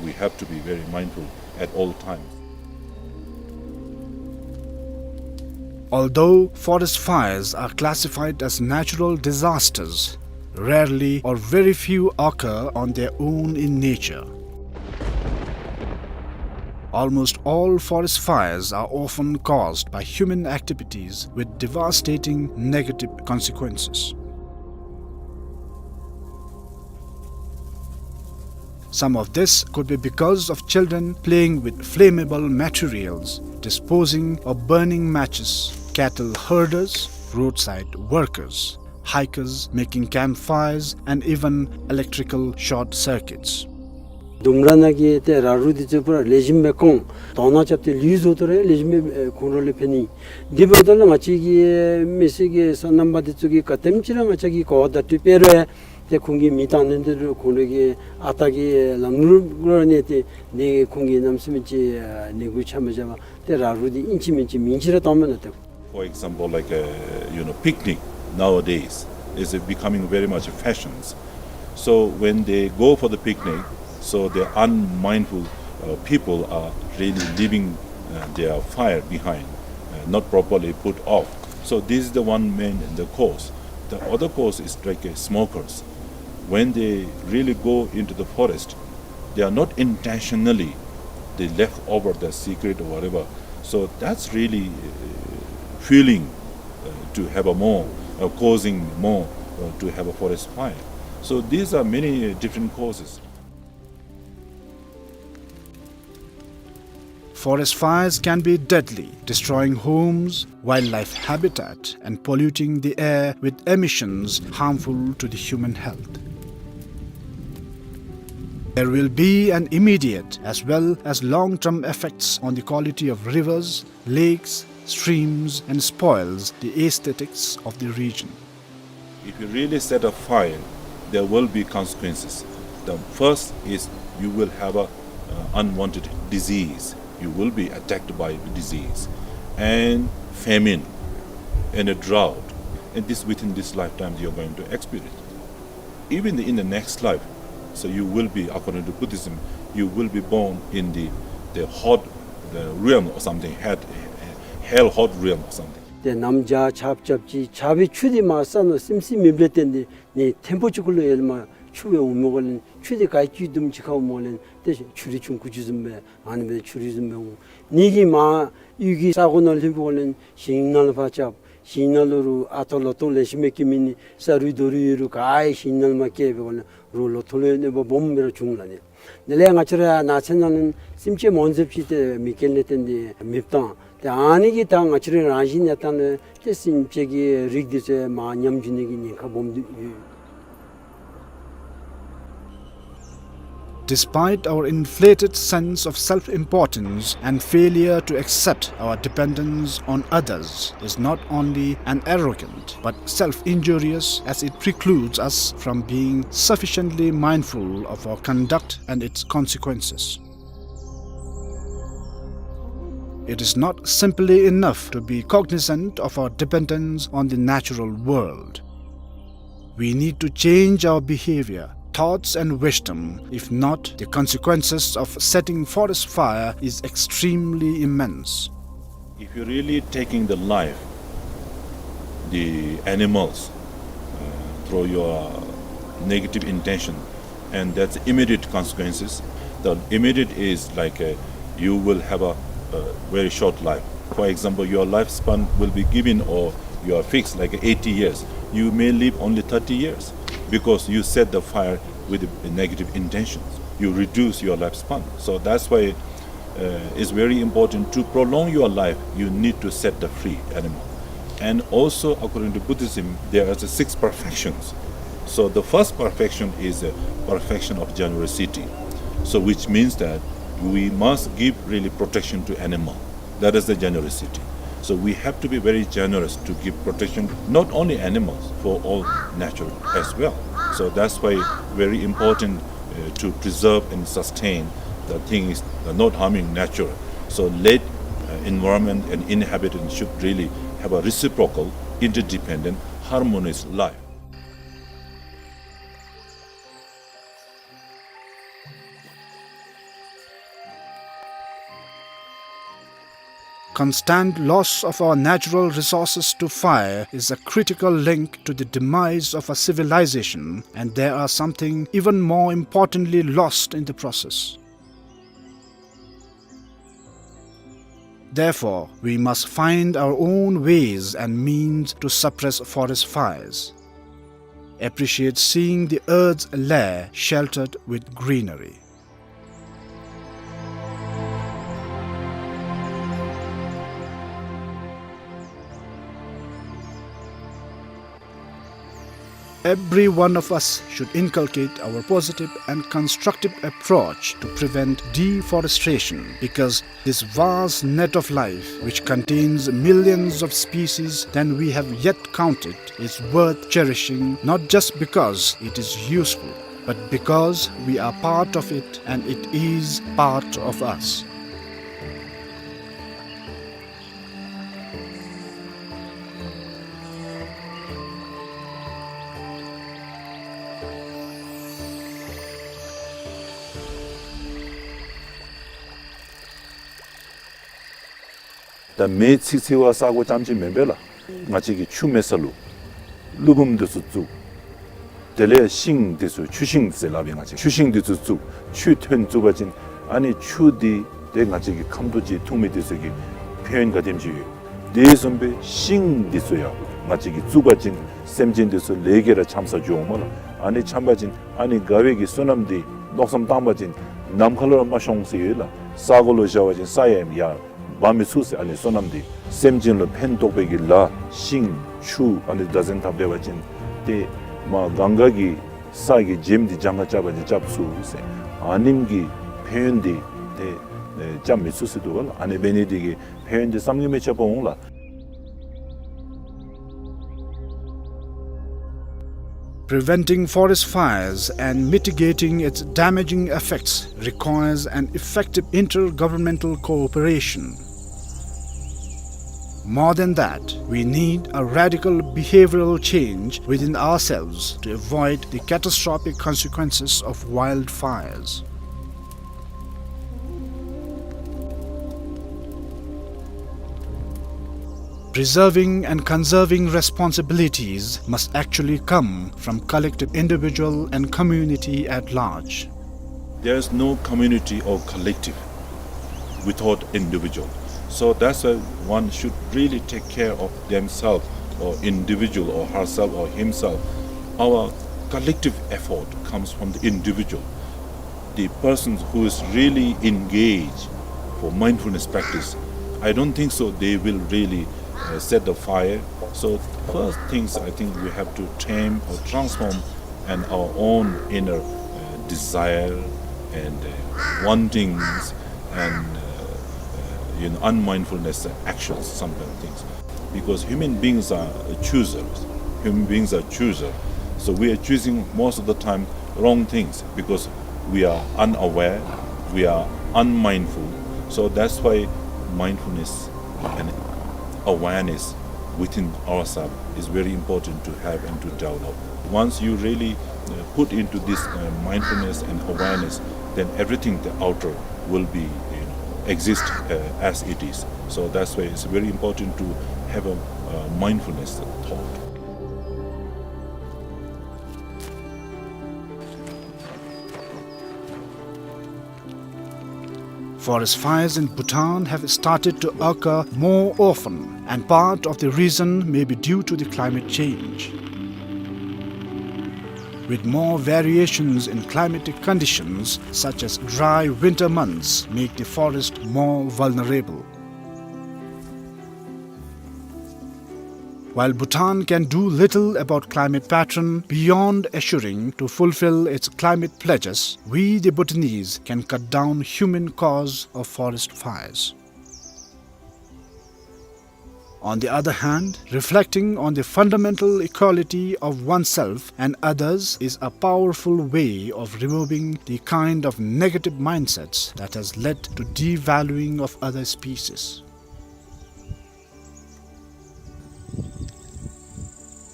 we have to be very mindful at all times. Although forest fires are classified as natural disasters, rarely or very few occur on their own in nature. Almost all forest fires are often caused by human activities with devastating negative consequences. Some of this could be because of children playing with flammable materials, disposing or burning matches, cattle herders, roadside workers, hikers making campfires, and even electrical short circuits. ལྡུམ་ར་ནང་གི་ཏེ་ར་རུ་འདི་ཚུ་པུ་ར་ལེགས་ཤོམ་སྦེ་བཀོང་། དོང་ནང་རྐྱབ་སྟེ་ལུད་བཟོ་སྟེ་ར་ལེགས་ཤོམ་སྦེ་ཁོང་ར་ལུ་ཕན་ནི། དེ་འབདཝ་ད་ལུ་ང་བཅས་ཀྱི་མི་སེར་གྱི་སོ་ནམ་པ་འདི་ཚུ་གིས་ག་དེམ་ཅིག་ར་ང་བཅས་ཀྱིས་གོ་བ་བརྡ་སྤྲོད་འབད་རུང་ཡང་ཏེ་ཁོང་གིས་མེ་བཏང་ནི་འདི་རུང་ཁོང་ར་གི་ཨ་རྟག་གི་ལམ་ལུགས་ལུ་གནས་ཏེ་ནི་ཁོང་གིས་གནམ་མེད་ས་མེད་ཅིག་ནད་འབུ་ཆ་མི་བཞག་པར་ཏེ་ར་རུ་འདི་ཨིན་ཅི་མིན་ཅི་མིང་ཅིག་ར་བཏངམ་མེན་ན་ཏེ། For example, like, uh, you know, picnic nowadays is becoming very much fashions. So when they go for the picnic, so the unmindful, uh, people are really leaving, uh, their fire behind, uh, not properly put off. So this is the one main, the cause. The other cause is like, uh, smokers. When they really go into the forest, they are not intentionally, they left over the cigarette or whatever. So that's really, uh, fueling, uh, to have a more, uh, causing more, uh, to have a forest fire. So these are many, uh, different causes. Forest fires can be deadly, destroying homes, wildlife habitat, and polluting the air with emissions harmful to the human health. There will be an immediate as well as long-term effects on the quality of rivers, lakes, streams, and spoils the aesthetics of the region. If you really set a fire, there will be consequences. The first is you will have a, uh, unwanted disease. You will be attacked by the disease, and famine, and a drought. And this, within this lifetime, you're going to experience. Even in the next life, so you will be, according to Buddhism, you will be born in the, the hot, the realm or something, hell, hell hot realm or something. ཏེ་གནམ་བྱཱར་ཆརཔ་རྐྱབ་ཅི། ཆར་པའི་ཆུ་འདི་མར་ས་ནང་སིམ་སིམ་མེདཔ་ལས་བརྟེན་ཏེ་ནི་ཐེམ་པོ་ཅིག་གུ་ལུ་ཡར་ལས་མར་ཆུ་སྦེ་འོངམ་འོང་ལས་ཆུ་འདི་ག་ཅི་དུམ་ཅིག་ཁར་འོངམ་འོང་ལས་ཏེ་ཆུ་རུད་ཆུང་ཀུ་ཅིག་བཟུམ་སྦེ་ཨ་ནི་སྦེ་ཆུ་རུད་བཟུམ་སྦེ་འོང་། ནི་གིས་མར་གཡུས་ཀྱི་ས་གོ་ནང་ལྷོདཔ་འོང་ལས་ཞིང་ནང་ལུ་ཕར་རྐྱབ། ཞིང་ནང་ལུ་རུང་ཨ་ཐོ་ལོ་ཐོ་ལེགས་ཤོམ་སྦེ་སྐྱེ་མི་ནི་ས་རུད་རྡོ་རུད་ཡོད་རུང་ག་ཡང་ཞིང་ནང་ལུ་མར་སྐྱེ་འབདཝ་ལས་རུང་ལོ་ཐོ་ལུ་ཡང་གནོད་པ་སྦོམ་སྦེ་ར་འབྱུང་ལགས་ནི། དེ་ལས་ང་བཅས་ར་ནགས་ཚལ་ནང་ལུ་སེམས་ཅན་མང་ཙམ་ཅིག་ཏེ་མེ་རྐྱེན་ལས་བརྟེན་ཏེ་མེདཔ་བཏང་། ཏེ་ཨ་ནི་གིས་ད་ང་བཅས་ར་རང་བཞིན་གནས་སྟངས་ལུ་ཏེ་སེམས་ཅན་གྱི་རིགས་འདི་ཚུ་མར་ཉམས་འགྱོ་ནི་གི་ཉེན་ཁ་སྦོམ་འདུག་ཡོད། Despite our inflated sense of self-importance and failure to accept our dependence on others is not only an arrogant but self-injurious, as it precludes us from being sufficiently mindful of our conduct and its consequences. It is not simply enough to be cognizant of our dependence on the natural world. We need to change our behavior, thoughts and wisdom. If not, the consequences of setting forest fire is extremely immense. If you're really taking the life, the animals, uh, through your negative intention, and that's immediate consequences. The immediate is like, uh, you will have a, a very short life. For example, your lifespan will be given or you are fixed like eighty years. You may live only thirty years because you set the fire with the negative intentions. You reduce your lifespan. So that's why uh, it's very important to prolong your life, you need to set the free animal. And also, according to Buddhism, there are the six perfections. So the first perfection is a perfection of generosity. So which means that we must give really protection to animal. That is the generosity. So we have to be very generous to give protection, not only animals, for all nature as well. So that's why very important uh, to preserve and sustain the thing is, uh, not harming nature. So let, uh, environment and inhabitants should really have a reciprocal, interdependent, harmonious life. Constant loss of our natural resources to fire is a critical link to the demise of a civilization, and there are something even more importantly lost in the process. Therefore, we must find our own ways and means to suppress forest fires. Appreciate seeing the earth's lair sheltered with greenery. Every one of us should inculcate our positive and constructive approach to prevent deforestation, because this vast net of life, which contains millions of species than we have yet counted, is worth cherishing, not just because it is useful, but because we are part of it and it is part of us. ད་མེ་འཚིག་འཚིག་པ་ས་གོ་རྐྱངམ་ཅིག་མེན་པས་ལགས། ང་བཅས་ཀྱིས་ཆུ་མེད་ས་ལུ་ཀླུ་འབུམ་འདི་ཚུ་བཙུགས། དེ་ལས་ཤིང་འདི་ཚུ་ཆུ་ཤིང་ཟེར་སླབ་ཨིན། ང་བཅས་ཆུ་ཤིང་འདི་ཚུ་བཙུགས། ཆུ་ཐོན་བཙུགས་པ་ཅིན་ཨ་ནི་ཆུ་འདི་ཏེ་ང་བཅས་ཀྱི་ཁམ་ཐོག་ཅིག་འཐུང་མི་འདི་ཚུ་གི་ཕན་ཡོན་ག་དེམ་ཅིག་ཡོད། དེ་བཟུམ་སྦེ་ཤིང་འདི་ཚུ་ཡང་ང་བཅས་ཀྱིས་བཙུགས་པ་ཅིན་སེམས་ཅན་འདི་ཚུ་ལས་ཀྱི་ར་འཆམ་ས་འགྱོཝ་མས་ལགས། ཨ་ནི་འཆམ་པ་ཅིན་ཨ་ནི་དགའ་བའི་གི་བསོད་ནམས་འདི་མནོ་བསམ་བཏང་པ་ཅིན་ནམ་མཁའ་ལུ་ར་མ་ཤོང་ཟེར་ཡོད་ལགས། ས་གོ་ལུ་བཞག་པ་ཅིན་ས་ཡང་ཡར་འབག་མི་ཚུགས་ཟེར། ཨ་ནི་བསོད་ནམས་འདི་སེམས་ཅན་ལུ་ཕན་ཐོགས་པའི་གི་ལཱ་ཤིང་ཆུ་ཨ་ནི་བདག་འཛིན་འཐབ་སྡོད་པ་ཅིན་ཏེ་མར་གངྒཱ་གི་ས་གི་རྗེམ་འདི་གྱངས་ཁ་རྐྱབ་པ་ཅིན་རྐྱབ་ཚུགས་ཟེར། ཨ་ནེམ་གི་ཕན་ཡོན་འདི་ཏེ་ཨེ་རྐྱབ་མི་ཚུགས་ཟེར་འདུག་པ་ལགས། ཨ་ནི་འབད་ནི་འདི་གིས་ཕན་ཡོན་འདི་བསམ་གྱིས་མི་ཁྱབ་པ་འོང་ལགས། Preventing forest fires and mitigating its damaging effects requires an effective intergovernmental cooperation. More than that, we need a radical behavioral change within ourselves to avoid the catastrophic consequences of wildfires. Preserving and conserving responsibilities must actually come from collective individual and community at large. There is no community or collective without individual. So that's why one should really take care of themselves or individual or herself or himself. Our collective effort comes from the individual, the person who is really engaged for mindfulness practice. I don't think so they will really, uh, set the fire. So first things, I think we have to tame or transform and our own inner, uh, desire and, uh, wantings and, uh, uh, you know, unmindfulness actions, some kind of things. Because human beings are choosers. Human beings are choosers. So we are choosing most of the time wrong things because we are unaware, we are unmindful. So that's why mindfulness and awareness within ourselves is very important to have and to develop. Once you really, uh, put into this, uh, mindfulness and awareness, then everything the outer will be, you know, exist, uh, as it is. So that's why it's very important to have a, uh, mindfulness thought. Forest fires in Bhutan have started to occur more often, and part of the reason may be due to the climate change, with more variations in climatic conditions, such as dry winter months, make the forest more vulnerable. While Bhutan can do little about climate pattern beyond assuring to fulfill its climate pledges, we the Bhutanese can cut down human cause of forest fires. On the other hand, reflecting on the fundamental equality of oneself and others is a powerful way of removing the kind of negative mindsets that has led to devaluing of other species.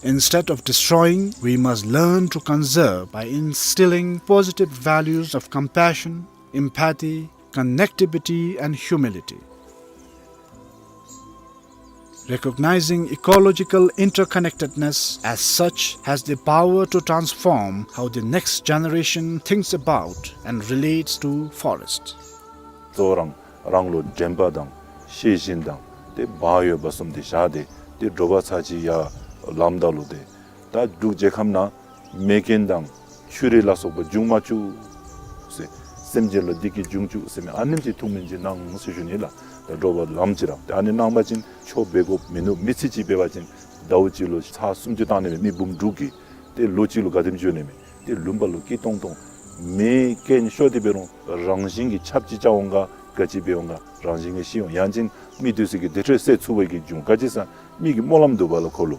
Instead of destroying, we must learn to conserve by instilling positive values of compassion, empathy, connectivity, and humility. Recognizing ecological interconnectedness as such has the power to transform how the next generation thinks about and relates to forests. གཙོ་བོ་རང་རང་ལུ་དྲན་པ་དང་ཤེས་བཞིན་དང་ཏེ་བག་ཡོད་པ་བཟུམ་ཏེ་བཞག་སྟེ་ཏེ་དྲོ་པ་ཚར་གཅིག་ཡར་ལངམ་ད་ལུ་ཏེ་ད་འབྲུག་རྒྱལ་ཁབ་ནང་མེ་རྐྱེན་དང་ཆུ་རུད་ལ་སོགས་པ་འབྱུང་མ་བཅུག་ཟེར། སེམས་ཅན་ལུ་བདེ་སྐྱིད་འབྱུང་བཅུག་ཟེར་མི་ཨ་ནེམ་ཅིག་ཐུགས་སྨོན་ཅིག་གནང་ཟེར་ཞུ་ནི་ལགས། ད་དྲོ་པ་ལངམ་ཅིག་ར་ཏེ་ཨ་ནི་གནང་པ་ཅིན་ཆོ་འབད་དགོཔ་མིན་འདུག། མི་ཚེ་གཅིག་འབད་བ་ཅིན་ཟླཝ་གཅིག་ལུ་ཚར་སུམ་ཅུ་བཏང་ནི་མས། མི་འབུམ་དྲུག་གིས་ཏེ་ལོ་གཅིག་ལུ་ག་དེམ་འགྱོ་ནི་མས། ཏེ་ལུང་པ་ལུ་སྐྱིད་ཏོང་ཏོ་མེ་རྐྱེན་ཤོར་ཏེ་འབད་རུང་རང་བཞིན་གྱིས་ཆརཔ་ཅིག་རྐྱབ་འོང་ག་ག་ཅི་འབད་འོང་ག་རང་བཞིན་གྱིས་ཤི་འོང་། ཡང་ཅིན་མི་འདི་ཚུ་གིས་དེ་འཕྲོ་བསད་ཚུགས་པའི་གི་འབྱུང་། ག་ཅི་ཟེར་མི་གི་སྨོན་ལམ་འདུག་པ་ལགས། ཁོ་ལུ་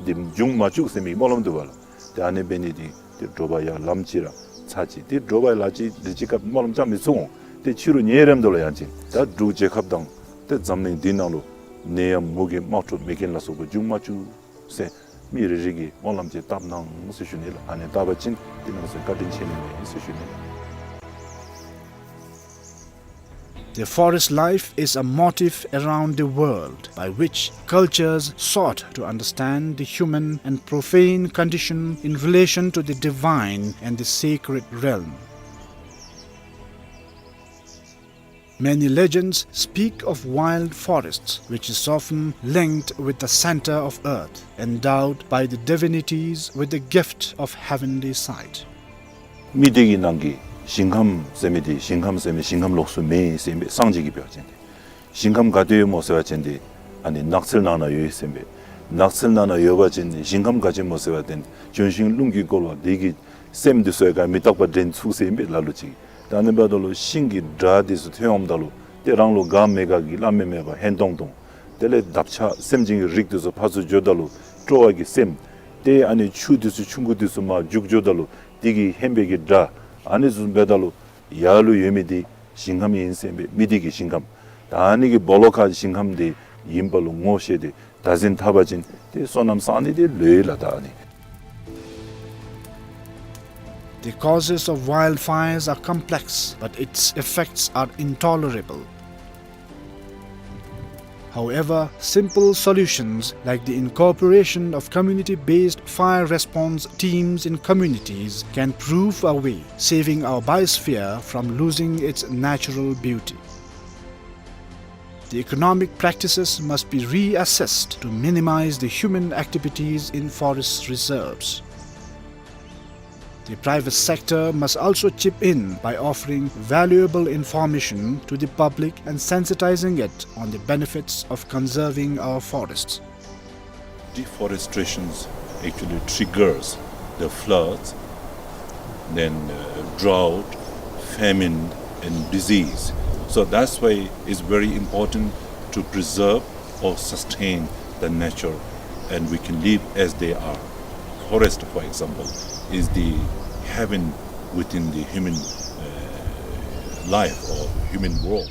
འདི་འབྱུང་མ་བཅུག་ཟེར་མི་གི་སྨོན་ལམ་འདུག་པ་ལགས། ཏེ་ཨ་ནི་འབད་ནི་འདི་ཏེ་དྲོ་པ་ཡར་ལངམ་ཅིག་ར་ཚར་གཅིག། ཏེ་དྲོ་པ་ལ་ཅིག་རི་ཅིག་སྐབས་སྨོན་ལམ་རྐྱབ་མི་ཚུགས་འོང་། ཏེ་ཕྱི་རུ་ཉལ་རནམ་ད་ལུ་ཡང་ཅིན་ད་འབྲུག་རྒྱལ་ཁབ་དང་ཏེ་འཛམ་གླིང་འདི་ནང་ལུ་ནད་ཡམས་མུ་གེ་དམག་འཁྲུག་མེ་རྐྱེན་ལ་སོགས་པ་འབྱུང་མ་བཅུག་ཟེར་མི་རེ་རེ་གིས་སྨོན་ལམ་ཅིག་བཏབ་གནང་ཟེར་ཞུ་ནི་ལགས། ཨ་ནི་བཏབ་པ་ཅིན་ཏེ་ནང་སེམས་བཀའ་དྲིན་ཆེ་ནི་མས་ཟེར་ཞུ་ནི་ལགས། The forest life is a motif around the world by which cultures sought to understand the human and profane condition in relation to the divine and the sacred realm. Many legends speak of wild forests, which is often linked with the center of earth, endowed by the divinities with the gift of heavenly sight. མི་སྡེ་གི་ནང་གི་ཞིང་ཁམས་ཟེར་མི་འདི་ཞིང་ཁམས་ཟེར་མི་ཞིང་ཁམས་ལོགས་སུ་མེད་ཟེར་མི་སངས་རྒྱས་ཀྱིས་འབད་བ་ཅིན་ཏེ་ཞིང་ཁམས་ག་ཏེ་ཡོད་སྨོ་ཟེར་བ་ཅིན་ཏེ་ཨ་ནི་ནགས་ཚལ་ནང་ན་ཡོད་ཟེར་མི་འབད། ནགས་ཚལ་ནང་ན་ཡོད་པ་ཅིན་ཏེ་ཞིང་ཁམས་ག་ཅི་སྨོ་ཟེར་བ་ཅིན་ལྗོན་ཤིང་རླུང་གིས་བསྐོར་བ་འདི་གི་སེམས་འདི་ཚུ་ཡང་ག་མི་རྟག་པ་དྲན་ཚུགས་ཟེར་མི་འབད་ལ་ལུ་ཅིག། ད་ཨ་ནི་འབདཝ་ད་ལུ་ཤིང་གི་སྒྲ་འདི་ཚུ་ཐོན་འོངམ་ད་ལུ་ཏེ་རང་ལུ་དགའ་མི་དགའ་གི་སླབ་མི་མེད་པར་ཧན་ཏོང་ཏོ། དེ་ལས་འདབ་ཆགས་སེམས་ཅན་གྱི་རིགས་འདི་ཚུ་ཕར་ཚུར་འགྱོཝ་ད་ལུ་སྤྲོ་བ་གི་སེམས། ཏེ་ཨ་ནི་ཆུ་འདི་ཚུ་ཆུང་ཀུ་འདི་ཚུ་མར་རྒྱུག་འགྱོཝ་ད་ལུ་དེ་གི་ཧན་པའི་གི་སྒྲ། ཨ་ནི་ཚུ་འབདཝ་ད་ལུ་ཡར་ལུ་ཡོད་མི་འདི་ཞིང་ཁམས་ཨིན་ཟེར་མི་འབད། མི་སྡེ་གི་ཞིང་ཁམས། ད་ཨ་ནི་གི་སྦོ་ལོགས་ཁར་ཞིང་ཁམས་འདི་ཨིནམ་ལུ་ངོ་ཤེས་ཏེ་བདག་འཛིན་འཐབ་པ་ཅིན་ཏེ་བསོད་ནམས་བསག་ནི་འདི་ལོས་ལགས། ད་ཨ་ནི། The causes of wildfires are complex, but its effects are intolerable. However, simple solutions like the incorporation of community-based fire response teams in communities can prove a way, saving our biosphere from losing its natural beauty. The economic practices must be reassessed to minimize the human activities in forest reserves. The private sector must also chip in by offering valuable information to the public and sensitizing it on the benefits of conserving our forests. Deforestation actually triggers the floods, then, uh, drought, famine, and disease. So that's why it's very important to preserve or sustain the nature, and we can live as they are. Forest, for example, is the heaven within the human, uh, life or human world.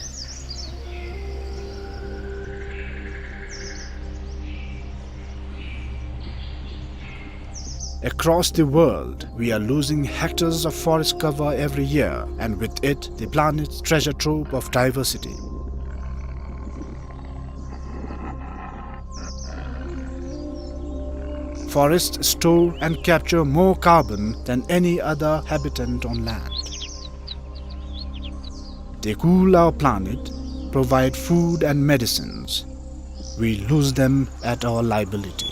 Across the world, we are losing hectares of forest cover every year, and with it, the planet's treasure trove of diversity. Forests store and capture more carbon than any other habitant on land. They cool our planet, provide food and medicines. We lose them at our liability.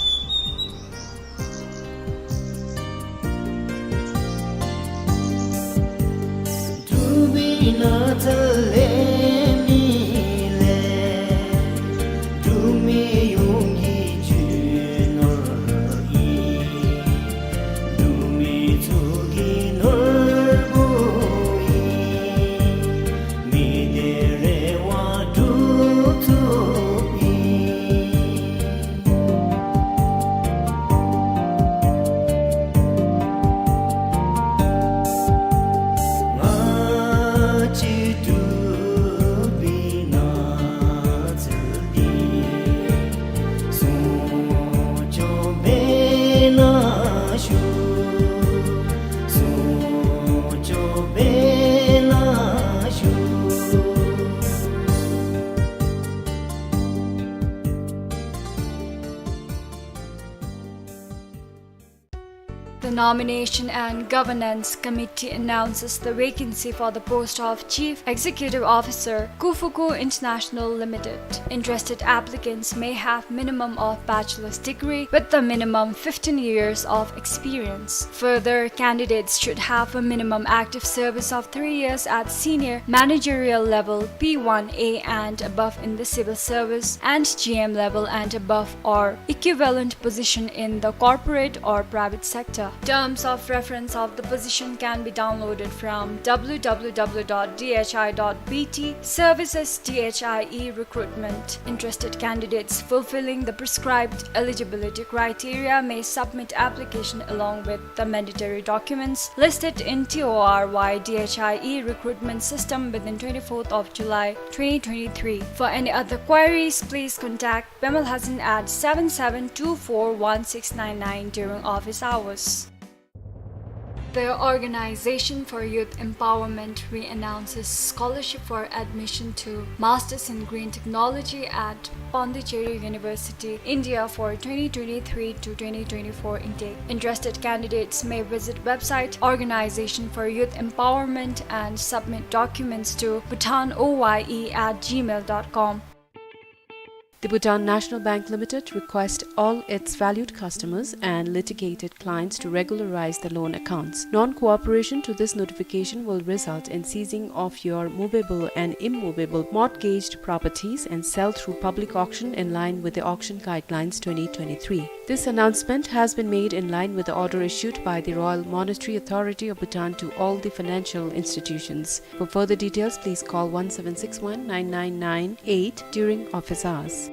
The Nomination and Governance Committee announces the vacancy for the post of Chief Executive Officer, Kufuku International Limited. Interested applicants may have minimum of bachelor's degree with the minimum fifteen years of experience. Further, candidates should have a minimum active service of three years at senior managerial level P one A and above in the civil service and G M level and above or equivalent position in the corporate or private sector. Terms of reference of the position can be downloaded from W W W dot D H I dot B T. Services D H I E recruitment. Interested candidates fulfilling the prescribed eligibility criteria may submit application along with the mandatory documents listed in T O R Y D H I E recruitment system within twenty-fourth of July twenty twenty-three. For any other queries, please contact Pemal Hassan at seven seven two four one six nine nine during office hours. The Organization for Youth Empowerment re-announces scholarship for admission to Masters in Green Technology at Pondicherry University, India for twenty twenty-three to twenty twenty-four intake. Interested candidates may visit website Organization for Youth Empowerment and submit documents to bhutan O Y E at gmail dot com. The Bhutan National Bank Limited requests all its valued customers and litigated clients to regularize the loan accounts. Non-cooperation to this notification will result in seizing of your movable and immovable mortgaged properties and sale through public auction in line with the Auction Guidelines twenty twenty-three. This announcement has been made in line with the order issued by the Royal Monetary Authority of Bhutan to all the financial institutions. For further details, please call one seven six one nine nine nine eight during office hours.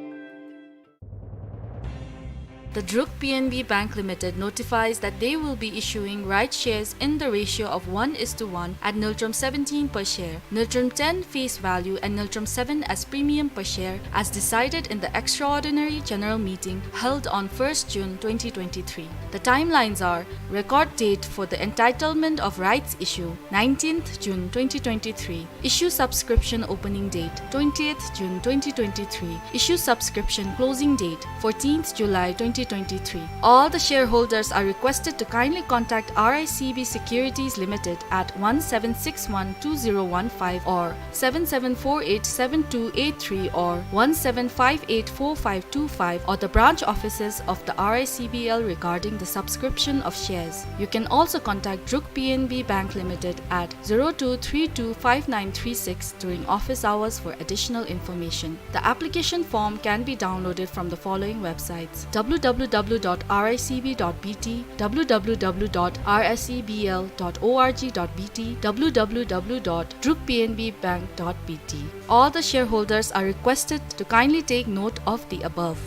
The Druk P N B Bank Limited notifies that they will be issuing rights shares in the ratio of one is to one at ngultrum seventeen per share, ngultrum ten face value and ngultrum seven as premium per share, as decided in the extraordinary general meeting held on first June twenty twenty-three. The timelines are: record date for the entitlement of rights issue, nineteenth June twenty twenty-three. Issue subscription opening date, twentieth June twenty twenty-three. Issue subscription closing date, fourteenth July twenty twenty-three. All the shareholders are requested to kindly contact R I C B Securities Limited at one seven six one two zero one five or seven seven four eight seven two eight three or one seven five eight four five two five or the branch offices of the R I C B L regarding the subscription of shares. You can also contact Druk P N B Bank Limited at zero two three two five nine three six during office hours for additional information. The application form can be downloaded from the following websites: W W W dot R I C B dot B T, W W W dot R S E B L dot org dot B T, W W W dot druk P N B bank dot B T. All the shareholders are requested to kindly take note of the above.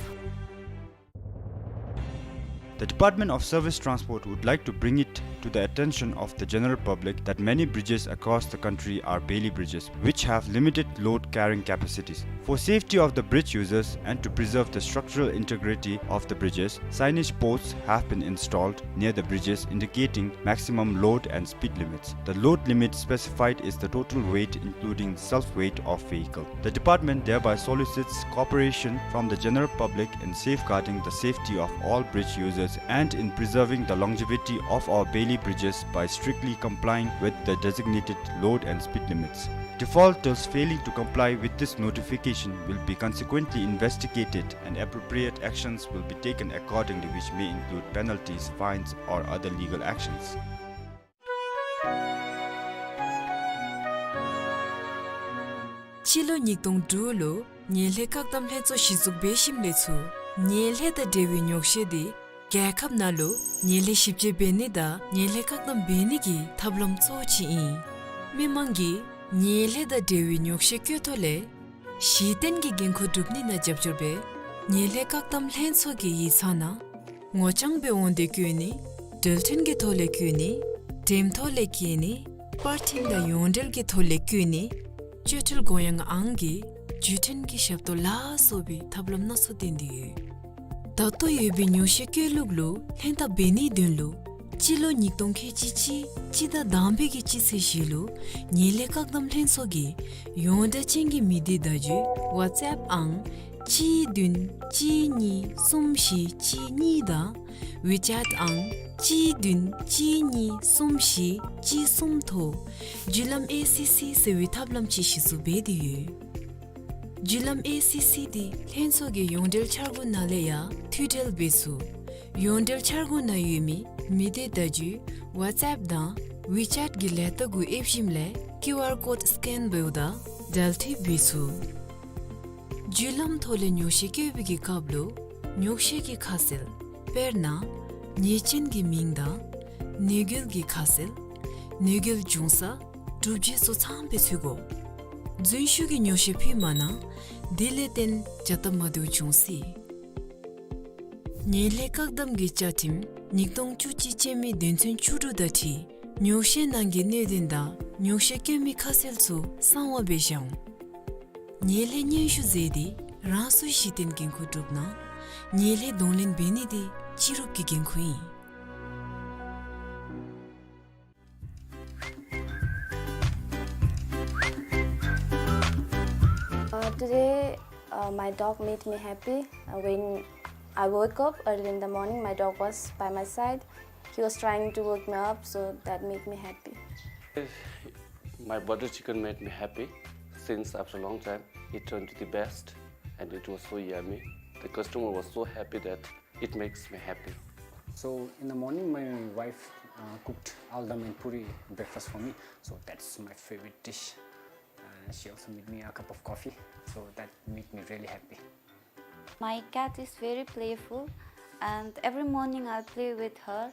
The Department of Service Transport would like to bring it to the attention of the general public that many bridges across the country are Bailey bridges, which have limited load carrying capacities. For safety of the bridge users and to preserve the structural integrity of the bridges, signage posts have been installed near the bridges indicating maximum load and speed limits. The load limit specified is the total weight including self-weight of vehicle. The department thereby solicits cooperation from the general public in safeguarding the safety of all bridge users and in preserving the longevity of our Bailey bridges by strictly complying with the designated load and speed limits. Defaulters failing to comply with this notification will be consequently investigated and appropriate actions will be taken accordingly, which may include penalties, fines, or other legal actions. སྤྱི་ལོ་ཉིས་སྟོང་དྲུག་ལུ་ཉེ་ལེ་བཀག་དམ་ལྷན་ཚོགས་གཞི་བཙུགས་འབད་ཞིནམ་ལས་ཚུར་ཉེ་ལེ་དང་འབྲེལ་བའི་ཉོག་བཤད་འདི་རྒྱལ་ཁབ་ནང་ལུ་ཉེ་ལེ་ཞིབ་དཔྱད་འབད་ནི་དང་ཉེ་ལེ་བཀག་དམ་འབད་ནི་གི་ཐབས་ལམ་གཙོ་བོ་ཅིག་ཨིན། མི་མང་གིས་ཉེ་ལེ་དང་འབྲེལ་བའི་ཉོག་བཤད་བཀོད་ཐོག་ལས་གཞི་རྟེན་གྱི་འགན་ཁུར་སྒྲུབ་ནི་ནང་རྒྱབ་སྐྱོར་འབད་ཉེ་ལེ་བཀག་དམ་ལྷན་ཚོགས་ཀྱི་ཡིག་ཚང་ནང་ངོ་རྐྱང་སྦེ་འོང་སྟེ་བཀོད་ནི། འགྲུལ་འཕྲིན་གྱི་ཐོག་ལས་བཀོད་ནི། འགྲེམས་ཐོག་ལས་བཀོད་ནི། པར་འཕྲིན་དང་ཡོངས་འབྲེལ་གྱི་ཐོག་ལས་བཀོད་ནི། སྤྱོད་ཁྲལ་དགོངས་ཡངས་ཨང་གི་བརྒྱུད་འཕྲིན་གྱི་ཞབས་ཏོག་ལ་སོགས་པའི་ཐབས་ལམ་སྣ་ཚོགས་བཏོན་ཏེ་ཡོད། ད་ལྟོ་ཡོད་པའི་ཉོག་བཤད་བཀོད་ལུགས་ལུ་ལྷན་ཐབས་འབད་ནིའི་དོན་ལུ་སྤྱི་ལོ་ཉིས་སྟོང་ཁལ་གཅིག་གཅིག་སྤྱི་ཟླ་དང་པའི་གི་སྤྱི་ཚེས་བཞི་ལུ་ཉེ་ལེ་བཀག་དམ་ལྷན་ཚོགས་ཀྱིས་ཡོངས་བསྒྲགས་ཅན་གྱི་མི་སྡེ་བརྡ་བརྒྱུད་ཝཊས་ཨེཔ་ཨང་གཅིག་བདུན་གཅིག་གཉིས་གསུམ་བཞི་གཅིག་གཉིས་དང་ཝི་ཅེཊ་ཨང་གཅིག་བདུན་གཅིག་གཉིས་གསུམ་བཞི་གཅིག་གསུམ་ཐོག་བརྒྱུད་ལམ་ཨེ་སི་སི་ཟེར་བའི་ཐབས་ལམ་ཅིག་གཞི་བཙུགས་འབད་དེ་ཡོད། བརྒྱུད་ལམ་ཨེ་སི་སི་འདི་ལྷན་ཚོགས་ཀྱི་ཡོངས་འབྲེལ་འཆར་སྒོ་ནང་ལས་ཡང་མཐུད་འབྲེལ་འབད་ཚུགས། ཡོངས་འབྲེལ་འཆར་སྒོ་ནང་ཡོད་མི་མི་སྡེ་བརྡ་བརྒྱུད་ཝཊས་ཨེཔ་དང་ཝི་ཅེཊ་གི་ལས་རྟགས་གུ་ཨེབ་ཞིནམ་ལས་ཀིའུ་ཨར་ཀོཌ་སི་ཀེན་འབདཝ་ད་འབྲེལ་མཐུད་འབད་ཚུགས། བརྒྱུད་ལམ་ཐོག་ལས་ཉོག་བཤད་བཀོད་པའི་གི་སྐབས་ལུ་ཉོག་བཤད་ཀྱི་ཁ་གསལ་དཔེར་ན་ཉེས་ཅན་གྱི་མིང་དང་ནུས་རྒྱུ་གི་ཁ་གསལ་ནུས་རྒྱུ་འབྱུང་ས་གྲུབ་རྗེས་སོགས་ཚངམ་སྦེ་ཚུད་དགོ། རྫུན་ཞུགས་ཀྱི་ཉོག་བཤད་ཕུལ་མ་གནང་། དེ་ལས་བརྟེན་བྱ་ཐབས་མ་བདེཝ་འབྱུང་སྲིད། ཉེ་ལེ་བཀག་དམ་གྱི་བཅའ་ཁྲིམས་ཉིས་སྟོང་བཅུ་གཅིག་ཅན་མའི་དོན་ཚན་བཅུ་དྲུག་དང་འཁྲིལ་ཉོག་བཤད་ནང་གི་གནད་དོན་དང་ཉོག་བཤད་བཀོད་མི་ཁ་གསལ་ཚུ་གསང་བ་སྦེ་བཞག་འོང་། ཉེ་ལེ་སྙན་ཞུ་མཛད་དེ་རང་སོའི་གཞི་རྟེན་འགན་ཁུར་སྒྲུབ་གནང་། ཉེ་ལེ་གདོང་ལེན་འབད་ནི་དེ་སྤྱི་རུབ་ཀྱི་འགན་ཁུར་ཨིན། Uh, today, uh, my dog made me happy. Uh, when I woke up early in the morning, my dog was by my side. He was trying to wake me up, so that made me happy. My butter chicken made me happy since after a long time. It turned to the best, and it was so yummy. The customer was so happy that it makes me happy. So in the morning, my wife, uh, cooked aldam and puri breakfast for me. So that's my favorite dish. And she also made me a cup of coffee. So that made me really happy. My cat is very playful, and every morning I play with her.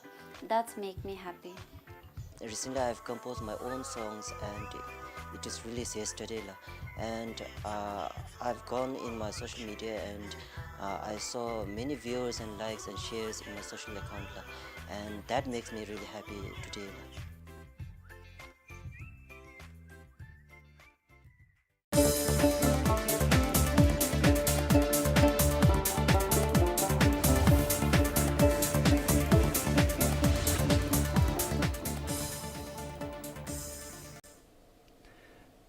That's make me happy. Recently, I've composed my own songs, and it is released yesterday, la. And, uh, I've gone in my social media, and, uh, I saw many viewers and likes and shares in my social account, la. And that makes me really happy today, la.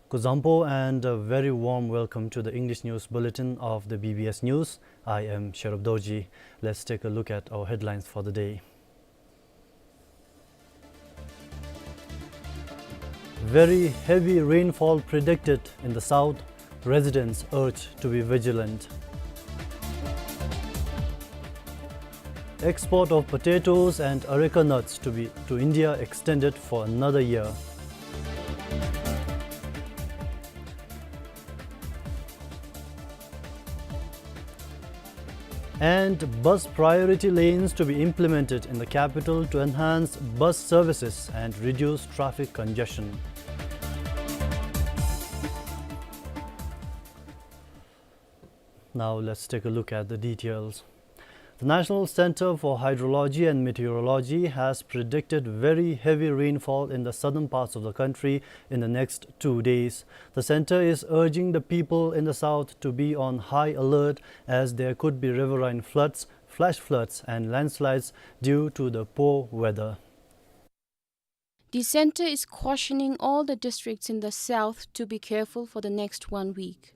Kuzuzangpo and a very warm welcome to the English News Bulletin of the B B S News. I am Sherub Dorji. Let's take a look at our headlines for the day. Very heavy rainfall predicted in the south, residents urged to be vigilant. Export of potatoes and areca nuts to be, to India extended for another year. And bus priority lanes to be implemented in the capital to enhance bus services and reduce traffic congestion. Now let's take a look at the details. The National Center for Hydrology and Meteorology has predicted very heavy rainfall in the southern parts of the country in the next two days. The center is urging the people in the south to be on high alert, as there could be riverine floods, flash floods, and landslides due to the poor weather. The center is cautioning all the districts in the south to be careful for the next one week.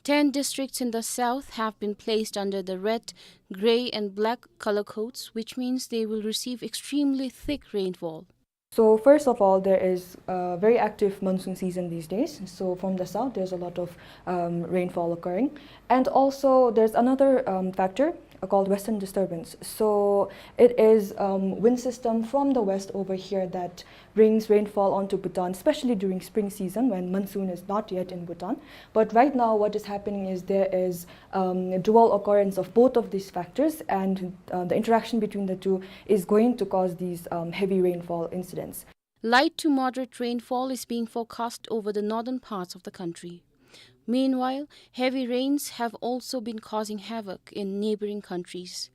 Ten districts in the south have been placed under the red, gray, and black color codes, which means they will receive extremely thick rainfall. So first of all, there is a very active monsoon season these days. So from the south, there's a lot of, um, rainfall occurring. And also, there's another, um, factor, uh, called western disturbance. So it is, um, wind system from the west over here that brings rainfall onto Bhutan, especially during spring season when monsoon is not yet in Bhutan. But right now, what is happening is there is, um, dual occurrence of both of these factors, and, uh, the interaction between the two is going to cause these, um, heavy rainfall incidents. Light to moderate rainfall is being forecast over the northern parts of the country. Meanwhile, heavy rains have also been causing havoc in neighboring countries.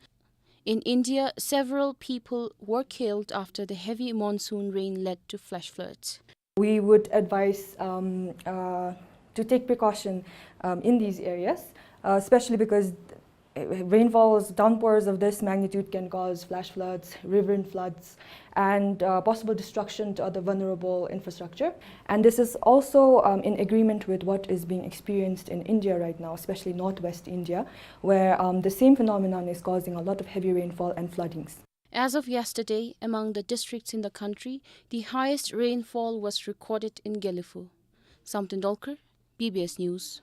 In India, several people were killed after the heavy monsoon rain led to flash floods. We would advise, um, uh, to take precaution, um, in these areas, uh, especially because, uh, rainfalls, downpours of this magnitude can cause flash floods, riverine floods, and, uh, possible destruction to other vulnerable infrastructure. And this is also, um, in agreement with what is being experienced in India right now, especially northwest India, where, um, the same phenomenon is causing a lot of heavy rainfall and floodings. As of yesterday, among the districts in the country, the highest rainfall was recorded in Gelephu. Samten Dolkar, B B S News.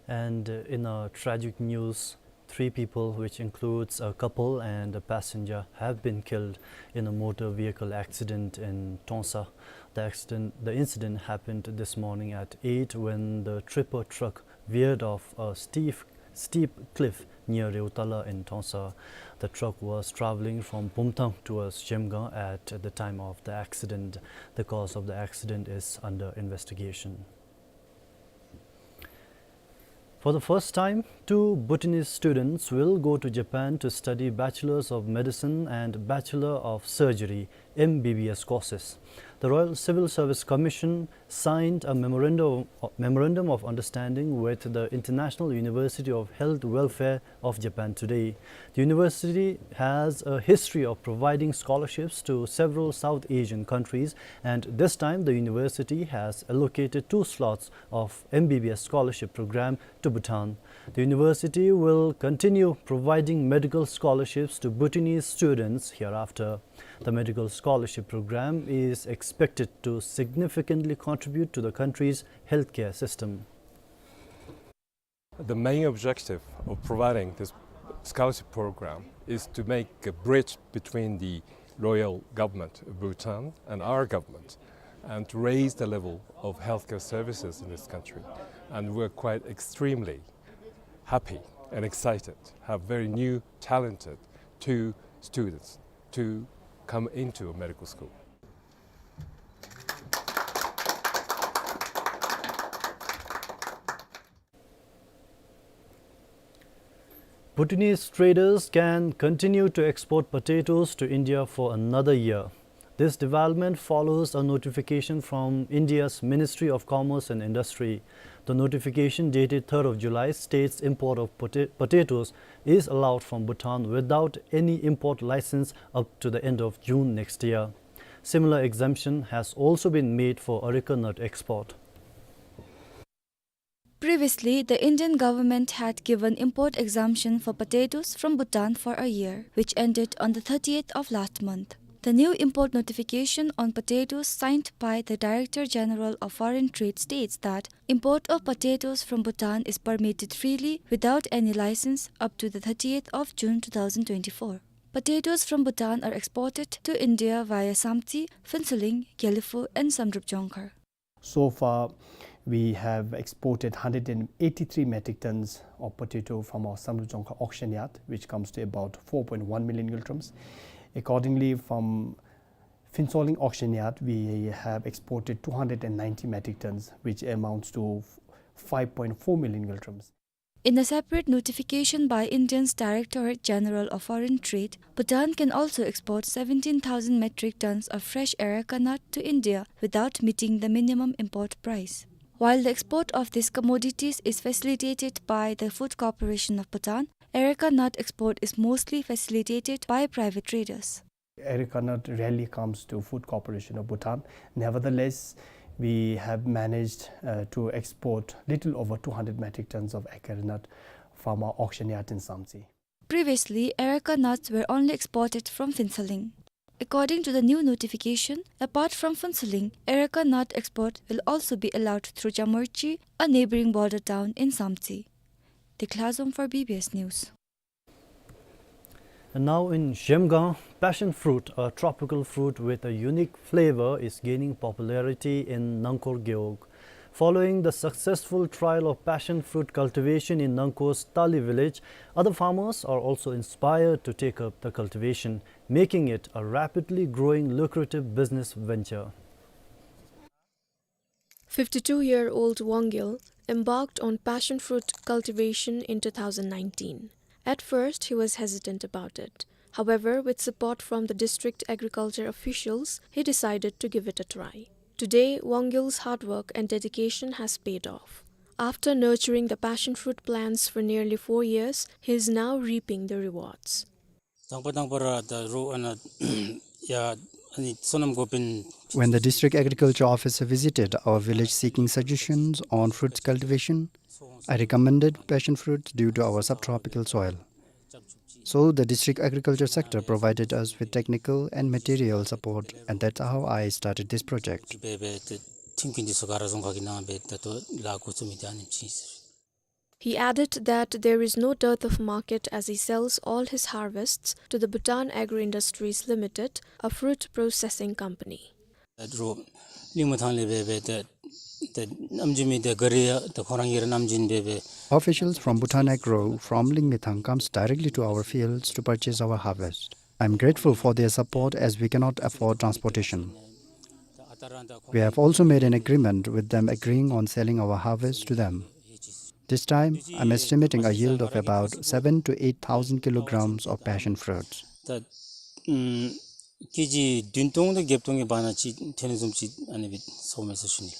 And, uh, in a tragic news, three people, which includes a couple and a passenger, have been killed in a motor vehicle accident in Tongsa. The accident, the incident happened this morning at eight when the tripper truck veered off a steep, steep cliff near Reutala in Tongsa. The truck was traveling from Bumthang towards Zhemgang at the time of the accident. The cause of the accident is under investigation. For the first time, two Bhutanese students will go to Japan to study Bachelors of Medicine and Bachelor of Surgery, M B B S courses. The Royal Civil Service Commission signed a memorandum, memorandum of understanding with the International University of Health Welfare of Japan today. The university has a history of providing scholarships to several South Asian countries, and this time the university has allocated two slots of M B B S scholarship program to Bhutan. The university will continue providing medical scholarships to Bhutanese students hereafter. The medical scholarship program is expected to significantly contribute to the country's healthcare system. The main objective of providing this scholarship program is to make a bridge between the royal government of Bhutan and our government, and to raise the level of healthcare services in this country. And we're quite extremely happy and excited to have very new, talented two students to come into a medical school. Bhutanese traders can continue to export potatoes to India for another year. This development follows a notification from India's Ministry of Commerce and Industry. The notification dated third of July states import of pota-, potatoes is allowed from Bhutan without any import license up to the end of June next year. Similar exemption has also been made for areca nut export. Previously, the Indian government had given import exemption for potatoes from Bhutan for a year, which ended on the thirtieth of last month. The new import notification on potatoes signed by the Director General of Foreign Trade states that import of potatoes from Bhutan is permitted freely without any license up to the thirtieth of June two thousand twenty-four. Potatoes from Bhutan are exported to India via Samtse, Phuentsholing, Gelephu and Samdrup Jongkhar. So far, we have exported hundred and eighty-three metric tons of potato from our Samdrup Jongkhar auction yard, which comes to about four point one million ngultrums. Accordingly, from Phuentsholing auction yard, we have exported two hundred and ninety metric tons, which amounts to five point four million ngultrums. In a separate notification by India's Directorate General of Foreign Trade, Bhutan can also export seventeen thousand metric tons of fresh areca nut to India without meeting the minimum import price. While the export of these commodities is facilitated by the Food Corporation of Bhutan, areca nut export is mostly facilitated by private traders. Areca nut rarely comes to Food Corporation of Bhutan. Nevertheless, we have managed, uh, to export little over two hundred metric tons of areca nut from our auction yard in Samtse. Previously, areca nuts were only exported from Phuentsholing. According to the new notification, apart from Phuentsholing, areca nut export will also be allowed through Jamorchi, a neighboring border town in Samtse. Dekhlazom for B B S News. And now in Zhemgang, passion fruit, a tropical fruit with a unique flavor, is gaining popularity in Nangkor Gewog. Following the successful trial of passion fruit cultivation in Nangkor's Tali village, other farmers are also inspired to take up the cultivation, making it a rapidly growing lucrative business venture. Fifty-two-year-old Wang Gil embarked on passion fruit cultivation in two thousand nineteen. At first, he was hesitant about it. However, with support from the district agriculture officials, he decided to give it a try. Today, Wang Gil's hard work and dedication has paid off. After nurturing the passion fruit plants for nearly four years, he is now reaping the rewards. དང་པོ་དང་པོ་ར་ད་རོ་ཨ་ན་ཡ་ཨ་ནི་སོ་ནམ་འགོ་དཔོན། When the district agriculture officer visited our village seeking suggestions on fruit cultivation, I recommended passion fruit due to our subtropical soil. So the district agriculture sector provided us with technical and material support, and that's how I started this project. སྦེ་སྦེ་ཏེ་ཁྲིམས་ཀྱི་འདི་ཚུ་ག་ར་རྫོང་ཁག་གི་ནང་སྦེ་ད་ལྟོ་ལཱ་འགོ་བཙུགས་མི་འདི་ཨ་ནེམ་ཅིག་ཨིན་ཟེར། He added that there is no dearth of market as he sells all his harvests to the Bhutan Agro Industries Limited, a fruit processing company. རོ་གླིང་མི་ཐང་ལས་སྦེ་སྦེ་ཏེ་ཏེ་ནམ་རྒྱུན་མི་ཏེ་ག་རི་ཡ་ཏེ་ཁོང་ར་གཉིས་ར་ནམ་རྒྱུན་སྦེ་སྦེ། Officials from Bhutan Agro from Lingmithang comes directly to our fields to purchase our harvest. I'm grateful for their support as we cannot afford transportation. We have also made an agreement with them agreeing on selling our harvest to them. This time, I'm estimating a yield of about seven to eight thousand kilograms of passion fruits. ད་ཨམ་ཀེ་ཇི་བདུན་སྟོང་དང་བརྒྱད་སྟོང་གི་བར་ན་ཅིག་ཐོན་ནི་བཟུམ་ཅིག་ཨ་ནི་སྦེ་སོང་མས་ཟེར་ཞུ་ནི།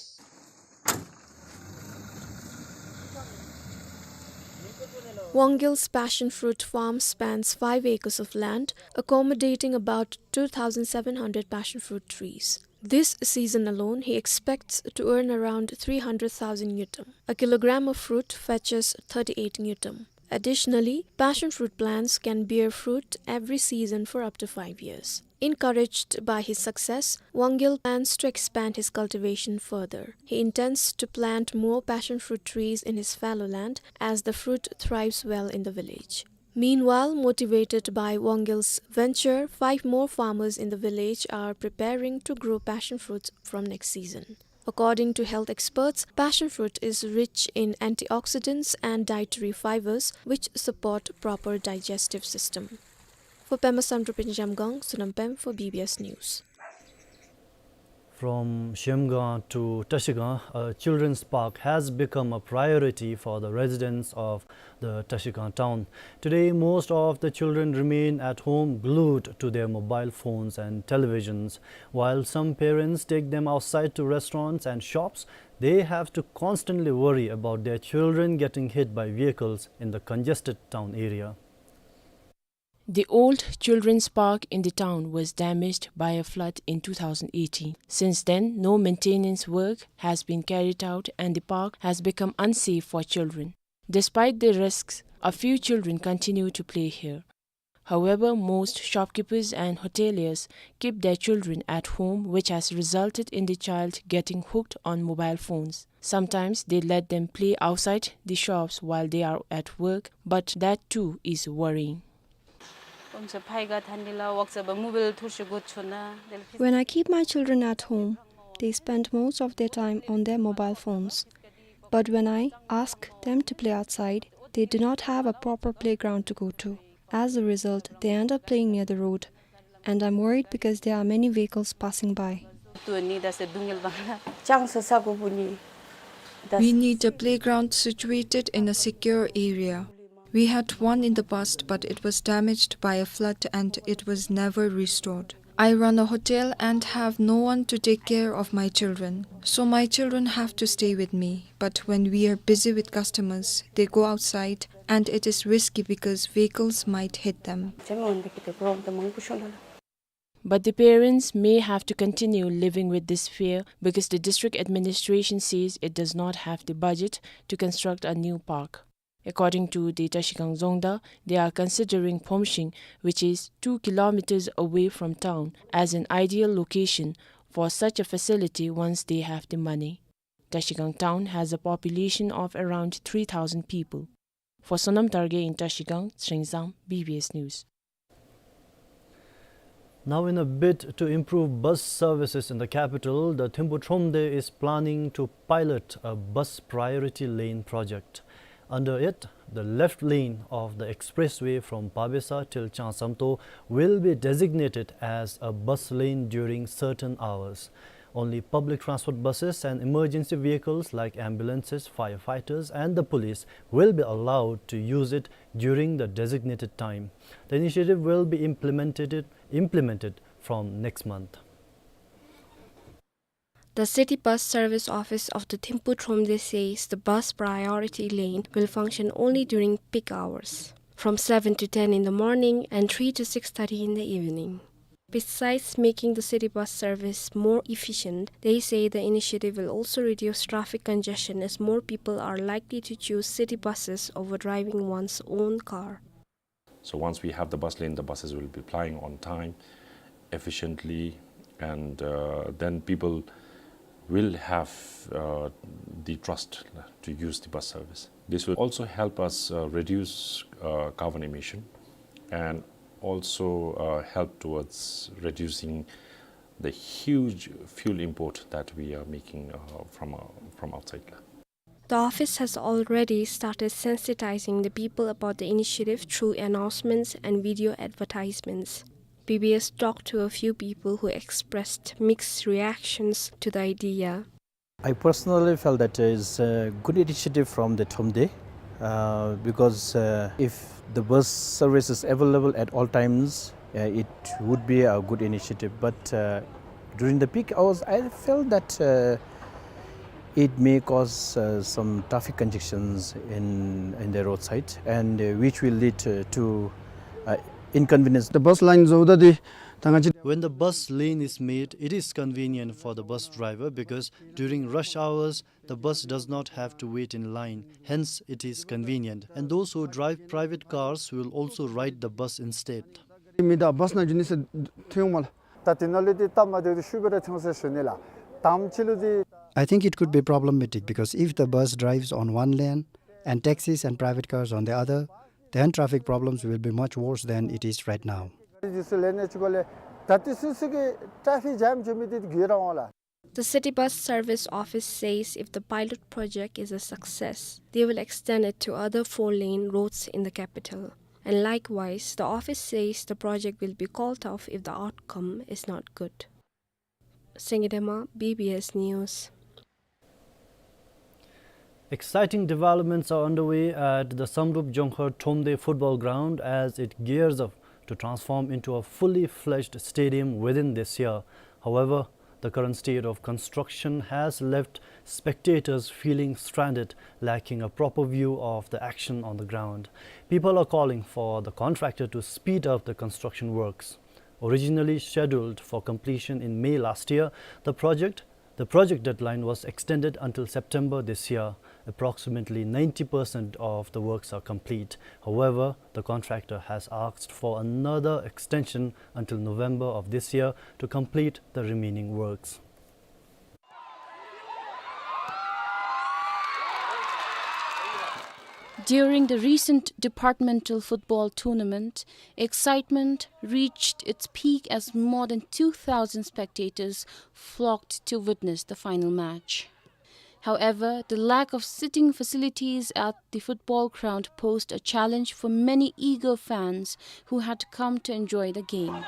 Wang Gil's passion fruit farm spans five acres of land, accommodating about two thousand seven hundred passion fruit trees. This season alone, he expects to earn around three hundred thousand ngultrum. A kilogram of fruit fetches thirty-eight ngultrum. Additionally, passion fruit plants can bear fruit every season for up to five years. Encouraged by his success, Wang Gil plans to expand his cultivation further. He intends to plant more passion fruit trees in his fallow land as the fruit thrives well in the village. Meanwhile, motivated by Wang Gil's venture, five more farmers in the village are preparing to grow passion fruits from next season. According to health experts, passion fruit is rich in antioxidants and dietary fibers, which support proper digestive system. For Pema Samdrup in Zhemgang, Sonam Pem for B B S News. From Zhemgang to Trashigang, a children's park has become a priority for the residents of the Trashigang town. Today, most of the children remain at home glued to their mobile phones and televisions. While some parents take them outside to restaurants and shops, they have to constantly worry about their children getting hit by vehicles in the congested town area. The old children's park in the town was damaged by a flood in two thousand eighteen. Since then, no maintenance work has been carried out and the park has become unsafe for children. Despite the risks, a few children continue to play here. However, most shopkeepers and hoteliers keep their children at home, which has resulted in the child getting hooked on mobile phones. Sometimes they let them play outside the shops while they are at work, but that too is worrying. When I keep my children at home, they spend most of their time on their mobile phones. But when I ask them to play outside, they do not have a proper playground to go to. As a result, they end up playing near the road, and I'm worried because there are many vehicles passing by. ཅང་ས་ས་གོ་བུ་ནི། We need a playground situated in a secure area. We had one in the past, but it was damaged by a flood and it was never restored. I run a hotel and have no one to take care of my children. So my children have to stay with me. But when we are busy with customers, they go outside and it is risky because vehicles might hit them. But the parents may have to continue living with this fear because the district administration says it does not have the budget to construct a new park. According to the Trashigang Dzongda, they are considering Phomshing, which is two kilometers away from town, as an ideal location for such a facility once they have the money. Trashigang town has a population of around three thousand people. For Sonam Targay in Trashigang, Sringzang, B B S News. Now, in a bid to improve bus services in the capital, the Thimphu Thromde is planning to pilot a bus priority lane project. Under it, the left lane of the expressway from Pabesa till Changsamto will be designated as a bus lane during certain hours. Only public transport buses and emergency vehicles like ambulances, firefighters, and the police will be allowed to use it during the designated time. The initiative will be implemented, implemented from next month. The City Bus Service Office of the Thimphu Thromde says the bus priority lane will function only during peak hours, from seven to ten in the morning and three to six thirty in the evening. Besides making the city bus service more efficient, they say the initiative will also reduce traffic congestion as more people are likely to choose city buses over driving one's own car. So once we have the bus lane, the buses will be plying on time, efficiently, and, uh, then people will have, uh, the trust to use the bus service. This will also help us, uh, reduce, uh, carbon emission and also, uh, help towards reducing the huge fuel import that we are making, uh, from, uh, from outside. The office has already started sensitizing the people about the initiative through announcements and video advertisements. B B S talked to a few people who expressed mixed reactions to the idea. I personally felt that it's a good initiative from the Thromde, uh, because, uh, if the bus service is available at all times, uh, it would be a good initiative. But, uh, during the peak hours, I felt that, uh, it may cause, uh, some traffic congestions in, in the roadside, and, uh, which will lead to, to, uh, inconvenience. The bus line zauda di tanga chi. When the bus lane is made, it is convenient for the bus driver because during rush hours, the bus does not have to wait in line. Hence, it is convenient. And those who drive private cars will also ride the bus instead. Mi da bus na juni se thiyong mal. ད་དེ་ནང་ལུ་འདི་སྟབས་མ་བདེཝ་འདི་ཤུགས་སྦེ་ར་ཐོན་སོང་ཟེར་ཞུ་ནི་ལགས། དང་པ་ཅིག་ལུ་འདི། I think it could be problematic because if the bus drives on one lane and taxis and private cars on the other, then traffic problems will be much worse than it is right now. འདི་ཚུ་ལས་ནི་ཅིག་གོ་ལས་ད་ལྟོ་སུ་སུ་གི་ཊ་ཕིག་ཇམ་བྱུང་མི་འདི་གི་རང་ལགས། The City Bus Service Office says if the pilot project is a success, they will extend it to other four-lane roads in the capital. And likewise, the office says the project will be called off if the outcome is not good. Sengidema, B B S News. Exciting developments are underway at the Samdrup Jongkhar Thromde football ground as it gears up to transform into a fully fledged stadium within this year. However, the current state of construction has left spectators feeling stranded, lacking a proper view of the action on the ground. People are calling for the contractor to speed up the construction works. Originally scheduled for completion in May last year, the project, the project deadline was extended until September this year. Approximately ninety percent of the works are complete. However, the contractor has asked for another extension until November of this year to complete the remaining works. During the recent departmental football tournament, excitement reached its peak as more than two thousand spectators flocked to witness the final match. However, the lack of sitting facilities at the football ground posed a challenge for many eager fans who had come to enjoy the game.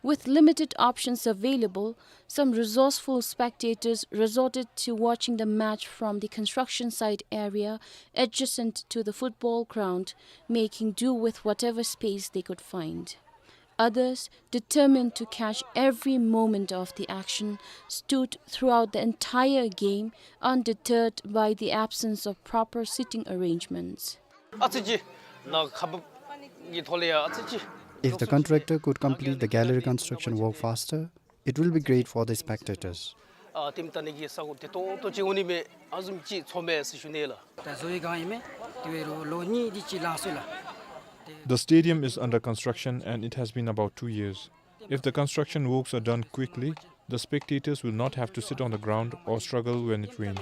With limited options available, some resourceful spectators resorted to watching the match from the construction site area adjacent to the football ground, making do with whatever space they could find. Others, determined to catch every moment of the action, stood throughout the entire game, undeterred by the absence of proper seating arrangements. ཨ་ཙི་ཅིག་ནཱ་ཁ་འབབ་ཀྱི་ཐོག་ལས་ཡ་ཨ་ཙི་ཅིག། If the contractor could complete the gallery construction work faster, it will be great for the spectators. ཨ་ཏེམ་ད་ནི་གི་ས་གོ་དེ་ཏོག་ཏོ་ཅིག་འོང་ནི་མས། ཨ་བཟུམ་ཅིག་ཚོརཝ་མས་ཟེར་ཞུ་ནི་ལགས། ད་བཟོ་བའི་སྒང་ཨིན་མས། དེ་བས་རུང་ལོ་གཉིས་དེ་ཅིག་ལང་སོང་ལགས། The stadium is under construction and it has been about two years. If the construction works are done quickly, the spectators will not have to sit on the ground or struggle when it rains.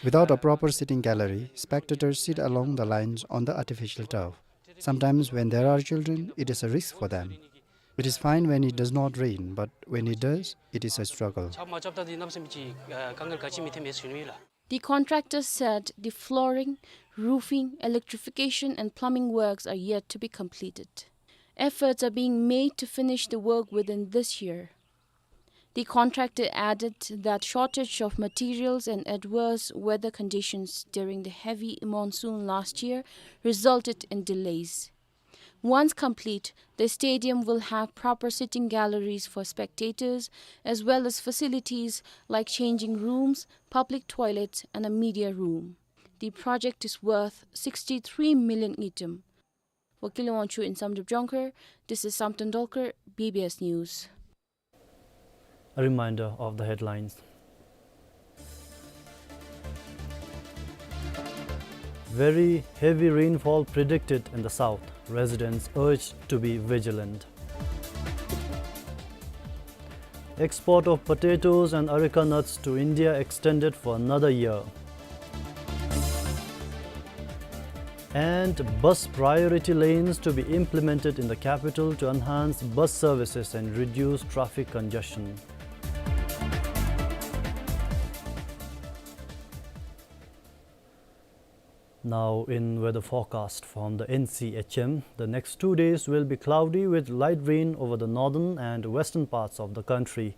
Without a proper sitting gallery, spectators sit along the lines on the artificial turf. Sometimes when there are children, it is a risk for them. It is fine when it does not rain, but when it does, it is a struggle. The contractor said the flooring, roofing, electrification and plumbing works are yet to be completed. Efforts are being made to finish the work within this year. The contractor added that shortage of materials and adverse weather conditions during the heavy monsoon last year resulted in delays. Once complete, the stadium will have proper sitting galleries for spectators, as well as facilities like changing rooms, public toilets, and a media room. The project is worth sixty-three million ngultrum. For Killawangchu in Samdrup Jongkhar, this is Samten Dolkar, B B S News. A reminder of the headlines. Very heavy rainfall predicted in the south. Residents urged to be vigilant. Export of potatoes and areca nuts to India extended for another year. And bus priority lanes to be implemented in the capital to enhance bus services and reduce traffic congestion. Now, in weather forecast from the N C H M, the next two days will be cloudy with light rain over the northern and western parts of the country.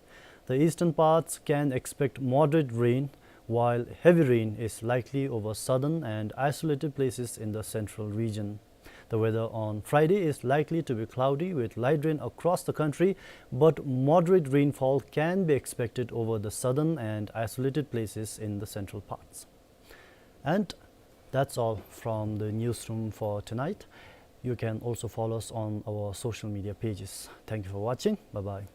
The eastern parts can expect moderate rain, while heavy rain is likely over southern and isolated places in the central region. The weather on Friday is likely to be cloudy with light rain across the country, but moderate rainfall can be expected over the southern and isolated places in the central parts. And that's all from the newsroom for tonight. You can also follow us on our social media pages. Thank you for watching. Bye-bye.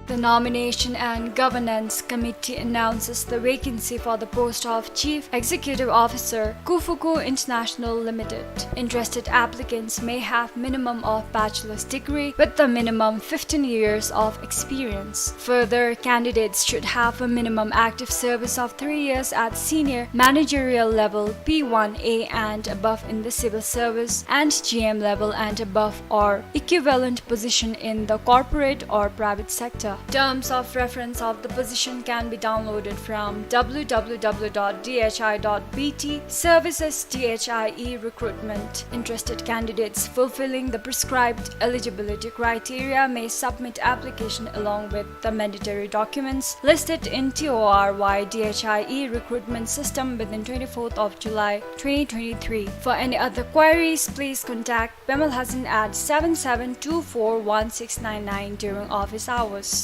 The Nomination and Governance Committee announces the vacancy for the post of Chief Executive Officer, Kufuku International Limited. Interested applicants may have minimum of bachelor's degree with the minimum fifteen years of experience. Further, candidates should have a minimum active service of three years at senior managerial level, P one A and above, in the civil service and G M level and above or equivalent position in the corporate or private sector. Terms of reference of the position can be downloaded from W W W dot D H I dot B T. Services D H I E recruitment. Interested candidates fulfilling the prescribed eligibility criteria may submit application along with the mandatory documents listed in T O R Y D H I E recruitment system within twenty-fourth of July twenty twenty-three. For any other queries, please contact Pema Lhazen at seven seven two four one six nine nine during office hours.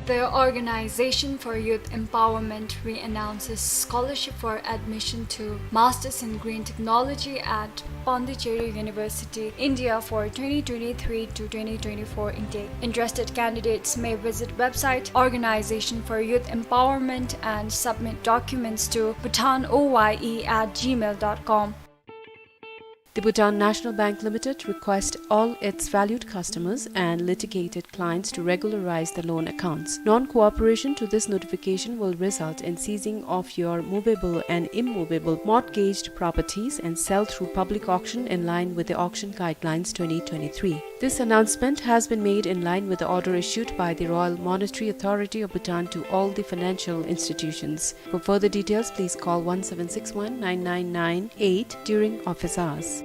The Organization for Youth Empowerment re-announces scholarship for admission to Masters in Green Technology at Pondicherry University, India for twenty twenty-three to twenty twenty-four intake. Interested candidates may visit website Organization for Youth Empowerment and submit documents to bhutan O Y E at gmail dot com. The Bhutan National Bank Limited requests all its valued customers and litigated clients to regularize the loan accounts. Non-cooperation to this notification will result in seizing of your movable and immovable mortgaged properties and sale through public auction in line with the Auction Guidelines twenty twenty-three. This announcement has been made in line with the order issued by the Royal Monetary Authority of Bhutan to all the financial institutions. For further details, please call one seven six one nine nine nine eight during office hours.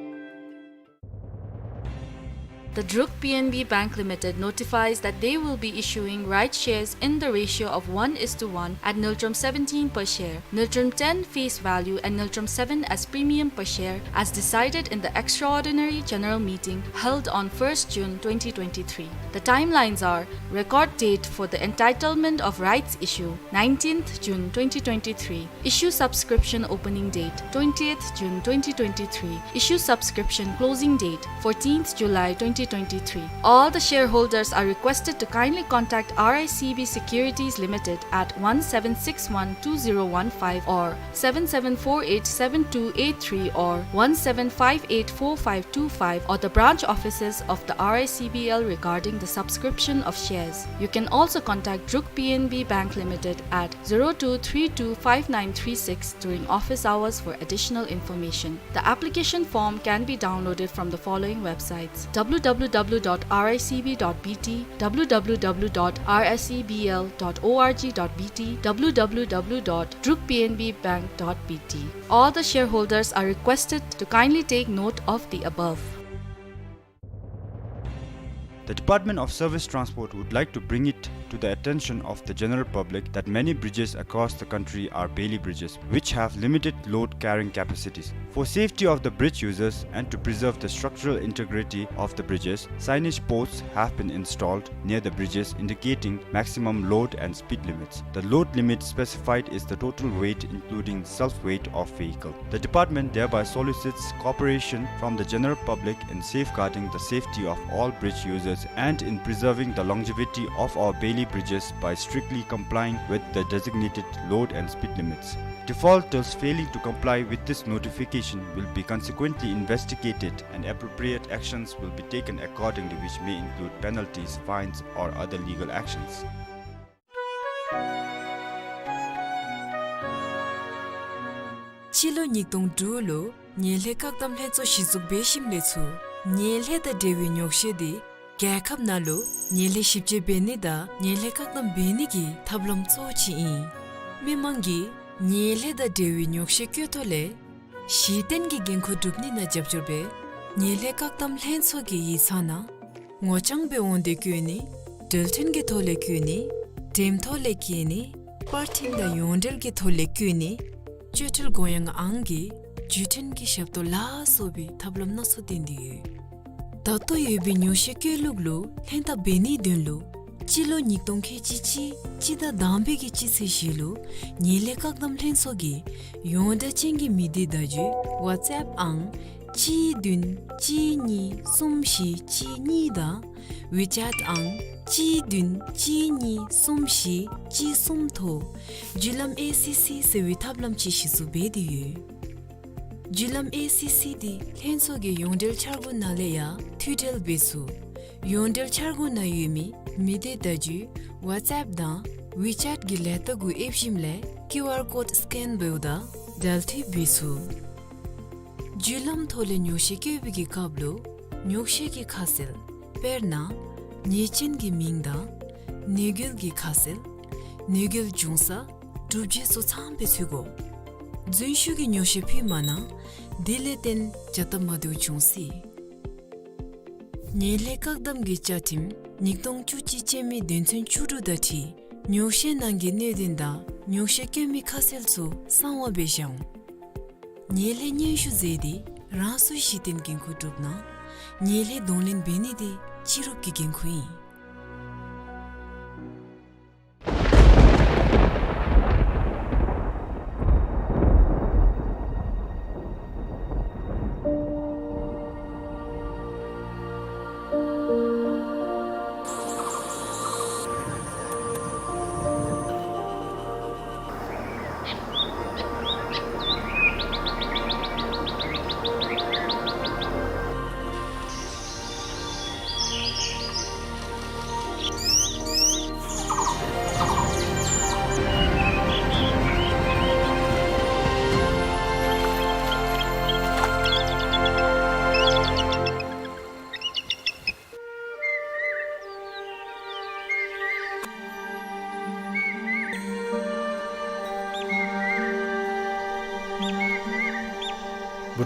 The Druk P N B Bank Limited notifies that they will be issuing rights shares in the ratio of one is to one at ngultrum seventeen per share, ngultrum ten face value and ngultrum seven as premium per share as decided in the extraordinary general meeting held on first June twenty twenty-three. The timelines are: record date for the entitlement of rights issue, nineteenth June twenty twenty-three. Issue subscription opening date, twentieth June twenty twenty-three. Issue subscription closing date, fourteenth July twenty twenty-three. All the shareholders are requested to kindly contact R I C B Securities Limited at one seven six one two zero one five or seven seven four eight seven two eight three or one seven five eight four five two five or the branch offices of the R I C B L regarding the subscription of shares. You can also contact Druk P N B Bank Limited at zero two three two five nine three six during office hours for additional information. The application form can be downloaded from the following websites: W W W dot R I C B dot B T, W W W dot R S E B L dot org dot B T, W W W dot druk P N B bank dot B T. All the shareholders are requested to kindly take note of the above. The Department of Service Transport would like to bring it to the attention of the general public that many bridges across the country are Bailey bridges, which have limited load carrying capacities. For safety of the bridge users and to preserve the structural integrity of the bridges, signage posts have been installed near the bridges indicating maximum load and speed limits. The load limit specified is the total weight including self-weight of vehicle. The department thereby solicits cooperation from the general public in safeguarding the safety of all bridge users and in preserving the longevity of our Bailey bridges by strictly complying with the designated load and speed limits. Defaulters failing to comply with this notification will be consequently investigated and appropriate actions will be taken accordingly, which may include penalties, fines, or other legal actions. སྤྱི་ལོ་ཉིས་སྟོང་དྲུག་ལུ་ཉེན་ལྷད་བཀག་སྡོམ་ལྷན་ཚོགས་གཞི་བཙུགས་འབད་ཞིནམ་ལས་ཚུར་ཉེན་ལྷད་དང་འབྲེལ་བའི་ཉོག་བཤད་འདི་རྒྱལ་ཁབ་ནང་ལུ་ཉེན་ལྷད་ཞིབ་དཔྱད་འབད་ནི་དང་ཉེན་ལྷད་བཀག་སྡོམ་འབད་ནི་གི་ཐབས་ལམ་གཙོ་བོ་ཅིག་ཨིན། མི་མང་གིས་ཉེན་ལྷད་དང་འབྲེལ་བའི་ཉོག་བཤད་བཀོད་ཐོག་ལས་གཞི་རྟེན་གྱི་འགན་ཁུར་སྒྲུབ་ནི་ནང་རྒྱབ་སྐྱོར་འབད་ཉེན་ལྷད་བཀག་སྡོམ་ལྷན་ཚོགས་ཀྱི་ཡིག་ཚང་ནང་ངོ་རྐྱང་སྦེ་འོང་སྟེ་བཀོད་ནི། འབྲེལ་མཐུད་ཀྱི་ཐོག་ལས་བཀོད་ནི། འགྲེམས་ཐོག་ལས་བཀོད་ནི། པར་འཕྲིན་དང་ཡོངས་འབྲེལ་གྱི་ཐོག་ལས་བཀོད་ནི། སྤྱོད་ཁྲལ་དགོངས་ཡངས་ཨང་གི་བརྒྱུད་འཕྲིན་གྱི་ཞབས་ཏོག་ལ་སོགས་པའི་ཐབས་ལམ་སྣ་ཚོགས་བསྟེན་ཏེ་ཡོད། ད་ལྟོ་ཡོད་པའི་ཉོག་བཤད་བཀོད་ལུགས་ལུ་ལྷན་ཐབས་འབད་ནིའི་དོན་ལུ་སྤྱི་ལོ་ཉིས་སྟོང་ཁལ་གཅིག་གཅིག་སྤྱི་ཟླ་དང་པའི་གི་སྤྱི་ཚེས་བཞི་ལུ་ཉེན་ལྷད་བཀག་སྡོམ་ལྷན་ཚོགས་ཀྱི་ཡོངས་བསྒྲགས་ཅན་གྱི་མི་སྡེ་བརྡ་བརྒྱུད་ཝཊས་ཨེཔ་ཨང་གཅིག་བདུན་གཅིག་གཉིས་གསུམ་བཞི་གཅིག་གཉིས་དང་ཝི་ཅེཊ་ཨང་གཅིག་བདུན་གཅིག་གཉིས་གསུམ་བཞི་གཅིག་གསུམ་ཐོག་བརྒྱུད་ལམ་ཨེ་སི་སི་ཟེར་བའི་ཐབས་ལམ་ཅིག་གཞི་བཙུགས་འབད་དེ་ཡོད། བརྒྱུད་ལམ་ཨེ་སི་སི་འདི་ལྷན་ཚོགས་ཀྱི་ཡོངས་འབྲེལ་འཆར་སྒོ་ནང་ལས་ཡང་མཐུད་འབྲེལ་འབད་ཚུགས། ཡོངས་འབྲེལ་འཆར་སྒོ་ནང་ཡོད་མི་མི་སྡེ་བརྡ་བརྒྱུད་ཝཊས་ཨེཔ་དང་ཝི་ཅེཊ་གི་ལས་རྟགས་གུ་ཨེབ་ཞིནམ་ལས་ཀིའུ་ཨར་ཀོཌ་སི་ཀེན་འབདཝ་ད་འབྲེལ་མཐུད་འབད་ཚུགས། བརྒྱུད་ལམ་ཐོག་ལས་ཉོག་བཤད་བཀོད་པའི་གི་སྐབས་ལུ་ཉོག་བཤད་ཀྱི་ཁ་གསལ་དཔེར་ན་ཉེས་ཅན་གྱི་མིང་དང་ནད་འགོས་ཀྱི་ཁ་གསལ་ནད་འགོས་བྱུང་ས་སྒྲུབ་བྱེད་སོགས་ཚངམ་སྦེ་ཚུད་དགོ། རྫུན་ཞུ་གི་ཉོག་བཤད་ཕུལ་མ་གནང་། དེ་ལས་བརྟེན་བྱ་ཐབས་མ་བདེཝ་འབྱུང་སྲིད། ཉེན་ལྷད་བཀག་སྡོམ་གྱི་བཅའ་ཁྲིམས་ཉིས་སྟོང་བཅུ་གཅིག་ཅན་མའི་དོན་ཚན་བཅུ་དྲུག་དང་འཁྲིལ་ཉོག་བཤད་ནང་གི་གནད་དོན་དང་ཉོག་བཤད་བཀོད་མི་ཁ་གསལ་ཚུ་གསང་བ་སྦེ་བཞག་འོང་། ཉེན་ལྷད་སྙན་ཞུ་མཛད་དེ་རང་སོའི་གཞི་རྟེན་འགན་ཁུར་སྒྲུབ་གནང་། ཉེན་ལྷད་གདོང་ལེན་འབད་ནི་དེ་སྤྱི་རུབ་ཀྱི་འགན་ཁུར་ཨིན།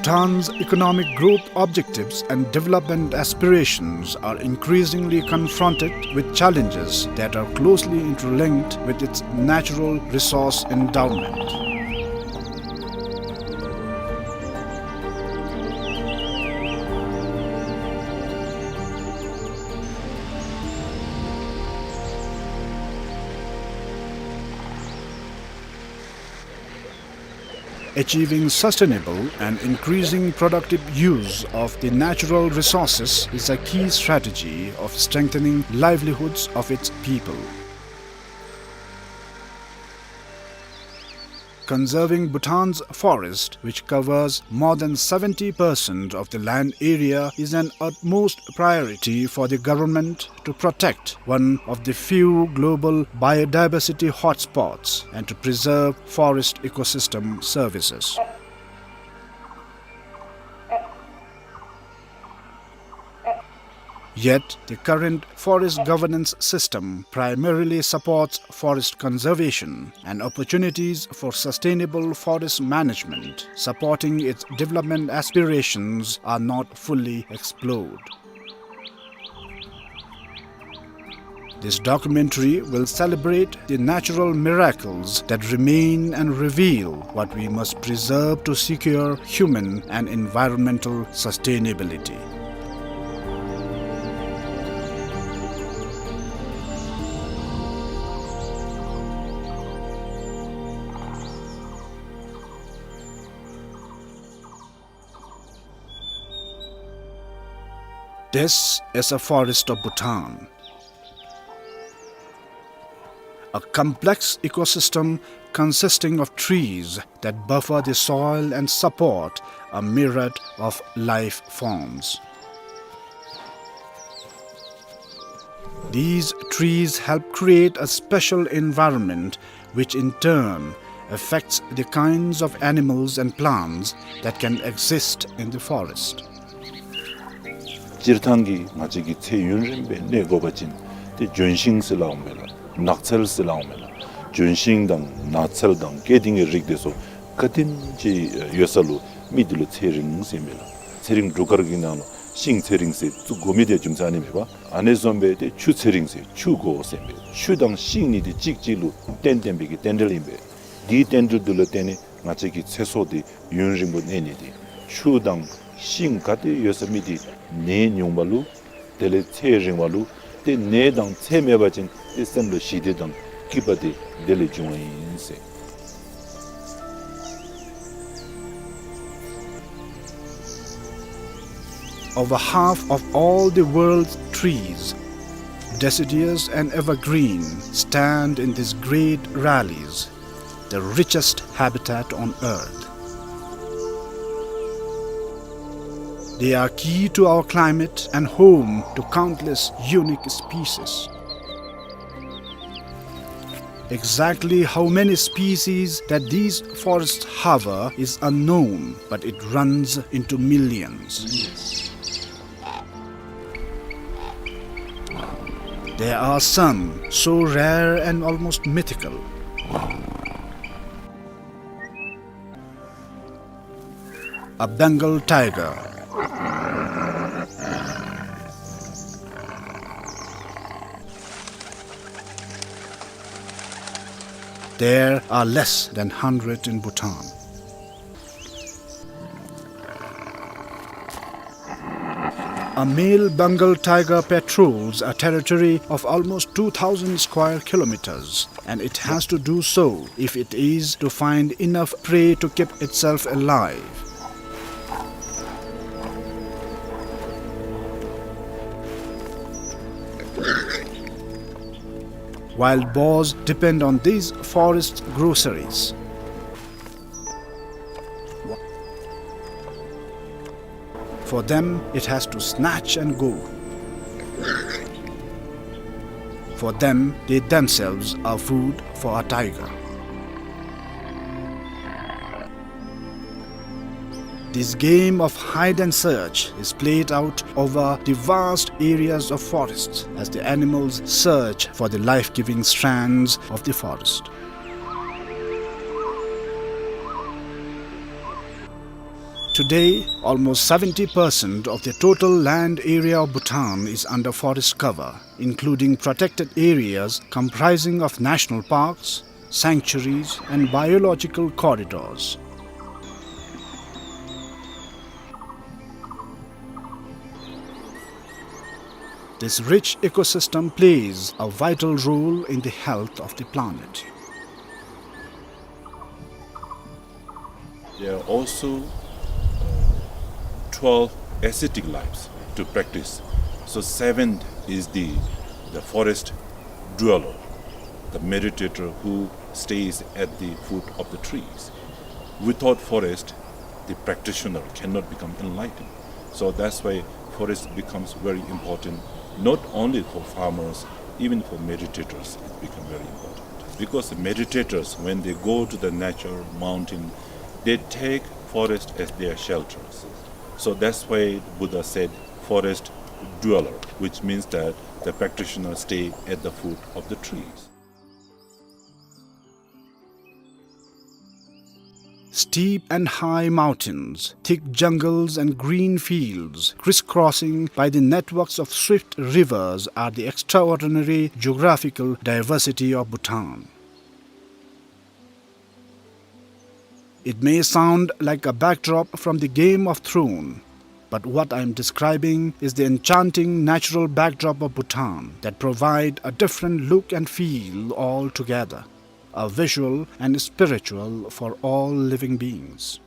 Bhutan's economic growth objectives and development aspirations are increasingly confronted with challenges that are closely interlinked with its natural resource endowment. Achieving sustainable and increasing productive use of the natural resources is a key strategy of strengthening livelihoods of its people. Conserving Bhutan's forest, which covers more than seventy percent of the land area, is an utmost priority for the government to protect one of the few global biodiversity hotspots and to preserve forest ecosystem services. Yet, the current forest governance system primarily supports forest conservation, and opportunities for sustainable forest management supporting its development aspirations are not fully explored. This documentary will celebrate the natural miracles that remain and reveal what we must preserve to secure human and environmental sustainability. This is a forest of Bhutan, a complex ecosystem consisting of trees that buffer the soil and support a myriad of life forms. These trees help create a special environment which in turn affects the kinds of animals and plants that can exist in the forest. སྤྱིར་བཏང་གི་ང་བཅས་ཀྱི་ཚེ་ཡུན་རིངམོ་སྦེ་གནས་དགོ་པ་ཅིན་ཏེ་ལྗོན་ཤིང་ཟེར་སླབ་འོང་མས་ལགས། ནགས་ཚལ་ཟེར་སླབ་འོང་མས་ལགས། ལྗོན་ཤིང་དང་ནགས་ཚལ་དང་སྐྱེ་ལྡན་གྱི་རིགས་དེ་ཚུ་ག་དེམ་ཅིག་ཡོད་ས་ལུ་མི་དེ་ལུ་ཚེ་རིང་ཟེར་མས་ལགས། ཚེ་རིང་འབྲུག་སྐར་གྱི་ནང་ལུ་ཤིང་ཚེ་རིང་ཟེར་བཙུགས་དགོ་མི་དེ་རྒྱུ་མཚན་ཨ་ནི་མས་པ། ཨ་ནི་བཟུམ་སྦེ་ཏེ་ཆུ་ཚེ་རིང་ཟེར་ཆུ་དགོ་ཟེར་མས། ཆུ་དང་ཤིང་གཉིས་དེ་གཅིག་གཅིག་ལུ་བརྟེན་བརྟེན་པའི་གི་རྟེན་འབྲེལ་ཨིན་པས། དེའི་རྟེན་འབྲེལ་དེ་ལུ་བརྟེན་ནས་ང་བཅས་ཀྱི་ཚེ་སྲོག་དེ་ཡུན་རིང་པོ་གནས་ནི་དེ། ཆུ་དང་ཤིང་ག་དེ་ཡོད་ས་མི་དེ་ནད་ཉུང་བ་ལུ་དེ་ལས་ཚེ་རིང་བ་ལུ་ཏེ་ནད་དང་ཚེ་མེད་པ་ཅིན་ཏེ་སེམས་ལུ་ཞི་བདེ་དང་སྐྱིད་པ་དེ་དེ་ལས་འབྱུང་བ་ཨིན་ཟེར། Over half of all the world's trees, deciduous and evergreen, stand in these great valleys, the richest habitat on earth. They are key to our climate and home to countless unique species. Exactly how many species that these forests harbor is unknown, but it runs into millions. There are some so rare and almost mythical. A Bengal tiger. There are less than hundred in Bhutan. A male Bengal tiger patrols a territory of almost two thousand square kilometers, and it has to do so if it is to find enough prey to keep itself alive. Wild boars depend on these forest groceries. For them, it has to snatch and go. For them, they themselves are food for a tiger. This game of hide and search is played out over the vast areas of forests as the animals search for the life-giving strands of the forest. Today, almost seventy percent of the total land area of Bhutan is under forest cover, including protected areas comprising of national parks, sanctuaries, and biological corridors. This rich ecosystem plays a vital role in the health of the planet. There are also twelve ascetic lives to practice. So seventh is the, the forest dweller, the meditator who stays at the foot of the trees. Without forest, the practitioner cannot become enlightened. So that's why forest becomes very important, not only for farmers, even for meditators, it becomes very important. Because the meditators, when they go to the nature, mountain, they take forest as their shelters. So that's why Buddha said, "Forest dweller," which means that the practitioners stay at the foot of the trees. Steep and high mountains, thick jungles and green fields, crisscrossing by the networks of swift rivers, are the extraordinary geographical diversity of Bhutan. It may sound like a backdrop from the Game of Thrones, but what I am describing is the enchanting natural backdrop of Bhutan that provide a different look and feel altogether, a visual and spiritual for all living beings.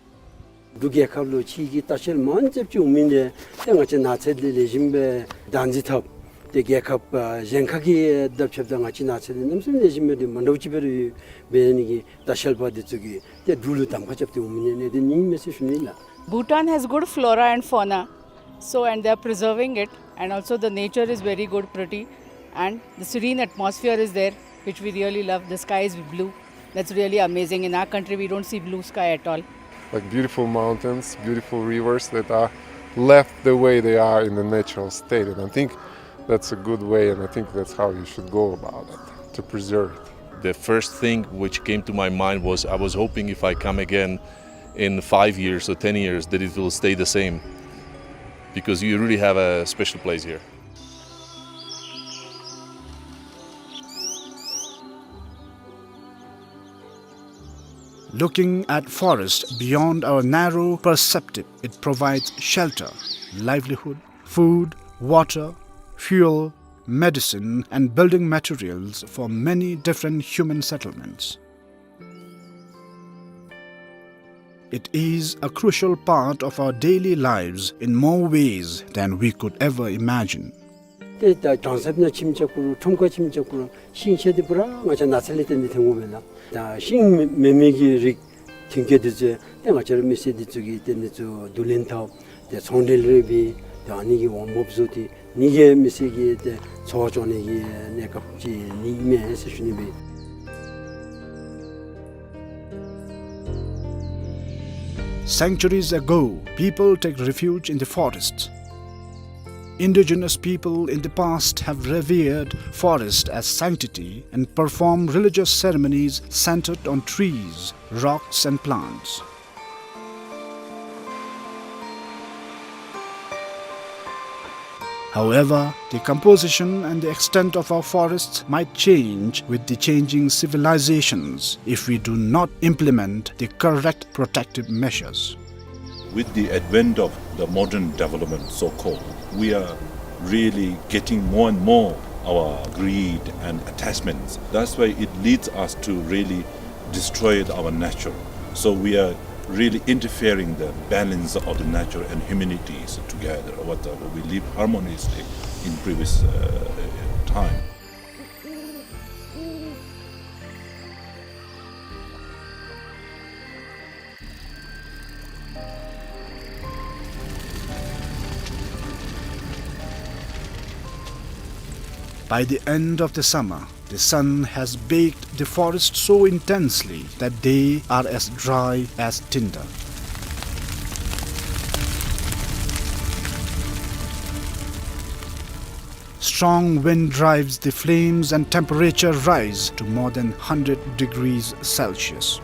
འབྲུག་རྒྱལ་ཁབ་ལུ་ཕྱི་གི་ལྟ་བཤལ་མང་ཙམ་ཅིག་འོང་མི་འདི་ཏེ་ང་བཅས་ནགས་ཚལ་འདི་ལེགས་ཤོམ་སྦེ་བདག་འཛིན་འཐབ། ཏེ་རྒྱལ་ཁབ་ཨ་གཞན་ཁ་གི་དང་ཕྱདཔ་ད་ང་བཅས་ནགས་ཚལ་འདི་གནམ་མེད་ས་མེད་ལེགས་ཤོམ་སྦེ་འདི་མ་འདྲཝ་ཅིག་སྦེ་ར་ཡོད་པའི་ནི་གི་ལྟ་བཤལ་པ་འདི་ཚུ་གིས་ཏེ་འབྲུག་ལུ་གདམ་ཁ་རྐྱབ་སྟེ་འོང་མི་ཨ་ནི་འདི་ནི་མས་ཟེར་ཞུ་ནི་ལགས། Bhutan has good flora and fauna, so, and they are preserving it, and also the nature is very good, pretty, and the serene atmosphere is there, which we really love. The sky is blue. That's really amazing. In our country, we don't see blue sky at all. Like beautiful mountains, beautiful rivers that are left the way they are in the natural state. And I think that's a good way, and I think that's how you should go about it, to preserve it. The first thing which came to my mind was, I was hoping if I come again in five years or ten years that it will stay the same, because you really have a special place here. Looking at forest beyond our narrow perspective, it provides shelter, livelihood, food, water, fuel, medicine, and building materials for many different human settlements. It is a crucial part of our daily lives in more ways than we could ever imagine. ཏེ་ད་གྲོང་གསེབ་ནང་ཁྱིམ་རྐྱབ་དགོ་རུང་ཁྲོམ་ཁར་ཁྱིམ་རྐྱབ་དགོ་རུང་ཤིང་ཆས་འདི་པུ་ར་ང་བཅས་ནགས་ཚལ་ལས་བརྟེན་ཏེ་ཐོན་དགོ་པས་ལགས། ད་ཤིང་མེན་མི་གི་རིགས་ཐོན་སྐྱེད་འདི་ཚུ་ཏེ་ང་བཅས་ར་མི་སེར་འདི་ཚུ་གིས་ཏེ་འདི་ཚུ་བསྡུ་ལེན་འཐབ། ཏེ་ཚོང་འབྲེལ་རེ་འབད། ཏེ་ཨ་ནི་གི་འོང་འབབ་བཟོ་སྟེ་ནི་གི་མི་སེར་གྱི་ཏེ་འཚོ་བ་སྐྱོང་ནི་གི་གནས་སྐབས་ཅིག་ནི་མས་ཟེར་ཞུ་ནི་སྦེ། Centuries ago, people take refuge in the forests. Indigenous people in the past have revered forest as sanctity and performed religious ceremonies centered on trees, rocks, and plants. However, the composition and the extent of our forests might change with the changing civilizations if we do not implement the correct protective measures. With the advent of the modern development, so-called, we are really getting more and more our greed and attachments. That's why it leads us to really destroy our nature. So we are really interfering the balance of the nature and humanities together. What, uh, we live harmoniously in previous, uh, time. By the end of the summer, the sun has baked the forest so intensely that they are as dry as tinder. Strong wind drives the flames and temperature rise to more than hundred degrees Celsius.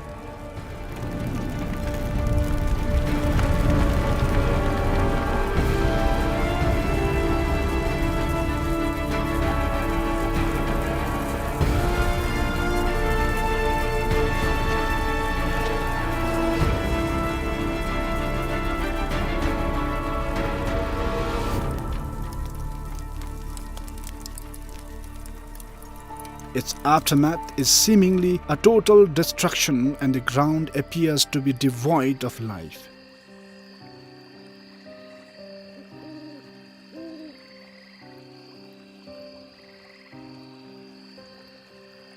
Its aftermath is seemingly a total destruction, and the ground appears to be devoid of life.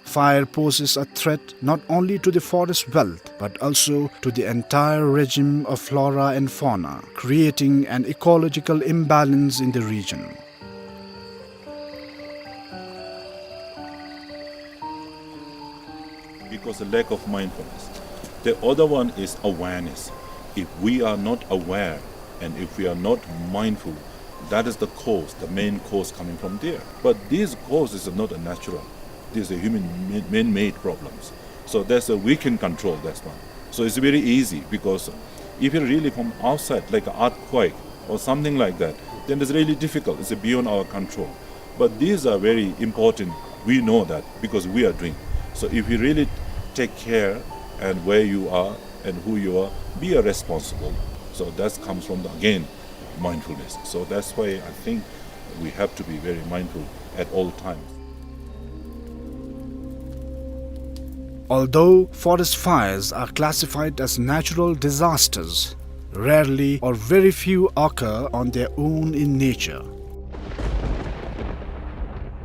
Fire poses a threat not only to the forest wealth, but also to the entire regime of flora and fauna, creating an ecological imbalance in the region. Because of lack of mindfulness. The other one is awareness. If we are not aware and if we are not mindful, that is the cause, the main cause coming from there. But these causes are not a natural. These are human ma-, man-made problems. So that's a, we can control that one. So it's very easy because if you really from outside, like an earthquake or something like that, then it's really difficult. It's beyond our control. But these are very important. We know that because we are doing. So if you really take care and where you are and who you are, be a responsible. So that comes from the, again, mindfulness. So that's why I think we have to be very mindful at all times. Although forest fires are classified as natural disasters, rarely or very few occur on their own in nature.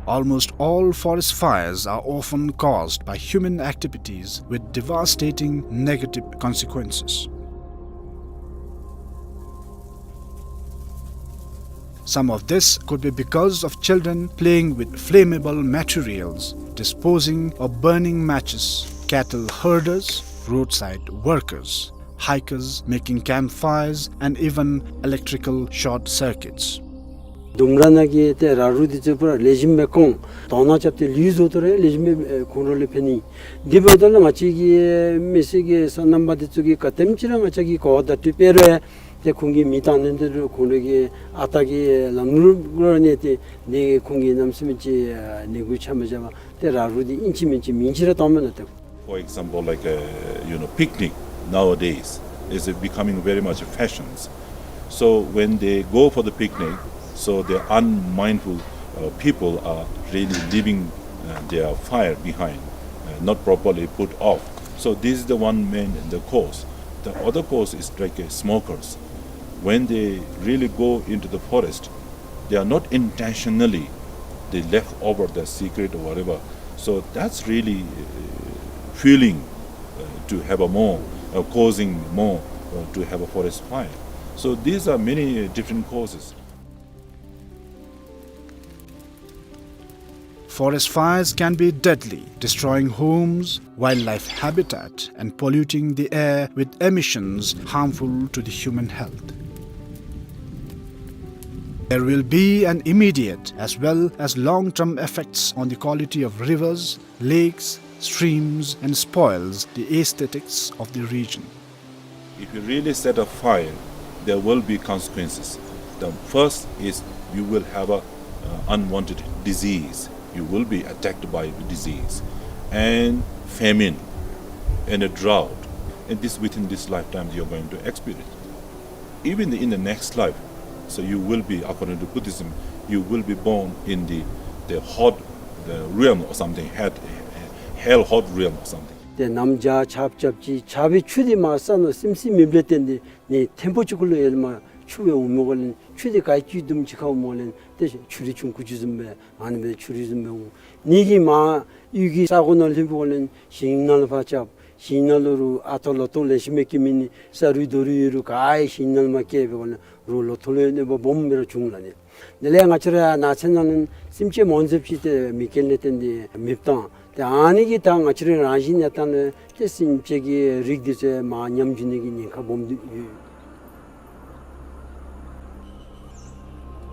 Almost all forest fires are often caused by human activities with devastating negative consequences. Some of this could be because of children playing with flammable materials, disposing or burning matches, cattle herders, roadside workers, hikers making campfires, and even electrical short circuits. ལྡུམ་ར་ནང་གི་ཏེ་ར་རུ་འདི་ཚུ་པུ་ར་ལེགས་ཤོམ་སྦེ་བཀོང་དོང་ནང་རྐྱབ་སྟེ་ལུད་བཟོ་སྟེ་ར་ལེགས་ཤོམ་སྦེ་ཁོང་ར་ལུ་ཕན་ནི། དེ་འབདཝ་ད་ལུ་ང་བཅས་ཀྱི་མི་སེར་གྱི་སོ་ནམ་པ་འདི་ཚུ་གིས་ག་དེམ་ཅིག་ར་ང་བཅས་ཀྱིས་གོ་བ་བརྡ་སྤྲོད་འབད་རུང་ཏེ་ཁོང་གིས་མེ་བཏང་ནི་འདི་རུང་ཁོང་ར་གི་ཨ་རྟག་གི་ལམ་ལུགས་ལུ་གནས་ཏེ་ཏེ་ཁོང་གིས་གནམ་མེད་ས་མེད་ཅིག་ཨ་ནི་གུ་ཆ་མ་བཞག་པར་ཏེ་ར་རུ་འདི་ཨིན་ཅི་མིན་ཅི་མིང་ཅིག་ར་བཏངམ་མས་ལགས་ཏེ། For example, like, uh, you know, picnic nowadays is becoming very much fashions. So when they go for the picnic, so the unmindful, uh, people are really leaving, uh, their fire behind, uh, not properly put off. So this is the one main, the cause. The other cause is like, uh, smokers. When they really go into the forest, they are not intentionally, they left over the cigarette or whatever. So that's really, uh, fueling, uh, to have a more, uh, causing more, uh, to have a forest fire. So these are many, uh, different causes. Forest fires can be deadly, destroying homes, wildlife habitat, and polluting the air with emissions harmful to the human health. There will be an immediate as well as long-term effects on the quality of rivers, lakes, streams, and spoils the aesthetics of the region. If you really set a fire, there will be consequences. The first is you will have a, uh, unwanted disease. You will be attacked by the disease, and famine, and a drought. And this, within this lifetime, you're going to experience. Even in the next life, so you will be, according to Buddhism, you will be born in the, the hot, the realm or something, hell, hell hot realm or something. ཏེ་གནམ་བྱཱར་ཆརཔ་རྐྱབ་ཅི། ཆར་པའི་ཆུ་འདི་མར་ས་ནང་སིམ་སིམ་མེདཔ་ལས་བརྟེན་ཏེ་ནི་ཐེམ་པོ་ཅིག་གུ་ལུ་ཡར་ལས་མར་ཆུ་སྦེ་འོངམ་འོང་ལས་ཆུ་འདི་ག་ཅི་དུམ་ཅིག་ཁར་འོངམ་འོང་ལས་ཏེ་ཆུ་རུད་ཆུང་ཀུ་ཅིག་བཟུམ་སྦེ་ཨ་ནི་སྦེ་ཆུ་རུད་བཟུམ་སྦེ་འོང་། ནི་གིས་མར་གཡུས་ཀྱི་ས་གོ་ནང་ལྷོདཔ་འོང་ལས་ཞིང་ནང་ལུ་ཕར་རྐྱབ། ཞིང་ནང་ལུ་རུང་ཨ་ཐོ་ལོ་ཐོག་ལེགས་ཤོམ་སྦེ་སྐྱེ་མི་ནི་ས་རུད་རྡོ་རུད་ཡོད་རུང་ག་ཡང་ཞིང་ནང་མར་སྐྱེ་འབདཝ་འོང་ལས་རུང་ལོ་ཐོག་ལུ་གནོད་པ་སྦོམ་སྦེ་ར་བྱུང་ལགས་ནི། དེ་ལས་ང་བཅས་ར་ནགས་ཚལ་ནང་ལུ་སེམས་ཅན་མང་ཙམ་ཅིག་ཏེ་མེ་རྐྱེན་ལས་བརྟེན་ཏེ་མེདཔ་བཏང་། ཏེ་ཨ་ནི་གིས་ད་ང་བཅས་ར་རང་བཞིན་གནས་སྟངས་ལུ་ཏེ་སེམས་ཅན་གྱི་རིགས་འདི་ཚུ་མར་ཉམས་འགྱོ་ནི་གི་ཉེན་ཁ་སྦོམ་འདུག་ཡོད།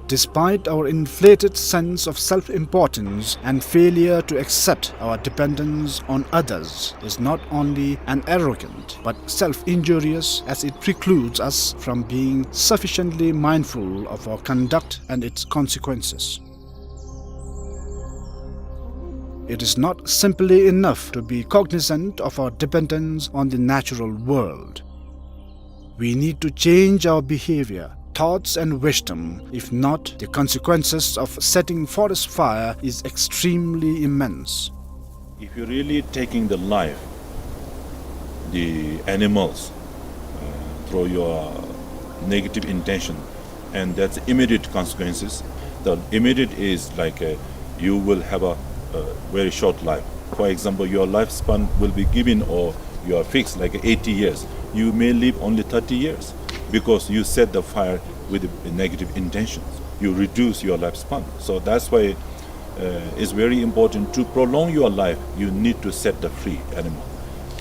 Despite our inflated sense of self-importance and failure to accept our dependence on others is not only an arrogant but self-injurious, as it precludes us from being sufficiently mindful of our conduct and its consequences. It is not simply enough to be cognizant of our dependence on the natural world. We need to change our behavior, thoughts and wisdom. If not, the consequences of setting forest fire is extremely immense. If you're really taking the life, the animals, uh, through your negative intention, and that's immediate consequences. The immediate is like, uh, you will have a, a very short life. For example, your lifespan will be given or you are fixed like eighty years. You may live only thirty years because you set the fire with negative intentions. You reduce your lifespan. So that's why uh, it's very important to prolong your life, you need to set the free animal.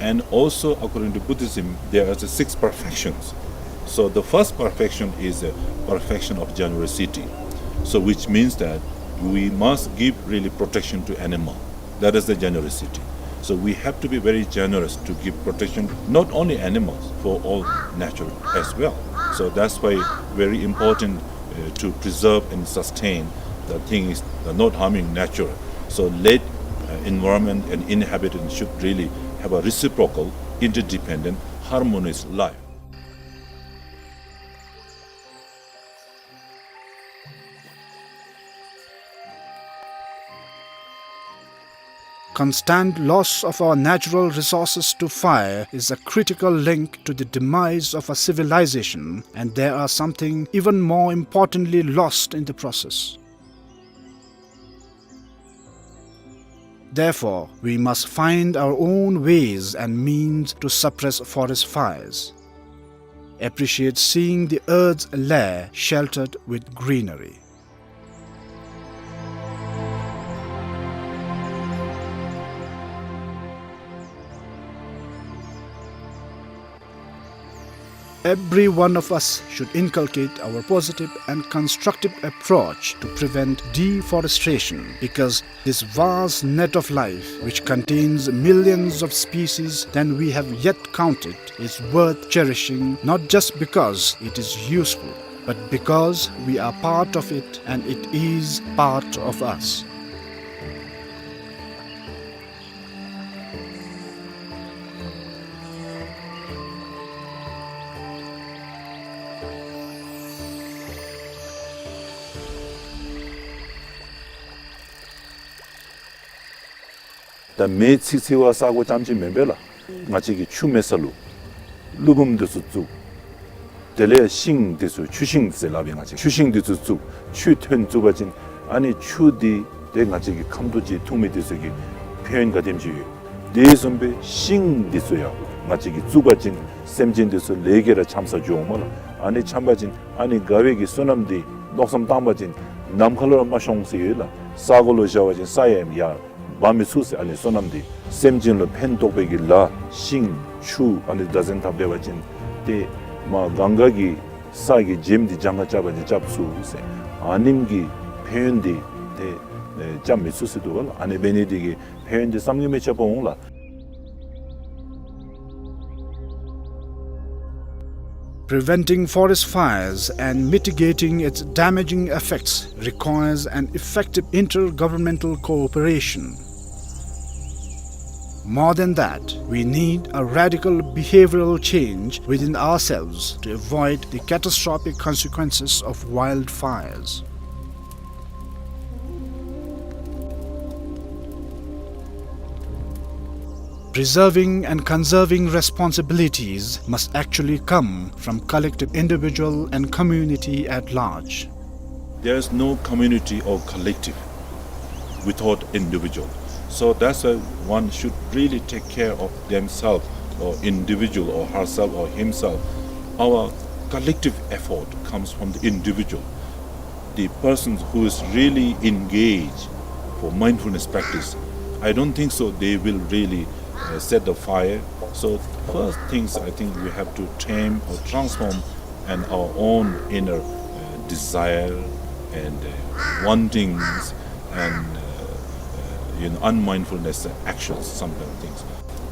And also, according to Buddhism, there are the six perfections. So the first perfection is a perfection of generosity. So which means that we must give really protection to animal. That is the generosity. So we have to be very generous to give protection, not only animals, for all nature as well. So that's why very important uh, to preserve and sustain the thing is, uh, not harming nature. So let, uh, environment and inhabitants should really have a reciprocal, interdependent, harmonious life. Constant loss of our natural resources to fire is a critical link to the demise of a civilization, and there are something even more importantly lost in the process. Therefore, we must find our own ways and means to suppress forest fires. Appreciate seeing the earth's lair sheltered with greenery. Every one of us should inculcate our positive and constructive approach to prevent deforestation, because this vast net of life, which contains millions of species than we have yet counted, is worth cherishing, not just because it is useful, but because we are part of it and it is part of us. ད་མེ་འཚིག་འཚིག་པ་ས་གོ་རྐྱངམ་ཅིག་མེན་པས་ལགས། ང་བཅས་ཀྱིས་ཆུ་མེད་ས་ལུ་ཀླུ་འབུམ་འདི་ཚུ་བཙུགས། དེ་ལས་ཤིང་འདི་ཚུ་ཆུ་ཤིང་ཟེར་སླབ་ཨིན། ང་བཅས་ཆུ་ཤིང་འདི་ཚུ་བཙུགས། ཆུ་ཐོན་བཙུགས་པ་ཅིན་ཨ་ནི་ཆུ་འདི་ཏེ་ང་བཅས་ཀྱི་ཁམ་ཐུག་ཅིག་འཐུང་མི་འདི་ཚུ་གི་ཕན་ཡོན་ག་དེམ་ཅིག་ཡོད། དེ་བཟུམ་སྦེ་ཤིང་འདི་ཚུ་ཡང་ང་བཅས་ཀྱིས་བཙུགས་པ་ཅིན་སེམས་ཅན་འདི་ཚུ་ལས་ཀྱི་ར་འཆམ་ས་འགྱོཝ་མས་ལགས། ཨ་ནི་འཆམ་པ་ཅིན་ཨ་ནི་དགའ་བའི་གི་བསོད་ནམས་འདི་མནོ་བསམ་བཏང་པ་ཅིན་ནམ་མཁའ་ལུ་ར་མ་ཤོང་ཟེར་ཡོད་ལགས། ས་གོ་ལུ་བཞག་པ་ཅིན་ས་ཡང་ཡར་འབབ་མི་ཚུགས་ཟེར། ཨ་ནི་བསོད་ནམས་འདི་སེམས་ཅན་ལུ་ཕན་ཐོགས་པའི་གི་ལཱ་ཤིང་ཆུ་ཨ་ནི་བདག་འཛིན་འཐབ་སྡོད་པ་ཅིན་ཏེ་མ་གངྒཱ་གི་ས་གི་རྗེམ་འདི་ལྗང་ཁ་རྐྱབ་པ་ཅིན་རྐྱབ་ཚུགས་ཟེར། ཨ་ནེམ་གི་ཕན་ཡོན་འདི་ཏེ་ཨེ་རྐྱབ་མི་ཚུགས་ཟེར་འདུག་པ་ལགས། ཨ་ནི་འབད་ནི་འདི་གིས་ཕན་ཡོན་འདི་བསམ་གྱིས་མི་ཁྱབ་པ་འོང་ལགས། Preventing forest fires and mitigating its damaging effects requires an effective intergovernmental cooperation. More than that, we need a radical behavioral change within ourselves to avoid the catastrophic consequences of wildfires. Preserving and conserving responsibilities must actually come from collective individual and community at large. There is no community or collective without individual. So that's why one should really take care of themselves or individual or herself or himself. Our collective effort comes from the individual. The person who is really engaged for mindfulness practice, I don't think so they will really, uh, set the fire. So first things, I think we have to tame or transform and our own inner, uh, desire and, uh, wantings and, uh, uh, you know, unmindfulness actions, some kind of things.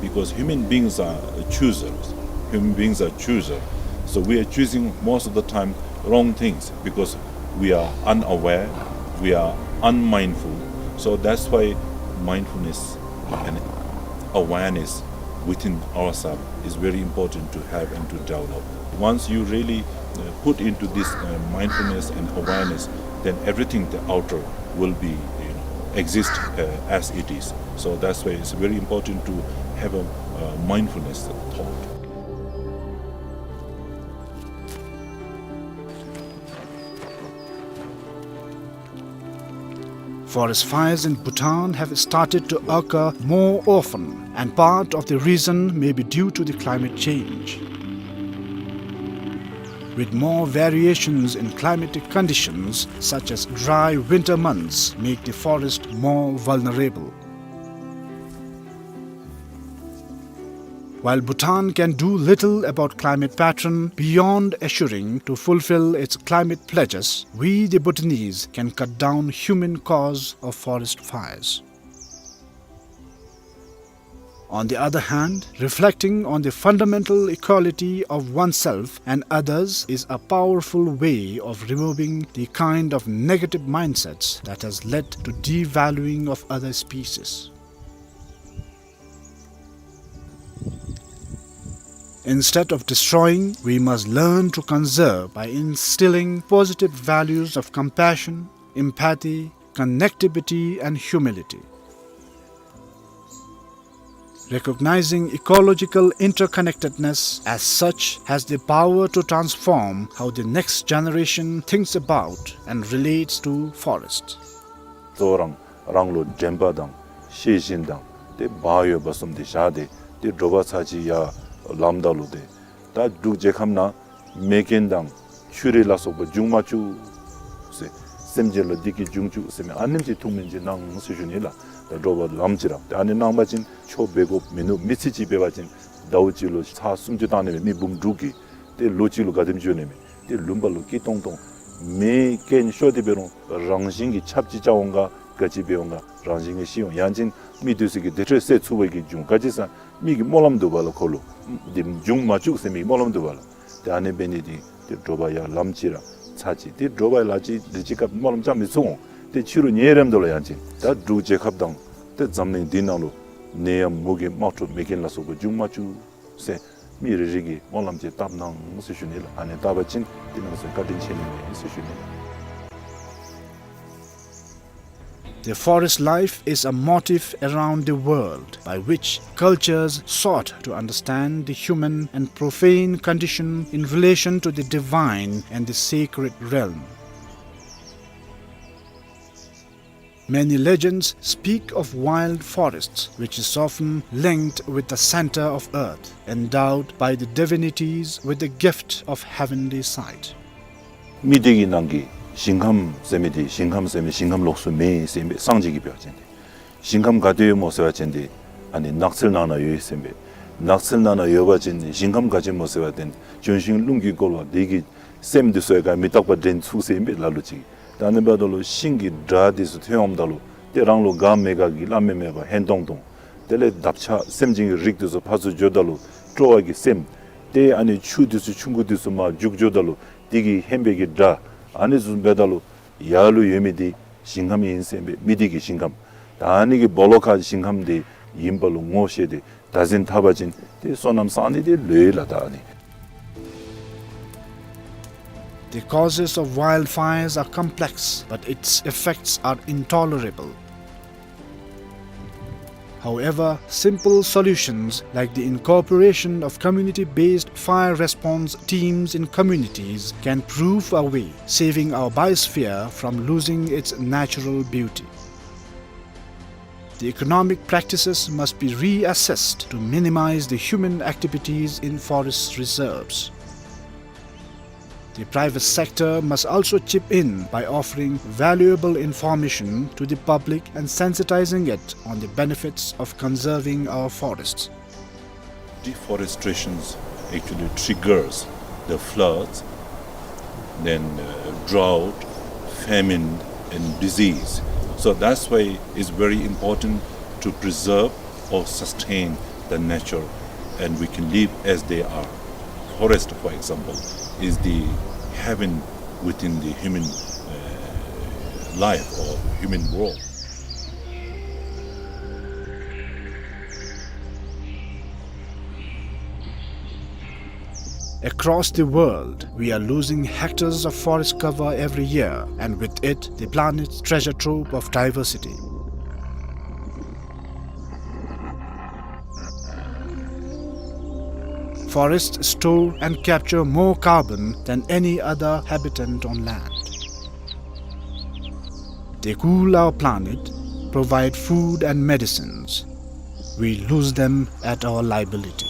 Because human beings are choosers. Human beings are choosers. So we are choosing most of the time wrong things because we are unaware, we are unmindful. So that's why mindfulness and awareness within ourselves is very important to have and to develop. Once you really, uh, put into this, uh, mindfulness and awareness, then everything the outer will be, you know, exist, uh, as it is. So that's why it's very important to have a, uh, mindfulness thought. Forest fires in Bhutan have started to occur more often, and part of the reason may be due to the climate change, with more variations in climatic conditions, such as dry winter months, make the forest more vulnerable. While Bhutan can do little about climate pattern beyond assuring to fulfill its climate pledges, we the Bhutanese can cut down human cause of forest fires. On the other hand, reflecting on the fundamental equality of oneself and others is a powerful way of removing the kind of negative mindsets that has led to devaluing of other species. Instead of destroying, we must learn to conserve by instilling positive values of compassion, empathy, connectivity, and humility. Recognizing ecological interconnectedness as such has the power to transform how the next generation thinks about and relates to forests. གཙོ་བོ་རང་རང་ལུ་དྲན་པ་དང་ཤེས་བཞིན་དང་ཏེ་བག་ཡོད་པ་བཟུམ་དེ་བཞག་སྟེ་ཏེ་དྲོ་པ་ཚར་གཅིག་ཡར་ལངམ་ད་ལུ་ཏེ་ད་འབྲུག་རྒྱལ་ཁབ་ནང་མེ་རྐྱེན་དང་ཆུ་རུད་ལ་སོགས་པ་འབྱུང་མ་བཅུག་ཟེར། སེམས་ཅན་ལུ་བདེ་སྐྱིད་འབྱུང་བཅུག་ཟེར་མི་ཨ་ནེམ་ཅིག་ཐུགས་སྨོན་ཅིག་གནང་ཟེར་ཞུ་ནི་ལགས། ད་དྲོ་པ་ལངམ་ཅིག་ར་ཏེ་ཨ་ནི་གནང་པ་ཅིན་ཆོ་འབད་དགོཔ་མིན་ནུག། མི་ཚེ་གཅིག་འབད་བ་ཅིན་ཟླཝ་གཅིག་ལུ་ཚར་སུམ་ཅུ་བཏང་ནི་མས། མི་འབུམ་དྲུག་གིས་ཏེ་ལོ་གཅིག་ལུ་ག་དེམ་འགྱོ་ནི་མས། ཏེ་ལུང་པ་ལུ་སྐྱིད་ཏོང་ཏོ། མེ་རྐྱེན་ཤོར་ཏེ་འབད་རུང་རང་བཞིན་གྱིས་ཆརཔ་ཅིག་རྐྱབ་འོང་ག་ག་ཅི་འབད་འོང་ག་རང་བཞིན་གྱིས་ཤི་འོང་། ཡང་ཅིན་མི་དེ་ཚུ་གིས་དེ་འཕྲོ་བསད་ཚུགས་པའི་གི་འབྱུང་ག་ཅི་ཟེར་མི་གི་སྨོན་ལམ་འདུག་པ་ལགས། ཁོ་ལུ་དེ་འབྱུང་མ་བཅུག་ཟེར་མི་གི་སྨོན་ལམ་འདུག་པ་ལགས། ཏེ་ཨ་ནི་འབད་ནི་དེ་ཏེ་དྲོ་པ་ཡར་ལངམ་ཅིག་ར་ཚར་གཅིག་ཏེ་དྲོ་པ་ལ་ཅིག་དེ་ཅིག་སྐབས་སྨོན་ལམ་རྐྱབ་མི་ཚུགས་འོང་། ཏེ་ཕྱི་རུ་ཉལ་རནམ་ད་ལུ་ཡང་ཅིན་ད་འབྲུག་རྒྱལ་ཁབ་དང་ཏེ་འཛམ་གླིང་འདི་ནང་ལུ་ནད་ཡམས་མུ་གེ་དམག་འཁྲུག་མེ་རྐྱེན་ལ་སོགས་པ་འབྱུང་མ་བཅུག་ཟེར་མི་རེ་རེ་གིས་སྨོན་ལམ་ཅིག་བཏབ་གནང་ཟེར་ཞུ་ནི་ལགས། ཨ་ནི་བཏབ་པ་ཅིན་ཏེ་གནམ་མེད་ས་མེད་བཀའ་དྲིན་ཆེ་ནི་མས་ཟེར་ཞུ་ནི་ལགས། The forest life is a motif around the world by which cultures sought to understand the human and profane condition in relation to the divine and the sacred realm. Many legends speak of wild forests, which is often linked with the center of earth, endowed by the divinities with the gift of heavenly sight. མི་སྡེ་གི་ནང་གི་ཞིང་ཁམས་ཟེར་མི་དེ་ཞིང་ཁམས་ཟེར་མི་ཞིང་ཁམས་ལོགས་སུ་མེད་ཟེར་མི་སངས་རྒྱས་ཀྱིས་འབད་བ་ཅིན་ཏེ་ཞིང་ཁམས་ག་ཏེ་ཡོད་སྨོ་ཟེར་བ་ཅིན་ཏེ་ཨ་ནི་ནགས་ཚལ་ནང་ན་ཡོད་ཟེར་མི་འབད། ནགས་ཚལ་ནང་ན་ཡོད་པ་ཅིན་ཞིང་ཁམས་ག་ཅི་སྨོ་ཟེར་བ་ཅིན་ལྗོན་ཤིང་རླུང་གིས་བསྐོར་བ་དེ་གི་སེམས་དེ་ཚུ་ཡང་ག་མི་རྟག་པ་དྲན་ཚུགས་ཟེར་མི་འབད་ལ་ལུ་ཅིག། ད་ཨ་ནི་འབདཝ་ད་ལུ་ཤིང་གི་སྒྲ་དེ་ཚུ་ཐོན་འོངམ་ད་ལུ་ཏེ་རང་ལུ་དགའ་མི་དགའ་གི་སླབ་མི་མེད་པར་ཧན་ཏོང་ཏོ། དེ་ལས་འདབ་ཆགས་སེམས་ཅན་གྱི་རིགས་དེ་ཚུ་ཕར་ཚུར་འགྱོཝ་ད་ལུ་སྤྲོ་བ་གི་སེམས། ཏེ་ཨ་ནི་ཆུ་དེ་ཚུ་ཆུང་ཀུ་དེ་ཚུ་མར་རྒྱུག་འགྱོཝ་ད་ལུ་དེ་གི་ཧན་པའི་གི་སྒྲ། ཨ་ནི་ཚུ་འབདཝ་ད་ལུ་ཡར་ལུ་ཡོད་མི་དེ་ཞིང་ཁམས་ཨིན་ཟེར་མི་འབད། མི་སྡེ་གི་ཞིང་ཁམས། ད་ཨ་ནི་གི་སྦོ་ལོགས་ཁར་ཞིང་ཁམས་དེ་ཨིན་པ་ལུ་ངོ་ཤེས་ཏེ་བདག་འཛིན་འཐབ་པ་ཅིན་ཏེ་བསོད་ནམས་བསག་ནི་དེ་ལོས་ལགས། ད་ཨ་ནི། The causes of wildfires are complex, but its effects are intolerable. However, simple solutions like the incorporation of community-based fire response teams in communities can prove a way, saving our biosphere from losing its natural beauty. The economic practices must be reassessed to minimize the human activities in forest reserves. The private sector must also chip in by offering valuable information to the public and sensitizing it on the benefits of conserving our forests. Deforestation actually triggers the floods, then, uh, drought, famine, and disease. So that's why it's very important to preserve or sustain the nature, and we can live as they are. Forest, for example, is the heaven within the human, uh, life or human world. Across the world, we are losing hectares of forest cover every year, and with it, the planet's treasure trove of diversity. Forests store and capture more carbon than any other habitant on land. They cool our planet, provide food and medicines. We lose them at our liability.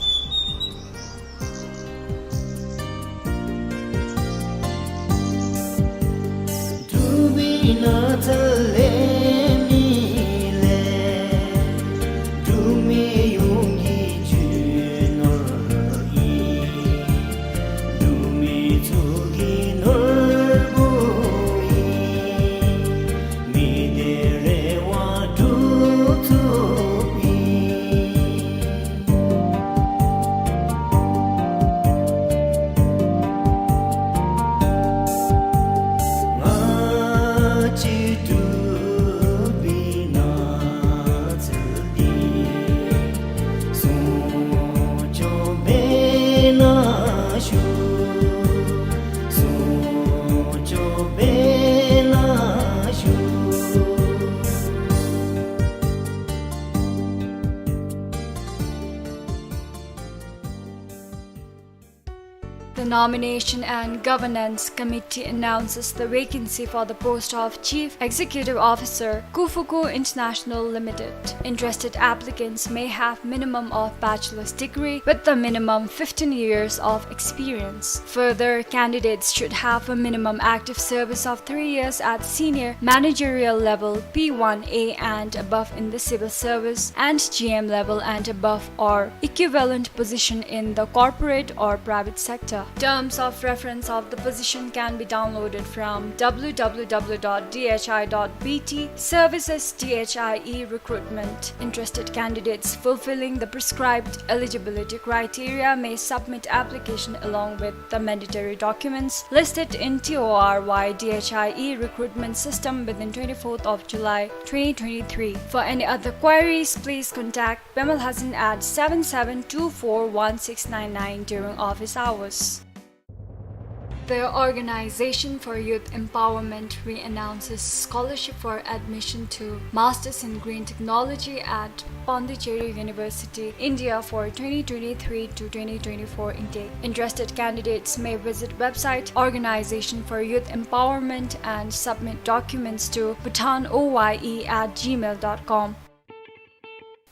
The Nomination and Governance Committee announces the vacancy for the post of Chief Executive Officer, Kufuku International Limited. Interested applicants may have minimum of bachelor's degree with the minimum fifteen years of experience. Further, candidates should have a minimum active service of three years at senior managerial level P one A and above in the civil service and G M level and above or equivalent position in the corporate or private sector. Terms of reference of the position can be downloaded from W W W dot D H I dot B T. Services D H I E recruitment. Interested candidates fulfilling the prescribed eligibility criteria may submit application along with the mandatory documents listed in T O R Y D H I E recruitment system within twenty-fourth of July twenty twenty-three. For any other queries, please contact Pema Lhazen at seven seven two four one six nine nine during office hours. The Organization for Youth Empowerment re-announces scholarship for admission to Masters in Green Technology at Pondicherry University, India for twenty twenty-three to twenty twenty-four intake. Interested candidates may visit website Organization for Youth Empowerment and submit documents to bhutan O Y E at gmail dot com.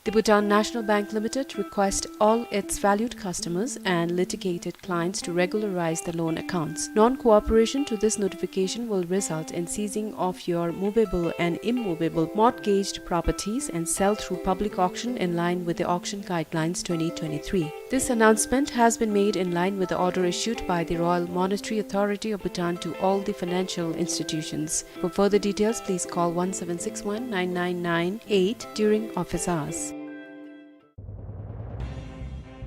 The Bhutan National Bank Limited requests all its valued customers and litigated clients to regularize the loan accounts. Non-cooperation to this notification will result in seizing of your movable and immovable mortgaged properties and sale through public auction in line with the Auction Guidelines twenty twenty-three. This announcement has been made in line with the order issued by the Royal Monetary Authority of Bhutan to all the financial institutions. For further details, please call one seven six one nine nine nine eight during office hours.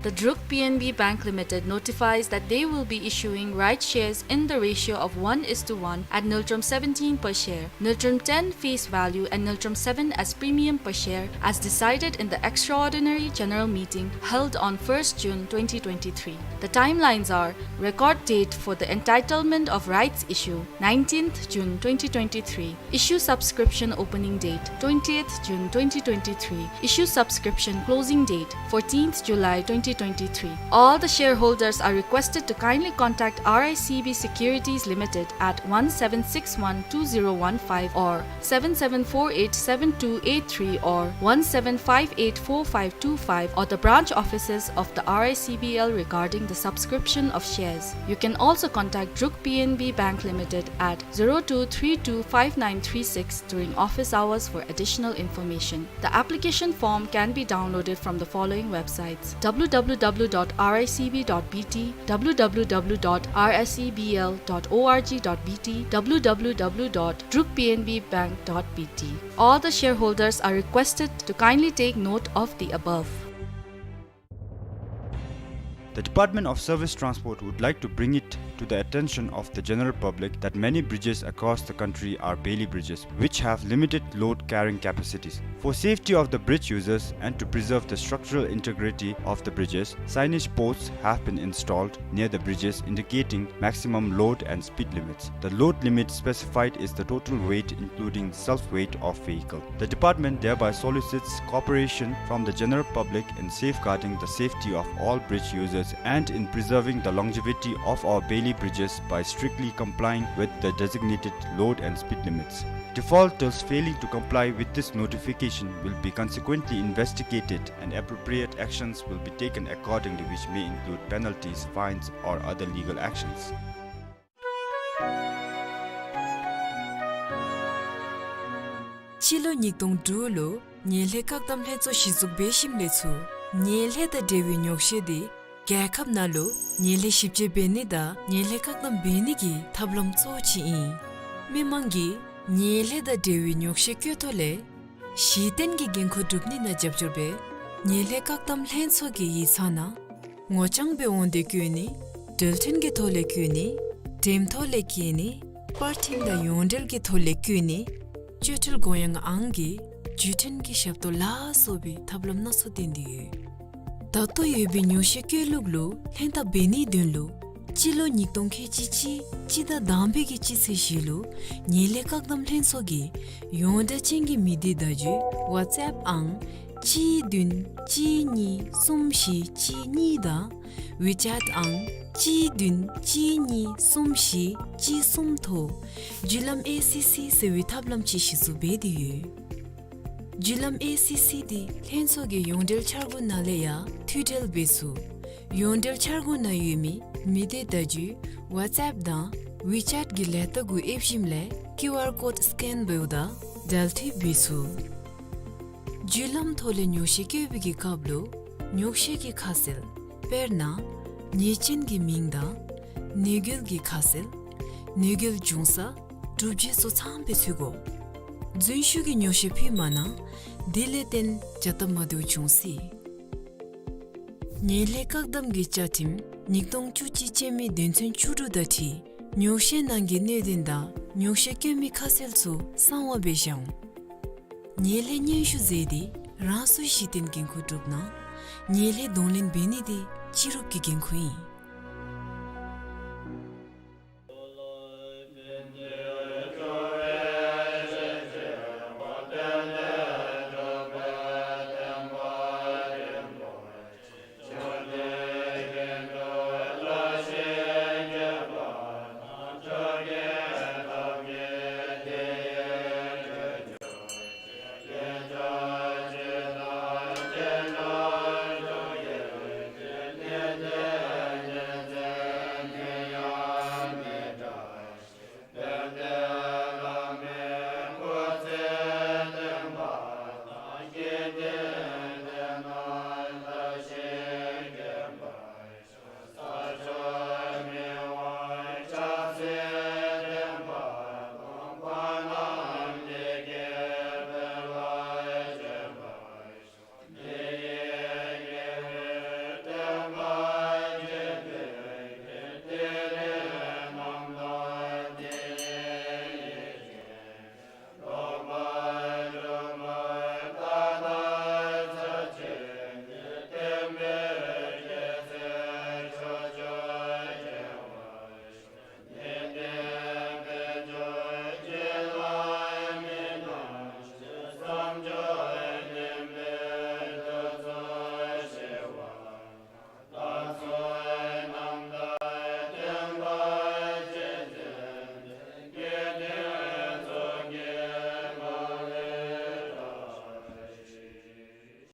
The Druk P N B Bank Limited notifies that they will be issuing rights shares in the ratio of one is to one at Ngultrum seventeen per share, Ngultrum ten face value and Ngultrum seven as premium per share as decided in the extraordinary general meeting held on first June twenty twenty-three. The timelines are: record date for the entitlement of rights issue, nineteenth June twenty twenty-three. Issue subscription opening date, twentieth June twenty twenty-three. Issue subscription closing date, fourteenth July twenty twenty-three. All the shareholders are requested to kindly contact R I C B Securities Limited at one seven six one two zero one five or seven seven four eight seven two eight three or one seven five eight four five two five or the branch offices of the R I C B L regarding the subscription of shares. You can also contact Druk P N B Bank Limited at zero two three two five nine three six during office hours for additional information. The application form can be downloaded from the following websites: W W W dot R I C B dot B T, W W W dot R S E B L dot org dot B T, W W W dot druk P N B bank dot B T. All the shareholders are requested to kindly take note of the above. The Department of Service Transport would like to bring it to the attention of the general public that many bridges across the country are Bailey bridges, which have limited load carrying capacities. For safety of the bridge users and to preserve the structural integrity of the bridges, signage posts have been installed near the bridges indicating maximum load and speed limits. The load limit specified is the total weight including self-weight of vehicle. The department thereby solicits cooperation from the general public in safeguarding the safety of all bridge users and in preserving the longevity of our Bailey bridges by strictly complying with the designated load and speed limits. Defaulters failing to comply with this notification will be consequently investigated and appropriate actions will be taken accordingly, which may include penalties, fines, or other legal actions. སྤྱི་ལོ་ཉིས་སྟོང་དྲུག་ལུ་ཉེས་ལས་བཀག་སྡོམ་ལྷན་ཚོགས་གཞི་བཙུགས་འབད་ཞིནམ་ལས་ཚུར་ཉེས་ལས་དང་འབྲེལ་བའི་ཉོག་བཤད་འདི་རྒྱལ་ཁབ་ནང་ལུ་ཉེས་ལས་ཞིབ་དཔྱད་འབད་ནི་དང་ཉེས་ལས་བཀག་སྡོམ་འབད་ནི་གི་ཐབས་ལམ་གཙོ་བོ་ཅིག་ཨིན། མི་མང་གིས་ཉེས་ལས་དང་འབྲེལ་བའི་ཉོག་བཤད་བཀོད་ཐོག་ལས་གཞི་རྟེན་གྱི་འགན་ཁུར་སྒྲུབ་ནི་ནང་རྒྱབ་སྐྱོར་འབད་ཉེས་ལས་བཀག་སྡོམ་ལྷན་ཚོགས་ཀྱི་ཡིག་ཚང་ནང་ངོ་རྐྱང་སྦེ་འོང་སྟེ་བཀོད་ནི། འགྲུལ་འཕྲིན་གྱི་ཐོག་ལས་བཀོད་ནི། འགྲེམས་ཐོག་ལས་བཀོད་ནི། པར་འཕྲིན་དང་ཡོངས་འབྲེལ་གྱི་ཐོག་ལས་བཀོད་ནི། སྤྱོད་ཁྲལ་དགོངས་ཡངས་ཨང་གི་བརྒྱུད་འཕྲིན་གྱི་ཞབས་ཏོག་ལ་སོགས་པའི་ཐབས་ལམ་སྣ་ཚོགས་བསྟེན་ཏེ་ཡོད། ད་ལྟོ་ཡོད་པའི་ཉོག་བཤད་བཀོད་ལུགས་ལུ་ལྷན་ཐབས་འབད་ནིའི་དོན་ལུ་སྤྱི་ལོ་ཉིས་སྟོང་ཁལ་གཅིག་གཅིག་སྤྱི་ཟླ་དང་པའི་གི་སྤྱི་ཚེས་བཞི་ལུ་ཉེས་ལས་བཀག་སྡོམ་ལྷན་ཚོགས་ཀྱིས་ཡོངས་བསྒྲགས་ཅན་གྱི་མི་སྡེ་བརྡ་བརྒྱུད་ཝཊས་ཨེཔ་ཨང་གཅིག་བདུན་གཅིག་གཉིས་གསུམ་བཞི་གཅིག་གཉིས་དང་ཝི་ཅེཊ་ཨང་གཅིག་བདུན་གཅིག་གཉིས་གསུམ་བཞི་གཅིག་གསུམ་ཐོག་བརྒྱུད་ལམ་ཨེ་སི་སི་ཟེར་བའི་ཐབས་ལམ་ཅིག་གཞི་བཙུགས་འབད་དེ་ཡོད། བརྒྱུད་ལམ་ཨེ་སི་སི་འདི་ལྷན་ཚོགས་ཀྱི་ཡོངས་འབྲེལ་འཆར་སྒོ་ནང་ལས་ཡང་མཐུད་འབྲེལ་འབད་ཚུགས། ཡོངས་འབྲེལ་འཆར་སྒོ་ནང་ཡོད་མི་མི་སྡེ་བརྡ་བརྒྱུད་ཝཊས་ཨེཔ་དང་ཝི་ཅེཊ་གི་ལས་རྟགས་གུ་ཨེབ་ཞིནམ་ལས་ཀིའུ་ཨར་ཀོཌ་སི་ཀེན་འབདཝ་ད་འབྲེལ་མཐུད་འབད་ཚུགས། བརྒྱུད་ལམ་ཐོག་ལས་ཉོག་བཤད་བཀོད་པའི་གི་སྐབས་ལུ་ཉོག་བཤད་ཀྱི་ཁ་གསལ་དཔེར་ན་ཉེས་ཅན་གྱི་མིང་དང་ནུས་རྒྱུ་གི་ཁ་གསལ་ནུས་རྒྱུ་འབྱུང་ས་གྲུབ་རྗེས་སོགས་ཚངམ་སྦེ་ཚུད་དགོ། རྫུན་ཞུ་གི་ཉོག་བཤད་ཕུལ་མ་གནང་། དེ་ལས་བརྟེན་བྱ་སྟབས་མ་བདེཝ་འབྱུང་སྲིད། ཉེས་ལས་བཀག་སྡོམ་གྱི་བཅའ་ཁྲིམས་ཉིས་སྟོང་བཅུ་གཅིག་ཅན་མའི་དོན་ཚན་བཅུ་དྲུག་དང་འཁྲིལ་ཉོག་བཤད་ནང་གི་གནད་དོན་དང་ཉོག་བཤད་བཀོད་མི་ཁ་གསལ་ཚུ་གསང་བ་སྦེ་བཞག་འོང་། ཉེས་ལས་སྙན་ཞུ་མཛད་དེ་རང་སོའི་གཞི་རྟེན་འགན་ཁུར་སྒྲུབ་གནང་། ཉེས་ལས་གདོང་ལེན་འབད་ནི་དེ་སྤྱི་རོགས་ཀྱི་འགན་ཁུར་ཨིན།